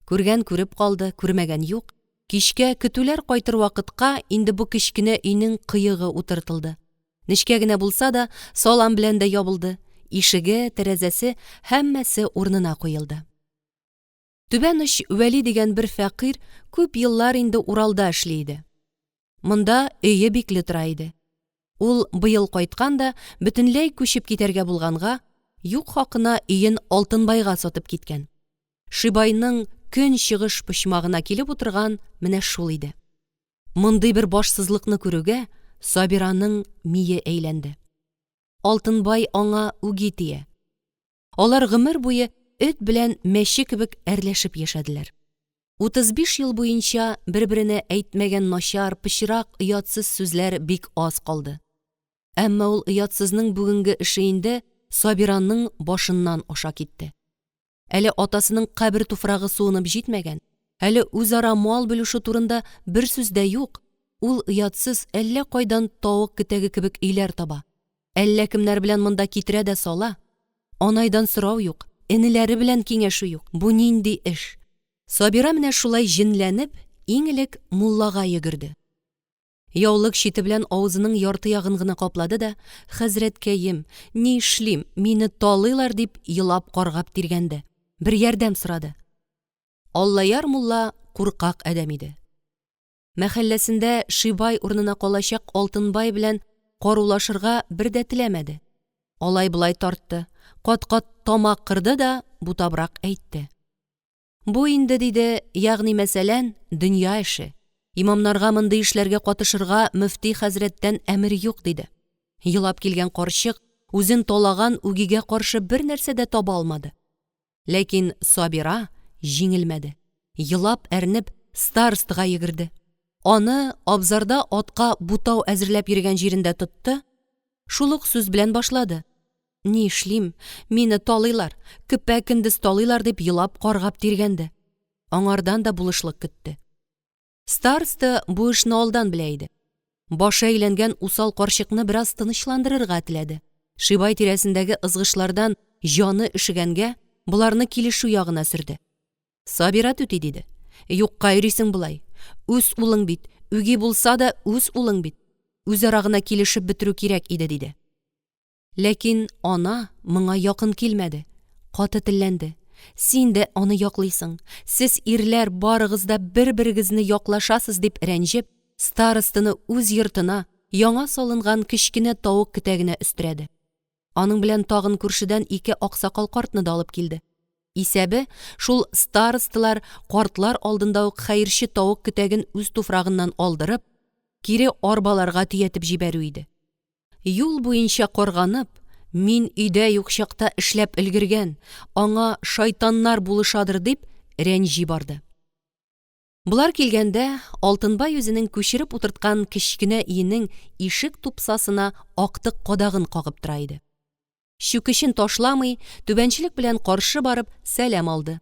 Speaker 1: Күргән күреп калды, күрмәгән юк. Кичкә, көтүләр кайтыр вакытка инде бу кечкенә өйнең кыегы утыртылды. Нечкә генә булса да, салам белән дә ябылды, ишеге, тәрәзәсе, һәммәсе урынына куелды. Түбән оч Вәли дигән бер фәкыйрь күп еллар инде Уралда эшли иде. Монда өе бикле тора иде. Ул быел кайткан да бөтенләй күчеп китәргә булганга, юк хакына өен Алтынбайга сатып киткән. Шибайның көн чыгыш почмагына килеп утырган менә шул иде. Мондый бер башсызлыкны күрүгә, Сабираның мие әйләнде. Алтынбай аңа үги тия. Алар гомер буе эт белән мәче кебек әрләшеп яшәделәр. 35 ел буенча бер-беренә әйтмәгән начар, пычрак, оятсыз сүзләр бик аз калды. Әмма ул оятсызның бүгенге эше инде Сабираның башыннан аша китте. Әле атасының кабер туфрагы суынып җитмәгән, әле үзара мал бүлешү турында бер сүз дә юк, ул оятсыз әллә кайдан тавык кетәге кебек өйләр таба. Әллә кемнәр белән монда китерә дә сала. Анайдан сорау юк, энеләре белән киңәшү юк. Бу нинди эш? Сабира менә шулай җенләнеп, иң элек муллага йөгерде. Яулык чите белән авызының ярты ягын гына каплады да, Хәзрәткәем, ни эшлим, мине талыйлар, дип елап каргап тиргәнде. Бер ярдәм сорады. Аллаяр мулла куркак адәм иде. Мәхәлләсендә Шибай урынына калачак Алтынбай белән карулашырга бер дә теләмәде. Алай-болай тартты, кат-кат тамак кырды да бутабрак әйтте. Бу инде, диде, ягъни мәсәлән, дөнья эше. Имамнарга мондый эшләргә катышырга мөфти хәзрәттән әмер юк, диде. Елап килгән карчык үзен талаган үгигә каршы бер нәрсә дә таба алмады. Ләкин Сабира җиңелмәде. Елап-әрнеп старостага йөгерде. Аны абзарда атка бутау әзерләп йөргән җирендә тотты, шул ук сүз белән башлады. Ни эшлим, мине талыйлар, көпә-көндез талыйлар дип елап каргап тиргәнде. Аңардан да булышлык көтте. Староста бу эшне алдан белә иде. Башы әйләнгән усал карчыкны бераз тынычландырырга теләде. Шибай тирәсендәге ызгышлардан җаны өшегәнгә, боларны килешү ягына сөрде. Сабира түти, диде. Юкка йөрисең болай. Үз улың бит, үги булса да үз улың бит. Үзара гына килешеп бетерү кирәк иде, диде. Ләкин ана моңа якын килмәде, каты телләнде. Син дә аны яклыйсың, сез ирләр барыгыз да бер-берегезне яклашасыз, дип рәнҗеп, старостаны үз йортына, яңа салынган кечкенә тавык кетәгенә өстерәде. Аның белән тагын күршедән ике аксакал картны да алып килде. Исәбе, шул старосталар, картлар алдында ук хәерче тавык кетәген үз туфрагыннан алдырып, кире арбаларга төятеп җибәрү иде. Юл буенча карганып, мин өйдә юк чакта эшләп өлгергән, аңа шайтаннар булышадыр дип рәнҗи барды. Болар килгәндә, Алтынбай үзенең күчереп утырткан кечкенә өенең ишек тупсасына актык кадагын кагып тора иде. Чүкечен ташламый, түбәнчелек белән каршы барып, сәлам алды.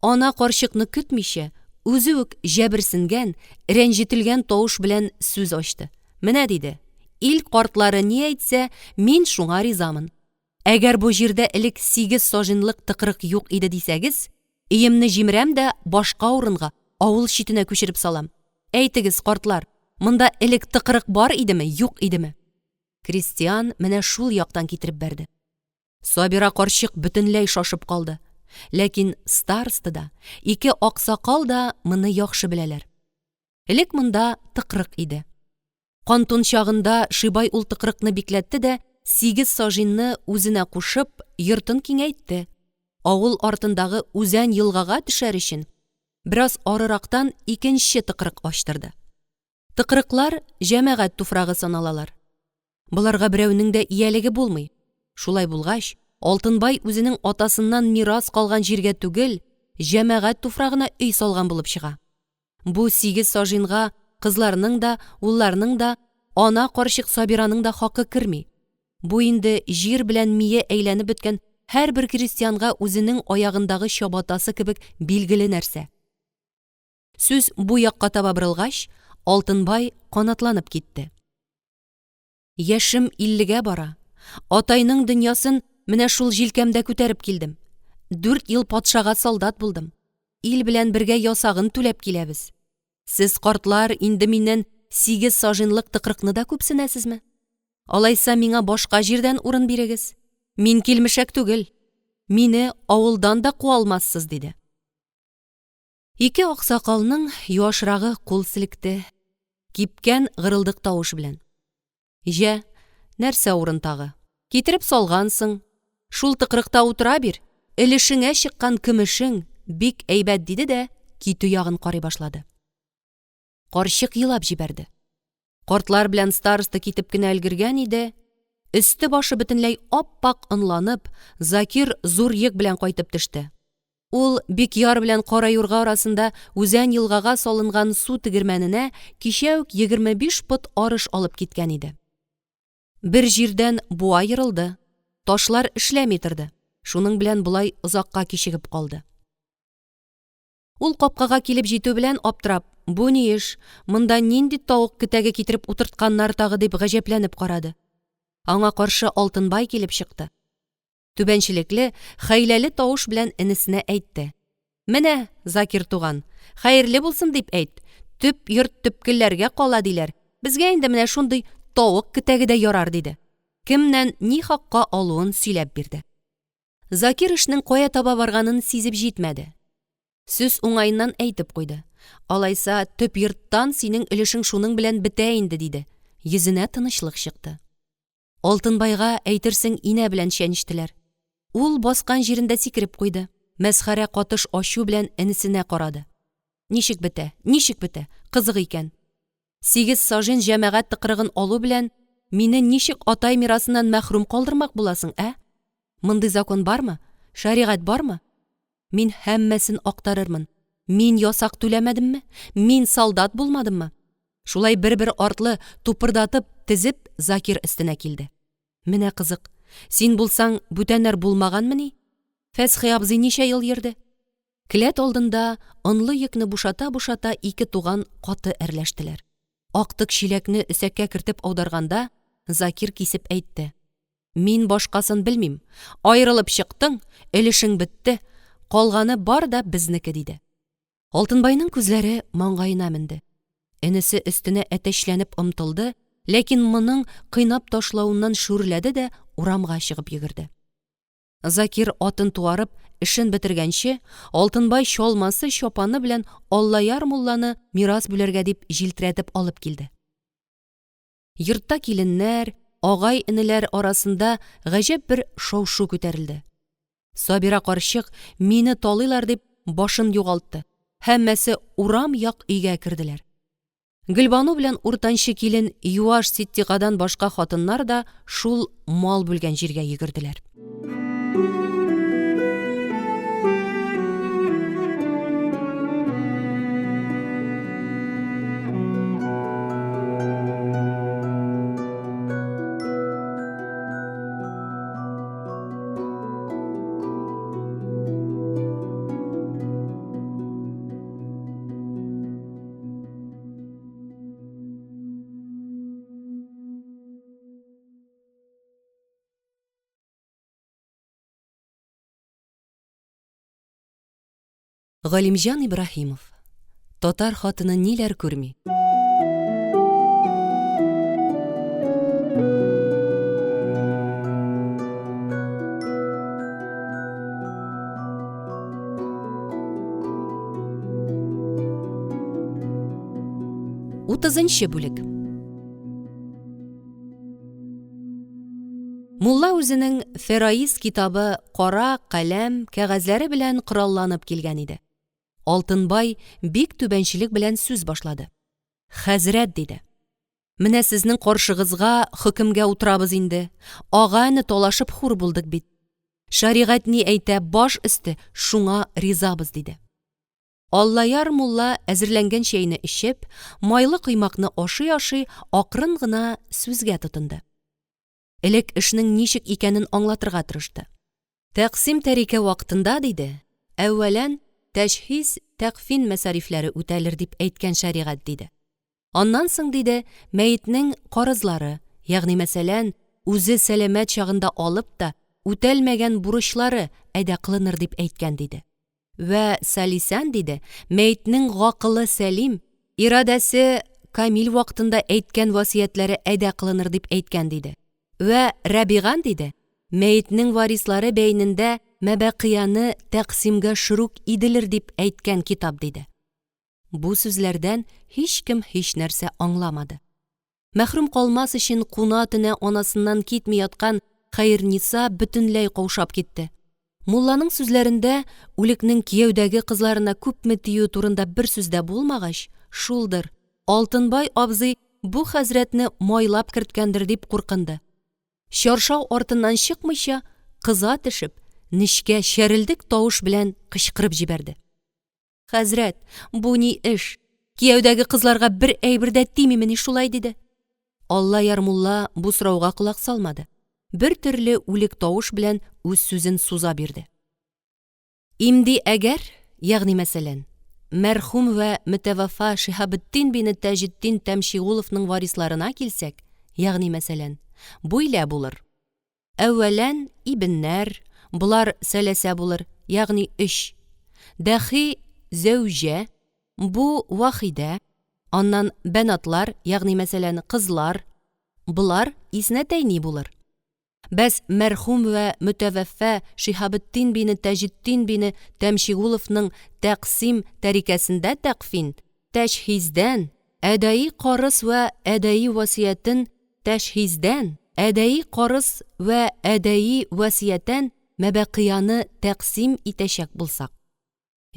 Speaker 1: Ана карчыкны көтмичә, үзе үк җәберсенгән, рәнҗетелгән тавыш белән сүз ачты. Менә, диде, ил картлары ни әйтсә, мин шуңа ризамын. Әгәр бу җирдә элек сигез сажинлык тыкрык юк иде дисәгез, өемне җимерәм дә башка урынга, авыл читенә күчереп салам. Әйтегез, картлар, монда элек тыкрык бар идеме, юк идеме? Крестьян менә шул яктан китереп бәрде. Сабира карчык бөтенләй шашып калды. Ләкин староста да, ике аксакал да моны яхшы беләләр. Элек монда тыкрык иде. Кантун чагында Шибай ул тыкрыкны бикләтте дә, сигез сажинны үзенә кушып, йортын киңәйтте. Авыл артындагы үзән елгага төшәр өчен, бераз арырактан икенче тыкрык ачтырды. Тыкрыклар җәмәгать туфрагы саналалар. Боларга берәүнең дә иялеге булмый. Шулай булгач, Алтынбай үзенең атасыннан мирас калган җиргә түгел, җәмәгать туфрагына өй салган булып чыга. Бу сигез сажинга кызларның да, улларның да, ана карчык Сабираның да хакы керми. Бу инде җир белән мие әйләнеп беткән һәрбер крестьянга үзенең аягындагы чабатасы кебек билгеле нәрсә. Сүз бу якка таба борылгач, Алтынбай канатланып китте. Яшем иллегә бара. Атайның дөньясын менә шул җилкәмдә күтәреп килдем. Дүрт ел патшага солдат булдым. Ил белән бергә ясагын түләп киләбез. Сез, картлар, инде миннән сигез сажинлык тыкрыкны да күпсенәсезме? Алайса миңа башка җирдән урын бирегез. Мин килмешәк түгел. Мине авылдан да куа алмассыз, диде. Ике аксакалның юашрагы кул селекте, кипкән гырылдык тавыш белән. Җә, нәрсә урын тагы? Китереп салгансың. Шул тыкрыкта утыра бир, өлешеңә чыккан көмешең бик әйбәт, диде дә китү ягын карый башлады. Карчык елап җибәрде. Картлар белән староста китеп кенә өлгергән иде, өсте-башы бөтенләй ап-ак онланып, Закир зур йөк белән кайтып төште. Ул Бикъяр белән Кара Юрга арасында Үзән елгага салынган су тегермәненә кичә үк 25 пот арыш алып киткән иде. Бер җирдән буа ерылды, ташлар эшләми торды, шуның белән болай озакка кичегеп калды. Ул капкага килеп җитү белән аптырап, бу ни эш, монда нинди тавык кетәге китереп утыртканнар тагы дип гаҗәпләнеп карады. Аңа каршы Алтынбай килеп чыкты. Түбәнчелекле, хәйләле тавыш белән энесенә әйтте. Менә, Закир туган, хәерле булсын дип әйт, төп йорт төпкелләргә кала диләр, безгә инде менә шундый тавык кетәге дә ярар, диде. Кемнән ни хакка алуын сөйләп бирде. Закир эшнең кая таба барганын сизеп җитмәде. Сүз уңаеннан әйтеп куйды. Алайса, төп йорттан синең өлешең шуның белән бетә инде, диде. Йөзенә тынычлык чыкты. Алтынбайга, әйтерсең, инә белән чәнечтеләр. Ул баскан җирендә сикереп куйды. Мәсхәрә катыш ачу белән энесенә карады. Ничек бетә, ничек бетә, кызык икән. Сигез сажин җәмәгать тыкрыгын алу белән мине ничек атай мирасыннан мәхрүм калдырмак буласың, ә? Мондый закон бармы? Шәригать бармы? Мин һәммәсен актарырмын. Мин ясак түләмәдемме? Мин солдат булмадыммы? Шулай бер-бер артлы тупырдатып тезеп Закир өстенә килде. Менә кызык, син булсаң, бүтәннәр булмаганмыни? Фәсхи абзый ничә ел йөрде? Келәт алдында онлы йөкне бушата-бушата ике туган каты әрләштеләр. Актык чиләкне өсәккә кертеп аударганда, Закир кисеп әйтте. Мин башкасын белмим. Аерылып чыктың, өлешең бетте, калганы бар да безнеке, диде. Алтынбайның күзләре маңгаена менде. Энесе өстенә әтәчләнеп омтылды, ләкин моның кыйнап ташлавыннан шүрләде дә урамга чыгып йөгерде. Закир атын туарып, эшен бетергәнче, Алтынбай чалмасы, чапаны белән Аллаяр мулланы мирас бүләргә дип җилтерәтеп алып килде. Йортта киленнәр, агай-энеләр арасында гаҗәп бер шау-шу күтәрелде. Сабира карчык, мине талыйлар дип, башын югалтты. Һәммәсе урам як өйгә керделәр. Гөлбану белән уртанчы килен юаш Ситтикадан башка хатыннар да шул мал бүлгән җиргә йөгерделәр. Галимҗан Ибраһимов. Татар хатыны ниләр күрми? Утызынчы бүлек. Мулла үзенең Фәраиз китабы кара каләм, кәгазьләре белән коралланып килгән иде. Алтынбай бик түбәнчелек белән сүз башлады. Хәзрәт, диде. Менә сезнең каршыгызга хөкемгә утырабыз инде. Ага-эне талашып хур булдык бит. Шәригать ни әйтә, баш өсте, шуңа ризабыз, диде. Аллаяр мулла әзерләнгән чәйне эчеп, майлы коймакны ашый-ашый, акрын гына сүзгә тотынды. Элек эшнең ничек икәнен аңлатырга тырышты. Тәкъсим тәрикә вакытында, диде, әүвәлән тәҗһиз тәкфин мәсарифләре үтәлер дип әйткән шәригать, диде. Аннан соң, диде, мәетнең карызлары, ягъни мәсәлән, үзе сәламәт чагында алып та үтәлмәгән бурычлары әдә кылыныр дип әйткән, диде. Вә салисән, диде, мәетнең гакылы сәлим, ирадәсе камил вакытында әйткән васыятьләре әдә кылыныр дип әйткән, диде. Вә рәбиган, диде, мәетнең варислары бәйнендә мәбәкыяны тәкъсимгә шөрук иделер дип әйткән китап, диде. Бу сүзләрдән һичкем һичнәрсә аңламады. Мәхрүм калмас өчен куна-төнә анасыннан китми яткан Хәерниса бөтенләй каушап китте. Мулланың сүзләрендә үлекнең кияүдәге кызларына күпме тиюе турында бер сүз дә булмагач, шулдыр, Алтынбай абзый бу хәзрәтне майлап керткәндер дип куркынды. Чаршау артыннан чыкмыйча, кыза төшеп, нечкә, чәрелдек тавыш белән кычкырып җибәрде. Хәзрәт, бу ни эш? Кияүдәге кызларга бер әйбер дә тимимени шулай? диде. Аллаяр мулла бу сорауга колак салмады. Бер төрле үлек тавыш белән үз сүзен суза бирде. Имди әгәр, ягъни мәсәлән, мәрхүм вә мөтәваффа Шиһабетдин бине Таҗетдин Тәмчигуловның варисларына килсәк, ягъни мәсәлән, буйлә булыр. Әүвәлән, ибеннәр, болар сәләсә булыр, ягъни өч. Дәхи зәүҗә, бу вахидә, аннан бәнатлар, ягъни мәсәлән, кызлар, болар иснәтәйни булыр. Бәс мәрхүм вә мөтәвәффә Шиһабетдин бине Таҗетдин бине Тәмчигуловның тәкъсим тәрикәсендә тәкъфин, тәҗһиздән, әдаи карыз вә әдаи васыятен тәҗһиздән, әдаи карыз вә әдаи васыятән мәбәкыяны тәкъсим итәчәк булсак.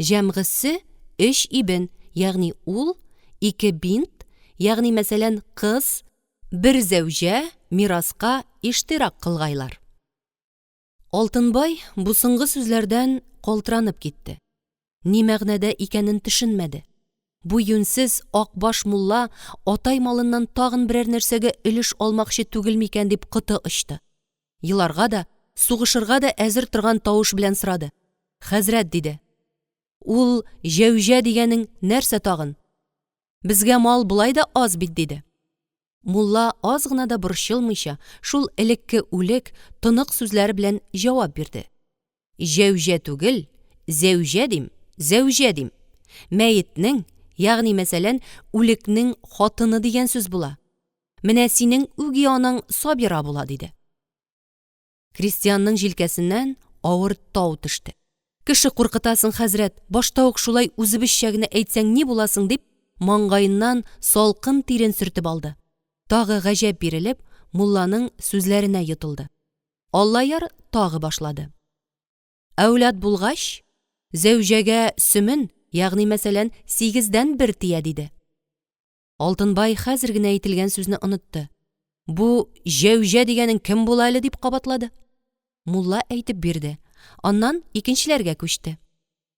Speaker 1: Җәмгысе өч ибен, ягъни ул, ике бинт, ягъни мәсәлән, кыз, бер зәүҗә мираска иштирак кылгайлар. Алтынбай бу соңгы сүзләрдән калтыранып китте. Ни мәгънәдә икәнен төшенмәде. Бу юньсез акбаш мулла атай малыннан тагын берәр нәрсәгә өлеш алмакчы түгел микән дип коты очты. Еларга да, сугышырга да әзер торган тавыш белән сорады. Хәзрәт, диде. Ул җәүҗә дигәнең нәрсә тагын? Безгә мал болай да аз бит, диде. Мулла аз гына да борчылмыйча, шул элекке үлек, тонык сүзләре белән җавап бирде. Җәүҗә түгел, зәүҗә дим, зәүҗә дим. Мәетнең, ягъни мәсәлән, үлекнең хатыны дигән сүз була. Менә синең үги анаң Сабира була, диде. Крестьянның җилкәсеннән авыр тау төште. Кеше куркытасың, хәзрәт, башта ук шулай үзебезчә генә әйтсәң ни була соң, дип, маңгаеннан салкын тирен сөртеп алды. Тагы гаҗәп бирелеп, мулланың сүзләренә йотылды. Аллаяр тагы башлады. Әүлад булгач, зәүҗәгә сөмен, ягъни мәсәлән, сигездән бер тия, диде. Алтынбай хәзер генә әйтелгән сүзне онытты. Бу җәүҗә дигәнең кем була әле дип кабатлады. Мулла әйтеп бирде. Аннан икенчеләргә күчте.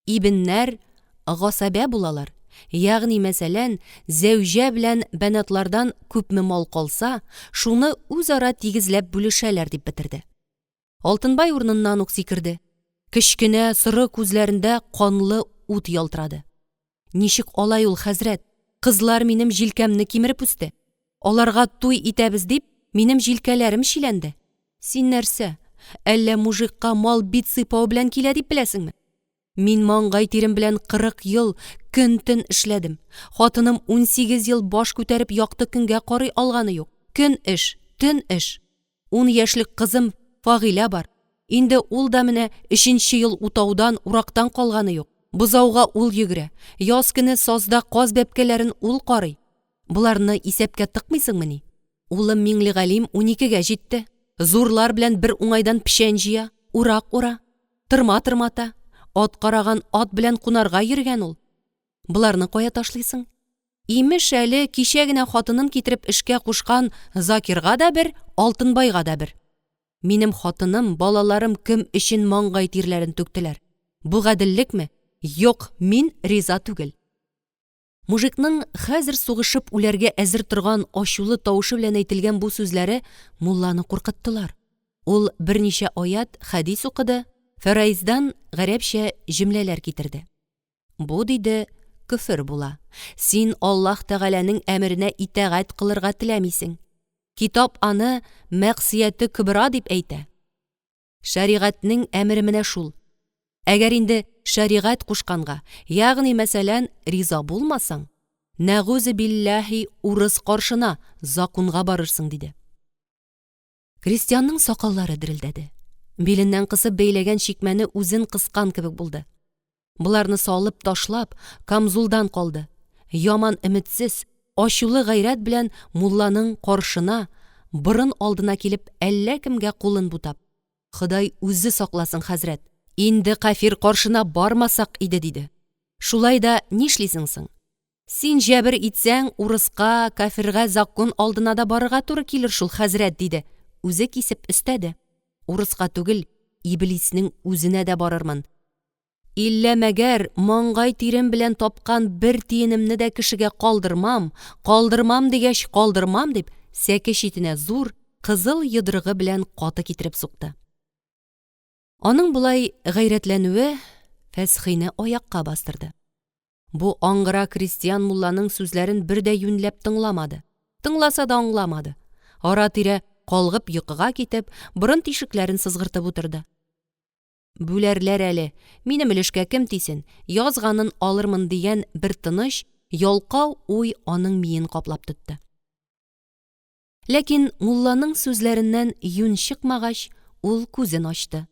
Speaker 1: Ибеннәр гасабә булалар. Ягъни, мәсәлән, зәүҗә белән бәнатлардан күпме мал калса, шуны үзара тигезләп бүлешәләр дип бетерде. Алтынбай урыныннан ук сикерде. Кечкенә соры күзләрендә канлы ут ялтырады. Ничек алай ул, хәзрәт? Кызлар минем җилкәмне кимереп үсте. Аларга туй итәбез дип, минем җилкәләрем чиләнде. Син нәрсә, әллә мужикка мал бит сыйпау белән килә дип беләсеңме? Мин маңгай тирем белән 40 ел көн-төн эшләдем. Хатыным 18 ел баш күтәреп якты көнгә карый алганы юк. Көн эш, төн эш. Ун яшьлек кызым Фагыйлә бар. Инде ул да менә өченче ел утаудан, урактан калганы юк. Бозауга ул йөгерә. Яз көне сазда каз бәбкәләрен ул карый. Боларны исәпкә тыкмыйсыңмыни? Улым Миңлегалим уникегә җитте. Зурлар белән бер уңайдан печән җыя, урак ура, тырма тырмата. Ат караган ат белән кунарга йөргән ул. Боларны кая ташлыйсың? Имеш әле кичә генә хатынын китереп эшкә кушкан Закирга да бер, Алтынбайга да бер. Минем хатыным, балаларым кем өчен маңгай тирләрен түктеләр? Бу гаделлекме? Юк, мин риза түгел. Мужикның хәзер сугышып үләргә әзер торган ачулы тавышы белән әйтелгән бу сүзләре мулланы куркыттылар. Ул берничә аят, хәдис укыды, Фәраиздан гарәпчә җөмләләр китерде. Бу, диде, көфер була. Син Аллаһ Тәгаләнең әмеренә итагать кылырга теләмисең. Китап аны мәгъсияте көбра дип әйтә. Шәригатьнең әмере менә шул. Әгәр инде шәригать кушканга, ягъни мәсәлән, риза булмасаң, нәгузе билләһи урыс каршына, закунга барырсың, диде. Крестьянның сакаллары дерелдәде. Биленнән кысып бәйләгән чикмәне үзен кыскан кебек булды. Боларны салып ташлап, камзулдан калды. Яман өметсез, ачулы гайрәт белән мулланың каршына, борын алдына килеп, әллә кемгә кулын бутап: «Ходай үзе сакласын, хәзрәт, инде кафир каршына бармасак иде», диде. Шулай да нишлисең соң? Син җәбер итсәң, урыска, кафиргә закон алдына да барырга туры килер шул, хәзрәт, диде. Үзе кисеп өстәде. Урыска түгел, иблиснең үзенә дә барырмын. Иллә мәгәр маңгай тирем белән тапкан бер тиенемне дә кешегә калдырмам, калдырмам дигәч, калдырмам, дип, сәке читенә зур, кызыл йодрыгы белән каты китереп сукты. Аның болай гайрәтләнүе Фәсхине аякка бастырды. Бу аңгыра крестьян мулланың сүзләрен бер дә юньләп тыңламады. Тыңласа да аңламады. Ара-тирә калгып йокыга китеп, борын тишекләрен сызгыртып утырды. Бүләрләр әле, минем өлешкә кем тисен, язганын алырмын дигән бер тыныч, ялкау уй аның миен каплап тотты. Ләкин мулланың сүзләреннән юнь чыкмагач, ул күзен ачты.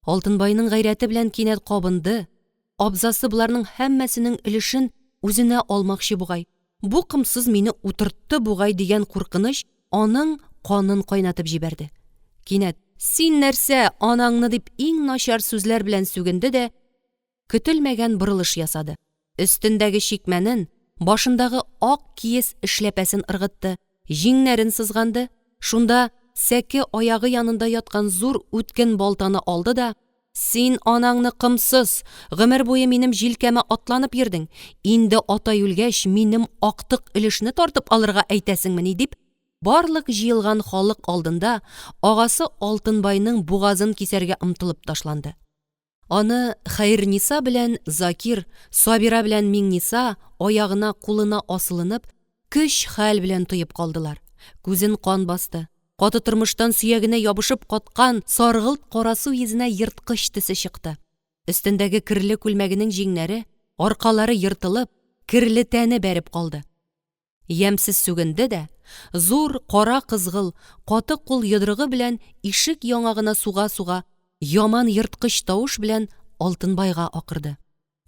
Speaker 1: Алтынбайның гайрәте белән кинәт кабынды, абзасы боларның һәммәсенең өлешен үзенә алмакчы бугай, бу комсыз мине утыртты бугай дигән куркыныч аның канын кайнатып җибәрде. Кинәт, Син нәрсә, анаңны дип иң начар сүзләр белән сүгенде дә, көтелмәгән борылыш ясады. Өстендәге чикмәнен, башындагы ак киез эшләпәсен ыргытты, җиңнәрен сызганды, шунда сәке аягы янында яткан зур үткен балтаны алды да, Син анаңны комсыз, гомер буе минем җилкәмә атланып йөрдең, инде атай үлгәч, минем актык өлешне тартып алырга әйтәсеңмени, дип, барлык җыелган халык алдында агасы Алтынбайның бугазын кисәргә омтылып ташланды. Аны Хәерниса белән Закир, Сабира белән Миңниса аягына, кулына асылынып, көч-хәл белән тоеп калдылар. Күзен кан басты. Каты тормыштан сөягенә ябышып каткан саргылт карасу йөзенә ерткыч төсе чыкты. Өстендәге керле күлмәгенең җиңнәре, аркалары ертылып, керле тәне бәреп калды. Ямьсез сүгенде дә, зур кара кызгыл, каты кул йодрыгы белән ишек яңагына суга-суга, яман ерткыч тавыш белән Алтынбайга акырды.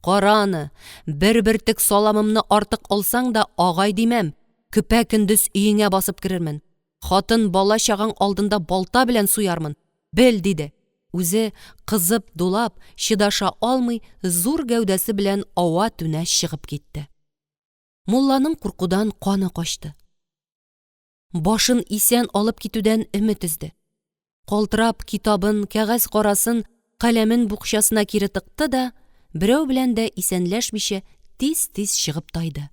Speaker 1: Кара аны, бер бөртек саламымны артык алсаң да, агай димәм, көпә-көндез өеңә басып керермен. Хатын, бала-чагаң алдында балта белән суярмын. Бел, диде. Үзе, кызып-дулап, чыдаша алмый, зур гәүдәсе белән ава-түнә чыгып китте. Мулланың куркудан каны качты. Башын исән алып китүдән өмет өзде. Калтырап, китабын, кәгазь карасын, каләмен букчасына кире тыкты да, берәү белән дә исәнләшмичә, тиз-тиз чыгып тайды.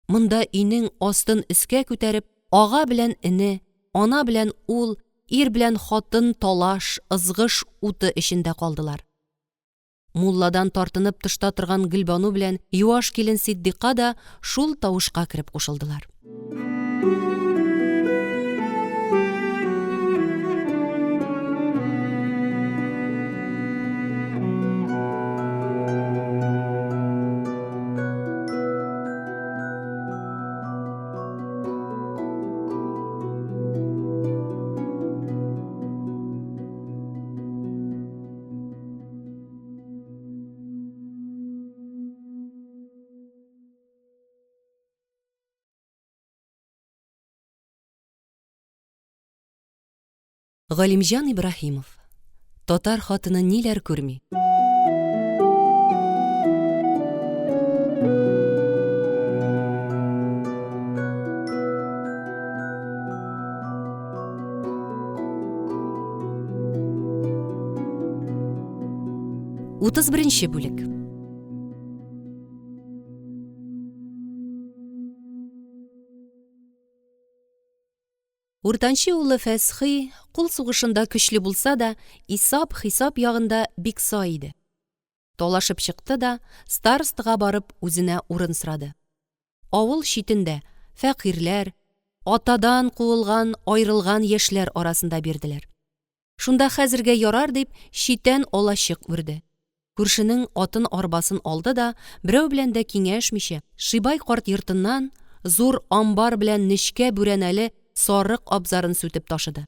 Speaker 1: Монда өйнең астын өскә күтәреп, ага белән эне, ана белән ул, ир белән хатын талаш, ызгыш уты эчендә калдылар. Мулладан тартынып тышта торган Гөлбану белән юаш килен Ситдика да шул тавышка кереп кушылдылар. Галимҗан Ибраһимов. Татар хатыны ниләр күрми? 31 бүлек. Уртанчы улы Фәсхи кул сугышында көчле булса да, исап-хисап ягында бик сай иде. Талашып чыкты да, старостага барып үзенә урын сорады. Авыл читендә фәкыйрьләр, атадан куылган, аерылган яшьләр арасында бирделәр. Шунда хәзергә ярар дип, читән алачык үрде. Күршенең атын-арбасын алды да, берәү белән дә киңәшмичә, Шибай карт йортыннан зур амбар белән нечкә бүрәнәле сарык абзарын сүтеп ташыды.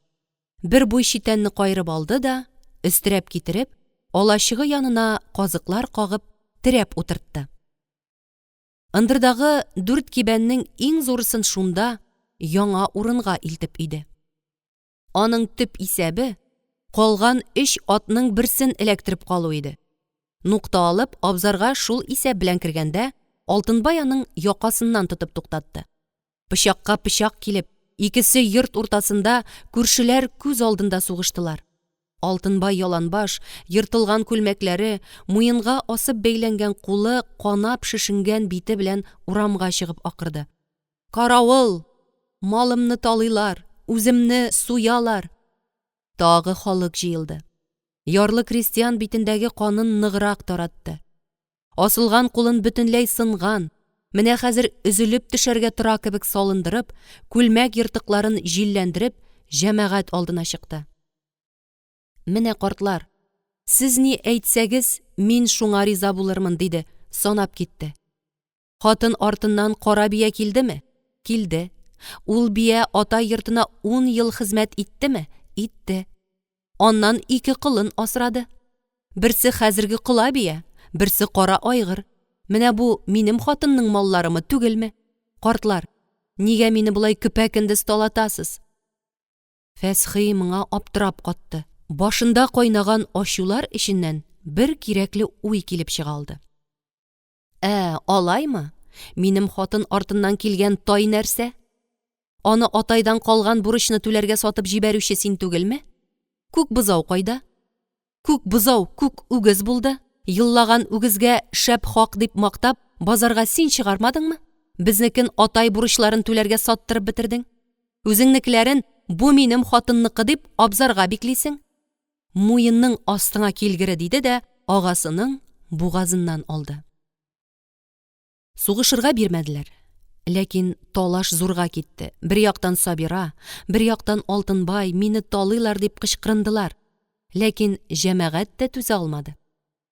Speaker 1: Бер буй читәнне каерып алды да, өстерәп китереп, алачыгы янына казыклар кагып, терәп утыртты. Ындырдагы дүрт кибәннең иң зурысын шунда, яңа урынга илтеп өйде. Аның төп исәбе, калган өч атның берсен эләктереп калу иде. Нукта алып, абзарга шул исәп белән кергәндә, Алтынбай аның якасыннан тотып туктатты. Пычакка пычак килеп, икесе йорт уртасында, күршеләр күз алдында сугыштылар. Алтынбай яланбаш, ертылган күлмәкләре, муенга асып бәйләнгән кулы канап шешенгән бите белән урамга чыгып акырды. Каравыл! Малымны талыйлар, үземне суялар! Тагы халык җыелды. Ярлы крестьян битендәге канын ныграк таратты. Асылган кулын бөтенләй сынган, менә хәзер өзелеп төшәргә тора кебек салындырып, күлмәк ертыкларын җилләндереп, җәмәгать алдына чыкты. Менә, картлар, сез ни әйтсәгез, мин шуңа риза булырмын, диде, санап китте. Хатын артыннан кара бия килдеме? Килде. Ул бия атай йортына ун ел хезмәт иттеме? Итте. Аннан ике колын асрады. Берсе хәзерге кола бия, берсе кара айгыр. Менә бу минем хатынның малларымы, түгелме? Картлар, нигә мине болай көпә-көндез талатасыз? Фәсхи моңа аптырап катты. Башында кайнаган ачулар эченнән бер кирәкле уй килеп чыга алды. Ә, алаймы? Минем хатын артыннан килгән тай нәрсә? Аны атайдан калган бурычны түләргә сатып җибәрүче син түгелме? Күк бозау кайда? Күк бозау күк үгез булды. Еллаган үгезгә шәп хак дип мактап, базарга син чыгармадыңмы? Безнекен атай бурычларын түләргә саттырып бетердең. Үзеңнекеләрен бу минем хатынныкы дип абзарга биклисең. Муенның астыңа килгере, диде дә агасының бугазыннан алды. Сугышырга бирмәделәр. Ләкин талаш зурга китте. Бер яктан Сабира, бер яктан Алтынбай, мине талыйлар дип кычкырындылар. Ләкин җәмәгать тә түзә алмады.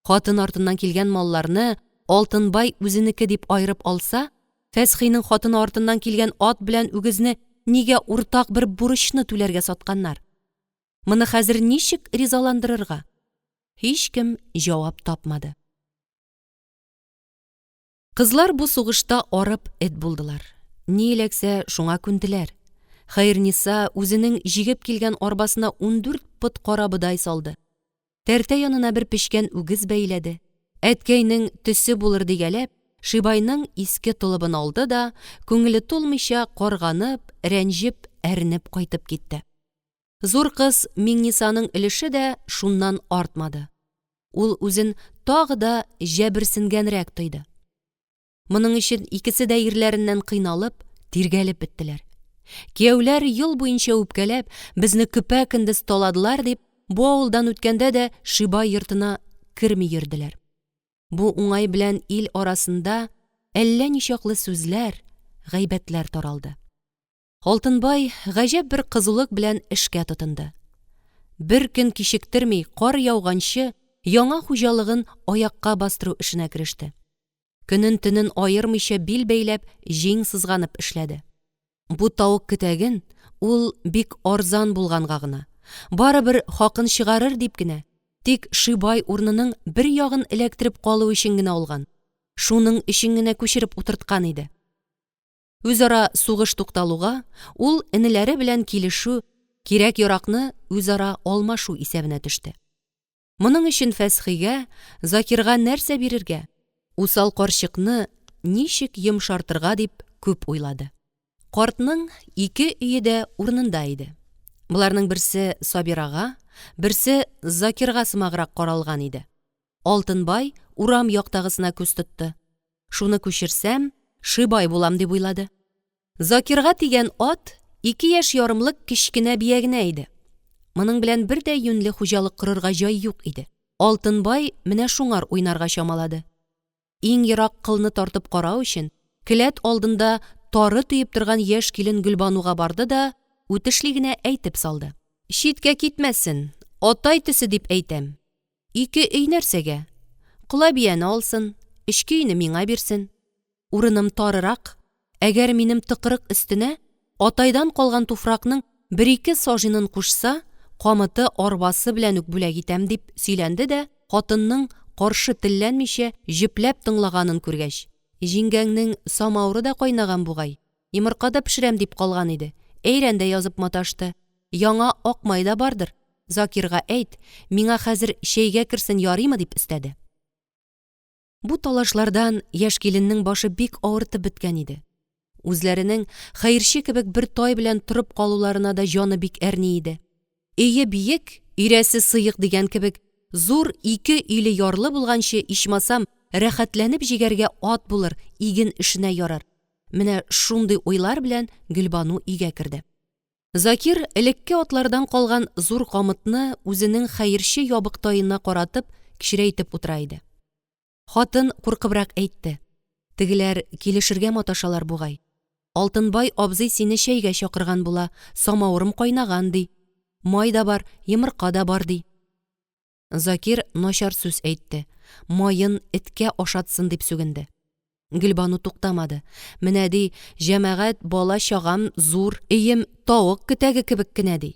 Speaker 1: Хатын артыннан килгән малларны Алтынбай үзенеке дип аерып алса, Фәсхинең хатыны артыннан килгән ат белән үгезне нигә уртак бер бурычны түләргә сатканнар? Моны хәзер ничек ризаландырырга? Һичкем җавап тапмады. Кызлар бу сугышта арып эт булдылар. Ни эләксә, шуңа күнделәр. Хәерниса үзенең җигеп килгән арбасына 14 пот кара бодай салды. Тәртә янына бер печкән үгез бәйләде. Әткәйнең төсе булыр дигәләп, Шибайның иске толыбын алды да, күңеле тулмыйча, карганып, рәнҗеп, әрнеп кайтып китте. Зур кыз Миңнисаның өлеше дә шуннан артмады. Ул үзен тагы да җәберсенгәнрәк тойды. Моның өчен икесе дә ирләреннән кыйналып, тиргәлеп беттеләр. Кияүләр ел буенча үпкәләп, безне көпә-көндез таладылар дип, бу авылдан үткәндә дә Шибай йортына керми йөрделәр. Бу уңай белән ил арасында әллә ничаклы сүзләр, гайбәтләр таралды. Алтынбай гаҗәп бер кызулык белән эшкә тотынды. Бер көн кичектерми, кар яуганчы, яңа хуҗалыгын аякка бастыру эшенә кереште. Көнен-төнен аермыйча бил бәйләп, җиң сызганып эшләде. Бу тавык көтәген ул бик арзан булганга гына, барыбер хакын чыгарыр дип кенә, тик Шибай урынының бер ягын эләктереп калу өчен генә алган, шуның өчен генә күчереп утырткан иде. Үзара сугыш тукталуга, ул энеләре белән килешү, кирәк-яракны үзара алмашу исәбенә төште. Моның өчен Фәсхигә, Закирга нәрсә бирергә, усал карчыкны ничек йомшартырга дип күп уйлады. Картның ике өе дә урынында иде. Боларның берсе Сабирага, берсе Закирга сымаграк каралган иде. Алтынбай урам яктагысына күз тотты. Шуны күчерсәм, шибай булам дип уйлады. Закирга дигән ат ике яшь ярымлык кечкенә бия генә иде. Моның белән бер дә юньле хуҗалык корырга җай юк иде. Алтынбай менә шуңар уйнарга чамалады. Иң ерак кылны тартып карау өчен, келәт алдында тары төеп торган яшь килен Гөлбануга барды да, үтешли генә әйтеп салды. Читкә китмәсен, атай төсе дип әйтәм. Ике өй нәрсәгә? Кола бияне алсын, эчке өйне миңа бирсен. Урыным тарырак, әгәр минем тыкрык өстенә атайдан калган туфракның бер-ике сажинын кушса, камыты арбасы белән үк бүләк итәм, дип сөйләнде дә, хатынның каршы телләнмичә җөпләп тыңлаганын күргәч. Җиңгәңнең самавыры да кайнаган бугай, йомырка да пешерәм дип калган иде, әйрән дә язып маташты. Яңа акмай да бардыр, Закирга әйт, миңа хәзер чәйгә керсен ярыймы, дип өстәде. Бу талашлардан яшь киленнең башы бик авыртып беткән иде. Үзләренең хәерче кебек бер тай белән торып калуларына да җаны бик әрни иде. Өе биек, өйрәсе сыек дигән кебек, зур ике өйле ярлы булганчы, ичмасам, рәхәтләнеп җигәргә ат булыр, иген эшенә ярар. Менә шундый уйлар белән Гөлбану өйгә керде. Закир элекке атлардан калган зур камытны үзенең хәерче ябык таена каратып, кечерәйтеп утыра иде. Хатын куркыбрак әйтте. Тегеләр килешергә маташалар бугай. Алтынбай абзый сине чәйгә чакырган була, самавырым кайнаган, ди. Май да бар, йомырка да бар, ди. Закир начар сүз әйтте, маен эткә ашатсын дип сүгенде. Гөлбану туктамады. Менә ди, җәмәгать, бала-чагам зур, өем тавык көтәге кебек кенә ди.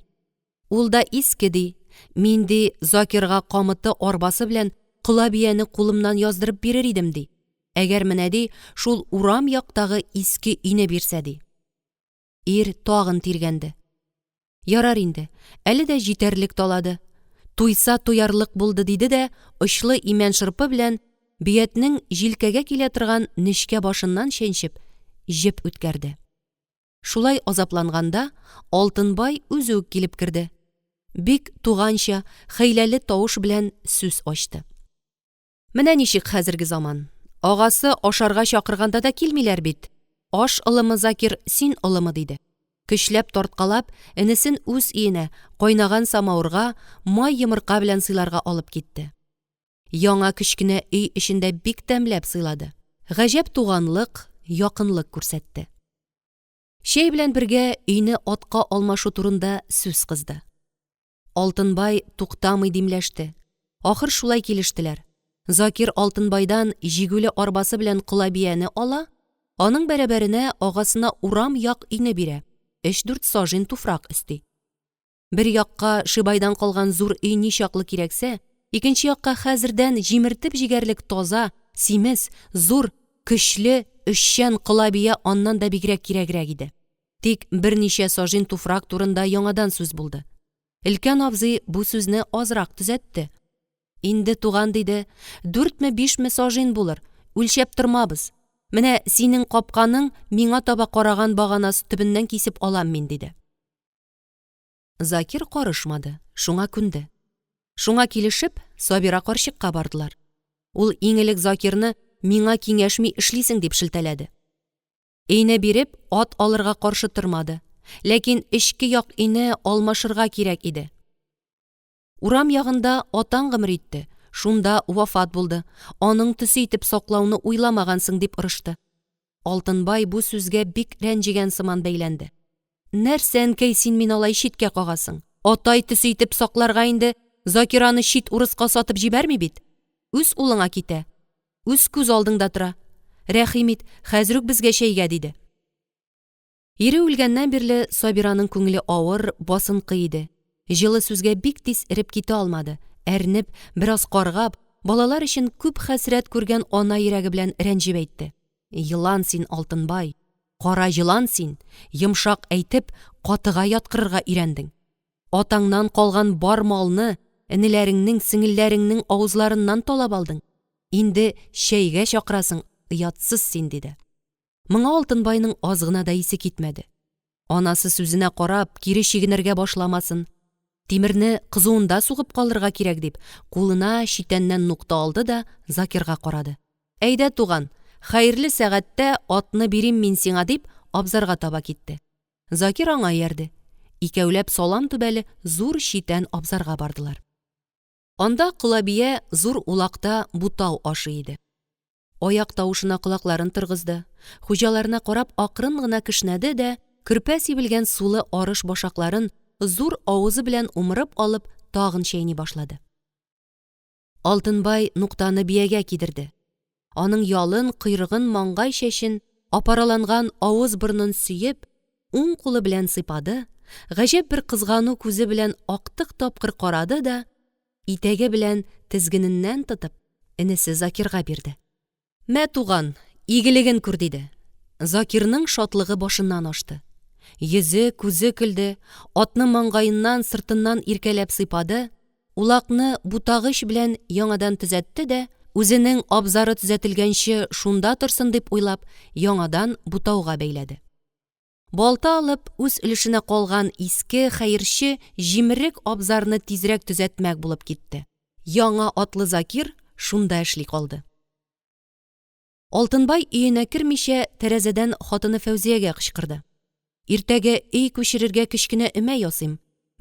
Speaker 1: Ул да иске ди. Мин ди, Закирга камыты арбасы белән кола бияне кулымнан яздырып бирер идем ди. Әгәр менә ди, шул урам яктагы иске өйне бирсә ди. Ир тагын тиргәнде. Ярар инде, әле дә җитәрлек талады. Туйса туярлык булды, диде дә, очлы имән шырпы белән бөятнең җилкәгә килә торган нечкә башыннан чәнчеп, җеп үткәрде. Шулай азапланганда, Алтынбай үзе үк килеп керде. Бик туганча, хәйләле тавыш белән сүз ачты. Менә ничек хәзерге заман. Агасы ашарга чакырганда да килмиләр бит. Аш олымы, Закир, син олымы, диде. Көчләп тарткалап, энесен үз өенә, кайнаган самавырга май-йомырка белән сыйларга алып китте. Яңа кечкенә өй эчендә бик тәмләп сыйлады. Гаҗәп туганлык, якынлык күрсәтте. Чәй белән бергә өйне атка алмашу турында сүз кызды. Алтынбай туктамый димләште. Ахыр шулай килештеләр. Закир Алтынбайдан җигүле арбасы белән кола бияне ала, аның бәрабәренә агасына урам як өйне бирә, өч-дүрт сажин туфрак өсти. Бер якка Шибайдан калган зур өй ничаклы кирәксә, икенче якка хәзердән җимертеп җигәрлек таза, симез, зур, көчле, эшчән кола бия аннан да бигрәк кирәгрәк иде. Тик берничә сажин туфрак турында яңадан сүз булды. Өлкән абзый бу сүзне азрак төзәтте. Инде, туган, диде, дүртме-бишме сажин булыр, үлчәп тормабыз. Менә синең капканың миңа таба караган баганасы төбеннән кисеп алам мин, диде. Закир карышмады, шуңа күнде. Шуңа килешеп, Сабира карчыкка бардылар. Ул иң элек Закирны миңа киңәшми эшлисең дип шелтәләде. Өйне биреп, ат алырга каршы тормады. Ләкин эчке як өйне алмашырга кирәк иде. Урам ягында атаң гомер итте, шунда вафат булды. Аның төсе итеп саклауны уйламагансың, дип орышты. Алтынбай бу сүзгә бик рәнҗегән сыман бәйләнде. Нәрсә, әнкәй, син мине алай читкә кагасың? Атай төсе итеп сакларга инде Закираны чит урыска сатып җибәрми бит. Үз улыңа китә. Үз күз алдыңда тора. Рәхим ит, хәзер үк безгә чәйгә, диде. Ире үлгәннән бирле Сабираның күңеле авыр, басынкы иде. Җылы сүзгә бик тиз эреп китә алмады. Әрнеп, бераз каргап, балалар өчен күп хәсрәт күргән ана йөрәге белән рәнҗеп әйтте. Елан син, Алтынбай, кара җылан син, йомшак әйтеп, катыга яткырырга өйрәндең. Атаңнан калган бар малны энеләреңнең, сеңелләреңнең авызларыннан талап алдың. Инде чәйгә чакырасың, оятсыз син, диде. Моңа Алтынбайның аз гына да исе китмәде. Анасы сүзенә карап, кире чигенергә башламасын. Тимерне кызуында сугып калырга кирәк дип, кулына читәннән нукта алды да Закирга карады. Әйдә, туган, хәерле сәгатьтә атны бирим мин сиңа, дип, абзарга таба китте. Закир аңа иярде. Икәүләп салам түбәле зур читән абзарга бардылар. Анда Колабия зур улакта бутау ашый иде. Аяк тавышына колакларын торгызды, хуҗаларына карап акрын гына кешнәде дә, көрпә сибелгән сулы арыш башакларын зур авызы белән умырып алып, тагын чәйни башлады. Алтынбай нуктаны биягә кидерде. Аның ялын, койрыгын, маңгай чәчен, апараланган авыз-борынын сөеп, уң кулы белән сыйпады, гаҗәп бер кызгану күзе белән актык тапкыр карады да, итәге белән тезгененнән тотып, энесе Закирга бирде. Мә, туган, Игелеген күр, диде. Закирның шатлыгы башыннан ашты. Йөзе, күзе көлде, атны маңгаеннан, сыртыннан иркәләп сыйпады, улакны бутагыч белән яңадан төзәтте дә, үзенең абзары төзәтелгәнче шунда торсын дип уйлап, яңадан бутауга бәйләде. Балта алып, үз өлешенә калган иске, хәерче, җимерек абзарны тизрәк төзәтмәк булып китте. Яңа атлы Закир шунда эшли калды. Алтынбай өенә кермичә тәрәзәдән хатыны Фәүзиягә кычкырды. Иртәгә өй күчерергә кечкенә өмә ясыйм.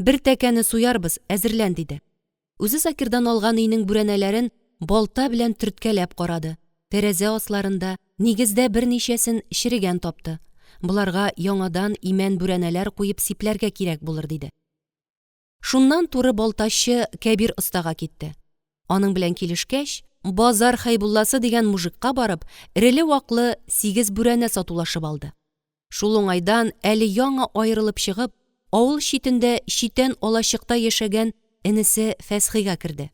Speaker 1: Бер тәкәне суярбыз, әзерлән, диде. Үзе Закирдан алган өйнең бүрәнәләрен балта белән төрткәләп карады. Тәрәзә асларында, нигездә берничәсен черегән тапты. Боларга яңадан имән бүрәнәләр куеп сипләргә кирәк булыр, диде. Шуннан туры балтачы Кәбир остага китте. Аның белән килешкәч, базар Хәйбулласы дигән мужикка барып, эреле-ваклы сигез бүрәнә сатулашып алды. Шул уңайдан әле яңа аерылып чыгып, авыл читендә читән алачыкта яшәгән энесе Фәсхигә керде.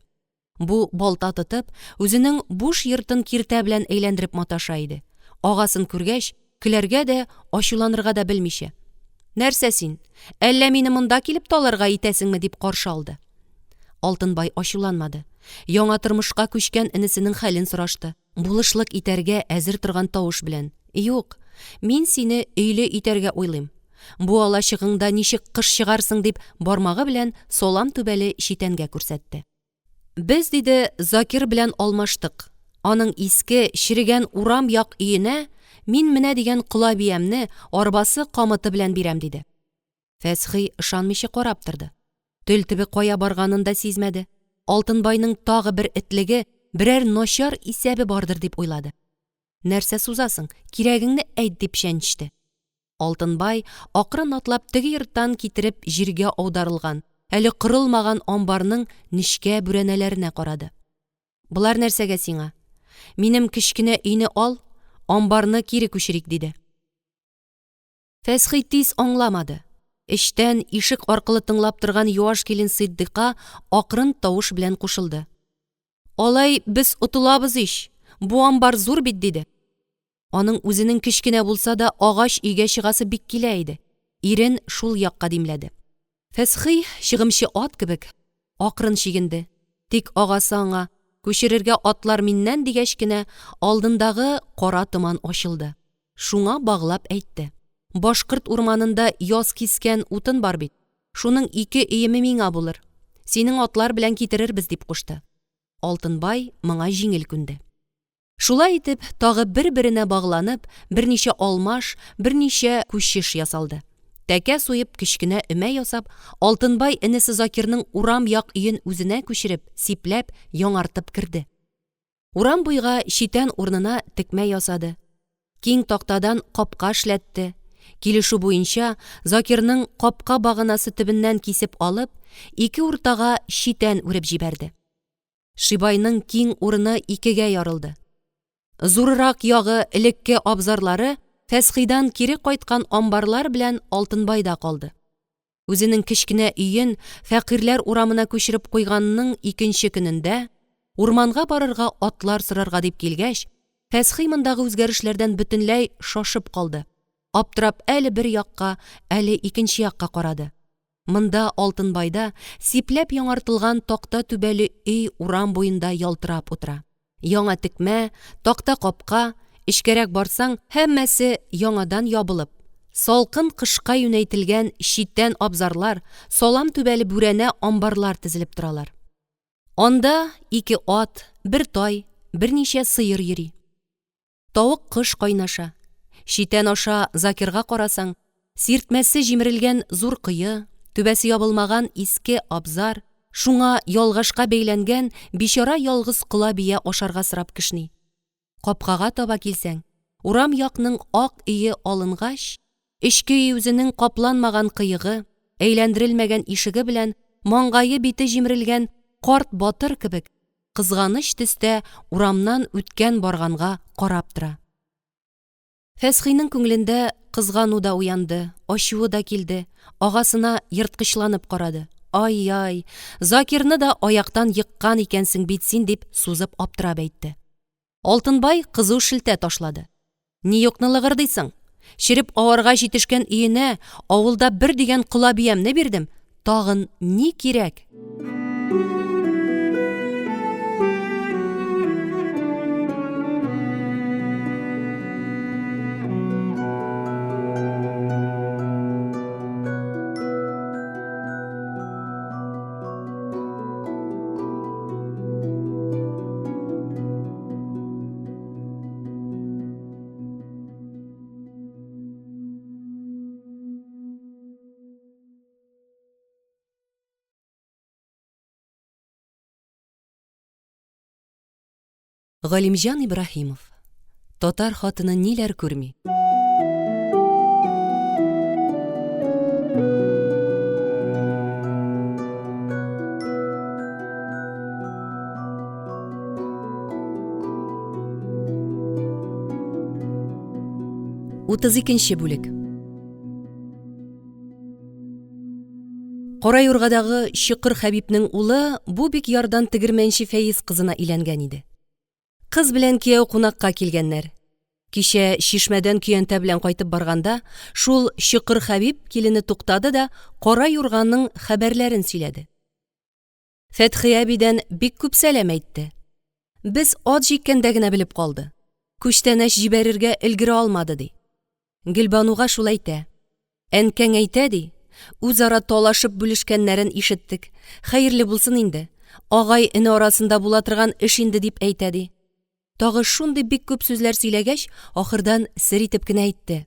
Speaker 1: Бу балта тотып, үзенең буш йортын киртә белән әйләндереп маташа иде. Агасын күргәч, көләргә дә, ачуланырга да белмичә. Нәрсә син? Әллә мине монда килеп таларга итәсеңме? дип каршы алды. Алтынбай ачуланмады. Яңа тормышка күчкән энесенең хәлен сорашты. Булышлык итәргә әзер торган тавыш белән. Юк, мин сине өйле итәргә уйлыйм. Бу алачыгыңда ничек кыш чыгарсың, дип бармагы белән салам түбәле читәнгә күрсәтте. Без, диде, Закир белән алмаштык. Аның иске, черегән урам як өенә мин менә дигән кола биямне арбасы камыты белән бирәм, диде. Фәсхи ышанмыйча карап торды. Тел төбе кая барганын да сизмәде. Алтынбайның тагы бер этлеге, берәр начар исәбе бардыр дип уйлады. Нәрсә сузасың, кирәгеңне әйт, дип чәнчте. Алтынбай акрын атлап теге йорттан китереп җиргә аударылган, әле корылмаган амбарның нечкә бүрәнәләренә карады. Болар нәрсәгә сиңа? Минем кечкенә өйне ал, амбарны кире күчерик, диде. Фәсхи тиз аңламады. Эчтән ишек аркылы тыңлап торган юаш килен Ситдыйка акрын тавыш белән кушылды. Алай без отылабыз ич, бу амбар зур бит, диде. Аның үзенең кечкенә булса да агач өйгә чыгасы бик килә иде. Ирен шул якка димләде. Фәсхи, чыгымчы ат кебек, акрын чигенде. Тик агасы аңа, күчерергә атлар миннән дигәч кенә, алдындагы кара томан ачылды. Шуңа баглап әйтте. Башкорт урманында яз кискән утын бар бит. Шуның ике өеме миңа булыр. Синең атлар белән китерербез, дип кушты. Алтынбай моңа җиңел күнде. Шулай итеп, тагы бер-беренә багланып, берничә алмаш, берничә күчеш ясалды. Тәкә суеп, кечкенә өмә ясап, Алтынбай энесе Закирның урам як өен үзенә күчереп, сипләп, яңартып керде. Урам буйга читән урынына текмә ясады. Киң тактадан капка эшләтте. Килешү буенча, Закирның капка баганасы төбеннән кисеп алып, ике уртага читән үреп җибәрде. Шибайның киң урыны икегә ярылды. Зуррак ягы элекке абзарлары Фәсхидан кире кайткан амбарлар белән Алтынбайда калды. Үзенең кечкенә өен фәкыйрьләр урамына күчереп куйганның икенче көнендә, урманга барырга атлар сорарга дип килгәч, Фәсхи мондагы үзгәрешләрдән бөтенләй шашып калды. Аптырап әле бер якка, әле икенче якка карады. Монда, Алтынбайда, сипләп яңартылган такта түбәле өй урам буенда ялтырап утыра. Яңа текмә, такта капка, эчкәрәк барсаң, һәммәсе яңадан ябылып, салкын кышка юнәйтелгән читән абзарлар, салам түбәле бүрәнә амбарлар тезелеп торалар. Анда ике ат, бер тай, берничә сыер йөри. Тавык-кош кайнаша. Читән аша Закирга карасаң, сиртмәсе җимерелгән зур кое, түбәсе ябылмаган иске абзар, шуңа ялгашка бәйләнгән бичара ялгыз кола бия ашарга сорап кешни. Капкага таба килсәң, урам якның ак өе алынгач, эчке өй үзенең капланмаган кыегы, әйләндерелмәгән ишеге белән маңгае-бите җимерелгән карт батыр кебек, кызганыч төстә урамнан үткән-барганга карап тора. Фәсхинең күңелендә кызгану да уянды, ачуы да килде, агасына ерткычланып карады. Ай-яй, Закирны да аяктан еккан икәнсең бит син, дип сузып аптырап әйтте. Алтынбай кызу шелтә ташлады. Ни юкны лыгырдыйсың? Череп аварга җитешкән өенә авылда бер дигән кола биямне бирдем, тагын ни кирәк? Галимҗан Ибраһимов. Татар хатыны ниләр күрми? 32 бүлек. Кара юргадагы Чокыр Хәбибнең улы бу бик ярдан тегермәнче Фәез кызына өйләнгән иде. Кыз белән кияү кунакка килгәннәр. Кичә чишмәдән көянтә белән кайтып барганда, шул Чокыр Хәбиб килене туктады да кара юрганың хәбәрләрен сөйләде. Фәтхи әбидән бик күп сәлам әйтте. Без ат җиккәндә генә белеп калды. Күчтәнәч җибәрергә өлгерә алмады, ди. Гөлбануга шул әйтә. Әнкәң әйтә, ди, үзара талашып бүлешкәннәрен ишеттек. Хәерле булсын инде. Агай-эне арасында була торган эш инде, дип әйтә, ди. Тагы шундый бик күп сүзләр сөйләгәч, ахырдан сер итеп кенә әйтте.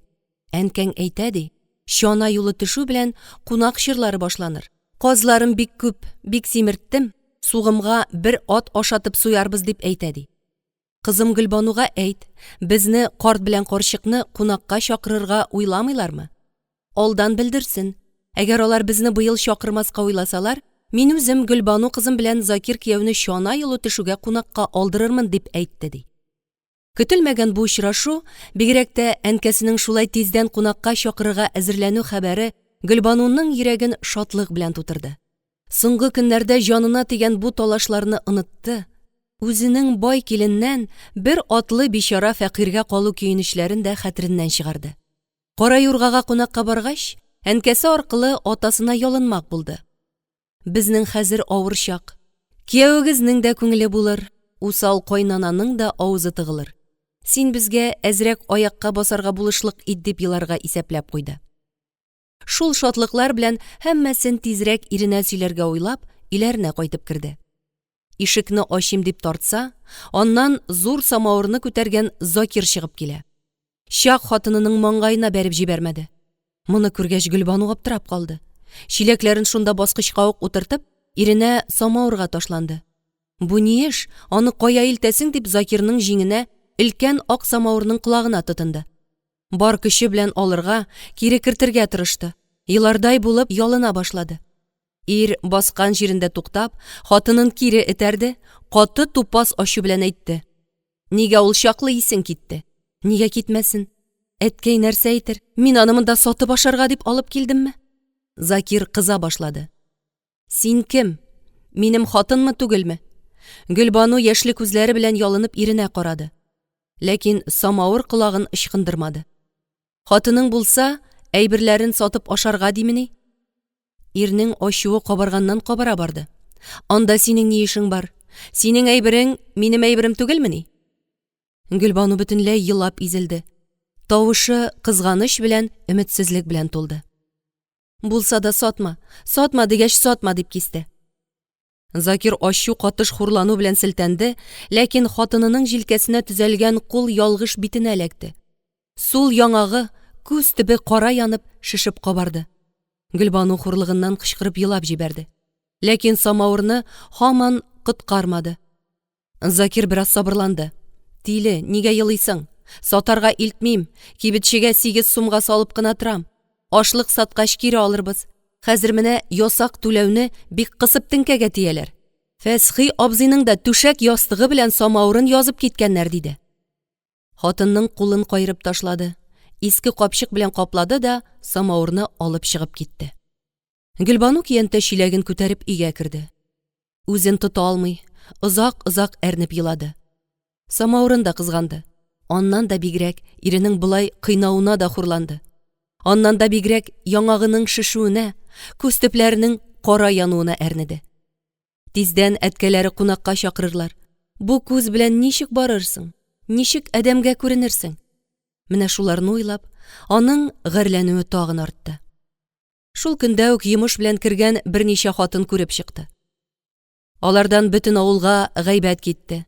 Speaker 1: Әнкәң әйтә, ди, чана юлы төшү белән кунак чирлары башланыр. Казларым бик күп, бик симерттем, сугымга бер ат ашатып суярбыз, дип әйтә, ди. Кызым Гөлбануга әйт, безне карт белән карчыкны кунакка чакырырга уйламыйлармы? Алдан белдерсен. Әгәр алар безне быел чакырмаска уйласалар, мин үзем Гөлбану кызым белән Закир кияүне чана юлы төшүгә кунакка алдырырмын, дип әйтте, ди. Көтелмәгән бу очрашу, бигрәк тә әнкәсенең шулай тиздән кунакка чакырырга әзерләнү хәбәре Гөлбануның йөрәген шатлык белән тутырды. Соңгы көннәрдә җанына тигән бу талашларны онытты. Үзенең бай киленнән бер атлы бичара фәкыйрьгә калу көенечләрен дә хәтереннән чыгарды. Кара юргага кунакка баргач, әнкәсе аркылы атасына ялынмак булды. Безнең хәзер авыр чак. Киявегезнең дә күңеле булыр, усал кайнананың да авызы тыгылыр. Син безгә әзрәк аякка басарга булышлык ит, дип еларга исәпләп куйды. Шул шатлыклар белән һәммәсен тизрәк иренә сөйләргә уйлап, өйләренә кайтып керде. Ишекне ачыйм дип тартса, аннан зур самавырны күтәргән Закир чыгып килә. Чак хатынының маңгаена бәреп җибәрмәде. Моны күргәч, Гөлбану аптырап калды. Чиләкләрен шунда баскычка ук утыртып, иренә самавырга ташланды. Бу ни эш, аны кая илтәсең дип Закирның җиңенә, өлкән ак самавырның колагына тотынды. Бар көче белән алырга, кире кертергә тырышты. Елардай булып ялына башлады. Ир баскан җирендә туктап, хатынын кире этәрде, каты тупас ачу белән әйтте. Нигә ул чаклы исең китте? Нигә китмәсен? Әткәй нәрсә әйтер? Мин аны монда сатып ашарга дип алып килдемме? Закир кыза башлады. Син кем? Минем хатынмы түгелме? Гөлбану яшьле күзләре белән ялынып иренә карады. Ләкин самавыр колагын ычкындырмады. Хатының булса, әйберләрен сатып ашарга димени? Ирнең ачуы кабарганнан кабара барды. Анда синең ни эшең бар? Синең әйберең минем әйберем түгелмени? Гөлбану бөтенләй елап изелде. Тавышы кызганыч белән, өметсезлек белән тулды. Булса да сатма, сатма дигәч сатма дип кисте. Закир ачу катыш хурлану белән селтәнде, ләкин хатынының җилкәсенә төзәлгән кул ялгыш битенә эләкте. Сул яңагы, күз төбе кара янып, шешеп кабарды. Гөлбану хурлыгыннан кычкырып елап җибәрде. Ләкин самавырны һаман коткармады. Закир бераз сабырланды. Тиле, нигә елыйсың? Сатарга илтмим, кибетчегә 8 сумга салып кына торам. Ашлык саткач кире алырбыз. Хәзер менә ясак түләүне бик кысып теңкәгә тияләр. Фәсхи абзыйның да түшәк ястыгы белән самавырын язып киткәннәр, диде. Хатынның кулын каерып ташлады, иске капчык белән каплады да самавырны алып чыгып китте. Гөлбану көянтә чиләген күтәреп өйгә керде. Үзен тота алмый, озак-озак әрнеп елады. Самавырын да кызганды. Аннан да бигрәк иренең болай кыйнавына да хурланды. Аннан да бигрәк яңагының шешүенә, күз төпләренең кара януына әрнеде. Тиздән әткәләре кунакка чакырырлар. Бу күз белән ничек барырсың? Ничек адәмгә күренерсең? Менә шуларны уйлап, аның гарьләнүе тагын артты. Шул көндә үк йомыш белән кергән берничә хатын күреп чыкты. Алардан бөтен авылга гайбәт китте.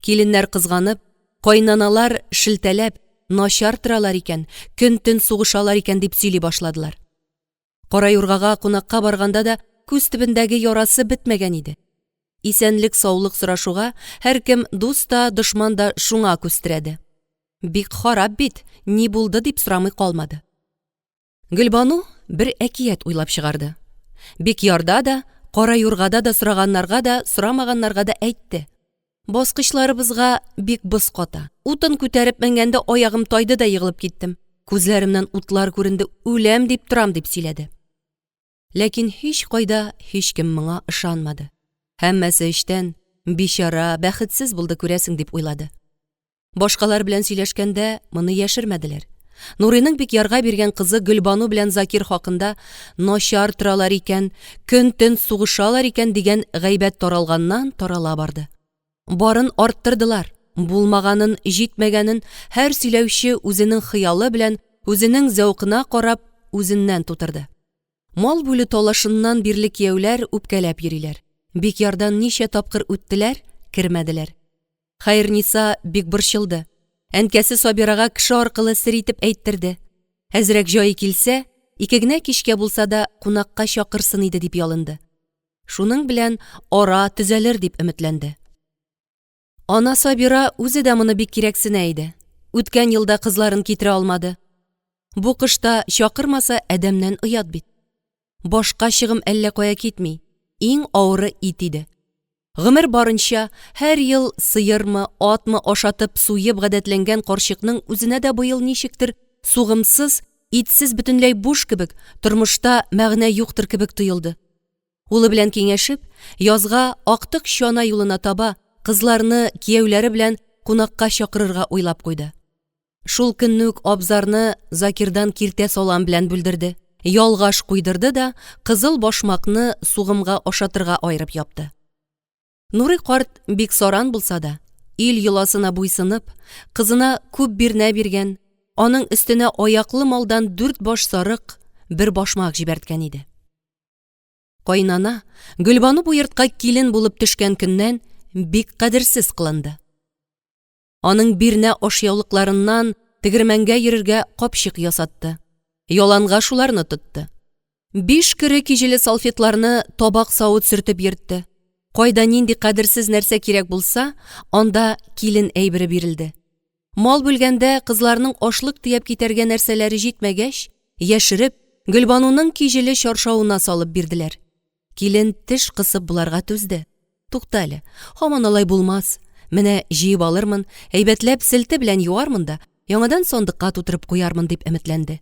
Speaker 1: Киленнәр кызганып, кайнаналар шелтәләп, начар торалар икән, көн-төн сугышалар икән дип сөйли башладылар. Кара юргага кунакка барганда да күз төбендәге ярасы бетмәгән иде. Исәнлек-саулык сорашуга һәркем дус та, дошман да шуңа күз терәде. Бик харап бит, ни булды дип сорамый калмады. Гөлбану бер әкият уйлап чыгарды. Бикъярда да, Кара юргада да сораганнарга да, сорамаганнарга да әйтте. Баскычларыбызга бик боз ката. Утын күтәреп менгәндә аягым тайды да егылып киттем. Күзләремнән утлар күренде, үләм дип торам, дип сөйләде. Ләкин һич кайда һичкем моңа ышанмады. Һәммәсе эчтән, бичара, бәхетсез булды күрәсең, дип уйлады. Башкалар белән сөйләшкәндә моны яшермәделәр. Нурыйның бик ярга биргән кызы Гөлбану белән Закир хакында начар торалар икән, көн-төн сугышалар икән дигән гайбәт таралганнан тарала барды. Барын арттырдылар, булмаганын, җитмәгәнен һәр сөйләүче үзенең хыялы белән, үзенең зәвкына карап, үзеннән тутырды. Мал бүлү талашыннан бирле кияүләр үпкәләп йөриләр. Бикъярдан ничә тапкыр үттеләр, кермәделәр. Хәерниса бик борчылды. Әнкәсе Сабирага кеше аркылы сер итеп әйттерде. Әзрәк җае килсә, ике генә кичкә булса да кунакка чакырсын иде дип ялынды. Шуның белән ара төзәлер дип өметләнде. Ана Сабира үзе дә моны бик кирәксенә иде. Үткән елда кызларын китерә алмады. Бу кышта чакырмаса, адәмнән оят бит. Башка чыгым әллә кая китми. Иң авыры ит иде. Гомер барынча һәр ел сыермы, атмы ашатып, суеп гадәтләнгән карчыкның үзенә дә быел ничектер сугымсыз, итсез бөтенләй буш кебек, тормышта мәгънә юктыр кебек тоелды. Улы белән киңәшеп, язга актык чана юлына таба кызларны кияүләре белән кунакка чакырырга уйлап куйды. Шул көнне үк абзарны Закирдан киртә салам белән бүлдерде. Ялгаш куйдырды да кызыл башмакны сугымга ашатырга аерып япты. Нурый карт бик саран булса да, ил йоласына буйсынып, кызына күп бирнә биргән, аның өстенә аяклы малдан дүрт баш сарык, бер башмак җибәрткән иде. Кайнана Гөлбану бу йортка килен булып төшкән көннән бик кадерсез кылынды. Аның бирнә ашъяулыкларыннан тегермәнгә йөрергә капчык ясатты. Яланга шуларны тотты. Биш көре киҗеле салфетларны табак-савыт сөртеп йөртте. Кайда нинди кадерсез нәрсә кирәк булса, анда килен әйбере бирелде. Мал бүлгәндә кызларның ашлык төяп китәргә нәрсәләре җитмәгәч, яшереп, Гөлбануның киҗеле чаршавына салып бирделәр. Килен теш кысып боларга түзде. Тукта әле, һаман алай булмас. Менә җыеп алырмын, әйбәтләп селте белән юармын да, яңадан сандыкка тутырып куярмын дип өметләнде.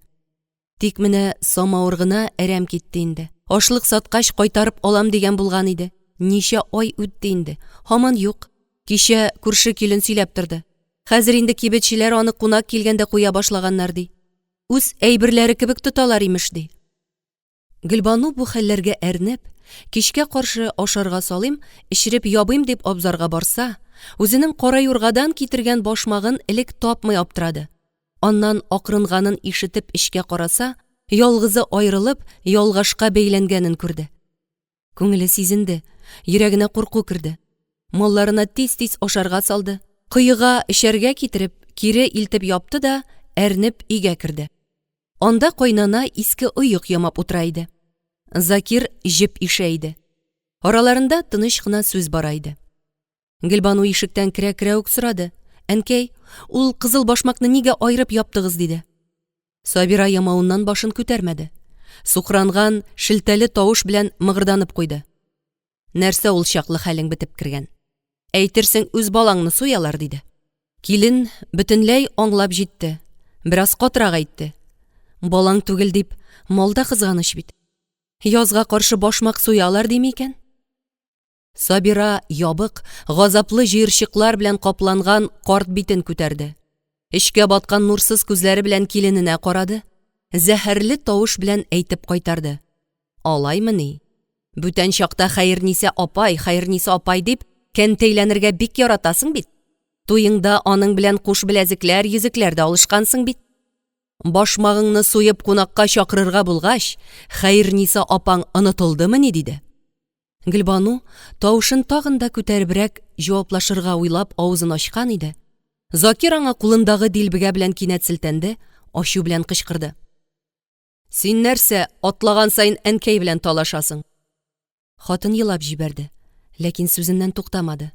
Speaker 1: Тик менә самавыр гына әрәм китте инде. Ашлык саткач кайтарып алам дигән булган иде. Ничә ай үтте инде, һаман юк. Кичә күрше килен сөйләп торды. Хәзер инде кибетчеләр аны кунак килгәндә куя башлаганнар ди. Үз әйберләре кебек тоталар имеш ди. Гөлбану бу хәлләргә әрнеп, кичкә каршы ашарга салыйм, эчереп ябыйм дип абзарга барса, үзенең кара юргадан китергән башмагын элек тапмый аптырады. Аннан акрынганын ишетеп эчкә караса, ялгызы аерылып, ялгашка бәйләнгәнен күрде. Күңеле сизенде, йөрәгенә курку керде. Малларына тиз-тиз ашарга салды, коега эчәргә китереп, кире илтеп япты да, әрнеп өйгә керде. Анда кайнана иске оек ямап утыра иде. Закир җеп ишә иде. Араларында тыныч кына сүз бара иде. Гөлбану ишектән керә-керә үк сорады. Әнкәй, ул кызыл башмакны нигә аерып яптыгыз, диде. Сабира ямавыннан башын күтәрмәде. Сукранган, шелтәле тавыш белән мыгырданып куйды. Нәрсә ул чаклы хәлең бетеп кергән? Әйтерсең, үз балаңны суялар, диде. Килен бөтенләй аңлап җитте. Бераз катырак әйтте. Балаң түгел дип, мал да кызганыч бит. Язга каршы башмак суялар дими икән? Сабира ябык, газаплы җыерчыклар белән капланган карт битен күтәрде. Эчкә баткан нурсыз күзләре белән килененә карады, зәһәрле тавыш белән әйтеп кайтарды. Алаймыни? Бүтән чакта Хәерниса апай, Хәерниса апай дип кәнтәйләнергә бик яратасың бит. Туеңда аның белән куш беләзекләр, йөзекләр дә алышкансың бит. Башмагыңны суеп кунакка чакырырга булгач, Хәерниса апаң онытылдымыни, диде. Гөлбану тавышын тагын да күтәребрәк җаваплашырга уйлап авызын ачкан иде. Закир аңа кулындагы дилбегә белән кинәт селтәнде, ачу белән кычкырды. Син нәрсә, атлаган саен әнкәй белән талашасың? Хатын елап җибәрде, ләкин сүзеннән туктамады.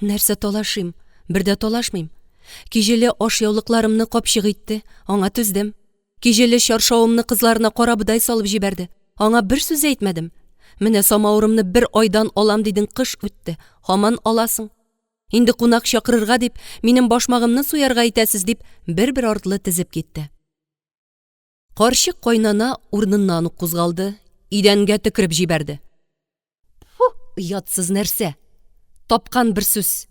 Speaker 1: Нәрсә талашыйм? Бер дә талашмыйм. Киҗеле ашъяулыкларымны капчык итте, аңа түздем. Киҗеле чаршавымны кызларына карабодай салып җибәрде, аңа бер сүз әйтмәдем. Менә самавырымны бер айдан алам дидең, кыш үтте, һаман аласың. Инде кунак чакырырга дип, минем башмагымны суярга итәсез дип, бер-бер артлы тезеп китте. Карчык кайнана урыныннан ук кузгалды, идәнгә төкереп җибәрде. Фу, оятсыз нәрсә! Тапкан бер сүз.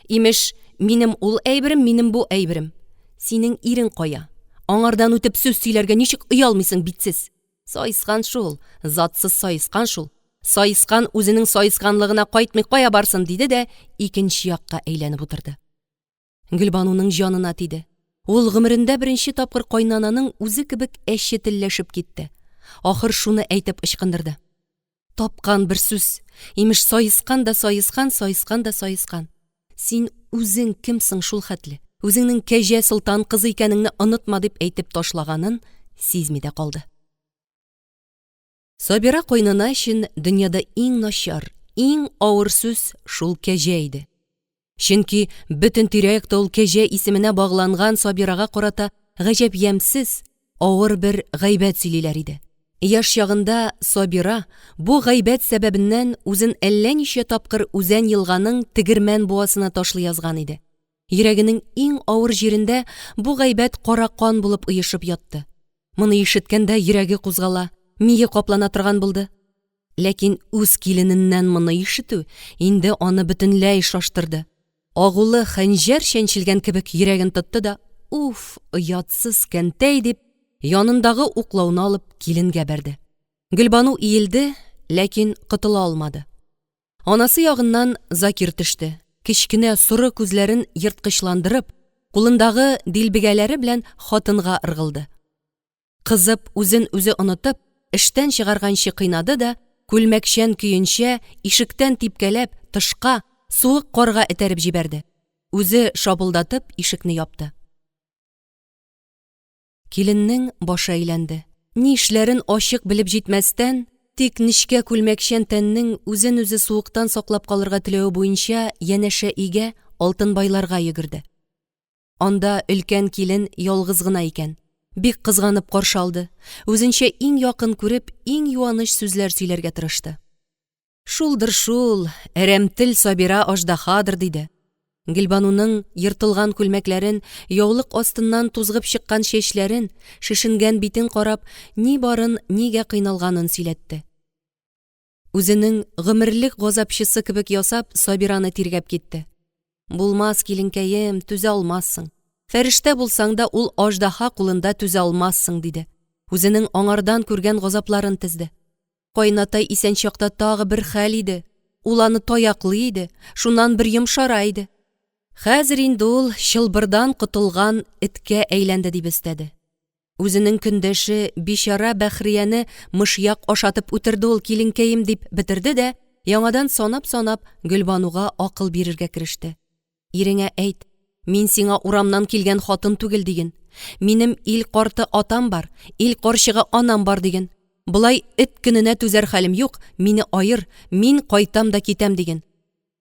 Speaker 1: Имеш, минем ул әйберем, минем бу әйберем. Синең ирең кая? Аңардан үтеп сүз сөйләргә ничек оялмыйсың, битсез? Саескан шул, затсыз саескан шул. Саескан үзенең саесканлыгына кайтмый кая барсын, диде дә икенче якка әйләнеп утырды. Гөлбануның җанына тиде. Ул гомерендә беренче тапкыр кайнананың үзе кебек әче телләшеп китте. Ахыр шуны әйтеп ычкындырды. Тапкан бер сүз. Имеш, саескан да саескан, саескан да саескан. Син үзең кем соң шул хәтле? Үзеңнең Кәҗә Солтан кызы икәнеңне онытма, дип әйтеп ташлаганын сизми дә калды. Сабира кайнана өчен дөньяда иң начар, иң авыр сүз шул кәҗә иде. Чөнки бөтен тирә-якта ул кәҗә исеменә багланган Сабирага карата гаҗәп ямьсез, авыр бер гайбәт сөйлиләр иде. Яшь чагында Сабира бу гайбәт сәбәбеннән үзен әллә ничә тапкыр Үзән елганың тегермән буасына ташлый язган иде. Йөрәгенең иң авыр җирендә бу гайбәт кара кан булып оешып ятты. Моны ишеткәндә йөрәге кузгала, мие каплана торган булды. Ләкин үз килененнән моны ишетү инде аны бөтенләй шаштырды. Агулы хәнҗәр чәнчелгән кебек йөрәген тотты да, уф, оятсыз кәнтәй дип, янындагы уклауны алып киленгә бәрде. Гөлбану иелде, ләкин котыла алмады. Анасы ягыннан Закир төште. Кечкенә соры күзләрен ерткычландырып, кулындагы дилбегәләре белән хатынга ыргылды. Кызып, үзен-үзе онытып, эштән чыгарганчы кыйнады да, күлмәкчән көенчә, ишектән типкәләп, тышка, суык карга этәреп җибәрде. Үзе шапылдатып ишекне япты. Киленнең башы әйләнде. Ни эшләрен ачык белеп җитмәстән, тик нечкә күлмәкчән тәннең үзен-үзе суыктан саклап калырга теләве буенча янәшә өйгә, Алтынбайларга йөгерде. Анда өлкән килен ялгыз гына икән. Бик кызганып каршы алды, үзенчә иң якын күреп, иң юаныч сүзләр сөйләргә тырышты. Шулдыр шул, әрәмтел Сабира аждаһадыр, диде. Гөлбануның ертылган күлмәкләрен, яулык астыннан тузгып чыккан чәчләрен, шешенгән битен карап, ни барын, нигә кыйналганын сөйләтте. Үзенең гомерлек газапчысы кебек ясап, Сабираны тиргәп китте. Булмас, киленкәем, түзә алмассың. Фәрештә булсаң да, ул аждаһа кулында түзә алмассың, диде. Үзенең аңардан күргән газапларын тезде. Каенатай исән чакта тагы бер хәл иде. Ул аны таяклый иде, шуннан бер йомшара иде. Хәзер инде ул чылбырдан котылган эткә әйләнде, дип өстәде. Үзенең көндәше бичара Бәхрияне мышьяк ашатып үтерде ул киленкәем, дип бетерде дә, яңадан санап-санап Гөлбануга акыл бирергә кереште. Иреңә әйт, мин сиңа урамнан килгән хатын түгел диген. Минем ил карты атам бар, ил карчыгы анам бар диген. Болай эт көненә түзәр хәлем юк, мине аер, мин кайтам да китәм диген.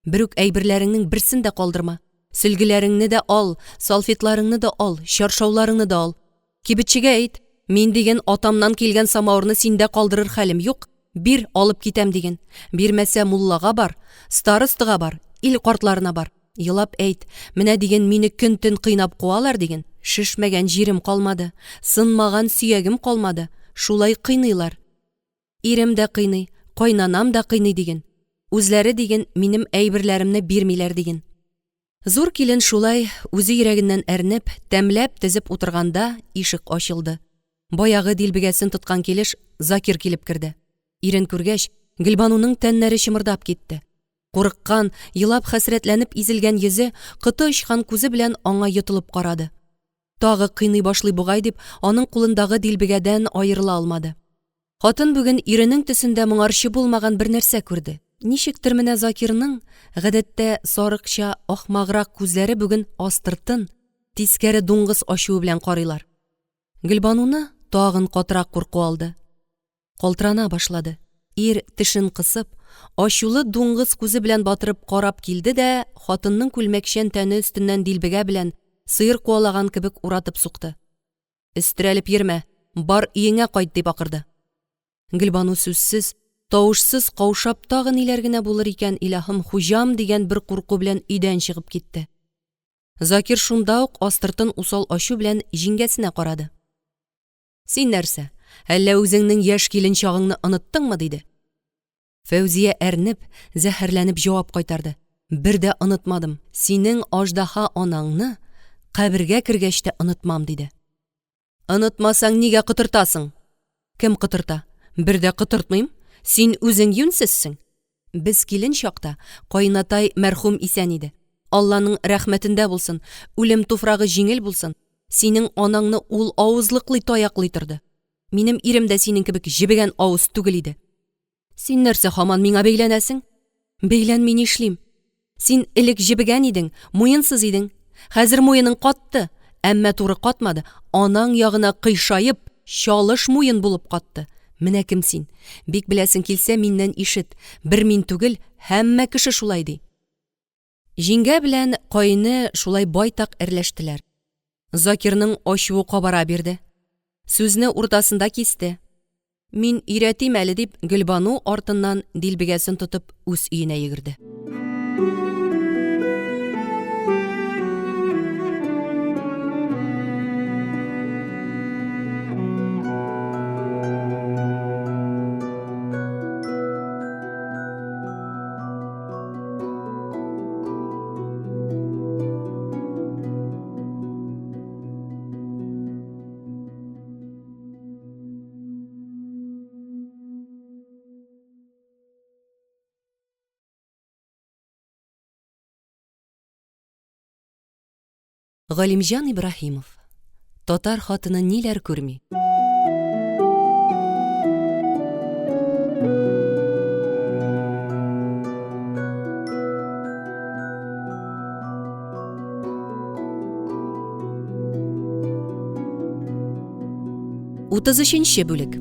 Speaker 1: Берүк әйберләреңнең берсен дә калдырма. Сөлгеләреңне дә ал, салфетларыңны да ал, чаршауларыңны да ал. Кибетчегә әйт, мин диген атамнан килгән самавырны синдә калдырыр хәлем юк, бир, алып китәм диген. Бирмәсә муллага бар, старостага бар, ил картларына бар. Елап әйт, менә диген мине көн-төн кыйнап куалар диген, шешмәгән җирем калмады, сынмаган сөягем калмады, шулай кыйныйлар. Ирем дә кыйный, кайнанам да кыйный диген. Үзләре диген минем әйберләремне бирмиләр диген. Зур килен шулай, үзе йөрәгеннән әрнеп, тәмләп тезеп утырганда, ишек ачылды. Баягы дилбегәсен тоткан килеш Закир килеп керде. Ирен күргәч, Гөлбануның тәннәре чымырдап китте. Курыккан, елап хәсрәтләнеп изелгән йөзе, коты очкан күзе белән аңа йотылып карады. Тагы кыйный башлый бугай дип, аның кулындагы дилбегәдән аерыла алмады. Хатын бүген иренең төсендә моңарчы булмаган бер нәрсә күрде. Ничектер менә Закирның, гадәттә, сарыкча ахмаграк күзләре бүген астыртын, тискәре дуңгыз ачуы белән карыйлар. Гөлбануны тагын катырак курку алды. Калтырана башлады. Ир, тешен кысып, ачулы дуңгыз күзе белән батырып карап килде дә хатынның күлмәкчән тәне өстеннән дилбегә белән сыер куалаган кебек уратып сукты. Өстерәлеп йөрмә, бар өеңә кайт, дип акырды. Гөлбану сүзсез, тавышсыз каушап тагы ниләр генә булыр икән, илаһым, хуҗам дигән бер курку белән өйдән чыгып китте. Закир шунда ук астыртын усал ачу белән җиңгәсенә карады. Син нәрсә, әллә үзеңнең яшь килен чагыңны оныттыңмы? диде. Фәүзия әрнеп, зәһәрләнеп җавап кайтарды. Бер дә онытмадым, синең аждаһа анаңны кабергә кергәч тә онытмам, диде. Онытмасаң, нигә котыртасың? Кем котырта? Бер дә котыртмыйм. Син үзең юньсезсең. Без килен чакта каенатай мәрхүм исән иде. Алланың рәхмәтендә булсын, үлем туфрагы җиңел булсын. Синең анаңны ул авызлыклый таяклый торды. Минем ирем дә синең кебек җебегән авыз түгел иде. Син нәрсә һаман миңа бәйләнәсең? Бәйләнми нишлим? Син элек җебегән идең, муенсыз идең. Хәзер муеның катты, әмма туры катмады, анаң ягына кыйшаеп, чалыш муен булып катты. Менә кем син. Бик беләсең килсә, миннән ишет. Бер мин түгел, һәммә кеше шулай ди. Җиңгә белән каене шулай байтак әрләштеләр. Закирның ачуы кабара бирде. Сүзне уртасында кисте. Мин өйрәтим әле дип, Гөлбану артыннан дилбегәсен тотып үз өенә йөгерде. Галимҗан Ибраһимов. Татар хатыны ниләр күрми? 33 бүлек.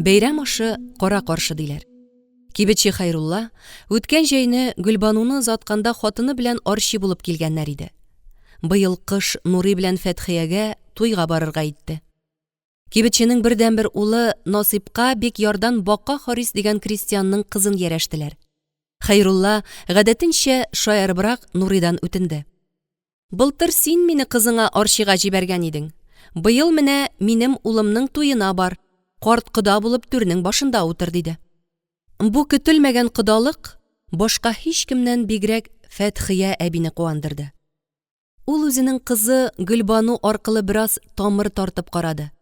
Speaker 1: Бәйрәм ашы кара каршы диләр. Кибетче Хәйрулла үткән җәйне Гөлбануны озатканда хатыны белән Арчи булып килгәннәр иде. Быел кыш Нурый белән Фәтхиягә туйга барырга итте. Кибетченең бердәнбер улы Насыйпка Бикъярдан Бака Харис дигән крестьянның кызын ярәштеләр. Хәйрулла, гадәтенчә, шаярыбрак Нурыйдан үтенде. Былтыр син мине кызыңа Арчига җибәргән идең. Быел менә минем улымның туена бар, карт кода булып түрнең башында утыр, диде. Бу көтелмәгән кодалык башка һичкемнән бигрәк Фәтхия әбине куандырды. Ул үзенең кызы Гөлбану аркылы бераз тамыр тартып карады.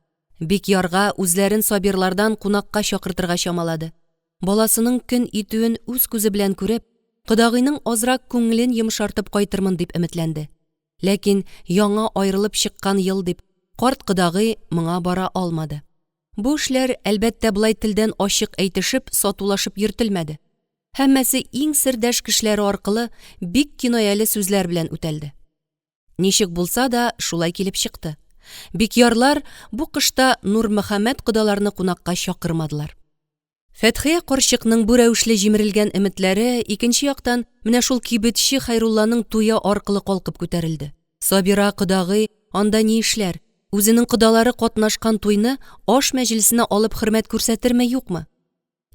Speaker 1: Бикъярга үзләрен Сабирлардан кунакка чакыртырга чамалады. Баласының көн итүен үз күзе белән күреп, кодагыйның азрак күңелен йомшартып кайтырмын дип өметләнде. Ләкин яңа аерылып чыккан ел дип, карт кодагый моңа бара алмады. Бу эшләр, әлбәттә, болай телдән ачык әйтешеп, сатулашып йөртелмәде. Һәммәсе иң сердәш кешеләре аркылы бик кинаяле сүзләр белән үтәлде. Ничек булса да, шулай килеп чыкты. Бикъярлар бу кышта Нурмөхәммәт кодаларны кунакка чакырмадылар. Фәтхия карчыкның бу рәвешле җимерелгән өметләре, икенче яктан, менә шул кибетче Хәйрулланың туе аркылы калкып күтәрелде. Сабира кодагый анда ни эшләр? Үзенең кодалары катнашкан туйны аш мәҗлесенә алып хөрмәт күрсәтерме, юкмы?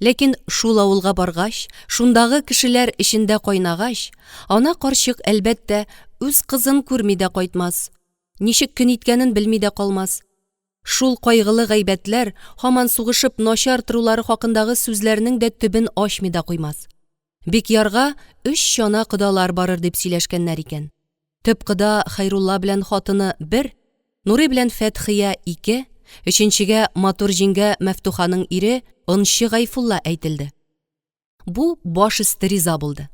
Speaker 1: Ләкин шул авылга баргач, шундагы кешеләр эчендә кайнагач, ана карчык, әлбәттә, үз кызын күрми дә кайтмас, ничек көн иткәнен белми дә калмас. Шул кайгылы гайбәтләр, һаман сугышып начар торулары хакындагы сүзләрнең дә төбен ачмый да куймас. Бикъярга өч чана кодалар барыр дип сөйләшкәннәр икән. Төп кода Хәйрулла белән хатыны бер, Нурый белән Фәтхия ике, өченчегә матур җиңгә Мәфтуханың ире ончы Гайфулла әйтелде. Бу баш өсте риза булды.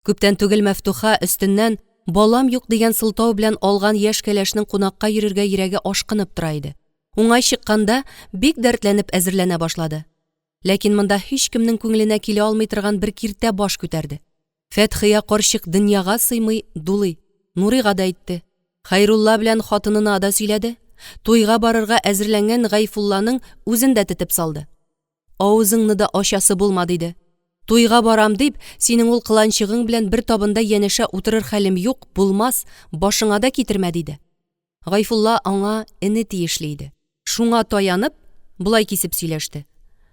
Speaker 1: Күптән түгел Мәфтуха өстеннән балам юк дигән сылтау белән алган яшь кәләшнең кунакка йөрергә йөрәге ашкынып тора иде. Уңай чыкканда бик дәртләнеп әзерләнә башлады. Ләкин монда һичкемнең күңеленә килә алмый торган бер киртә баш күтәрде. Фәтхия карчык дөньяга сыймый, дулый. Нурыйга да әйтте. Хәйрулла белән хатынына да сөйләде. Туйга барырга әзерләнгән Гайфулланың үзен дә тетеп салды. Авызыңны да ачасы булма, диде. Туйга барам дип, синең ул кыланчыгың белән бер табында янәшә утырыр хәлем юк, булмас, башыңа да китермә, диде. Гайфулла аңа эне тиешле иде. Шуңа таянып, болай кисеп сөйләште.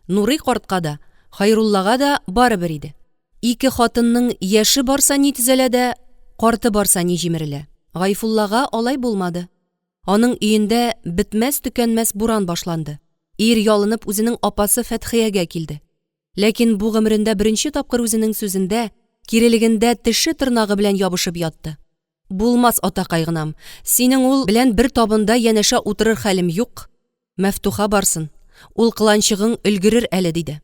Speaker 1: Нурый картка да, Хайруллага да барыбер иде. Ике хатынның яше барса ни төзәлә дә, карты барса ни җимерелә. Гайфуллага алай булмады. Аның өендә бетмәс-төкәнмәс буран башланды. Ир ялынып үзенең апасы Фәтхиягә килде. Ләкин бу гомерендә беренче тапкыр үзенең сүзендә, кирелегендә теше-тырнагы белән ябышып ятты. Булмас, атакай гынам, синең ул белән бер табында янәшә утырыр хәлем юк. Мәфтуха барсын, ул кыланчыгың өлгерер әле, диде.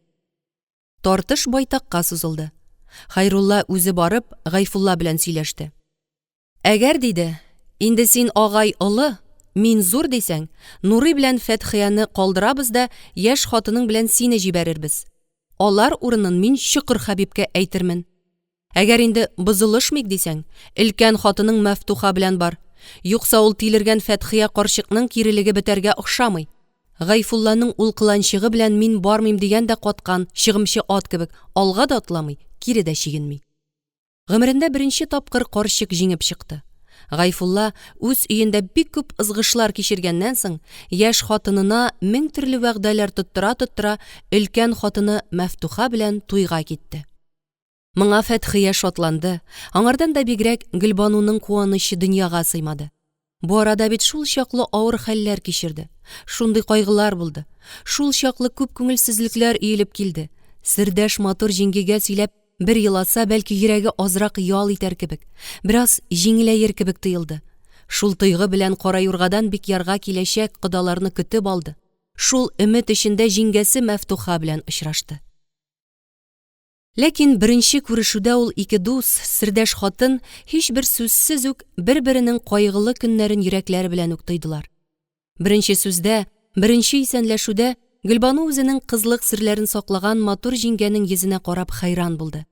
Speaker 1: Тартыш байтакка сузылды. Хәйрулла үзе барып, Гайфулла белән сөйләште. Әгәр, диде, инде син агай олы, мин зур дисәң, Нурый белән Фәтхияне калдырабыз да яшь хатының белән сине җибәрербез. Алар урынын мин Чокыр Хәбибкә әйтермен. Әгәр инде бозылышмыйк дисәң, өлкән хатының Мәфтуха белән бар. Юкса ул тилергән Фәтхия карчыкның кирелеге бетәргә охшамый. Гайфулланың ул кыланчыгы белән мин бармыйм дигән дә каткан чыгымчы ат кебек алга да атламый, кире дә чигенми. Гомерендә беренче тапкыр карчык җиңеп чыкты. Гайфулла, үз өендә бик күп ызгышлар кичергәннән соң, яшь хатынына мең төрле вәгъдәләр тоттыра-тоттыра, өлкән хатыны Мәфтуха белән туйга китте. Моңа Фәтхия шатланды, аңардан да бигрәк Гөлбануның куанычы дөньяга сыймады. Бу арада бит шул чаклы авыр хәлләр кичерде, шундый кайгылар булды, шул чаклы күп күңелсезлекләр өелеп килде. Сердәш матур җиңгигә сөйләп бер еласа, бәлки йөрәге азрак ял итәр кебек, бераз җиңеләер кебек тоелды. Шул тойгы белән кара юргадан Бикъярга киләчәк кодаларны көтеп алды. Шул өмет эчендә җиңгәсе Мәфтуха белән очрашты. Ләкин беренче күрешүдә ул ике дус, сердәш хатын һичбер сүзсез үк бер-беренең кайгылы көннәрен йөрәкләре белән үк тойдылар. Беренче сүздә, беренче исәнләшүдә Гөлбану үзенең кызлык серләрен саклаган матур җиңгәнең йөзенә карап хәйран булды.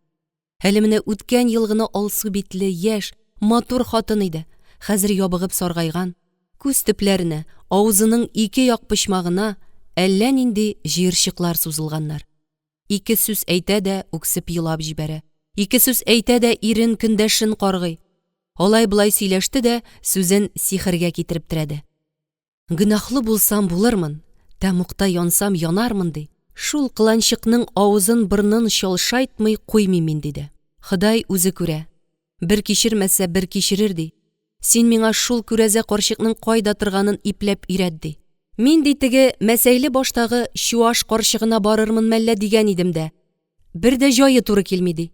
Speaker 1: Әле менә үткән ел гына алсу битле, яшь, матур хатын иде, хәзер ябыгып саргайган, күз төпләренә, авызының ике як почмагына әллә нинди җыерчыклар сузылганнар. Ике сүз әйтә дә үксеп елап җибәрә. Ике сүз әйтә дә ирен, көндәшен каргый. Алай-болай сөйләште дә сүзен сихергә китереп терәде. Гөнаһлы булсам булырмын, тәмугта янсам янармын, ди. Шул кыланчыкның авызын-борынын чалшайтмый куймыйм мин, диде. Ходай үзе күрә. Бер кичермәсә, бер кичерер, ди. Син миңа шул күрәзә карчыкның кайда торганын ипләп өйрәт, ди. Мин, ди, теге мәсәйле баштагы чуаш карчыгына барырмын мәллә дигән идем дә, бер дә җае туры килми, ди.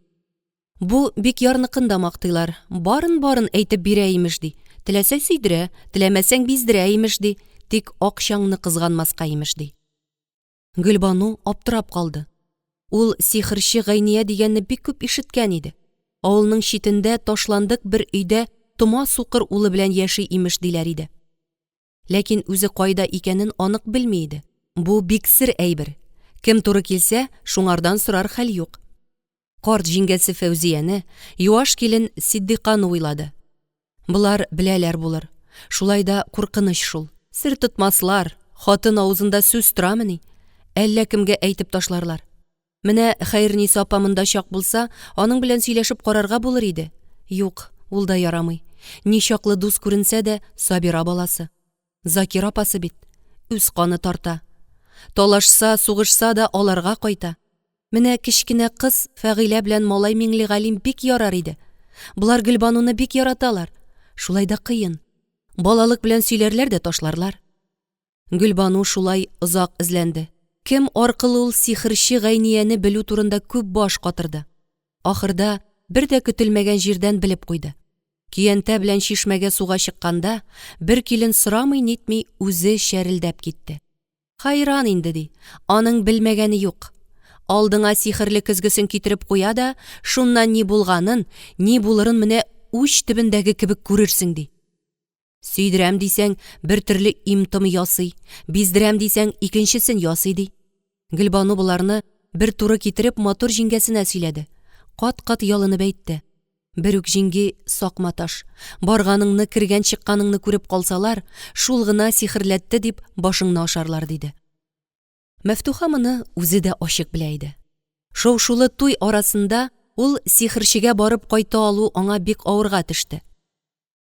Speaker 1: Бу Бикъярныкын да мактыйлар, барын-барын әйтеп бирә, имеш, ди. Теләсә сөйдерә, теләмәсәң биздерә, имеш, ди, тик акчаңны кызганмаска, имеш, ди. Гөлбану аптырап калды. Ул сихерче Гайния дигәнне бик күп ишеткән иде. Авылның читендә ташландык бер өйдә тома сукыр улы белән яши имеш диләр иде. Ләкин үзе кайда икәнен анык белми иде. Бу бик сер әйбер. Кем туры килсә, шуңардан сорар хәл юк. Карт җиңгәсе Фәүзияне, юаш килен Ситдыйканы уйлады. Болар беләләр булыр. Шулай да куркыныч шул. Сер тотмаслар, хатын авызында сүз торамыни? Әллә кемгә әйтеп ташларлар. Менә Хәерниса апа монда чак булса, аның белән сөйләшеп карарга булыр иде. Юк, ул да ярамый. Ничаклы дус күренсә дә, Сабира баласы. Закир апасы бит. Үз каны тарта. Талашса, сугышса да аларга кайта. Менә кечкенә кыз Фәгыйлә белән малай Миңлегалим бик ярар иде. Болар Гөлбануны бик яраталар. Шулай да кыен. Балалык белән сөйләрләр дә ташларлар. Гөлбану шулай озак эзләнде. Кем аркылы ул сихерче Гайнияне белү турында күп баш катырды. Ахырда бер дә көтелмәгән җирдән белеп куйды. Көянтә белән чишмәгә суга чыкканда, бер килен сорамый-нитми үзе чәрелдәп китте. Хайран инде, ди, аның белмәгәне юк. Алдыңа сихерле көзгесен китереп куя да, шуннан ни булганын, ни булырын менә уч төбендәге кебек күрерсең, ди. Сөйдерәм дисәң, бер төрле им-том ясый, биздерәм дисәң, икенчесен ясый, ди. Гөлбану боларны бер туры китереп матур җиңгәсенә сөйләде. Кат-кат ялынып әйтте. Берүк җиңги сак маташ. Барганыңны, кергән-чыкканыңны күреп калсалар, шул гына сихерләтте дип башыңны ашарлар, диде. Мәфтуха моны үзе дә ачык белә иде. Шау-шулы туй арасында ул сихерчегә барып кайта алу аңа бик авырга төште.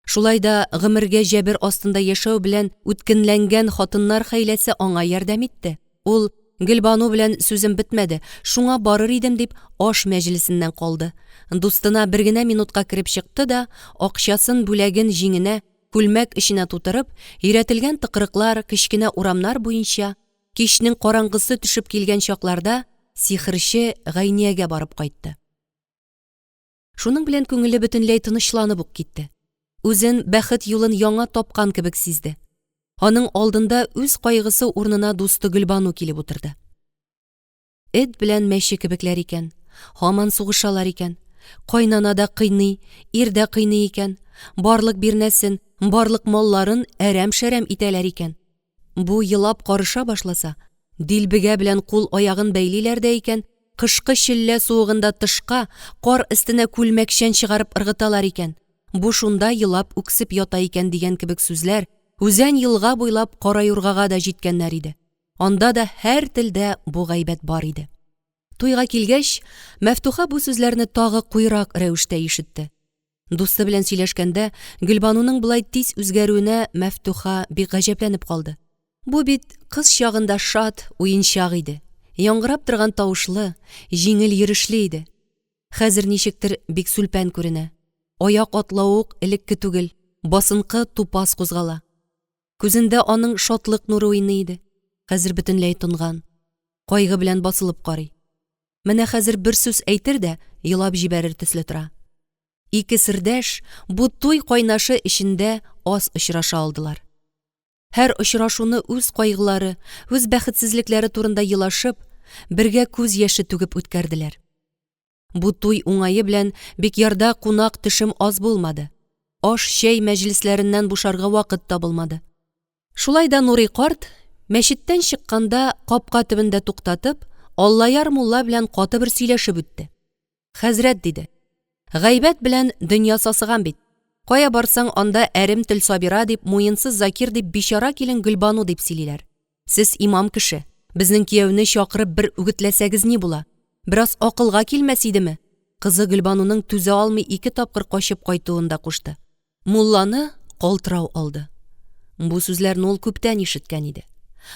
Speaker 1: Шулай да гомергә җәбер астында яшәү белән үткенләнгән хатыннар хәйләсе аңа ярдәм итте. Ул, Гөлбану белән сүзем бетмәде, шуңа барыр идем дип, аш мәҗлесеннән калды. Дустына бер генә минутка кереп чыкты да, акчасын, бүләген җиңенә, күлмәк эченә тутырып, өйрәтелгән тыкрыклар, кечкенә урамнар буенча, кичнең караңгысы төшеп килгән чакларда сихерче Гайниягә барып кайтты. Шуның белән күңеле бөтенләй тынычланып ук китте. Үзен бәхет юлын яңа тапкан кебек сизде. Аның алдында үз кайгысы урынына дусты Гөлбану килеп утырды. Эт белән мәче кебекләр икән, һаман сугышалар икән. Кайнана да кыйный, ир дә кыйный икән. Барлык бирнәсен, барлык малларын әрәм-шәрәм итәләр икән. Бу елап карыша башласа, дилбегә белән кул-аягын бәйлиләр дә икән, кышкы челлә суыгында тышка, кар өстенә күлмәкчән чыгарып ыргыталар икән. Бу шунда елап үксеп ята икән дигән кебек сүзләр үзән-елга буйлап кара юргага да җиткәннәр иде. Анда да һәр телдә бу гайбәт бар иде. Туйга килгәч, Мәфтуха бу сүзләрне тагы куерак рәвештә ишетте. Дусты белән сөйләшкәндә Гөлбануның болай тиз үзгәрүенә Мәфтуха бик гаҗәпләнеп калды. Бу бит кыз чагында шат, уенчак иде. Яңгырап торган тавышлы, җиңел йөрешле иде. Хәзер ничектер бик сүлпән күренә. Аяк атлавы ук элекке түгел, басынкы, тупас кузгала. Күзендә аның шатлык нуры уйный иде. Хәзер бөтенләй тонган. Кайгы белән басылып карый. Менә хәзер бер сүз әйтер дә елап җибәрер төсле тора. Ике сердәш бу туй кайнашы эчендә аз очраша алдылар. Һәр очрашуны үз кайгылары, үз бәхетсезлекләре турында елашып, бергә күз яше түгеп үткәрделәр. Бу туй уңае белән Бикъярда кунак-төшем аз булмады. Аш-чәй мәҗлесләреннән бушарга вакыт табылмады. Шулай да Нурый карт, мәчеттән чыкканда капка төбендә туктатып, Аллаяр мулла белән каты бер сөйләшеп үтте. Хәзрәт, диде, гайбәт белән дөнья сасыган бит. Кая барсаң, анда әрем тел Сабира дип, муенсыз Закир дип, бичара килен Гөлбану дип сөйлиләр. Сез имам кеше, безнең кияүне чакырып бер үгетләсәгез ни була? Бераз акылга килмәс идеме? Кызы Гөлбануның түзә алмый ике тапкыр качып кайтуын да кушты. Мулланы калтырау алды. Бу сүзләрне ул күптән ишеткән иде.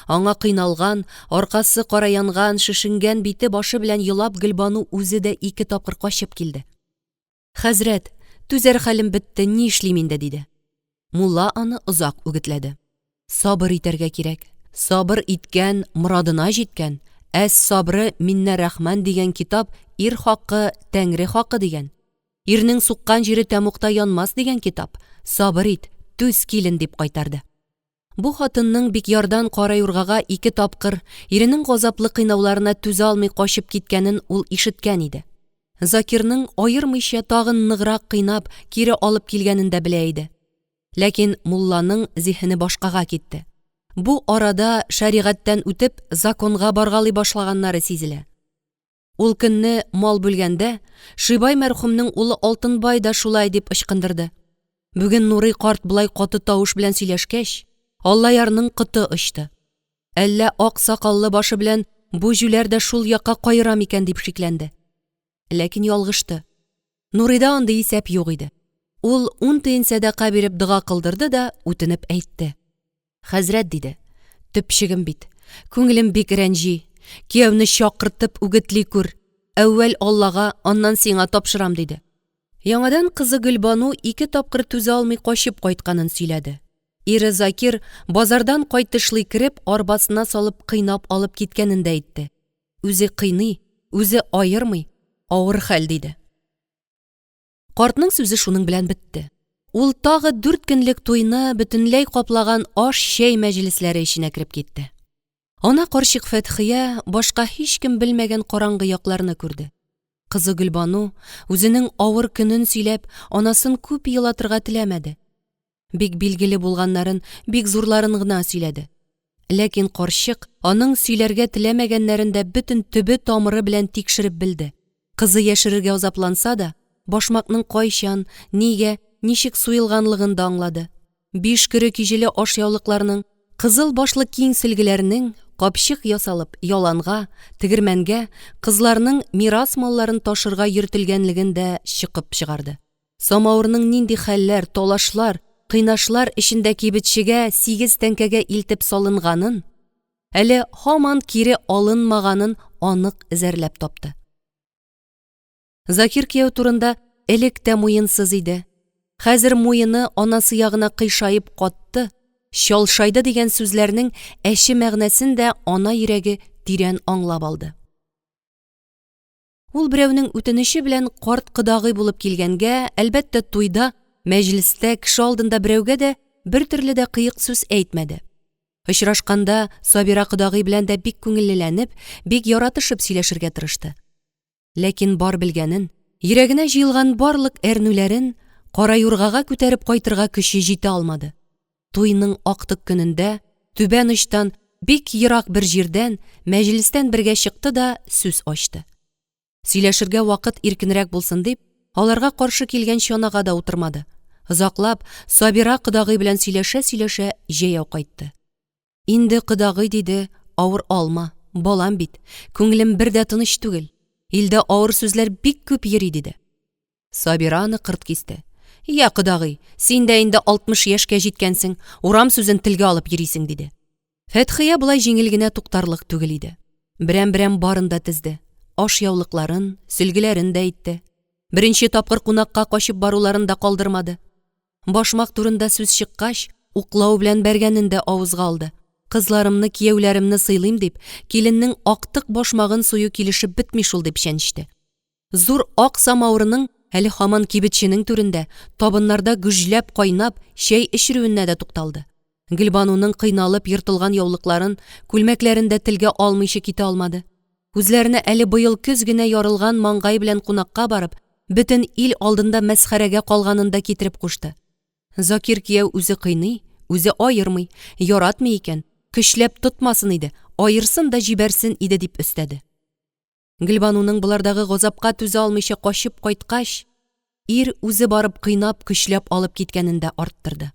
Speaker 1: Аңа кыйналган, аркасы кара янган, шешенгән бите башы белән елап Гөлбану үзе дә ике тапкыр качып килде. Хәзрәт, түзәр хәлем бетте, ни эшлим инде, диде. Мулла аны озак үгетләде. Сабыр итәргә кирәк. Сабыр иткән, морадына җиткән. Әс сабры миннә рахман дигән китап ир хакы, тәңре хакы дигән. Ирнең суккан җире тәмугта янмас дигән китап. Сабыр ит, түз, килен, дип кайтарды. Бу хатынның Бикъярдан Кара Юргага ике тапкыр иренең газаплы кыйнауларына түзә алмый качып киткәнен ул ишеткән иде. Закирның аермыйча тагын ныграк кыйнап, кире алып килгәнен дә белә иде. Ләкин мулланың зиһене башкага китте. Бу арада шәригатьтән үтеп, законга баргалый башлаганнары сизелә. Ул көнне мал бүлгәндә, Шибай мәрхүмнең улы Алтынбай да шулай дип ычкындырды. Бүген Нурый карт болай каты тавыш белән сөйләшкәч, Аллаярның коты очты. Әллә ак сакаллы башы белән бу җүләр дә шул якка каера микән дип шикләнде. Ләкин ялгышты. Нурыйда андый исәп юк иде. Ул ун тиен сәдака биреп дога кылдырды да үтенеп әйтте. Хәзрәт, диде, төпчегем бит. Күңелем бик рәнҗи. Кияүне чакыртып үгетли күр. Әүвәл Аллага, аннан сиңа тапшырам, диде. Яңадан кызы Гөлбану ике тапкыр түзә алмый качып кайтканын сөйләде. Ире Закир базардан кайтышлый кереп, арбасына салып кыйнап алып киткәнен дә әйтте. Үзе кыйный, үзе аермый, авыр хәл, диде. Картның сүзе шуның белән бетте. Ул тагы дүрт көнлек туйны бөтенләй каплаган аш-чәй мәҗлесләре эченә кереп китте. Ана карчык Фәтхия башка һичкем белмәгән караңгы якларны күрде. Кызы Гөлбану, үзенең авыр көнен сөйләп, анасын күп елатырга теләмәде. Бик билгеле булганнарын, бик зурларын гына сөйләде. Ләкин карчык аның сөйләргә теләмәгәннәрен дә бөтен төбе-тамыры белән тикшереп белде. Кызы яшерергә азапланса да, башмакның кайчан, нигә, ничек суелганлыгын да аңлады. Биш көре киҗеле ашъяулыкларның, кызыл башлы киң сөлгеләрнең, капчык ясалып, яланга, тегермәнгә, кызларның мирас малларын ташырга йөртелгәнлеген дә чокып чыгарды. Самавырның нинди хәлләр, талашлар, кыйнашлар эчендә кибетчегә сигез тәңкәгә илтеп салынганын, әле һаман кире алынмаганын анык эзәрләп тапты. Закир кияү турында элек тә муенсыз иде. Хәзер муены анасы ягына кыйшаеп катты, чалшайды дигән сүзләрнең әче мәгънәсен дә ана йөрәге тирән аңлап алды. Ул берәүнең үтенече белән карт кодагый булып килгәнгә, әлбәттә, туйда, мәҗлестә, кеше алдында берәүгә дә бер төрле дә кыек сүз әйтмәде. Очрашканда Сабира кодагый белән дә бик күңеллеләнеп, бик яратышып сөйләшергә тырышты. Ләкин бар белгәнен, йөрәгенә җыелган барлык әрнүләрен кара юргага күтәреп кайтырга көче җитә алмады. Туйның актык көнендә түбән очтан, бик ерак бер җирдән, мәҗлестән бергә чыкты да сүз ачты. Сөйләшергә вакыт иркенрәк булсын дип, аларга каршы килгән чанага да утырмады. Озаклап, Сабира кодагый белән сөйләшә-сөйләшә җәяү кайтты. Инде кодагый, диде, авыр алма, балам бит, күңелем бер дә тыныч түгел. Илдә авыр сүзләр бик күп йөри, диде. Сабира аны кырт кисте. Я, кодагый, син дә инде 60 яшькә җиткәнсең, урам сүзен телгә алып йөрисең, диде. Фәтхия болай җиңел генә туктарлык түгел иде. Берәм-берәм барын да тезде. Ашъяулыкларын, сөлгеләрен дә әйтте. Беренче тапкыр кунакка качып баруларын да калдырмады. Башмак турында сүз чыккач, уклау белән бәргәнен дә авызга алды. Кызларымны, кияүләремне сыйлыйм дип, киленнең актык башмагын сую килешеп бетми шул дип чәнечте. Зур ак самавырның әле һаман кибетченең түрендә, табыннарда гөжләп кайнап, чәй эчерүенә дә тукталды. Гөлбануның кыйналып ертылган яулыкларын, күлмәкләрен дә телгә алмыйча китә алмады. Үзләренә әле быел көз генә ярылган маңгай белән кунакка барып, бөтен ил алдында мәсхәрәгә калганын да китереп кушты. Закир кияү үзе кыйный, үзе аермый, яратмый икән, көчләп тотмасын иде, аерсын да җибәрсен иде дип өстәде. Гөлбануның болардагы газапка түзә алмыйча качып кайткач, ир үзе барып кыйнап, көчләп алып киткәнен дә арттырды.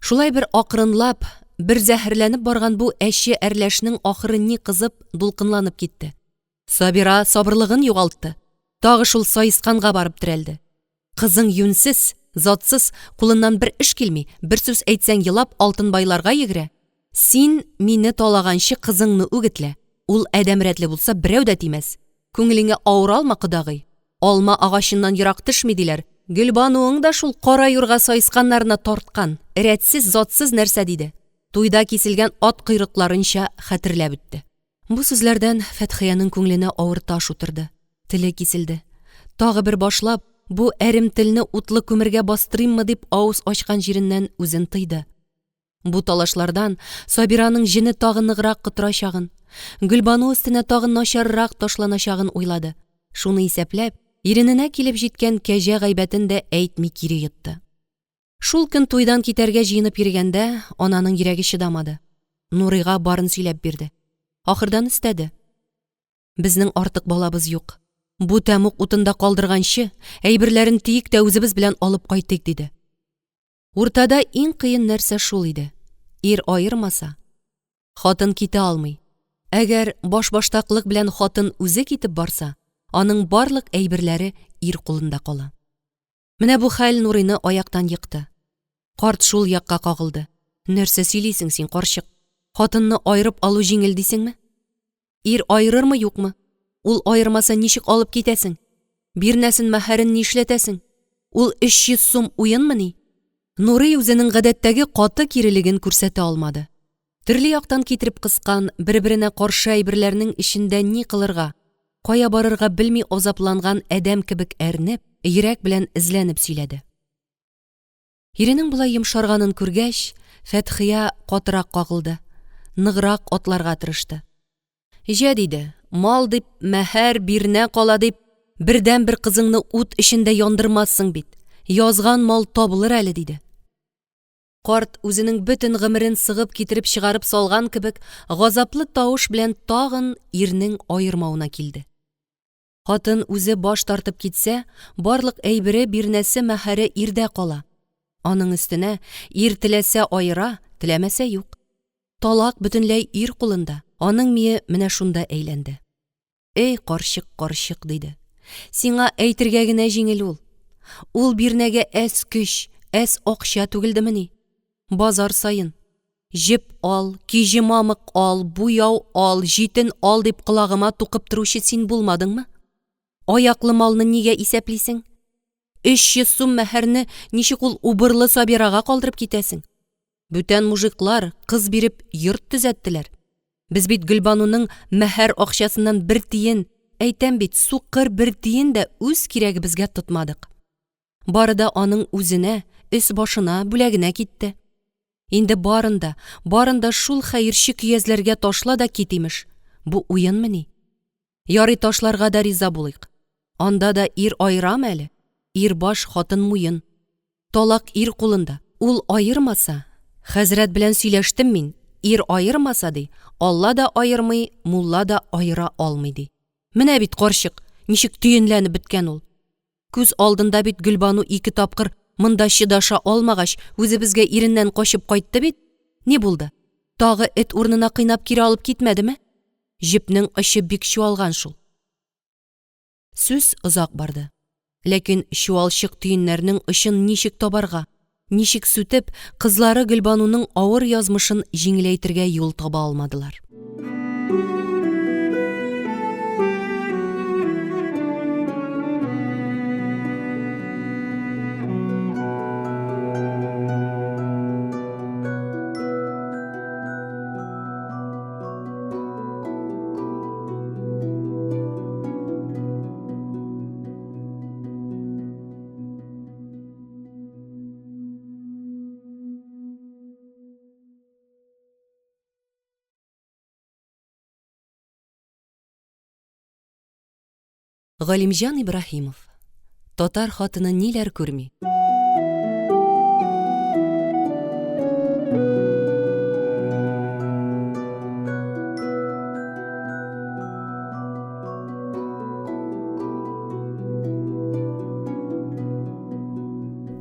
Speaker 1: Шулай бер акрынлап, бер зәһәрләнеп барган бу әче әрләшнең ахыры ни кызып, дулкынланып китте. Сабира сабырлыгын югалтты. Тагы шул саесканга барып терәлде. Кызың юньсез, затсыз, кулыннан бер эш килми, бер сүз әйтсәң елап Алтынбайларга йөгерә. Син мине талаганчы кызыңны үгетлә. Ул адәм рәтле булса берәү дә тимәс. Күңелеңә авыр алма, кодагый. Алма агачыннан ерак төшми диләр. Гөлбануың да шул кара юрга саесканнарына тарткан, рәтсез, затсыз нәрсә, диде. Туйда киселгән ат койрыкларынча хәтерләп үтте. Бу сүзләрдән Фәтхиянең күңеленә авыр таш утырды, теле киселде. Тагы бер башлап, бу әрем телне утлы күмергә бастырыйммы дип авыз ачкан җиреннән үзен тыйды. Бу талашлардан Сабираның җене тагы ныграк котырачагын, Гөлбану өстенә тагы начаррак ташланачагын уйлады. Шуны исәпләп, ирененә килеп җиткән кәҗә гайбәтен дә әйтми кире йотты. Шул көн туйдан китәргә җыенып йөргәндә, ананың йөрәге чыдамады. Нурыйга барын сөйләп бирде. Ахырдан өстәде. Безнең артык балабыз юк. Бу тәмук утында калдырганчы, әйберләрен тиик тә үзебез белән алып кайтыйк, диде. Уртада иң кыен нәрсә шул иде. Ир аермаса, хатын китә алмый. Әгәр башбаштаклык белән хатын үзе китеп барса, аның барлык әйберләре ир кулында кала. Менә бу хәл Нурыйны аяктан екты. Карт шул якка кагылды. Нәрсә сөйлисең син, карчык? Хатынны аерып алу җиңел дисеңме? Ир аерырмы, юкмы? Ул аермаса ничек алып китәсең? Бирнәсен, мәһәрен нишләтәсең? Ул 300 сум уенмыни? Нурый үзенең гадәттәге каты кирелеген күрсәтә алмады. Төрле яктан китереп кыскан, бер-беренә каршы әйберләрнең эчендә ни кылырга, кая барырга белми азапланган адәм кебек әрнеп, йөрәк белән эзләнеп сөйләде. Иренең болай йомшарганын күргәч, Фәтхия катырак кагылды, ныграк атларга тырышты. Җә, диде, мал дип, мәһәр, бирнә кала дип, бердәнбер кызыңны ут эчендә яндырмассың бит. Язган мал табылыр әле, диде. Карт үзенең бөтен гомерен сыгып китереп чыгарып салган кебек, газаплы тавыш белән тагын ирнең аермавына килде. Хатын үзе баш тартып китсә, барлык әйбере, бирнәсе, мәһәре ирдә кала. Аның өстенә ир теләсә аера, теләмәсә юк. Талак бөтенләй ир кулында. Аның мие менә шунда әйләнде. Эй, карчык, карчык, диде. Сиңа әйтергә генә җиңел ул. Ул бирнәгә әз көч, әз акча түгелдемени? Базар саен Җеп ал, киҗе-мамык ал, буяу ал, җитен ал дип колагыма тукып торучы син булмадыңмы? Аяклы малны нигә исәплисең? 300 сум мәһәрне ничек ул убырлы Сабирага калдырып китәсең? Бүтән мужиклар кыз биреп йорт төзәттеләр. Без бит Гөлбануның мәһәр акчасыннан бер тиен, әйтәм бит, сукыр бер тиен дә үз кирәгебезгә тотмадык. Бары да аның үзенә, өс-башына, бүләгенә китте. Инде барын да, барын да шул хәерче көязләргә ташла да кит, имеш. Бу уенмыни? Ярый ташларга да риза булыйк. Анда да ир аерамы әле? Ир баш, хатын муен. Талак ир кулында. Ул аермаса, хәзрәт белән сөйләштем мин, ир аермаса, ди, Алла да аермый, мулла да аера алмый, ди. Менә бит, карчык, ничек төенләнеп беткән ул. Күз алдында бит Гөлбану ике тапкыр монда чыдаша алмагач, үзебезгә иреннән качып кайтты бит. Ни булды? Тагы эт урынына кыйнап кире алып китмәдеме? Җепнең очы бик чуалган шул. Сүз озак барды. Ләкин чуалчык төеннәрнең очын ничек табарга, ничек сүтеп, кызлары Гөлбануның авыр язмышын җиңеләйтергә юл таба алмадылар. Галимҗан Ибраһимов. Татар хатыны ниләр күрми?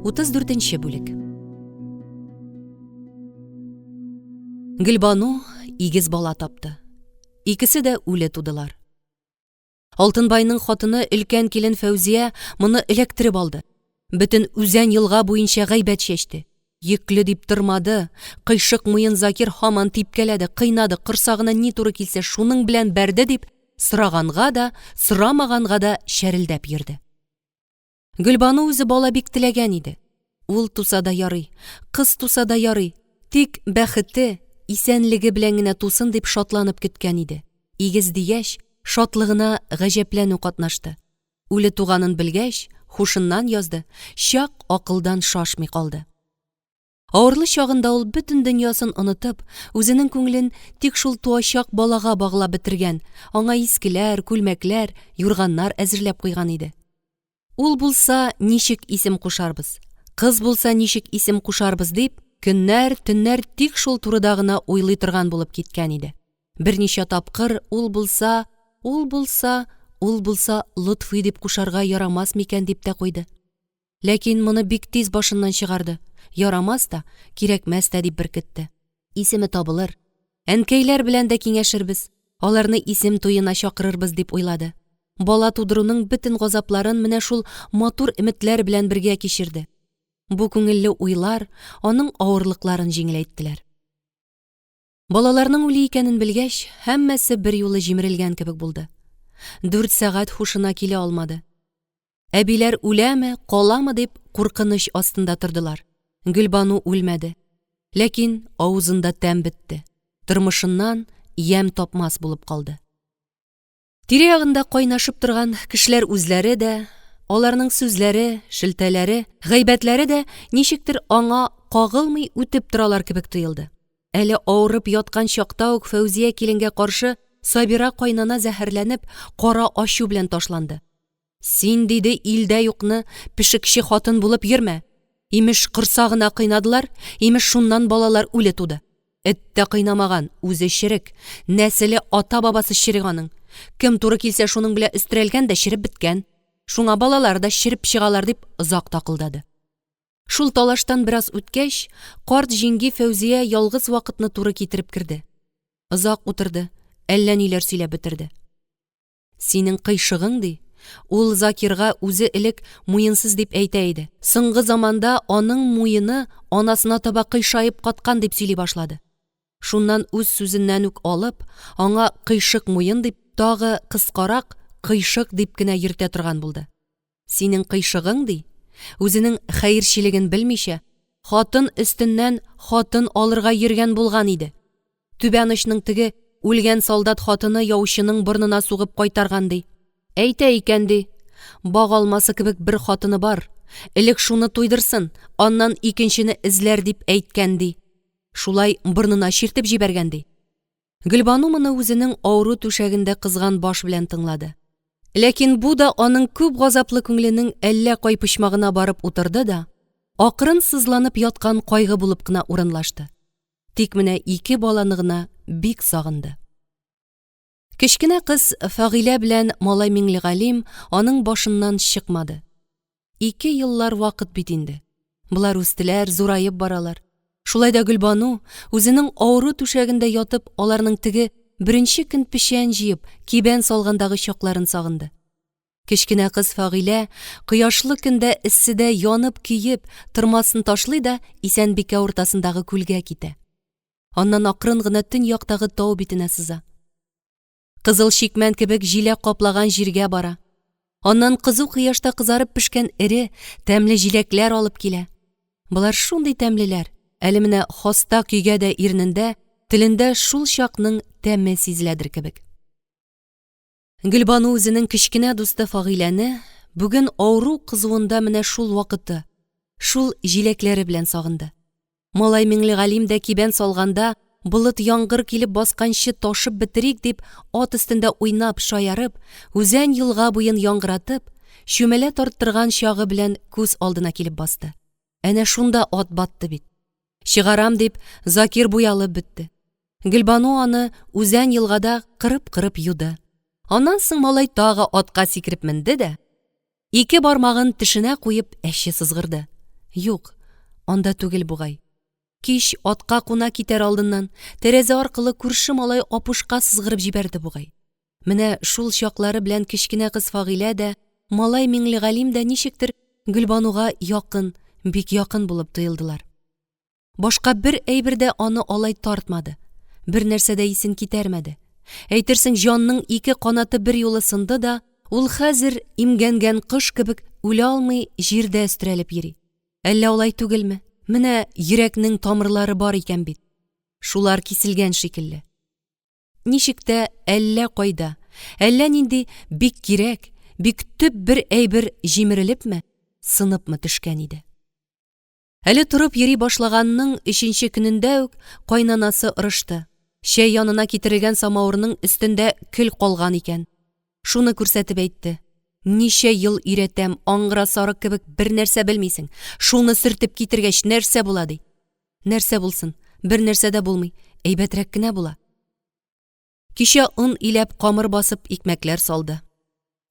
Speaker 1: 34 бүлек. Гөлбану игез бала тапты. Икесе дә үле тудылар. Алтынбайның хатыны өлкән килен Фәүзия моны эләктереп алды. Бөтен үзән елга буенча гайбәт чәчте. Йөкле дип тормады, кыйшык муен Закир һаман типкәләде, кыйнады, корсагына ни туры килсә, шуның белән бәрде дип, сораганга да, сорамаганга да чәрелдәп йөрде. Гөлбану үзе бала бик теләгән иде. Ул туса да ярый, кыз туса да ярый, тик бәхете, исәнлеге белән генә тусын дип шатланып көткән иде. Игез дигәч, шатлыгына гаҗәпләнү катнашты. Үле туганын белгәч, хушыннан язды, чак акылдан шашмый калды. Авырлы чагында ул бөтен дөньясын онытып, үзенең күңелен тик шул туачак балага баглап бетергән, аңа искеләр, күлмәкләр, юрганнар әзерләп куйган иде. Ул булса, ничек исем кушарбыз, кыз булса, ничек исем кушарбыз дип, көннәр, төннәр тик шул турыда гына уйлый торган булып киткән иде. Берничә тапкыр ул булса, ул булса, ул булса Лотфый дип кушарга ярамас микән дип тә куйды. Ләкин моны бик тиз башыннан чыгарды. Ярамас та, кирәкмәс тә дип беркетте. Исеме табылыр. Әнкәйләр белән дә киңәшербез. Аларны исем туена чакырырбыз дип уйлады. Бала тудыруның бөтен газапларын менә шул матур өметләр белән бергә кичерде. Бу күңелле уйлар аның авырлыкларын җиңеләйттеләр. Балаларның үле икәнен белгәч, һәммәсе берьюлы җимерелгән кебек булды. Дүрт сәгать һушына килә алмады. Әбиләр үләме, каламы дип куркыныч астында тордылар. Гөлбану үлмәде. Ләкин авызында тәм бетте. Тормышыннан ямь тапмас булып калды. Тирә-ягында кайнашып торган кешеләр үзләре дә, Аларның сүзләре, шелтәләре, гайбәтләре дә ничектер аңа кагылмый үтеп торалар кебек тоелды. Әле авырып яткан чакта ук Фәүзия киленгә каршы Сабира кайнана зәһәрләнеп, кара ачу белән ташланды. Син, диде, илдә юкны пешекче хатын булып йөрмә. Имеш, корсагына кыйнадылар, имеш, шуннан балалар үле туды. Эт тә кыйнамаган, үзе черек. Нәселе ата-бабасы черек аның. Кем туры килсә, шуның белән өстерәлгән дә череп беткән. Шуңа балалары да череп чыгалар, дип озак такылдады. Шул талаштан бераз үткәч, карт җиңги Фәүзия ялгыз вакытны туры китереп керде. Озак утырды, әллә ниләр сөйләп бетерде. Синең кыйшыгың, ди. Ул Закирга үзе элек муенсыз дип әйтә иде. Соңгы заманда аның муены анасына таба кыйшаеп каткан дип сөйли башлады. Шуннан үз сүзеннән үк алып, аңа кыйшык муен дип, тагы кыскарак кыйшык дип кенә йөртә торган булды. Синең кыйшыгың, ди, үзенең хәерчелеген белмичә, хатын өстеннән хатын алырга йөргән булган иде. Түбән очның теге үлгән солдат хатыны яучының борынына сугып кайтарган, ди. Әйтә икән, ди, бак алмасы кебек бер хатыны бар, элек шуны туйдырсын, аннан икенчене эзләр дип әйткән, ди. Шулай борынына чиртеп җибәргән, ди. Гөлбану моны үзенең авыру түшәгендә кызган баш белән тыңлады. Ләкин бу да аның күп газаплы күңеленең әллә кай почмагына барып утырды да, акрын сызланып яткан кайгы булып кына урынлашты. Тик менә ике баланы гына бик сагынды. Кечкенә кыз Фагыйлә белән малай Миңлегалим аның башыннан чыкмады. Ике еллар вакыт бит инде. Болар үстеләр, зураеп баралар. Шулай да Гөлбану, үзенең авыру түшәгендә ятып, аларның теге беренче көн печән җыеп, кибән салгандагы чакларын сагынды. Кечкенә кыз Фагыйлә кояшлы көндә эсседә янып-көеп, тырмасын ташлый да Исәнбикә уртасындагы күлгә китә. Аннан акрын гына төньяктагы тау битенә сыза. Кызыл чикмән кебек җиләк каплаган җиргә бара. Аннан кызу кояшта кызарып пешкән эре, тәмле җиләкләр алып килә. Болар шундый тәмлеләр. Әле менә хаста көйгә дә ирнендә, телендә шул чакның тәме сизеләдер кебек. Гөлбану үзенең кечкенә дусты Фагыйләне бүген авыру кызуында менә шул вакыты, шул җиләкләре белән сагынды. Малай Миңлегалим дә кибән салганда, болыт яңгыр килеп басканчы ташып бетерик дип, ат өстендә уйнап, шаярып, үзән елга буен яңгыратып, чүмәлә тарттырган чагы белән күз алдына килеп басты. Әнә шунда ат батты бит. Чыгарам дип, Закир буялып бетте. Гөлбану аны үзән елгада кырып-кырып юды. Аннан соң малай тагы атка сикереп менде дә, Ике бармагын тешенә куеп әче сызгырды. Юк, анда түгел бугай. Кич атка куна китәр алдыннан тәрәзә аркылы күрше малай Апушка сызгырып җибәрде бугай. Менә шул чаклары белән кечкенә кыз Фагыйлә дә, малай Миңлегалим дә ничектер Гөлбануга якын, бик якын булып тоелдылар. Башка бер әйбер дә аны алай тартмады. Бер нәрсә дә исен китәрмәде. Әйтерсең, җанның ике канаты бер юлы сынды да, ул хәзер имгәнгән кош кебек үлә алмый җирдә өстерәлеп йөри. Әллә алай түгелме? Менә йөрәкнең тамырлары бар икән бит. Шулар киселгән шикелле. Ничек тә әллә кайда, әллә нинди бик кирәк, бик төп бер әйбер җимерелепме, сыныпмы төшкән иде. Әле торып йөри башлаганның өченче көнендә үк кайнанасы орышты. Чәй янына китерелгән самавырның өстендә көл калган икән. Шуны күрсәтеп әйтте. Ничә ел өйрәтәм, аңгыра сарык кебек бер нәрсә белмисең. Шуны сөртеп китергәч, нәрсә була ди. Нәрсә булсын? Бер нәрсә дә булмый. Әйбәтрәк кенә була. Кичә он иләп, камыр басып, икмәкләр салды.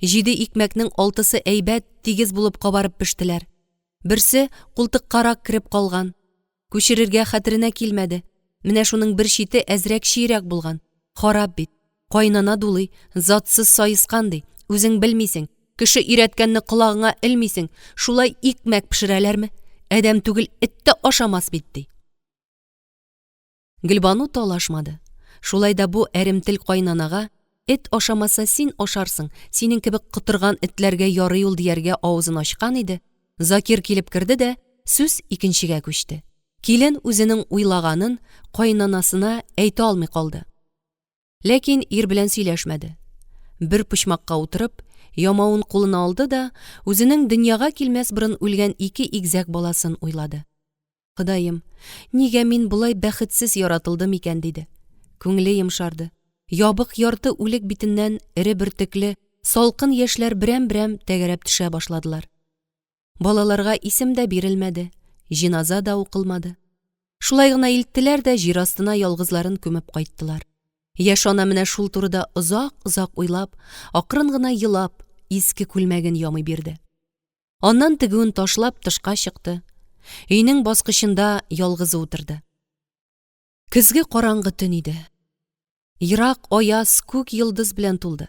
Speaker 1: Җиде икмәкнең алтысы әйбәт, тигез булып кабарып пештеләр. Берсе култыккарак кереп калган. Күчерергә хәтеренә килмәде. Менә шуның бер чите әзрәк чиерәк булган. Харап бит. Кайнана дулый, затсыз саескан ди. Үзең белмисең. Кеше өйрәткәнне колагыңа элмисең. Шулай икмәк пешерәләрме? Адәм түгел, эт тә ашамас бит ди. Гөлбану талашмады. Шулай да бу әремтел кайнанага, Эт ашамаса, син ашарсың, синең кебек котырган этләргә ярый ул дияргә авызын ачкан иде, Закир килеп керде дә, сүз икенчегә күчте. Килен үзенең уйлаганын кайнанасына әйтә алмый калды. Ләкин ир белән сөйләшмәде. Бер почмакка утырып, Ямавын кулына алды да үзенең дөньяга килмәс борын үлгән ике игезәк баласын уйлады. Ходаем, нигә мин болай бәхетсез яратылдым икән, диде. Күңеле йомшарды. Ябык ярты үлек битеннән эре бөртекле, салкын яшьләр берәм-берәм тәгәрәп төшә башладылар. Балаларга исем дә бирелмәде, җиназа да укылмады. Шулай гына илттеләр дә җир астына ялгызларын күмеп кайттылар. Яшь ана менә шул турыда озак-озак уйлап, акрын гына елап, иске күлмәген ямый бирде. Аннан тегүен ташлап тышка чыкты. Өйнең баскычында ялгызы утырды. Көзге караңгы төн иде. Ерак аяз күк йолдыз белән тулды.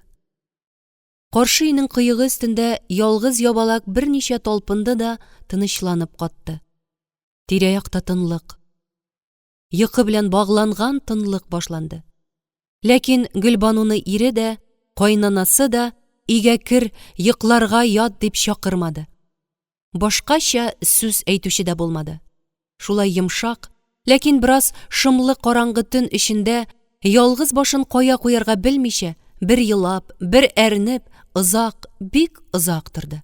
Speaker 1: Каршы өйнең кыегы өстендә ялгыз ябалак берничә талпынды да тынычланып катты. Тирә-якта тынлык. Йокы белән багланган тынлык башланды. Ләкин Гөлбануны ире дә, кайнанасы да өйгә кер, йокларга ят дип чакырмады. Башкача сүз әйтүче дә булмады. Шулай йомшак, ләкин бераз шомлы караңгы төн эчендә ялгыз башын кая куярга белмичә, бер елап, бер әрнеп, озак, бик озак торды.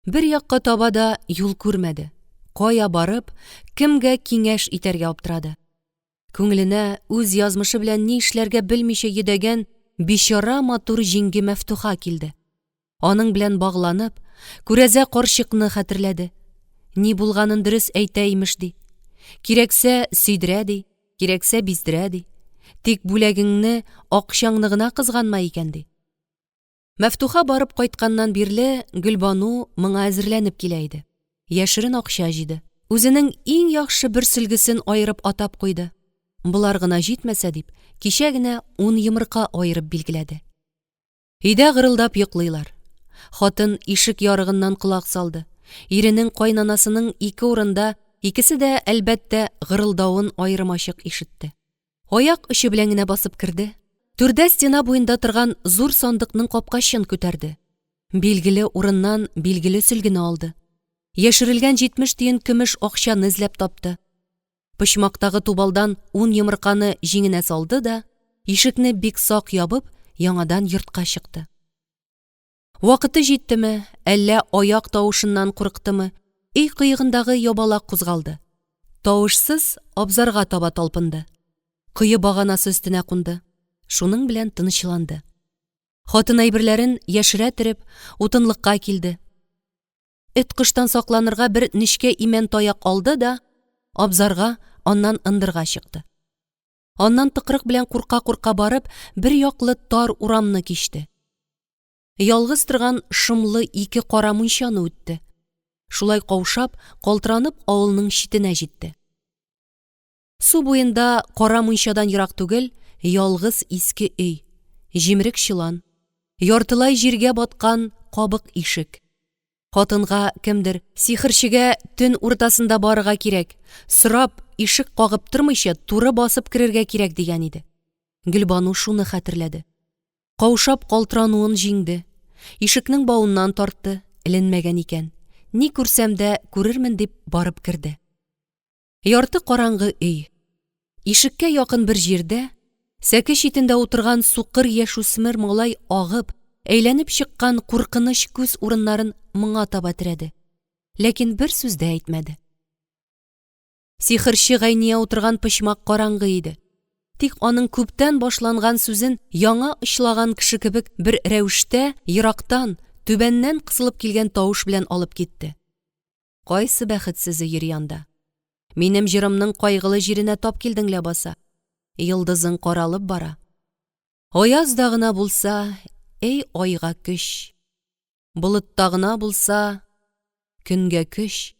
Speaker 1: Бер якка таба да юл күрмәде. Кая барып, кемгә киңәш итәргә аптырады. Күңеленә үз язмышы белән ни эшләргә белмичә йөдәгән бичара матур җиңги Мәфтуха килде. Аның белән багланып, күрәзә карчыкны хәтерләде. Ни булганын дөрес әйтә имеш ди. Кирәксә сөйдерә ди, кирәксә биздерә ди. Тик бүләгеңне, акчаңны гына кызганма икән ди. Мәфтуха барып кайтканнан бирле Гөлбану моңа әзерләнеп килә иде. Яшерен акча җыйды. Үзенең иң яхшы бер сөлгесен аерып атап куйды. Болар гына җитмәсә дип, кичә генә ун йомырка аерып билгеләде. Өйдә гырылдап йоклыйлар. Хатын ишек ярыгыннан колак салды. Иренең кайнанасының ике урында, икесе дә, әлбәттә, гырылдавын аерым-ачык ишетте. Аяк очы белән генә басып керде. Түрдә стена буенда торган зур сандыкның капкачын күтәрде. Билгеле урыннан билгеле сөлгене алды. Яшерелгән 70 тиен көмеш акчаны эзләп тапты. Почмактагы тубалдан ун йомырканы җиңенә салды да, ишекне бик сак ябып, яңадан йортка чыкты. Вакыты җиттеме, әллә аяк тавышыннан курыктымы, өй кыегындагы ябалак кузгалды. Тавышсыз абзарга таба талпынды. Кое баганасы өстенә кунды. Шуның белән тынычланды. Хатын әйберләрен яшерә төреп, утынлыкка килде. Эт-коштан сакланырга бер нечкә имән таяк алды да, абзарга, аннан ындырга чыкты. Аннан тыкрык белән курка-курка барып, бер яклы тар урамны кичте. Ялгыз торган шомлы ике кара мунчаны үтте. Шулай каушап, калтыранып авылның читенә җитте. Су буенда кара мунчадан ерак түгел, ялгыз иске өй, җимерек чолан, яртылай җиргә баткан кабык ишек. Хатынга кемдер, сихерчегә төн уртасында барырга кирәк, сорап, ишек кагып тормыйча, туры басып керергә кирәк дигән иде. Гөлбану шуны хәтерләде. Каушап калтырануын җиңде. Ишекнең бавыннан тартты, эленмәгән икән. Ни күрсәм дә күрермен дип барып керде. Ярты караңгы өй. Ишеккә якын бер җирдә, сәке читендә утырган сукыр яшүсмер малай агып, әйләнеп чыккан куркыныч күз урыннарын моңа таба терәде. Ләкин бер сүз дә әйтмәде. Сихерче Гайния утырган почмак караңгы иде. Тик аның күптән башланган сүзен яңа очлаган кеше кебек бер рәвештә ерактан, түбәннән кысылып килгән тавыш белән алып китте. Кайсы бәхетсезе йөри анда? Минем җырымның кайгылы җиренә тап килдең ләбаса. Йолдызың каралып бара. Аяз да гына булса, эй айга көч. Болытта гына булса, көнгә көч.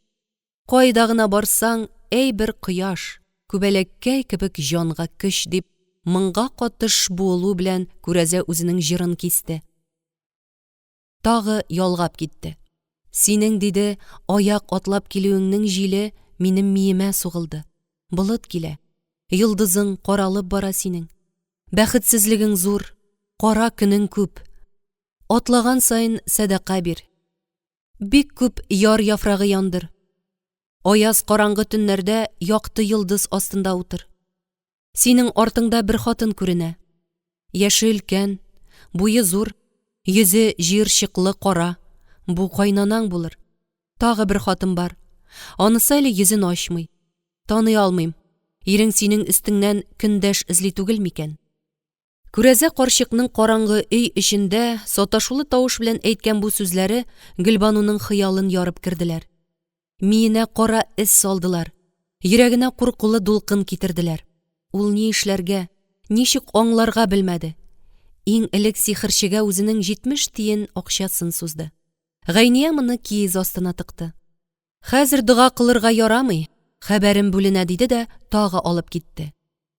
Speaker 1: Кайда гына барсаң, әй бер кояш, күбәләккәй кебек җанга көч, дип, моңга катыш буылу белән күрәзә үзенең җырын кисте. Тагы ялгап китте. Синең, диде, аяк атлап килүеңнең җиле минем миемә сугылды. Болыт килә. Йолдызың каралып бара синең. Бәхетсезлегең зур, кара көнең күп. Атлаган саен сәдака бир. Бик күп яр яфрагы яндыр. Аяз караңгы төннәрдә якты йолдыз астында утыр. Синең артыңда бер хатын күренә. Яше өлкән, буе зур. Йөзе җыерчыклы кара. Бу кайнанаң булыр. Тагы бер хатын бар. Анысы әле йөзен ачмый. Таный алмыйм. Ирең синең өстеңнән көндәш эзли түгел микән? Күрәзә карчыкның караңгы өй эчендә саташулы тавыш белән әйткән бу сүзләре Гөлбануның хыялын ярып керделәр. Миенә кара эз салдылар, йөрәгенә куркулы дулкын китерделәр. Ул ни эшләргә, ничек аңларга белмәде. Иң элек сихерчегә үзенең 70 тиен акчасын сузды. Гайния моны киез астына тыкты. Хәзер дога кылырга ярамый, хәбәрем бүленә, диде дә тагы алып китте.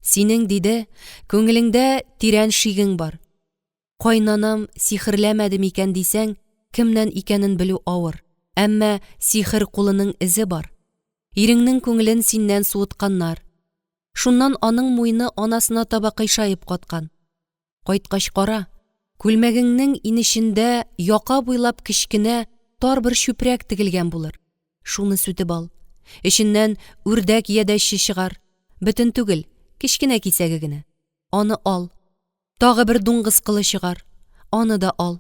Speaker 1: Синең, диде, күңелеңдә тирән шигең бар. Кайнанам сихерләмәде микән дисәң, кемнән икәнен белү авыр. Әмма сихер кулының эзе бар. Иреңнең күңелен синнән суытканнар. Шуннан аның муены анасына таба кыйшаеп каткан. Кайткач кара, күлмәгеңнең инешендә яка буйлап кечкенә тар бер чүпрәк тегелгән булыр. Шуны сүтеп ал. Эченнән үрдәк ядәче чыгар. Бөтен түгел, кечкенә кисәге генә. Аны ал. Тагы бер дуңгыз кылы чыгар. Аны да ал.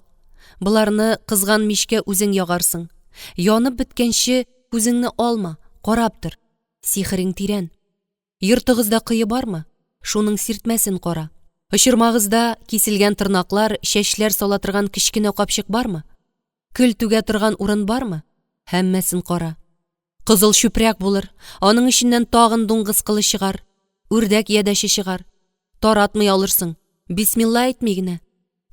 Speaker 1: Боларны кызган мичкә үзең ягарсың. Янып беткәнче күзеңне алма, карап тор. Сихерең тирән. Йортыгызда кое бармы? Шуның сиртмәсен кара. Очырмагызда киселгән тырнаклар, чәчләр сала торган кечкенә капчык бармы? Көл түгә торган урын бармы? Һәммәсен кара. Кызыл чүпрәк булыр, аның эченнән тагын дуңгыз кылы чыгар, үрдәк ядәче чыгар. Таратмый алырсың, бисмилла әйтми генә.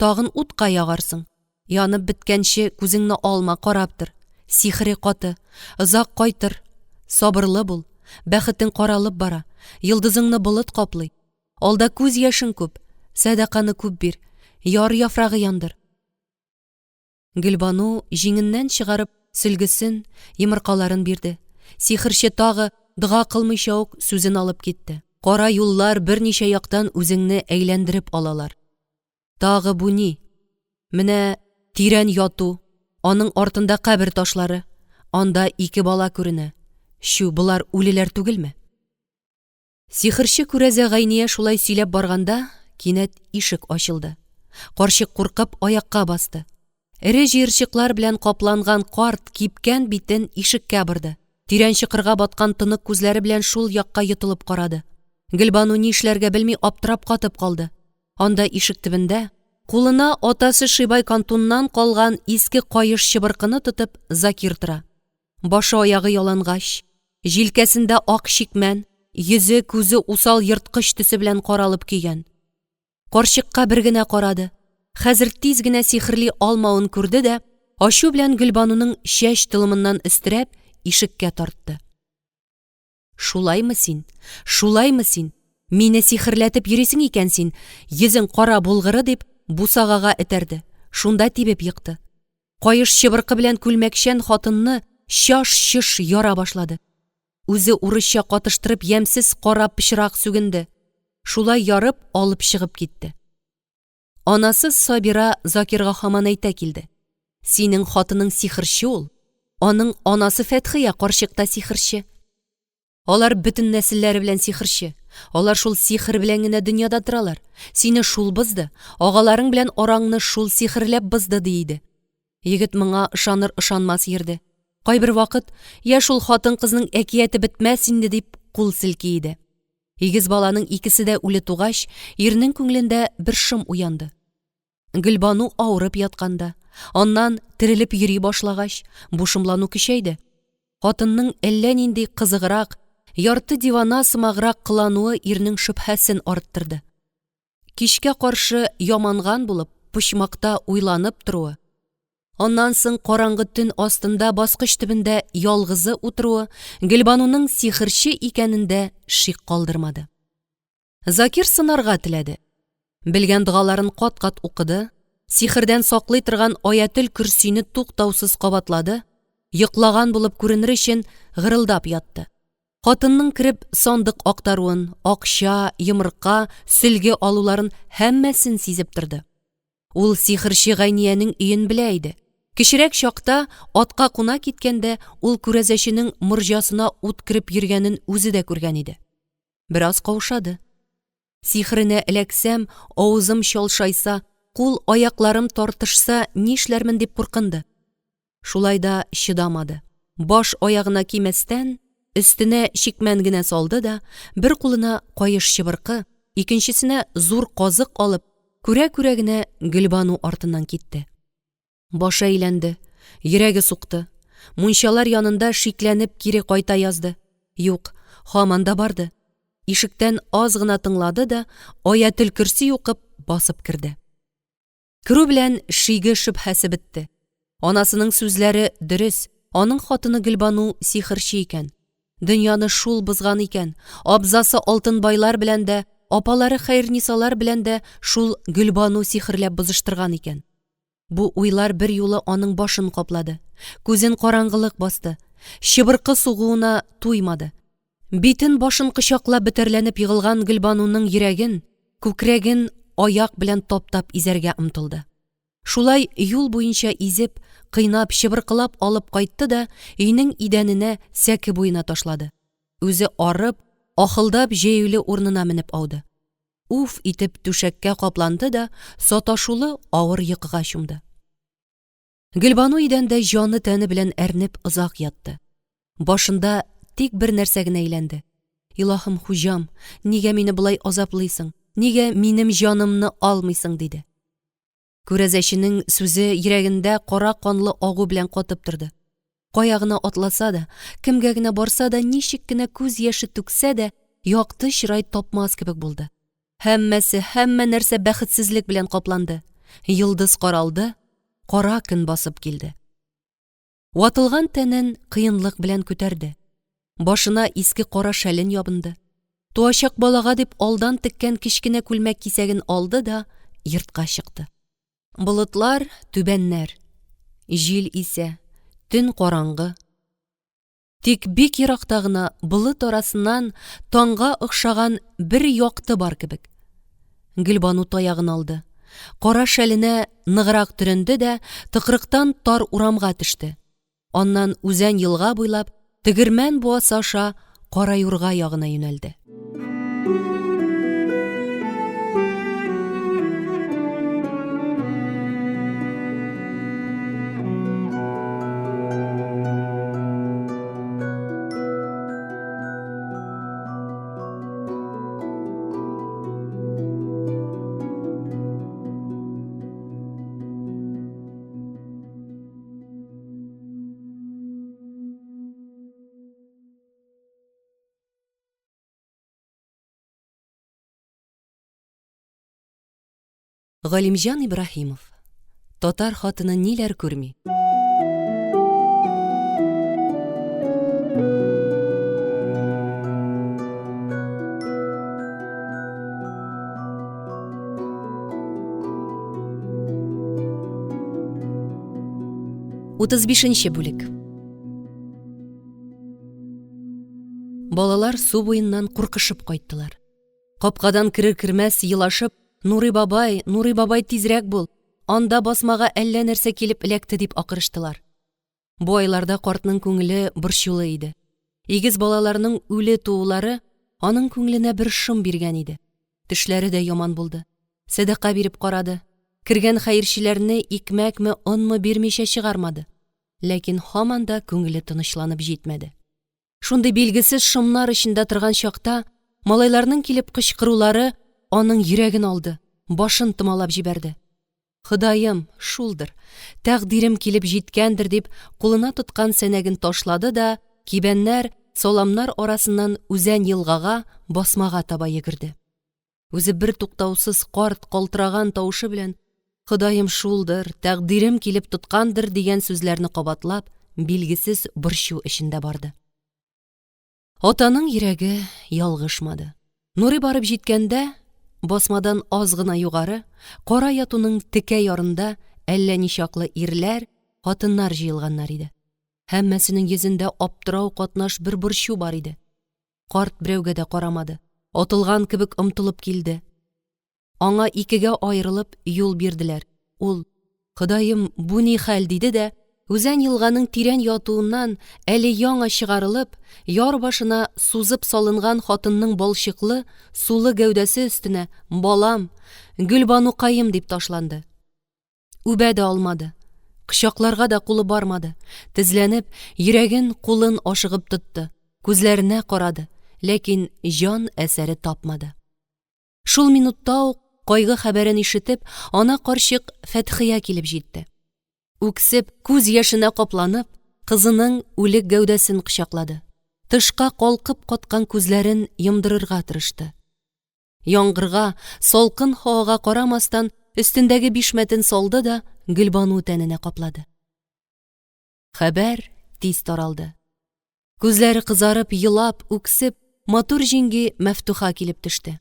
Speaker 1: Тагын утка ягарсың. Янып беткәнче күзеңне алма, карап тор. Сихере каты. Озак кайтыр. Сабырлы бул. Бәхетең каралып бара. Йолдызыңны болыт каплый. Алда күз яшең күп. Сәдаканы күп бир. Яр яфрагы яндыр. Гөлбану җиңеннән чыгарып сөлгесен, йомыркаларын бирде. Сихерче тагы дога кылмыйча ук сүзен алып китте. Кара юллар берничә яктан үзеңне әйләндереп алалар. Тагы бу ни? Менә тирән яту, аның артында кабер ташлары. Анда ике бала күренә. Чү, болар үлеләр түгелме? Сихерче күрәзә Гайния шулай сөйләп барганда, кинәт ишек ачылды. Карчык куркып аякка басты. Эре җыерчыклар белән капланган карт кипкән битен ишеккә борды. Тирән чокырга баткан тонык күзләре белән шул якка йотылып карады. Гөлбану ни эшләргә белми аптырап катып калды. Анда ишек төбендә, кулына атасы Шибай Кантуннан калган иске каеш чыбыркыны тотып, Закир тора. Башы аягы ялангач, җилкәсендә ак чикмән, йөзе, күзе усал ерткыч төсе белән каралып көйгән. Карчыкка бер генә карады. Хәзер тиз генә сихерли алмавын күрде дә, ачу белән Гөлбануның чәч толымыннан өстерәп, ишеккә тартты. Шулаймы син? Шулаймы син? Мине сихерләтеп йөрисең икән син, йөзең кара булгыры, дип, бусагага этәрде. Шунда тибеп екты. Каеш чыбыркы белән күлмәкчән хатынны чаш-чыш яра башлады. Үзе урысча катыштырып ямьсез кара пычрак сүгенде. Шулай ярып алып чыгып китте. Анасы Сабира Закирга һаман әйтә килде. Синең хатының сихерче ул. Аның анасы Фәтхия карчык та сихерче. Алар бөтен нәселләре белән сихерче. Алар шул сихер белән генә дөньяда торалар. Сине шул бозды, агаларың белән араңны шул сихерләп бозды, ди иде. Егет моңа ышаныр-ышанмас йөрде. Кайбер вакыт, я шул хатын-кызның әкияте бетмәс инде, дип кул селки иде. Игез баланың икесе дә үле тугач, ирнең күңелендә бер шом уянды. Гөлбану авырып ятканда, аннан терелеп йөри башлагач, бу шомлану көчәйде. Хатынның әллә нинди кызыграк, ярты дивана сымаграк кылануы ирнең шөбһәсен арттырды. Кичкә каршы яманган булып, почмакта уйланып торуы, аннан соң караңгы төн астында баскыч төбендә ялгызы утыруы Гөлбануның сихерче икәнендә шик калдырмады. Закир сынарга теләде. Белгән догаларын кат-кат укыды, сихердән саклый торган аятел көрсине туктаусыз кабатлады, йоклаган булып күренер өчен гырылдап ятты. Хатынның кереп сандык актаруын, акча, йомырка, сөлге алуларын һәммәсен сизеп торды. Ул сихерче Гайниянең өен белә иде. Кечерәк чакта атка куна киткәндә ул күрәзәченең морҗасына ут кереп йөргәнен үзе дә күргән иде. Бераз каушады. Сихеренә эләксәм, авызым чалшайса, кул-аякларым тартышса нишләрмен дип куркынды. Шулай да чыдамады. Баш аягына кимәстән, өстенә чикмән генә салды да, бер кулына каеш чыбыркы, икенчесенә зур казык алып, күрә-күрә генә Гөлбану артыннан китте. Башы әйләнде, йөрәге сукты. Мунчалар янында шикләнеп кире кайта язды. Юк, һаман да барды. Ишектән аз гына тыңлады да, аятел көрси укып, басып керде. Керү белән шиге шөбһәсе бетте. Анасының сүзләре дөрес, аның хатыны Гөлбану сихерче икән. Дөньяны шул бозган икән, абзасы Алтынбайлар белән дә, апалары Хәернисалар белән дә шул Гөлбану сихерләп бозыштырган икән. Бу уйлар бер юлы аның башын каплады. Күзен караңгылык басты. Чыбыркы сугуына туймады. Битен-башын кочаклап бөтәрләнеп егылган Гөлбануның йөрәген, күкрәген аяк белән таптап изәргә омтылды. Шулай юл буенча изеп, кыйнап, чыбыркылап алып кайтты да өйнең идәненә, сәке буена ташлады. Үзе арып, ахылдап җәюле урынына менеп ауды. Уф итеп түшәккә капланды да саташулы авыр йокыга чумды. Гөлбану идәндә җаны-тәне белән әрнеп озак ятты. Башында тик бер нәрсә генә әйләнде. Илаһым, хуҗам, нигә мине болай азаплыйсың? Нигә минем җанымны алмыйсың? диде. Күрәзәченең сүзе йөрәгендә кара канлы агу белән катып торды. Кая гына атласа да, кемгә генә барса да, ничек кенә күз яше түксә дә, якты чырай тапмас кебек булды. Һәммәсе, һәммә нәрсә бәхетсезлек белән капланды. Йолдыз каралды, кара көн басып килде. Ватылган тәнен кыенлык белән күтәрде. Башына иске кара шәлен ябынды. Туачак балага дип алдан теккән кечкенә күлмәк кисәген алды да йортка чыкты. Болытлар түбәннәр. Җил исә, төн караңгы. Тик бик еракта гына болыт арасыннан таңга охшаган бер якты бар кебек. Гөлбану таягын алды. Кара шәленә ныграк төренде дә тыкрыктан тар урамга төште. Аннан үзән елга буйлап тегермән буасы аша Кара юрга ягына юнәлде. Галимҗан Ибраһимов. Татар хатыны ниләр күрми? 35 бүлек. Балалар су буеннан куркышып кайттылар. Капкадан керер-кермәс елашып, Нурый бабай, Нурый бабай тизрәк бул, анда басмага әллә нәрсә килеп эләкте дип акырыштылар. Бу айларда картның күңеле борчулы иде. Игез балаларның үле туулары аның күңеленә бер шом биргән иде. Төшләре дә яман булды. Сәдака биреп карады. Кергән хәерчеләрне икмәкме, онмы бирмичә чыгармады. Ләкин һаман да күңеле тынычланып җитмәде. Шундый билгесез шомнар эчендә торган чакта малайларның килеп кычкырулары аның йөрәген алды, башын томалап җибәрде. Ходаем, шулдыр, тәкъдирем килеп җиткәндер дип, кулына тоткан сәнәген ташлады да, кибәннәр, саламнар арасыннан үзән елгага, басмага таба йөгерде. Үзе бер туктаусыз карт калтыраган тавышы белән Ходаем шулдыр, тәкъдирем килеп тоткандыр дигән сүзләрне кабатлап, билгесез борчу эчендә барды. Атаның йөрәге ялгышмады. Нурый барып җиткәндә, басмадан аз гына югары, кара ятуның текә ярында әллә ничаклы ирләр, хатыннар җыелганнар иде. Һәммәсенең йөзендә аптырау катнаш бер борчу бар иде. Карт берәүгә дә карамады. Атылган кебек омтылып килде. Аңа икегә аерылып юл бирделәр. Ул, Ходаем, бу ни хәл, диде дә, Үзән елганың тирән ятуыннан әле яңа чыгарылып, яр башына сузып салынган хатынның балчыклы, сулы гәүдәсе өстенә «Балам, Гөлбанукаем!» дип ташланды. Үбә дә алмады, кочакларга да кулы бармады, тезләнеп, йөрәген, кулын ашыгып тотты, күзләренә карады, ләкин җан әсәре тапмады. Шул минутта ук кайгы хәбәрен ишетеп, ана карчык Фәтхия килеп җитте. Үксеп, күз яшенә капланып, кызының үлек гәүдәсен кочаклады. Тышка калкып каткан күзләрен йомдырырга тырышты. Яңгырга, салкын һавага карамастан, өстендәге бишмәтен салды да Гөлбану тәненә каплады. Хәбәр тиз таралды. Күзләре кызарып, елап, үксеп, матур җиңги Мәфтуха килеп төште.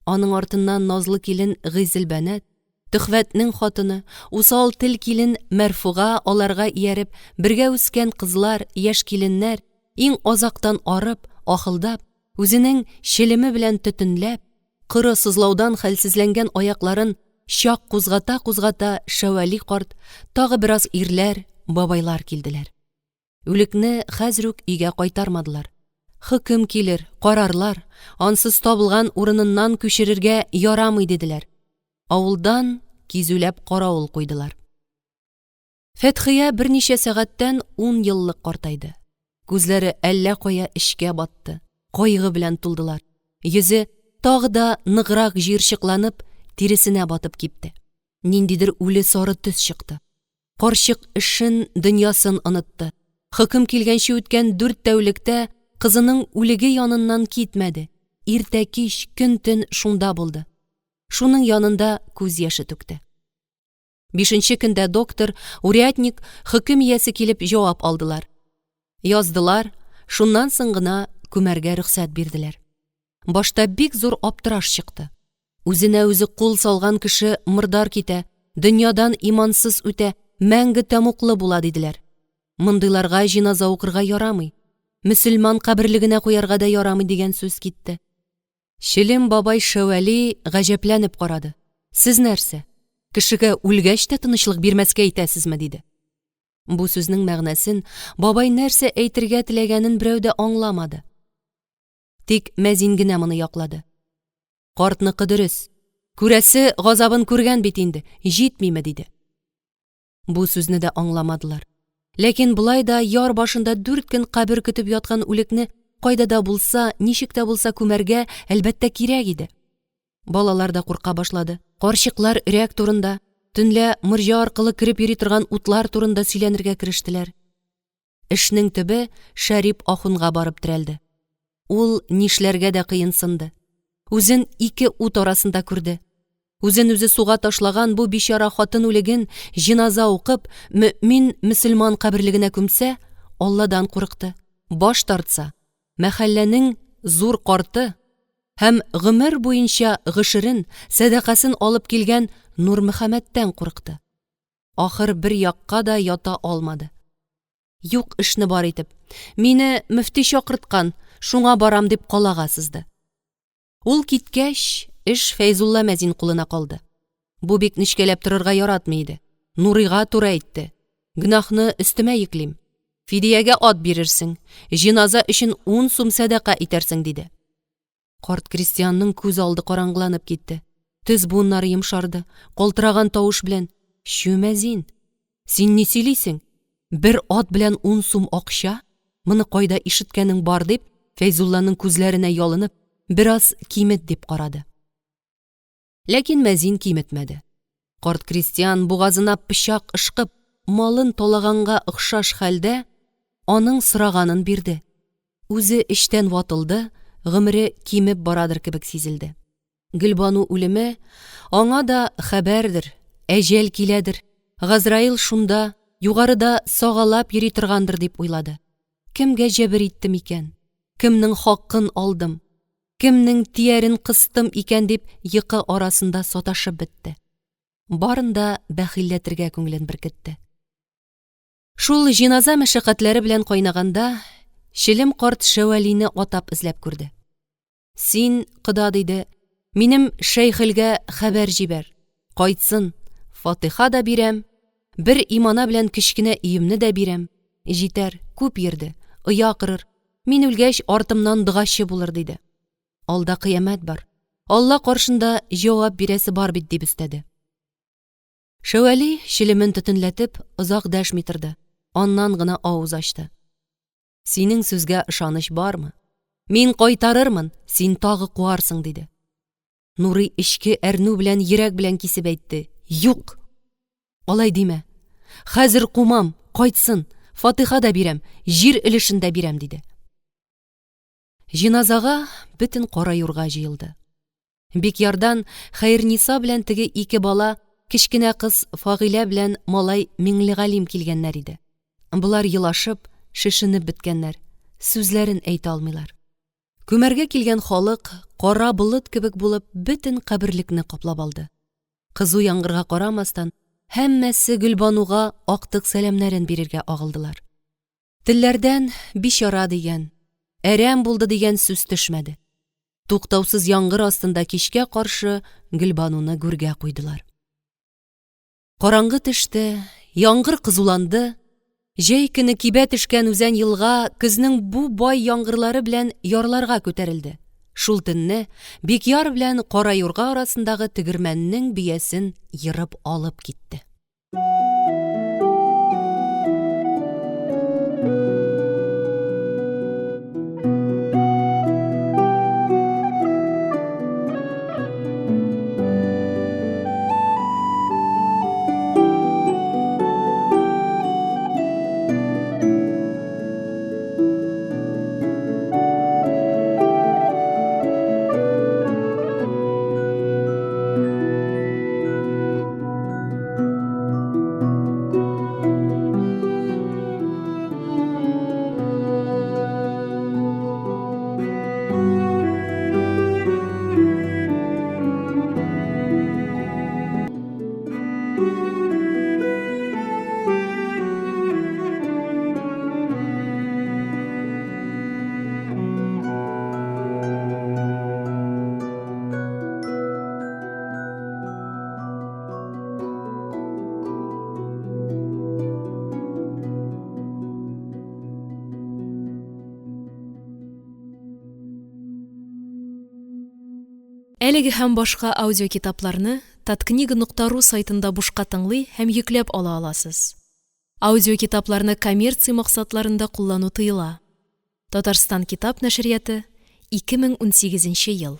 Speaker 1: Аның артыннан назлы килен Гыйзелбәнәт, Төхвәтнең хатыны, усал тел килен Мәрфуга аларга ияреп, бергә үскән кызлар, яшь киленнәр, иң азактан арып, ахылдап, үзенең челеме белән төтенләп, коры сызлаудан хәлсезләнгән аякларын чак кузгата-кузгата Шәвәли карт, тагы бераз ирләр, бабайлар килделәр. Үлекне хәзер үк өйгә кайтармадылар. Хөкем килер, карарлар, ансыз табылган урыныннан күчерергә ярамый диделәр. Авылдан кизүләп каравыл куйдылар. Фәтхия берничә сәгатьтән ун еллык картайды. Күзләре әллә кая эчкә батты, кайгы белән тулдылар. Йөзе тагы да ныграк җыерчыкланып, тиресенә батып кипте. Ниндидер үле сары төс чыкты. Карчык эшен, дөньясын онытты. Хөкем килгәнче үткән дүрт тәүлектә кызының үлеге яныннан китмәде. Иртә-кич, көн-төн шунда булды. Шуның янында күз яше түкте. Бишенче көндә доктор, урядник, хөкем иясе килеп җавап алдылар. Яздылар, шуннан соң гына күмәргә рөхсәт бирделәр. Башта бик зур аптыраш чыкты. Үзенә үзе кул салган кеше мордар китә, дөньядан имансыз үтә, мәңге тәмуклы була, диделәр. Мондыйларга җиназа укырга ярамый, мөселман каберлегенә куярга да ярамый дигән сүз китте. Челем бабай Шәвәли гаҗәпләнеп карады. Сез нәрсә, кешегә үлгәч тә тынычлык бирмәскә әйтәсезме? диде. Бу сүзнең мәгънәсен, бабай нәрсә әйтергә теләгәнен берәү дә аңламады. Тик мәзин генә моны яклады. Картныкы дөрес. Күрәсе газабын күргән бит инде, җитмиме, диде. Бу сүзне дә аңламадылар. Ләкин болай да яр башында дүрт көн кабер көтеп яткан үлекне кайда да булса, ничек тә булса күмәргә, әлбәттә, кирәк иде. Балалар да курка башлады. Карчыклар өрәк турында, төнлә морҗа аркылы кереп йөри торган утлар турында сөйләнергә керештеләр. Эшнең төбе Шәрип ахунга барып терәлде. Ул нишләргә дә кыенсынды. Үзен ике ут арасында күрде. Үзен үзе суга ташлаган бу бичара хатын үлеген җиназа укып, мөэмин мөселман каберлегенә күмсә, Алладан курыкты. Баш тартса, мәхәлләнең зур карты һәм гомер буенча гошерен, сәдакасын алып килгән Нурмөхәммәттән курыкты. Ахыр бер якка да ята алмады. Юк эшне бар итеп, мине мөфти чакырткан, шуңа барам дип калага сызды. Ул киткәч, эш Фәйзулла мәзин кулына калды. Бу бик нечкәләп торырга яратмый иде. Нурыйга туры әйтте. Гөнаһны өстемә йөклим. Фидиягә ат бирерсең, җиназа өчен ун сум сәдака итәрсең, диде. Карт крестьянның күз алды караңгыланып китте. Төз буыннары йомшарды. Калтыраган тавыш белән: "Чү, мәзин, син ни сөйлисең? Бер ат белән ун сум акча? Моны кайда ишеткәнең бар?" дип, Фәйзулланың күзләренә ялынып, бераз кимет дип карады. Ләкин мәзин киметмәде. Карт крестьян бугазына пычак ышкып, малын талаганга охшаш хәлдә, аның сораганын бирде. Үзе эчтән ватылды, гомере кимеп барадыр кебек сизелде. Гөлбану үлеме аңа да хәбәрдер, әҗәл киләдер, Газраил шунда, югарыда сагалап йөри торгандыр дип уйлады. Кемгә җәбер иттем икән? Кемнең хакын алдым? Кемнең тиярен кыстым икән дип йокы арасында саташып бетте. Барын да бәхилләтергә күңелен беркетте. Шул җиназа мәшәкатьләре белән кайнаганда, Челем карт Шәвәлине атап эзләп күрде. Син, кода, диде, минем Шәйхелгә хәбәр җибәр. Кайтсын, фатиха да бирәм. Бер имана белән кечкенә өемне дә бирәм. Җитәр, күп йөрде, оя корыр. Мин үлгәч, артымнан догачы булыр, диде. Алда кыямәт бар. Алла каршында җавап бирәсе бар бит, дип өстәде. Шәвәли, челемен төтенләтеп, озак дәшми торды. Аннан гына авыз ачты. Синең сүзгә ышаныч бармы? Мин кайтарырмын, син тагы куарсың, диде. Нурый эчке әрнү белән йөрәк белән кисеп әйтте. Юк! Алай димә. Хәзер кумам, кайтсын. Фатыйха да бирәм, җир өлешен дә бирәм, диде. Җиназага бөтен кара юрга җыелды. Бикъярдан Хәерниса белән теге ике бала, кечкенә кыз Фагыйлә белән малай Миңлегалим килгәннәр иде. Болар елашып, шешенеп беткәннәр, сүзләрен әйтә алмыйлар. Күмәргә килгән халык кара болыт кебек булып бөтен каберлекне каплап алды. Кызу яңгырга карамастан, һәммәсе Гөлбануга актык сәламнәрен бирергә агылдылар. Телләрдән бичара дигән, әрәм булды дигән сүз төшмәде. Туктаусыз яңгыр астында кичкә каршы Гөлбануны гүргә куйдылар. Караңгы төште, яңгыр кызуланды. Җәй көне кибә төшкән үзән елга көзнең бу бай яңгырлары белән ярларга күтәрелде. Шул төнне Бикъяр белән Кара юрга арасындагы тегермәннең биясен ерып алып китте.
Speaker 2: Әлеге һәм башка аудиокитапларны таткнига нокта ру сайтында бушка тыңлый һәм йөкләп ала аласыз. Аудиокитапларны коммерция максатларында куллану тыела. Татарстан китап нәшрияты, 2018 ел.